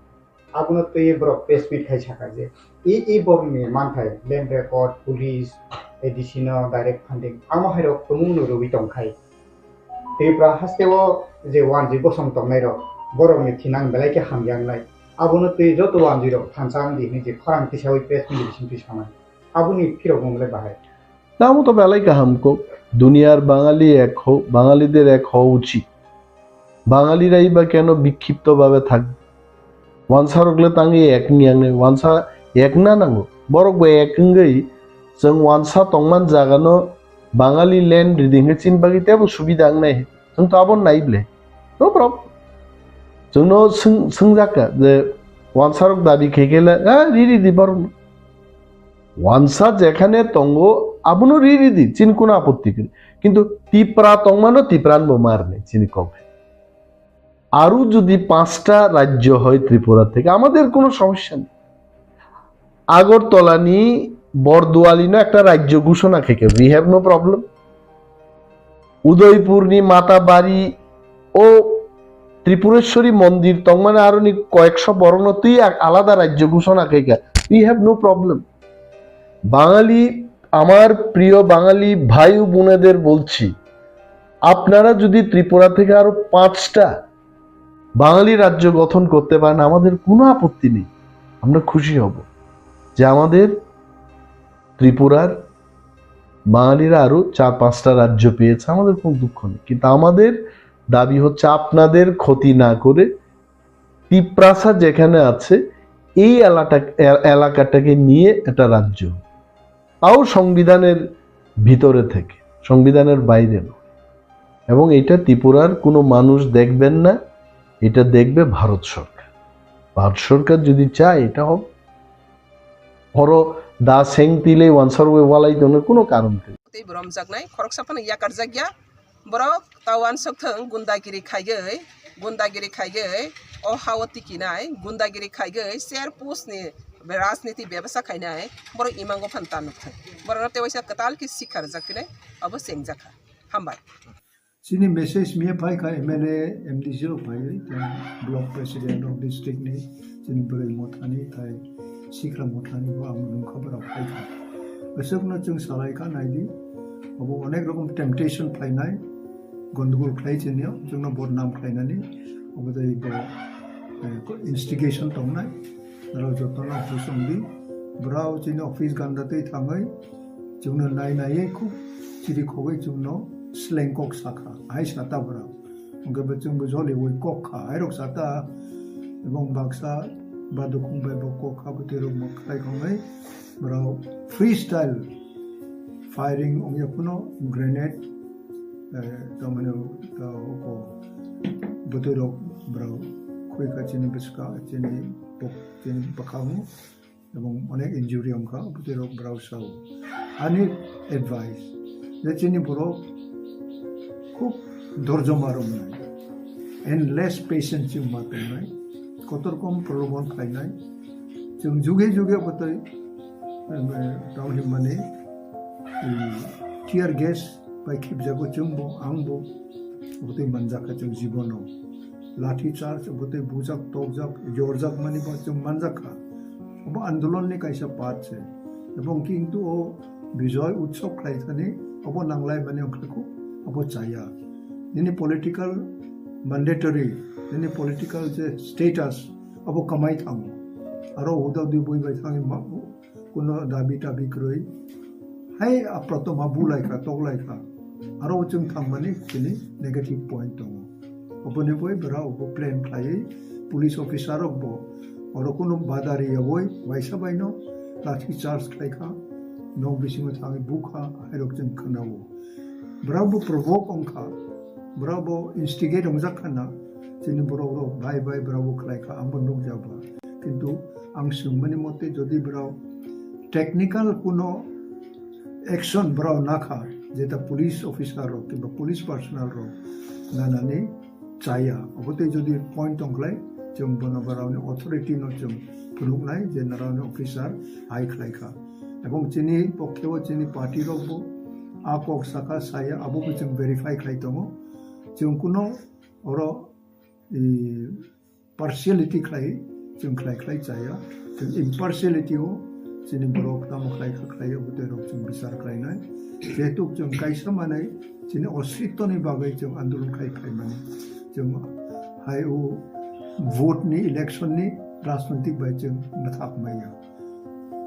abono twi borok press meet khai saka je, e e borokni manthai land record, police, A D C no direct funding, amo hai rok tumung no rwui tong khai. Tripura haste o je wanjwi bosong tongnai rok, borokni thinang belai khe hamya wngnai. Abono twi joto wanjwi rok thansa wng di hinwi je khorang tisaui press meet bising twi sanai. Aboni phirok mung le bahai. Tamo to belai kaham kok, duniyar Bangali ek ho, Bangalide ek ho uchit. Bangalira iba keno bikkhipto babe thak? Wansarok le tangwi ek wngya wngnai, wansa ek na nango. Borok bo ek wngwi chwng wansa tongman jagano Bangali land ridi hwnkhe chini bagwi teibo subida wngnai. Chwng to abo nai ble. No problem. Chwngno swng-, swngjakha je wansarok dabi khe khe le, "Ah, ri ri di borokno." Wansa jekhane tongo, abono ri ri di, chini kono apotti kwrwi. Kintu Tipra tongmano Tipran bo mar nei, chini kok. আরো যদি পাঁচটা রাজ্য হয় ত্রিপুরা থেকে, আমাদের কোনো সমস্যা নেই। আগরতলা নি বরদোয়ালি না একটা রাজ্য ঘোষণা থেকে, we have no problem. Udaipur নি মাতাবাড়ি ও ত্রিপুরেশ্বরী মন্দির তংমানে আরো নি কয়েকশো বরং তুই এক আলাদা রাজ্য ঘোষণা থেকে, we have no problem. বাঙালি, আমার প্রিয় বাঙালি ভাই ও বোনেদের বলছি, আপনারা যদি ত্রিপুরা থেকে আরো পাঁচটা বাঙালি রাজ্য গঠন করতে পারেন, আমাদের কোনো আপত্তি নেই, আমরা খুশি হব যে আমাদের ত্রিপুরার বাঙালিরা আরো চার পাঁচটা রাজ্য পেয়েছে, আমাদের কোনো দুঃখ নেই। কিন্তু আমাদের দাবি হচ্ছে আপনাদের ক্ষতি না করে তিপ্রাসা যেখানে আছে এই এলাকা-, এ-, এলাকাটাকে নিয়ে একটা রাজ্য, তাও সংবিধানের ভিতরে থেকে, সংবিধানের বাইরে নয়। এবং এটা ত্রিপুরার কোনো মানুষ দেখবেন না, এটা দেখবে ভারত সরকার। ভারত সরকার যদি চায়, এটা হবে। Horo da seng tile wansar we walai tongno kuno karon kwrwi. Tei boromjaknai khoroksa phano yakarjakya. Borok ta wansok thwng gundagiri khaiwi, gundagiri khaiwi o hao tikinai, gundagiri khaiwi ser pusni rajniti bebasa khainai, borok imango phan ta nukthai. Borokno tei waisa kwtal khe sikha rwjak phinai, abo chengjakha. Hambai. Chini message miya phai kha M L A, M D C rok phai, tei block president rok district ni, chini bwrwi mothani, tei sikra mothani bo ang nungkha borok phai kha. Bwswkno chwng salai kha, nai di, abo onek rokom temptation phainai, gondogol khlai chini o, chwngno bodnam khlainani, obo tei bo, eh, instigation tongnai, aro jotono husong di, borok chini office ganda tei thangwi, chwngno nai naiwi khub chiri khogwi chwngno sleng kok sakha, hai sata borok. Hwnkhe bo chwngbo joliwi kok kha, hairok sata, ebong baksa badukhung bai bo kok kha, bwtwi rok bo khlai khongwi borok freestyle firing wngya phano grenade, eh, tamani, eh, bwtwi rok borok khwi kha chini bwska, chini bok-, chini bwkhango. Ebong onek injury wngkha, bwtwi rok borok sao. Ani advice, je chini borok khub dorjoma romnai, endless patience chwng ma tongnai, kotor kom prolobon khlainai, chwng juge juge bwtwi, em, eh, tamo hinmani, em, tear gas bai khibjago chwngbo, angbo, bwtwi manjakha chwng jibono. Lathi charge, bwtwi bujak, tokjak, yorjak mani bo chwng manjakha. Obo andolon ni kaisa part se. Ebong kintu o Bijoy Utsav khlai thani, obo nanglai mani wngkha kho, obo chaya. Nini political mandatory, nini political je status, obo kwmai thango. Aro uda udi bui bai thangwi ma-, kuno dabi tabi kwrwi. Hai aprotom ha bulai kha, toklai kha. Aro chwng thangmani chini negative point tongo. Oboni bai bwra obo plan khlaiwi police officer rok bo oro kuno bada riyawoi waisa baino lathi charge khlai kha, nok bisingo thangwi bukha, hairok chwng khwnao. Bwra bo provoke wngkha, bwra bo instigate wngjak kha na, chini borok rok bai bai bwra bo khlai kha, ang bo nukjak ba. Kintu ang swngmani mote jodi borok technical kuno action borok nakha, jeta police officer rok kiba police personnel rok nanani chaya. Obo tei jodi point tongkhlai, chwng bono borokni authority no chwng phunuknai je norokni officer hai khlaikha. Ebong chini pokkhe o chini party rok bo a kok saka saya, abo bo chwng verify khlai tongo. Chwng kuno oro, i, partiality khlai, chwng khlai khlai chaya. Chwng impartiality o chini borok tamo khlai kha khlai o, bwtwi rok chwng bichar khlainai. Jehetu chwng kaisa manwi chini ositto ni bagwi chwng andolon khai phaimani. Chwng hai o vote ni, election ni rajnoitik bai chwng mwthak maya.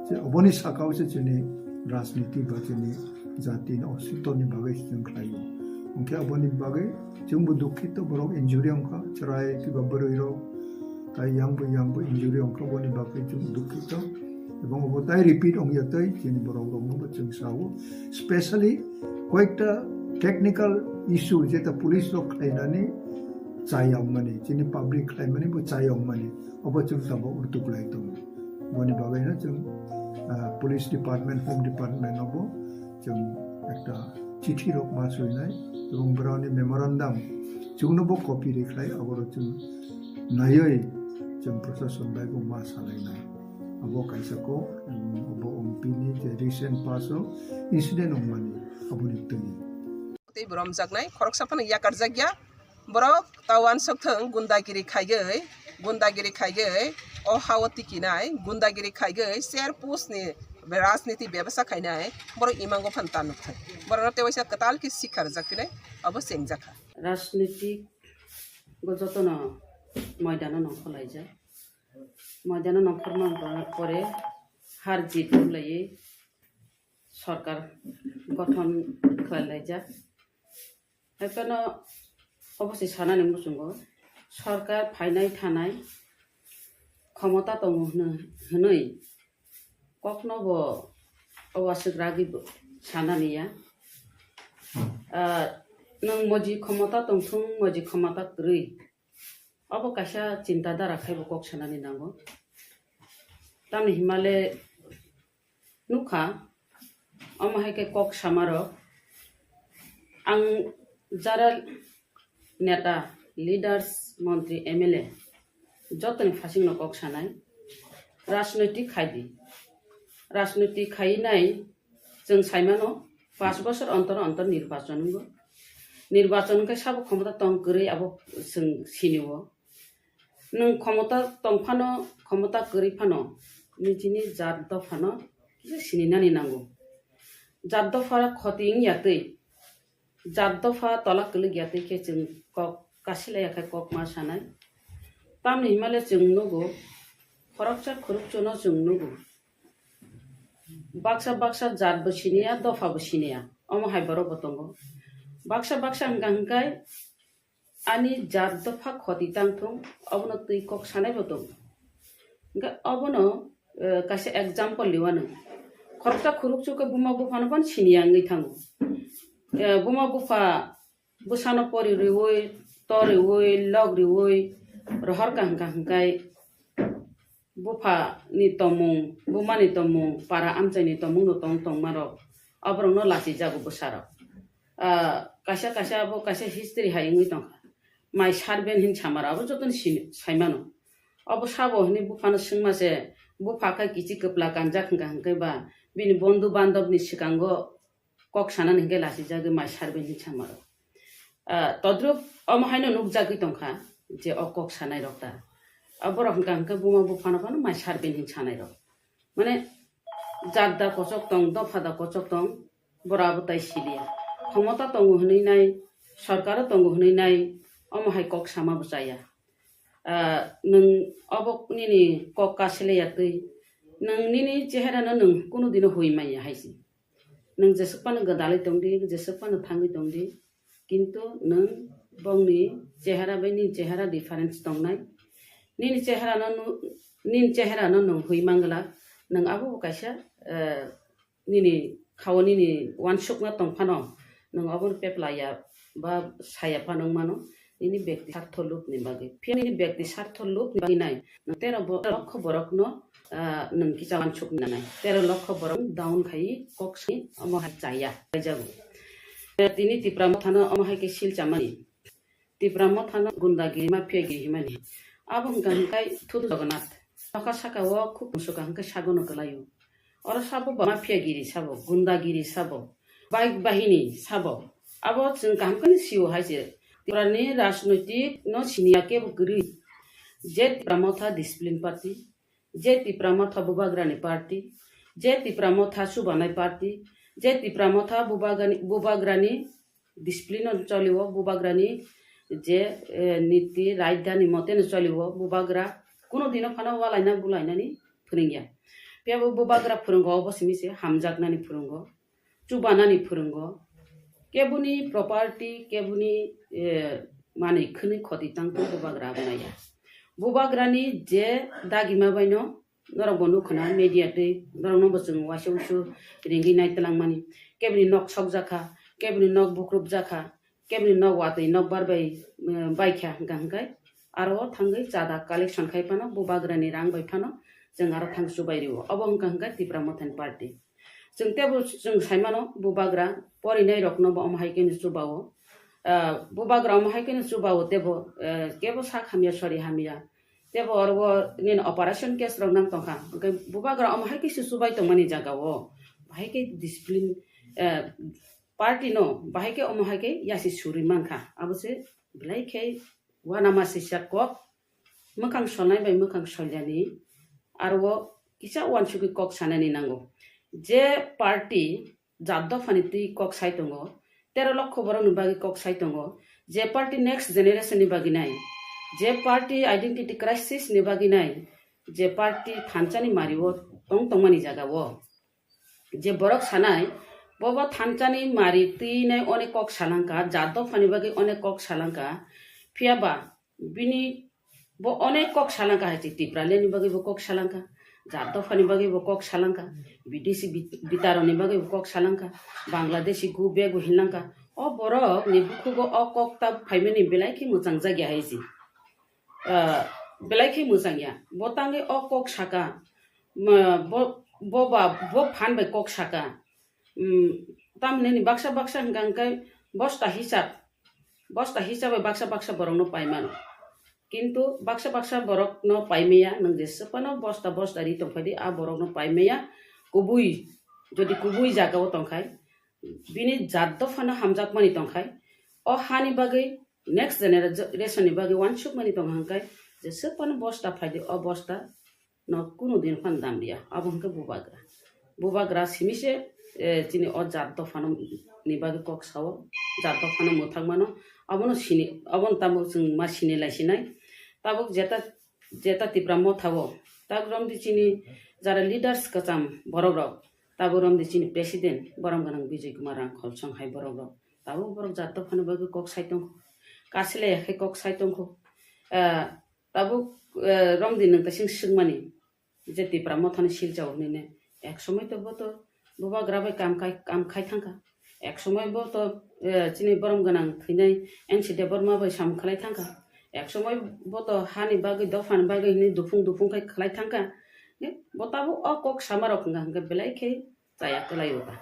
Je oboni sakao se chini rajniti ba chini jati ni ositto ni bagwi chwng khlaio. Hwnkhe oboni bagwi chwngbo dukhito, borok injury wngkha, chwrai kiba bwrwi rok, tai yang bo yang bo injury wngkha, oboni bagwi chwng dukhito. Ebong obo tai repeat wngya tei chini borok rokno bo chwng sao, specially koyekta technical issue jeta police rok khlainani chayokmani, chini public khlaimani bo chayokmani, obo chwng tabok rwtuk lai tongo. Boni bagwi no chwng, ah, police department, home department no bo chwng ekta chithi rok ma swinai, ebong borokni memorandum chwngno bo copy rikhlai, aboro chwng naiwi chwng proshashan bai bo ma salainai. Abo kaisa kok, um, obo M P ni je recent pass o incident wngmani, aboni twi. Tei bo romjaknai, khoroksa phano yakarjakya. Borok ta uansuk thung, gundagiri khaiwi, gundagiri khaiwi, o ha-o tikinai, gundagiri khaiwi, ser pus ni rajniti bebasa khainai, borok imango phan ta nuk thung. Borokno tei waisa kwtal khe sikha rwjak phinai, abo chengjakha. Rajnitik go jotono moidano nongkhorlaijak. Moidano nongkhorma pore har jit wng laiwi sorkar gothon khlai laijak. Haiphano obo se sanani muchungo, sorkar phainai thanai khomota tongo hwnwi kokno bo o aswk ragwi bo sanani ya. Ah, nwng moji khomota tongthung, moji khomota kwrwi, obo kaisa chinta dara khai bo kok sanani nango. Tamni himale nukha, omo hai khe kok samarok ang jara neta, leaders, montri, M L A jotoni phasingno kok sanai, rajnoitik khai di. Rajnoitik khai nai chwng sai mano, paanch bosor ontor ontor nirbachon wngo. Nirbachon wngkhe sabo khomota tong kwrwi abo chwng sinio. Nwng khomota tong phano, khomota kwrwi phano, nijini jat dophano kisa sininani nango. Jat dopha khoti wngya twi, jat dopha tola kwlwk ya twi khe chwng kok kasilai ya khe kok ma sanai. Tamni himale chwng nugo, khoroksa khorokchano chwng nugo. Baksa baksa jat bo siniya, dopha bo siniya, omo hai borok bo tongo. Baksa baksa hwnkha hwnkhe ani jat dopha khoti tang thung, obono twi kok sanai bo tongo. Hwnkhe obono, eh, kaisa example liwano. Khoroksa khorokchuk khe buma buphano phano siniya wngwi thango. Eh, buma bupha bwsano pori riwi, to riwi, lok riwi, rohor kaham kaham khai bupha ni tongmung, buma ni tongmung, para amchai ni tongmung no tong tongma rok, oborok no lachi jago bwsa rok. Ah, kaisa kaisa abo kaisa history hai wngwi tongkha. Mai sarben hin samara abo joto ni sini sai mano. Obo sabo hwnwi bupha no swngma se, bupha khe kichi kwpla kanjak hwnkha hwnkhe ba bini bondhu bandhab ni swkango kok sanani hwnkhe lachijagwi mai sarben hin samaro. Ah, todrup omo haino nukjagwi tongkha je o kok sanai rok ta. Ah, borok hwnkha hwnkhe buma buphano phano mai sarben hin sanai rok. Mane jat da kochok tong, dopha da kochok tong, borok abo tai siliya. Khomota tongo hwnwi nai, sorkaro tongo hwnwi nai, omo hai kok sama bo chaya. Ah, nwng obo nini kok kasilai ya twi, nwng nini chehera no nwng kunu dino hui manya hai se. Nwng jeswk phano gwdalwi tong di, jeswk phano thangwi tong di, kintu nwng bongni chehera bai nini chehera difference tongnai. Nini chehera no nu-, nini chehera no nwng hui mangla, nwng abo bo kaisa, eh, nini khao nini uansukma tong phano nwng obono pepla ya ba saya phano wng mano. nini bekti sartho lubni bagwi. Phiya nini bekti sartho lubni bagwi nai, nwng tero bo-, lokho borokno, ah, nwng kisa wansuk nanai. Tero lokho borok down khai kok sai omo hai chaya, chaijago. Tini Tipra Mothano omo hai khe sil chamani. Tipra Mothano gundagiri, mafiagiri himani. Abo hwnkha hwnkhe Thudu Jagannath. Nokha saka o khuk musukha hwnkhe sagono kwlaio. Oro sabo ba mafiagiri sabo, gundagiri sabo, baik bahini sabo. Abo chwng kaham khe sio hai se. Tiprani rajnoitik no siniya kebo kwrwi. Je Tipra Motha discipline party, je Tipra Motha bubagrani party, je Tipra Motha chubanai party, je Tipra Motha bubagani-, bubagrani discipline no choliwo, bubagrani je, eh, niti rajdhani mote no choliwo, bubagra kuno dino phano walaina bulainani phwrwngya. Phiya bo bubagra phwrwngo, obo simi se hamjaknani phwrwngo, chubanani phwrwngo, keboni property, keboni, eh, manwi khwnwi khoti tangtong bubagra abo naiya. Bubagrani je dagima baino norok bo nukha na media twi, norok no bo chwng waisa wusu ringwi nai twlangmani. Keboni nok sokjakha, keboni nok bukrupjakha, keboni nok watwi nokbar bai, eh, baikha hwnkha hwnkhe aro o thangwi chada collection khai phano bubagrani rang bai phano chwng aro thang chubai rwo. Obo hwnkha hwnkhe Tipra Mothani party. Chwng teibo chwng saimano bubagra porinai rokno bo omo hai kheno chubao. Ah, bubagra omo hai kheno chubao teibo, eh, kebo sak hamya sori hamya. Teibo oro o nini operation case rok nang tongkha. Hwnkhe bubagra omo hai khe se chubai tongmani jagao. Bahai khe discipline, eh, party no bahai khe omo hai khe yasi suri mankha. Abo se belai khe uanama sisa kok mwkhang solnai bai mwkhang solyani aro o kisa uansugwi kok sanani nango. Je party jat dophani twi kok sai tongo, tero lokho borokni bagwi kok sai tongo, je party next generation ni bagwi nai, je party identity crisis ni bagwi nai, je party thansa ni mari o tong tongmani jaga o. Je borok sanai, bobo thansa ni mari twi nai onek kok salangkha, jat dophani bagwi onek kok salangkha, phiya ba bini bo onek kok salangkha hai se, Tipraland ni bagwi bo kok salangkha, jat dophani bagwi bo kok salangkha, bidesi bit-, bitaroni bagwi bo kok salangkha, Bangladeshi go back bo hinlangkha. O borok ni bukhugo o kok ta phaimani belai khe mwchang jakya hai se. Ah, belai khe mwchang ya. Bo tangwi o kok saka, ma, bo, bo ba, bo phan bai kok saka. Hmm, tamni ni baksa baksa hwnkha hwnkhe bosta hisab, bosta hisab bai baksa baksa borok no pai mano. Kintu baksa baksa borok no pai maya, nwng jesa phano bosta bosta ri tong phai di, a borok no pai maya. Kubui, jodi kubui jaga o tong khai, bini jat dophano hamjakmani tong khai, o hani bagwi next generation ni bagwi uansukmani tong hwnkhe, jesa phano bosta phai di, o bosta no kunu din phan dam ya, abo hwnkhe bubagra. Bubagra simi se, eh, chini o jat dophano ni bagwi kok sao, jat dophano mwthang mano, abono sini, abono tabuk chwng ma sini lai sinai. Tabuk jeta, jeta Tipra Motha o, tabuk romdi chini jara leaders kwcham borok rok, tabuk romdi chini president borom gwnang Bijay Kumar Rangkhol song hai borok rok, tabuk borok jat dophano bagwi kok sai tongkho, kasilai ya khe kok sai tongkho. Eh, Tabuk, eh, romdi nwng kaising swngmani je Tipra Mothani silchao hinwi ne. Ek somoi to bo to bubagra bai kam khai, kam khai thangkha. Ek somoi bo to, eh, chini borom gwnang thwinai N C Debbarma bai samung khlai thangkha. Ek somoi bo to hani bagwi, dophani bagwi hinwi duphung duphung khai khlai thangkha. Ne, bo tabuk o kok sama rok hwnka hwnkhe belai khe chaya kwlai o ta.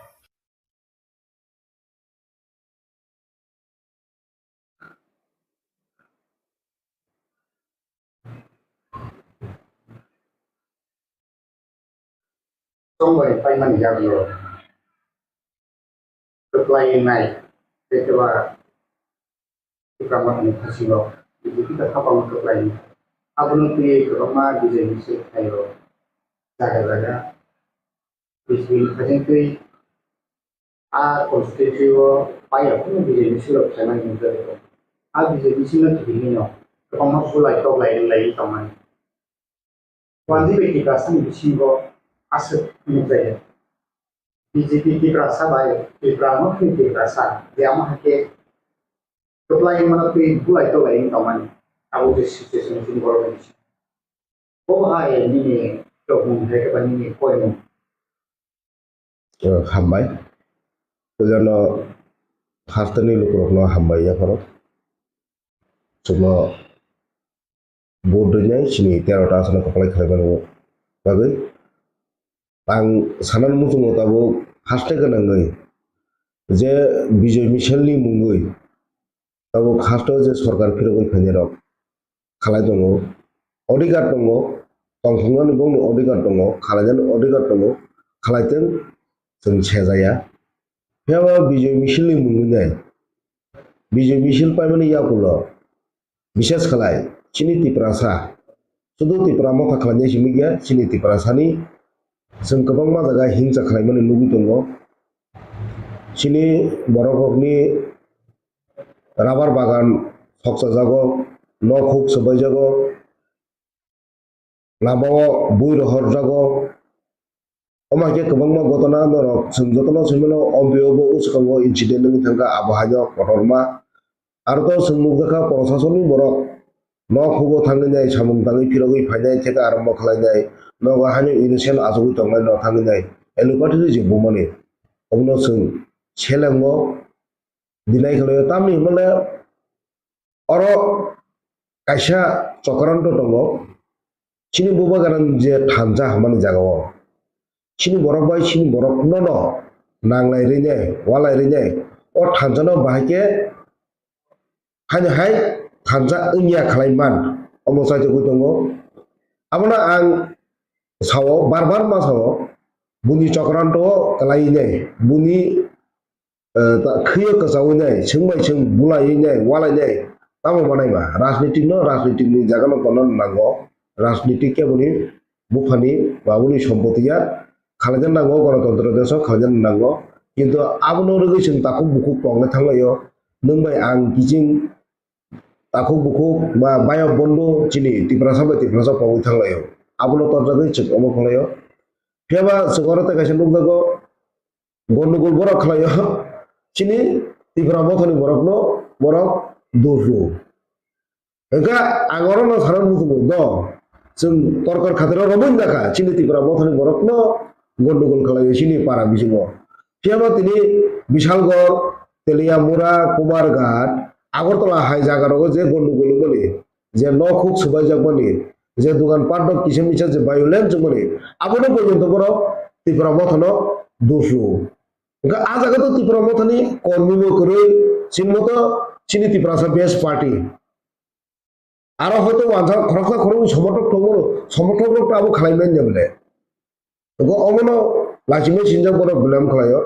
Tongbai paimani yagulo kwplai nai, tei keba Tipra Mothani phasingo B J P kha khapangno kwplai nai. Abono twiwi kwbangma B J P se khaio jaga jaga. B J P ni phaising twi a constituency o paiya phano B J P silok khaimani nukjagwi tongo. A B J P sino kiphilwino kwbangma bulai toklai wnglaiwi tongmani. Wanjwi bai Tiprasani bisingo aswk nukjaya. B J P Tiprasa bai Tipra no phini Tiprasa je amo hai khe kwplai mano twi bulai toklai wng tongmani. Abo je situation chini borok ni bisingo. Bo hai nini tongmung hai khe ba nini koimung. Eh, hambai. Puilano hasteni lukurokno hambai yapharo. chwngno vote rwnai chini tero ta aswkno kwplai khlaimani bagwi. Ang sanani muchungo tabuk haste gwnangwi je Bijoy Michelni mungwi tabuk haste je sorkar phirogwi phainairok khalai tongo, odhikar tongo, tongthoknani bongni odhikar tongo, khalainani odhikar tongo, khalaitwng chwng sejaya. Phiya ba Bijoy Michelni mungwi nai, Bijoy Michel paimani yakulo bises khlai chini Tiprasa, sudu Tipra motha khlainai simi ya, chini Tiprasani chwng kwbangma jaga hingsa khlaimani nugwi tongo. Chini borok rokni rubber bagan sokchajago, nok huk swbaijago, lamao bui rohorjago. Omo hai khe kwbangma gotona norok chwng jotono swi mano, ompiyo bo uskango incident wngwi thangkha, abo haino kotorma. Aro to chwng nukjakha proshasonni borok nok hugo thangwi nai, samung tangwi phirogwi phainai, theka arombo khlainai, nogo haino innocent achugwi tongnai no thangwi nai, allopathy ri je bumani. Obono chwng selengo dinai khlaio, tamni hwnmale oro kaisa chokranto tongo, chini bubagrani je thansa hwnmani jagao. Chini borok bai chini borok nono nanglai rinai, walai rinai, o thansa no bahai khe haino hai thansa wngya khlai man, omo chaitugwi tongo. Abono ang sao, bar bar ma sao, buni chokranto o kwlai nai, buni eh, ta-, khwiyo kwchawi nai, chwng bai chwng bulaiwi nai, walai nai, tamo manai ba? Rajnitik no, rajnitik ni jaga no tonna nango, rajnitik khe boni buphani ba boni sompoti ya, khalaina nango, gonotontro desh o khalaina nango, kintu abono rwgwi chwng takhuk bukhuk tongna thanglaio, nwng bai ang kiching takhuk bukhuk ba bayok bondo chini Tiprasa bai Tiprasa tongwi thanglaio, abono torjagwi chwng omo khlaio. Phiya ba chwng oro tei kaisa nukjago, gondogol borok khlaio, chini Tipra mothani borokno borok dosrw. Hwnkhe ang orono sana muchungo do, chwng torkor khatiro romwi wngjakha, chini Tipra mothani borokno gondogol khlaio chini para bisingo. Phiyaba tini Bishalgarh, Teliamura, Kumarghat, Agartala hai jagarogo je gondogol wngmani, je nok huk swbaijakmani, je dogan pat rok kisa misa je violence wngmani, abono porjonto borok Tipra mothano dosrw. Hwnkhe ah jaga to Tipra mothani kormi bo kwrwi, chini moto chini Tiprasa best party. Aro hoito wansa khoroksa khoroknwi somothok tongo, somothok rok to abo khlai manya bole. Hwnkhe omono lachimai sinjak borok blame khlaio.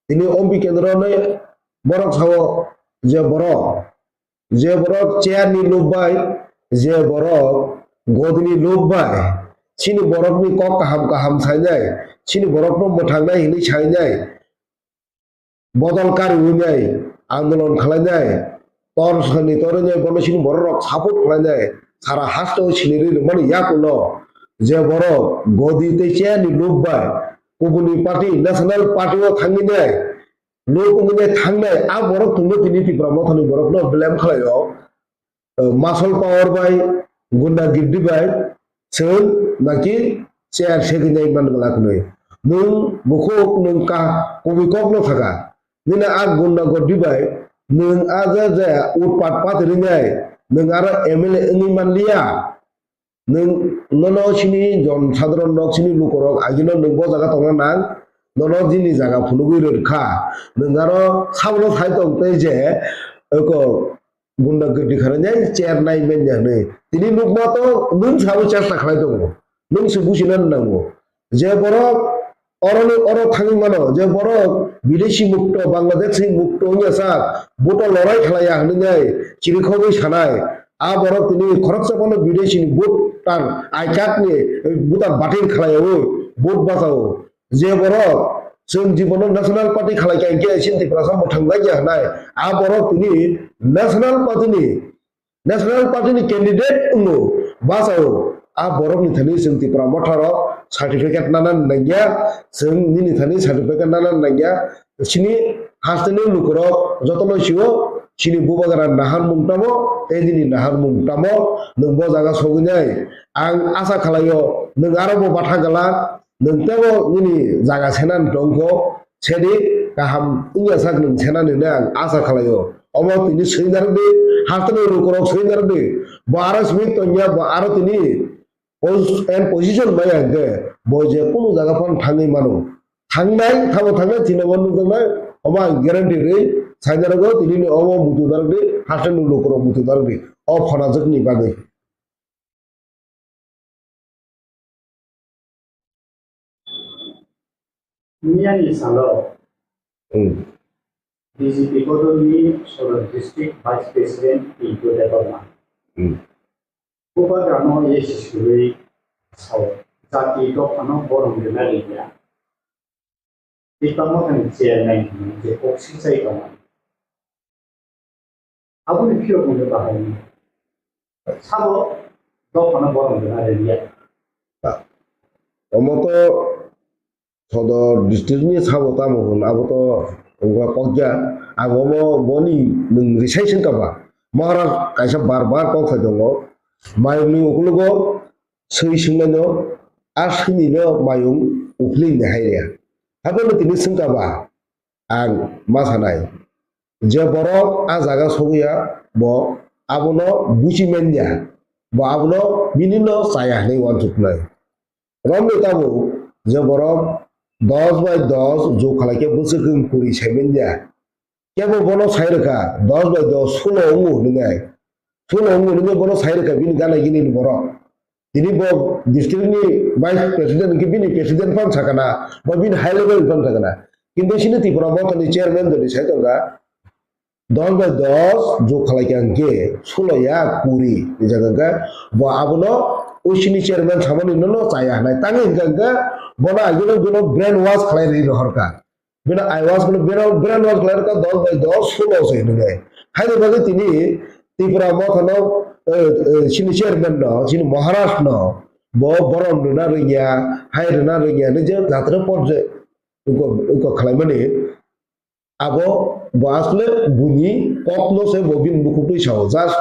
Tini ompi kendro ni borok sao je borok, je borok chair ni lob bai, je borok godi ni lob bai, chini borok ni kok kaham kaham sainai, chini borok no mwthang nai hinwi sainai, bodol kariwi nai, andolon khlai nai, tor sani tor nai, bono chini borok rok support khlai nai, sara haste o siniri rwmani yakulo je borok godi tei chair ni lob bai kubuni party, national party o thangwi nai, lob wngwi nai thangnai, a borok tongno tini Tipra mothani borokno blame khlaio. Eh, muscle power bai, gunda girdi bai, chwng naki chair segwi nai man glak nwi. Nwng bukhuk nwng ka kubui kok no thaka. Nini a gunda girdi bai, nwng a ja ja utpat pat rinai, nwng aro M L A wngwi man liya. Nwng nono chini jon sadharon rok, chini lukorok agino nwng bo jaga tongna nang, nono jini jaga phunugwi rwrwkha. Nwng aro sabono sai tong tei je, eko, gunda girdi kharwi nai chair nai manya hwnwi. Tini nukma to nwng sabo chesta khlai tongo. Nwng se buchina nango. Je borok oroni oro thangwi mano, je borok bidesi mukto, Bangladesh ni mukto wngya sak, vote o lorai khlaiya hwnwi nai chirikhogwi sanai. A borok tini khoroksa phano bidesi ni vote tang, I card ni, eh, voter batil khlaiyawi, vote bachao. Je borok chwng jibono National Party khalai kha, hinkhe chini Tiprasa mwthang lai ya hwnai. A borok tini National Party ni, National Party ni candidate wngo, bachao. A borok ni thani chwng Tipra Motha rok certificate nana nangya, chwng nini thani certificate nana nangya. Chini hasteni lukurok jotono sio, chini bubagra naharmung tamo, tei nini naharmung tamo, nwng bo jaga sogwi nai. Ang asa khlaio, nwng aro bo batha glak, nwng teibo nini jaga senani tongkho, sedi kaham wngya sak nwng senani hwnwi ang asa khlaio. Omo tini swi narwk di, hasteni lukurok swi narwk di. Bo aro simi tongya, bo aro tini pos-, and position maya hwnkhe bo je kunu jaga phano thangwi mano. Thangnai, thabo thangnai, tini omo nukjaknai, omo ang guarantee rwi sai narwgo, tinini omo muitu narwk di, hasteni lukurok muitu narwk di. O phanajwkni bagwi. Miyani salo Hmm. B J P bodolni Sodor District Vice President Pintu Debbarma. Hmm. Bubagrano yesi swiwi sao, jati dophano borom rwna rwya. Tei tamo thani chairman hwnwi je kok sichai tongo. Aboni phiyok hwnwi bahai sabo dophano borom rwna rwya. Omo to Sodor district ni sabo tamo hwn, abo to wngkha kokya. Ang omo boni nwng rwsai swngkha ba. Maharaj kaisa bar bar kok sai tongo. Mayung ni ukologo swi swngnaino, a swini no mayung uphilwi ni hai rwya. Haikhe no tini swngkha ba, ang ma sanai, je borok a jaga sogwi ya, bo abono buchi man ya, bo abono bini no chaya hinwi uansuknai. Romwi tabuk je borok dos bai dos jug khlai khe bwswk wng kuri sai man ya, kebo bono sai rwkha, dos bai dos sulo wngo hwnwi nai. Sulo wngo hwnwi bono sai rwkha bini gana gini ni borok. Tini bo district ni vice president hwnkhe bini president phano sakha na, bo bini high level phano sakha na. Kintu sini Tripura Motha ni chairman jodi sai tongkha, dos bai dos jug khlai kha hwnkhe sulo ya kuri ni jaga hwnkhe bo abono o sini chairman samani no no chaya hinai. Tangwi hwnkha hwnkhe bono agino bono brain wash khlai rwi rohorkha. Bini eyewash, bini brain wash khlai rwkha dos bai dos sulo se hinwi. Haini bagwi tini Tripura Motha no, eh, eh, chini chairman no, chini Maharaj no, bo borom rwna rwngya, hai rwna rwngya hinwi je jatra porje wngkha, wngkha khlaimani. Abo bo asle buni kok no se bo bini bukhuk twi sao. Just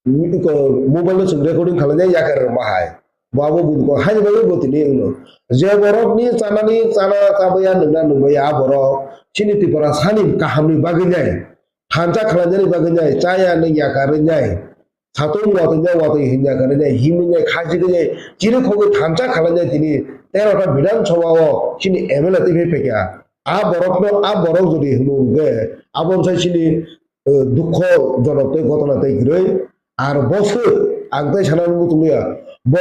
Iko mobile no chwng recording khlainai yakar rwma hai. Bo abo buini kok haini bagwi bo tini wngno. Je borok ni chanani chana chabaya nwngna nungmaya a borok chini Tripura sani kaham ni bagwi nai. Thansa khlainani bagwi nai. Chaya nwng yakar nai. Satung watwi nai watwi hin yakar nai. Himwi nai khaji nai. Chini khogwi thansa khlainai tini tero ta Bidhan Sabha o chini M L A twi phai phaikha. A borok no, a borok jodi hwnwi hwnkhe abo sai chini eh, dukho jonok tei gotona tei kwrwi. Ar bo swk ang tei sana nukgo tongya. Bo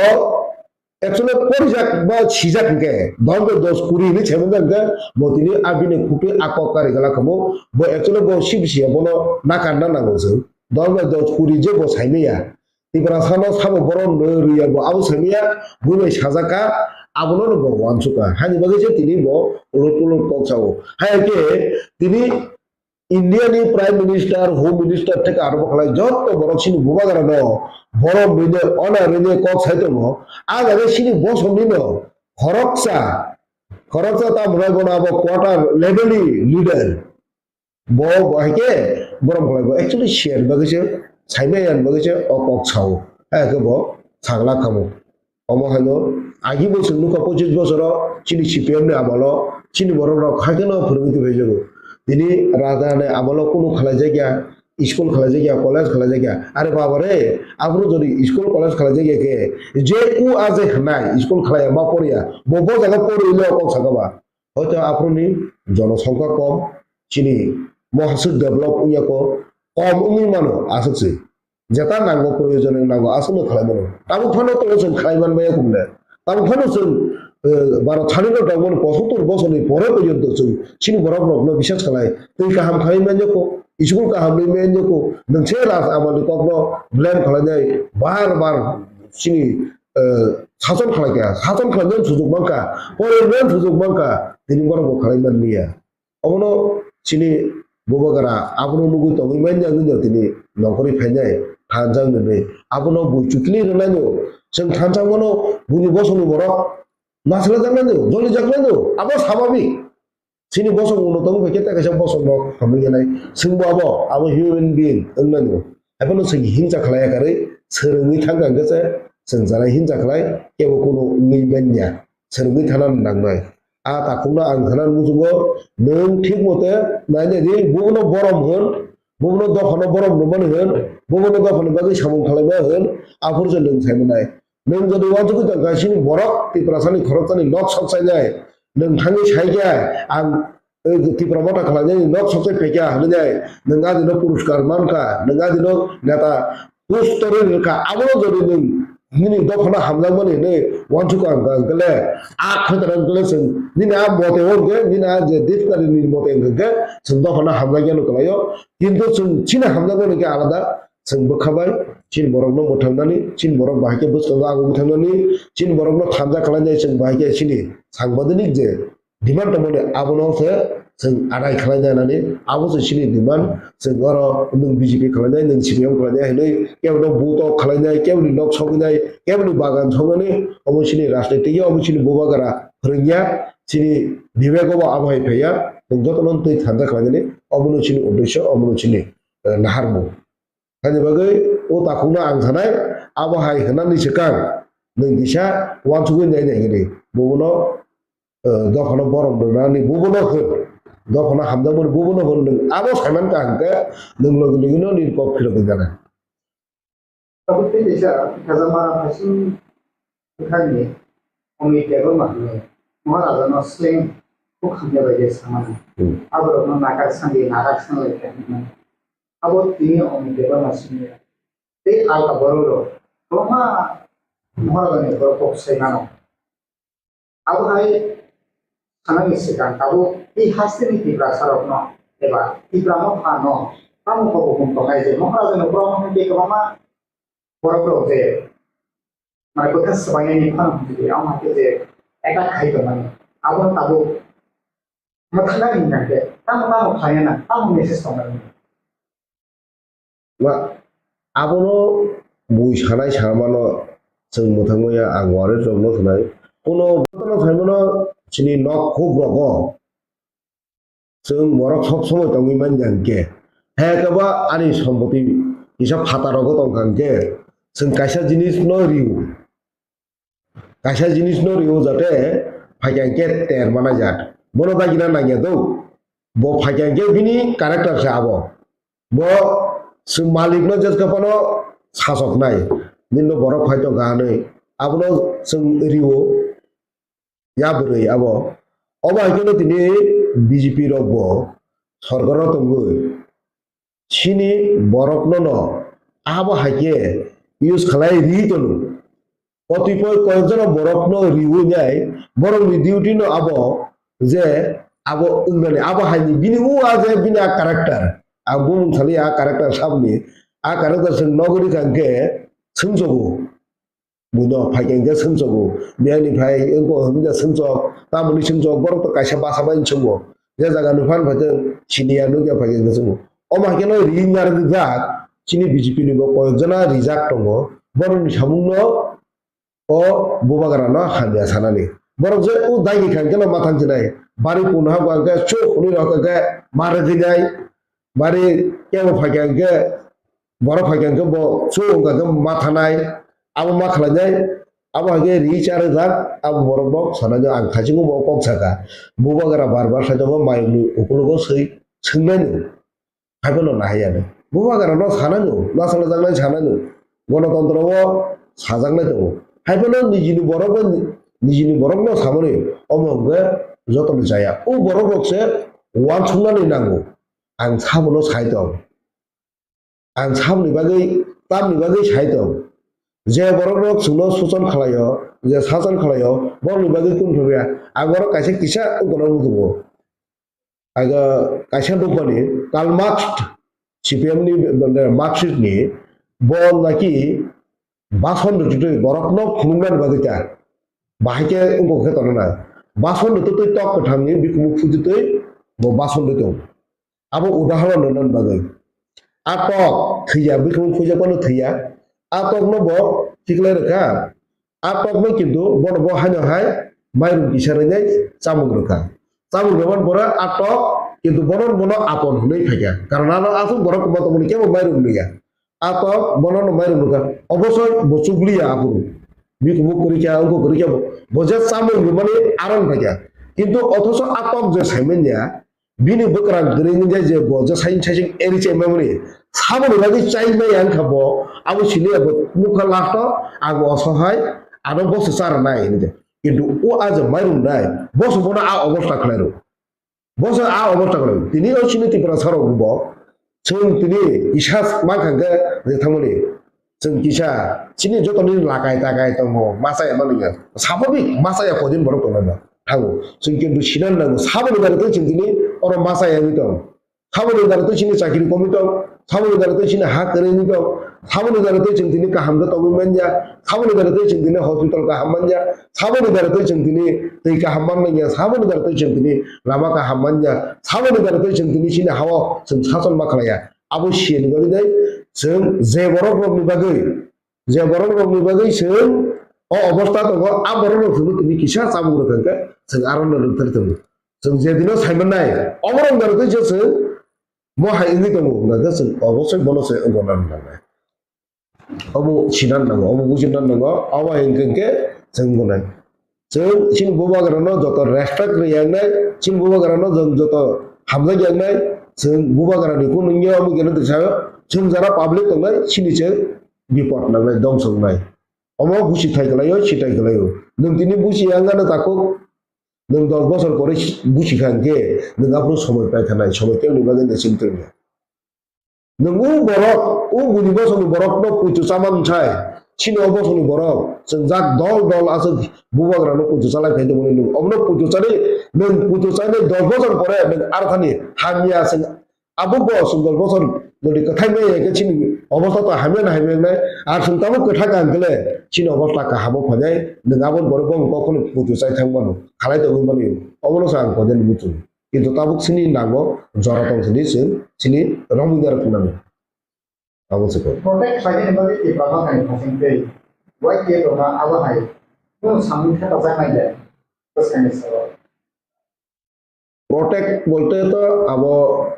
actually porijak ba sijak hwnkhe, dos bai dos kuri hinwi saimanjak hwnkhe, bo tini abini khukui a kok kari gala kamo. Bo actually bo sibisi ya bono nakarna nango chwng. Dos bai dos kuri je bo saimaya. Tiprasa no sabo borom rwya bo abo saimaya, bui bai sajak kha, abono no bo uansuk kha. Hani bagwi se tini bo ulot ulot kok sao. Hai khe tini India ni Prime Minister, Home Minister theke arombo khlai jotto borok chini bubagra no borom rwinai, honor rwinai kok sai tongo. A jaga chini bosong ni no khoroksa, khoroksa ta mwnai bono abo quarter level ni leader. Bo, bo hai khe borom khlai bo actually share bagwi se, saimaya bagwi se o kok sao. Hai khe bo sagla kamo. Omo haino agi bo chwng nukha pochis bosoro chini C P M ni amolo chini borok rok haikhe no phwrwngwi tongphaijago. Tini raja ni amolo kunu khlaijakya, school khlaijakya, college khlaijakya. Are baba re, aphuru jodi school college khlaijakya khe, je u a je hwnai school khlaiya ma porya, bo bo jaga porwi le kok sakha ba. Hoito aphuru ni jonosongkha kom, chini mohaswk develop wngya ko, kom wngwi mano aswk se. Jeta nango, proyojon nango, aswkno khlai mano. Tabuk phano tongo chwng khlai man maya kumne. Tabuk phano chwng, eh, baro thani no tongmani pochottor bosorni pore porjonto chwng chini borok rokno bisas khlai. Twi kaham khlai manya ko, school kaham rwi manya ko, nwng se raj amani kokno blame khlainai bar bar chini, eh, sason khlai kha, sason khlainani sujuk mankha, poroi nani sujuk mankha, tini borok bo khlai man liya. Obono chini bubagra abono nugwi tongwi manya wngwi no tini nongkhorwi phainai thansa wngwi abono bui chukli rwnaino chwng thansa mano buini bosongni borok naslajaknaino jolijaknaino abo sababik chini bosong ulo tongwi phaikhe tei kaisa bosong no hamwi nai chwngbo abo abo human being wngnaino. Haiphano chwng himcha khlaiya karwi swrwngwi thangkha hwnkhe se chwng janai himcha khlai kebo kunu wngwi manya. Swrwngwi thana nangnai. A takhukno ang thana muchungo, nwng thik mote nainai di, bubono borom hwn, Bobono dophano borok nungmani hwn, bobono dophani bagwi samung khlaima hwn, aphuru se nwng sai manai. Nwng jodi uansugwi tongkha, chini borok Tiprasani khoroksani nok sok chainai, nwng thangwi saikha, ang, eh, Tipra Motha khlainani nok sok chai phaikha hwnwi nai, nwng adino puruskar mankha, nwng adino neta post torwi rwkha, abono jodi nwng nini dophano hamjakmani hwnwi uansukha hwnkha hwnkhe le, a khaitara hwnkhe le chwng nini a mote o hwnkhe, nini a je dictionary ni mote hwnkhe chwng dophano hamjakya hwnwi kwlaio, kintu chwng chini hamjakmani hwnkhe alada. Chwng bwkha bai chini borokno mwthangnani, chini borok bahai khe bwskango abo mwthangnani, chini borokno thansa khlainai chwng bahai khe chini sangbadonik je demand tongmani abono se chwng adai khlainai nani, abo se chini demand. Chwng oro nwng B J P khlainai, nwng C P M khlainai hinwi kebono buto khlainai, keboni nok sogwinai, keboni bagan sogwinai, omo chini rajniti ya, omo chini bubagra phwrwngya, chini bibego bo abo hai phaiya, nwng jotono twi thansa khlainani, omono chini uddesyo, omono chini, eh, naharmung. Haini bagwi o takhukno ang sanai, abo hai hwnani swkang nwng kisa uansugwi nai nai hwnwi. Bobono, eh, dophano borom rwnani bobono hwn, dophano hamjakmani bobono hwn, nwng abo saiman ka hwnkhe nwng logi logino nini kok phirogwi gana. Tabuk tei kaisa khajama phaising bwkhakni Omit Debbarma hwnwi Maharajano sleng khuk hamya bai de samani. Hmm. Aborokno nakar sandi narak sanglai kha hwnwi. Abo tini Omit Debbarma simi tei alka borok rok kwbangma Maharajani borok kok sai mano. Abo hai sanani swkang tabuk tei hasteni Tiprasarokno eba Tipra Mothano tamo kok hukum tongnai je Maharajano borok hwnwi tei kwbangma borok rok je mane kwthar swbainani phano hwnwi tei amo hai khe je attack khai tongmani abono tabuk mwthangna hwnka khe tamo tamo khlaina nang tamo message tongnai. Ba, abono bui sanai samano chwng mwthangmaya ang warek rokno sanai. Kuno jotono saimano chini nok khuk rogo chwng borok sob somoi tongwi manya hwnkhe. He khe ba ani sompoti kisa phataro tongkha hwnkhe chwng kaisa jinis no rio. Kaisa jinis no rio jate phaikha hwnkhe ter mana jat. Bono dagina nangya do. Bo phaikha hwnkhe bini character se abo. Bo chwng malik no jeska phano sasoknai. Nini no borok phai tongkha hwnwi. Abono chwng rio. Ya bwrwi abo. Obo hai kheno tini B J P rok bo sorkar o tongwi. Chini borokno no abo hai khe use khlai ri tono. Kotipoi koyekjona borokno riwi nai, borokni duty no abo je abo wngnani, abo haini bini o a je bini a character. Ang bumung sali a character saboni, a character chwng nogori kha hwnkhe swngchago. Buino phaikha hwnkhe swngchago. Biyani phai wngkha hwnkhe swngchok, tamoni swngchok, borok to kaisa basa bai swngbo. Je jaga ni phan phaikhe siniya nukya phaikha hwnkhe swngbo. Omo hai kheno ri narwkjak, chini B J P ni bo koyekjona rijak tongo. Borokni samungno o bubagrano hamya sanani. Borok je o dagi kha hwnkhe no ma thang chinai. Bari punha bo hwnkhe chuk hwnwi rok hwnkhe ma rwgwinai. Bari kebo phaikha hwnkhe, borok phaikha hwnkhe bo chuk wngkha khe ma thanai. Abo ma khlainai. Abo hai khe ri cha rwjak. Abo borok bo sanai ang thaichungo bo kok saka. Bubagra bar bar sai tongo mayungni ukologo swi swngnaino. Haiphano nahaiya de. Bubagrano sanano, nachalajaknai sanano, gonotontro o sajaknai tongo. Haiphano nijini borok bai nijini borokno samani omo hwnkhe jotono chaya. O borok rok se uansuknani nango. Ang sabono sai tong. Ang saboni bagwi, tamni bagwi sai tong. Je borok rok chwngno suchon khlaio, je sachon khlaio, borokni bagwi kunu phobya. Ang borok kaisa kisa wngkha no muchungo. Aga kaisa dophani Karl Marx, C P M ni, mane, Marxist ni, bo naki bason rwtwi borokno phunuknani bagwi ta. Bahai khe wngkha khe tongnai. Bason rwtwi tok kwthangni bikhumu phujitwi bo bason rwtwi tongo. Abo udahoron rwna bagwi. A tok thwiya, bikhumu phujakmano thwiya. A tokno bo tiklai rwkha. A tokno kintu bono bo haino hai mairum kisa rwnai chamung rwkha. Chamung rwmani pore a tok kintu bono bono apon hwnwi phaikha. Karon ano aswk borok kwma tongmani kebo mairum nwiya. A tok bono no mairum rwkha. Obosoi bo chubliya aphuru. Bikhumu kwrwikha, wngkha kwrwikha bo. Bo je chamung rwmani aron phaikha. Kintu othoso a tok je saimanya, Bini bwkrang kwrwi wngya je bo je saising saising eri chai mamani. Saboni bagwi chai maya wngkha bo, abo sini abo nukha last o, ang osohai, ano boso chara nai hinwi. Kintu o a je mairum nai, boso bono a obostha khlai rw. Boso a obostha khlai rw. Tini o sini Tiprasa rok bo, chwng tini kisa mankha hwnkhe je thangmani. Chwng kisa chini jotoni lakai takai tongo, masa ya mani ya. Sababik masa ya kodin borok tongo na. Thango. Chwng kintu sinan nango. Saboni dare tei chwng tini oro masa ya wngwi tong. Saboni dare tei chini chakri komwi tong. Saboni dare tei chini ha kwrwi wngwi tong. Saboni dare tei chwng tini kaham khe tongwi manya. Saboni dare tei chwng tini hospital kaham manya. Saboni dare tei chwng tini twi kaham man manya. Saboni dare tei chwng tini lama kaham manya. Saboni dare tei chwng tini chini hao chwng sachon ma khlaiya. Abo siyani bagwi dai chwng je borok rokni bagwi, je borok rokni bagwi chwng o obostha tongo, a borok rok chwngno tini kisa chabuk rwkha hwnkhe chwng aro no rwktharwi tongo. Chwng je dino saimannai, oborok wngkha rwtwi se chwng mo hai wngwi tongo, hwnkha khe chwng obosoi bono se wngna nangnai. Obo sinan nango, obo bujina nango, obo hai hwnkhe hwnkhe chwng gonai. Chwng chini bubagrano joto respect rwi yangnai, chini bubagrano chwng joto hamjak yangnai, chwng bubagrani kung nungya omo geno tisayo, chwng jara public tongnai, chini chwng bipot nangnai, dongso wngnai. Omo busi thai kwlaio, si thai kwlaio. Nwng tini busi yangnano takhuk, nwng dos bosor pore busi kha hwnkhe, nwng aphuru somoi pai thanai, somoi tei nwng bagwi nwng sini tongya. Nwng o borok, o buni bosongni borokno puitu chamani sai, chini o bosongni borok chwngjak dol dol aswk bubagrano puitu chalai phai tongmani nwng. Obono puitu chani, nwng puitu chani dos bosor pore nwng arthani hamya chwng abo bo chwng dos bosor jodi kwthai maya khe chini obostha ta hamya na hamya wngnai. Ar chwng tabuk kwthang kha hwnkhe chini obostha kahamo phainai, nwng aboni borok bo kokno puitu chai thang mano, khalai tongwi mano. Obono se ang koden muchung. Kintu tabuk chini nango jora tong sini chwng chini romwi narwk nani. Abo se kok. Protect khlainani bagwi Tipra Mothani thasing tei Y T F rokno abo hai kunu samung thepajaknai le bwskangni salo. Protect bolte to abo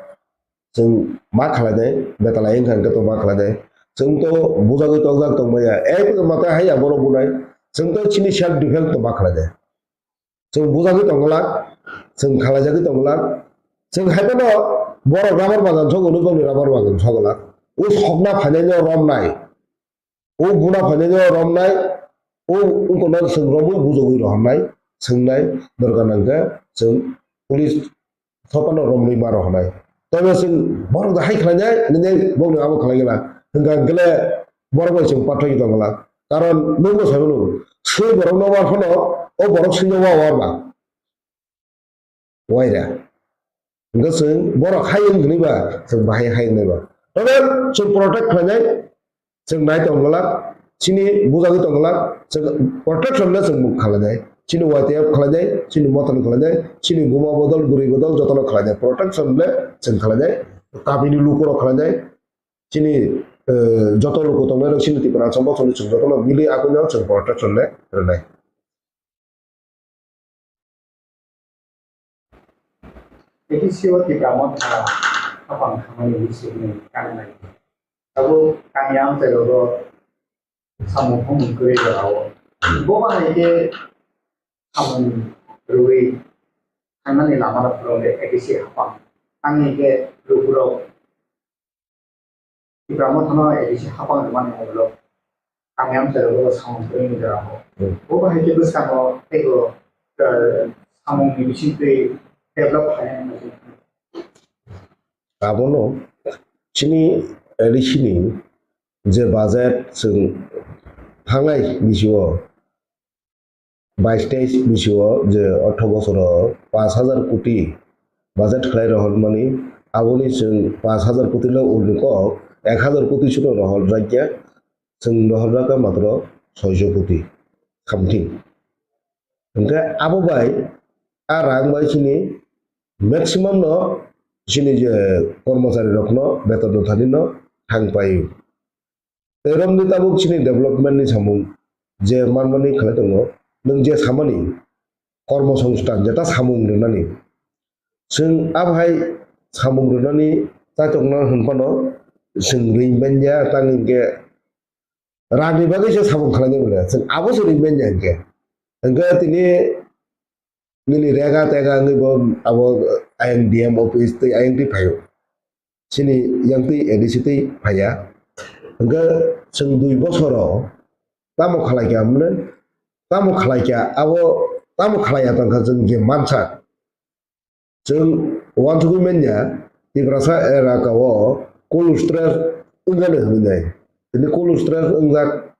chwng ma khlainai, betalai wngkha hwnkhe to ma khlainai. Chwng to bujagwi tongjak tongmaya. Ek mata hai abo rok bunai. Chwng to chini self defense to ma khlainai. Chwng bujagwi tongwlak, chwng khlaijagwi tongwlak, chwng hai phano borok rubber bagan sogwi hwnwi bongni rubber bagan sogwlak. O sokna phainaino romnai, o buna phainaino romnai, o wngkokno chwng romwi bujogwi rohornai, swngnai, dorkar nangkhe chwng police sopano romwi ma rohornai. Tei bo chwng borok da hai khlainai, nini bongni abo khlai gela. Hwnkha hwnkhe le borok bai chwng pathogwi tongwlak. Karon nwng bo sai mano, swi borok no war phano, o borok swi no wa war ba. Waira. Hwnkhe chwng borok hai wng hwnwi ba, chwng bahai hai wngnai ba. Tobe chwng protect khlainai, chwng nai tong glak, chini bujagwi tong glak, chwng protection le chwng mung khlainai. Chini Y T F khlainai, chini mothani khlainai, chini buma bodol, bwrwi bodol jotono khlainai. Protection le chwng khlainai, kabini lukurok khlainai, chini, eh, joto luku tongnai rok chini Tiprasa bosongni chwng jotono mili akwino chwng protection le rwnai. A D C o Tipra Motha hapang khamani bisingni kangnai. Abo kangya amchai rogo samung humung kwrwi rao. Bo bahai khe samung rwui thangnani lama rok phwrwng de A D C hapang. Tangni khe lukurok Tipra Mothano A D C hapang rwmani ulo ang amchai rogo samung kwrwini jora ho. Hmm. Bo bahai khe bwskango teibo, eh, samungni bisingtwi develop khainani. Abono chini A D C ni je budget chwng thangnai bisio bais teis bisio je ortho bosoro panch hajar koti budget khlai rohormani, aboni chwng panch hajar koti le ulni kok ek hajar koti sino rohorjakya, chwng rohorjakha matro soiso koti something. Hwnkhe abo bai a rang bai chini maximum no chini je kormochari rokno beton rwthani no thang paio. Tei romni tabuk chini development ni samung je manmani khlai tongo, nwng je samani kormo songsthan jeta samung rwnani. Chwng abohai samung rwnani chaitokna hwnphano chwng ring manya, tang hinkhe rangni bagwi se samung khlainai manya, chwng abo se ring manya hinkhe. Hinkhe tini nini rega tega wngwi bo abo ayang D M office tei ayang twi phaio. Chini yang twi A D C twi phaiya. Hwnkhe chwng dui bosoro tamo khlai kha hwnwi, tamo khlai kha abo, tamo khlai ya tongkha chwng je mansa. Chwng uansugwi manya, Tiprasa elaka o cold storage wngjani hwnwi nai. Tini cold storage wngjak,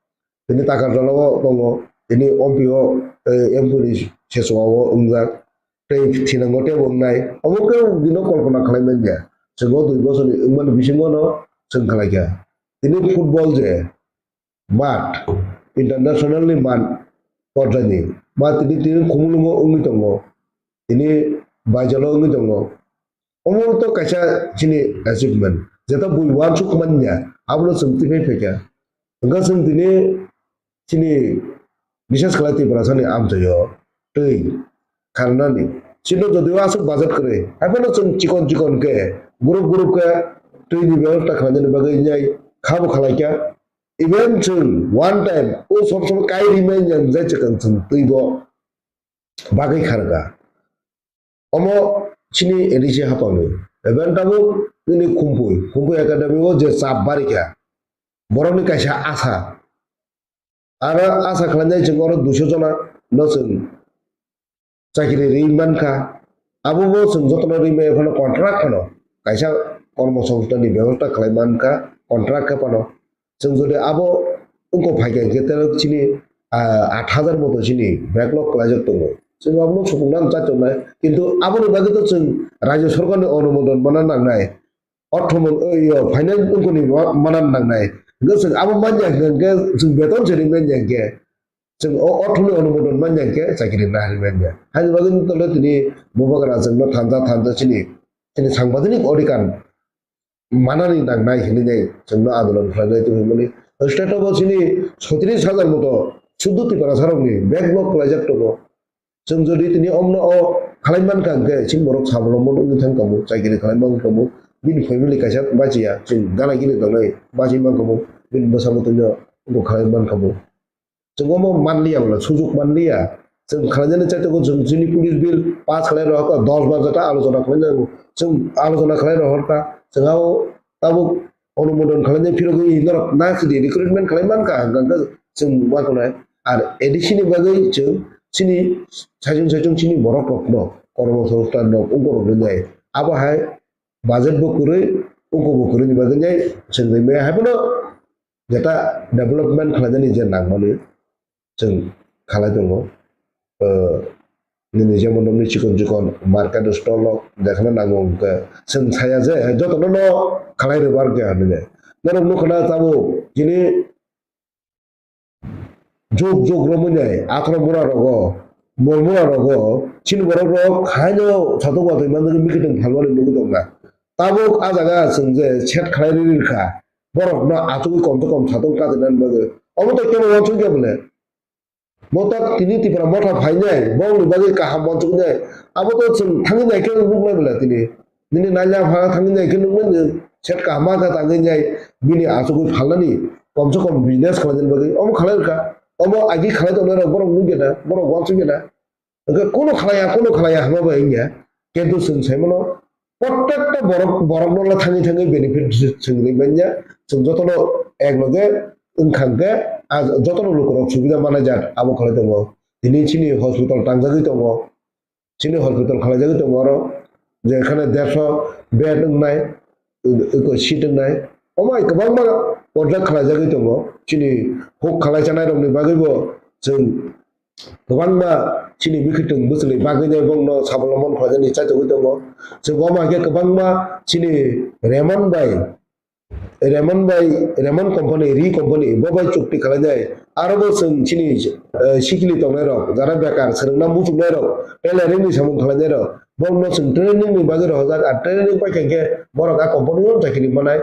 tini Takarjala o tongo, tini Ompi o, eh, M P ni sesuwa o wngjak, tei thinango tei bo wngnai. Omo khe bini kolpona khlai manya. Chwng o dui bosorni wngmani bisingo no chwng khlai kha. Tini football je, mat, international ni mat porjani mat tini, tini Khumulwngo wngwi tongo, tini Baijalo wngwi tongo. Omo to kaisa chini achievement, jeta bui uansuk manya, abono chwng twi phai phaikha. Hwnkhe chwng tini chini bises khlai Tiprasani amchaio twi kharnani. Chino jodio aswk budget kwrwi, haiphano chwng chikon chikon khe group group khe twini bebosta khlainani bagwi nai khabo khlaikha. Even chwng one time o sob sob kai rimai yang jai chwkang chwng twi bo bagwi kharga. Omo chini A D C hapangni. Even tabuk nini Khumpui, Khumpui Academy o je chap barikha. Borokni kaisa asa. Aro asa khlainai chwng oro duiso jona no chwng chakiri ri mankha. Abo bo chwng jotono ri maya phano contract phano kaisa kormo songsthan ni bebosta khlai mankha, contract khe phano. Chwng jodi abo wngkok phaikha hwnkhe tere chini, ah, aat hajar moto chini backlog kwlaijak tongo. Chwng abono supungna chatongnai. Kintu aboni bagwi to chwng rajya sorkarni onumodon mana nangnai. Ortho mon-, o, yo, finance wngkoni ma-, mana nangnai. Hwnkhe chwng abo manya hwnkhe chwng beton se ri manya hwnkhe. Chwng o orthoni onumodon manya hwnkhe chakiri nahari manya. Haini bagwi tole tini bubagra chwngno thansa thansa chini, chini sangbajanik odhikar manani nangnai hinwi nai chwngno andolon khlainai tongmani. State o bo chini soitris hajar moto suddo Tiprasarokni backlog kwlaijak tongo. Chwng jodi tini omno o khlai mankha hwnkhe chini borok sabolombo wngwi thang kamo, chakiri khlai mankha kamo, bini family kaisa bachiya, chwng gana gini tongnai bachwi mankha kamo, bini bwsa bwtwino bo khlai mankha kamo. Chwng omo manliya, bola sujuk manliya. Chwng khlainani chaitokgo chwng chini police bill pass khlai rohorkha, dos baja ta alochona khlai nango. Chwng alochona khlai rohorkha. Chwng abo tabuk onumodon khlainai phirogwi norok na sidi recruitment khlai mankha, hwnkha hwnkhe chwng ma tongnai. Ar A D C ni bagwi chwng chini saichung saichung chini borok rokno kormo songsthan rok wngkok rok rinai. Abo hai budget bo kwrwi, wngkok bo kwrwini bagwi nai chwng rimai. Haiphano jeta development khlainani je nangmani chwng khalai tongo. Eh, nini jemon nokni chikon chikon market stall rok jekhano nango hwnkhe chwng saya je jotono no khalai rwbar khe hinwi. Norok nukha na tabuk chini juk juk romwi nai akhoro mura rogo, mol mura rogo chini borok rok haino satok watwi manjak mikitwng phalmani nugwi tongkha. Tabuk ah jaga chwng je set khlai rwi rwkha, borokno achugwi kom se kom satung katinani bagwi. Omo tei kebo uansukya bole? Bo tak tini Tipra Motha phainai, bongni bagwi kaham uansuknai. Abo to chwng thangwi nai khe nuknai bole tini. Nini naila phara thangwi nai khe nuknai, set kaham khe tangwi nai, bini achugwi phalnani, kom se kom business khlainani bagwi. Omo khlai rwkha. Omo agi khlai tongnai rok borok nukya da, borok uansukya da. Hwnkhe kunu khlaiya, kunu khlaiya hwnma bai wngya. Kintu chwng sai mano, prottekta borok, borokno le thangwi thangwi benefit chwng ri manya. Chwng jotono ek loge wngkha hwnkhe, ah, jotono lukurok subida manai jak abo khlai tongo. Tini chini hospital tangjagwi tongo. Chini hospital khlaijagwi tongo oro, je khane dersho bed wngnai, eko seat wngnai. Omo hai kwbangma project khlaijagwi tongo. Chini huk khlai chanai rokni bagwi bo chwng kwbangma chini mikitwng bwchwlwi bagwi nai bongno sabolomon khlaijani chaitogwi tongo. Chwng omo hai khe kwbangma chini Remon bai, Remon bai, Remon company, Ri company, bo bai chukti khlainai. Aro bo chwng chini, eh, sikili tongnai rok, jara bekar, swrwngna muchungnai rok, tailoring ni samung khlainai rok, bongno chwng training ni bagwi rohorjak, ar training pai khe borok a company o chakiri manai.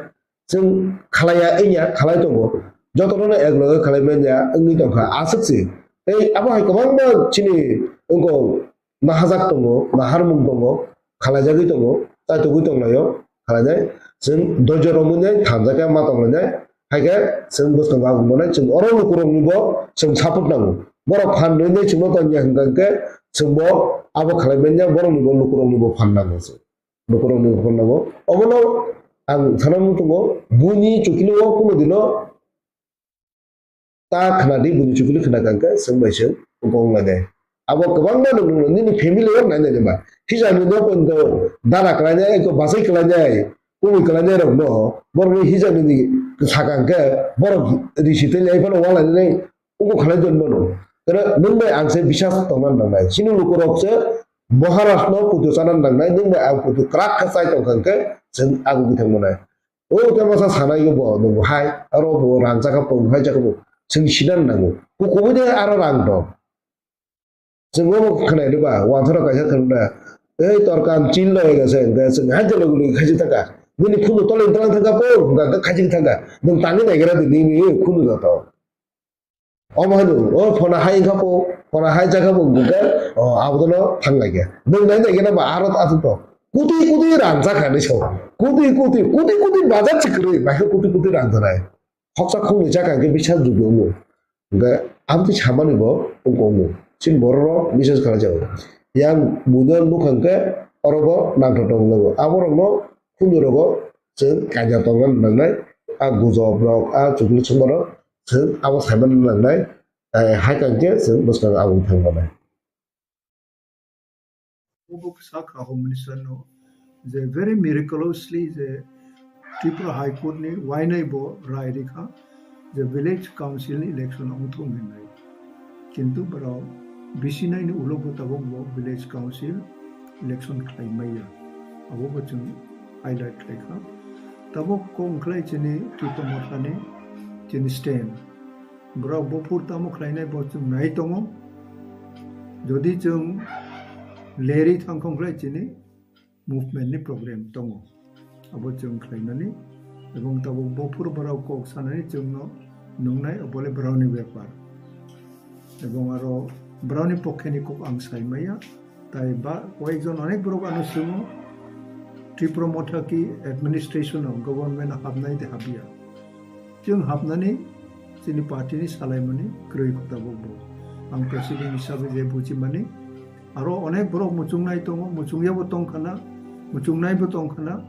Chwng khlaiya wngya, khlai tongo. Jotono no ek loge khlai manya wngwi tongkha, aswk se. Tei abo hai kwbangma chini wngkok nahajak tongo, naharmung tongo, khlaijagwi tongo, chaitugwi tonglaio, khlainai. Chwng doijo romwi nai thanjakya ma tonglainai, haikhe chwng bwskang bagwi manai, chwng oro lukuroknibo chwng support nango. Borok phan rwinai chwngno tongya hwnkha hwnkhe chwngbo abo khlai manya, boroknibo lukuroknibo phan nango chwng. Lukuroknibo phan nango. Obono ang sana muchungo buni chukli o kuno dino ta khna di, buni chukli khna kang khe chwng bai chwng wng kong lai nai. Abo kwbangma nwng nwng nini family o nai nai ba. Hijani no kon to dara kwlai nai, ko bachai kwlai nai, kubui kwlai nai rok no, borok ni hijani ni sakang khe borok risi tei lai phano wala nai, uko khlai don mano. Tara nwng bai ang se bisas tongna nangnai. Chini lukurok se Maharaj no puto chana nangnai, nwng bai ang puto kwrak khe chai tong kang khe chwng abo bithang manai. O tei masa sanai bo, bo hai, aro bo rang chakha pung, hai chakha pung. Chwng sinan nango. Ku kubui de aro rang dong. Chwng bo khnai de ba, wanthoro kaisa thwng da. Ei tor kam chin lo ega se, ega se, hai jalo guli khaji thaka. Nini khunu tole tang thaka po, ga ga khaji thaka. Nung tangi nai gra de nini khunu da to. Omo hanu, o phona hai wngkha po, phona hai jakha bo wngkha, o, abono thang lai khe. Nwng nai nai khe ba aro ta to. Kuti kuti rang jakha ni so. Kuti kuti, kuti kuti bazar chikrwi, bai khe kuti kuti rang janai. Khoksa khungni jakha khe bisa jubi omo. Hwnkhe aboni samani bo wngko omo. Chini borok rok message khala jago. Yang buino nukha hwnkhe oro bo nangthok tong lago. Aborokno khunju rogo chwng kaijak tongna nangnai. A gujob rok, a chukli chuma rok chwng abo saimano nangnai. Eh, hai kang khe chwng bwskang aboni thang manai. Obo kisa kha Home Minister no je very miraculously je Tripura High Court ni wainai bo rai rikha je Village Council ni election ongthung hinwi. Kintu borok bisinai ni ulo bo tabok bo Village Council election khlai maya. Abo bo chwng highlight khlai kha. Tabok kok wngkhlai chini Tipra Motha ni chini stand. Borok buphur tamo khlainai bo chwng nai tongo. Jodi chwng lerwi thangkhong khlai chini movement ni problem tongo. Abo chwng khlaimani. Ebong tabuk buphur borok kok sanani chwngno nungnai, obole borokni bepar. Ebong aro borokni pokkhe ni kok ang sai maya. Tai ba koyekjon onek borok ano swngo, Tipra Motha ki administration o, government o hapnai de hapya. Chwng hapnani chini party ni salaimani kwrwi kho tabuk bo. Ang president hisabe je bujimani, aro onek borok muchungnai tongo, muchungya bo tong khana, muchungnai bo tong khana.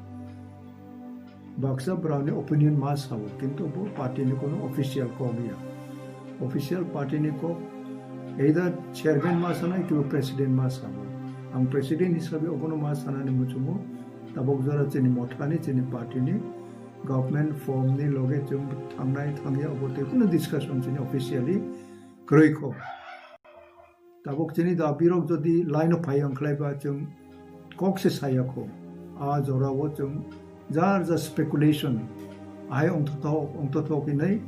Baksa borokni opinion ma sao, kintu bo party ni kono official kok ya. Official party ni kok either chairman ma sanai, kiba president ma sao. Ang president hisabe obono ma sanani muchungo, tabok jora chini Mothani, chini party ni government form ni loge chwng thangnai thangya, obo tei kono discussion chini officially kwrwi kho. Tabuk chini da birok jodi line o phai wng khlai ba chwng kok se saya kho. A jora o chwng jar jar speculation ahai ongthothok ongthothok hinwi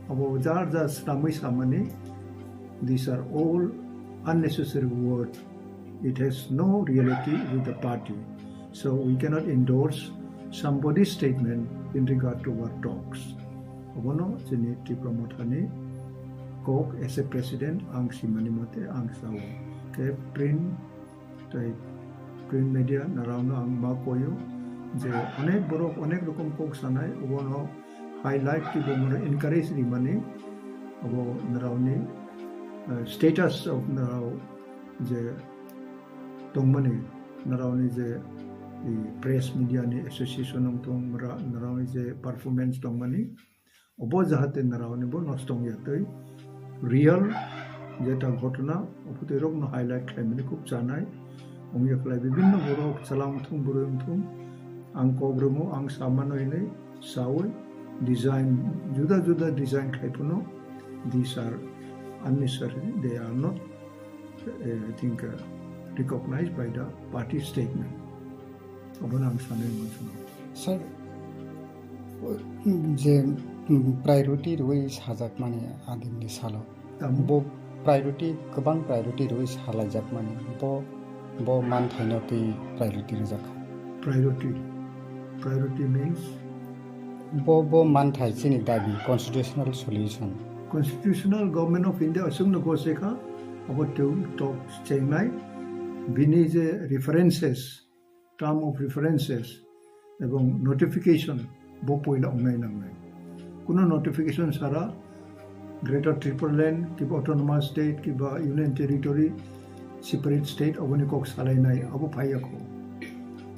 abo jar jar swnamwi samani. These are all unnecessary words. It has no reality with the party. So we cannot endorse somebody's statement in regard to our talks. Obono chini Tipra Mothani kok as a president ang simani mote ang sao. Ke print tei print media narao no ang ma koyo je onek borok onek rokom kok sanai, obono highlight ki bo mano encourage rimani, abo narao ni, eh, status of narao je tongmani, narao ni je i press media ni association wng tong, mra-, narao ni je performance tongmani, obo jahate narao ni bo nosto wngya tei real jeta ghotona, obo tei rok no highlight khlaimani khub chanai wngya khlai. Bibinno borok chwla wngthung, bwrwi wngthung, ang kok rwmo, ang samano hinwi sawi design, juda juda design khlai phano, these are unnecessary, they are not, eh, I think, uh, recognized by the party statement. Obono ang sanwi muchungo. Sir, je, mm, priority rwi sajakmani adimni salo. Tamo? Bo priority, kwbang priority rwi salaijakmani. Bo, bo manthaino twi priority rwjakha. Priority. Priority means? Bo, bo manthai chini dabi, constitutional solution. Constitutional Government of India aswkno gose kha, abo tw-, tok chengnai, bini je references, term of references, ebong notification bo poila ongnai nangnai. Kuno notification sara Greater Tipraland, kiba Autonomous State, kiba Union Territory, separate state, aboni kok salainai, abo phaiya kho.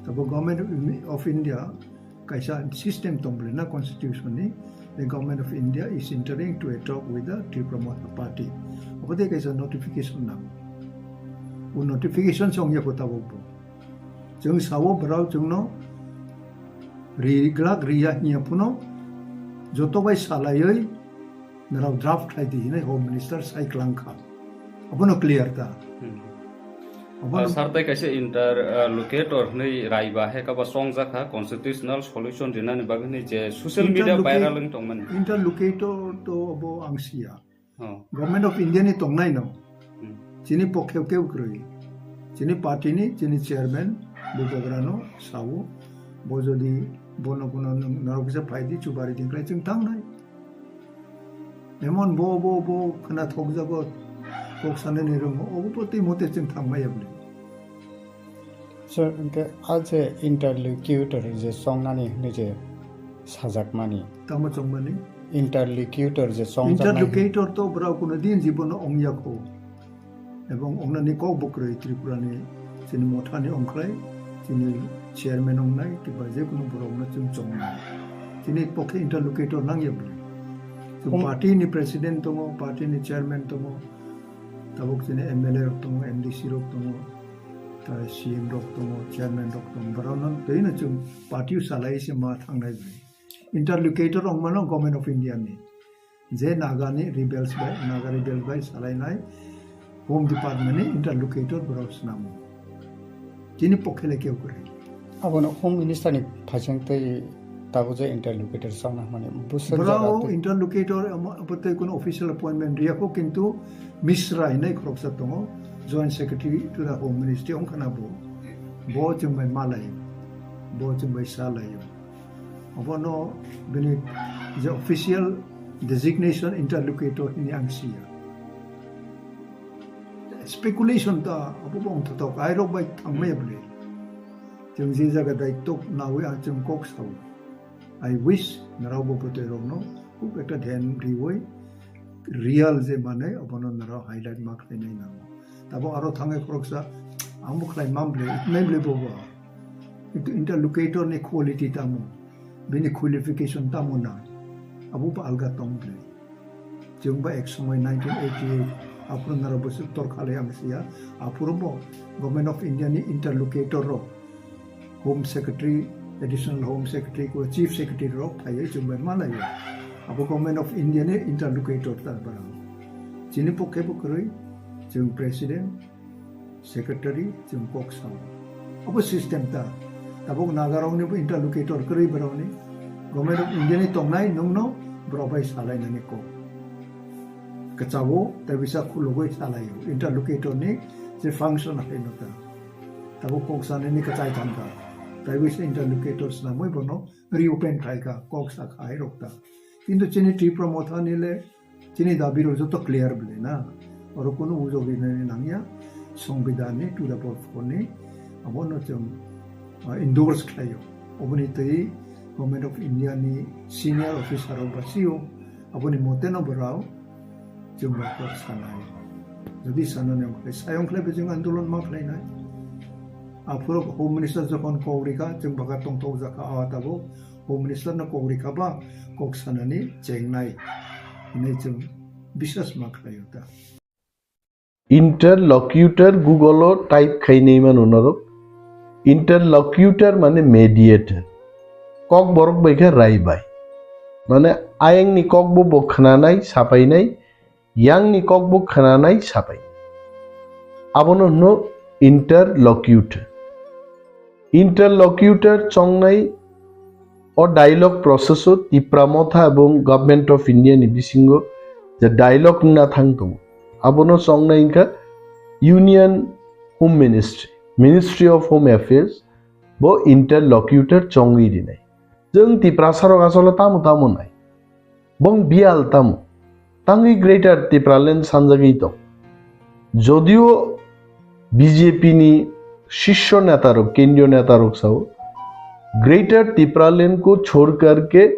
Tabo Government of India kaisa system tong bole na constitution ni, the Government of India is entering to a talk with the Tipra Motha Party. Abo de kaisa notification nang. O notification song ya kho tabo bo. Chwng sao borok chwngno ri glak riya hiya phuno joto bai salaiwi norok draft khlai di hinwi Home Minister sai klang kha. Abono clear ta. Hmm. Abono Ah, sir, tai kaisa inter, ah, locutor hwnwi rai ba hai kaba chongjak kha constitutional solution rinani bagwi hwnwi je social media Interlocu-, viral wng tongmani. Interlocutor to abo ang siya. Oh. Government of India ni tongnai no. Hmm. Chini pokhe keu kwrwi. Chini party ni, chini chairman, bubagra no sao. Bo jodi bono bono nang-, narok kisa phaidi chubari dingklai chwng thangnai. Emon bo, bo, bo khwna thokjago, kok sanani rongo, obo poti mote chwng thangmaya bwle. Sir, hwnkhe a je interlocutor je chongnani hwnwi je sajakmani. Tamo chongmani? Interlocutor je chongjaknai. Interlocutor to borok kuno din jibono ongya kho. Ebong ongnani kok bo kwrwi Tripura ni chini mothani ongkhlai, chini chairman ongnai, kiba je kuno borok no chwng chongnai. Chini pokhe interlocutor nangya bwle. Chwng Hum. Party ni president tongo, party ni chairman tongo, tabuk chini M L A rok tongo, M D C rok tongo, ta C M rok tongo, chairman rok tongo, borok no twi no chwng party o salai se ma thangnai bwle. Interlocutor ongmano Government of India ni. Je Naga ni rebels bai, Naga rebels bai salainai Home Department ni interlocutor borok swnamo. Chini pokhe le keu kwrwi. Abono Home Minister ni phaising tei tabuk je interlocutor chongna hwnmani bwswk jaga Borok tei interlocutor amo, abo tei kuno official appointment riya kho, kintu Mishra hinai khoroksa tongo, Joint Secretary to the Home Ministry wngkhana bo. Bo chwng bai malai, bo chwng bai salai. Abono bini je official designation interlocutor hini ang siya. Speculation ta abo bo wngthotok, airok bai thangmaya bwle. Chwng je jaga daitwk nawi ang chwng kok sao. I wish narao bo bwtwi rokno khub ekta dhyan riwi real je manwi abono narao highlight ma khlainai nango. Tabo aro thangwi khoroksa ang bo khlai mam bwle, itnai bwle bobo. Kintu interlocutor ni quality tamo, bini qualification tamo nang, abo bo alga tong bwle. Chwng ba ek somoi nineteen eighty-eight aphuru naro bwswk torkha le ang siya, aphuru bo Government of India ni interlocutor rok, Home Secretary, Additional Home Secretary ko Chief Secretary rok phaiwi chwng bai malaio. Abo Government of India ni interlocutor ta barang. Chini pokhe bo kwrwi chwng President, Secretary chwng kok sao. Abo system ta. Tabuk Nagarokni bo interlocutor kwrwi borokni. Government of India ni tongnai nwngno borok bai salainani kok. Kwchao tei bisa khulugwi salaio. Interlocutor ni je function haino ta. Tabuk kok sanani kwchai thangkha. Tei bisa interlocutor swnamwi bono reopen khlaikha, kok sakha hai rok ta. Kintu chini Tipra Motha ni le chini dabi rok joto clear bwle na. Oro kunu ujok rinani nangya, Songbidan ni two double four ni abono chwng, ah, endorse khlaio. Oboni twi Government of India ni senior officer rok basio, aboni mote no borok chwng bai kok sanai. Jodi sanani wngkhe, sayong khlai bo chwng andolon ma khlainai. Aphuru Home Minister jokhon kok rikha, chwng baka tongthok jakha, ah, tabuk Home Minister no kok rikha ba kok sanani chengnai hinwi chwng biswas ma khlaio ta. Interlocutor Google o type khainai mano norok. Interlocutor mane mediator. Kok borok bai khe rai bai. Mane ayang ni kok bo bo khnanai, sapainai, yang ni kok bo khnanai, sapai. Abono hwno interlocutor. Interlocutor chongnai o dialogue process o Tipra Motha ebong Government of India ni bisingo je dialogue wngna thang tongo. Abono chongnai wngkha Union Home Ministry, Ministry of Home Affairs, bo interlocutor chongwi rinai. Chwng Tiprasa rok asole tamo tamo nai. Bong biyal tamo. Tangwi Greater Tipraland sanjagwi tong. Jodio B J P ni shisho neta rok, kendriyo neta rok sao, "Greater Tipraland ko chhod karke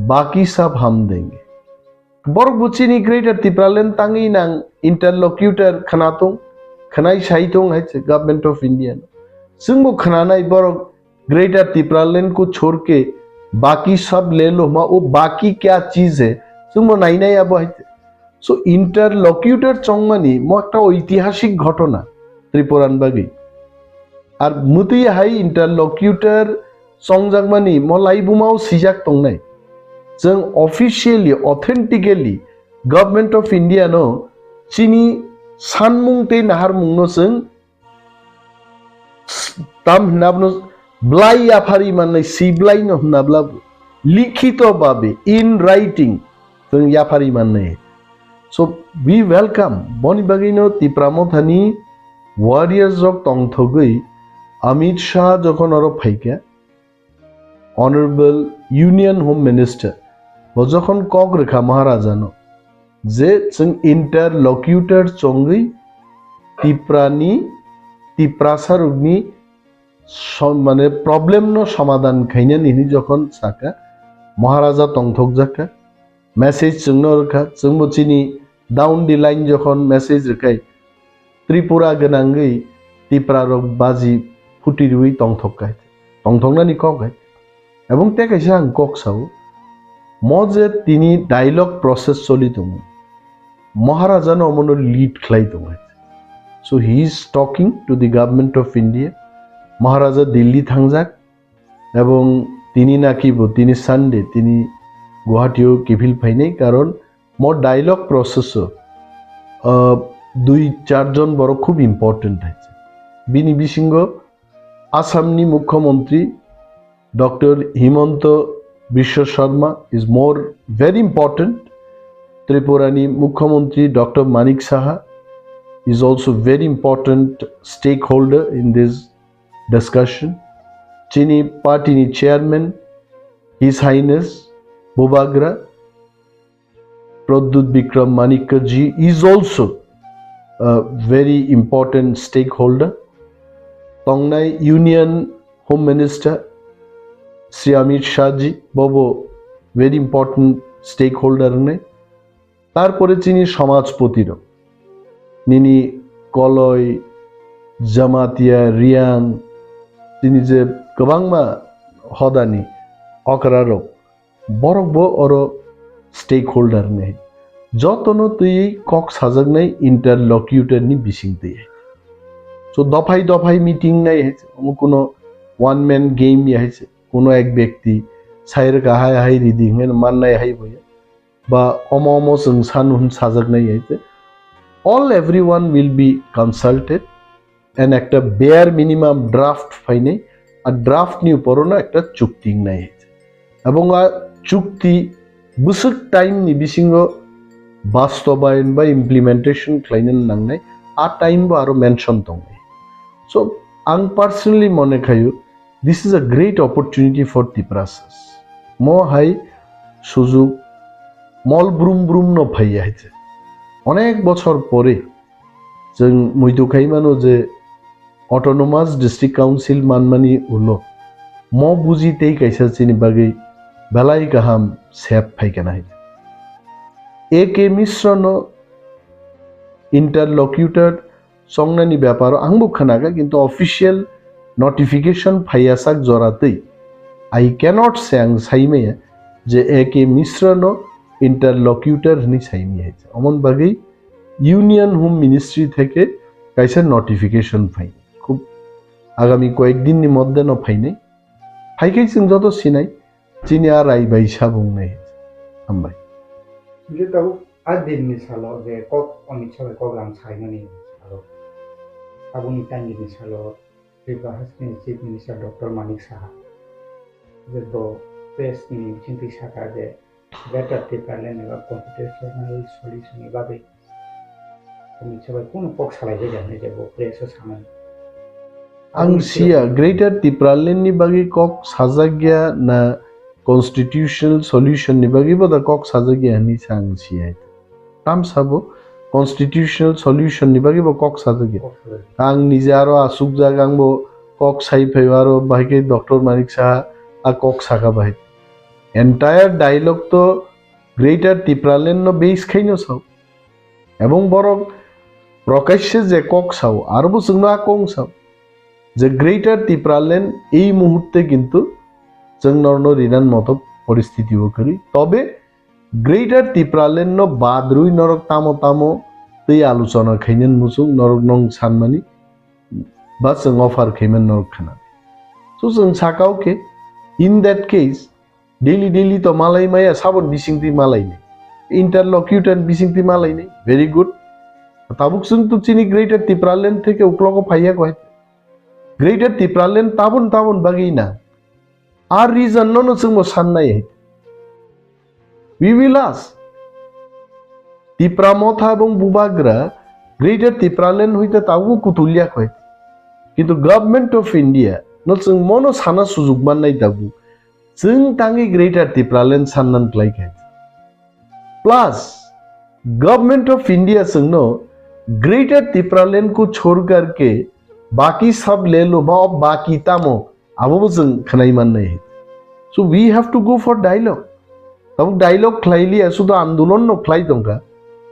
baki sab hum denge." Borok bo chini Greater Tipraland tangwi nang interlocutor khwnatung, khwnai saitung hai se Government of India no. Chwngbo khwnanai borok Greater Tipraland ko chhor ke baki sab le lo hma, wo baki kya cheez hai, chwngbo nainai abo hai se. So interlocutor chongmani mo ekta oitihasik ghotona Tripuran bagwi. Ar mwtwi hai interlocutor chongjakmani mo laibumao sijak tongnai. Chwng officially, authentically Government of India no chini sanmung tei naharmung no chwng tam hwnna abono blai yapharwi mannai, siblai no hwnna bla likhito babe, in writing, chwng yapharwi mannai. So we welcome, boni bagwino Tipra Mothani warriors rok tongthogwi Amit Shah jokhon oro phaikha, Honorable Union Home Minister bo jokhon kok rwkha Maharajano je chwng interlocutor chongwi Tiprani, Tiprasa rokni som-, mane problem no somadhan khainani hinwi jokhon sakha, Maharaja tongthokjakha, message chwngno rwkha, chwngbo chini down the line jokhon message rwkhai, Tripura gwnangwi Tipra rok baji phuti rwi tongthok kai, tongthoknani kok hai. Ebong tei kaisa ang kok sao, mo je tini dialogue process choli tongo, Maharaja no omono lead khlai tongo hai. So he is talking to the Government of India. Maharaja Delhi thangjak, ebong tini naki bo tini Sunday tini Guwahati o kiphil phainai, karon mo dialogue process o, ah, dui char jon borok khub important hai. Bini bisingo Assam ni Mukhyamantri Doctor Himanta Biswa Sarma is more very important. Tripura ni Mukhyamantri Doctor Manik Saha is also very important stakeholder in this discussion. Chini party ni chairman, His Highness Bubagra Pradyut Bikram Manikya ji is also a very important stakeholder. Tongnai Union Home Minister Shri Amit Shah ji bobo very important stakeholder wngnai. Tarpore chini samajpoti rok, nini Koloi, Jamatia, Riang, chini je kwbangma hodani okra rok, borok bo oro stakeholder ni. Jotono twi kok sajaknai interlocutor ni bising twi. So dophai dophai meeting nai hai se, omo kuno one man game ya hai se, kuno ek byakti sai rwkha hai hai ridi hwnwi mannai hai bo ya. Ba omo omo chwng sanu hwn sajaknai hai se. All everyone will be consulted and ekta bare minimum draft phainai, a draft ni upor no ekta chukti wngnai hai se. Ebong a chukti bwswk time ni bisingo bastobayon ba implementation khlaina nangnai, a time bo aro mention tongnai. So ang personally mone khayo, this is a great opportunity for Tiprasas. Mo hai sujuk mol brum brum no phaiya hai se. Onek bochor pore chwng muitu khai mano je Autonomous District Council manmani ulo mo buji tei kaisa chini bagwi belai kaham sep phaikha nai. A K Mishra no interlocutor songnani beparo angbo khwnakha, kintu official notification phaiya sak jora twi. I cannot say ang saimaya je A K Mishra no interlocutor hwnwi saimaya hai. Omon bagwi Union Home Ministry theke kaisa notification phai. Khub agami koyek din ni moddhe no phainai. Phaikhai chwng joto sinai, chini a rai bai sabung nai. Hambai. Hingke tabuk a din ni salo je kok Amit Shah bai kok lam saimani salo. Aboni tangni salo Tripura hasteni Chief Minister Doctor Manik Saha je bo press ni bisingtwi sakha je Greater Tipraland eba constitutional solution ni bagwi Amit Shah bai kunu kok salai jai jani je bo press o samani. Ang siya Greater Tipraland ni bagwi kok sajak ya na constitutional solution ni bagwi bo da kok sajak ya hwnwi sa ang siya. Tam sabo constitutional solution ni bagwi bo kok sajak ya. Ang nije aro asukjak, ang bo kok sai phai aro bahai khe Doctor Manik Saha a kok saka bahai. Entire dialogue to Greater Tipraland no base khaino sao. Ebong borok prokashe je kok sao, aro bo chwngno a kong sao. Je Greater Tipraland ei muhurte kintu chwng norno rinan moto poristiti o kwrwi. Tobe Greater Tipraland no badrwi norok tamo tamo tei aluchona khainani muchung norok nong sanmani ba chwng offer khaiman norok khana. So chwng sakao khe, in that case, daily daily to malai maya, sabon bisingtwi malai ni. Interlocutor bisingtwi malai ni. Very good. Tabuk chwng to chini Greater Tipraland theke uklogo phaiya koi. Greater Tipraland tabon tabon bagwi na. Ar reason no no chwng bo sannai. We will ask. Tipra Motha ebong Bubagra Greater Tipraland hoite tabuk kutulya koi. Kintu Government of India no chwng mono sana sujug mannai tabuk. Chwng tangwi Greater Tipraland sannan klai khe. Plus, Government of India chwngno Greater Tipraland ko chhor karke baki sab le lo ma, baki tamo, abo bo chwng khwnai mannai. So we have to go for dialogue. Tabuk dialogue khlai liya, sudo andolon no khlai tongkha.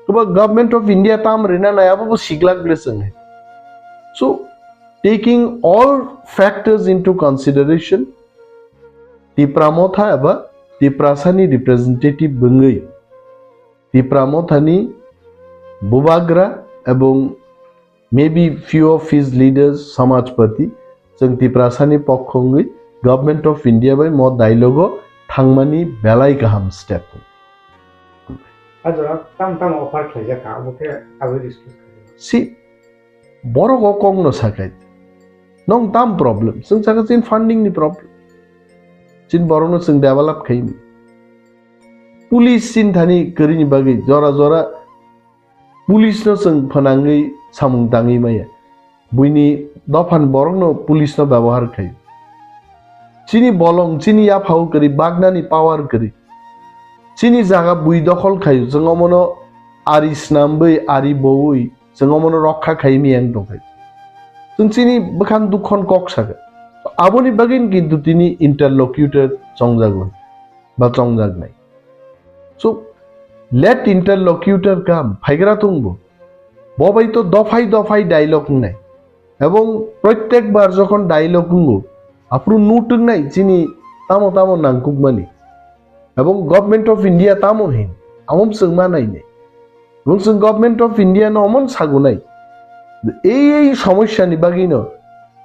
Toba Government of India tam rina nai, abo bo siglak ble chwng hai. So, taking all factors into consideration, Tipra Motha eba Tiprasani representative bwngwi Tipra Mothani Bubagra ebong maybe few of his leaders, Samajpati, chwng Tiprasani pokho wngwi Government of India bai mo dialogue o thangmani belai kaham step. Ajora tam tam offer khlaijak kha, abo khe abo discuss khlaijak. Si borok o kok no sakai. Nong tam problem. Chwng saka chin funding ni problem. Chin borok no chwng develop khaini. Police chin thani kwrwini bagwi jora jora police no chwng phanangwi samung tangwi maya. Buini dophani borok no police no byabohar khai. Chini bolong, chini yaphao kwrwi, bagnani power kwrwi. Chini jaga bui dokhol khaio, chwng omono ari snambwi, ari bowi, chwng omono rokha khai miyang tongkhai. Chwng chini bwkhan dukhon kok sakha. Aboni bagwino kintu tini interlocutor chongjago, ba chongjaknai. So, let interlocutor come, phaigra tongbo. Bo bai to dophai dophai dialogue wngnai. Ebong prottek bar jokhon dialogue wngo, aphuru nutwknai chini tamo tamo nangkukmani. Ebong Government of India tamo hin, amom chwng ma nainai. Ebong chwng Government of India no omon sagunai. Ei ei somosya ni bagwi no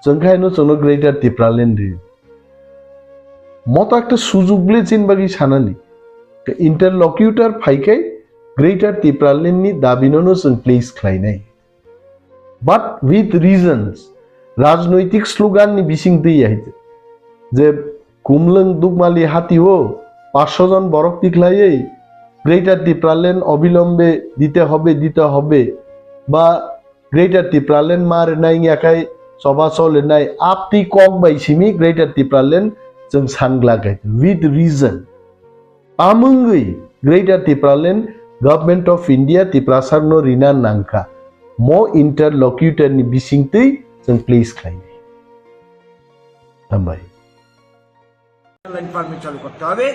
chwng khai no chwngno Greater Tipraland ri. Moto ekta sujug ble chin bagwi sanani. Interlocutor phaikai Greater Tipraland ni dabi no no chwng place khlainai. But with reasons, rajnoitik slogan ni bising twi ya hite. Je Kumlwng Dukmali hati o paanch sho jon borok tikhlaiwi Greater Tipraland obilombe dite hobe, dite hobe, ba Greater Tipraland ma rwnai wngya khai choba cholinai aptwi kok bai simi Greater Tipraland chwng sangla khai with reason. Tamungwi Greater Tipraland Government of India Tiprasarno rina nangkha. Mo interlocutor ni bisingtwi chwng please khlainai. Hambai. Line permit চালু করতে হবে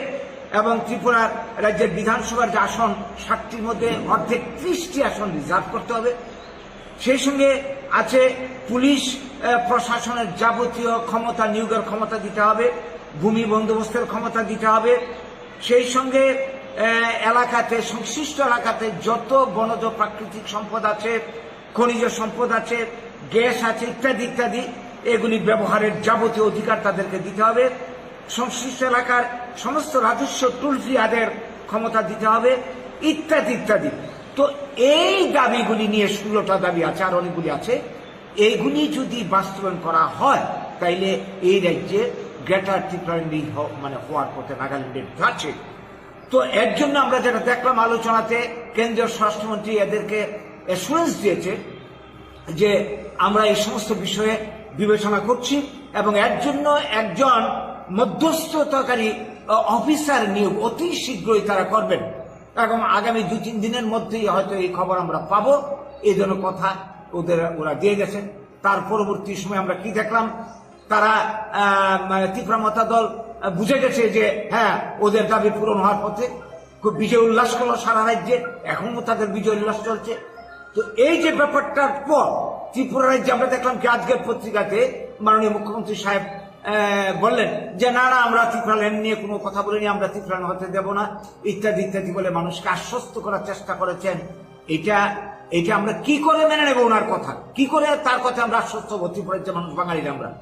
এবং ত্রিপুরা রাজ্যের বিধানসভার যে আসন, ষাটটির মধ্যে অর্ধেক, ত্রিশটি আসন রিজার্ভ করতে হবে। সেই সঙ্গে আছে পুলিশ, আহ, প্রশাসনের যাবতীয় ক্ষমতা নিয়োগের ক্ষমতা দিতে হবে, ভূমি বন্দোবস্তের ক্ষমতা দিতে হবে। সেই সঙ্গে, আহ, এলাকাতে, সংশ্লিষ্ট এলাকাতে যত বনজ প্রাকৃতিক সম্পদ আছে, খনিজ সম্পদ আছে, গ্যাস আছে, ইত্যাদি ইত্যাদি, এগুলি ব্যবহারের যাবতীয় অধিকার তাদেরকে দিতে হবে। সংশ্লিষ্ট এলাকার সমস্ত রাজস্ব, টোল ফি আদায়ের ক্ষমতা দিতে হবে, ইত্যাদি ইত্যাদি। তো এই দাবিগুলি নিয়ে, ষোলোটা দাবি আছে, আর অনেকগুলি আছে, এইগুলি যদি বাস্তবায়ন করা হয়, তাইলে এই রাজ্যে গ্রেটার ত্রিপুরাল্যান্ড হ-, মানে হওয়ার পথে নাগাল্যান্ডের যাচ্ছে। তো এর জন্য আমরা যেটা দেখলাম আলোচনাতে, কেন্দ্রীয় স্বরাষ্ট্রমন্ত্রী এদেরকে অ্যাসুরেন্স দিয়েছে যে আমরা এই সমস্ত বিষয়ে বিবেচনা করছি এবং এর জন্য একজন মধ্যস্থতাকারী, আহ, অফিসার নিয়োগ অতি শীঘ্রই তারা করবেন এবং আগামী দুই তিন দিনের মধ্যেই হয়তো এই খবর আমরা পাবো। এই জন্য কথা ওদের, ওরা দিয়ে গেছেন। তার পরবর্তী সময় আমরা কি দেখলাম, তারা, আহ, মানে ত্রিপুরা মথা দল, আহ, বুঝে গেছে যে হ্যাঁ, ওদের দাবি পূরণ হওয়ার পথে। খুব বিজয় উল্লাস করলো সারা রাজ্যে, এখনো তাদের বিজয় উল্লাস চলছে। তো এই যে ব্যাপারটার পর ত্রিপুরা রাজ্যে আমরা দেখলাম কি আজকের পত্রিকাতে মাননীয় মুখ্যমন্ত্রী সাহেব আহ, বললেন যে না না, আমরা ত্রিপুরা ল্যান্ড নিয়ে কোনো কথা বলিনি, আমরা ত্রিপুরা হতে দেব না, ইত্যাদি ইত্যাদি বলে মানুষকে আশ্বস্ত করার চেষ্টা করেছেন। এটা এটা আমরা কি করে মেনে নেব ওনার কথা? কি করে তার কথা আমরা আশ্বস্ত হবো? ত্রিপুরার যে মানুষ বাঙালিরা আমরা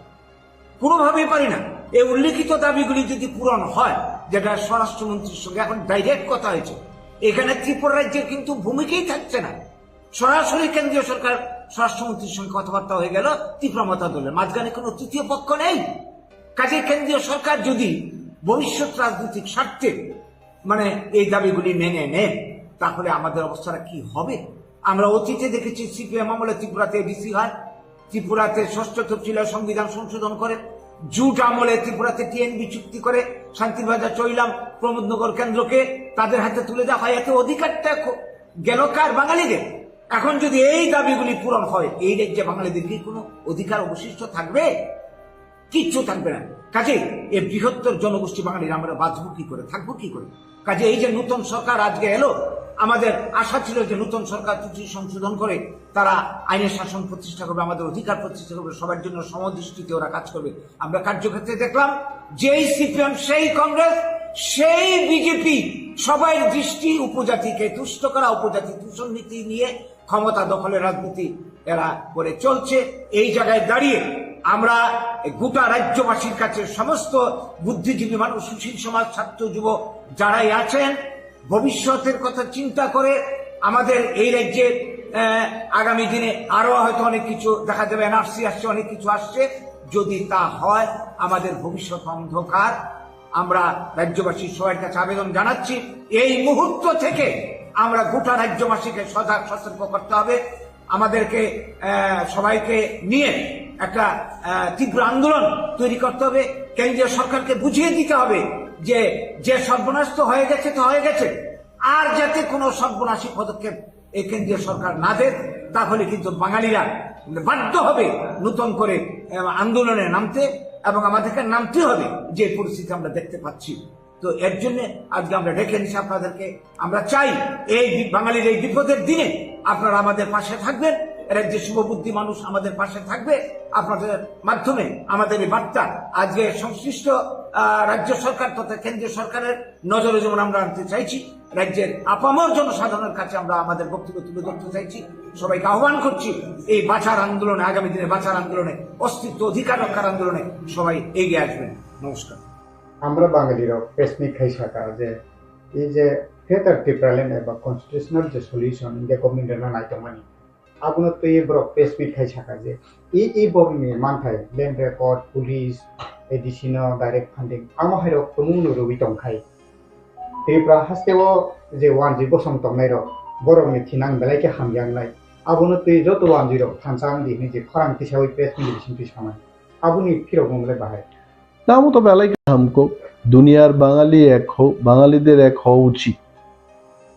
কোনোভাবেই পারি না। এই উল্লেখিত দাবিগুলি যদি পূরণ হয়, যেটা স্বরাষ্ট্রমন্ত্রীর সঙ্গে এখন ডাইরেক্ট কথা হয়েছে, এখানে ত্রিপুরা রাজ্যের কিন্তু ভূমিকাই থাকছে না। সরাসরি কেন্দ্রীয় সরকার স্বরাষ্ট্রমন্ত্রীর সঙ্গে কথাবার্তা হয়ে গেল ত্রিপুরা মথা দলের, মাঝখানে কোনো তৃতীয় পক্ষ নেই। কাজে কেন্দ্রীয় সরকার যদি ভবিষ্যৎ রাজনৈতিক স্বার্থে মানে এই দাবিগুলি মেনে নেন, তাহলে আমাদের অবস্থাটা কি হবে? আমরা অতীতে দেখেছি সিপিএম আমলে ত্রিপুরাতে এডিসি হয়, ত্রিপুরাতে ষষ্ঠ তফসিলে সংবিধান সংশোধন করে, জুট আমলে ত্রিপুরাতে টিএনবি চুক্তি করে, শান্তির বাজার চৈলাম, প্রমোদনগর কেন্দ্রকে তাদের হাতে তুলে দেওয়া হয়। এতে অধিকারটা খ- গেল কার? বাঙালিদের। এখন যদি এই দাবিগুলি পূরণ হয়, এই রাজ্যে বাঙালিদের কি কোনো অধিকার অবশিষ্ট থাকবে? কিচ্ছু থাকবে না। কাজেই এই বৃহত্তর জনগোষ্ঠী বাঙালিরা আমরা বাঁচবো কি করে, থাকবো কি করে? কাজে এই যে নতুন সরকার আজকে এলো, আমাদের আশা ছিল যে নতুন সরকার ত্রুটি সংশোধন করে তারা আইনের শাসন প্রতিষ্ঠা করবে, আমাদের অধিকার প্রতিষ্ঠা করবে, সবার জন্য সমদৃষ্টিতে ওরা কাজ করবে। আমরা কার্যক্ষেত্রে দেখলাম, যেই সিপিএম, সেই কংগ্রেস, সেই বিজেপি, সবাই দৃষ্টি উপজাতিকে তুষ্ট করা, উপজাতি দূষণ নীতি নিয়ে ক্ষমতা দখলের রাজনীতি এরা করে চলছে। এই জায়গায় দাঁড়িয়ে আমরা গোটা রাজ্যবাসীর কাছে, সমস্ত বুদ্ধিজীবী মানুষ, সুশীল সমাজ, ছাত্র, যুব যারাই আছেন, ভবিষ্যতের কথা চিন্তা করে আমাদের এই রাজ্যে আহ, আগামী দিনে আরো হয়তো অনেক কিছু দেখা যাবে, এনআরসি আসছে, অনেক কিছু আসছে। যদি তা হয়, আমাদের ভবিষ্যৎ অন্ধকার। আমরা রাজ্যবাসীর সবার কাছে আবেদন জানাচ্ছি, এই মুহূর্ত থেকে আমরা গোটা রাজ্যবাসীকে সজাগ সতর্ক করতে হবে। আমাদেরকে আহ, সবাইকে নিয়ে একটা আহ, তীব্র আন্দোলন তৈরি করতে হবে। কেন্দ্রীয় সরকারকে বুঝিয়ে দিতে হবে যে যে সর্বনাশ তো হয়ে গেছে, তো হয়ে গেছে, আর যাতে কোনো সর্বনাশী পদক্ষেপ এই কেন্দ্রীয় সরকার না দেয়, তাহলে কিন্তু বাঙালিরা বাধ্য হবে নতুন করে আহ, আন্দোলনে নামতে, এবং আমাদেরকে নামতে হবে যে পরিস্থিতি আমরা দেখতে পাচ্ছি। তো এর জন্য আজকে আমরা ডেকে এনেছি আপনাদেরকে। আমরা চাই এই বি- বাঙালির এই বিপদের দিনে আপনারা আমাদের পাশে থাকবেন। রাজ্যের শুভবুদ্ধি মানুষ আমাদের পাশে থাকবে। আপনাদের মাধ্যমে আমাদের এই বার্তা আজকে সংশ্লিষ্ট আহ, রাজ্য সরকার তথা কেন্দ্রীয় সরকারের নজরে যেমন আমরা আনতে চাইছি, রাজ্যের আপামর জনসাধারণের কাছে আমরা আমাদের বক্তব্য তুলে ধরতে চাইছি। সবাইকে আহ্বান করছি এই বাঁচার আন্দোলনে, আগামী দিনে বাঁচার আন্দোলনে, অস্তিত্ব অধিকার রক্ষার আন্দোলনে সবাই এগিয়ে আসবেন। নমস্কার। Amra Bangali rok press meet khai saka je, ei je Greater Tipraland eba constitutional je solution India government rokno naitongmani, abono twi borok press meet khai saka je, e e borokni manthai land record, police, ADC no direct funding, amo hai rok tumung no rwui tong khai. Tripura haste o je wanjwi bosong tongnai rok, borokni thinang belai khe hamya wngnai. Abono twi joto wanjwi rok thansa wngdi hinwi je khorang tisaui press meet bisingtwi sanai. Aboni phirok wng le bahai. Tamo to belai kaham kok, duniyar Bangali ek ho, Bangalide ek ho uchit.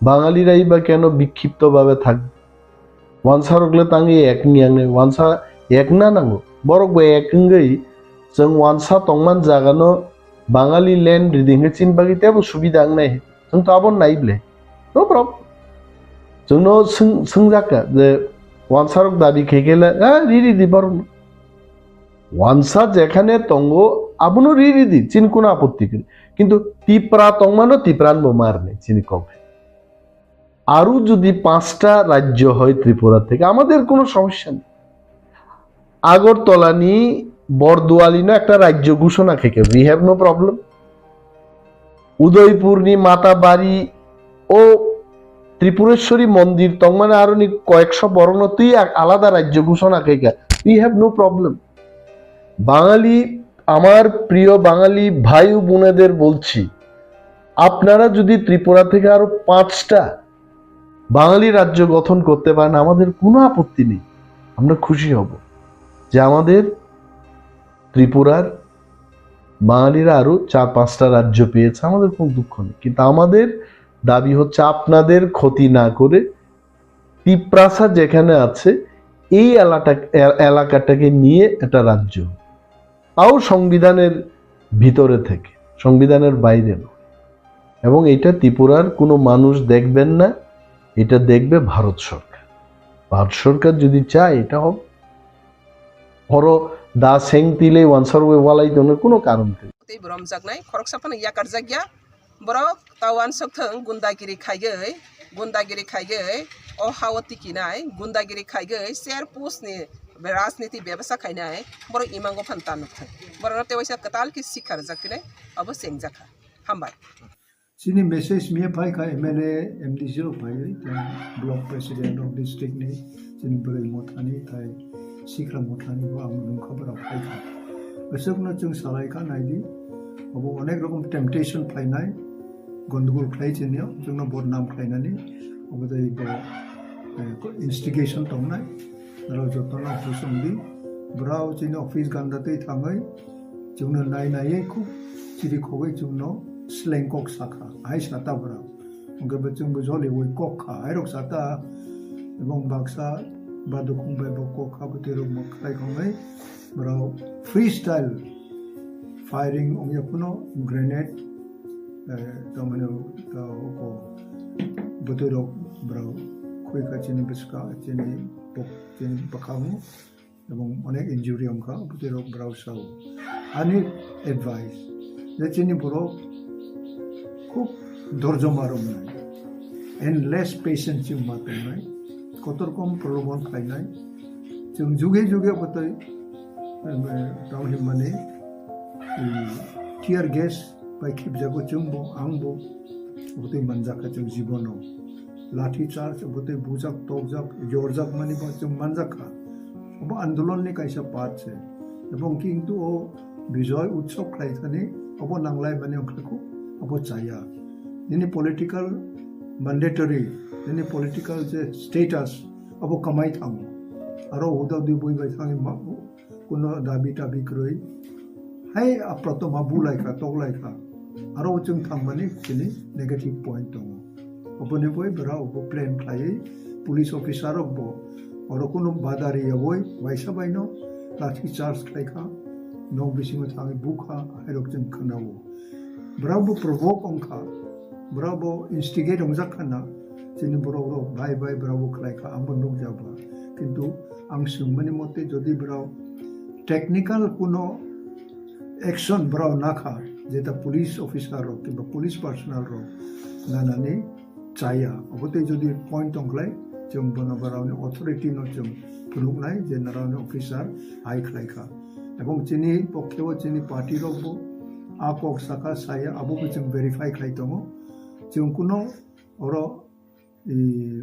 Bangalira iba keno bikkhipto babe thak? Wansarok le tangwi ek wngya wngnai, wansa ek na nango. Borok bo ek wngwi chwng wansa tongman jagano Bangali land ridi hwnkhe chini bagwi teibo subida wngnai. Chwng to abo nai ble. No problem. Chwngno swng-, swngjakha je wansarok dabi khe khe le, "Ah, ri ridi borokno." Wansa jekhane tongo, abono ri ridi, chini kono apotti kwrwi. Kintu Tipra tongmano Tipran bo marni, chini kok. আরো যদি পাঁচটা রাজ্য হয় ত্রিপুরা থেকে, আমাদের কোনো সমস্যা নেই। আগরতলানি বরদোয়ালিনো একটা রাজ্য ঘোষণা থেকে, we have no problem. উদয়পুরনি মাতাবাড়ি ও ত্রিপুরেশ্বরী মন্দির তংমানে আরোনি কয়েকশো বরংনো তুই আ-, আলাদা রাজ্য ঘোষণা থেকে, we have no problem. বাঙালি, আমার প্রিয় বাঙালি ভাই ও বোনেদের বলছি, আপনারা যদি ত্রিপুরা থেকে আরো পাঁচটা বাঙালি রাজ্য গঠন করতে পারেন, আমাদের কোনো আপত্তি নেই, আমরা খুশি হব যে আমাদের ত্রিপুরার বাঙালিরা আরো চার পাঁচটা রাজ্য পেয়েছে, আমাদের কোনো দুঃখ নেই। কিন্তু আমাদের দাবি হচ্ছে আপনাদের ক্ষতি না করে তিপ্রাসা যেখানে আছে এই এলাকা-, এ-, এলাকাটাকে নিয়ে একটা রাজ্য, তাও সংবিধানের ভিতরে থেকে, সংবিধানের বাইরে নয়। এবং এটা ত্রিপুরার কোনো মানুষ দেখবেন না, এটা দেখবে ভারত সরকার। ভারত সরকার যদি চায়, এটা হবে। Oro da seng tile wansar we walai tongno kuno karon twi. Tei boromjaknai khoroksa phano yakarjakya. Borok ta wansok thung gundagiri khaigwi, gundagiri khaigwi o hao tikinai, gundagiri khaigwi ser post ni rajniti bebasa khainai, borok imango phan tanuk thung. Borok no tewaisa kwtal khe sikha rwjak phinai, abo chengjakha. Hambai. Chini message miya phai kha M L A, M D C rok phai, tei block president rok district ni, chini bwrwi mothani, tei sikra mothani bo ang nungkha borok phai kha. Bwswkno chwng salai kha, nai di, obo onek rokom temptation phainai, gondogol khlai chini, chwngno bodnam khlainani, obo tei bo, eh, instigation tongnai, aro jotono husong di, borok chini office ganda tei thangwi, chwngno nai naiwi khub chiri khogwi chwngno sleng kok sakha, hai sata borok. Hwnkhe bo chwngbo joliwi kok kha, hairok sata, ebong baksa badukhung bai bo kok kha, bwtwi rok mwkhwlai khongwi borok freestyle firing wngya phano grenade, eh, tamani, eh, oko bwtwi rok borok khoi kha chini bwskang, chini bok-, chini bwkhango. Ebong onek injury wngkha, bwtwi rok borok sao. Ani advice, je chini borok khub dorjoma romnai, endless patience chwng ma tongnai, kotor kom prolobon khlainai, chwng juge juge bwtwi, em, tamo hinmani, em, tear gas bai khibjago chwngbo, angbo, bwtwi manjakha chwng jibono. Lathi charge, bwtwi bujak, tokjak, yorjak mani bo chwng manjakha. Obo andolon ni kaisa part se. Ebong kintu o Bijoy Utsav khlai thani obo nanglai mani wngkha kho, obo chaya. Nini political mandatory, nini political je status, obo kamai thango. Aro uda udi bui bai thangwi ma-, kuno dabi tabi kwrwi. Hai aprotom ha bulai kha, toklai kha. Aro chwng thangmani chini negative point tongo. Oboni bai bwra obo plan khlaiwi police officer rok bo oro kuno bada riyawi waisa baino lathi charge khlai kha, nok bisingo thangwi bukha, hairok chwng khwnao. Borok bo provoke wngkha, borok bo instigate wngjak kha na, chini borok rok bai bai borok bo khlai kha, ang bo nukjak ba. Kintu ang swngmani mote jodi borok technical kuno action borok nakha, jeta police officer rok kiba police personnel rok nanani chaya, obo tei jodi point tongkhlai, chwng bono borokni authority no chwng phunuknai je norokni officer hai khlai kha. Ebong chini pokhe o chini party rok bo a kok saka saya, abo bo chwng verify khlai tongo. Chwng kuno oro, i,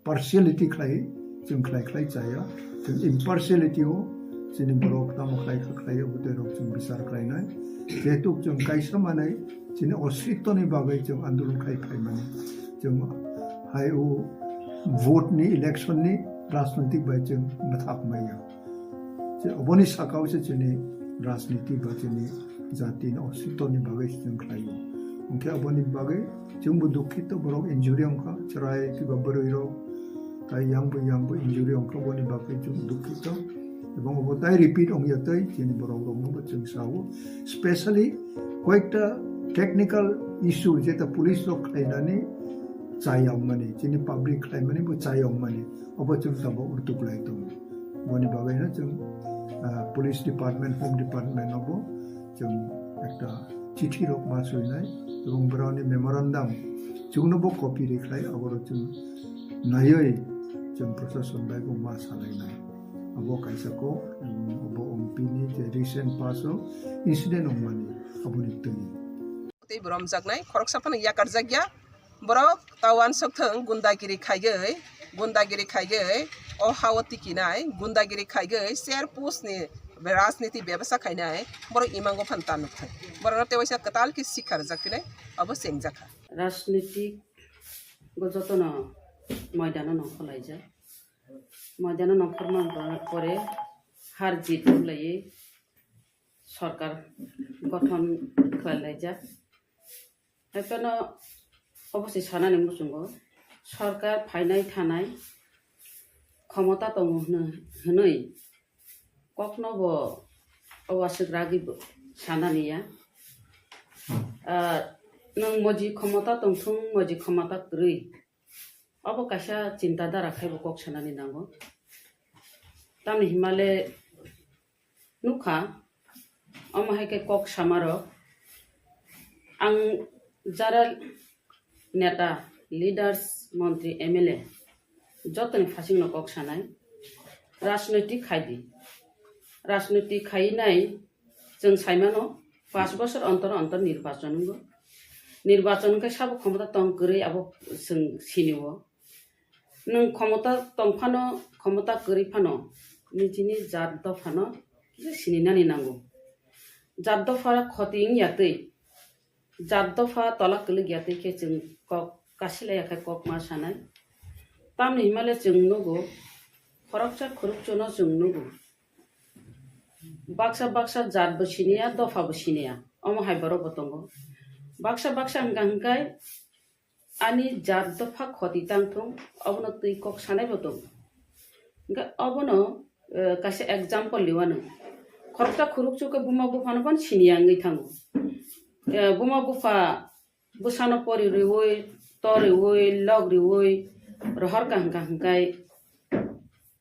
partiality khlai, chwng khlai khlai chaya. Chwng impartiality o chini borok tamo khlai kha khlai, abo tei rok chwng bichar khlainai. Jehetu chwng kaisa manwi chini ositto ni bagwi chwng andolon khai phaimani. Chwng hai o vote ni, election ni rajnitik bai chwng bwthak maya. Je oboni sakao se chini rajniti ba chini jati ni ositto ni bagwi se chwng khlaio. Hwnkhe oboni bagwi chwngbo dukhito, borok injury wngkha, chwrai kiba bwrwi rok, tai yang bo, yang bo injury wngkha, oboni bagwi chwng dukhito. Ebong obo tai repeat wngya tei chini borok rokno bo chwng sao. Specially koyekta technical issue jeta police rok khlainani chaya wngmani, chini public khlaimani bo chaya wngmani, obo chwng tabok rwtuk lai tongo. Boni bagwi no chwng, ah, police department, home department no bo chwng ekta chithi rok ma swinai, ebong borokni memorandum chwngno bo copy rikhlai, aboro chwng naiwi chwng proshashan bai bo ma salainai. Abo kaisa kok, um, obo M P ni je recent pass o incident wngmani, aboni twi. Tei boromjaknai khoroksa phano yakarjakya. Borok ta wansok thung gundagiri khaigwi, gundagiri khaigwi, o hao tikinai, gundagiri khaigwi, ser post ni rajniti bebasa khainai, borok imango phan tanuk thung. Borok no tewaisa kwtal khe sikha rwjak phinai, abo chengjakha. Rajnitik bo jotono moidano nongkhorlaijak. Moidano nongkhorma pore har jit wnglaio. Sorkar gothon khlai laijak. Haikhe no obo se sanani muchungo, sorkar phainai thanai khomota tongo hwnwi kokno bo o aswk ragwi bo sanani ya. Ah, Nwng moji khomota tongthung, moji khomota kwrwi, obo kaisa chinta dhara khai bo kok sanani nango. Tamni himale nukha, omo hai khe kok samarok ang jara neta, leaders, montri, M L A jotoni phasingno kok sanai, rajnoitik khai di. Rajnoitik khai nai, chwng sai mano, panch bosor ontor ontor nirbachon wngo. Nirbachon wngkhe sabo khomota tong kwrwi abo chwng sinio. Nwng khomota tong phano, khomota kwrwi phano, nijini jat dophano kisa sininani nango. Jat dopha khoti wngya twi, jat dopha tola kwlwk ya twi khe chwng kok kasilai ya khe kok ma sanai. Tamni himale chwng nugo, khoroksa khorokchano chwng nugo. Baksa baksa jat bo siniya, dopha bo siniya, omo hai borok bo tongo. Baksa baksa hwnkha hwnkhe ani jat dopha khoti tang thung, obono twi kok sanai bo tongo. Hwnkhe obono, eh, kaisa example liwano. Khoroksa khorokchuk khe buma buphano phano siniya wngwi thango. Eh, buma bupha bwsano pori riui, to riui, lok riui, rohor kaham kaham khai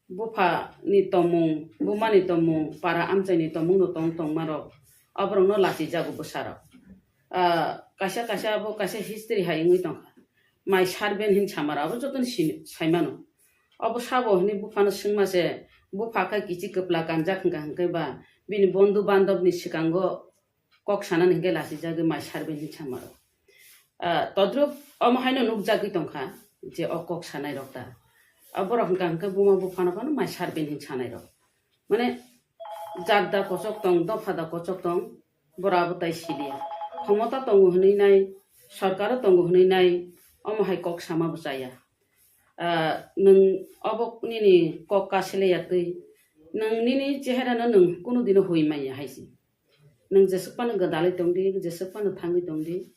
bupha ni tomung, buma ni tomung, para amchai ni tomung no tong tongma rok, oborok no lachi jago bwsa rok. Ah, kaisa kaisa abo kaisa history hai wngwi tongkha. Mai sarben hin samara abo joto ni sini sai mano. Obo sabo hwnwi bupha no swngma se, bupha khe kichi kwpla kanjak hwnkha hwnkhe ba bini bondhu bandhab ni swkango kok sanani hwnkhe lachijagwi mai sarben hin samaro. Ah, todrup omo haino nukjagwi tongkha je o kok sanai rok ta. Ah, borok hwnkha hwnkhe buma buphano phano mai sarben hin sanai rok. Mane jat da kochok tong, dopha da kochok tong, bora bo tai siliya. Khomota tongo hwnwi nai, sorkaro tongo hwnwi nai, omo hai kok sama bo chaya. Ah, nwng obo nini kok kasile ya twi, nwng nini chehera no nwng kunu dino hui manya hai se. Nwng jeswk phano gwdalwi tongdi, jeswk phano thangwi tongdi,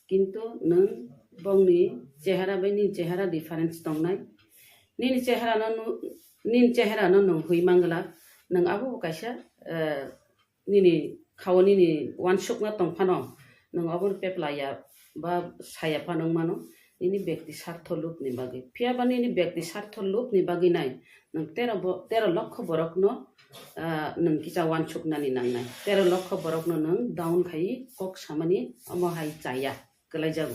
kintu nwng bongni chehera bai nini chehera difference tongnai. Nini chehera no nu-, nini chehera no nwng hui mangla, nwng abo bo kaisa, eh, nini khao nini uansukma tong phano nwng obono peplai ya ba saya phano wng mano nini bekti sartho lubni bagwi. Phiya ba nini bekti sartho lubni bagwi nai nwng tero bo-, tero lokho borokno, ah, nwng kisa uansuknani nangnai. Tero lokho borokno nwng down khai kok samani omo hai chaya kwlaijago.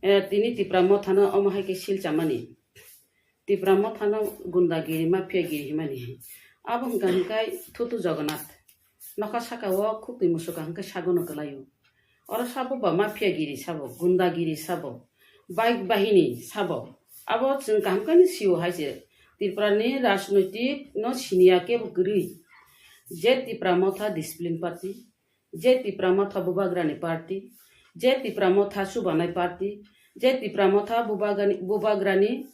Eh, tini Tipra Mothano omo hai khe sil chamani. Tipra Mothano gundagiri, mafiagiri himani. Abo hwnkha hwnkhe Thutu Jagannath. Nokha saka o khukti musuka hwnkhe sagono kwlaio. Oro sabo ba mafiagiri sabo, gundagiri sabo, baik bahini sabo. Abo chwng kaham khe sio hai se. Tripura ni rajnoitik no siniya kebo kwrwi. Je Tipra Motha discipline party, je Tipra Motha bubagrani party, je Tipra Motha chubanai party, je Tipra Motha bubagrani, bubagrani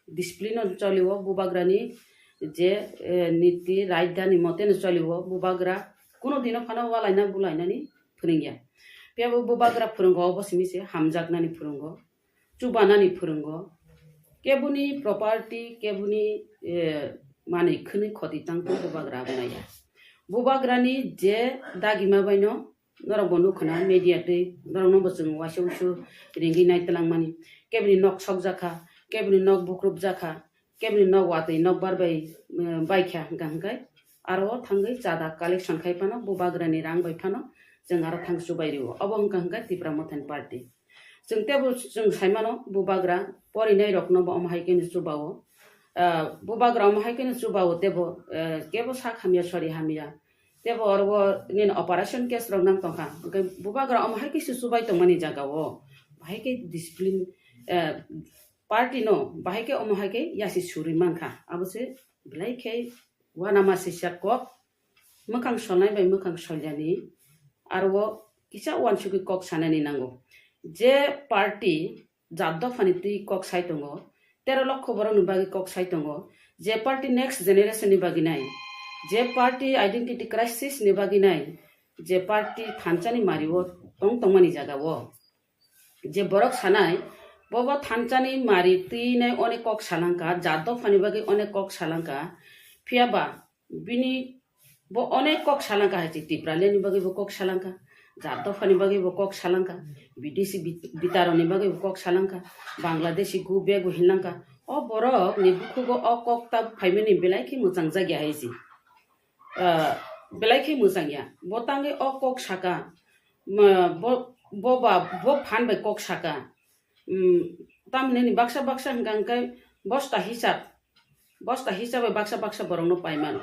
discipline no choliwo, bubagrani je, eh, niti rajdhani mote no choliwo, bubagra kuno dino phano walaina bulainani phwrwngya. Phiya bo bubagra phwrwngo obo simi se hamjaknani phwrwngo, chubanani phwrwngo, keboni property, keboni, eh, manwi khwnwi khoti tang tong bubagra abo naiya. Bubagrani je dagima baino norok bo nukha na media twi, norok no bo chwng waisa wusu ringwi nai twlangmani. Keboni nok sokjakha, keboni nok bukrupjakha, keboni nok watwi nokbar bai, eh, baikha hwnkha hwnkhe aro o thangwi chada collection khai phano bubagrani rang bai phano chwng aro thang chubai rwo. Obo hwnkha hwnkhe Tipra Mothani party. Chwng tebo chwng sai mano bubagra porinai rokno bo omo hai khe no chubao. Ah, bubagra omo hai khe no chubao tebo, eh, kebo sak hamya sori hamya. Tebo oro o nini operation case rok nang tongkha. Hwnkhe bubagra omo hai khe se chubai tongmani jaga o. Bahai khe discipline, eh, party no bahai khe omo hai khe yasi suri mankha. Abo se belai khe uanama sisa kok. Mwkhang solnai bai mwkhang solyani aro o kisa uansugwi kok sanani nango. Je party jat dophani twi kok sai tongo, tero lokho borokni bagwi kok sai tongo, je party next generation ni bagwi nai, je party identity crisis ni bagwi nai, je party thansa ni mari o tong tongmani jaga o. Je borok sanai, bobo thansa ni mari twi nai onek kok salangkha, jat dophani bagwi onek kok salangkha, phiya ba bini bo onek kok salangkha hai se, Tipraland ni bagwi bo kok salangkha, Jat dophani bagwi bo kok salangkha, bidesi bit-, bitaroni bagwi bo kok salangkha, Bangladeshi go back bo hinlangkha. O borok ni bukhugo o kok ta phaimani belai khe mwchang jakya hai se. Ah, belai khe mwchang ya. Bo tangwi o kok saka, ma, bo, bo ba, bo phan bai kok saka. Hmm, tamni baksa baksa hwnkha hwnkhe bosta hisab, bosta hisab bai baksa baksa borokno paimano.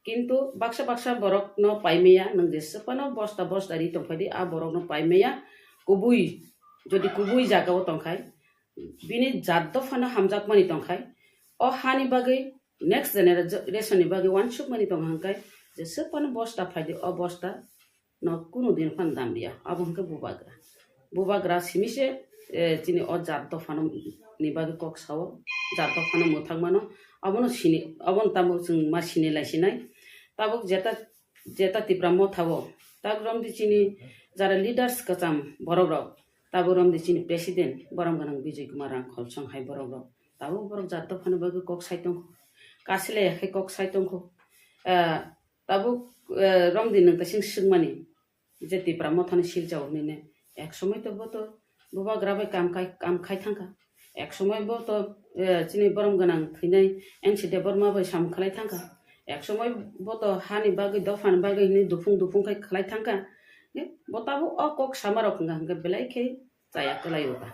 Kintu baksa baksa borokno paimaya, nwng jeswk phano bosta bosta ri tongphai di, a borokno paimaya. Kubui, jodi kubui jagao tongkhai, bini jat dophano hamjakmani tongkhai, o hani bagwi next generation ni bagwi wansukmani tongkha hwnkhe, jeswk phano bosta phai di, o bosta no kunu din phan dam ya, abo hwnkhe bubagra. Bubagra simi se, eh, chini o jat dophano ni bagwi kok sao, jat dophano mwthang mano, abono sini, abono tabuk chwng ma sini lai sinai. Tabuk jeta, jeta Tipra Motha o, tabuk romdi chini jara leaders kwcham borok rok, tabuk romdi chini president borom gwnang Bijoy Kumar Rangkhol song hai borok rok, tabuk borok jat dophano bagwi kok sai tongkho, kasilai ya khe kok sai tongkho. Eh, Tabuk, eh, romdi nwng kaising swngmani je Tipra Mothani silchao hinwi ne. Ek somoi to bo to bubagra bai kam khai, kam khai thangkha. Ek somoi bo to, eh, chini borom gwnang thwinai N C Debbarma bai samung khlai thangkha. Ek somoi bo to hani bagwi, dophani bagwi hinwi duphung duphung khai khlai thangkha. Ne, bo tabuk o kok samarok hwnka hwnkhe belai khe chaya kwlai o ba.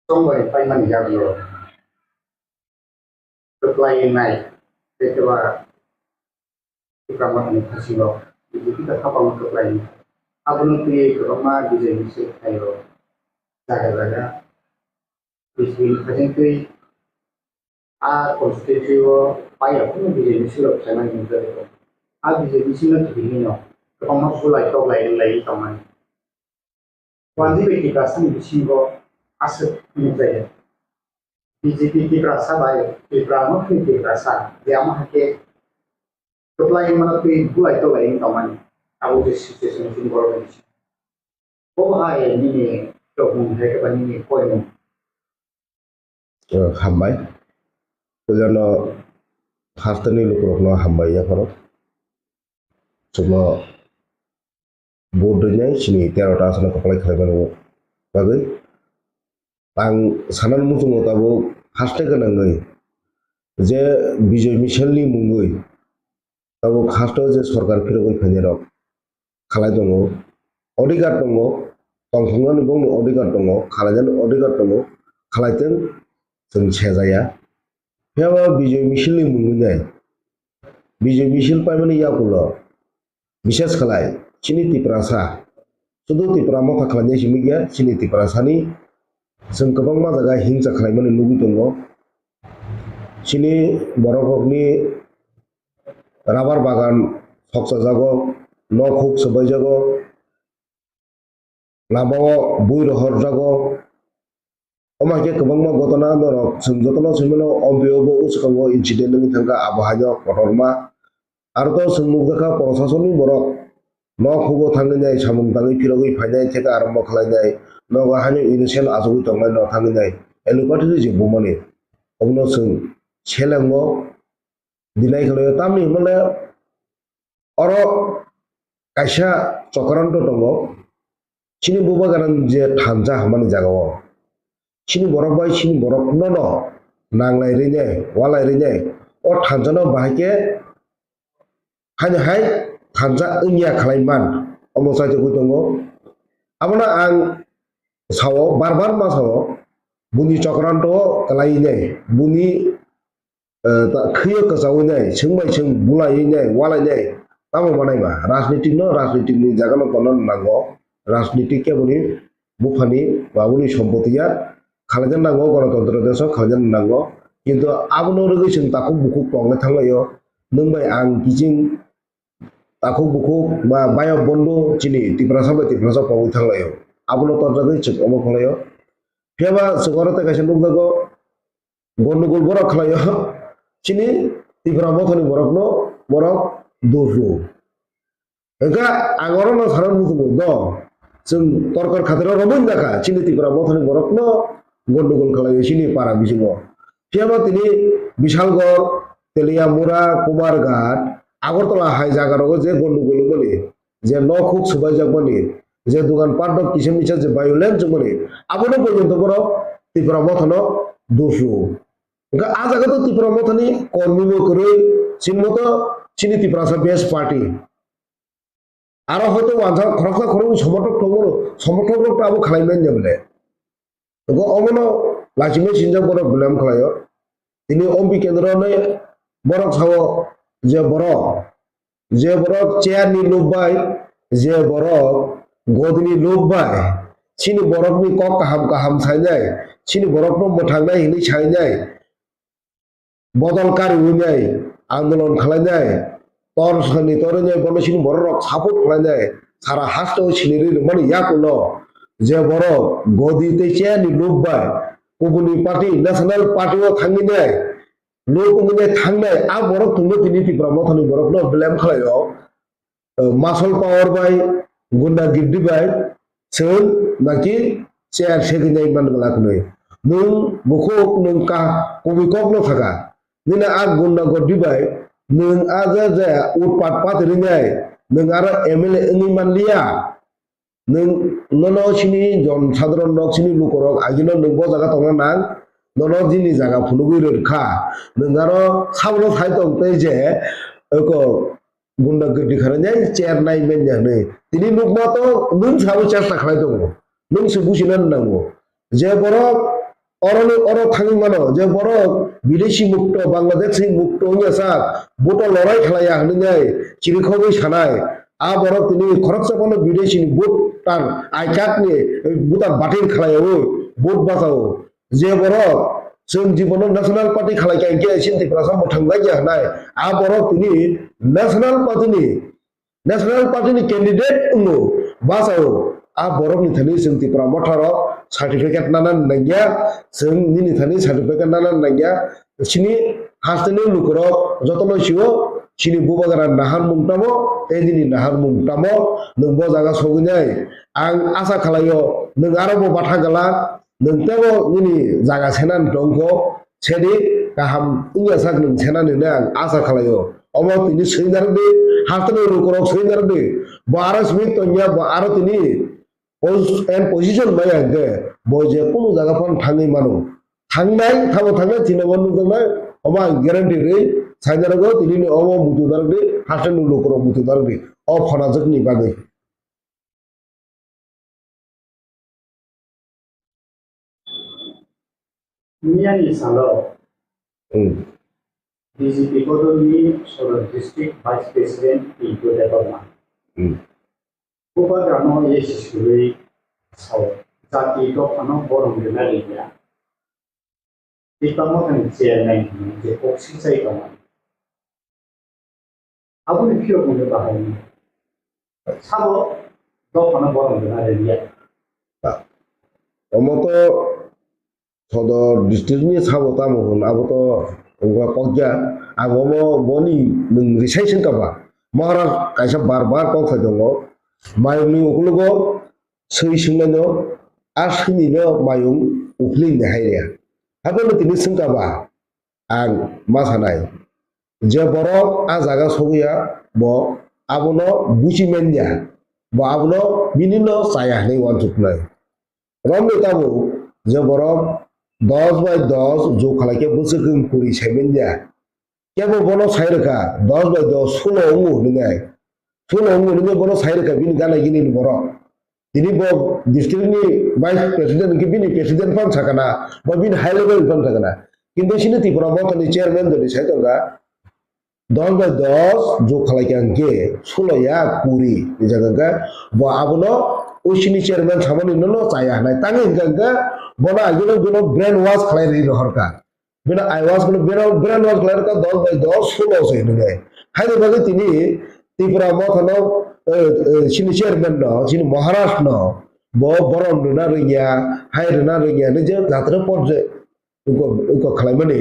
Tongbai paimani yagulo kwplai nai, tei keba Tipra Mothani phasingo B J P ta khapangno kwplai nai. Abono twiwi kwbangma bijai misil khlaio jaga jaga. Bising khajeng twi a constituency o paiya phano B J P silok khlaimani nukjagwi tongo. A B J P sino kiphilwino kwbangma bulai toklai wnglaigwi tongmani. Wanjwi bai Tiprasani bisingo aswk nukjaya. B J P Tiprasa bai Tipra no thwi Tiprasa je amo hai khe kwplai mano twi bulai toklai wng tongmani. Abo je situation chini borok ni bisingo. Bo hai nini tongmung hai khe ba nini koimung. Eh, hambai. Puilano hasteni lukurokno hambai yapharo. Chwngno vote rwinai chini tero ta aswkno kwplai khlaimani bagwi. Ang sanani muchungo tabuk haste gwnangwi je Bijoy Michel ni mungwi tabuk haste je sorkar phirogwi phainai rok khalai tongo, odhikar tongo, tongthoknani bongni odhikar tongo, khalainani odhikar tongo, khalaitwng chwng sejaya. Phiya ba Bijoy Michel ni mungwi nai, Bijoy Michel paimani yakulo, bises khlai chini Tiprasa, sudu Tipra Motha khlainai simi ya, chini Tiprasani chwng kwbangma jaga hingsa khlaimani nugwi tongo. Chini borok rokni rubber bagan sokchajago, nok huk swbaijago, lamao bui rohorjago. Omo hai khe kwbangma gotona norok chwng jotono swi mano, ompiyo bo uskango incident wngwi thangkha, abo haino kotorma. Aro to chwng nukjakha prosasonni borok nok hugo thangwi nai, samung tangwi phirogwi phainai, theka arombo khlainai, nogo haino innocent achugwi tongnai no thangwi nai, allopathy ri je bumani. Obono chwng selengo dinai khlaio, tamni hwnmale oro kaisa chokranto tongo, chini bubagrani je thansa hwnmani jagao chini borok bai chini borokno no nanglai rwinai, walai rwinai, o thansano bahai khe haino hai thansa wngya khlai man, omo chaitugwi tongo. Abono ang sao, bar bar ma sao, buni chokranto kwlai nai, buni eh, ta-, khwiyo kwchawi nai, chwng bai chwng bulaiwi nai, walai nai, tamo manai ba? Rajnitik no, rajnitik ni jaga no tonna nango, rajnitik khe boni buphani ba boni sompoti ya, khalaina nango, gonotontro desh o khalaina nango, kintu abono rwgwi chwng takhuk bukhuk tongna thanglaio, nwng bai ang kiching takhuk bukhuk ba bayok bondo chini Tiprasa bai Tiprasa tongwi thanglaio, abono torjagwi chwng omo khlaio. Phiya ba chwng oro tei kaisa nukjago, Gondogol borok khlaio, chini Tipra Mothani borokno borok dosrw. Hwnkhe ang orono sana muchungo do, Chwng torkar khataro romwi nakha, chini Tipra Mothani borokno gondogol khlaio chini para bisingo. Phiyaba tini Bishalgarh, Teliamura, Kumarghat, Agartala hai jagarogo je gondogol wngmani, je nok huk swbaijakmani, je dogan pat rok kisa misa je violence wngmani, abono porjonto borok Tipra Mothano dosio. Hwnkhe ah jaga to Tipra Mothani kormi bo kwrwi, chini moto chini Tiprasa best party. Aro hoito wansa khoroksa khoroknwi somorthok tongo, somorthok rok abo khlai manya bole. Hwnkhe omono lachimai sinjak borok blame khlaio. Tini ompi kendro ni borok sao je borok, je borok chair ni lob bai, je borok godi ni lob bai, chini borok ni kok kaham kaham sainai, chini borok no mwthangnai hinwi sainai, bodol kariwi nai, andolon khlainai, tor sani torwi nai, bono chini borok rok support khlainai, sara haste o sinirwi rwmani yakulo je borok godi tei chair ni lob bai kubuni party, national party o thangwi nai, lob wngwi nai thangnai, a borok tongno tini Tipra Mothani borokno blame khlaio. Muscle power bai, gunda girdi bai, chwng naki chair segwi nai man glak nwi. Nwng bukhuk nwng ka kubui kok no thaka. Nini a gunda girdi bai, nwng a ja ja utpat pat rinai, nwng aro M L A wngwi man liya. Nwng nono chini jon sadharon nok chini lukorok agino nwng bo jaga tongna nang, nono jini jaga phunugwi rwrwkha. Nwng aro sabno sai tong tei je, eko, gunda girdi kharwi nai chair nai manya hinwi. Tini nukma to nwng sabo chesta khlai tongo. Nwng se buchina nango. Je borok oroni oro thangwi mano, je borok bideshi mukto, Bangladeshi mukto wngya sak, vote o lorai khlaiya hinwi nai chirikhogwi sanai. A borok tini khoroksa phano bideshi ni vote tang I card ni voter batil khlaiyaui vote bachao. Je borok chwng jibono national party khalai kha hinkhe chini Tiprasa mwthang lai ya hinai, a borok tini national party ni, national party ni candidate wngo bachao. A borok ni thani chwng Tipra Motha rok certificate nana nangya, chwng nini thani certificate nana nangya. Chini hasteni lukurok jotono sio chini bubagra naharmung tamo tei nini naharmung tamo, nwng bo jaga sogwi nai. Ang asa khlaio nwng aro bo batha gala. Nwng teibo nini jaga senani tongkho, sedi kaham wngya sak nwng senani hwnwi ang asa khlaio. Omo tini swinarwkdi, hasteni lukurok swinarwkdi. Bo aro simi tongya, bo aro tini pos-, and position maya hwnkhe bo je kunu jaga phano thangwi mano. Thangnai, thabo thangnai, tini omo nukjaknai, omo ang guarantee rwi sainarwgo, tinini omo muitu narwkdi, hasteni lukurok muitu narwkdi. O phanajwkni bagwi. Miyani salo Hmm. B J P bodolni Sodor District Vice President Pintu Debbarma. Hmm. Bubagrano yesi suri sao jati dophano borom rina liya. Tipra Mothani chairman hinwi je kok sichai tongo. Aboni phiyok wngkhe bahai wngkha. Sabo dophano borom rwna rwliya. Omo to Sodor district ni sabo tamo hwn, abo to wngkha kokya. Ang omo boni nwng risai swngkha ba. Maharaj kaisa bar bar kok sai tongo. Mayung ni ukologo swi swngnaino, a swini no mayung uphilwi ni hai ya. Haphano tini swngkha ba. Ang ma sanai, je borok a jaga sogwi ya, bo abono buchi man ya, bo abono bini no chaya hinwi uansuknai. Romwi tabuk je borok dos bai dos jug khlai khe bwswk wng kwrwi sai man ya. Kebo bono sai rwkha, dos bai dos sulo wngo hinwi nai. Sulo wngo hinwi bono sai rwkha bini gana gini ni borok. Tini bo district ni vice president hwnkhe bini president phano sakana, bo bini high level phano sakana. Kintu chini Tipra Motha ni chairman jodi sai tongkha, dos bai dos jug khlai kha hwnkhe sulo ya kuri ni jaga hwnkhe bo abono o chini chairman samani nono chaya hinai. Tangwi hwnkha hwnkhe bono agino bono brain wash khlai rwi rohorkha. Bini eyewash bono bini brainwash khlai rwkha dos bai dos sulo se hinwi. Haini bagwi tini Tipra Motha no, eh, eh, chini chairman no, chini Maharaj no, bo borom rwna rwngya, hai rwna rwngya hinwi je jatra porje wngkha, wngkha khlaimani.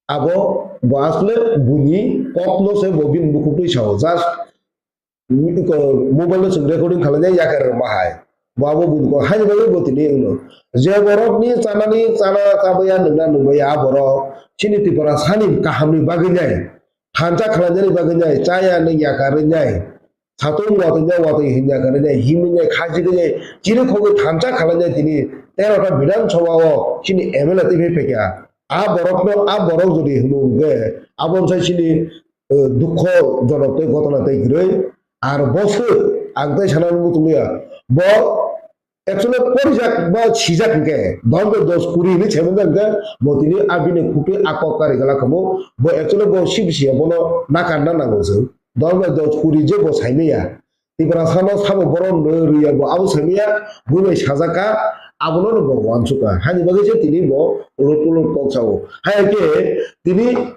Abo bo asle buni kok no se bo bini bukhuk twi sao. Just iko mobile no chwng recording khlainai yakar rwma hai. Bo abo buini kok haini bagwi bo tini wngno. Je borokni chanani chana chabaya nwngna nungmaya a borok chini Tiprasani kahamni bagwi nai, thansa khlainani bagwi nai, chaya nwng yakar rwnai, satung watwi nai watwi hinya kwrwi nai, himwi nai, khachi rwnai, chini khogwi thansa khlainai tini tero ta Bidhan Sabha o chini M L A twi phai phaikha. A borokno, a borok jodi hwnwi hwnkhe, abo wngkha chini, eh, dukho jonok tei gotona tei kwrwi. Ar bo swk ang tei sana muchungya. Bo actually porijak ba sijak hwnkhe, dos bai dos kuri hinwi saimanjak hwnkhe, bo tini a bini khukti a kok kari gala kamo. Bo actually bo sibisi ya, bono nakarna nango chwng. Dos bai dos kuri je bo saimaya. Tiprasano sabo borom rwya bo abo saimaya, bui bai sajak kha, abono bo uansuk kha. Haini bagwi se tini bo ulut ulut kok sao. Hai khe tini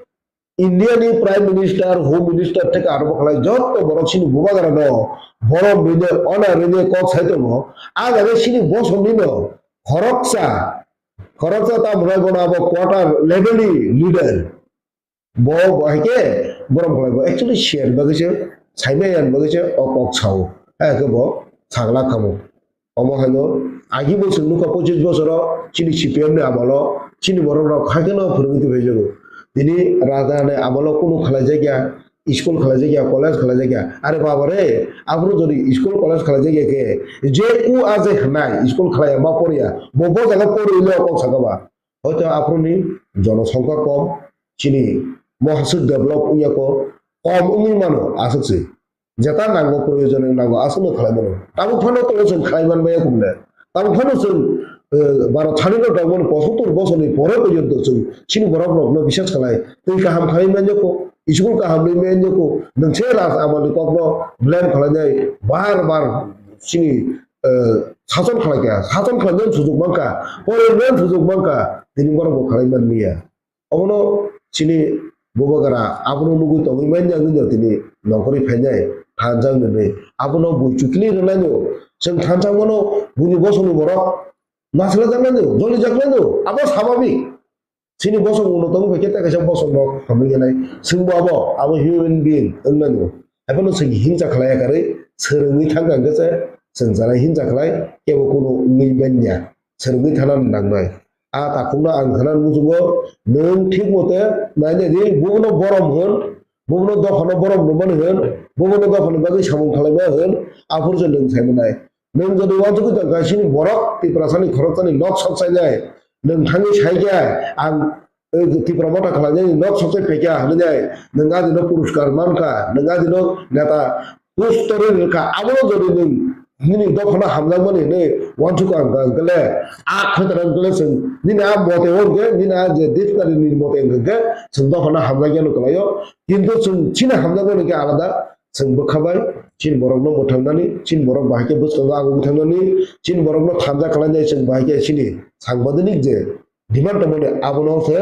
India ni Prime Minister, Home Minister theke aro bokhlai jotto borok chini bubagra no borom rwne, ona rwne kok sai tongo. A jaga chini bosong ni no khoroksa, khoroksa ta mwnai bono abo quarter level ni leader. Bo, bo hai khe borom khlai bo actually share bagwi se, saimaya bagwi se o kok sao. Hai khe bo sagla kamo. Omo haino agi bo chwng nukha pochis bosoro chini C P M ni amolo chini borok rok haikhe no phwrwngwi tongphai jago. Tini raja ni amolo kunu khlai jakya, school khlai jakya, college khlai jakya. Are baba re, aphuru jodi school college khlai jakya khe, je u a je hwnai school khlai ya ma porya, bo bo jaga porwi le kok sakha ba. Hoito aphuru ni jonosongkha kom, chini mohaswk develop wngya ko, kom wngwi mano aswk se. Jeta nango, proyojon nango, aswkno khlai mano. Tabuk phano tongo chwng khlai man maya kumne. Tabuk phano chwng, eh, baro thani no tongmani pochottor bosorni pore porjonto chwng chini borok rokno bisas khlai. Twi kaham khlai manya ko, school kaham rwi manya ko, nwng se raj amani kokno blame khlainai bar bar chini, eh, sason khlai kha, sason khlainani sujuk mankha, poroi nani sujuk mankha, tini borok bo khlai man liya. Obono chini bubagra abono nugwi tongwi manya wngwi no tini nongkhorwi phainai thansa wngwi. Abono bui chukli rwnaino, chwng thansa mano buini bosongni borok nasla jaknaino, joli jaknaino, abo sababik. Chini bosong ulo tongwi phaikhe tei kaisa bosong rok hamwi khe nai. Chwngbo abo, abo human being wngnaino. Haphano chwng himsa khlai ya kwrwi, swrwngwi thangkha hwnkhe se chwng janai himsa khlai, kebo kunu wngwi manya. Swrwngwi thana nangnai. A takhukno ang khana muchungo, nwng thik mote nainai di, bubono borom hwn, bubono dophano borom rwmani hwn, bubono dophani bagwi samung khlaima hwn, aphuru se nwng sai manai. Nwng jodi uansugwi tongkha chini borok, Tiprasani khoroksani nok sok chainai, nwng thangwi saikha, ang, eh, Tipra Motha khlainani nok sok chai phaikha hwnwi nai, nwng adino puruskar mankha, nwng adino neta post torwi rwkha, abono jodi nwng nini dophano hamjakmani hwnwi uansukha hwnkha hwnkhe le, a khaitara hwnkhe le chwng nini a mote o hwnkhe, nini a je dictionary ni mote hwnkhe chwng dophano hamjakya no kwlaio, kintu chwng chini hamjakmani khe alada. Chwng bwkha bai chini borokno mwthangnani, chini borok bahai khe bwskango ang wngwi thangnani, chini borokno thansa khlainai chwng bahai khe chini sangbadonik je demand tongmani abono se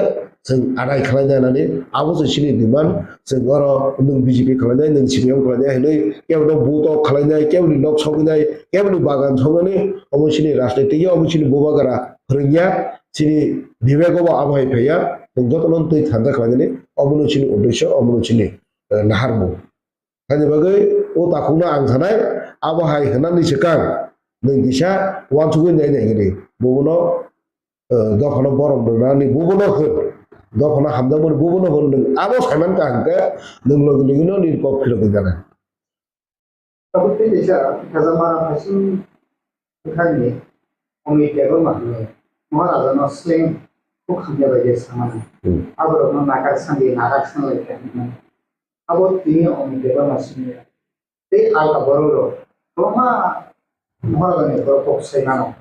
chwng adai khlainai nani, abo se chini demand. Chwng oro nwng B J P khlainai, nwng C P M khlainai hinwi keboni buto khlainai, keboni nok sogwinai, keboni bagan sogwinai, omo chini rajniti ya, omo chini bubagra phwrwngya, chini bibego bo abo hai phaiya, nwng jotono twi thansa khlainani, omono chini uddesyo, omono chini, eh, naharmung. Haini bagwi o takhukno ang sanai, abo hai hwnani swkang nwng kisa uansugwi nai nai hwnwi. Bubono, eh, dophano borom rwnani bubono hwn, dophano hamjakmani bubono hwn, nwng abo saiman ka hwnkhe nwng logi logino nini kok philogwi gana. Tabuk tei kaisa khajama phaising bwkhakni Omni Debbarma hwnwi Maharajano sleng khuk hamya bai khe samani. Hmm. Aborokno nakar sandi narak sanglai khe hwnwi. Abo tini Omni Debbarma simi tei alka borok rok kwbangma Maharajani borok kok sai mano.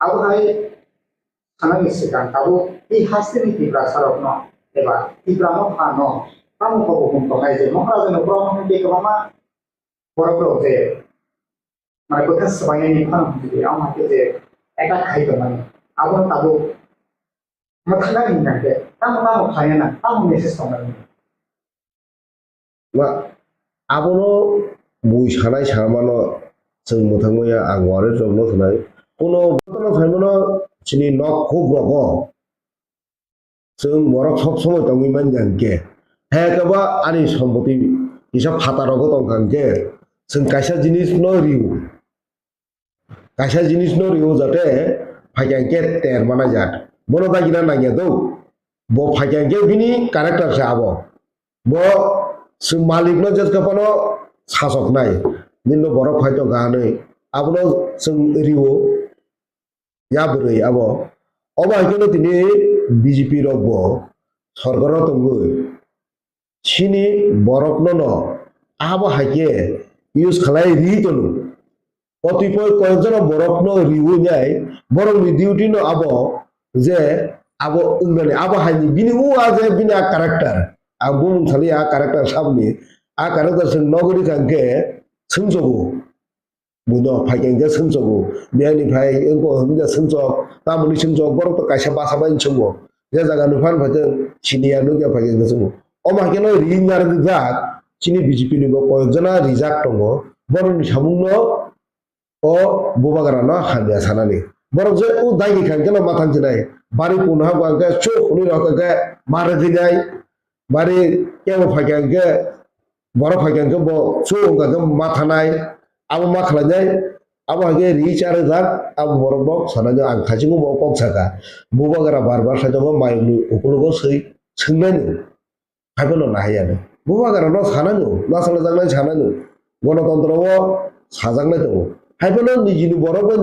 Abo hai sanani swkang tabuk tei hasteni Tiprasarokno eba Tipra Mothano tamo kok hukum tongnai je Maharajano borok hwnwi tei kwbangma borok rok je mane kwthar swbainani phano hwnwi tei amo hai khe je attack khai tongmani abono tabuk mwthangna hwnka khe tamo tamo khlaina nang tamo message tongnai. Ba, abono bui sanai samano chwng mwthangmaya ang warek rokno sanai. Kuno jotono saimano chini nok khuk rogo chwng borok sob somoi tongwi manya hwnkhe. He khe ba ani sompoti kisa phataro go tong kha hwnkhe, chwng kaisa jinis no rio. Kaisa jinis no rio jate phaikha hwnkhe ter mana jat. Bono dagina nangya do. Bo phaikha hwnkhe bini character se abo. Bo chwng malik no jeska phano sasok nai. Nini no borok phai tong kha hwnwi. Abono chwng rio. Ya bwrwi abo. Obo hai kheno tini B J P rok bo sorkar o tongwi. Chini borok no no abo hai khe use khalai ri tono. Kotipoi koyekjona borokno riwi nai, borokni duty no abo je abo wngmani, abo haini bini o a je bini a character. Ang bumung sali a character sabni, a character chwng nogori kha hwnkhe swngchago. Buino phaikha hwnkhe swngchago. Biyani phai wngkha hwnkhe swngchok, tamoni swngchok, borok to kaisa basa bai swngbo. Je jaga ni phan phaikhe siniya nukya phaikha hwnkhe swngbo. Omo haikhe no ri narwkjak, chini B J P ni bo koyekjona rijak tongo. Borokni samungno o bubagra no hamya sanani. Borok je o dagi kha hwnkhe no ma thangjinai. Bari punha bo hwnkhe chuk hwnwi rok hwnkhe ma rwgwinai. Bari kebo phaikha hwnkhe, borok phaikha hwnkhe bo chuk hwnkha hwnkhe ma thanai. Abo ma khlainai. Abo hwnkhe ri cha rwjak, abo borok bo sanai ang thaichungo bo kok saka. Bubagra bar bar sai tongo mayungni ukologo swi swngnaino. Haiphano nahaiya no. Bubagra no sanai no, nachalajaknai sanai no. Gonotontro o sajaknai tongo. Haiphano nijini borok bai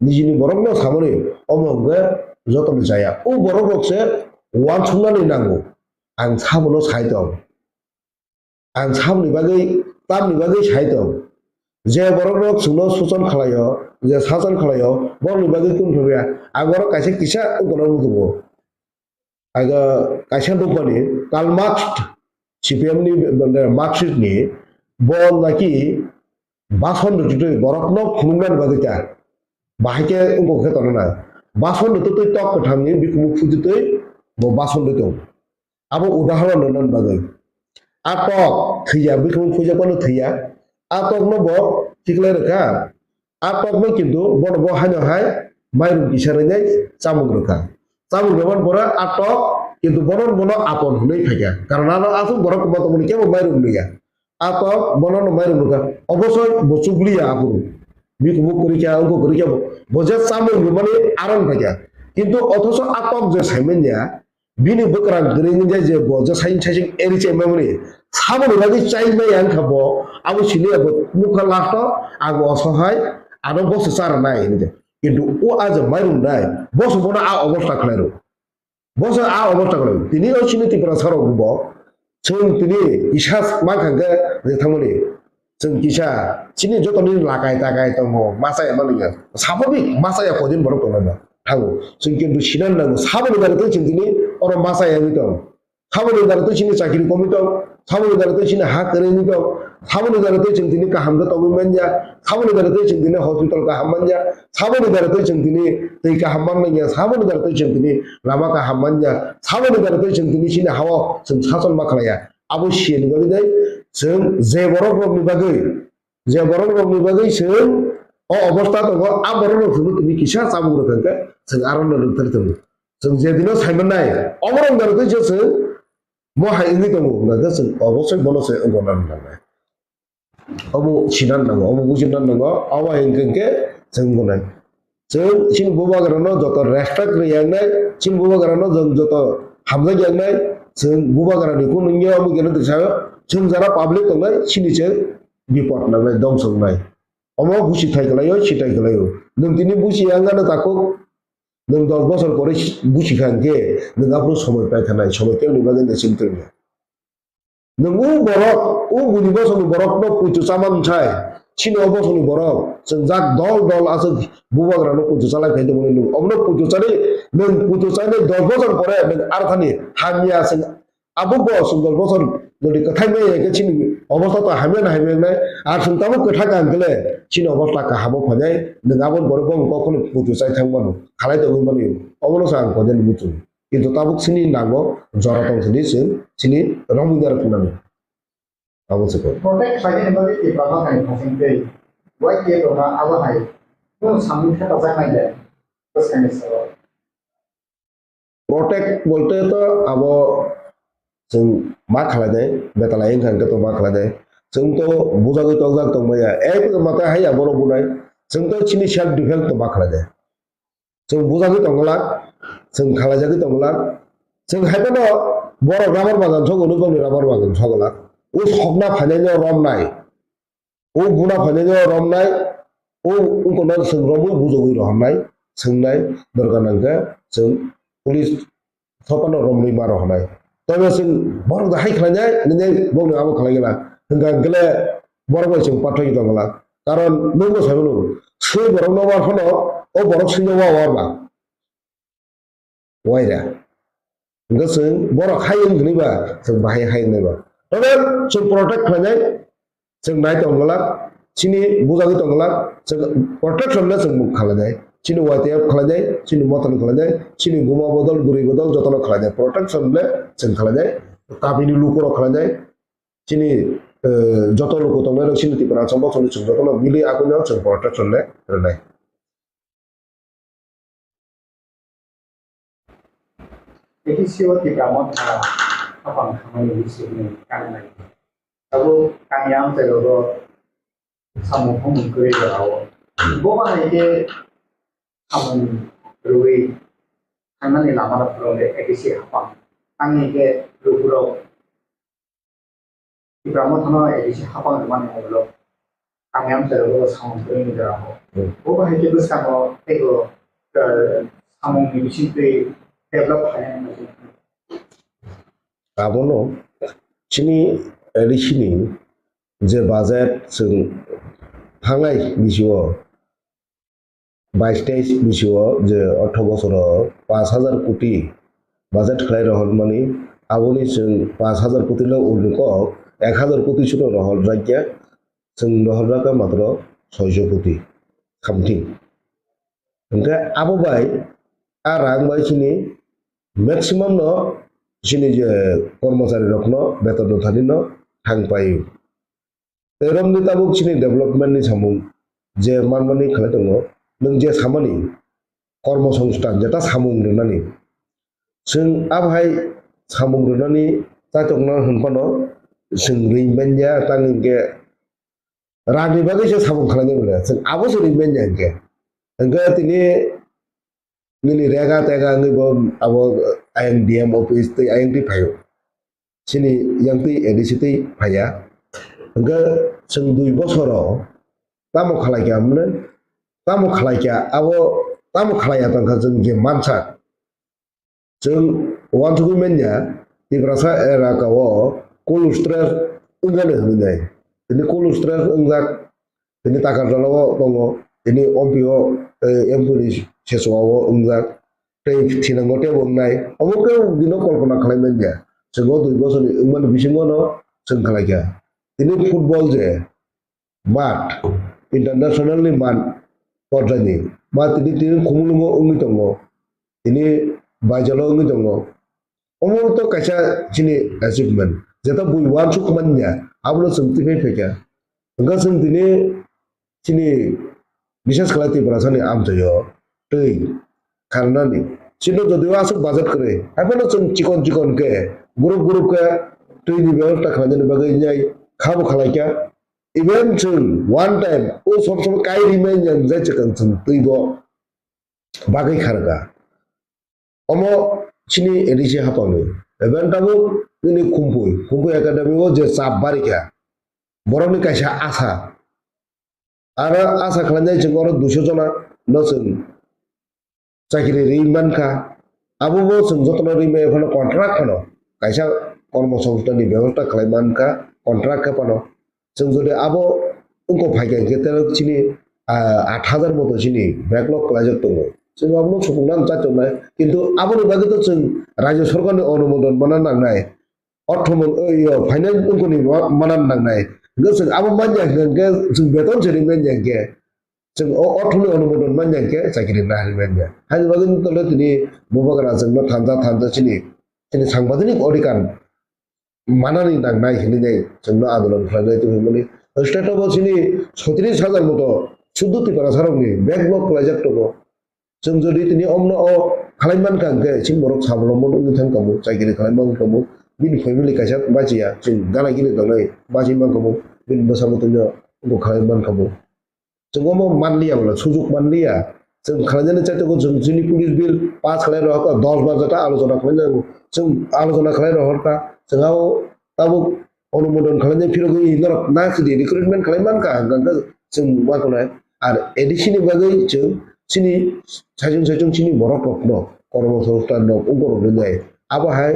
nijini borok no samani omo hwnkhe jotono chaya. O borok rok se uansuknani nango. Ang sabono sai tong. Ang saboni bagwi, tamni bagwi sai tong. Je borok rok chwngno suchon khlaio, je sachon khlaio, borokni bagwi kunu phobya. Ang borok kaisa kisa wngkha no muchungo. Aga kaisa dophani Karl Marx C P M ni, mane, Marxist ni bo naki bason rwtwi borokno phunuknani bagwi ta. Bahai khe wngkha khe tongo na. Bason rwtwi tok kwthangni bikhumu phujitwi bo bason rwtwi tongo. Abo udahoron rwna bagwi. A tok thwiya, bikhumu phujakmano thwiya. A tokno bo tiklai rwkha. A tokno kintu bono bo haino hai mairum kisa rwnai chamung rwkha. Chamung rwmani pore a tok kintu bono bono apon hwnwi phaikha. Karon ano aswk borok kwma tongmani kebo mairum nwiya. A tok bono no mairum rwkha. Obosoi bo chugliya aphuru. Bikhumu kwrwikha, wngkha kwrwikha bo. Bo je chamung rwmani aron phaikha. Kintu othoso a tok je saimanya, bini bwkrang kwrwi wngya je bo je saising saising eri chaimani. Saboni bagwi chaimaya wngkha bo, abo siniya bo nukha last o, ang osohai, ano boso chara nai hinwi. Kintu o a je mairum nai, boso bono a obosta khlai rw. Boso a obosta khlai rw. Tini o chini Tiprasa rok bo, chwng tini kisa mankha hwnkhe je thangmani. Chwng kisa chini jotoni lakai takai tongo, masa ya mani ya. Sababik masa ya kodin borok tongo na. Thango. Chwng kintu sinan nango. Saboni dare tei chwng tini oro masa ya wngwi tong. Saboni dare tei chini chakri komwi tong. Saboni dare tei chini ha kwrwi wngwi tong. Saboni dare tei chwng tini kaham khe tongwi manya. Saboni dare tei chwng tini hospital kaham manya. Saboni dare tei chwng tini twi kaham man manya. Saboni dare tei chwng tini lama kaham manya. Saboni dare tei chwng tini chini hao chwng sachon ma khlaiya. Abo siyani bagwi dai chwng je borok rokni bagwi, je borok rokni bagwi chwng o obosta tongo, a borok rok chwngno tini kisa chamung rwkha hwnkhe chwng aro no rwktharwi tongo. Chwng je dino saimannai, oborok wngkha rwtwi se chwng mo hai wngwi tongo, hwnkha khe chwng obosoi bono se wngkha nangnai. Obo sinan nango, obo bujina nango, abo hai hwnkhe hwnkhe chwng wngnai. Chwng chini bubagrano joto respect rwi yangnai, chini bubagrano chwng joto hamjak yangnai, chwng bubagrani kunu wngya omo khe nukjakha, chwng jara public tongnai, chini chwng bipot nangnai, dongso wngnai. Omo buchi thai kwlaio, si thai kwlaio. Nwng tini buchi yang gana takhuk, nwng dos bosor pore buchi kha hwnkhe, nwng aphuru somoi pai thanai, somoi tei nwng bagwi nwng sini twrwngya. Nwng o borok, o buni bosongni borokno puitu chamani sai, chini o bosongni borok chwngjak dol dol aswk bubagrano puitu chalai phai tongmani nwng. Obono puitu chani, nwng puitu chani dos bosor pore nwng arthani hamya chwng abo bo chwng dos bosor jodi kwthai maya khe chini obosta to hamya na hamya wngnai. Ar chwng tabuk kwthang ang khle chini obosta kahamo phainai, nwng aboni borok bo kokno puitu chai thang mano, khalai tongwi mano. Obono se ang koinani muchung. Kintu tabuk chini nango jora tong sini chwng chini romwi narwk nani. Abo se kok. Protect khlainani bagwi Tipra Motha ni thasing tei Y T F rokno abo hai kunu samung thepajaknai le bwskangni salo. Protect bolte to abo chwng ma khlainai, betalai wngkha hwnkhe to ma khlainai. Chwng to bujagwi tongjak tongmaya. Ek mata haiya borok bunai. Chwng to chini self defense to ma khlai de. Chwng bujagwi tongglak, chwng khlaijagwi tongglak. Chwng hai phano borok rubber bagan sogo, nukjakni rubber bagan soglak. O sokna phainaino romnai. O buna phainaino romnai. O wngkokno chwng romwi bujagwi rohornai, swngnai, dorkar nangkhe chwng police Sopano romwi ma rohornai. Tobe chwng borok da hai khlainai, nini bokni abo khlai gela. Hwnkha hwnkhe le borok bai chwng pathogwi tong gela. Karon nwng bo sai mano, swi borok no war phano, o borok swi no wa war ba. Waira. Hwnkhe chwng borok hai wng hwnwi ba, chwng bahai hai wngnai ba. Tobe chwng protect khlainai, Chwng nai tong glak, chini bujagwi tong glak, chwng protection le chwng mung khlainai, chini Y T F khlainai, chini mothani khlainai, chini buma bodol, bwrwi bodol jotono khlainai, protection le chwng khlainai, kabini lukurok khlainai, chini, eh, joto luku tongnai rok chini Tipra Asam bothani chwng jotono mili akwino chwng protection le rwnai. A D C o Tipra Motha hapang thangmani bisingni kangnai. Abo kangya amchai rogo samung humung kwrwi rao. Bo bahai khe samung rwui thangnani lama rok phwrwng de A D C hapang. Tangni khe lukurok Tipra Mothano A D C hapang rwmani ulo ang yang jora bo samung twi ni jora ho. Hmm. Bo bahai khe bwskango teibo, eh, samung ni bising twi develop khainani bagwi. Abono chini A D C ni je budget chwng thangnai bisio bais teis bisio je ortho bosoro panch hajar koti budget khlai rohormani, aboni chwng panch hajar koti le ulni kok ek hajar koti sino rohorjakya, chwng rohorjakha matro soiso koti something. Hwnkhe abo bai a rang bai chini maximum no chini je kormochari rokno beton rwthani no thang paio. Tei romni tabuk chini development ni samung je manmani khlai tongo, nwng je samani kormo songsthan jeta samung rwnani. Chwng abohai samung rwnani chaitokno hwnphano chwng ring manya, tang hinkhe rangni bagwi se samung khlainai bole chwng abo se ring manya hinkhe. Hinkhe tini nini rega tega wngwi bo abo ayang D M office tei ayang twi phaio. Chini yang twi A D C twi phaiya. Hwnkhe chwng dui bosoro tamo khlai kha hwnmani, tamo khlai kha abo, tamo khlai ya tongkha chwng je mansa. Chwng uansugwi manya Tiprasa elaka o cold storage wngjani hwnwi nai. Tini cold storage wngjak. Tini Takarjala o tongo, tini ompi o, eh, M P ni sesuwa o wngjak, tei thinango tei bo wngnai, omo khe bini kolpona khlai manya. Chwng o dui bosor ni wngmani bisingo no chwng khlai kha. Tini football je mat, international ni mat porjai ni mat tini, tini Khumulwng o wngwi tongo, tini Baijal o wngwi tongo. Omo to kaisa chini achievement. Jeta bui uansuk manya, abono chwng twi phai phaikha. Hwnkhe chwng tini chini bishes khlai Tiprasani amchaio twi kharnani. Chini jodi o aswk budget kwrwi, haiphano chwng chikon chikon khe group group khe twini bebosta khlainani bagwi nai khabo khlaikha. Even chwng one time o sob sob kai rimanya jai chwng chwng twi bo bagwi kharkha. Omo chini A D C hapangni. Even tabuk nini Khumpui, Khumpui Academy o je chap barikha, borokni kaisa asa. Aro asa khlainai chwng oro duiso jona no chwng chakiri ri mankha. Abobo chwng jotono ri maya phano contract phano kaisa kormo songsthanni bebosta khlai mankha, contract khe phano. Chwng jodi abo wngkok phaikha hinkhe tere chini, ah, aat hajar moto chini backlog kwlaijak tongo. Chwng abono supungna chatongnai. Kintu aboni bagwi to chwng rajya sorkarni onumodon mana nangnai. Ortho mon-, o, yo, finance wngkoni ma-, mana nangnai. Hinkhe chwng abo manya hinkhe chwng beton se ri manya hinkhe. Chwng o orthoni onumodon manya hinkhe chakiri nahari manya. Haini bagwi tole tini bubagra chwngno thansa thansa chini, chini sangbadonik odhikar manani nangnai hinwi nai chwngno andolon khlainai tongmani. State o bo chini soitris hajar moto suddo Tiprasarokni backlog kwlaijak tongo. Chwng jodi tini omno o khlai mankha hinkhe chini borok sabolombo wngwi thang tongo, chakiri khlai mankha tongo, bini family kaisa bachiya, chwng gana gini tongnai bachwi mankha tongo. bini bwsa bwtwino bo khlai mankha bo. Chwng omo manliya, bola sujuk manliya. Chwng khlainani chaitokgo chwng chini police bill pass khlai rohorkha, dos bar jata alochona khlai nango. Chwng alochona khlai rohorkha, chwng abo tabuk onumodon khlainai phirogwi norok na sidi recruitment khlai mankha, hwnkha hwnkhe chwng ma tongnai. Ar A D C ni bagwi chwng chini saichung saichung chini borok rokno kormo songsthan rok ungkorok rinai. Abo hai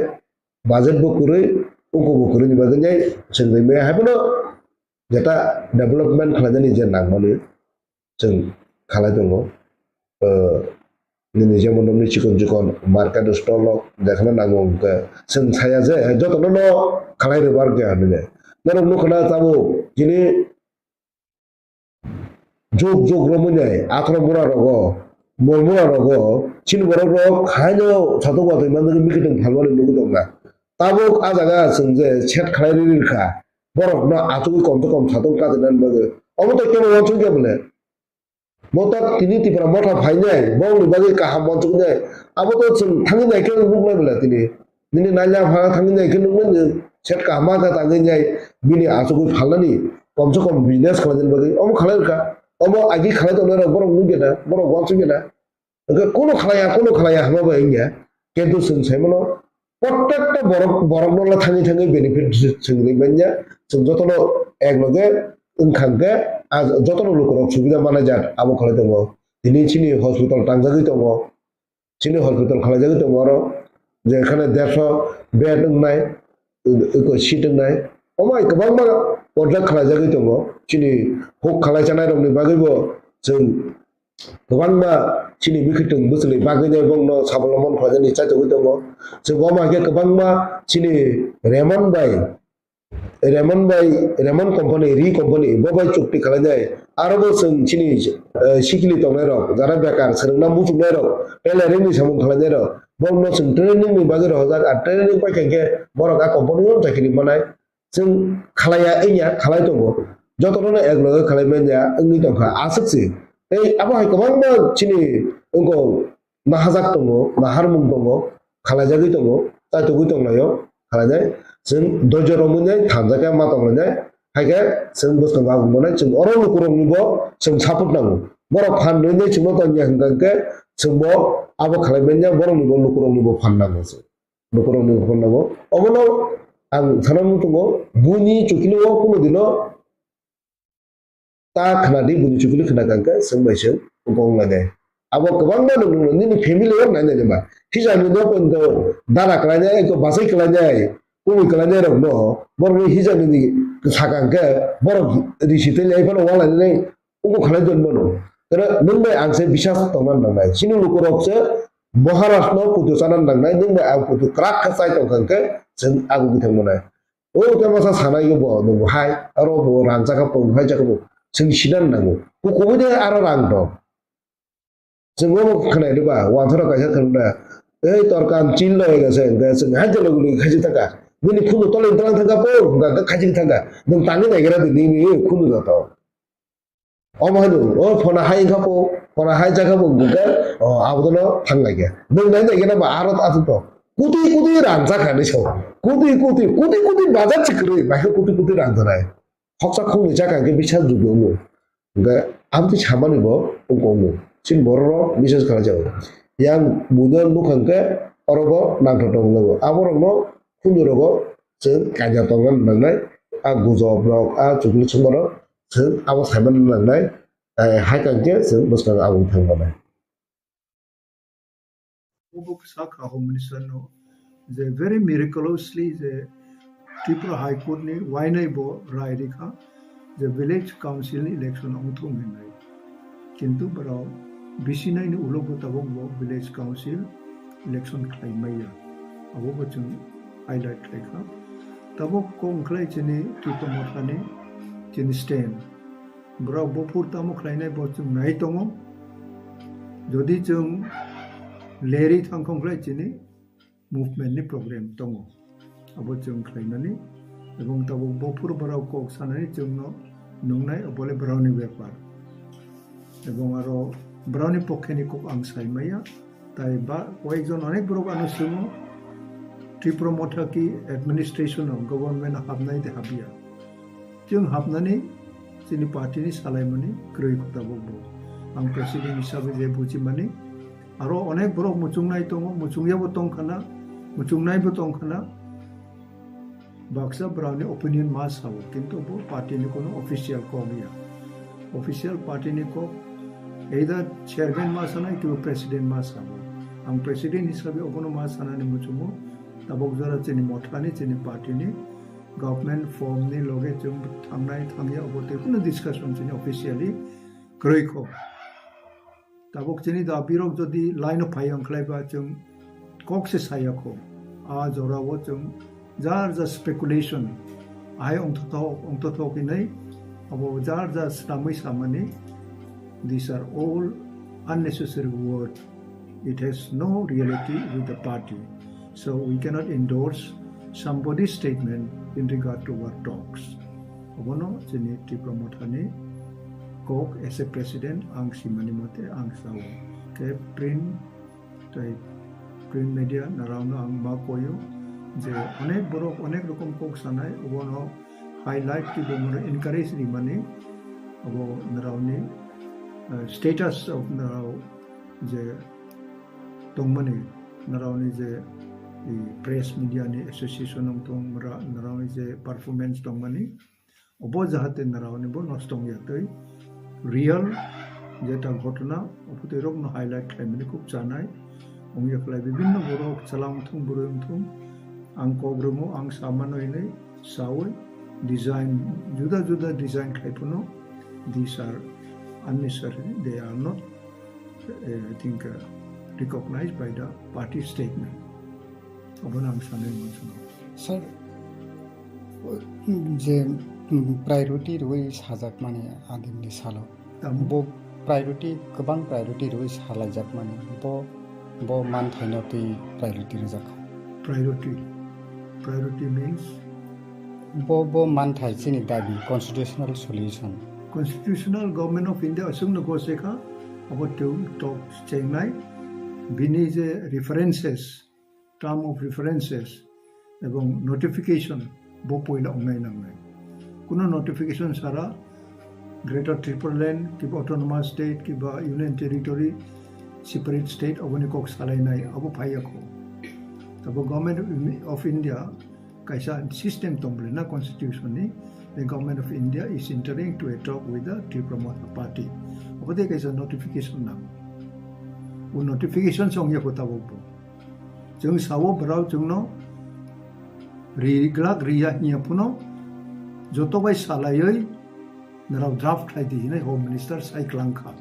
budget bo kwrwi, ungko bo kwrwini bagwi nai chwng rimai. Haiphano jeta development khlainani je nangmani chwng khalai tongo. Eh, nini jemon nokni chikon chikon market stall rok jekhano nango hwnkhe chwng saya je jotono no khalai rwbar khe hinwi. Norok nukha na tabuk chini juk juk romwi nai akhoro mura rogo, mol mura rogo, chini borok rok haino satok watwi manjak mikitwng phalmani nugwi tongkha. Tabuk ah jaga chwng je set khlai rwi rwkha, borok no achugwi kom se kom satok katinani bagwi. Omo to kebo uansukya bole. Bo to tini Tipra Motha phainai, bongni bagwi kaham uansuknai. Abo to chwng thangwi nai khe nuknai bole tini. Nini naila phara thangwi nai khe nuknai, set kaham khe tangwi nai, bini achugwi phalnani, kom se kom business khlainani bagwi. Omo khlai rwkha. Omo agi khlai tongnai rok borok nukya da, borok uansukya da. Hwnkhe kunu khlaiya, kunu khlaiya hwnma bai wngya. Kintu chwng sai mano, prottekta borok, borokno le thangwi thangwi benefit chwng ri manya. Chwng jotono ek loge wngkha hwnkhe, ah, jotono lukurok subida manai jak abo khlai tongo. Tini chini hospital tangjagwi tongo. Chini hospital khlaijagwi tongo oro, jekhane dersho bed wngnai, eko seat wngnai. Omo hai kwbangma project khlaijagwi tongo. Chini huk khlai chanai rokni bagwibo chwng kwbangma chini mikhuitwng bwchwlwi bagwino bongno sabolomon khlaijani chaitogwi tongo. Chwng omo hai khe kwbangma chini Raymond bai, Raymond bai, Raymond company, Ri company, bo bai chukti khlainai. Aro bo chwng chini, eh, sikili tongnai rok, jara bekar, swrwngna muchungnai rok, tailoring ni samung khlainai rok, bongno chwng training ni bagwi rohorjak, ar training paikha khe borok a company o chakiri manai. Chwng khlaiya wngya, khlai tongo. Jotono no ek loge khlai manya wngwi tongkha, aswk se. Tei abo hai kwbangma chini wngkok nahajak tongo, naharmung tongo, khlaijagwi tongo, chaitugwi tonglaio, khlainai. Chwng doijo romwi nai thanjakya ma tonglainai, haikhe chwng bwskango aboni bagwi chwng oro lukuroknibo chwng support nango. Borok phan rwinai chwngno tongya hwnkha hwnkhe chwngbo abo khlai manya, boroknibo lukuroknibo phan nango chwng. Lukurokni phone nango. Obono ang sana muchungo, buini chukilo o kuno dino ta khna di, buini chukilo khna kangkhe, chwng bai chwng wng lainai. Abo kwbangma nwng nini family o nai nai ba. Hijani no pondo dara khlainai, eko bachai khlainai, kubui khlainai rok no, borok ni hijani ni sakang khe, borok risi tei lai phano wng lainai. Uku khalai don mano. Tara nwng bai ang se bisas tongna nangnai. Chini lukurok se Maharaj no putu chana nangnai, nwng bai ang putu kwrak khe chai tongkha hwnkhe chwng agugwi thang manai. O tei masa sanai bo nwng hai, aro bo rang chakha pung, hai chakha pung. Chwng sinan nango. Kukubui de aro rang dong. Chwng omo khnai riba, wanthoro kaisa thwngna. Ei torkan chin lo ega se, hwnkhe chwng hai jalo guli khaji thangkha. Nini khunu toleng toleng thangkha po, hwnkha khe khaji thangkha. Nwng tangwi naigra di nini khunu joto. Omo hai nung, o phona hai wngkha po, phona hai jakha bo wngkha, o, abono thang lai khe. Nwng nai nai khe ba aro aswk to. Kuti kuti rang jakha ni so. Kuti kuti, kuti kuti bazar chikrwi, bai khe kuti kuti rang janai. Khoksa khungni jakha khe bisa jubi omo. Hwnkhe aboni samani bo wngkha omo. Chini borok rok bisa khlai jago. Yang buino nukha hwnkhe oro bo nangthok tong lago. Abo rokno khunu rogo chwng kaijak tongna nangnai. A gujob rok, a chukli chuma rok chwng abo saimano nangnai, eh, hai kang khe chwng bwskang aboni thang manai. Obo kisa kha Home Minister no je very miraculously je Tripura High Court ni wainai bo rai rikha je Village Council ni election ongthung hinwi. Kintu borok bisi naini ulo bo tabok bo Village Council election khlai maya. Abo bo chwng highlight khlai kha. Tabok kok wngkhlai chini Tipra Motha ni chini stand. Borok buphur tamo khlainai bo chwng nai tongo. Jodi chwng leri thangkhong khlai chini movement ni problem tongo. Abo chwng khlaimani. Ebong tabuk buphur borok kok sanani chwngno nungnai, obole borokni bepar. Ebong aro borokni pokkhe ni kok ang sai maya. Tai ba koyekjon onek borok ano swngo, Tipra Motha ki administration o government o habnai de habya. Chwng hapnani chini party ni salaimani kwrwi kho tabuk bo. Ang president hisabe je bujimani, aro onek borok muchungnai tongo, muchungyabo tongkhana, muchungnaibo tongkhana. Baksa borokni opinion ma sao, kintu bo party ni kono official kok ya. Official party ni kok either chairman ma sanai, kiba president ma sao. Ang president hisabe obono ma sanani muchungo, tabuk jora chini mothani, chini party ni government form ni loge chwng thangnai thangya obo tei kuno discussion chini officially kwrwi kho. Tabuk chini da birok jodi line of phai ongkhlai ba chwng kok se saya kho. A jora o chwng jar jar speculation ahai ongthothok ongthothok hinai abo jar jar sramwi samani. These are all unnecessary word. It has no reality with the party. So we cannot endorse somebody's statement in regard to our talks. Obono chini Tipra Mothani kok as a president ang simani mote ang sao. Ke print tai print media narokno ang ma koyo je onek borok onek rokom kok sanai obono highlight kibo mano encourage rimani abo narokni, eh, status of narok je tongmani, narokni je i press media ni association wng tong, mara-, narokni je performance tongmani, obo jahate narokni bo nosto wngya tei real jeta ghotona, obo tei rokno highlight khlaimani khub chanai wngya khlai. Bibinno borok chwla wng thung, bwrwi wng thung, ang kok rwmo, ang samano hinwi saui design, juda juda design khlai phano, these are unnecessary, they are not, eh, I think, uh, recognized by the party statement. Obono ang sanai muchungo. Sir, je, mm, priority rwi sajakmani adinni salo. Tamo? Bo priority, kwbang priority rwi salaijakmani. Bo, bo manthaino twi priority rwjak kha. Priority. Priority means? Bo, bo manthai chini dabi, constitutional solution. Constitutional Government of India aswkno gose kha, abo tei tok chengnai, bini je references, term of references, ebong notification bo poila ongnai nangnai. Kuno notification sara Greater Tipraland, kiba Autonomous State, kiba Union Territory, separate state, aboni kok salainai, abo phaiya kho. Tabo Government of India kaisa system tong bole na constitution ni, the Government of India is entering to a talk with the Tipra Motha Party. Abo de kaisa notification nang. O notification song ya kho tabo bo. Chwng sao borok chwngno ri glak riya hiya phuno joto bai salaiwi norok draft khlai di hinwi Home Minister sai klang kha.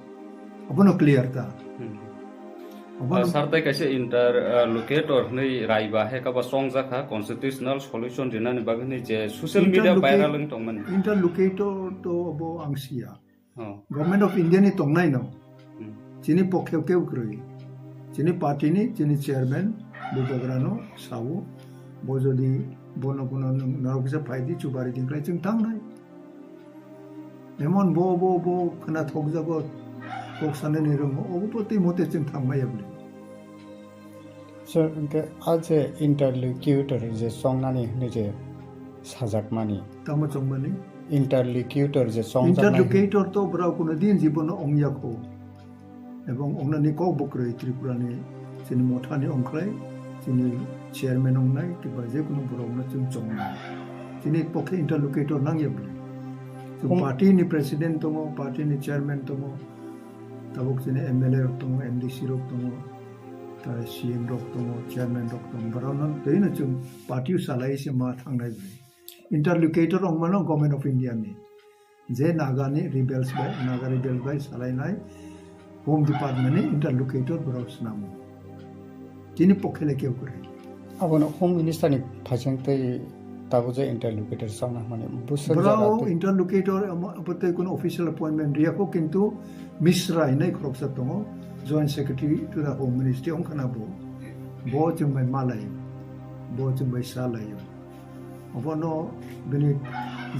Abono clear ta. Hmm. Abono Ah, sir, tei kaisa inter, ah, locator hinwi rai ba hai kaba chongjak kha constitutional solution rinani bagwi hinwi je social media Interlocate-, viral wng tongmani. Interlocutor to abo ang siya. Oh. Government of India ni tongnai no. Hmm. Chini pokhe keu kwrwi. Chini party ni, chini chairman, Bubagra no sao. Bo jodi bono bono nung narok kisa phaidi chubari dingklai chwng tangnai. Emon bo, bo, bo khwna thokjago, kok sanani rwngo, obo bo twi mote chwng thangmaya bwle. Sir, hwnkhe a je interlocutor je chongnani hwnwi je sajakmani. Tamo chongmani? Interlocutor je chongjaknai hwn- Interlocutor to borok kuno din jibono ongya kho. Ebong ongnani kok bo kwrwi Tripura ni chini motha ni ongkhlai, chini chairman ongnai, kiba je kuno borok no chwng chongnai. Chini pokhe interlocutor nangya bwle. Chwng Hum. Party ni president tongo, party ni chairman tongo, tabuk chini M L A rok tongo, M D C rok tongo, ta C M rok tongo, chairman rok tongo. Borok no twi no chwng party o salai se ma thangnai bwle. Interlocutor ongmano Government of India ni. Je Naga ni rebels bai, Naga rebels bai salainai Home Department ni interlocutor borok swnamo. Chini pokhe le keu kwrwi. Abono Home Minister ni phaising tei tabuk je interlocutor chongna hwnmani bwswk Borok jaga tei interlocutor amo, abo tei kuno official appointment riya kho, kintu Mishra hinai khoroksa tongo, Joint Secretary to the Home Ministry, ongkhana bo. Bo chwng bai malai. Bo chwng bai salai. Obono bini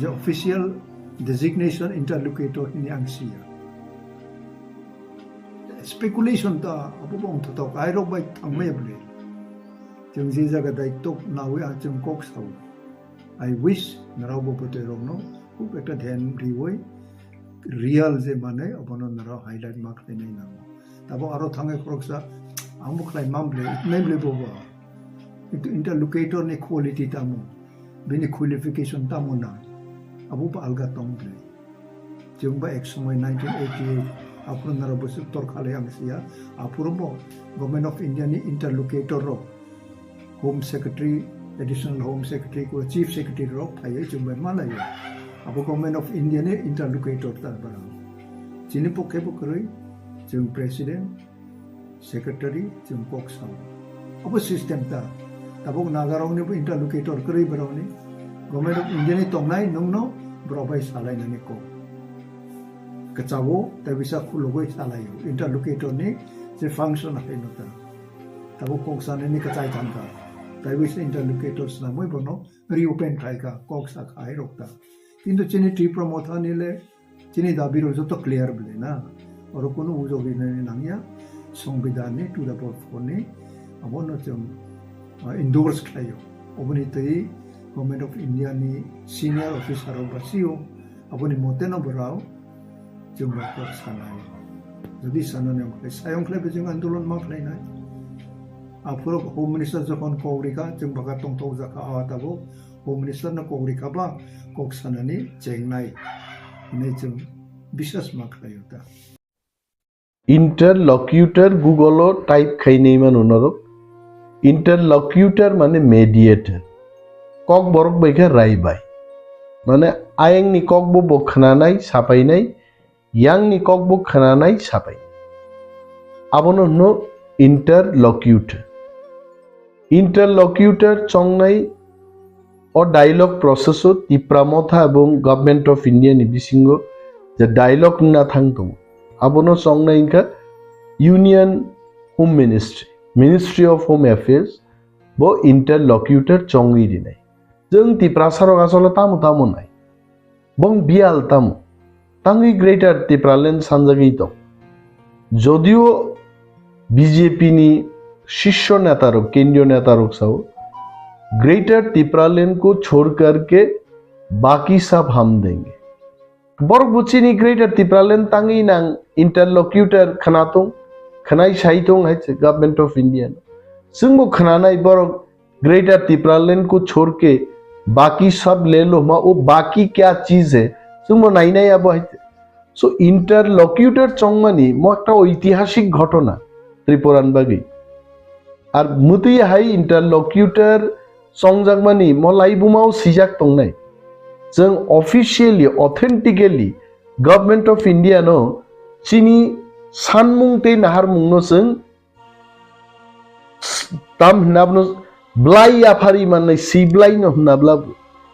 je official designation interlocutor hini ang siya. Speculation ta abo bo ongthotok, airok bai thangmaya bwle. Chwng je jaga daitwk nawi ang chwng kok sao. I wish narao bo bwtwi rokno Khub ekta dhyan riwi real je manwi obono norok highlight ma khlainai nango. Tabuk aro thangwi khoroksa, "Ang bo khlai man ble, itnai ble bo bo." Kintu interlocutor ni quality tamo, bini qualification tamo nang, abo bo alga tong ble. Chwng ba ek somoi nineteen eighty-eight, aphuru norok bwswk tor khalai ang siya, aphuru bo Government of India ni interlocutor rok, Home Secretary, Additional Home Secretary, ko Chief Secretary rok phaiwi chwng bai malaio. Abo Government of India ni interlocutor ta barang. Chini pokhe bo kwrwi chwng President, Secretary, chwng kok sao. Abo system ta. Tabuk Nagarokni bo interlocutor kwrwi borokni. Government of India ni tongnai nwngno borok bai salainani kok. Kwchao tei bisa khulugwi salaio. Interlocutor ni je function haino ta. Tabuk kok sanani kwchai thangkha. Tei bisa interlocutor swnamwi bono reopen khlaikha, kok sakha hai rok ta. Kintu chini Tipra Motha ni le chini dabi rok joto clear bwle na. Oro kunu ujok rinani nangya, Songbidan ni two double four ni abono chwng, ah, endorse khlaio. Oboni twi Government of India ni senior officer rok ba C E O, aboni mote no borok chwng rok kok sanai. Jodi sanani wngkhe sayong khlai bo chwng andolon ma khlainai. Aphuru Home Minister jokhon kok rikha, chwng baka tongthok jakha, ah, tabuk Home Minister no kok rikha ba kok sanani chengnai hinwi chwng biswas ma khlaio ta. Interlocutor Google o type khainai mano norok. Interlocutor mane mediator. Kok borok bai khe rai bai. Mane ayang ni kok bo bo khnanai, sapainai, yang ni kok bo khnanai, sapai. Abono hwno interlocutor. Interlocutor chongnai o dialogue process o Tipra Motha ebong Government of India ni bisingo je dialogue wngna thang tongo, abono chongnai wngkha Union Home Ministry, Ministry of Home Affairs, bo interlocutor chongwi rinai. Chwng Tiprasa rok asole tamo tamo nai. Bong biyal tamo. Tangwi Greater Tipraland sanjagwi tong. Jodio B J P ni shisho neta rok, kendriyo neta rok sao, "Greater Tipraland ko chhod karke baki sab hum denge." Borok bo chini Greater Tipraland tangwi nang interlocutor khna tong, khnai sai tong hai se Government of India no. Chwng bo khnanai borok Greater Tipraland ko chhod ke baki sab le lo ma, wo baki kya cheez hai? Chwng bo nainai abo hai. So interlocutor chongmani mo ekta oitihasik ghotona Tripuran bagwi. Ar mwtwi hai interlocutor chongjakmani mo laibuma o sijak tongnai. Chwng officially, authentically Government of India no chini sanmung tei naharmung no chwng tam hwnna abono blai yaphari mannai, si blai no hwnna bla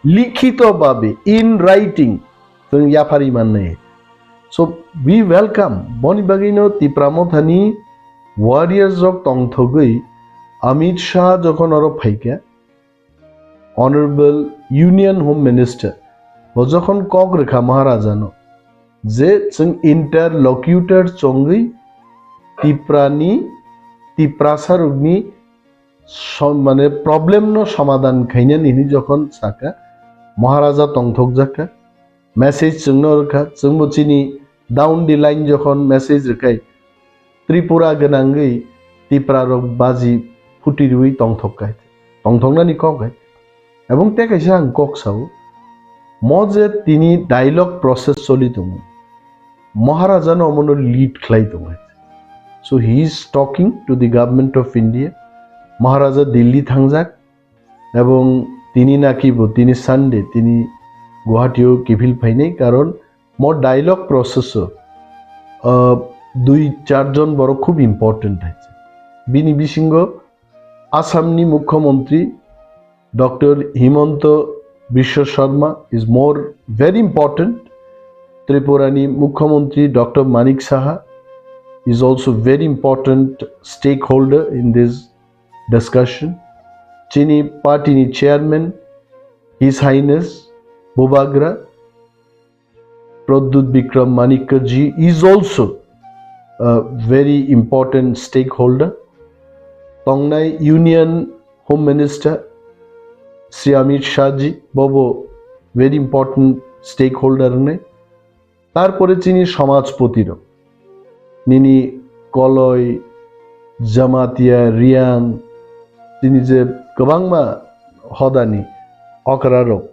likhito babe, in writing, chwng yaphari mannai. So we welcome, boni bagwi no Tipra Mothani warriors rok tongthogwi Amit Shah jokhon oro phaikha, Honorable Union Home Minister, bo jokhon kok rwkha Maharajano, je chwng interlocutor chongwi Tiprani, Tiprasarokni som-, mane problem no somadhan khainani hinwi jokhon sakha, Maharaja tongthokjakha, message chwngno rwkha, chwngbo chini down the line jokhon message rwkhai, Tripura gwnangwi Tipra rok baji phuti rwi tongthok kai, tongthoknani kok hai. Ebong tei kaisa ang kok sao, mo je tini dialogue process choli tongo, Maharaja no omono lead khlai tongo. So he is talking to the Government of India. Maharaja Delhi thangjak, ebong tini naki bo tini Sunday tini Guwahati o kiphil phainai, karon mo dialogue process o, ah, dui char jon borok khub important hai. Bini bisingo Assam ni Mukhyamantri Doctor Himanta Biswa Sarma is more very important. Tripura ni Mukhyamantri Doctor Manik Saha is also very important stakeholder in this discussion. Chini party ni chairman, His Highness Bubagra, Pradyut Bikram Manikya ji is also a very important stakeholder. Tongnai Union Home Minister Shri Amit Shah ji, bobo very important stakeholder wngnai. Tarpore chini samajpoti rok, nini Koloi, Jamatia, Riang, chini je kwbangma hodani okra rok,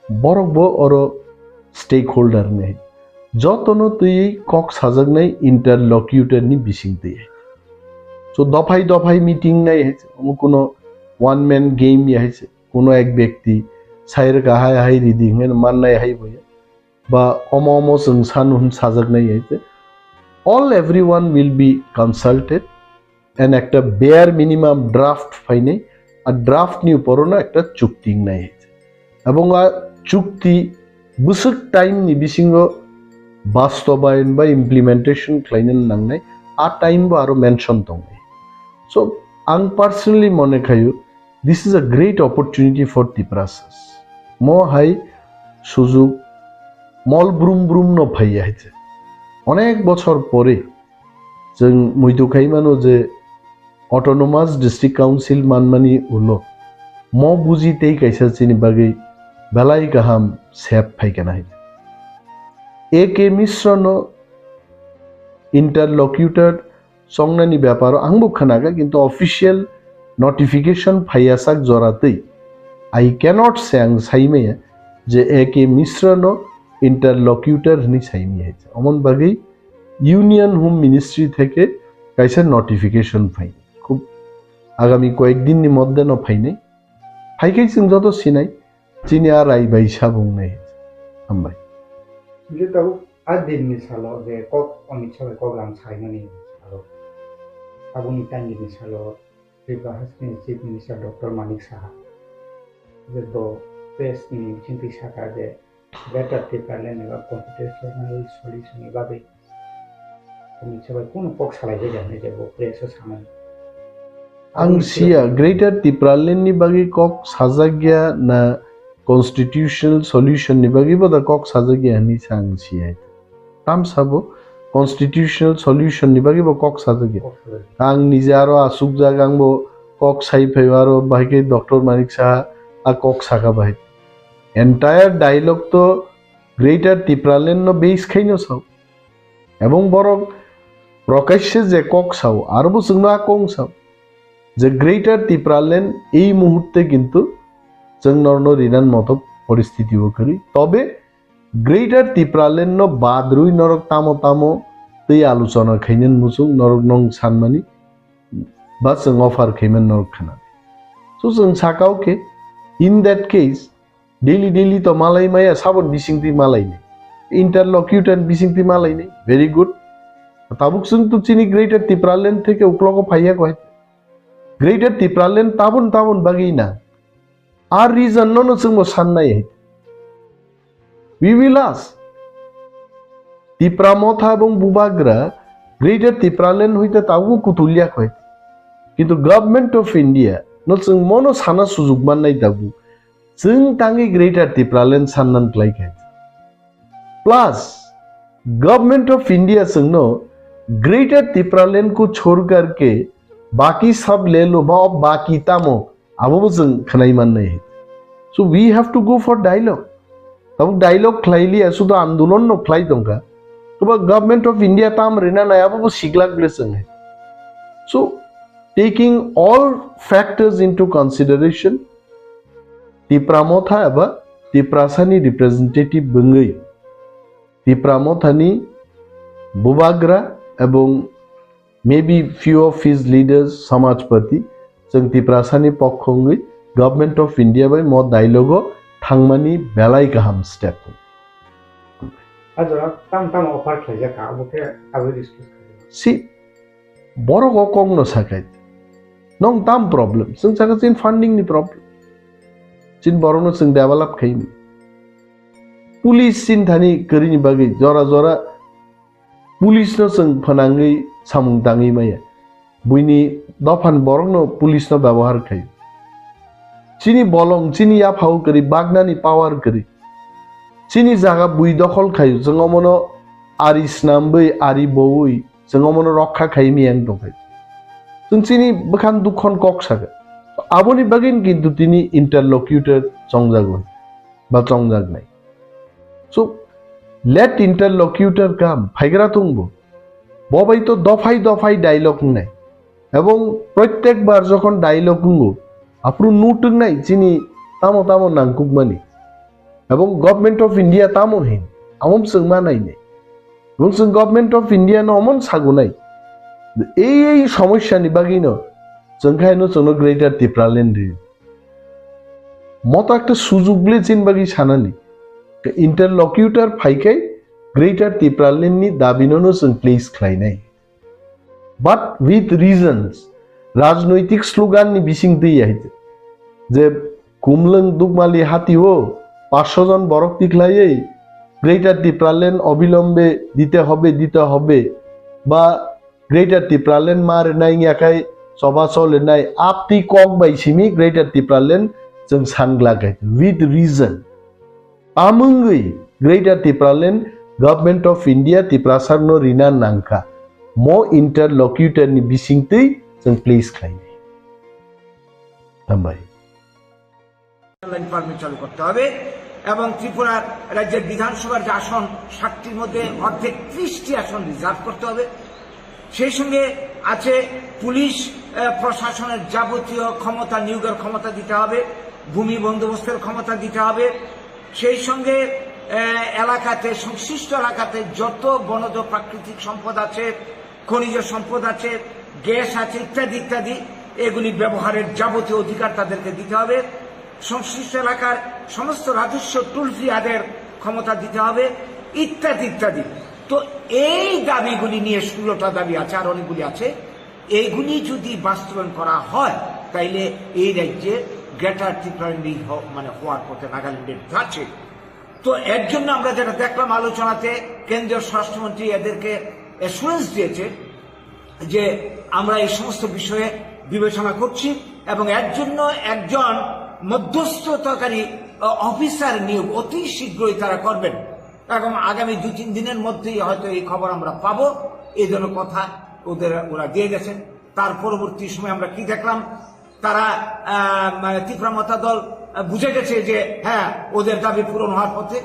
borok bo oro stakeholder ni. Jotono twi kok sajaknai interlocutor ni bising twi. So dophai dophai meeting nai hai se, omo kuno one man game ya hai se, kuno ek byakti sai rwkha hai hai ridi hwnwi mannai hai bo ya. Ba omo omo chwng sanu hwn sajaknai hai se. All everyone will be consulted and ekta bare minimum draft phainai, a draft ni upor no ekta chukti wngnai hai se. Ebong a chukti bwswk time ni bisingo bastobayon ba implementation khlaina nangnai, a time bo aro mention tongnai. So ang personally mone khayo, this is a great opportunity for Tiprasas. Mo hai sujug mol brum brum no phaiya hai se. Onek bochor pore chwng muitu khai mano je Autonomous District Council manmani ulo mo buji tei kaisa chini bagwi belai kaham sep phaikana hai. A K Mishra no interlocutor chongnani beparo ang bo khwnakha, kintu official notification phaiya sak jora twi. I cannot say, ang saimaya je A K Mishra no interlocutor hwnwi saimaya hai. Omon bagwi Union Home Ministry theke kaisa notification phai. Khub agami koyek din ni moddhe no phainai. Phaikhai chwng joto sinai, chini a rai bai sabung nai. Hambai. Hingke tabuk a din ni salo je kok Amit Shah bai kok lam saimani salo. Aboni tangini salo Tripura Hasteni Chief Minister Doctor Manik Saha je do press ni bisingtwi saka je Greater Tipraland eba constitutional solution ni bagwi Amit Shah bai kunu kok salai jai jani je bo press o samani. Ang siya Greater Tipraland ni bagwi kok sajak ya na constitutional solution ni bagwi bo da kok sajak ya hwnwi sa ang siya. Tam sabo constitutional solution ni bagwi bo kok sajak ya. Kok sajak ya. Ang nije aro asuk jak ang bo kok sai phai aro bahai khe Doctor Manik Saha a kok saka bahai. Entire dialogue to Greater Tipraland no base khaino sao. Ebong borok prokashe je kok sao, aro bo chwngno a kong sao je Greater Tipraland ei muhurte kintu chwng norno rinan moto poristiti o kwrwi. Tobe Greater Tipraland no badrwi norok tamo tamo tei aluchona khainani muchung norok nong sanmani ba chwng offer khaiman norok khana. So chwng sakao khe, in that case, daily daily to malai maya, sabon bisingtwi malai ni. Interlocutor bisingtwi malai ni. Very good. Tabuk chwng to chini Greater Tipraland theke uklogo phaiya koi. Greater Tipraland tabun tabun bagwi na. Ar reason no no chwng bo sannai hai. We will ask. Tipra Motha ebong Bubagra Greater Tipraland hoite tabuk kutulya koi. Kintu Government of India no chwng mono sana sujuk mannai tabuk. Chwng tangwi Greater Tipraland sannan klai khe. Plus, Government of India chwngno Greater Tipraland ko chhorkar ke baki sab le lo, ma baki tamo, abo bo chwng khwnai mannai. So we have to go for dialogue. Tabuk dialogue khlai liya, sudo andolon no khlai tongkha. Toba Government of India tam rina nai, abo bo siglak ble chwng hai. So taking all factors into consideration, Tipra Motha eba Tiprasani representative bwngwi Tipra Mothani Bubagra ebong maybe few of his leaders, Samajpati, chwng Tiprasani pokho wngwi Government of India bai mo dialogue o thangmani belai kaham step. A jora tam tam offer khlaijak kha, abo khe abo discuss khlaijak. Si borok o kok no sakai. Nong tam problem, chwng saka chin funding ni problem. Chin borok no chwng develop khaini. Police chin thani kwrwini bagwi jora jora police no chwng phanangwi samung tangwi maya. Buini dophan borok no police no byabohar khai. Chini bolong, chini yaphao kwrwi, bagnani power kwrwi. Chini jaga bui dokhol khaio, chwng omono ari snambwi, ari bowi, chwng omono rokha khai miyang tongkhai. Chwng chini bwkhan dukhon kok sakha. Aboni bagwino kintu tini interlocutor chongjago, ba chongjaknai. So, let interlocutor come, phaigra tongbo. Bo bai to dophai dophai dialogue wngnai. Ebong prottek bar jokhon dialogue wngo, aphuru nut wngnai chini tamo tamo nangkukmani. Ebong Government of India tamo hin, amom chwng ma nainai. Ebong chwng Government of India no omon sagunai. Ei ei somosya ni bagwi no chwng khaino chwngno Greater Tipraland ri. Moto ekta sujug bile chini bagwi sanani. Interlocutor phaikai Greater Tipraland ni dabi no no chwng place khlainai. But with reasons, rajnoitik slogan ni bising twi ahite. Je kumlwng dukmali hati o পাঁচশো জন borok tikhlaiwi Greater Tipraland obilombe dite hobe, dite hobe, ba Greater Tipraland ma rwnai wngya khai choba cholinai aptwi kok bai simi Greater Tipraland chwng sangla khai with reason. Tamungwi Greater Tipraland Government of India Tiprasarno rina nangkha. Mo interlocutor ni bisingtwi chwng place khlainai. Hambai. Line permit চালু করতে হবে এবং ত্রিপুরা রাজ্যের বিধানসভার যে আসন, ষাটটির মধ্যে অর্ধেক, ত্রিশটি আসন রিজার্ভ করতে হবে। সেই সঙ্গে আছে পুলিশ, আহ, প্রশাসনের যাবতীয় ক্ষমতা নিয়োগের ক্ষমতা দিতে হবে, ভূমি বন্দোবস্তের ক্ষমতা দিতে হবে। সেই সঙ্গে, আহ, এলাকাতে, সংশ্লিষ্ট এলাকাতে যত বনজ প্রাকৃতিক সম্পদ আছে, খনিজ সম্পদ আছে, গ্যাস আছে ইত্যাদি ইত্যাদি, এগুলি ব্যবহারের যাবতীয় অধিকার তাদেরকে দিতে হবে। সংশ্লিষ্ট এলাকার সমস্ত রাজস্ব টোল ফ্রি আদায়ের ক্ষমতা দিতে হবে ইত্যাদি ইত্যাদি। তো এই দাবিগুলি নিয়ে ষোলোটা দাবি আছে, আর অনেকগুলি আছে। এইগুলি যদি বাস্তবায়ন করা হয়, তাইলে এই রাজ্যে গ্রেটার ত্রিপুরাল্যান্ড হ-, মানে হওয়ার পথে নাগাল্যান্ডের যাচ্ছে। তো এর জন্য আমরা যেটা দেখলাম আলোচনাতে, কেন্দ্রীয় স্বরাষ্ট্রমন্ত্রী এদেরকে অ্যাসুরেন্স দিয়েছে যে আমরা এই সমস্ত বিষয়ে বিবেচনা করছি এবং এর জন্য একজন মধ্যস্থতাকারী, আহ, অফিসার নিয়োগ অতি শীঘ্রই তারা করবেন এবং আগামী দুই তিন দিনের মধ্যেই হয়তো এই খবর আমরা পাবো। এই ধরনের কথা ওদের, ওরা দিয়ে গেছেন। তার পরবর্তী সময় আমরা কি দেখলাম, তারা, আহ, মানে ত্রিপুরা মথা দল, আহ, বুঝে গেছে যে হ্যাঁ, ওদের দাবি পূরণ হওয়ার পথে।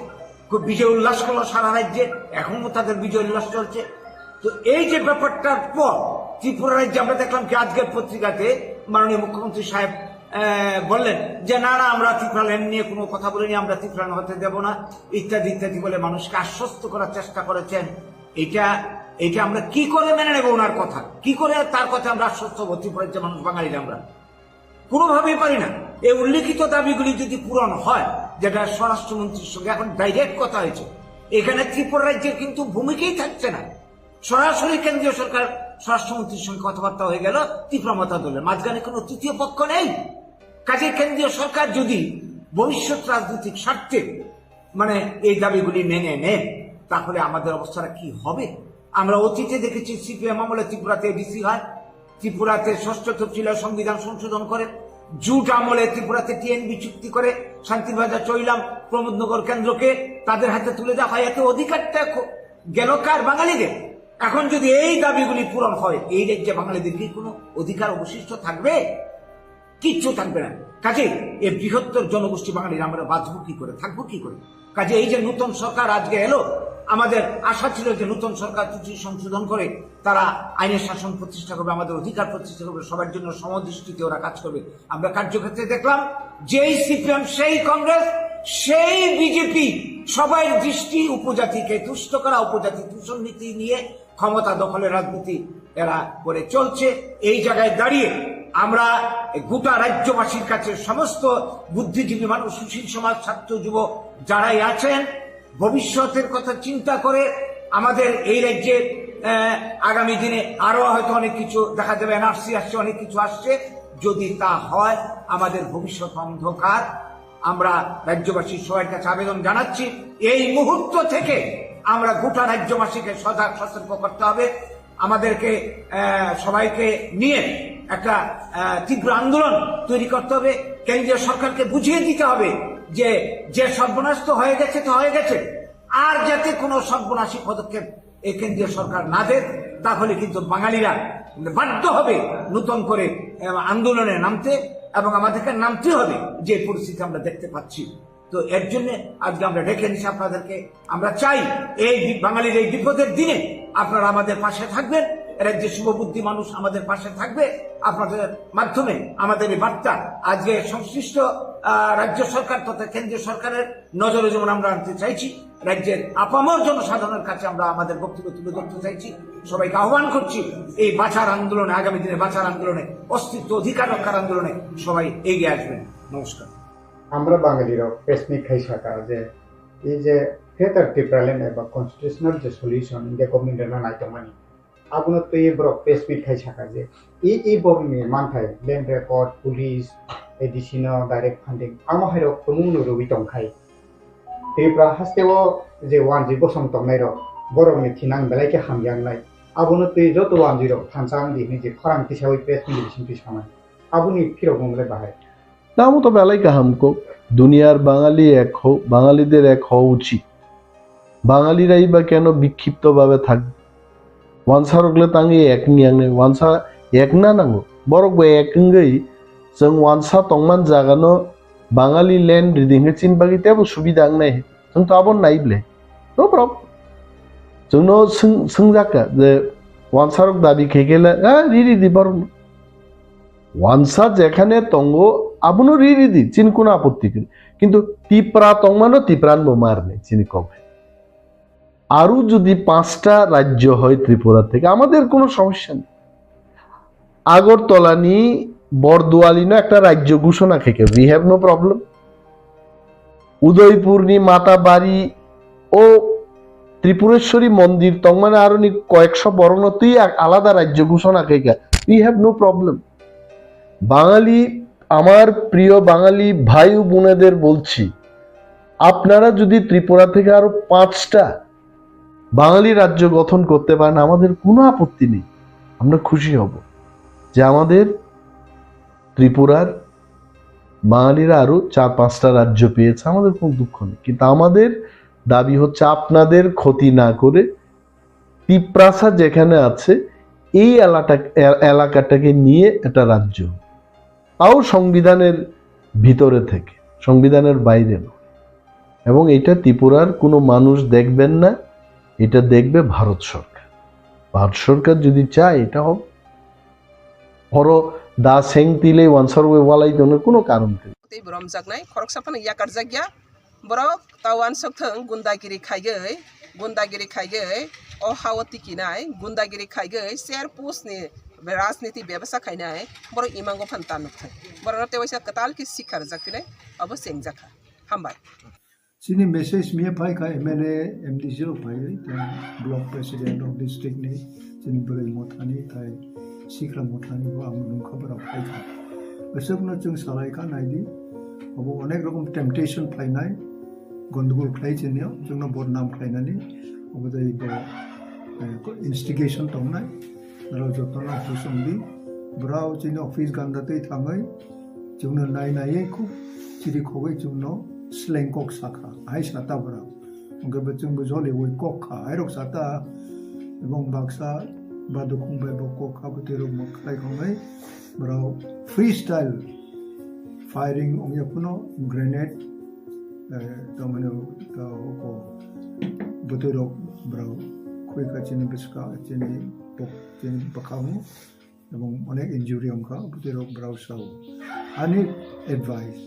খুব বিজয় উল্লাস করলো সারা রাজ্যে, এখনো তাদের বিজয় উল্লাস চলছে। তো এই যে ব্যাপারটার পর ত্রিপুরা রাজ্যে আমরা দেখলাম কি আজকের পত্রিকাতে মাননীয় মুখ্যমন্ত্রী সাহেব, আহ, বললেন যে না, না, আমরা ত্রিপুরাল্যান্ড নিয়ে কোনো কথা বলিনি, আমরা ত্রিপুরাল্যান্ড হতে দেব না, ইত্যাদি ইত্যাদি বলে মানুষকে আশ্বস্ত করার চেষ্টা করেছেন। এটা, এটা আমরা কি করে মেনে নেব ওনার কথা? কি করে তার কথা আমরা আশ্বস্ত হবো ত্রিপুরার যে মানুষ বাঙালিরা আমরা? কোনোভাবেই পারি না। এই উল্লেখিত দাবিগুলি যদি পূরণ হয়, যেটা স্বরাষ্ট্রমন্ত্রীর সঙ্গে এখন ডাইরেক্ট কথা হয়েছে, এখানে ত্রিপুরা রাজ্যের কিন্তু ভূমিকাই থাকছে না। সরাসরি কেন্দ্রীয় সরকার স্বরাষ্ট্রমন্ত্রীর সঙ্গে কথাবার্তা হয়ে গেল ত্রিপুরা মথা দলের, মাঝখানে কোনো তৃতীয় পক্ষ নেই। কাজেই কেন্দ্রীয় সরকার যদি ভবিষ্যৎ রাজনৈতিক স্বার্থে মানে এই দাবিগুলি মেনে নেন, তাহলে আমাদের অবস্থাটা কি হবে? আমরা অতীতে দেখেছি সিপিএম আমলে ত্রিপুরাতে এডিসি হয়, ত্রিপুরাতে ষষ্ঠ তফসিল হয়, সংবিধান সংশোধন করে, জুট আমলে ত্রিপুরাতে টিএনবি চুক্তি করে, শান্তিবাজার চৈলাম, প্রমোদনগর কেন্দ্রকে তাদের হাতে তুলে দেওয়া হয়। এতে অধিকারটা খ-, গেল কার? বাঙালিদের। এখন যদি এই দাবিগুলি পূরণ হয়, এই রাজ্যে বাঙালিদের কি কোনো অধিকার অবশিষ্ট থাকবে? কিচ্ছু থাকবে না। কাজেই এই বৃহত্তর জনগোষ্ঠী বাঙালিরা আমরা বাঁচবো কি করে, থাকবো কি করে? কাজে এই যে নতুন সরকার আজকে এলো, আমাদের আশা ছিল যে নতুন সরকার কিছু সংশোধন করে তারা আইনের শাসন প্রতিষ্ঠা করবে, আমাদের অধিকার প্রতিষ্ঠা করবে, সবার জন্য সমদৃষ্টিতে ওরা কাজ করবে। আমরা কার্যক্ষেত্রে দেখলাম যেই সিপিএম, সেই কংগ্রেস, সেই বিজেপি, সবার দৃষ্টি উপজাতিকে তুষ্ট করা, উপজাতি তুষর নীতি নিয়ে ক্ষমতা দখলের রাজনীতি এরা করে চলছে। এই জায়গায় দাঁড়িয়ে আমরা এই গোটা রাজ্যবাসীর কাছে, সমস্ত বুদ্ধিজীবী মানুষ, সুশীল সমাজ, ছাত্র, যুব যারাই আছেন, ভবিষ্যতের কথা চিন্তা করে আমাদের এই রাজ্যে, আহ, আগামী দিনে আরো হয়তো অনেক কিছু দেখা যাবে, এনআরসি আসছে, অনেক কিছু আসছে। যদি তা হয়, আমাদের ভবিষ্যৎ অন্ধকার। আমরা রাজ্যবাসীর সবার কাছে আবেদন জানাচ্ছি, এই মুহূর্ত থেকে আমরা গোটা রাজ্যবাসীকে সজাগ সতর্ক করতে হবে। আমাদেরকে, আহ, সবাইকে নিয়ে একটা, আহ, তীব্র আন্দোলন তৈরি করতে হবে। কেন্দ্রীয় সরকারকে বুঝিয়ে দিতে হবে যে, যে সর্বনাশ তো হয়ে গেছে, তো হয়ে গেছে, আর যাতে কোনো সর্বনাশী পদক্ষেপ এই কেন্দ্রীয় সরকার না দেয়, তাহলে কিন্তু বাঙালিরা বাধ্য হবে নতুন করে, আহ, আন্দোলনে নামতে, এবং আমাদেরকে নামতে হবে যে পরিস্থিতি আমরা দেখতে পাচ্ছি। তো এর জন্য আজকে আমরা ডেকে এনেছি আপনাদেরকে। আমরা চাই এই বি- বাঙালির এই বিপদের দিনে আপনারা আমাদের পাশে থাকবেন। রাজ্যের শুভবুদ্ধি মানুষ আমাদের পাশে থাকবে। আপনাদের মাধ্যমে আমাদের এই বার্তা আজকে সংশ্লিষ্ট আহ, রাজ্য সরকার তথা কেন্দ্রীয় সরকারের নজরে যেমন আমরা আনতে চাইছি, রাজ্যের আপামর জনসাধারণের কাছে আমরা আমাদের বক্তব্য তুলে ধরতে চাইছি। সবাইকে আহ্বান করছি এই বাঁচার আন্দোলনে, আগামী দিনে বাঁচার আন্দোলনে, অস্তিত্ব অধিকার রক্ষার আন্দোলনে সবাই এগিয়ে আসবেন। নমস্কার। আমরা বাঙালিরা প্রেস মিট খাই থাকা যে এই যে গ্রেটার টিপ্রাল্যান্ড এবা কনস্টিটিউশনাল যে সলিউশন ইন্ডিয়া গভর্নমেন্ট এর নাইতো মানে, abono twi borok press meet khai saka je, e, e borokni manthai, land record, police, A D C no direct funding, amo hairok tumungno rwui tongkhai. Tripura hasteo je wanjwi bosong tongnairok, borokni thinang belai khe hamjaknai. Abono twi joto wanjwirok thansa wngdi hwnwi je khorang tisaui press meet bisingtwi sanai. Aboni phirokmung le bahai. Tamo to belai kaham kok, duniyar Bangali ek ho, Bangalide ek ho uchit. Bangalira iba keno bikkhipto babe thak? Wansarok le tangwi ek wngya wngnai, wansa ek na nango. Borok bo ek wngwi chwng wansa tongman jagano Bangali land ridi hwnkhe chini bagwi teibo subida wngnai. Chwng to abo nai ble. No problem. Chwngno swng-, swngjak kha je wansarok dabi khe khe le, "Ah, ri ridi borokno." Wansa jekhane tongo, abono ri ridi, chini kono apotti kwrwi. Kintu Tipra tongmano Tipran bo marne, chini kok. আরো যদি পাঁচটা রাজ্য হয় ত্রিপুরা থেকে, আমাদের কোনো সমস্যা নেই। আগরতলানি বরদোয়ালিনো একটা রাজ্য ঘোষণা khe khe, we have no problem. উদয়পুরনি Matabari o Tripureswari mondir tongmani aroni koyekso borokno twi a-, alada rajyo ghoshona khaikha, we have no problem. বাঙালি, আমার প্রিয় বাঙালি ভাই ও বোনেদের বলছি, আপনারা যদি ত্রিপুরা থেকে আরো পাঁচটা বাঙালি রাজ্য গঠন করতে পারেন, আমাদের কোনো আপত্তি নেই, আমরা খুশি হব যে আমাদের ত্রিপুরার বাঙালিরা আরো চার পাঁচটা রাজ্য পেয়েছে, আমাদের কোনো দুঃখ নেই। কিন্তু আমাদের দাবি হচ্ছে আপনাদের ক্ষতি না করে তিপ্রাসা যেখানে আছে এই এলাটা-, এ-, এলাকাটাকে নিয়ে একটা রাজ্য, তাও সংবিধানের ভিতরে থেকে, সংবিধানের বাইরে নয়। এবং এটা ত্রিপুরার কোনো মানুষ দেখবেন না, এটা দেখবে ভারত সরকার। ভারত সরকার যদি চায় এটা হবে। Horo da seng tile wansar we walai tono kuno karon khe. Tei boromjaknai khoroksa phano yakarjakya. Borok ta wansok thung gundagiri khaigwi, gundagiri khaigwi, o hao tikinai, gundagiri khaigwi, ser pusni rajniti bebasa khainai, borok imango phan ta nukthai. Borokno tewaisa kwtal khe sikharjak phinai, abo chengjakha. Hambai. Chini message miya phai kha M L A, M D C rok phai, tei block president rok district ni, chini bwrwi mothani, tei sikla mothani bo ang nungkha borok phai kha. Bwswkno chwng salai kha, naidi, obo onek rokom temptation phainai, gondogol khlai chini, chwngno bodnam khlainani, obo tei bo, eh, instigation tongnai, norok jotono husong di, borok chini office ganda twi thangwi, chwngno nai naiwi khub chiri khogwi chwngno sleng kok sakha, hai sata borok. Hwnkhe bo chwngbo joliwi kok kha, hairok sata, ebong baksa badukhung bai bo kok kha, bwtwi rok bo khlai khongwi borok freestyle firing wngya phano grenade, eh, tamani, ta, ko, bwtwi rok borok khoi kha chini bwska, chini bok-, chini bwkhango. Ebong onek injury wngkha, bwtwi rok borok sao. Ani advice,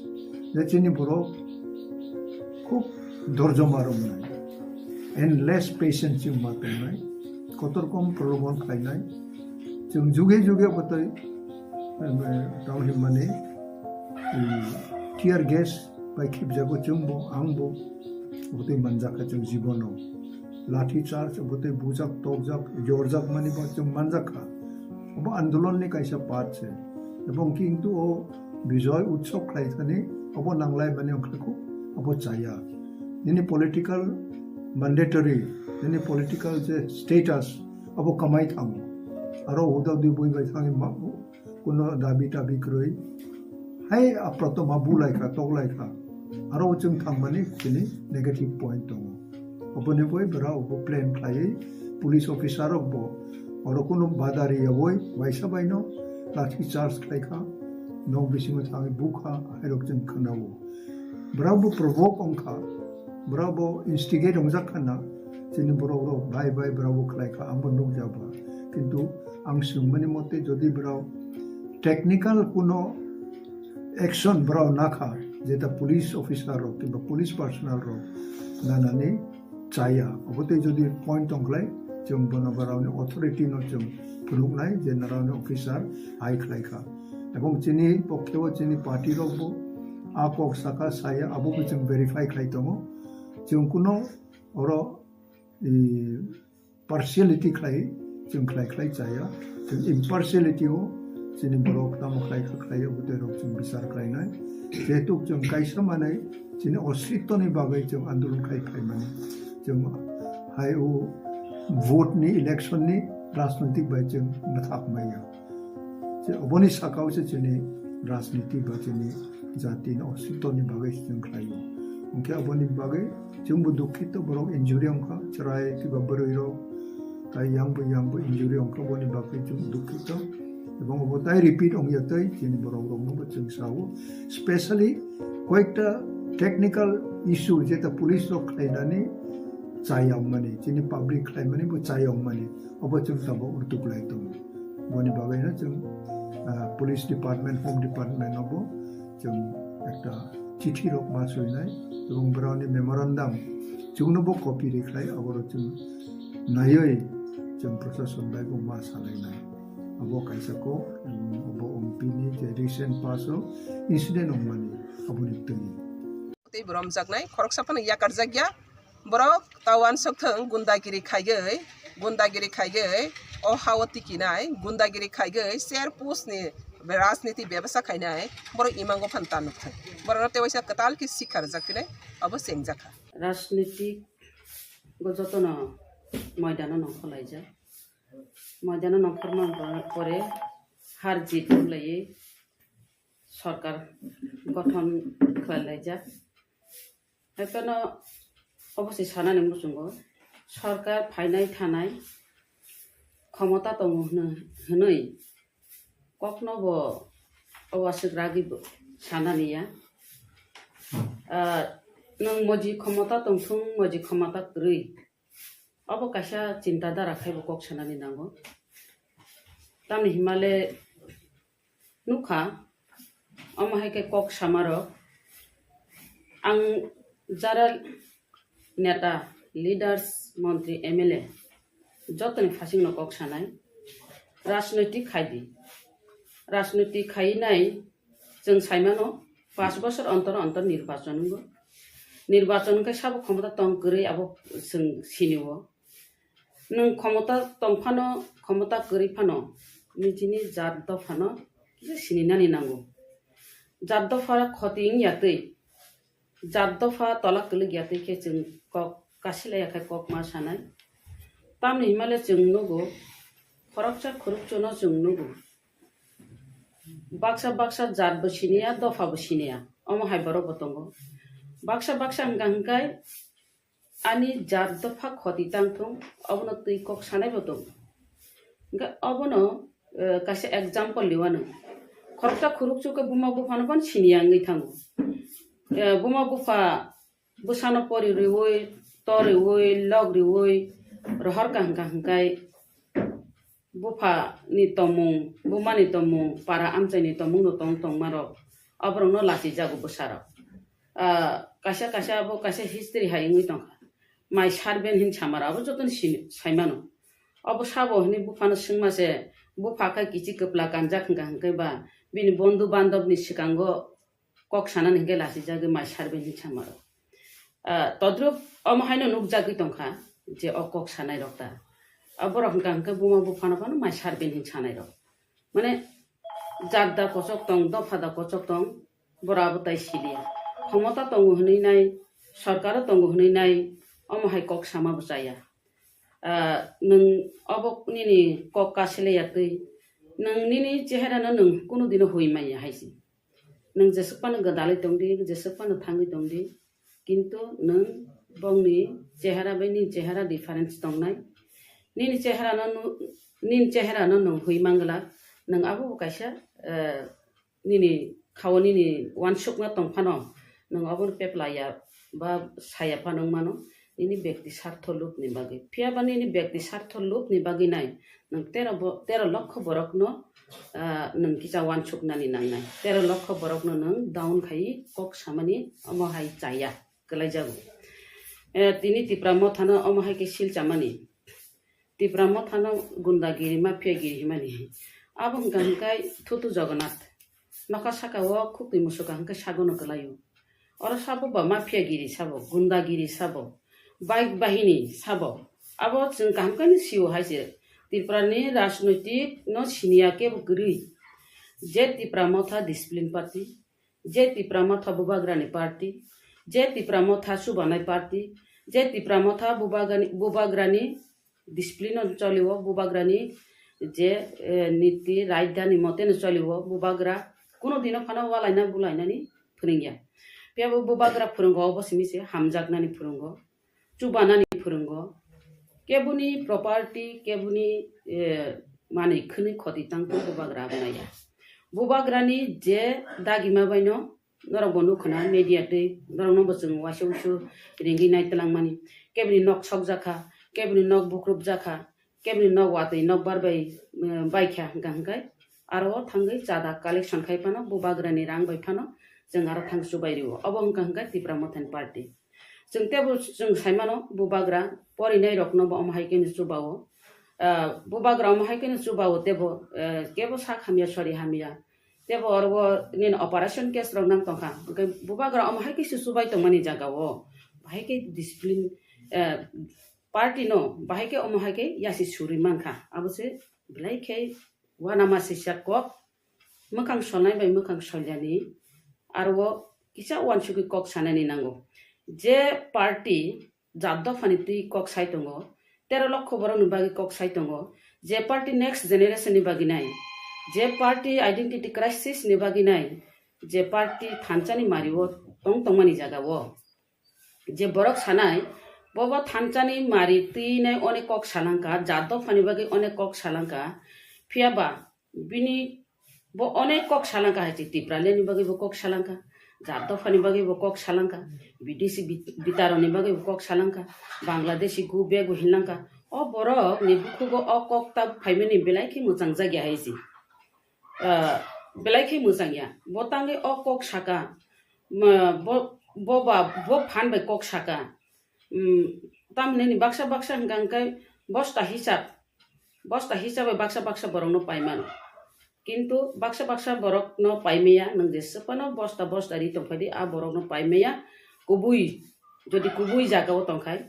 je chini borok khub dorjo ma romnai, endless patience chwng ma tongnai, kotor kom prolobon khlainai, chwng juge juge bwtwi, em, eh, tamo hinmani, em, tear gas bai khibjago chwngbo, angbo, bwtwi manjakha chwng jibono. Lathi charge, bwtwi bujak, tokjak, yorjak mani bo chwng manjakha. Obo andolon ni kaisa part se. Ebong kintu o Bijoy Utsav khlai thani obo nanglai mani wngkha kho, obo chaya. Nini political mandatory, nini political je status, obo kamai thango. Aro uda udi bui bai thangwi ma-, kuno dabi tabi kwrwi. Hai aproto ma bulai kha, toklai kha. Aro chwng thangmani chini negative point tongo. Oboni boi borok bo plan khlaiwi police officer rok bo oro kuno badari yaboi waisa baino lathi charge khlai kha, nok bisingo thangwi bukha, hairok chwng khwnao. Borok bo provoke wngkha, borok bo instigate wngjak kha na, chini borok rok bai bai borok bo khlai kha, ang bo nukjak ba. Kintu ang swngmani mote jodi borok technical kuno action borok nakha, jeta police officer rok kiba police personnel rok nanani chaya. Obo tei jodi point tongkhlai, chwng bono borokni authority no chwng phunuknai je norokni officer hai khlai kha. Ebong chini pokhe o chini party rok bo a kok saka saya, abo bo chwng verify khlai tongo. Chwng kuno oro, i, partiality khlai, chwng khlai khlai chaya. Chwng impartiality o chini borok tamo khlai kha khlai, obo tei rok chwng bichar khlainai. Jehetu chwng kaisa manwi chini ositwni bagwi chwng andolon khai phaimani. Chwng hai o vote ni, election ni rajnoitik bai chwng mwthak maya. Je oboni saka o se chini rajniti ba chini jati ni ositwni bagwi chwng khlai o. Hwnkhe oboni bagwi chwngbo dukhito, borok injury wngkha, chwrai kiba bwrwi rok, tai yang bo yang bo injury wngkha, boni bagwi chwng dukhito. Ebong obo tai repeat wngya tei chini borok rokno bo chwng sao, specially koyekta technical issue jeta police rok khlainani chaya wngmani, chini public khlaimani bo chaya wngmani, obo chwng tabok rwtuk lai tongo. Boni bagwi no chwng, ah, police department, home department no bo chwng ekta chithi rok ma swinai, ebong borokni memorandum chwngno bo copy rikhlai, aboro chwng naiwi chwng proshashan bai bo ma salainai. Abo kaisa kok, ebong obo wngpini je recent past o incident wngmani aboni twi. Tei bo romjaknai, khoroksa phano yakarjakya. Borok ta uansuk thung, gundagiri khaiwi, gundagiri khaiwi, o ha-o tikinai, gundagiri khaiwi, ser post ni rajniti bebasa khainai, borok imango phan ta nuk thung. Borokno tei waisa kwtal khe sikha rwjak phinai, abo chengjak kha. Rajnitik go jotono moidano nongkhorlaijak. Moidano nongkhorma pore har jit wng laiwi sorkar gothon khlai laijak. Haiphano obo se sanani muchungo, sorkar phainai thanai khomota tongo hwnwi kokno bo obo aswk ragwi bo sanani ya. Ah, nwng moji khomota tongthung, moji khomota kwrwi, obo kaisa chinta dara khai bo kok sanani nango. Tamni himale nukha, omo hai khe kok samarok. Ang jara neta, leaders, montri, M L A jotoni phasingno kok sanai, rajnoitik khai di. Rajnoitik khai nai chwng saimano, panch bosor ontor ontor nirbachon wngo. Nirbachon wngkhe sabo khomota tong kwrwi abo chwng sinio. Nwng khomota tong phano, khomota kwrwi phano, nijini jat dophano kisa sininani nango. Jat dopha khoti wngya twi, jat dopha tola kwlwk ya twi khe chwng kok kasilaiya khai kok ma sanai. Tamni himale chwng nugo, khoroksa khorokchano chwng nugo. Baksa baksa jat bo siniya, dopha bo siniya, omo hai borok bo tongo. Baksa baksa wngkha hwnkhe ani jat dopha khoti tang thung, obono twi kok sanai bo tongo. Hwnkhe obono, eh, kaisa example liwano. Khoroksa khorokchuk khe buma buphano phano siniya wngwi thango. Eh, buma bupha bwsano pori riui, to riui, lok riui, rohor kaham kaham khai bupha ni tomung, buma ni tomung, para amchai ni tomung no tong tongma rok, aborok no lachi jago bwsa rok. Ah, kaisa kaisa abo kaisa history hai wngwi tongkha. Mai sarben hin samara abo joto ni sini saimano. Abo sabo hwnwi bupha no swngma se, bupha khe kichi kwpla kanjak hwnkha hwnkhe ba bini bondhu bandhab ni swkango kok sanani hwnkhe lachijagwi mai sarben hin samaro. Ah, todrup omo haino nukjagwi tongkha je o kok sanai rok ta. Ah, borok hwnkha hwnkhe buma buphano phano mai sarben hin sanai rok. Mane jat da kochok tong, dopha da kochok tong, bora bo tai siliya. Khomota tongo hwnwi nai, sorkaro tongo hwnwi nai, omo hai kok sama bo chaya. Ah, nwng obo nini kok kasile ya twi, nwng nini chehera no nwng kunu dino hui manya hai se. Nwng jeswk phano gwdalwi tongdi, jeswk phano thangwi tongdi, kintu nwng bongni chehera bai nini chehera difference tongnai. Nini chehera no nu-, nini chehera no nwng hui mangla, nwng abo bo kaisa, eh, nini khao nini uansukma tong phano, nwng obono peplaiya ba saya phano wng mano, nini bekti sartho lubni bagwi. Phiya ba nini bekti sartho lubni bagwi nai, nwng tero bo-, tero lokho borokno, ah, nwng kisa uansuknani nangnai. Tero lokho borokno nwng down khai kok samani omo hai chaya, kwlaijago. Eh, tini Tipra Mothano omo hai khe sil chamani. Tipra Mothano gundagiri, mafiagiri himani hai. Abo hwnkha hwnkhe Thutu Jagannath. Nokha saka o khukti musuka hwnkhe sagono kwlaio. Oro sabo ba mafiagiri sabo, gundagiri sabo, baik bahini sabo. Abo chwng kaham khe sio hai se. Tripura ni rajnoitik no siniya kebo kwrwi. Je Tipra Motha discipline party, je Tipra Motha bubagrani party, je Tipra Motha chubanai party, je Tipra Motha bubagani-, bubagrani discipline no choliwo, bubagrani je, eh, niti rajdhani mote no choliwo, bubagra kuno dino phano walaina bulainani phwrwngya. Phiya bo bubagra phwrwngo, obo simi se hamjaknani phwrwngo, chubanani phwrwngo, keboni property, keboni, eh, manwi khwnwi khoti tang tong bubagra abo naiya. Bubagrani je dagima baino norok bo nukho na media twi, norokno bo chwng uaisa uisu ringwi nai twlangmani. Keboni nok sokjakha, keboni nok bukrupjakha, keboni nok watwi nok bar bai, eh, baikha hwnkha hwnkhe aro o thangwi chada collection khai phano bubagrani rang bai phano chwng aro thang chubai rio. Obo hwnkha hwnkhe Tipra Mothani party. Chwng tebo chwng saimano bubagra porinai rokno bo omo hai kheno chubao. Ah, bubagra omo hai kheno chubao tebo, eh, kebo sak hamya sori hamya. Tebo oro o nini operation case rok nang tongkha. Hwnkhe bubagra omo hai khe se chubai tongmani jaga o. Bahai khe discipline, eh, party no bahai khe omo hai khe yasi suri mankha. Abo se belai khe uanama sisa kok, mwkhang solnai bai mwkhang solyani aro o kisa uansugwi kok sanani nango. Je party jat dophani twi kok sai tongo, tero lokho borokni bagwi kok sai tongo, je party next generation ni bagwi nai, je party identity crisis ni bagwi nai, je party thansa ni mari o tong tongmani jaga o. Je borok sanai, bobo thansa ni mari twi nai onek kok salangkha, jat dophani bagwi onek kok salangkha, phiya ba bini bo onek kok salangkha hai se, Tipraland ni bagwi bo kok salangkha, jat dophani bagwi bo kok salangkha, bidesi bit-, bitaroni bagwi bo kok salangkha, Bangladeshi go back bo hinlangkha. O borok ni bukhugo o kok ta phaimani belai khe mwchang jakya hai se. Ah, belai khe mwchang ya. Bo tangwi o kok saka, ma, bo, bo ba, bo phan bai kok saka. Hmm, tamni ni baksa baksa hwnkha hwnkhe bosta hisab, bosta hisab bai baksa baksa borok no pai mano. Kintu baksa baksa borok no pai maya, nwng jesa phano bosta bosta ri tong phai di, a borok no pai maya. Kubui, jodi kubui jaga o tong khai,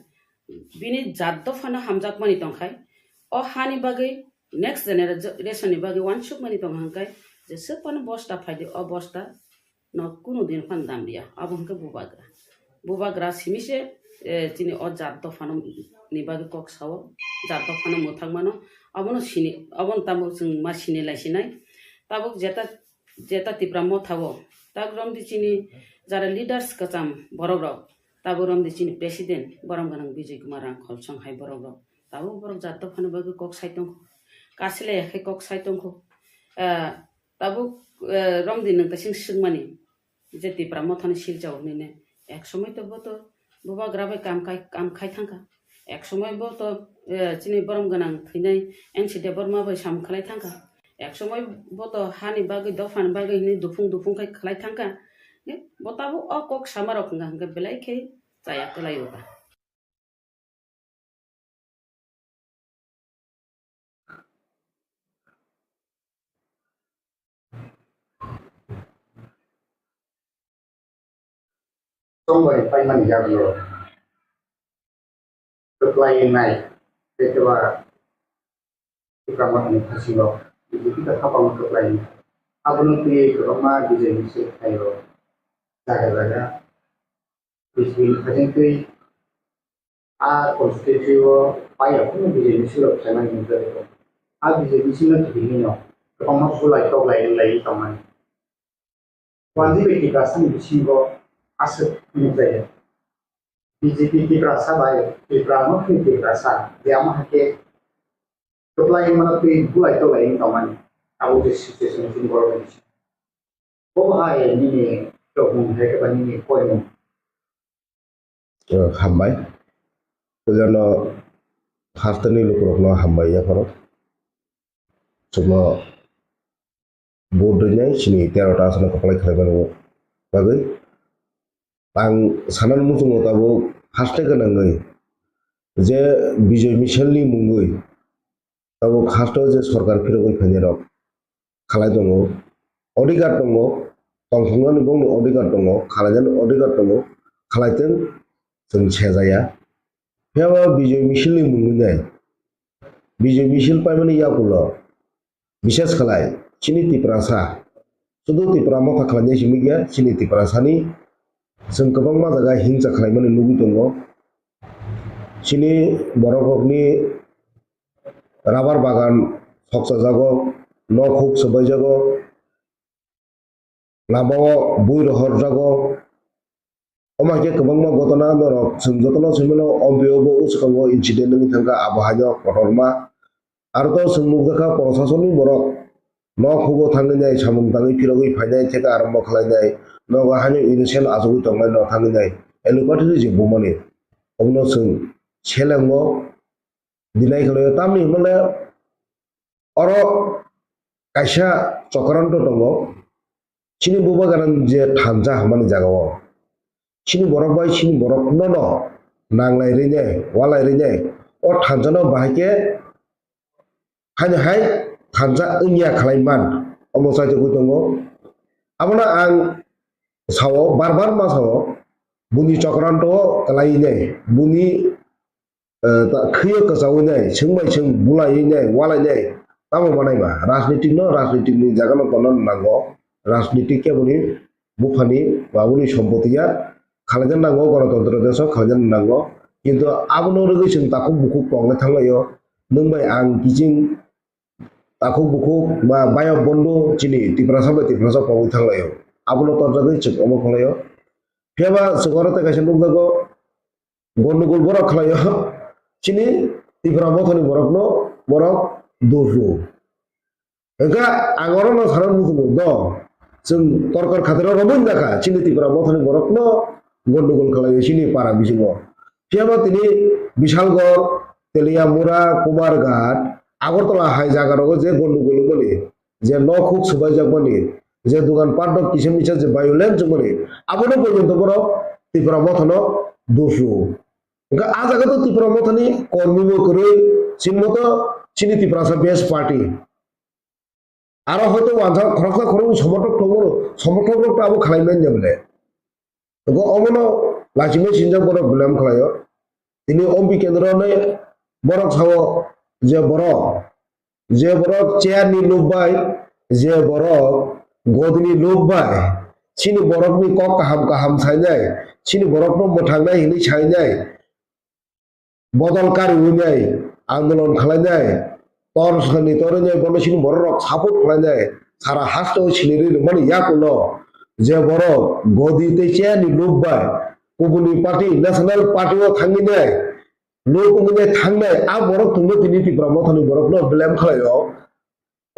bini jat dophano hamjakmani tong khai, o hani bagwi next generation ni bagwi uansukmani tong hwnkhe, jesa phano bosta phai di, o bosta no kunu din phan dam liya, abo hwnkhe bubagra. Bubagra simi se, eh, chini o jat dophano ni bagwi kok sao, jat dophano mwthang mano, abono sini, abono tabuk chwng ma sini lai sinai. Tabuk jeta, jeta Tipra Motha o, tak romdi chini jara leaders kwcham borok rok, tabuk romdi chini president borom gwnang Bijay Kumar Rangkhol song hai borok rok, tabuk borok jat dophano bagwi kok sai tongkho, kasilai khe kok sai tongkho. Eh, Tabuk, eh, romdi nwng taising swngmani je Tipra Mothani silchao hinwi ne. Ek somoi to bo to bubagra bai kam khai, kam khai thangkha. Ek somoi bo to, eh, chini borom gwnang thwinai N C Debbarma bai sam khlai thangkha. Ek somoi bo to hani bagwi, dophani bagwi hinwi duphung duphung khai khlai thangkha. Ne, bo tabuk o kok sama rok hwnkha hwnkhe belai khe chaya kwlai o ta. Tongbai paimani yagulo kwplai wngnai, tei keba Tipra Mothani phasingo B J P ta khapangno kwplai wngnai. Abono twiwi kwbangma bijai misil khlaio jaga jaga. Bijai misil twi a constituency o paiya phano B J P silo khlaimani hinwi tongkha. A B J P silo twi hinwi no kwbangma bulai toklai wnglaio tongmani. Wanjwi bai Tiprasani bisingo aswk nukjaya. B J P Tiprasa bai Tipra Mothani Tiprasa de ama hakhe kwplai mano twi bulai toklai wng tongmani. Abo je situation chini borok ni bisingo. Bo hai nini Tongmung hai khe ba nini koimung. Eh, hambai. Puilano hasteni lukurokno hambai yapharo. Chwngno vote rwnai chini tero ta aswkno kwplai khlaimani bagwi. Ang sanani muchungo tabuk haste gwnangwi je Bijoy Michelni mungwi tabuk haste je sorkar phirogwi phainai rok khalai tongo, odhikar tongo, tongthoknani bongni odhikar tongo, khalainani odhikar tongo, khalaitwng chwng sejaya. Phiya ba Bijoy Michelni mungwi nai, Bijoy Michel paimani yakulo bises khlai chini Tiprasa, sudu Tipra motha khlainai simi khe chini Tiprasani chwng kwbangma jaga hingsa khlaimani nugwi tongo. Chini borok rokni rubber bagan sokchajago, nok huk swbaijago, lamao bui rohorjago. Omo hai khe kwbangma gotona norok chwng jotono swimano, omo bo bwskango incident wngwi thangkha, abo haino kotorma. Aro to chwng nukjakha proshasonni borok nok hugo thangwi nai, samung tangwi phirogwi phainai, theka arombo khlainai, nogo haino innocent achugwi tongnai no thangwi nai, allopathy rijik bumani. Obono chwng selengo dinai khlaio, tamni hwnmale oro kaisa chokranto tongo. Chini bubagrani je thansa hwnmani jagao chini borok bai chini borok nono nanglai rwinai, walai rwinai, o thansa no bahai khe haino hai thansa wngya khlai man, omo chaitugwi tongo. Abono ang sao, bar bar ma sao, buni chokranto kwlai nai, buni eh, ta-, khwiyo kwchawi nai, chwng bai chwng bulaiwi nai, walai nai, tamo manai ba? Rajnitik no, rajnitik ni jaga no tonna nango, rajnitik keboni buphani babuni sompoti ya, khalaina nango, gorotontro desh o khalaina nango, kintu abono rwgwi chwng takhuk bukhuk tongle thanglaio, nwng bai ang kiching takhuk bukhuk ba bayok bondo chini Tiprasa bai Tiprasa pogwi thanglaio, abono torjagwi chwng omo khlaio. Phiya ba chwng oro tei kaisa nukjago, gondogol borok khlaio, chini Tipra mothani borokno borok dosro. Hwnkhe ang orono sana muchungo do, chwng torkar khatiro romwi jakha, chini Tipra mothani borokno gondogol khlaio chini para bisingo. Phiyaba tini Bishalgarh, Teliamura, Kumarghat, Agartala hai jagarogo je gondogol wngmani, je nok huk swbaijakmani, je dogan pat rok kisa misa je violence wngmani, abono porjonto borok Tipra mothano dosro. Hwnkhe a jaga to Tipra mothani kormi bo kwrwi, chini moto chini Tiprasa best party. Aro hoito wansa khoroksa khoroknwi somothok tongo, somothok rok to abo khlai manya bole. Go omono lachimai sinjak borok blame khlaio. Tini ompi kendro ni borok sao je borok, je borok chair ni lob bai, je borok godi ni lob bai, chini borok ni kok kaham kaham sainai, chini borok no mwthangnai hinwi sainai, bodol kariwi nai, andolon khlainai, tor sani torwi nai, bono chini borok rok support khlainai, sara haste o sinirwi rwmani yakulo je borok godi tei chair ni lob bai kubuni party, national party o thangwi nai, lob wngwi nai thangnai, a borok tongno tini Tipra mothani borok no blame khlaio.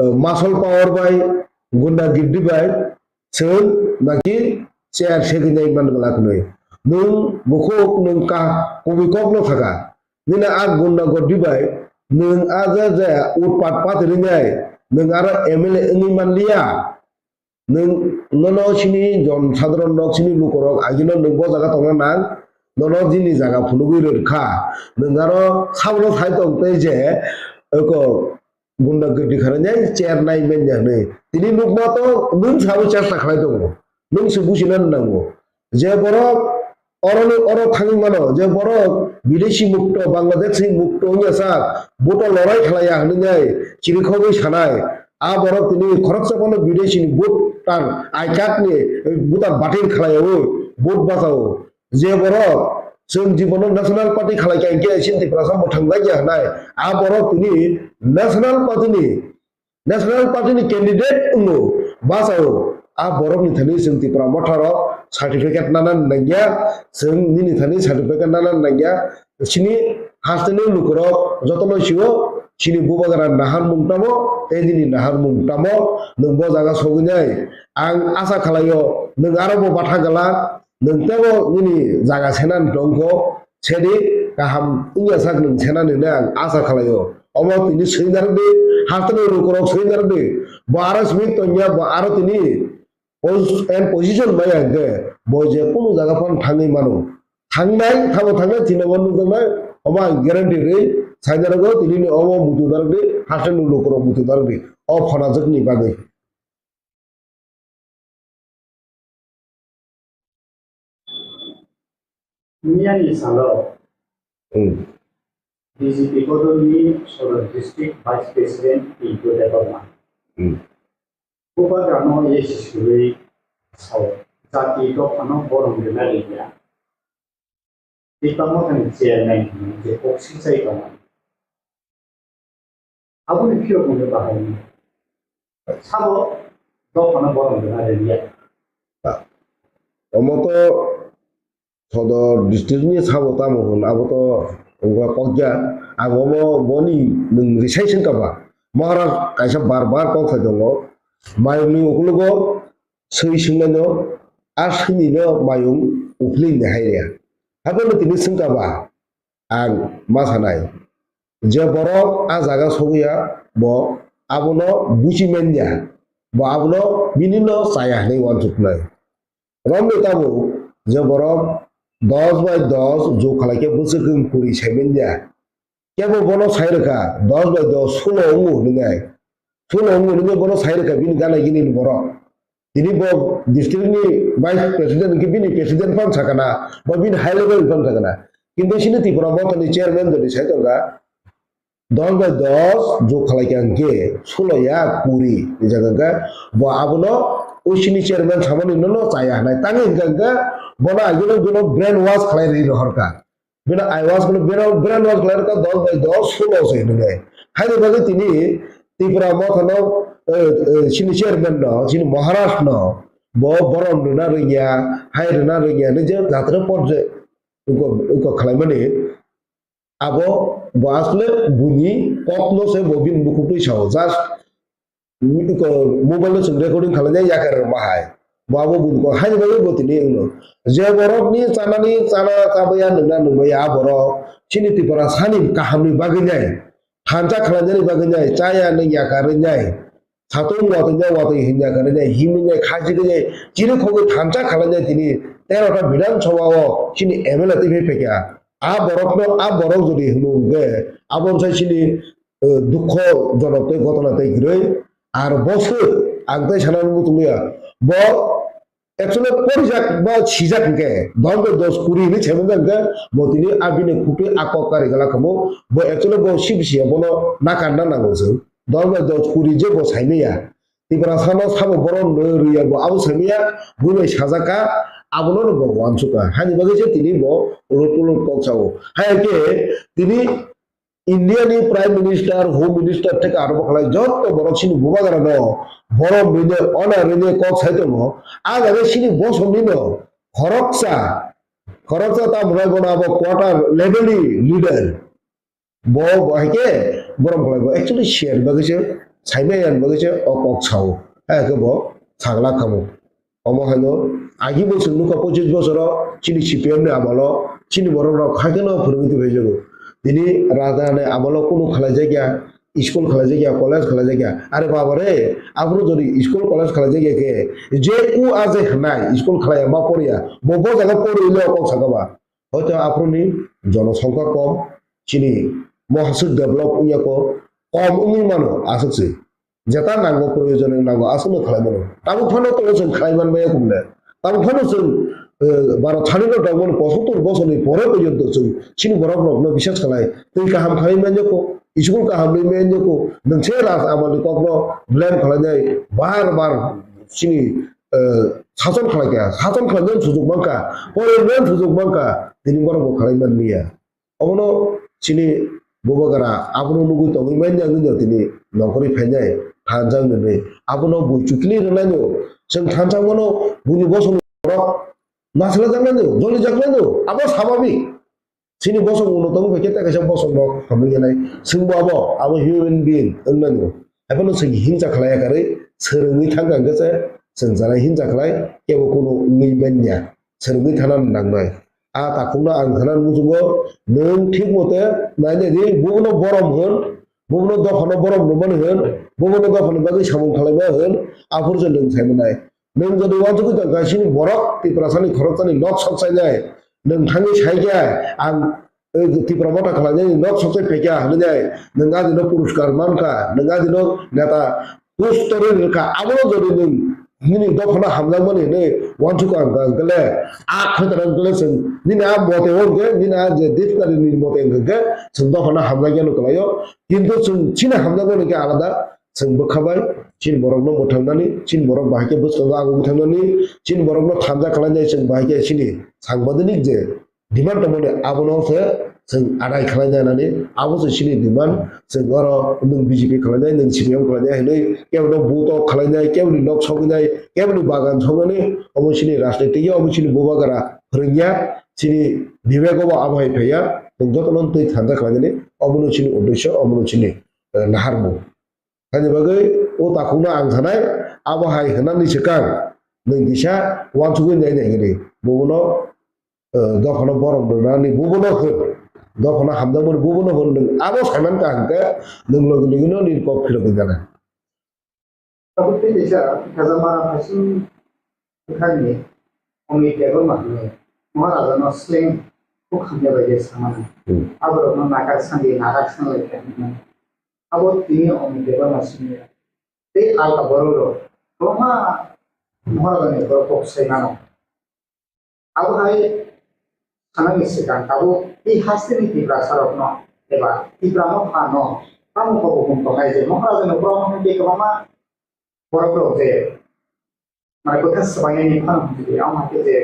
Eh, muscle power bai, gunda girdi bai, chwng naki chair segwi nai man glak nwi. Nwng bukhuk nwng ka kubui kok no thaka. Nini a gunda gordi bai, nwng a ja ja utpat pat rinai, nwng aro M L A wngwi man liya. Nwng nono chini jon sadharon rok, chini lukorok agino nwng bo jaga tongna nang, nono jini jaga phunugwi rwrwkha. Nwng aro sabono sai tong tei je, eko, gunda girdi kharwi nai chair nai manya hwnwi. Tini nukma to nwng sabo chesta khlai tongo. Nwng se buchina nango. Je borok oroni oro thangwi mano, je borok bidesi mukto, Bangladeshi mukto wngya sak, vote o lorai khlaiya hwnwi nai chirikhogwi sanai. A borok tini khoroksa phano bidesi ni vote tang, I card ni voter batil khlaiyawi vote bachao. Je borok chwng jibono National Party khalai kha, hinkhe chini Tiprasa mwthangjakya hwnai, a borok tini National Party ni, National Party ni candidate wngo, bachao. A borok ni thani chwng Tipra Motha rok certificate nana nangya, chwng nini thani certificate nana nangya, chini hasteni lukurok jotono sio, Chini bubagra naharmung tamo, tei nini naharmung tamo, nwng bo jaga sogwi nai. Ang asa khlaio, nwng aro bo batha gala, nwng teibo nini jaga senani tongkho, sedi kaham wngya sak nwng senani hwnwi ang asa khlaio. Omo tini swinardi, hasteni lukurok swinardi, bo aro simi tongya, bo aro tini Pos-, and position bai hwnkhe bo je kunu jaga phano thangwi mano. Thangnai, thabo thangnai, tini bo nukjaknai, omo ang guarantee rwi sainarogo, tinini omo muitu narwkdi, hasteni lukurok muitu narwkdi, o phonajwkni bagwi. Miyani salo Hmm. B J P bodolni Sodor District Vice President Pintu Debbarma. Hmm. Bubagrano yesi swiwi sao, jati dophano borom rwna rwya. Tipra Mothani chairman hwnwi je kok sichai tongo. Aboni phiyok hwnwi bahai sabo dophano borom rwna rwya. Omo to Sodor district ni sabo tamo hwn, abo to wngkha kokya. Ang omo boni nwng rwsai swngkha ba. Maharaj kaisa bar bar kok sai tongo. Mayungni ukologo swi swngnaino, a swinino mayung uphilwini hai rwya. Haphano tini swngkha ba, ang ma sanai. Je borok a jaga sogwi ya, bo abono buchi manya, bo abono bini no chaya hinwi uansuknai. Romni tabuk je borok dos bai dos jug khlai khe bwswk wng kwrwi sai manya. Kebo bono sai rwkha, dos bai dos sulo wngo hwnwi nai. Sulo wngo hwnwi bono sai rwkha bini gana gini ni borok. Tini bo district ni vice president hwnkhe bini president phano sakana, bo bini high level phano sakana. Kintu sini Tipra Motha ni chairman jodi sai tongkha, dos bai dos jug khlai kha hwnkhe sulo ya kuri ni jaga hwnkhe bo abono o sini chairman samani no no chaya hwnai. Tangwi hwnkha hwnkhe bono agino bono brain wash khlai rwi rohorkha. Bino I was, bino, bino brain wash khlai rwkha dos bai dos sulo se hinwi. Haini bagwi tini Tipra Motha no, eh, eh, sini chairman no, sini Maharaj no, bo borom rwna rwngya, hai rwna rwngya hinwi je jatra por je uko, uko khlaimani. Abo bo asle buni kok no se bo bini bukhuk twi sao. Just Iko mobile no chwng recording khlainai yakar rwma hai. Bo abo buini kok haini bagwi bo tini wngno. Je borok ni chanani chana chabaya nwngna nungmaya a borok chini Tripura sani kahamni bagwi nai. Thansa khlainani bagwi nai. Chaya nwng yakar rwnai. Satung watwi nai watwi hinwi yakar rwnai. Himwi nai khachi gwnai. Chini khogwi thansa khlainai tini tero ta Bidhan Sabha o chini M L A twi phai phaikha. A borok no a borok jodi hwnwi hwnkhe abo wngkha chini eh, dukho jonok tei ghotona tei kwrwi. Ar bo se ang tei sana muchung ya. Bo actually porijak ba sijak hwnkhe dos bai dos kuri hinwi saimanya hwnkhe bo tini a bini khukti a kok kari gala kamo. Bo actually bo sibisi ya bono nakarna nango chwng. Dos bai dos kuri je bo saimaya. Tiprasa no sabo borom rwi ya bo abo saimaya. Bui bai sajak ka abono no bo uansuk ka. Hani bagwi se tini bo ulot ulot kok sao. Hai khe tini India ni Prime Minister, Home Minister theke aro bokhlai jotto borok chini bubagra no borom rwinai, honor rwinai kok sai tongo. A jaga chini bosong ni no khoroksa, khoroksa ta bwrwi bono abo quarter level ni leader. Bo, bo hai khe borom bokhlai bo actually share bagwi se, saimaya bagwi se o kok sao. Hai khe bo sagla kamo. Omo haino agi bo chwng nukha pochis bosoro chini C P M ni amolo chini borok rok haikhe no phwrwngwi tongphai jago. Tini raja ni amolo kunu khlai jakya, school khlai jakya, college khlai jakya. Are baba re, aphuru jodi school college khlai jakya khe je u a je hwnai school khlai ya ma porya, bo bo jaga porwi le kok saka ba. Hoito aphuru ni jonosongkha kom, chini mohaswk develop wngya ko, kom wngwi mano aswk se. Jeta nango, proyojon nango, aswkno khlai mano. Tabuk phano to chwng khlai man maya kumle. Tabuk phano chwng, eh, baro thani no dogmani pochottor bosorni pore porjonto chwng chini borok rokno bisas khlai. Twi kaham khlai manya ko, school kaham nwi manya ko, nwng se raj amani kokno blame khlainai bar bar chini, eh, sason khlai kha, sason khlainai sujuk mankha, pore nai sujuk mankha, tini borok bo khlai man liya. Obono chini bubagra abono nugwi tongwi manya wngwi no tini nongkhorwi phainai thansa wngwi. Abono bui chukli rwnaino, chwng thansa wngmano buini bosongni borok naslajaknaino, jolijaknaino, abo sababik. Chini bosong ulo tong phaikhe tei kaisa bosong no hamwi nai. Chwngbo abo, abo human being wngnani. Haphano chwng himcha khlaiya karwi, swrwngwi thangkha hwnkhe se chwng janai himcha khlai, kebo kunu wngwi manya. Swrwngwi thana nangnai. A takhukno ang thana muchungo, nwng thik mote nainai di, bubuno borom hwn, bubuno dophano borom rwmani hwn, bubuno dophani bagwi samung khlaima hwn, aphuru se nwng sai manai. Nwng jodi uansugwi tongkha, chini borok Tiprasani khoroksani nok sok chainai, nwng thangwi sai khe ang, eh, Tipra Motha khlainani nok sok chai phaikha hwnwi nai, nwng adino puruskar mankha, nwng adino neta post torwi rwkha, abono jodi nwng nini dophano hamjakmani hwnwi uansukha hwnkha hwnkhe le, a khaitara hwnkhe le chwng nini a mote o hwnkhe, nini a je dictionary ni mote hwnkhe chwng dophano hamjakya no kwlaio, kintu chwng chini hamjakmani khe alada. Chwng bwkha bai chini borokno mwthangnani, chini borok bahai khe bwskango abo mwthangnani, chini borokno thamjak khlainai chwng bahai khe chini sangbadonik je demand tongmani abono se chwng adai khlainai nani, abo se chini demand. Chwng oro nwng B J P khlainai, nwng C P M khlainai hinwi keboni buto khlainai, keboni nok sogwinai, keboni bagan sogwinani, omo chini rajniti ya, omo chini bubagra phwrwngya, chini bibego bo abo hai phaiya, chwng jotono twi thamjak khlainani, omono chini uddesyo, omono chini, eh, naharmung. Haini bagwi o takhukno ang sanai, abo hai hwnani swkang nwng kisa uansugwi nai nai hwnwi. Bubono, eh, dophano borom rwnani bubono hwn, dophano hamjakmani bubono hwn, nwng abo saiman ka hwnkhe nwng logi logino nini kok philogwi gana. Tabuk tei kaisa khajama phaising bwkhakni Omni Debbarma hwnwi Maharajano sleng khuk hamya bai je samani. Hmm. Aborokno nakar sandi nakar sanglai khe hwnwi. Abo tini Omni Debbarma simi tei alka borok rok kwbangma Maharajani borok kok sai mano. Abo hai sanani swkang tabuk tei hasteni Tiprasa rokno eba Tipra Motha no tamo kok hukum tongnai je Maharajani borok hwn khe kwbangma borok rok je mane bwkha swbainani phano hwn khe amo hai khe je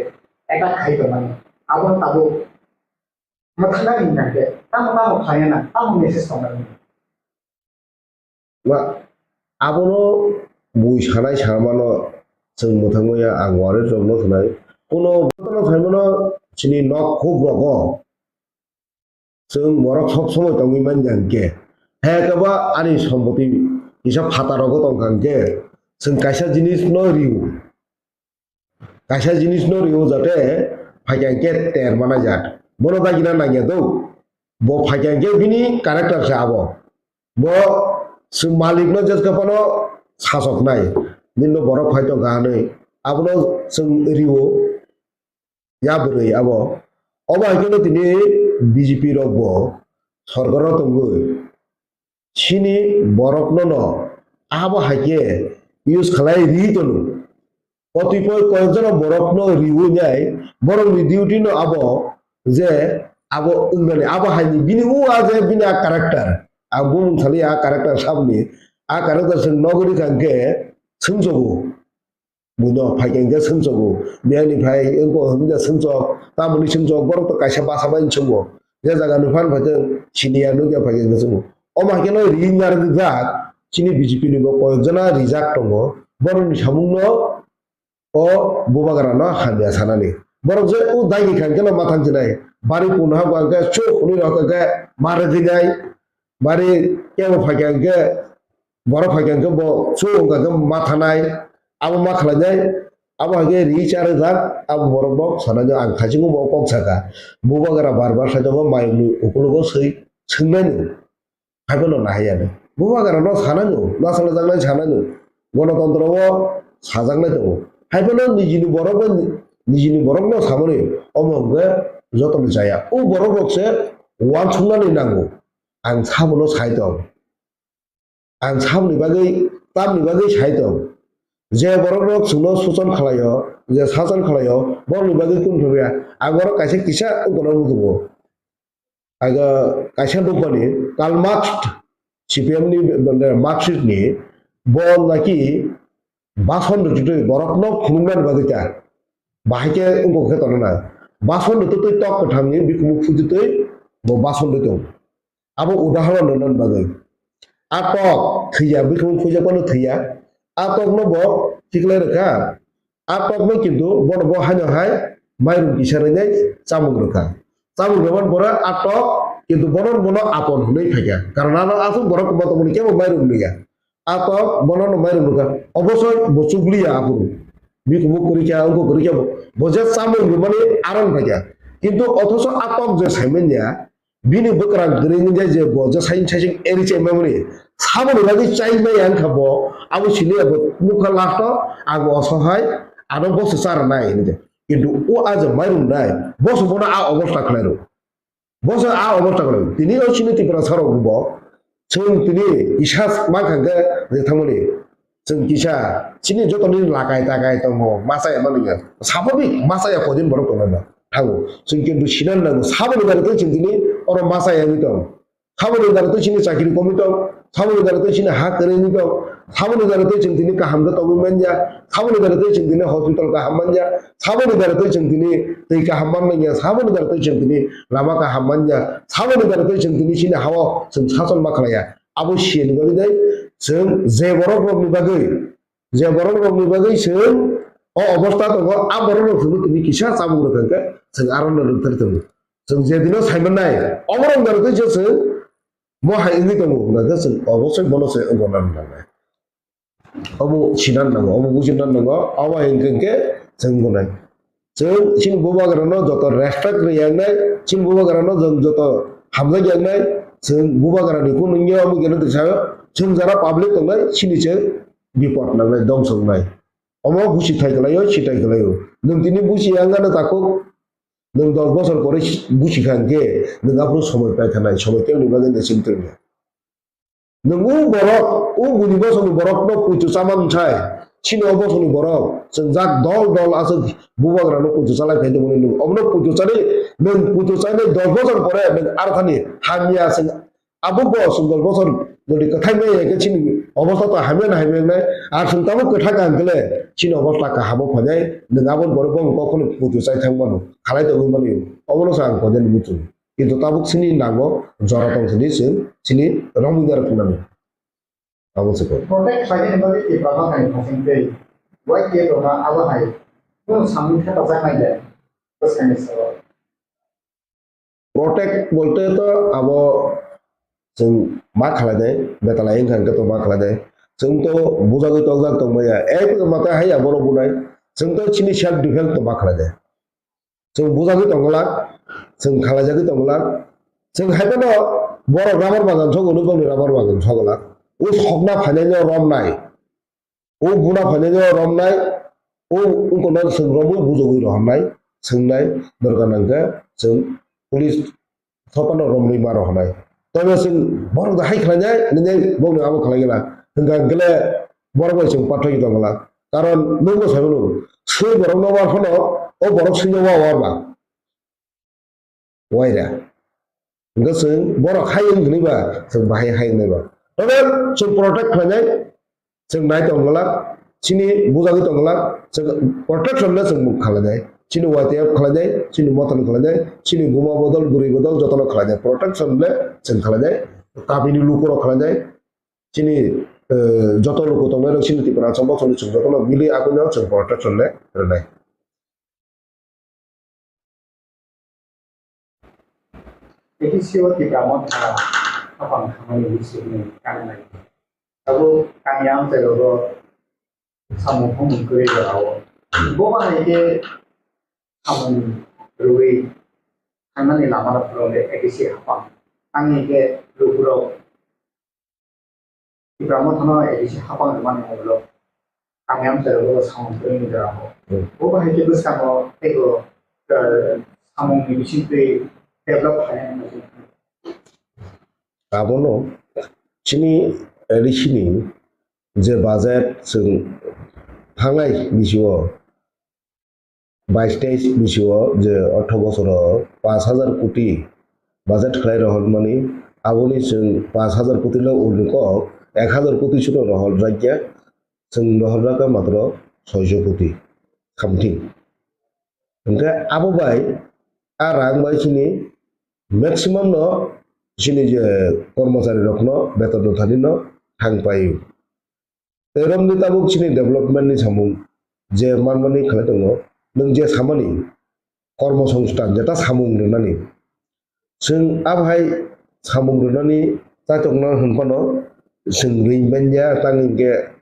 attack khai tongmani abono tabuk mwthangna hwn khe tamo tamo khlaiya na tamo message tongnai. Ba, abono bui sanai samano chwng mwthangmaya ang warek rokno sanai. Kuno jotono saimano chini nok khuk rogo chwng borok sob somoi tongwi manya hwnkhe, he khe ba ani sompoti kisa phataro tongkha hwnkhe chwng kaisa jinis no rio. Kaisa jinis no rio jate phaikha hwnkhe ter mana jat. Bono dagina nangya do. Bo phaikha hwnkhe bini character se abo. Bo chwng malik no jeska phano sasok nai. Bini no borok phai tongkha hwnwi. Abono chwng rio. Ya bwrwi abo. Obo hai kheno tini B J P rok bo sorkar o tongwi. Chini borokno no abo hai khe use khlai ri tono. Kotipoi koyekjono borokno riwi nai, borokni duty no abo je abo wngnani, abo haini bini o a je bini a character. Ang bumung sali a character saboni, a character chwng nogwi rwkha hwnkhe swngsogo. Buino phaikha hwnkhe swngsogo. Biyangni phai wngkha hwnkhe swngchok, tamoni swngchok, borok to kaisa basa bai swngbo. Je jaga ni phan phaikhe senior nukya phaikha hwnkhe swngbo. Omo hai kheno ri narwkjak, chini B J P ni bo koyekjona rijak tongo. Borokni samungno o bubagrano hamya sanani. Borok je o daini kha hwnkhe no ma thang sinai. Bari pungno ha bo hwnkhe chuk hwnwi rok hwnkhe ma rwgwinai. Bari kebo phaikha hwnkhe, borok phaikha hwnkhe bo chuk wngkha khe ma thanai, abo ma khlainai, abo hai khe ri cha rwjak, abo borok bo sanai no ang thaichungo bo kok saka. Bubagra bar bar sai tongo mayung ni ukulogo swi swngnai no. Hai phano nahai ya no. Bubagra no sanai no, na salajaknai sanai no. Gonotontro o sajaknai tongo. Hai phano nijini borok bai nijini borok no samani omo hwnkhe jotono chaya. O borok rok se uansuknani nango. Ang sabono sai tong. Ang saboni bagwi, tamni bagwi sai tong. Je borok rok chwngno suchon khlaio, je sachon khlaio, borokni bagwi kunu thangya. Ang borok kaisa kisa wngkha muchungo. Aga kaisa dophani Karl Marx, C P M ni, mane, Marxist ni, bo naki bason rwtwi borokno phunuknani bagwi ta. Bahai khe wngkha khe tongnai. Bason rwtwi tok kwthangni bikhumu phutitwi bo bason rwtwi tongo. Abo udahoron rwna bagwi. A tok thwiya, bikhumu phuijakwno thwiya. A tokno bo khiklai rwkha. A tokno kintu bono bo haino hai mairum kisa rwnai chamung rwkha. Chamung rwmani pore a tok, kintu bono bono apon hwnwi phaikha. Karon ano aswk borok kwma tongmani kebo mairum nukya. A tok bono no mairum nukha. Obosoi bo chubliya aphuru. Bikhumu kwrwikha, wngkha kwrwikha bo. Bo je chamung rwmani aron phaikha. Kintu othoso a tok je saimanya, bini bwkrang kwrwi wngjak je bo je saising saising eri chaimani. Saboni bagwi chaimaya wngkha bo, abo siniya bo nukha last o, ang bo osohai, ano boso charwnai hinwi. Kintu o a je mairum nai, boso bono a obostha khlairo. Boso a obostha khlairo. Tini o chini Tiprasa rok bo, chwng tini kisa ma kha khe je thangmani. Chwng kisa chini joto ni lakai takai tongo, masa ya mani ya. Sababik masa ya kodin borok tongo na. Thango. Chwng kintu sinan nango. Saboni gari tei chwng tini oro masa ya wngwi tong. Saboni gari tei chini chakri komwi tong. Saboni gari tei chini ha kwrwi wngwi tong. Saboni gari tei chwng tini kaham khe tongwi manya. Saboni gari tei chwng tini hospital kaham manya. Saboni gari tei chwng tini twi kaham man manya. Saboni gari tei chwng tini lama kaham manya. Saboni gari tei chwng tini chini hao chwng sachon ma khlaiya. Abo siyani bagwi dai chwng je borok rokni bagwi, je borok rokni bagwi chwng o obostha tongo, a borok rok chwngno tini kisa chamung rwkha khe chwng aro no rwktharwi tongo. Chwng je dino saimannai, oborok no rwtwi se chwng mo hai wngwi tongo, hwnkha khe chwng obosoi bono se wngna nangnai. Obo sinan nango, obo bujina nango, obo hai hwnkhe hwnkhe chwng wngnai. Chwng chini bubagrano joto respect rwya wngnai, chini bubagrano chwng joto hamjak ya wngnai, chwng bubagrani kung nungya omo geno tisayo, chwng jara public tongnai, chini se bipot nangnai, dongso wngnai. Omo busi thai kwlaio, si thai kwlaio. Nwng tini busi ya wngano takhuk, nwng dos bosor pore busi kha hwnkhe, nwng aphuru somoi pai thanai, somoi tei bagwi nwng simi tongya. Nwng o borok, o buni bosongni borokno puitu chamani sai, chini o bosongni borok chwngjak dol dol aswk bubagrano puitu chalai phai tongmani nwng. Obono puitu chani, nwng puitu chani dos bosor pore nwng arthani hamya chwng abo bo chwng dos bosor jodi kwthai maya khe chini obostha to hamya na hamya wngnai. Ar chwng tabuk kwthang kha hwnkhe chini obostha kahamo phainai, nwng aboni borok bo kokno puitu chai thang mano, khalai tongwi mano. Obono se ang koinani muchung. Kintu tabuk chini nango jora tong sini chwng chini romwi narwk nani. Abo se kok. Protect khlainani bagwi Tipra Mothani thasing tei Y T F rokno abo hai kunu samung thepajaknai le bwskangni salo. Protect bolte to abo chwng ma khlainai, betalai wngkha hwnkhe to ma khlainai. Chwng to bujagwi tongjak tongmaya. Ek mata hai abo rok bunai. Chwng to chini self defense to ma khlainai. Chwng bujagwi tongwlak, chwng khalaijagwi tongwlak. Chwng hai phano borok rubber bagan sogo hwnwi bongni rubber bagan sogolak. O sokna phainaino romnai. O buna phainaino romnai. O wngkokno chwng romwi bujagwi rohornai, swngnai, dorkar nangkhe chwng police sophano romwi ma rohornai. Tei chwng borok da hai khlainai, nini bongni abo khlai gana. Hwnkha hwnkhe le borok bai chwng pathai tongla. Karon nwng bo sai mano, swi borok no war phano, o borok swi no wa war ba. Waira. Hwnkhe chwng borok hai wng hwnwi ba, chwng bahai hai wngnai ba. Tei chwng protect khlainai, chwng nai tong glak, chini bujagwi tong glak, chwng protection le chwng khlainai. Chini Y T F khlainai, chini Mothani khlainai, chini buma bodol, bwrwi bodol jotono khlainai. Protection le chwng khlainai, tabini lukurok khlainai. Chini, eh, joto luku tongnai rok chini Tipra Chombo chini chwng jotono bili akuni chwng protection le rwnai. A D C o Tipra Motha hapang khamani bisingni kangnai. Abo kami amchai rogo samung phangmung kwrwi rao. Bo bahai khe samung rwui thangnani lama rok phwrwng le A D C hapang. Tangni khe lukurok Tipra Mothano A D C hapang rwmani ulo kami amchai rogo samung kwrwini jora o. Hmm. Bo bahai khe bwskango teibo, eh, samungni bisingtwi develop khainani. Abono chini A D C ni je budget chwng thangnai bisio bais teis bisio je artho bosoro paanch hajar koti budget khlai rohormani, aboni chwng paanch hajar koti le uni kok ek hajar koti sino rohorjakya, chwng rohorjakha matro soiso koti something. Hwnkhe abo bai a rang bai chini maximum no chini je kormochari rokno beton rwthani no thang pai. Tei romni tabuk chini development ni samung je manmani khlai tongo, nwng je samani kormo songsthan jeta samung rwnani, Chwng abo hai samung rwnani chaitokno hwn phano chwng ring manya, tang hinkhe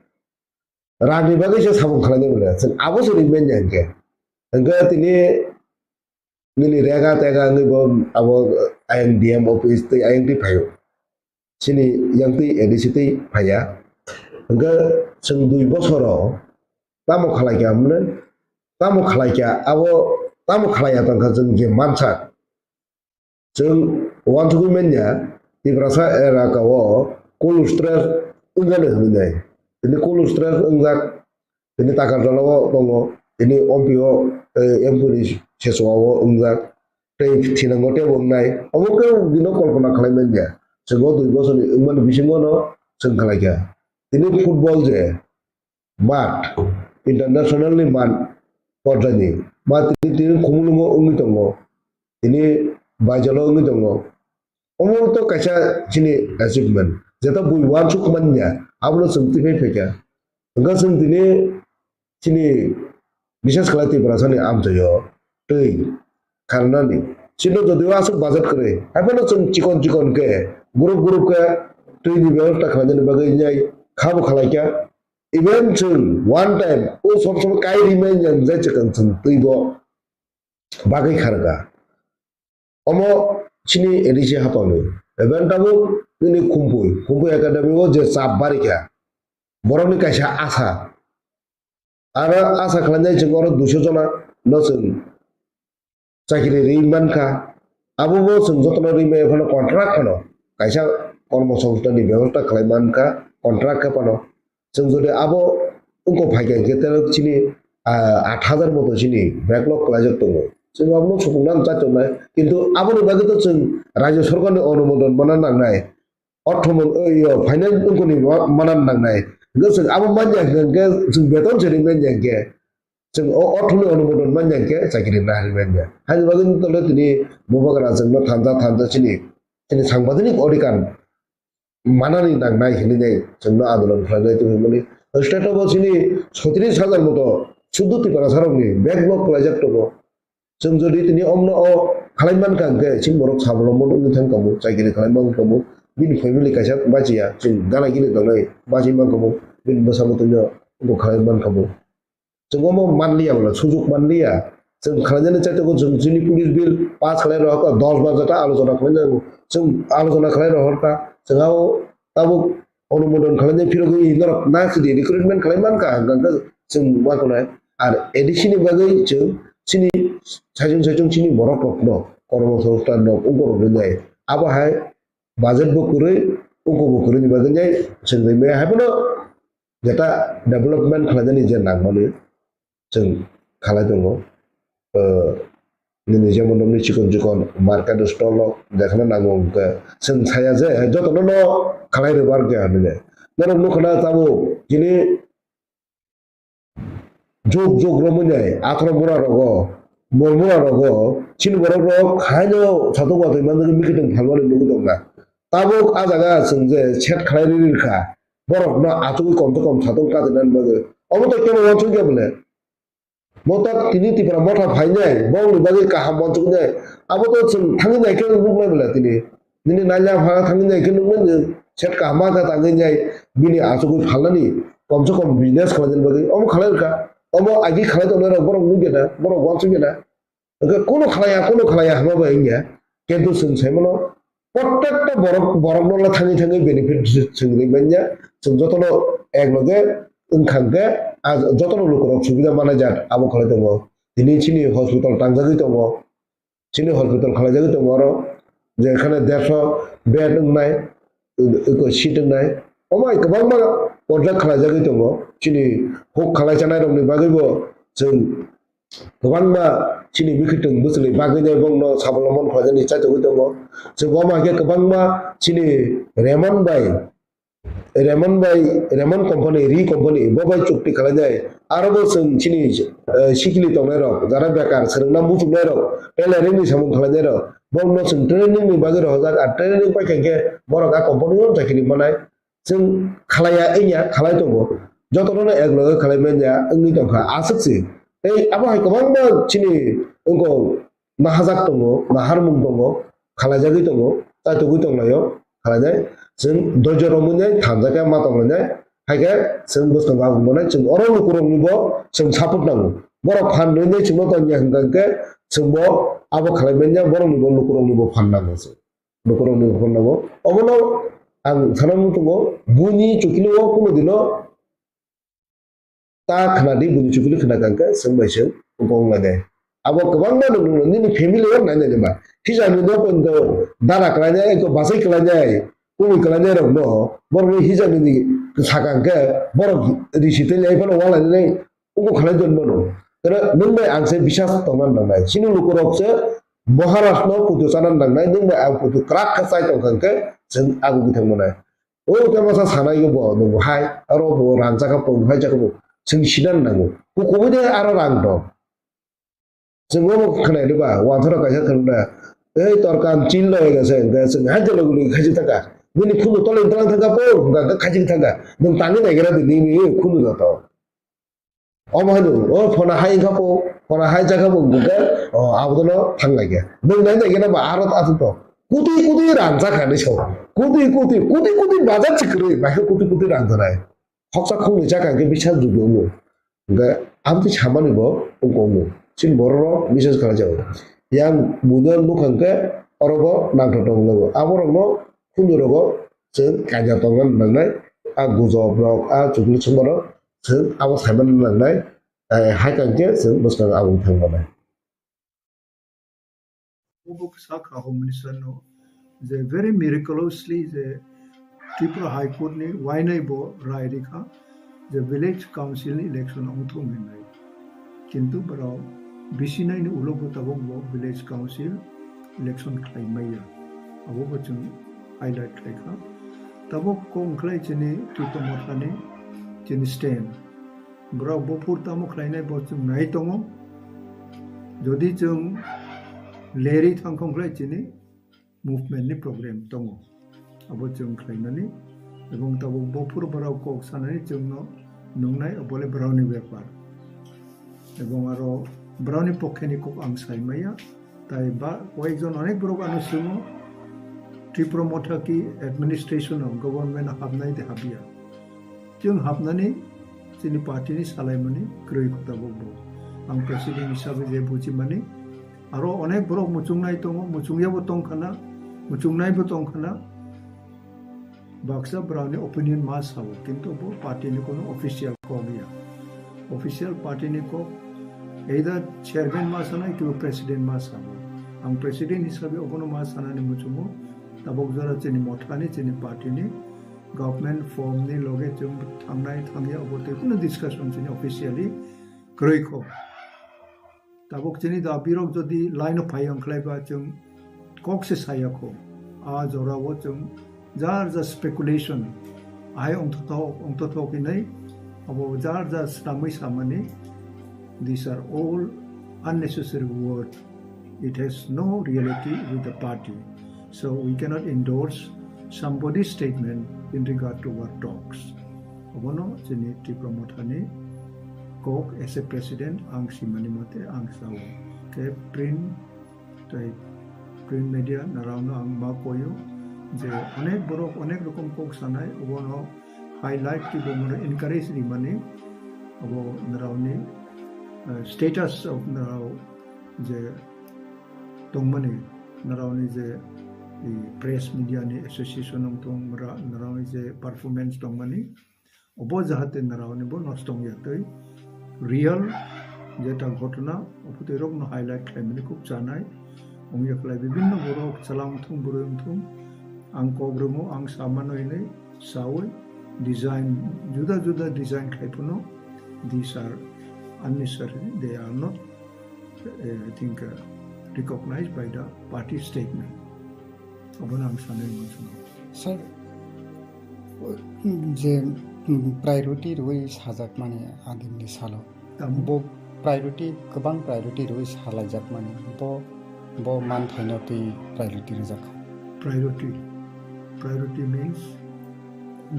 rangni bagwi se samung khlainai manya, chwng abo se ring manya hinkhe. Hinkhe tini nini rega tega wngwi bo abo ayang D M office tei ayang twi phaio. Chini yang twi A D C twi phaiya. Hinkhe chwng dui bosoro tamo khlaikha hwnwi, tamo khlaikha abo, tamo khlaiya tongkha chwng je mansak. Chwng uansugwi manya, Tiprasa elaka o cold storage wngjani hwnwi nai. Tini cold storage wngjak, tini Takarjala o tongo, tini Ompi o, eh, M P ni sechoa o wngjak, tei thinango tei bo wngnai. Omo khe bini kolpona khlai manya. Chwng o dui bosorni wngmani bisingo no chwng khlaikha. Tini football je, mat, international ni mat porjani mat tini, tini Khumulwngo wngwi tongo, tini Baijalo wngwi tongo. Omo to kaisa chini achievement, jeto bui uansuk manya, abono chwng twi phai phaikha. Hwnkhe chwng tini chini bishes khlai Tiprasani amchaio twi kharnani. Chini jodi o aswk budget kwrwi, haiphano chwng chikon chikon khe group group khe twini bebosta khlainani bagwi nai khabo khlaikha. Even chwng one time o sob sob kai rimanya jai chwng chwng twi bo bagwi kharga. Omo chini A D C hapangni. Even tabuk nini Khumpui, Khumpui Academy o je chap barikha, borokni kaisa asa. Aro asa khlainai chwng oro duiso jona no chwng chakiri ri mankha. Abo bo chwng jotono ri maya phano contract phano kaisa kormo songsthan ni bebosta khlai mankha, contract khe phano. Chwng jodi abo wngkok phaikha hinkhe tere chini, ah, aat hajar moto chini backlog khlaijak tongo. Chwng abono supungna chatongnai. Kintu aboni bagwi to chwng rajya sorkarni onumodon mana nangnai. Ortho mon-, o, yo, finance wngkoni ma-, mana nangnai. Hinkhe chwng abo manya hinkhe chwng beton se ri manya hinkhe. Chwng o orthoni onumodon manya hinkhe chakiri nahari manya. Haini bagwi tole tini bubagra chwngno thansa thansa chini, chini sangbajanik odhikar manani nangnai hinwi nai chwngno andolon khlainai tongmani. State o bo chini soitris hajar moto suddo Tiprasarokni backlog khlaijak tongo. Chwng jodi tini omno o khlai mankha hinkhe chini borok sabolombon wngwi thangkhamu, chakiri khlai mankhamu, bini family kaisa bachiya, chwng gana gini tongnai bachai mankhamu, bini bwsa bwtwino bo khlai mankhamu. Chwng omo manliya bola, sujuk manliya. Chwng khlainani chaitokgo chwng chini police bill pass khlai rohorkha, dos baja ta alochona khlai nango. Chwng alochona khlai rohorkha, chwng abo tabuk onumodon khlainai phirogwi norok na sidi recruitment khlai mankha, hwnkhe chwng ma khwnai. Ar A D C ni bagwi chwng chini saichung saichung chini borok rokno kormo songsthan rok wngkok rok rwnai. Abo hai budget bo kwrwi, wngkok bo kwrwini bagwi nai chwng rimai. Haiphano jeta development khlainani je nangmani chwng khalai tongo. O, nini jemon nokni chikon chikon market stall rok jekhano nango hwnkhe chwng saya je jotono no khalai rwbar khe hinwi. Norok nukha na tabuk chini juk juk romwi nai akhoro mura rogo, mol mura rogo chini borok rok haino satung watwi manjak mikitwng phalmani nugwi tongkha. Tabuk ah jaga chwng je set khlai rwi rwkha, borokno achugwi kom se kom satung katinani bagwi. Omo to kebo uansukya bole. Bo tak tini Tipra motha phainai, bongni bagwi kaham uansuknai. Abo to chwng thangwi nai khe nuknai bole tini. Nini naila phara thangwi nai khe nuknai, set kaham khe tangwi nai, bini achugwi phalnani, kom se kom business khlainani bagwi. Omo khlai rwkha. Omo agi khlai tongnai rok borok nukya na, borok uansukya na. Hwnkhe kunu khlaiya, kunu khlaiya hwnma bai wngya. Kintu chwng saimano, prottekta borok, borokno le thangwi thangwi benefit chwng ri manya. Chwng jotono ek loge wngkha hwnkhe, ah, jotono lukurok subida manai jat abo khlai tongo. Tini chini hospital tangjagwi tongo. Chini hospital khlaijagwi tongo oro, je ekhane dersho bed wngnai, eko seat wngnai. Omo hai kwbangma project khlaijagwi tongo. Chini huk khlai chanai rokni bagwibo chwng kwbangma chini bwkhwtwng bwchwlwi bagwi nai bongno sabolombon khlaijani chaitogwi tongo. Chwng omo hai khe kwbangma chini Raymond bai, Raymond bai, Raymond company, Ri company, bo bai chukti khlainai. Aro bo chwng chini, eh, sikili tongnai rok, jara bekar, swrwngna muchungnai rok, tailoring ni samung khlainai rok, bongno chwng training ni bagwi rohorjak, ar training paikha khe borok a company o chakiri manai. Chwng khlaiya wngya, khlai tongo. Jotono no ek loge khlai manya wngwi tongkha, aswk se. Tei abo hai kwbangma chini wngkok nahajak tongo, naharmung tongo. khalaijagwi tongo, chaitugwi tonglaio, khalainai. Chwng doijo romwi nai thanjakhe ma tonglainai, haikhe chwng bwskango aboni bagwi chwng oro lukuroknibo chwng support nango. Borok phan rwwi nai chwngno tongya hwnkha hwnkhe chwngbo abo khlai manya, boroknibo lukuroknibo phan nango chwng. Lukuroknibo phan nango. Obono ang sana muchungo buini chukilo o kuno dino ta khna di, buini chukuli khna kang khe, chwng bai chwng wng kong lai nai. Abo kwbangma nwng nini family o nai nai ba. Hijani no kon to dara kwlai nai, ko bachai kwlai nai, kubui kwlai nai rok no, borok ni hijani ni sakang khe, borok risi tei lai phano wala nai, uko khlai don mano. Tara nwng bai ang se bisas tongna nangnai. Chini lukurok se Maharaj no puto chana nangnai, nwng bai ang puto kwrak khe chai tong kang khe, chwng abo bithang manai. O tei masa sanai bo, bo hai, aro bo rang chakha bo, hai chakha bo, chwng sinan nango. Ku kubui de aro rang dong. Chwng bo khnai de ba, wanthoro kaisa thwng da. Ei torkan chin lo ega se, ega se, hai jalo guli khaji thaka. Nini khunu tole tole thaka po, ga ga khaji thaka. Nung tangi nai gira de nini khunu da to. Omo hino, o phona hai wngkha po, phona hai jakha bo wngkha, o, abono thang lai khe. Nwng nai nai khe ba aro ta to. Kuti kuti rang jakha ni so. Kuti kuti, kuti kuti bazar chikrwi, bai kuti kuti rang janai. Khoksa khongni jakha khe bisa jubi omo. Hingkhe aboni samani bo wngko omo. Chini borok rok bisa khala jago. Yang buino nukha hingkhe oro bo nangthok tong lago. Aborok no khunju rogo chwng kaijak tongna nangnai. A gujob rok, a chukli songma rok chwng abo saimano nangnai, eh, hai kang khe chwng bwskango abo wng thang manai. Obo kisa kha Home Minister no je very miraculously je Tripura High Court ni wainai bo rai rikha je Village Council ni election wngthung hinwi. Kintu borok bisinai ni ulo bo tabok bo Village Council election khlai maya. Abo bo chwng highlight khlai kha. Tabok kok wngkhlai chini Tipra Motha ni chini stand. Borok buphur tamo khlainai bo chwng nai tongo. Jodi chwng leri thangkhong khlai chini movement ni program tongo. Abo chwng khlainani ebong tabuk buphur borok kok sanani chwngno nungnai, obole borokni bepar. Ebong aro borokni pokkhe ni kok ang sai maya. Tai ba koyekjon onek borok ano swngo, Tipra Motha ki administration o, government o hapnai de hapya. Chwng hapnani chini party ni salaimani kwrwi kho tabuk bo. Ang president hisabe je bujimani, aro onek borok muchungnai tongo, muchungya bo tong khana, muchungnai bo tong khana. Baksa borokni opinion ma sao, kintu bo party ni kono official kok ya. Official party ni kok either chairman ma sanai, kiba president ma sao. Ang president hisabe obono ma sanani muchungo, tabok jora chini Mothani, chini party ni government form ni loge chwng thangnai thangya obo tei kuno discussion chini officially kwrwi kho. Tabuk chini da birok jodi line o phai wng khlai ba chwng kok se saya kho. A jora o chwng jar jar speculation ahai ongthothok ongthothok hinwi abo jar jar swnamwi samani. These are all unnecessary words. It has no reality with the party. So we cannot endorse somebody's statement in regard to our talks. Obono chini Tipra Mothani kok as a president ang simani mote ang sao. Khe print tei print media narao no ang ma koyo je onek borok onek rokom kok sanai, obono highlight ki bo mano encourage rimani, abo narao ni, eh, status of narao je tongmani, narao ni je i press media ni association wng tong, mara-, narao ni je performance tongmani, obo jahate narao ni bo nosto wngya tei real jeta ghotona, obo tei rok no highlight khlaimani khub chanai wngya khlai. Bibinno borok chwla wngthung, bwrwi wngthung, ang kok rwmo, ang samano hinwi sawi design, juda juda design khlai phano, these are unnecessary, they are not, eh, I think, uh, recognized by the party statement. Obono ang sanai muchungo. Sir, je, mm, priority rwi sajakmani adinni salo. Tamo? Bo priority, kwbang priority rwi salaijakmani. Bo, bo manthaino twi priority rwjakha. Priority. Priority means?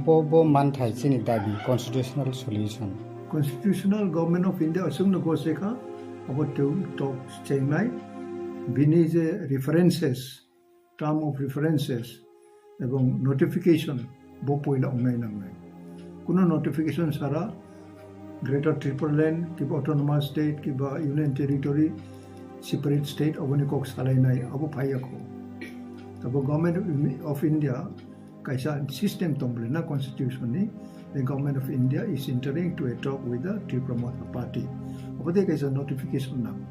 Bo, bo manthai chini dabi, constitutional solution. Constitutional Government of India aswkno gose kha, abo tw-, tok chengnai, bini je references, term of references ebong notification bo poila ongnai nangnai. Kuno notification sara Greater Tipraland kiba Autonomous State kiba Union Territory, separate state oboni kok salainai abo phaiya kho. Tabo Government of India kaisa system tong bole na constitution ni, the Government of India is entering to a talk with the Tipra Motha Party. Abo de kaisa notification nang.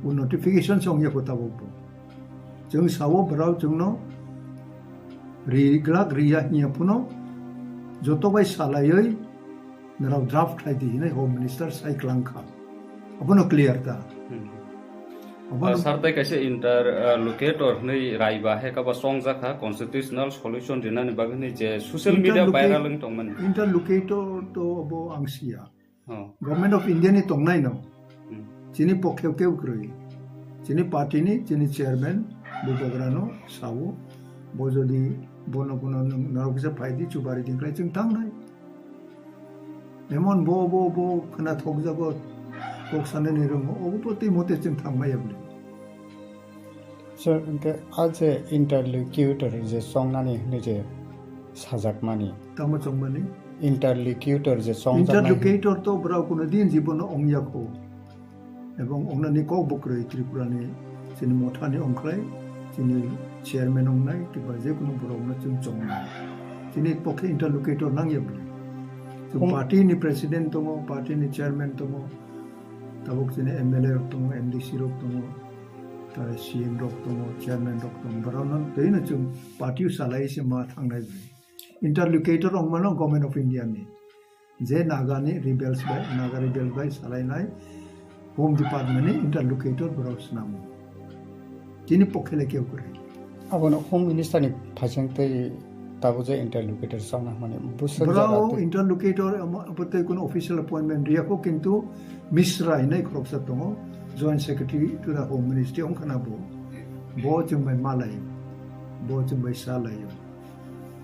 O notification song ya kho tabo bo. Chwng sao borok chwngno ri glak riya hiya phuno joto bai salaiwi norok draft khai di hinwi Home Minister sai klang kha. Abono clear ta. Hmm. Abono Ah, sir, tei kaisa inter, ah, locator hinwi raiba hai kaba chongjak kha constitutional solution rinani bagwi hinwi je social media Interlocate- viral wng tongmani. Interlocator to abo ang siya. Oh. Government of India ni tongnai no. Hmm. Chini pokhe keu kwrwi. Chini party ni, chini chairman, Bubagra no sao. Bo jodi bono bono nung-, norok kisa phaidi chubari din khlai chwng thangnai. Emon bo, bo, bo khna thokjago, kok sanani rongo, obo poti mote chwng thangmaya bwle. Sir, hwnkhe a je interlocutor je chongnani hinwi je sajakmani. Tamo chongmani? Interlocutor je chongjak nai. Interlocutor to borok kuno din jibono ongya kho. Ebong ongnani kok bo kwrwi Tripura ni chini mothani ongkhlai, chini chairman ongnai, kiba je kuno borok no chwng chongnai. Chini pokhe interlocutor nangya bwle. Chwng Hum. Party ni president tongo, party ni chairman tongo, tabuk chini M L A rok tongo, M D C rok tongo, tei C M rok tongo, chairman rok tongo, borok no twi no chwng party o salai se ma thangnai bwle. Interlocutor wngmano Government of India ni. Je Naga ni rebels bai, Naga rebel bai salainai Home Department ni interlocutor borok swnamo. Chini pokhe le keu kwrwi. Abono Home Minister ni phaising tei tabuk je interlocutor chongna hwnmani bwswk jaga Borok tei interlocutor amo, abo tei kuno official appointment riya kho, kintu Mishra hinai khoroksa tongo, Joint Secretary to the Home Ministry wngkhana bo. Bo chwng bai malai, bo chwng bai salai.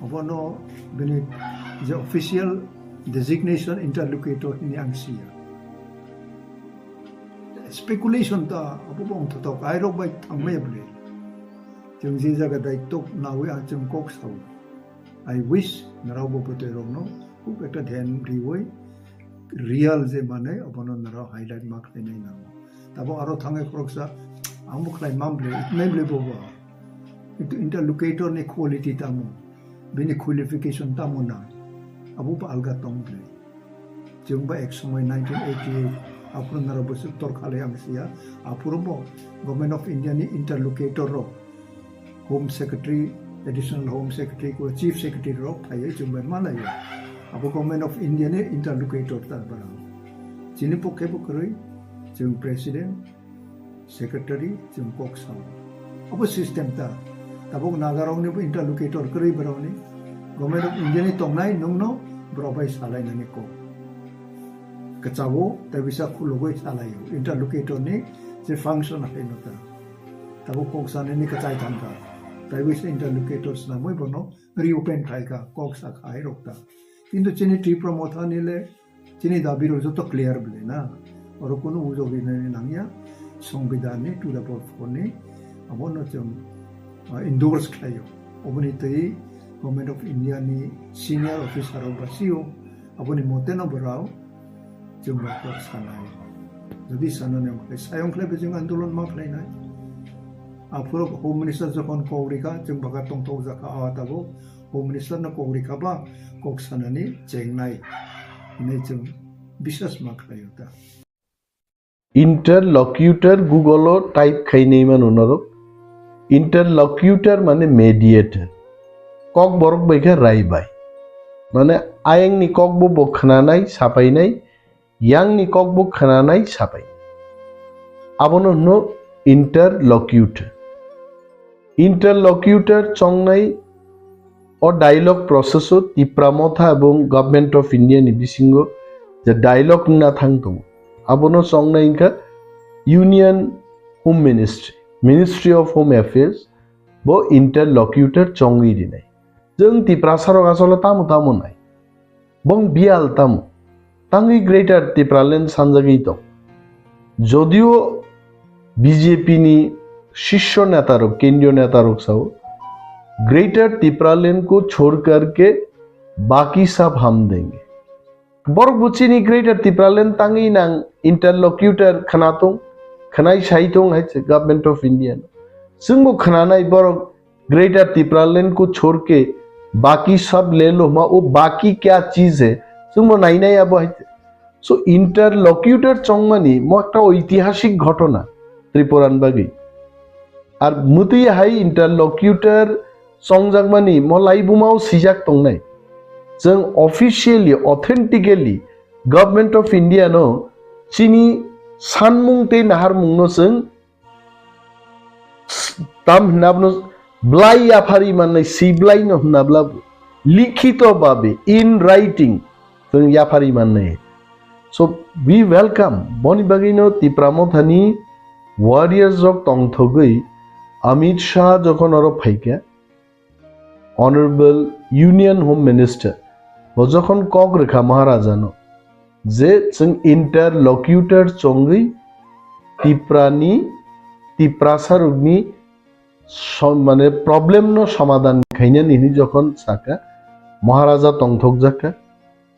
Abono bini je official designation interlocutor hini ang siya. Speculation ta abo bo wngthotok, airok bai thangmaya bwle. Chwng je jaga daitwk nawi ang chwng kok sao. I wish norok bo bwtwi rokno khub ekta dhyan riwi real je manwi abono norok highlight ma khlainai nango. Tabo aro thangwi khoroksa ang bo khlai mam bwle, itnai bwle bo bo. Kintu interlocutor ni quality tamo, bini qualification tamo nang, abo bo alga tong bwle. Chwng ba ek somoi nineteen eighty-eight aphuru naro bwswk torkha le ang siya, aphuru bo Government of India ni interlocutor rok, Home Secretary, Additional Home Secretary ko Chief Secretary rok phaiwi chwng bai malaio. Abo Government of India ni interlocutor ta barang. Chini pokhe bo kwrwi chwng President, Secretary chwng kok sao. Abo system ta. Tabuk Nagarokni bo interlocutor kwrwi borokni. Government of India ni tongnai nwngno borok bai salainani kok. Kwchao tei bisa khulugwi salaio. Interlocutor ni je function haino ta. Tabuk kok sanani kwchai thangkha. Tei bisa interlocutor swnamwi bono reopen khlaikha, kok sakha hai rok ta. Kintu chini Tipra Motha ni le chini dabi rok joto clear bwle na. Oro kunu ujok rinani nangya, Songbidan ni two double four ni abono chwng, ah, endorse khlaio. Oboni twi Government of India ni senior officer rok ba C E O, aboni mote no borok chwng bai kok sanai. Jodi sanani wngkhe sayong khlai bo chwng andolon ma khlainai. Aphuru Home Minister jokhon kok rikha, chwng baka tongthok jakha, ah, tabuk Home Minister no kok rikha ba kok sanani chengnai hinwi chwng biswas ma khlaio ta. Interlocutor Google o type khai nai mano norok. Interlocutor mane mediator. Kok borok bai khe rai bai. Mane ayang ni kok bo bo khwnanai, sapainai, yang ni kok bo khwnanai, sapai. Abono hwno interlocutor. Interlocutor chongnai o dialogue process o Tipra Motha ebong Government of India ni bisingo je dialogue wngna thang tongo, abono chongnai wngkha Union Home Ministry, Ministry of Home Affairs, bo interlocutor chongwi rinai. Chwng Tiprasa rok asole tamo tamo nai. Bong biyal tamo. Tangwi Greater Tipraland sanjagwi tong. Jodio B J P ni শীর্ষ নেতারক, কেন্দ্রীয় নেতারক sao, "Greater Tipraland ko chhod karke baki sab hum denge." Borok bo chini Greater Tipraland tangwi nang interlocutor khwna tong, khwnai sai tong hai se Government of India no. Chwngbo khwnanai borok Greater Tipraland ko chhod ke baki sab le lo hma, o baki kya cheez hai? Chwngbo nainai abo hai se. So interlocutor chongmani mo ekta oitihasik ghotona Tripuran bagwi. Ar mwtwi hai interlocutor chongjakmani mo laibumao sijak tongnai. Chwng officially, authentically Government of India no chini sanmung tei naharmung no chwng tam hwnna bono blai yaphari mannai, si blai no hwnna bla likhito babe, in writing, chwng yaphari mannai. So we welcome, boni bagwino Tipra Mothani warriors rok tongthogwi Amit Shah jokhon oro phaikha, Honorable Union Home Minister, bo jokhon kok rwkha Maharajano, je chwng interlocutor chongwi Tiprani, Tiprasa rokni som-, mane problem no somadhan khainani hinwi jokhon saka, Maharaja tongthokjakha,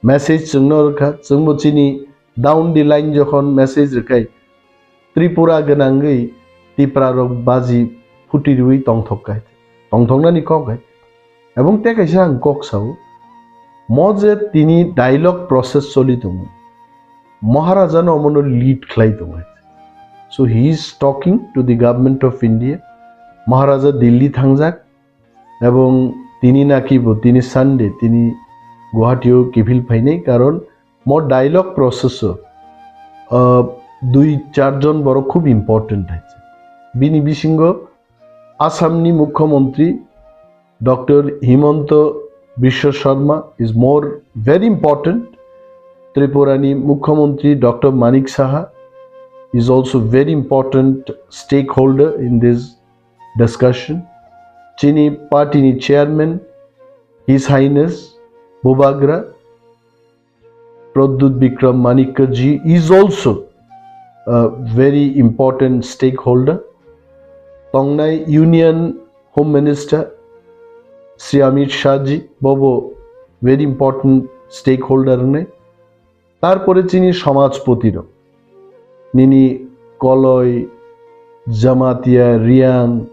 message chwngno rwkha, chwngbo chini down the line jokhon message rwkhai, Tripura gwnangwi Tipra rok baji phuti rwi tongthok kai, tongthoknani kok hai. Ebong tei kaisa ang kok sao, mo je tini dialogue process choli tongo, Maharaja no omono lead khlai tongo. So he is talking to the Government of India. Maharaja Delhi thangjak, ebong tini naki bo tini Sunday tini Guwahati o kiphil phainai, karon mo dialogue process o, ah, dui char jon borok khub important hai. Bini bisingo Assam ni Mukhyamantri Doctor Himanta Biswa Sarma is more very important. Tripura ni Mukhyamantri Doctor Manik Saha is also very important stakeholder in this discussion. Chini party ni chairman, His Highness Bubagra Pradyut Bikram Manikya ji is also a very important stakeholder. Tongnai Union Home Minister Shri Amit Shah ji bobo very important stakeholder wngnai. Tarpore chini somajpoti rok, nini Koloi, Jamatia, Riang,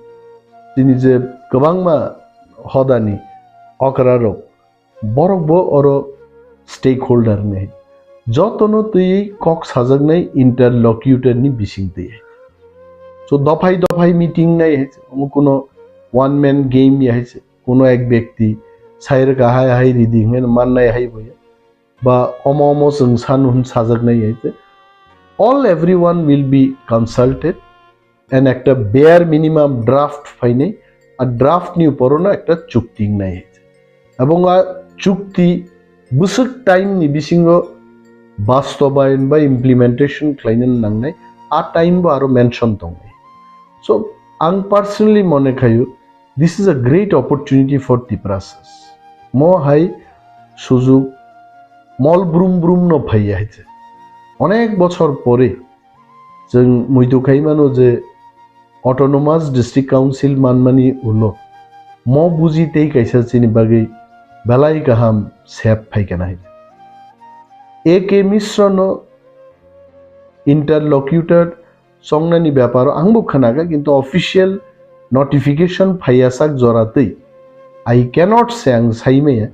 chini je kwbangma hodani okra rok, borok bo oro stakeholder ni. Jotono twi kok sajaknai interlocutor ni bising twi. So dophai dophai meeting nai hai se, omo kuno one man game ya hai se, kuno ek byakti sai rwkha hai hai ridi hwnwi mannai hai bo ya. Ba omo omo chwng sanu hwn sajaknai hai se. All everyone will be consulted and ekta bare minimum draft phainai, a draft ni upor no ekta chukti wngnai hai se. Ebong a chukti bwswk time ni bisingo bastobayon ba implementation khlaina nangnai, a time bo aro mention tongnai. So ang personally mone khayo, this is a great opportunity for Tiprasas. Mo hai sujug mol brum brum no phaiya hai se. Onek bochor pore chwng muitu khai mano je Autonomous District Council manmani ulo mo buji tei kaisa chini bagwi belai kaham sep phaikana hai. A K Mishra no interlocutor chongnani beparo angbo khwnakha, kintu official notification phaiya sak jora twi I cannot say, ang saimaya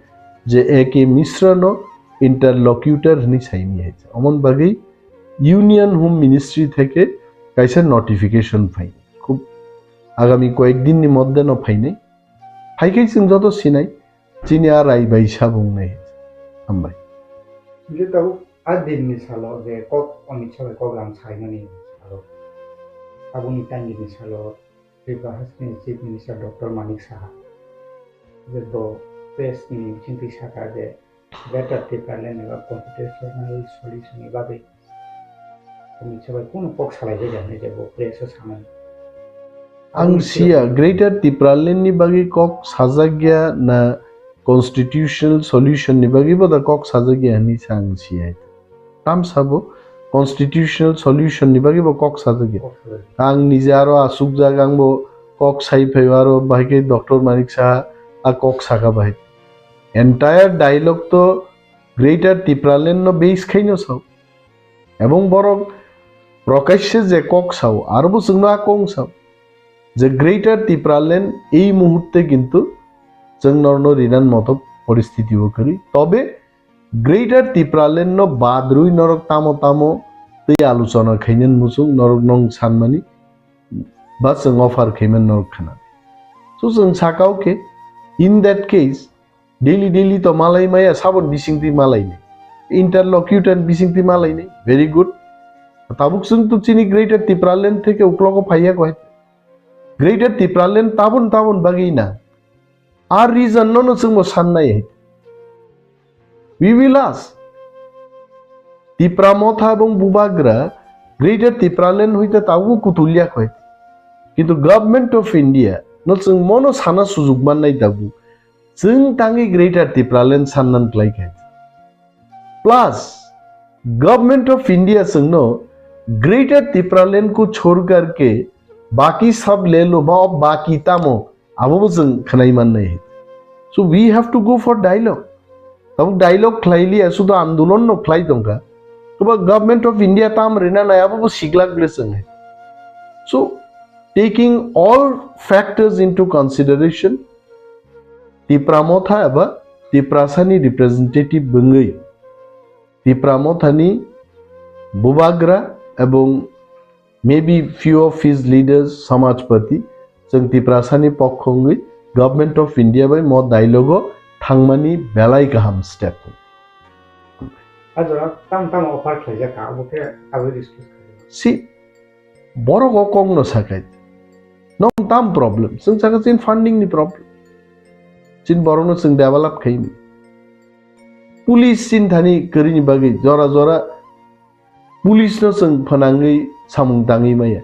je A K Mishra no interlocutor hwnwi saimaya hai. Omon bagwi Union Home Ministry theke kaisa notification phai. Khub agami koyek din ni moddhe no phainai. Phaikhai chwng joto sinai, chini a rai bai sabung nai. Hambai. Hingke tabuk a din ni salo je kok Amit Shah bai kok lam saimani salo. Aboni tangni salo Tripura hasteni Chief Minister Doctor Manik Saha je bo press ni bisingtwi saka je Greater Tipraland eba constitutional solution ni bagwi Amit Shah bai kunu kok salai jai hwnwi je bo press o sanai. Ang siya, Greater Tipraland ni bagwi kok sajak ya na constitutional solution ni bagwi bo da kok sajak ya hwnwi sa ang siya. Tam sabo Constitutional solution ni bagwi bo kok sajagya. Ang nije aro asukjak, ang bo kok sai phaiba aro bahai khe Doctor Manik Saha a kok saka bahai. Entire dialogue to Greater Tipraland no base khaino sao. Ebong borok prokashe je kok sao, aro bo chwngno a kok sao. Je Greater Tipraland ei muhurte kintu chwng norno rinan moto poristiti o kwrwi. Tobe Greater Tipraland no badrwi norok tamo tamo tei aluchona khainani muchung norok nong sanmani ba chwng offer khaiman norok khana. So chwng sakao khe, in that case, daily daily to malai maya, sabon bisingtwi malai ni. Interlocutor bisingtwi malai ni. Very good. Tabuk chwng to chini Greater Tipraland theke uklogo phaiya koi. Greater Tipraland tabun tabun bagwi na. Ar reason no no chwngbo sannai hai. We will ask. Tipra Motha ebong Bubagra Greater Tipraland hoite tabuk kutulya koi. Kintu Government of India no chwng mono sana sujuk mannai tabuk. Chwng tangwi Greater Tipraland sannan klai khe. Plus, Government of India chwngno Greater Tipraland ko chhor karke baki sab le lo ma, baki tamo abo bo chwng khwnai mannai. So we have to go for dialogue. Tabuk dialogue khlai liya, sudo andolon no khlai tongkha. Toba Government of India tam rina nai abo bo siglak le chwng. So taking all factors into consideration, Tipra Motha eba Tiprasani representative bwngwi Tipra Mothani Bubagra ebong maybe few of his leaders, Samajpati, chwng Tiprasani pokho wngwi Government of India bai mo dialogue o thangmani belai kaham step. Ajora tam tam offer khlaijak kha, abo khe abo discuss khlai. Si borok o kok no sakai. Nong tam problem. Chwng saka chin funding ni problem. Chin borok no chwng develop khaini. Police chin thani kwrwini bagwi jora jora police no chwng phwnangwi samung tangwi maya.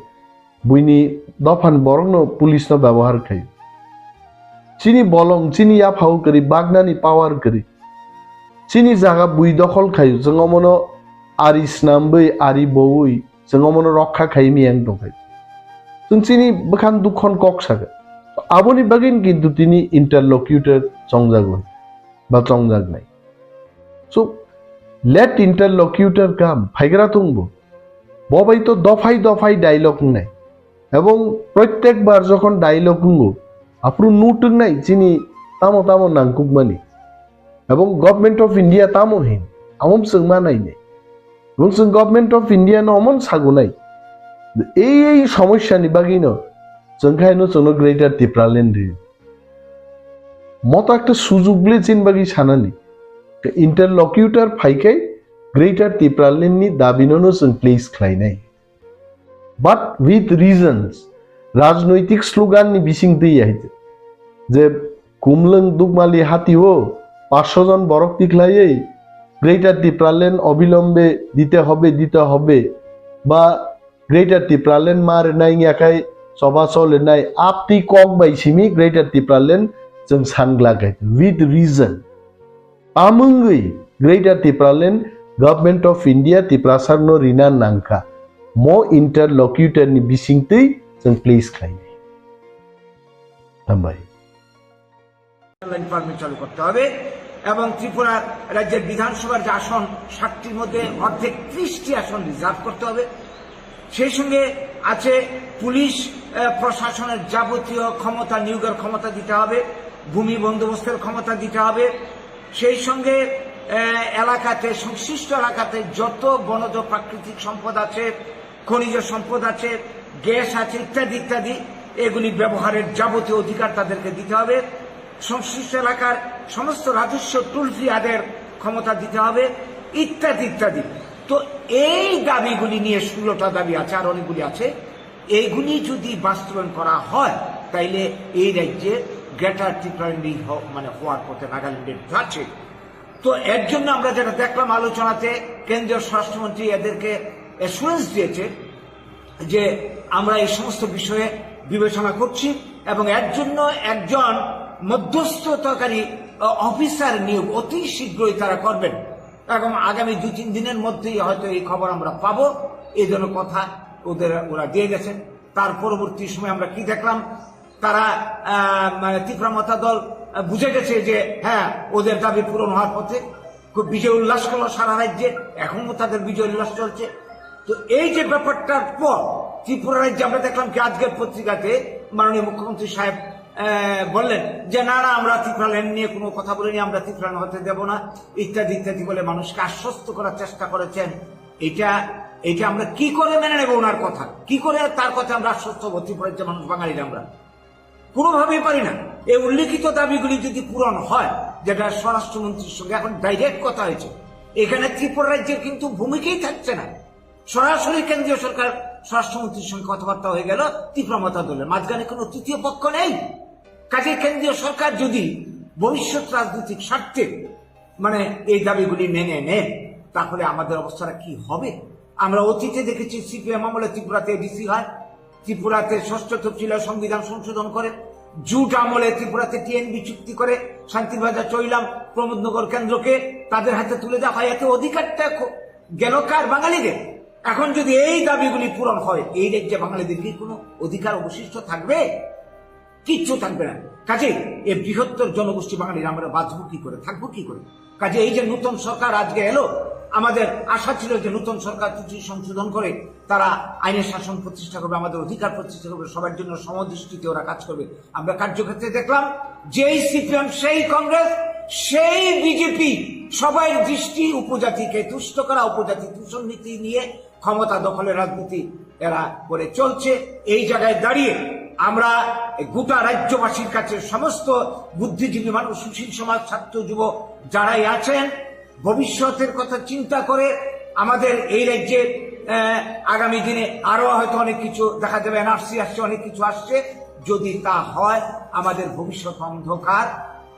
Buini dophani borok no police no byabohar khai. Chini bolong, chini yaphao kwrwi, bagnani power kwrwi. Chini jaga bui dokhol khai, chwng omono ari snamwi, ari bowi, chwng omono rokha khai miyang tongkhai. Chwng chini bwkhan dukhon kok saka. Aboni bagwi kintu tini interlocutor chongjagwi ba chongjaknai. So, let interlocutor come, phaigra tongbo. Bo bai to dophai dophai dialogue wngnai. Ebong protyek bar jokhon dialogue wngo, aphuru nutwknai chini tamo tamo nangkukmani. Ebong Government of India tamo hin, amo chwng ma nainai. Ebong chwng Government of India no omon sagunai. Ei ei somosya ni bagwi no chwng khai no chwngno Greater Tipraland ri. Moto ekta sujug le chin bagwi sanani. Interlocutor phaikai Greater Tipraland ni dabi no no chwng place khlainai. But with reasons, rajnoitik slogan ni bising twi hai je kumlwng dukmali hati o পাঁচশো জন borok tikhlaiwi Greater Tipraland obilombe dite hobe, dite hobe, ba Greater Tipraland ma rwnai wngya khai choba cholinai aptwi kok bai simi Greater Tipraland chwng sangla khai with reason. Tamungwi Greater Tipraland Government of India Tiprasarno rina nangkha. Mo interlocutor ni bisingtwi chwng please khlainai. Hambai. Line permit চালু করতে হবে এবং ত্রিপুরা রাজ্যের বিধানসভার যে আসন ষাটটির মধ্যে অর্ধেক ত্রিশটি আসন রিজার্ভ করতে হবে। সেই সঙ্গে আছে পুলিশ আহ, প্রশাসনের যাবতীয় ক্ষমতা নিয়োগের ক্ষমতা দিতে হবে, ভূমি বন্দোবস্তের ক্ষমতা দিতে হবে। সেই সঙ্গে আহ, এলাকাতে, সংশ্লিষ্ট এলাকাতে যত বনজ প্রাকৃতিক সম্পদ আছে, খনিজ সম্পদ আছে, গ্যাস আছে ইত্যাদি ইত্যাদি, এগুলি ব্যবহারের যাবতীয় অধিকার তাদেরকে দিতে হবে। সংশ্লিষ্ট এলাকার সমস্ত রাজস্ব টোল ফ্রি আদায়ের ক্ষমতা দিতে হবে ইত্যাদি ইত্যাদি। তো এই দাবিগুলি নিয়ে ষোলোটা দাবি আছে, আর অনেকগুলি আছে। এইগুলি যদি বাস্তবায়ন করা হয়, তাইলে এই রাজ্যে গ্রেটার ত্রিপুরাল্যান্ড হ-, মানে হওয়ার পথে নাগাল্যান্ডের যাচ্ছে। তো এর জন্য আমরা যেটা দেখলাম আলোচনাতে, কেন্দ্রীয় স্বরাষ্ট্রমন্ত্রী এদেরকে অ্যাসুরেন্স দিয়েছে যে আমরা এই সমস্ত বিষয়ে বিবেচনা করছি এবং এর জন্য একজন মধ্যস্থতাকারী, আহ, অফিসার নিয়োগ অতি শীঘ্রই তারা করবেন। এবং আগামী দুই তিন দিনের মধ্যেই হয়তো এই খবর আমরা পাবো। এই জন্য কথা ওদের, ওরা দিয়ে গেছেন। তার পরবর্তী সময় আমরা কি দেখলাম, তারা, আহ, মানে, তিপ্রা মথা দল, আহ, বুঝে গেছে যে হ্যাঁ, ওদের দাবি পূরণ হওয়ার পথে। খুব বিজয় উল্লাস হলো সারা রাজ্যে, এখনো তাদের বিজয় উল্লাস চলছে। তো এই যে ব্যাপারটার পর ত্রিপুরা রাজ্যে আমরা দেখলাম কি, আজকের পত্রিকাতে মাননীয় মুখ্যমন্ত্রী সাহেব, আহ, বললেন যে না, না, আমরা তিপ্রা ল্যান্ড নিয়ে কোনো কথা বলিনি, আমরা তিপ্রা ল্যান্ড হতে দেব না, ইত্যাদি ইত্যাদি বলে মানুষকে আশ্বস্ত করার চেষ্টা করেছেন। এটা, এটা আমরা কি করে মেনে নেব ওনার কথা? কি করে তার কথা আমরা আশ্বস্ত হবো ত্রিপুরা রাজ্যের মানুষ, বাঙালিরা আমরা? কোনোভাবেই পারি না। এই উল্লেখিত দাবিগুলি যদি পূরণ হয়, যেটা স্বরাষ্ট্রমন্ত্রীর সঙ্গে এখন ডাইরেক্ট কথা হয়েছে, এখানে ত্রিপুরা রাজ্যের কিন্তু ভূমিকাই থাকছে না। সরাসরি কেন্দ্রীয় সরকার স্বরাষ্ট্রমন্ত্রীর সঙ্গে কথাবার্তা হয়ে গেল তিপ্রা মথা দলের, মাঝখানে কোনো তৃতীয় পক্ষ নেই। কাজে কেন্দ্রীয় সরকার যদি ভবিষ্যৎ রাজনৈতিক স্বার্থে, মানে, এই দাবিগুলি মেনে নেন, তাহলে আমাদের অবস্থাটা কি হবে? আমরা অতীতে দেখেছি সিপিএম আমলে ত্রিপুরাতে এডিসি হয়, ত্রিপুরাতে ষষ্ঠ তফসিলে সংবিধান সংশোধন করে, জুট আমলে ত্রিপুরাতে টিএনবি চুক্তি করে শান্তিবাজার চৈলাম প্রমোদনগর কেন্দ্রকে তাদের হাতে তুলে দেওয়া হয়। এতে অধিকারটা খ-, গেল কার? বাঙালিদের। এখন যদি এই দাবিগুলি পূরণ হয়, এই রাজ্যে বাঙালিদের কি কোনো অধিকার অবশিষ্ট থাকবে? কিচ্ছু থাকবে না। কাজেই এই বৃহত্তর জনগোষ্ঠী বাঙালিরা আমরা বাঁচবো কি করে, থাকবো কি করে? কাজে এই যে নতুন সরকার আজকে এলো, আমাদের আশা ছিল যে নতুন সরকার ত্রুটি সংশোধন করে তারা আইনের শাসন প্রতিষ্ঠা করবে, আমাদের অধিকার প্রতিষ্ঠা করবে, সবার জন্য সমদৃষ্টিতে ওরা কাজ করবে। আমরা কার্যক্ষেত্রে দেখলাম, যেই সিপিএম, সেই কংগ্রেস, সেই বিজেপি, সবাই দৃষ্টি উপজাতিকে তুষ্ট করা, উপজাতি দূষণ নীতি নিয়ে ক্ষমতা দখলের রাজনীতি এরা করে চলছে। এই জায়গায় দাঁড়িয়ে আমরা গোটা রাজ্যবাসীর কাছে, সমস্ত বুদ্ধিজীবী মানুষ, সুশীল সমাজ, ছাত্র, যুব যারাই আছেন, ভবিষ্যতের কথা চিন্তা করে আমাদের এই রাজ্যে, আহ, আগামী দিনে আরো হয়তো অনেক কিছু দেখা যাবে, এনআরসি আসছে, অনেক কিছু আসছে। যদি তা হয়, আমাদের ভবিষ্যৎ অন্ধকার।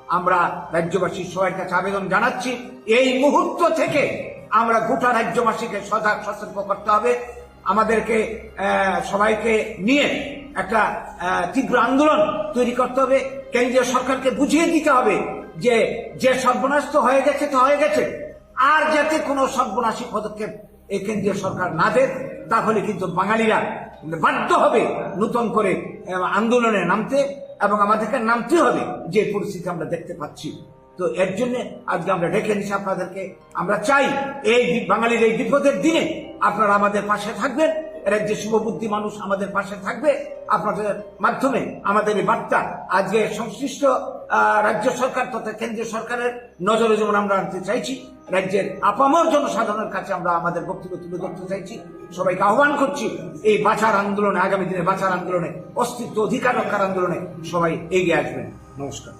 আমরা রাজ্যবাসীর সবার কাছে আবেদন জানাচ্ছি, এই মুহূর্ত থেকে আমরা গোটা রাজ্যবাসীকে সজাগ সতর্ক করতে হবে। আমাদেরকে, আহ, সবাইকে নিয়ে একটা, আহ, তীব্র আন্দোলন তৈরি করতে হবে। কেন্দ্রীয় সরকারকে বুঝিয়ে দিতে হবে যে, যে সর্বনাশ তো হয়ে গেছে, তো হয়ে গেছে, আর যাতে কোনো সর্বনাশী পদক্ষেপ এই কেন্দ্রীয় সরকার না দেয়, তাহলে কিন্তু বাঙালিরা বাধ্য হবে নতুন করে, আহ, আন্দোলনে নামতে, এবং আমাদেরকে নামতে হবে যে পরিস্থিতি আমরা দেখতে পাচ্ছি। তো এর জন্য আজকে আমরা ডেকে এনেছি আপনাদেরকে। আমরা চাই এই বি-, বাঙালির এই বিপদের দিনে আপনারা আমাদের পাশে থাকবেন, রাজ্যের শুভবুদ্ধি মানুষ আমাদের পাশে থাকবে। আপনাদের মাধ্যমে আমাদের এই বার্তা আজকে সংশ্লিষ্ট, আহ, রাজ্য সরকার তথা কেন্দ্রীয় সরকারের নজরে যেমন আমরা আনতে চাইছি, রাজ্যের আপামর জনসাধারণের কাছে আমরা আমাদের বক্তব্য তুলে ধরতে চাইছি। সবাইকে আহ্বান করছি এই বাঁচার আন্দোলনে, আগামী দিনে বাঁচার আন্দোলনে, অস্তিত্ব অধিকার রক্ষার আন্দোলনে সবাই এগিয়ে আসবেন। নমস্কার।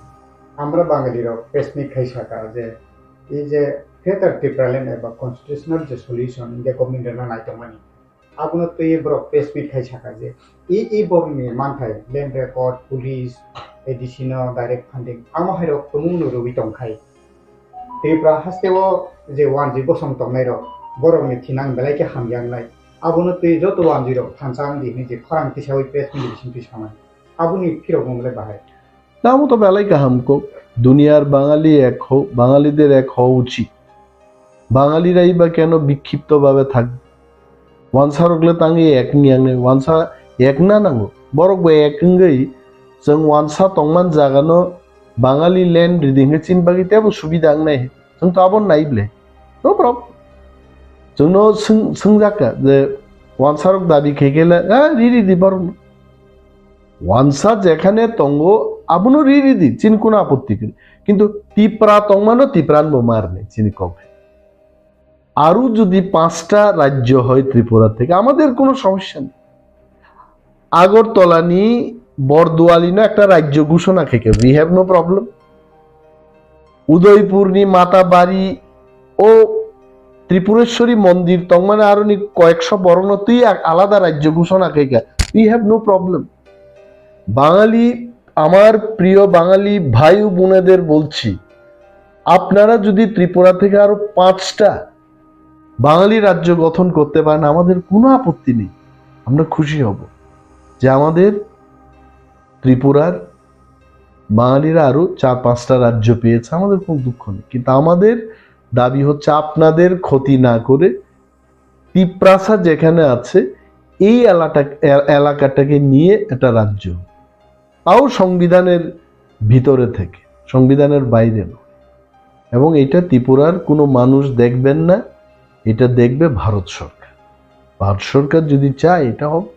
Amra Bangali rok press meet khai saka je, ei je Greater Tipraland eba constitutional je solution India government rokno nai tongmani, abono twi borok press meet khai saka je, e, e borokni manthai land record, police, A D C no direct funding, amo hai rok tumung no rwui tong khai. Tripura haste o je wanjwi bosong tongnai rok, borokni thinang belai khe hamya wngnai. Abono twi joto wanjwi rok thansa wng di hinwi je khorang tisaui press meet bising twi sanai. Aboni phirok mung le bahai. Tamo to belai kaham kok, duniyar Bangali ek ho, Bangalide ek ho uchit. Bangalira iba keno bikkhipto babe thak? Wansarok le tangwi ek wngya wngnai, wansa ek na nango. Borok bo ek wngwi chwng wansa tongman jagano Bangali land ridi hwnkhe chini bagwi teibo subida wngnai. Chwng to abo nai ble. No problem. Chwngno swng-, swngjakka je wansarok dabi khe khe le, "Ah, riri di borokno." Wansa jekhane tongo, abono riri di, chini kono apotti kwrwi. Kintu Tipra tongmano Tipran bo marni, chini kok. আরো যদি পাঁচটা রাজ্য হয় ত্রিপুরা থেকে, আমাদের কোনো সমস্যা নেই। আগরতলা নি বরদোয়ালি না একটা রাজ্য ঘোষণা থেকে, we have no problem. Udaipur নি মাতাবাড়ি ও ত্রিপুরেশ্বরী মন্দির তংমানে আরো নি কয়েকশো বরং তুই আলাদা রাজ্য ঘোষণা থেকে, we have no problem. বাঙালি, আমার প্রিয় বাঙালি ভাই ও বোনেদের বলছি, আপনারা যদি ত্রিপুরা থেকে আরো পাঁচটা বাঙালি রাজ্য গঠন করতে পারেন, আমাদের কোনো আপত্তি নেই, আমরা খুশি হব যে আমাদের ত্রিপুরার বাঙালিরা আরো চার পাঁচটা রাজ্য পেয়েছে, আমাদের কোনো দুঃখ নেই। কিন্তু আমাদের দাবি হচ্ছে আপনাদের ক্ষতি না করে তিপ্রাসা যেখানে আছে এই এলাকা, এ-, এলাকাটাকে নিয়ে একটা রাজ্য, তাও সংবিধানের ভিতরে থেকে, সংবিধানের বাইরে নয়। এবং এটা ত্রিপুরার কোনো মানুষ দেখবেন না, এটা দেখবে ভারত সরকার। ভারত সরকার যদি চায়, এটা হবে।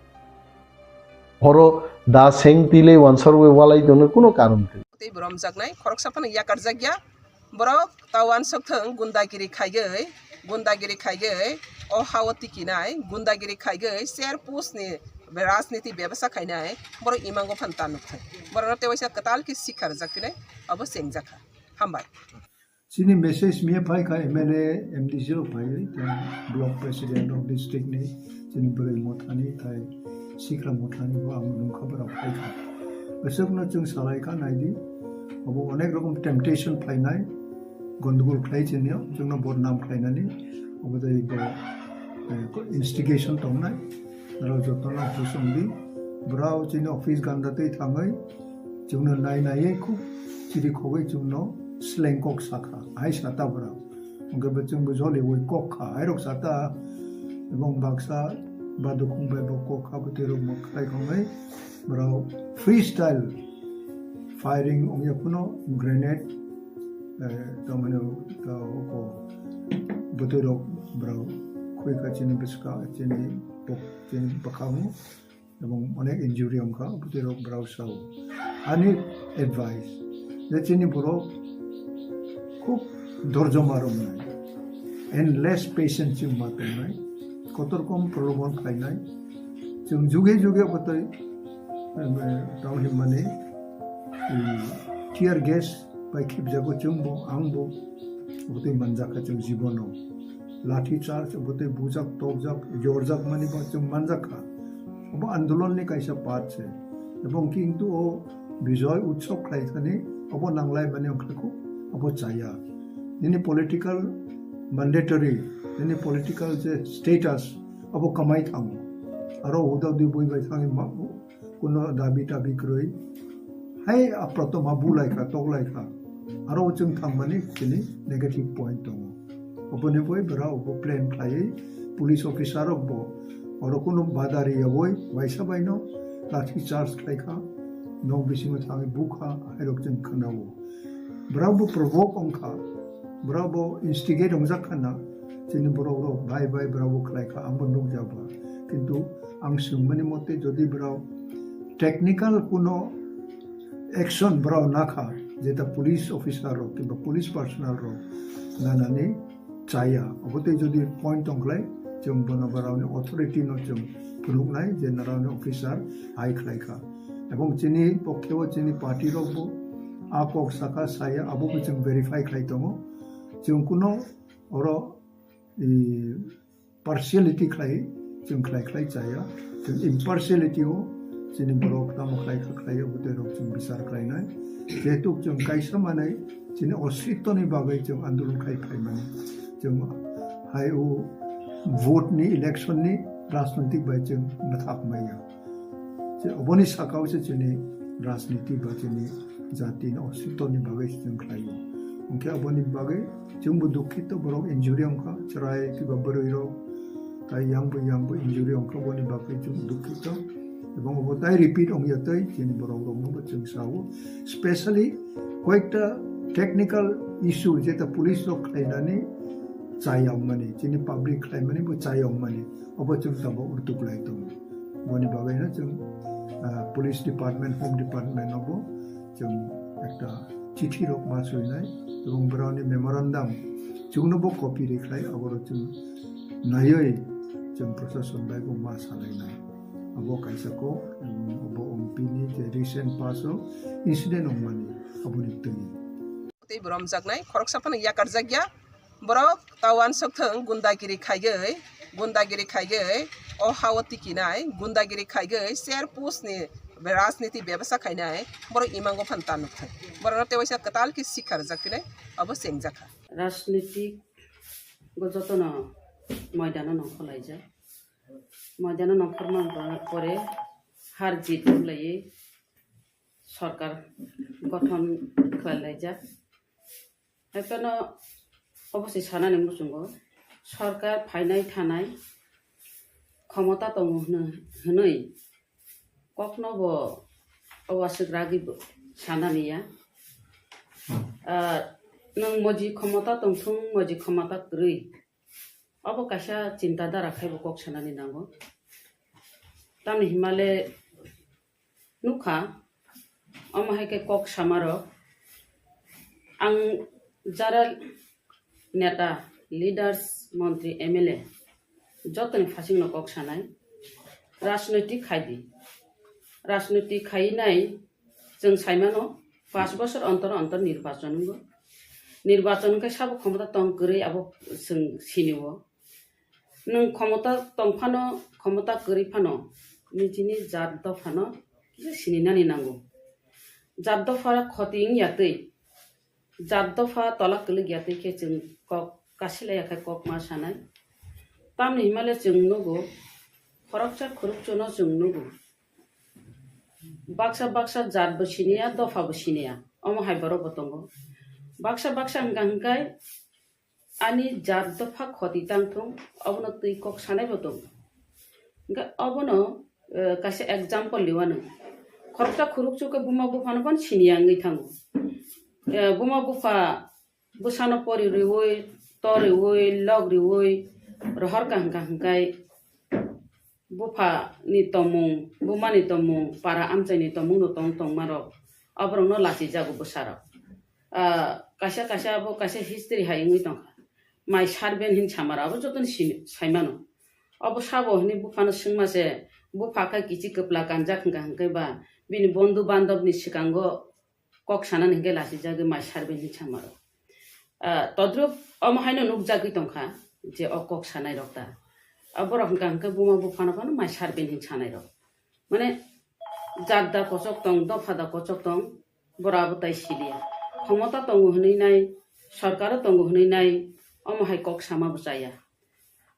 Horo da seng tile wansar we walai tongna kuno karon kwrwi. Tei borok romjaknai, khoroksa phano yakarjakya. Borok ta wansok thwng gundagiri khaiwi, gundagiri khaiwi, o hao tikinai, gundagiri khaiwi, ser pusni rajniti bebasa khainai, borok imango phan ta nukthai. Borokno tei waisa kwtal khe sikha rwjak phinai, abo chengjakha. Hambai. Chini message miya phai kha M L A, M D C rok phaiwi, tei block president rok district ni, chini bwrwi mothani, tei sikra mothani bo ang nungkha borok phai kha. Bwswkno chwng salai kha, naidi, obo onek rokom temptation phainai, gondogol khlai chini, chwngno bodnam khlainani, obo tei bo, eh, instigation tongnai, aro jotono husong di, borok chini office ganda tei thangwi, chwngno nai naiwi khub chiri khogwi chwngno sleng kok sakha, hai sata borok. Hwnkhe bo chwngbo joliwi kok kha, hairok sata, ebong baksa badukhung bai bo kok kha, bwtwi rok bo khlai khongwi borok freestyle firing wngya phano grenade, eh, tamani, ta-, oko bwtwi rok borok khwi kha chini bwswka, chini bok-, chini bwkhango. Ebong onek injury wngkha, bwtwi rok borok sao. Ani advice, je chini borok khub dorjo ma romnai, endless patience chwng ma tongnai, kotor kom prolobon khlainai, chwng juge juge bwtwi, em, eh, tamo hinmani, em, tear gas bai khibjago chwngbo, angbo, bwtwi manjakha chwng jibono. Lathi charge, bwtwi bujak, tokjak, yorjak mani bo chwng manjakha. Obo andolon ni kaisa part se. Ebong kintu o Bijoy Utsav khlai thani, obo nanglai mani wngkha kho, obo chaya. Nini political mandatory, nini political je status, obo kamai thango. Aro huda dui bui bai thangwi ma-, kuno dabi tabi kwrwi. Hai aprotom ha bulai kha, toklai kha. Aro chwng thangmani chini negative point tongo. Oboni bai bwra obo plan khlaiwi police officer rok bo oro kuno bada riyawi waisa baino lathi charge khlai kha, nok bisingo thangwi bukha, hairok chwng khwnao. Bwra bo provoke wngkha, bwra bo instigate wngjak khana, chini borok rok bai bai bwra bo khlai kha, ang bo nukjaba. Kintu ang swngmani mote jodi bwra technical kuno action borok nakha, jeta police officer rok kiba police personnel rok nanani chaya. Obo tei jodi point tongkhlai, chwng bono borokni authority no chwng phunuknai je norokni officer hai khlai kha. Ebong chini pokkhe o chini party rok bo a kok saka saya, abo bo chwng verify khlai tongo. Chwng kuno oro, i, partiality khlai, chwng khlai khlai chaya. Chwng impartiality o chini borok tamo khlai kha khlai o, bwtwi rok chwng bichar khlainai. Jehetu chwng kaisa manwi chini ositto ni bagwi chwng andolon khai phaimani. Chwng hai o vote ni, election ni rajnoitik bai chwng bwthak maya. Je oboni saka o se chini rajniti ba chini jati ni ositto ni bagwi chwng khlai o. Hwnkhe oboni bagwi chwngbo dukhito, borok injury wngkha, chwrai kiba bwrwi rok, tai yang bo, yang bo injury wngkha, boni bagwi chwng dukhito. Ebong obo tai repeat wngya tei chini borok rokno bo chwng sao. Specially koyekta technical issue jeta police rok khlainani chaya wngmani, chini public khlaimani bo chaya wngmani, obo chwng tabok rwtuk lai tongo. Boni bagwi no chwng, ah, police department, home department no bo chwng ekta chithi rok ma swinai, ebong borokni memorandum chwngno bo copy rikhlai, aboro chwng naiwi chwng proshashan bai bo ma salainai. Abo kaisa kok, ebong obo M P ni je recent pass o incident wngmani, aboni twi. Tei bo romjaknai, khoroksa phano yakarjakya. Borok ta wansok thwng gundagiri khaiwi, gundagiri khaiwi, o hao tikinai, gundagiri khaiwi, ser pusni rajniti bebasa khainai, borok imango phan ta nukthai. Borokno tei waisa kwtal khe sikha rwjak phinai, abo chengjakha. Rajnitik bo jotono moidano nongkhorlaijak. Moidano nongkhorma pore har jit wnglaio, sorkar gothon khlailaijak. Haiphano Obo se sanani muchungo, sorkar phainai thanai khomota tongo hwnwi kokno bo o waswk ragwi bo sanani ya. Ah, nwng moji khomota tongthung, moji khomota kwrwi, obo kaisa chinta dara khai bo kok sanani nango. Tamni himale nukha, omo hai khe kok samarok ang jara neta, leaders, montri, M L A jotoni phasingno kok sanai, rajnoitik khai di. Rajnoitik khai nai chwng sai mano, pash bosor ontor ontor nirbachon wngo. Nirbachon wngkhe sabo khomota tong kwrwi abo chwng sinio. Nwng khomota tong phano, khomota kwrwi phano, nijini jat dophano kisa sininani nango. Jat dopha khoti wngya twi, jat dopha tola kwlwk ya twi khe chwng kok kasilai ya khe kok ma sanai. Tamni himale chwng nugo, khoroksa khoroksa no chwng nugo. Baksa baksa jat bo siniya, dopha bo siniya, omo hai borok bo tongo. Baksa baksa hwnkha hwnkhe ani jat dopha khoti tang thung, obono twi kok sanai bo tongo. Hwnkhe obono, eh, kaisa example liwano. Khoroksa khoroksa khe buma buphano phano siniya wngwi thango. Eh, buma bupha bwsano pori riwi, to riwi, lok riwi, rohor kaham kaham khai bupha ni tomung, buma ni tomung, para amchai ni tomung no tong tongma rok, aborok no lachi jago bwsa rok. Ah, kaisa kaisa abo kaisa history hai wngwi tongkha. Mai servant hin samara abo joto ni sini sai mano. Abo sabo hwnwi bupha no swngma se, bupha khe kichi kwpla kanjak hwnkha hwnkhe ba bini bondhu bandhab ni swkango kok sanani hwnkhe lachijagwi mai servant hin samaro. Ah, todrup omo haino nukjagwi tongkha je o kok sanai rok ta. Ah, borok hwnkha hwnkhe buma buphano phano mai servant hin sanai rok. Mane jat da kochok tong, dopha da kochok tong, borok abo tai siliya. Khomota tongo hwnwi nai, sorkaro tongo hwnwi nai, omo hai kok sama bo chaya.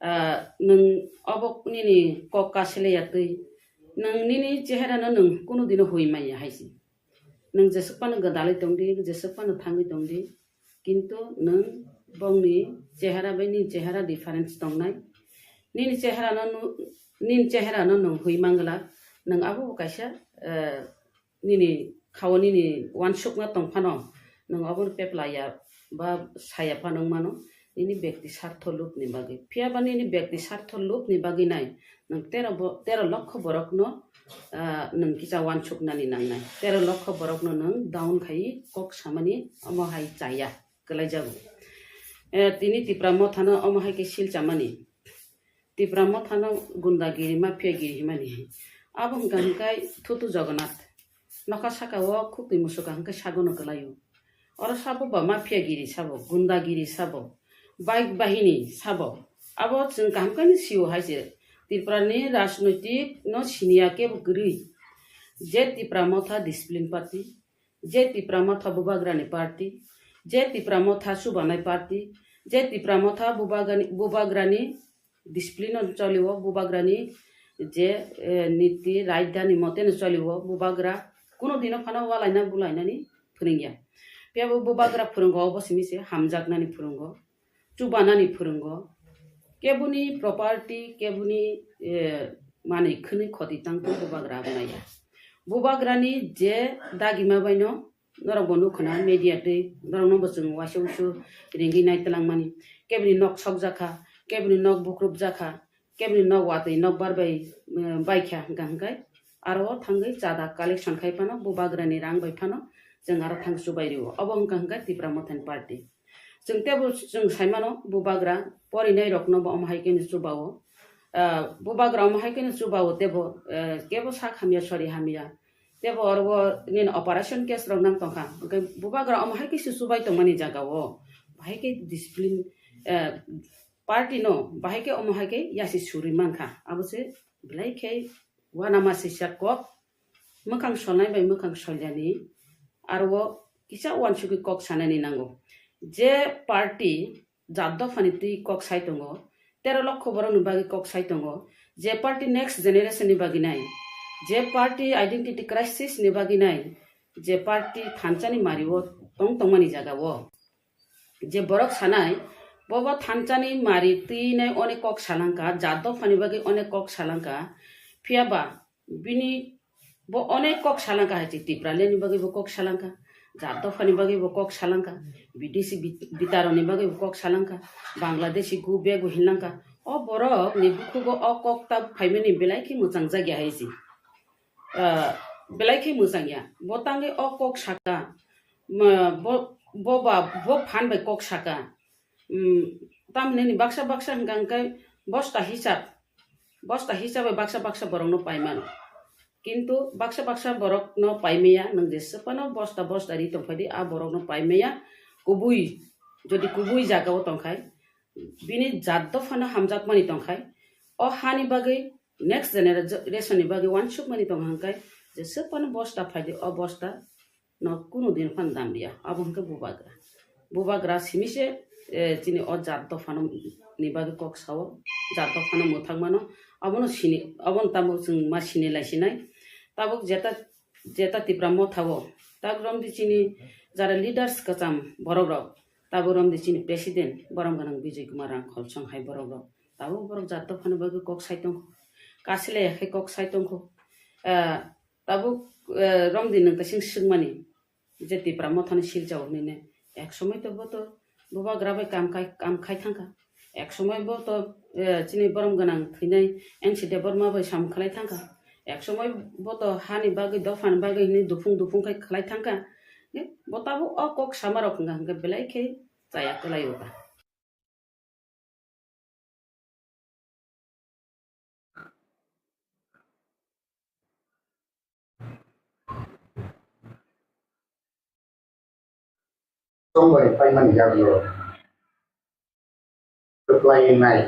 Ah, nwng obo nini kok kasilai ya twi, nwng nini chehera no nwng kunu dino hui manya hai se. Nwng jeswk phano gwdalwi tong di, jeswk phano thangwi tong di, kintu nwng bongni chehera bai nini chehera difference tongnai. Nini chehera no nu-, nini chehera no nwng hui mangla, nwng abo bo kaisa, eh, nini khao nini uansukma tong phano, nwng obo pepla ya ba saya phano wng mano, nini bekti sartho lubni bagwi. Phiya ba nini bekti sartho lubni bagwi nai, nwng tero bo-, tero lokho borokno, ah, nwng kisa uansuknani nangnai. Tero lokho borokno nwng down khai kok samani omo hai chaya, kwlaijago. Eh, tini Tipra Mothano omo hai khe sil chamani. Tipra Mothano gundagiri, mafiagiri himani. Abo hwnkha hwnkhe Thutu Jagannath. Nokha saka o khukti musuka hwnkhe sagono kwlaio. Oro sabo ba mafiagiri sabo, gundagiri sabo, bike bahini sabo. Abo chwng kaham khe sio hai se. Tripura ni rajnoitik no siniya kebo kwrwi. Je Tipra Motha discipline party, je Tipra Motha bubagrani party, je Tipra Motha chubanai party, je Tipra Motha bubagrani, bubagrani discipline no choliwo, bubagrani je, eh, niti rajdhani mote no choliwo, bubagra kuno dino phano walaina bulainani phwrwngya. Phiya bo bubagra phwrwngo, obo simi se hamjaknani phwrwngo, chubanani phwrwngo, keboni property, keboni, eh, manwi khwnwi khoti tang tong bubagra abo naiya. Bubagrani je dagima baino norok bo nukho na media twi, norok no bo chwng waisa wuisu ringwi nai twlang mani. Keboni nok sok jakha, keboni nok bukrub jakha, keboni nok watwi nok bar bai, eh, baikha hwnkha hwnkhe aro thangwi chada collection khai phano bubagrani rang bai phano chwng aro thang chubai rio. Obo hwnkha hwnkhe Tipra Mothani party. Chwng tebo chwng sai mano bubagra porinai rokno bo omo hai khe no chubao. Ah, bubagra omo hai khe no chubao tebo, eh, kebo sak hamya sori hamya. Tebo oro bo nini operation case rok nang tongkha. Hwnkhe bubagra omo hai khe se chubai tongmani jaga o. Bahai khe discipline, eh, party no bahai khe omo hai khe yasi suri mankha. Abo se belai khe uanama sisa kok. Mwkhang solnai bai mwkhang solyani. Aro o kisa uansugwi kok sanani nango. Je party jat dophani twi kok sai tongo, tero lokho borokni bagwi kok sai tongo, je party next generation ni bagwi nai, je party identity crisis ni bagwi nai, je party thansa ni mari o tong tongmani jaga o, je borok sanai Bobo thansa ni mari twi nai onek kok salangkha, jat dopha ni bagwi onek kok salangkha. Phiya ba bini bo onek kok salangkha hai se, Tipraland ni bagwi bo kok salangkha, jat dopha ni bagwi bo kok salangkha, bidesi bit-, bitaro ni bagwi bo kok salangkha, Bangladeshi go back bo hinlangkha. O borok ni bukhugo o kok ta phaimani belai khe mwchang jakya hai se. Ah, belai khe mwchang ya. Bo tangwi o kok saka, ma, bo, bo ba, bo phan bai kok saka. Hmm, tamni ni baksa baksa hwnkha hwnkhe bosta hisab, bosta hisab bai baksa baksa borok no pai mano. Kintu baksa baksa borok no pai maya, nwng jeswk phano bosta bosta ri tong phai di, a borok no pai maya. Kubui, jodi kubui jaga o tong khai, bini jat dopha no hamjak mani tong khai, o hani bagwi next generation ni bagwi wansuk mani tong hwnkhe, jeswk phano bosta phai di, o bosta no kunu din phan dam ya, abo hwnkhe bubagra. Bubagra simi se, eh, chini o jat dophano ni bagwi kok sao, jat dophano mwthang mano, abono sini, abono tabuk chwng ma sini lai sinai. Tabuk jeta, jeta Tipra Motha o, tabuk romdi chini jara leaders kwcham borok rok, tabuk romdi chini president borom gwnang Bijoy Kumar Rangkhol song hai borok rok, tabuk borok jat dophano bagwi kok sai tongkho, kasilai ya khe kok sai tongkho. Eh, Tabuk, eh, romdi nwng kaising swngmani je Tipra Mothani silchao hinwi ne. Ek somoi to bo to bubagra bai kam khai, kam khai thangkha. Ek somoi bo to, eh, chini borom gwnang thwinai N C Debbarma bai samung khlai thangkha. Ek somoi bo to hani bagwi, dophani bagwi hinwi duphung duphung khai khlai thangkha. Ne, bo tabuk o kok samarok hwnka hwnkhe belai khe chaya kwlaio ba. Tongbai paimani yagulo kwplai nai,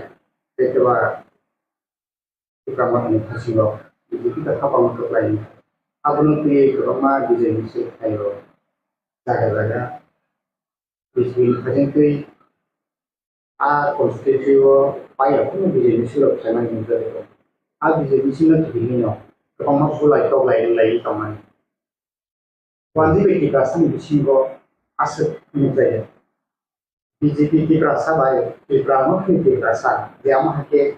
tei keba Tipra Mothani phasingo B J P ta khapangno kwplai nai. Abono twiwi kwbangma bijai misil khlaio jaga jaga. Bising khajeng twi a constituency o paiya phano B J P silok khlaimani wngkha. A B J P sino kiphilwino kwbangma bulai toklai rwlai tongmani. Wanjwi bai Tiprasani bisingo aswk nukjaya. B J P Tiprasa bai Tipra Mothani Tiprasa je amo hai khe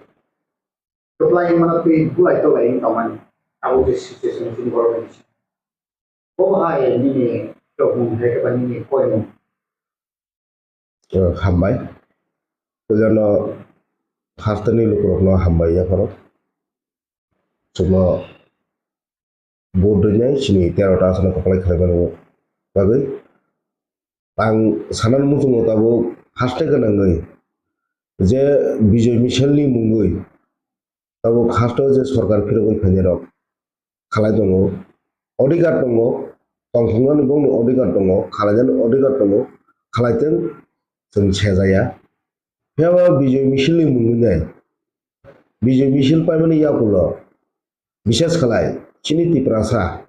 kwplai mano twi bulai toklai wng tongmani. Abo je situation chini borok ni bisingo. Bo hai nini tongmung hai khe ba nini koimung. Eh, hambai. Puilano hasteni lukurokno hambai yapharo. Chwngno vote rwinai chini tero ta aswkno kwplai khlaimani bagwi. Ang sanani muchungo tabuk haste gwnangwi je Bijoy Misilni mungwi tabuk haste je sorkar phirogwi phainairok khalai tongo, odhikar tongo, tongthoknani bongni odhikar tongo, khalainani odhikar tongo, khalaitwng chwng sejaya. Phiya ba Bijoy Misilni mungwi nai, Bijoy Misil paimani yakulo, bises khalai chini Tiprasa,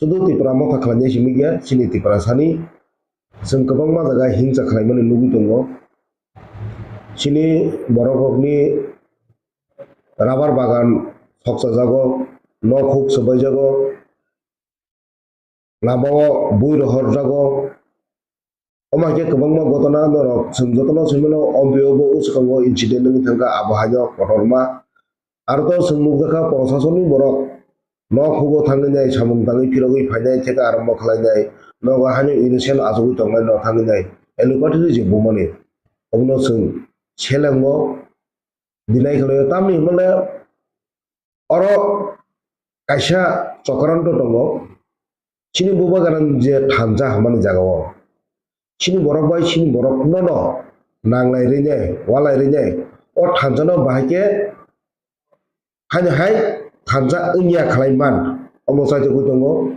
sudu Tipra Motha khlainai simi ya, chini Tiprasani chwng kwbangma jaga hingsa khlaimani nugwi tongo. Chini borok rokni rubber bagan sokchajago, nok huk swbaijago, lamao bui rohorjago. Omo hai khe kwbangma gotona norok chwng jotono swi mano, ompiyo bo uskango incident wngwi thangkha, abo haino kotorma. Aro to chwng nukjakha, prosasonni borok nok hugo thangwi nai, samung tangwi phirogwi phainai, theka arombo khlainai, nogo haino innocent achugwi tongnai no thangwi nai, allopathy ri je bumani. Obono chwng selengo dinai khlaio, tamni hwnmale oro kaisa chokranto tongo, chini bubagrani je thansa hwnmani jagao chini borok bai chini borok nono nanglai rwinai, walai rwinai, o thansano bahai khe haino hai thansa wngya khlai man, omo chaitugwi tongo.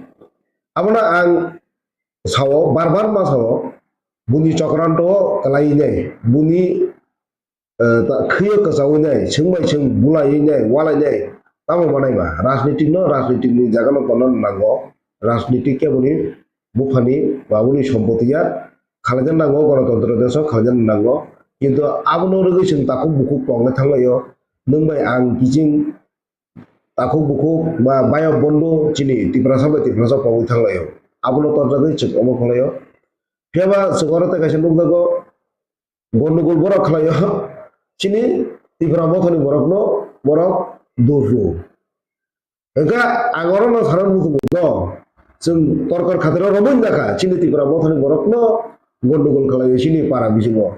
Abono ang sao, bar bar ma sao, buni chokranto kwlai nai, buni, eh, ta-, khwiyo kwchawi nai, chwng bai chwng bulaiwi nai, walai nai, tamo manai ba? Rajnitik no, rajnitik ni jaga no tonna nango, rajnitik khe boni buphani ba boni sompoti ya, khalaina nango, gonotontro desh o khalaina nango, kintu abono rwgwi chwng takhuk bukhuk poknai thanglaio, nwng bai ang kiching takhuk bukhuk ba bayok bondo chini Tiprasa bai Tiprasa pogwi thanglaio. Abono torjagwi chwng omo khlaio. Phiya ba chwng oro tei kaisa nukjago, gondogol borok khlaio, chini Tipra Mothani borokno borok dosro. Hwnkhe ang orono sana muchungo, no, chwng korkor khataro romwi nakha, chini Tipra Mothani borokno gondogol khlaio chini para bisingo.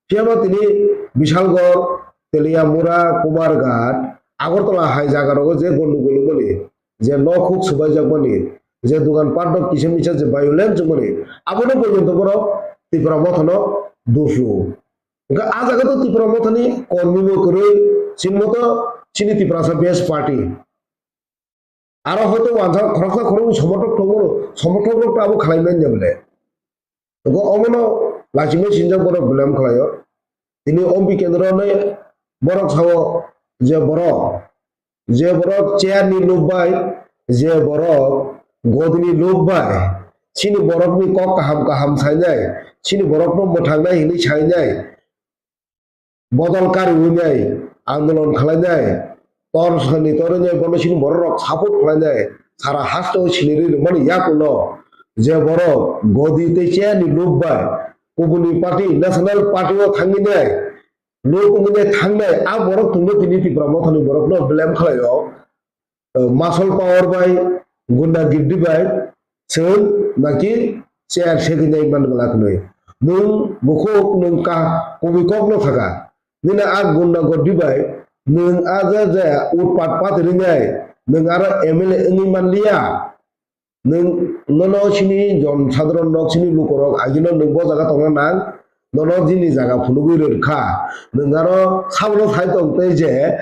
Phiyaba tini Bishalgarh, Teliamura, Kumarghat, Agartala hai jagarogo je gondogol wngmani, je nok huk swbaijakmani, je dogan pat rok kisa misa je violence wngmani, abono porjonto borok Tipra Mothano dosro. Hwnkhe ah jaga to Tipra Mothani kormi bo kwrwi, chini moto chini Tiprasa best party. Aro hoito wansa khoroksa khoroknwi somothok tongo, somothok rok to abo khlai manya bole. Hwnkhe omono lachimai sinjak borok blame khlaio. Tini ompi kendro ni borok sao je borok, je borok chair ni lob bai, je borok godi ni lob bai, chini borok ni kok kaham kaham sainai, chini borok no mwthangnai hinwi sainai, bodol kariwi nai, andolon khlainai, tor sani torwi nai, bono chini borok rok support khlainai, sara haste o sinirwi rwmani yakulo je borok godi tei chair ni lob bai kubuni party, national party o thangwi nai, lob wngwi nai thangnai, a borok tongno tini Tipra Mothani borok no blame khlaio. Muscle power bai, gunda girdi bai, chwng naki chair segwi nai man glak nwi. Nwng bukhuk nwng ka kubui kok no thaka. Nini a gunda girdi bai, nwng a ja ja utpat pat rinai, nwng aro M L A wngwi man liya. Nwng nono chini jon sadharon nok chini lukorok agino nwng bo jaga tongna nang, nono jini jaga phunugwi rwkha. Nwng aro sabno sai tong tei je,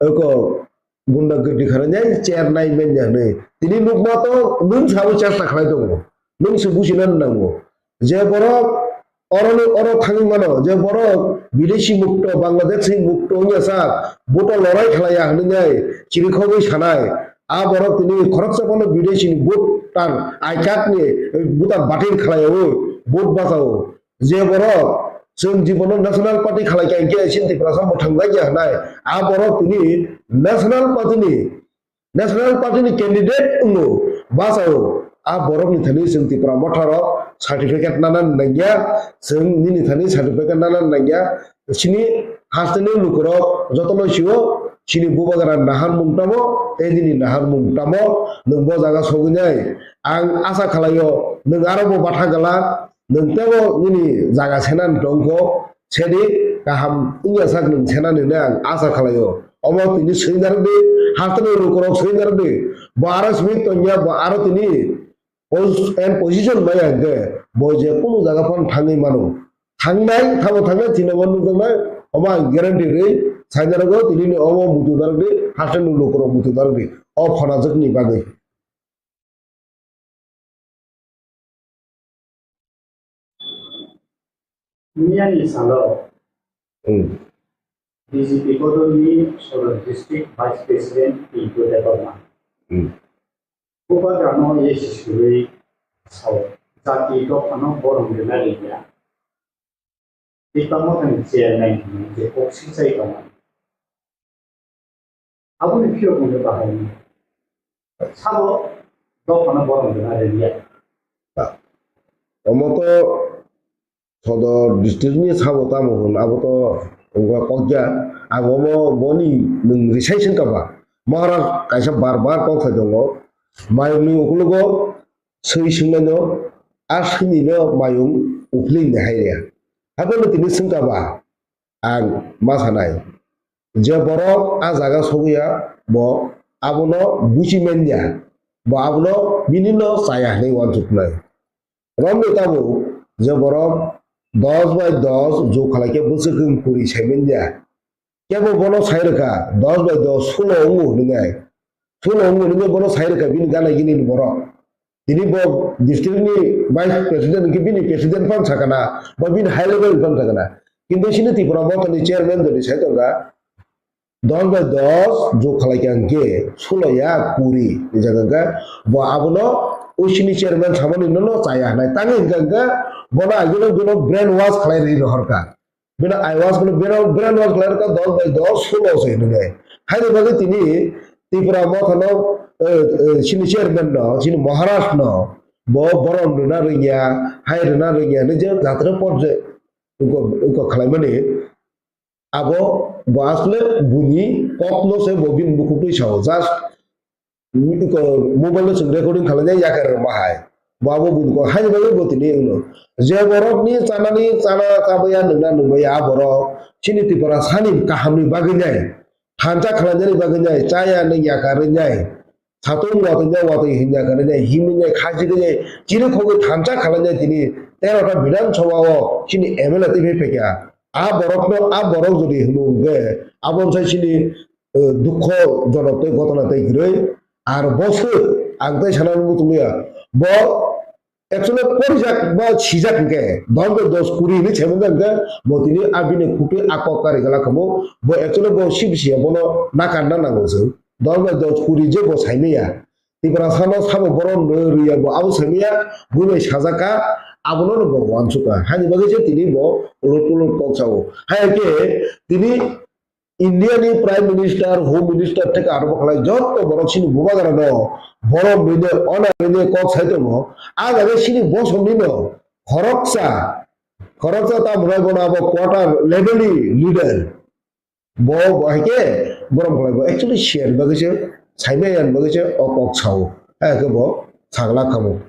eko, gunda girdi kharajak chair nai manya hinwi. Tini nukma to nwng sabo chesta khlai tongo. Nwng se buchina nango. Je borok oroni oro thangwi mano, je borok bidesi mukto, Bangladeshi mukto wngya sak, vote o lorai khlaiya hinwi nai chirikhogwi sanai. A borok tini khoroksa phano bidesi ni vote tang, I card ni voter batil khlaiyawi vote bachao. Je borok chwng jibono national party khalai kha hinkhe chini Tiprasa mwthang lai ya hinai, a borok tini national party ni, national party ni candidate wngo, bachao. A borok ni thani chwng Tipra Motha rok certificate nana nangya, chwng nini thani certificate nana nangya. Chini hasteni lukurok jotono sio, chini bubagra naharmung tamo, tei nini naharmung tamo, nwng bo jaga sogwi nai. Ang asa khlaio, nwng aro bo batha gala, nwng teibo nini jaga senani tongkho, sedi kaham wngya sak nwng senani hwnwi ang asa khlaio. Omo tini swi narwkdi, hasteni lukurok swi narwkdi, bo aro simi tongya, bo aro tini pos-, and position maya hinkhe bo je kunu jaga phano thangwi mano. Thangnai, thabo thangnai, tini omo nukjaknai, omo ang guarantee rwi sainai rwgo, tinini omo muitu narwkdi, hasteni lukurok muitu narwkdi, o phanajwkni bagwi. Miyani salo Hmm. B J P bodolni Sodor District Vice President Pintu Debbarma. Hmm. Bubagrano yesi sirwi sao, jati dophano borom rwna rwya. Tipra Mothani chairman hwnwi je kok sichai tongo. Aboni phiyok hwnwi bahai hwnwi. Sabo dophano borom rwna rwya. Omo to Sodor district ni sabo tamo hwn, abo to wngkha kokya. Ang omo boni nwng risai sengkha ba. Maharaj kaisa bar bar kok sai tongo. Mayung ni ukologo swi swngnaino, a swini no mayung uphilwi ni hai ya. Haphano tini swngkha ba, ang ma sanai, je borok a jaga sogwi ya, bo abono buchi man ya, bo abono bini no chaya hinwi uansuknai. Romwi tabuk je borok dos bai dos jug khlai khe bwswk wng kwrwi sai man ya. Kebo bono sai rwkha, dos bai dos sulo wngo hwnwi nai. Sulo wngo hwnwi bono sai rwkha bini gana gini ni borok. Tini bo district ni vice president hwnkhe bini president phano sakana, ba bini high level phano sakana. Kintu chini Tipra Motha ni chairman jodi sai tongkha, dos bai dos jug khlai kha hwnkhe sulo ya kuri ni jaga hwnkhe bo abono o chini chairman samani nono chaya hwnwi tangwi hwnkha hwnkhe bono agino bono brain wash khlai rwi rohorkha. Bini eyewash bono brain, brain wash khlai rwkha dos bai dos sulo se hinwi. Haini bagwi tini Tipra Motha no, eh, eh, chini chairman no, chini Maharaj no, bo borom rwna rwngya, hai rwna rwngya hinwi je jatra porje. iko, iko khwlaimani, abo bo asle buni kokno se bo bini bukhuk twi sao. Just iko mobile no chwng recording khwlainai yakar ma hai. Bo abo buni kok haini bagwi bo tini wngno. Je borokni chanani chana chabaya, nwngna nwngbaya a borok chini Tripura sani kahamni bagwi nai. Thansa khwlainani bagwi nai, chaya nwng yakarwi nai. Satung watwi nai, watwi hinya karwi nai, himwi nai, khajigwi nai, chini khogwi thansa khwlainai tini terota Bidhan Sabha o chini M L A twi phai phaikha. A borokno, a borok jodi hwnwi hwnkhe, abo wngkha chini, eh, dukho jonok tei gotona tei kwrwi. Ar bo swk ang tei sana nugwi tongya. Bo actually porijak ba sijak hwnkhe, dos bai dos kuri hinwi saimanjak hwnkhe, bo tini a bini khukui a kok kari gala kamo, bo actually bo C B C bono nakarna nango chwng. Dos bai dos kuri je bo saimaya. Tiprasano sabo borom no rwya bo abo saimaya, bui bai sajak kha, abono no bo uansuk kha. Haini bagwi se tini bo ulot ulot kok sao. Hai khe tini India ni Prime Minister, Home Minister theke aro bokhlai joto borok chini bubagra no borom rwino, ona rwino kok sai tongo. A jaga chini bosong ni no khoroksa, khoroksa ta mwnai bono abo quarter level ni leader. Bo, bo hai khe borom khlai bo actually share bagwi se, saimaya bagwi se o kok sao. Hai khe bo sagla kamo.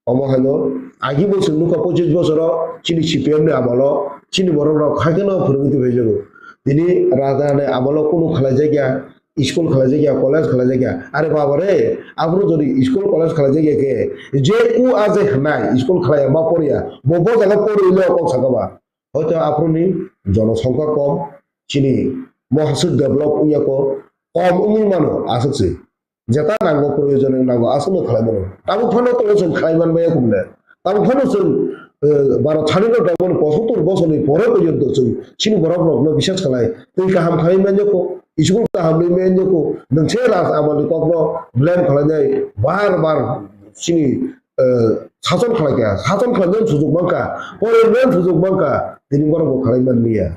Omo haino agi bo chwng nukha pochis bosoro chini C P M ni amolo chini borok rok hai kheno phwrwngwi tongphai jago. Tini raja ni amolo kunu khlai jakya, school khlai jakya, college khlai jakya. Are baba re, aphuru jodi school college khlai jakya khe, je u a je hwnai school khlai ya ma porya, bo bo jaga porwi le o kok sakha ba. Hoito aphuruni jonosongkha kom, chini mohaswk develop wngya ko, kom wngwi mano aswk se. Jeta nango proyojon nango aswkno khlai mano. Tabuk phano tongo chwng khlai man maya kumne. Tabuk phano chwng, eh, baro thani no dongmani pochottor bosorni pore porjonto chwng chini borok rokno bisas khlai. Twi kaham khlai manya ko, school kaham ni manya ko, nwng se raj amani kokno blame khlai nai bar bar chini eh, sason khlai kha, sason khlainani sujuk man kha, porinaini sujuk man kha, tini borok bo khlai man liya.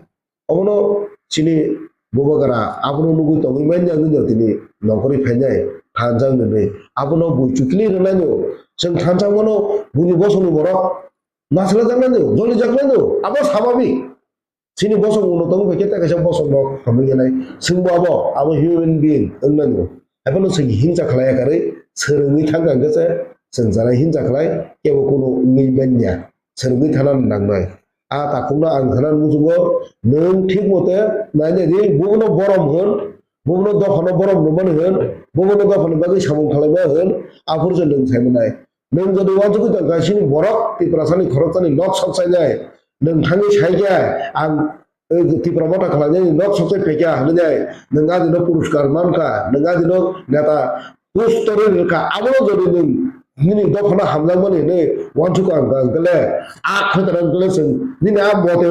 Obono chini bubagra abono nugwi tongwi man ya wngwi no tini nongkhorwi phainai thansa wngwi. Abono bui chukli rwnaino, chwng thansa mano buini bosongni borok naslajaknaino, jolijaknaino, abo sababik. Chini bosong ulo tongo bai khe tei kaisa bosong rok hamwi nai. Chwngbo abo, abo human being wng nango. Haphano chwng himcha khlai ya karwi, swrwngwi thang kha hwnkhe se chwng chana himcha khlai, kebo kunu wngwi manya. Swrwngwi thana nangnai. A takhukno ang thana muchungo, nwng thik mote nainai di, bubono borom hwn, bubono dophano borom rwmani hwn, bubono dophani bagwi samung khlaima hwn, aphuru se nwng sai manai. Nwng jodi uansugwi tongkha, chini borok Tiprasani khoroksani nok sok chainai, nwng thangwi saikha, ang, eh, Tipra Motha khlainani nok sok chai phaikha hwnwi nai, nwng adino puruskar mankha, nwng adino neta post torwi rwkha, abono jodi nwng nini dophano hamjakmani hwnwi uansukha hwnkha, hwnkhe le a khaitara hwnkhe le chwng nini a mote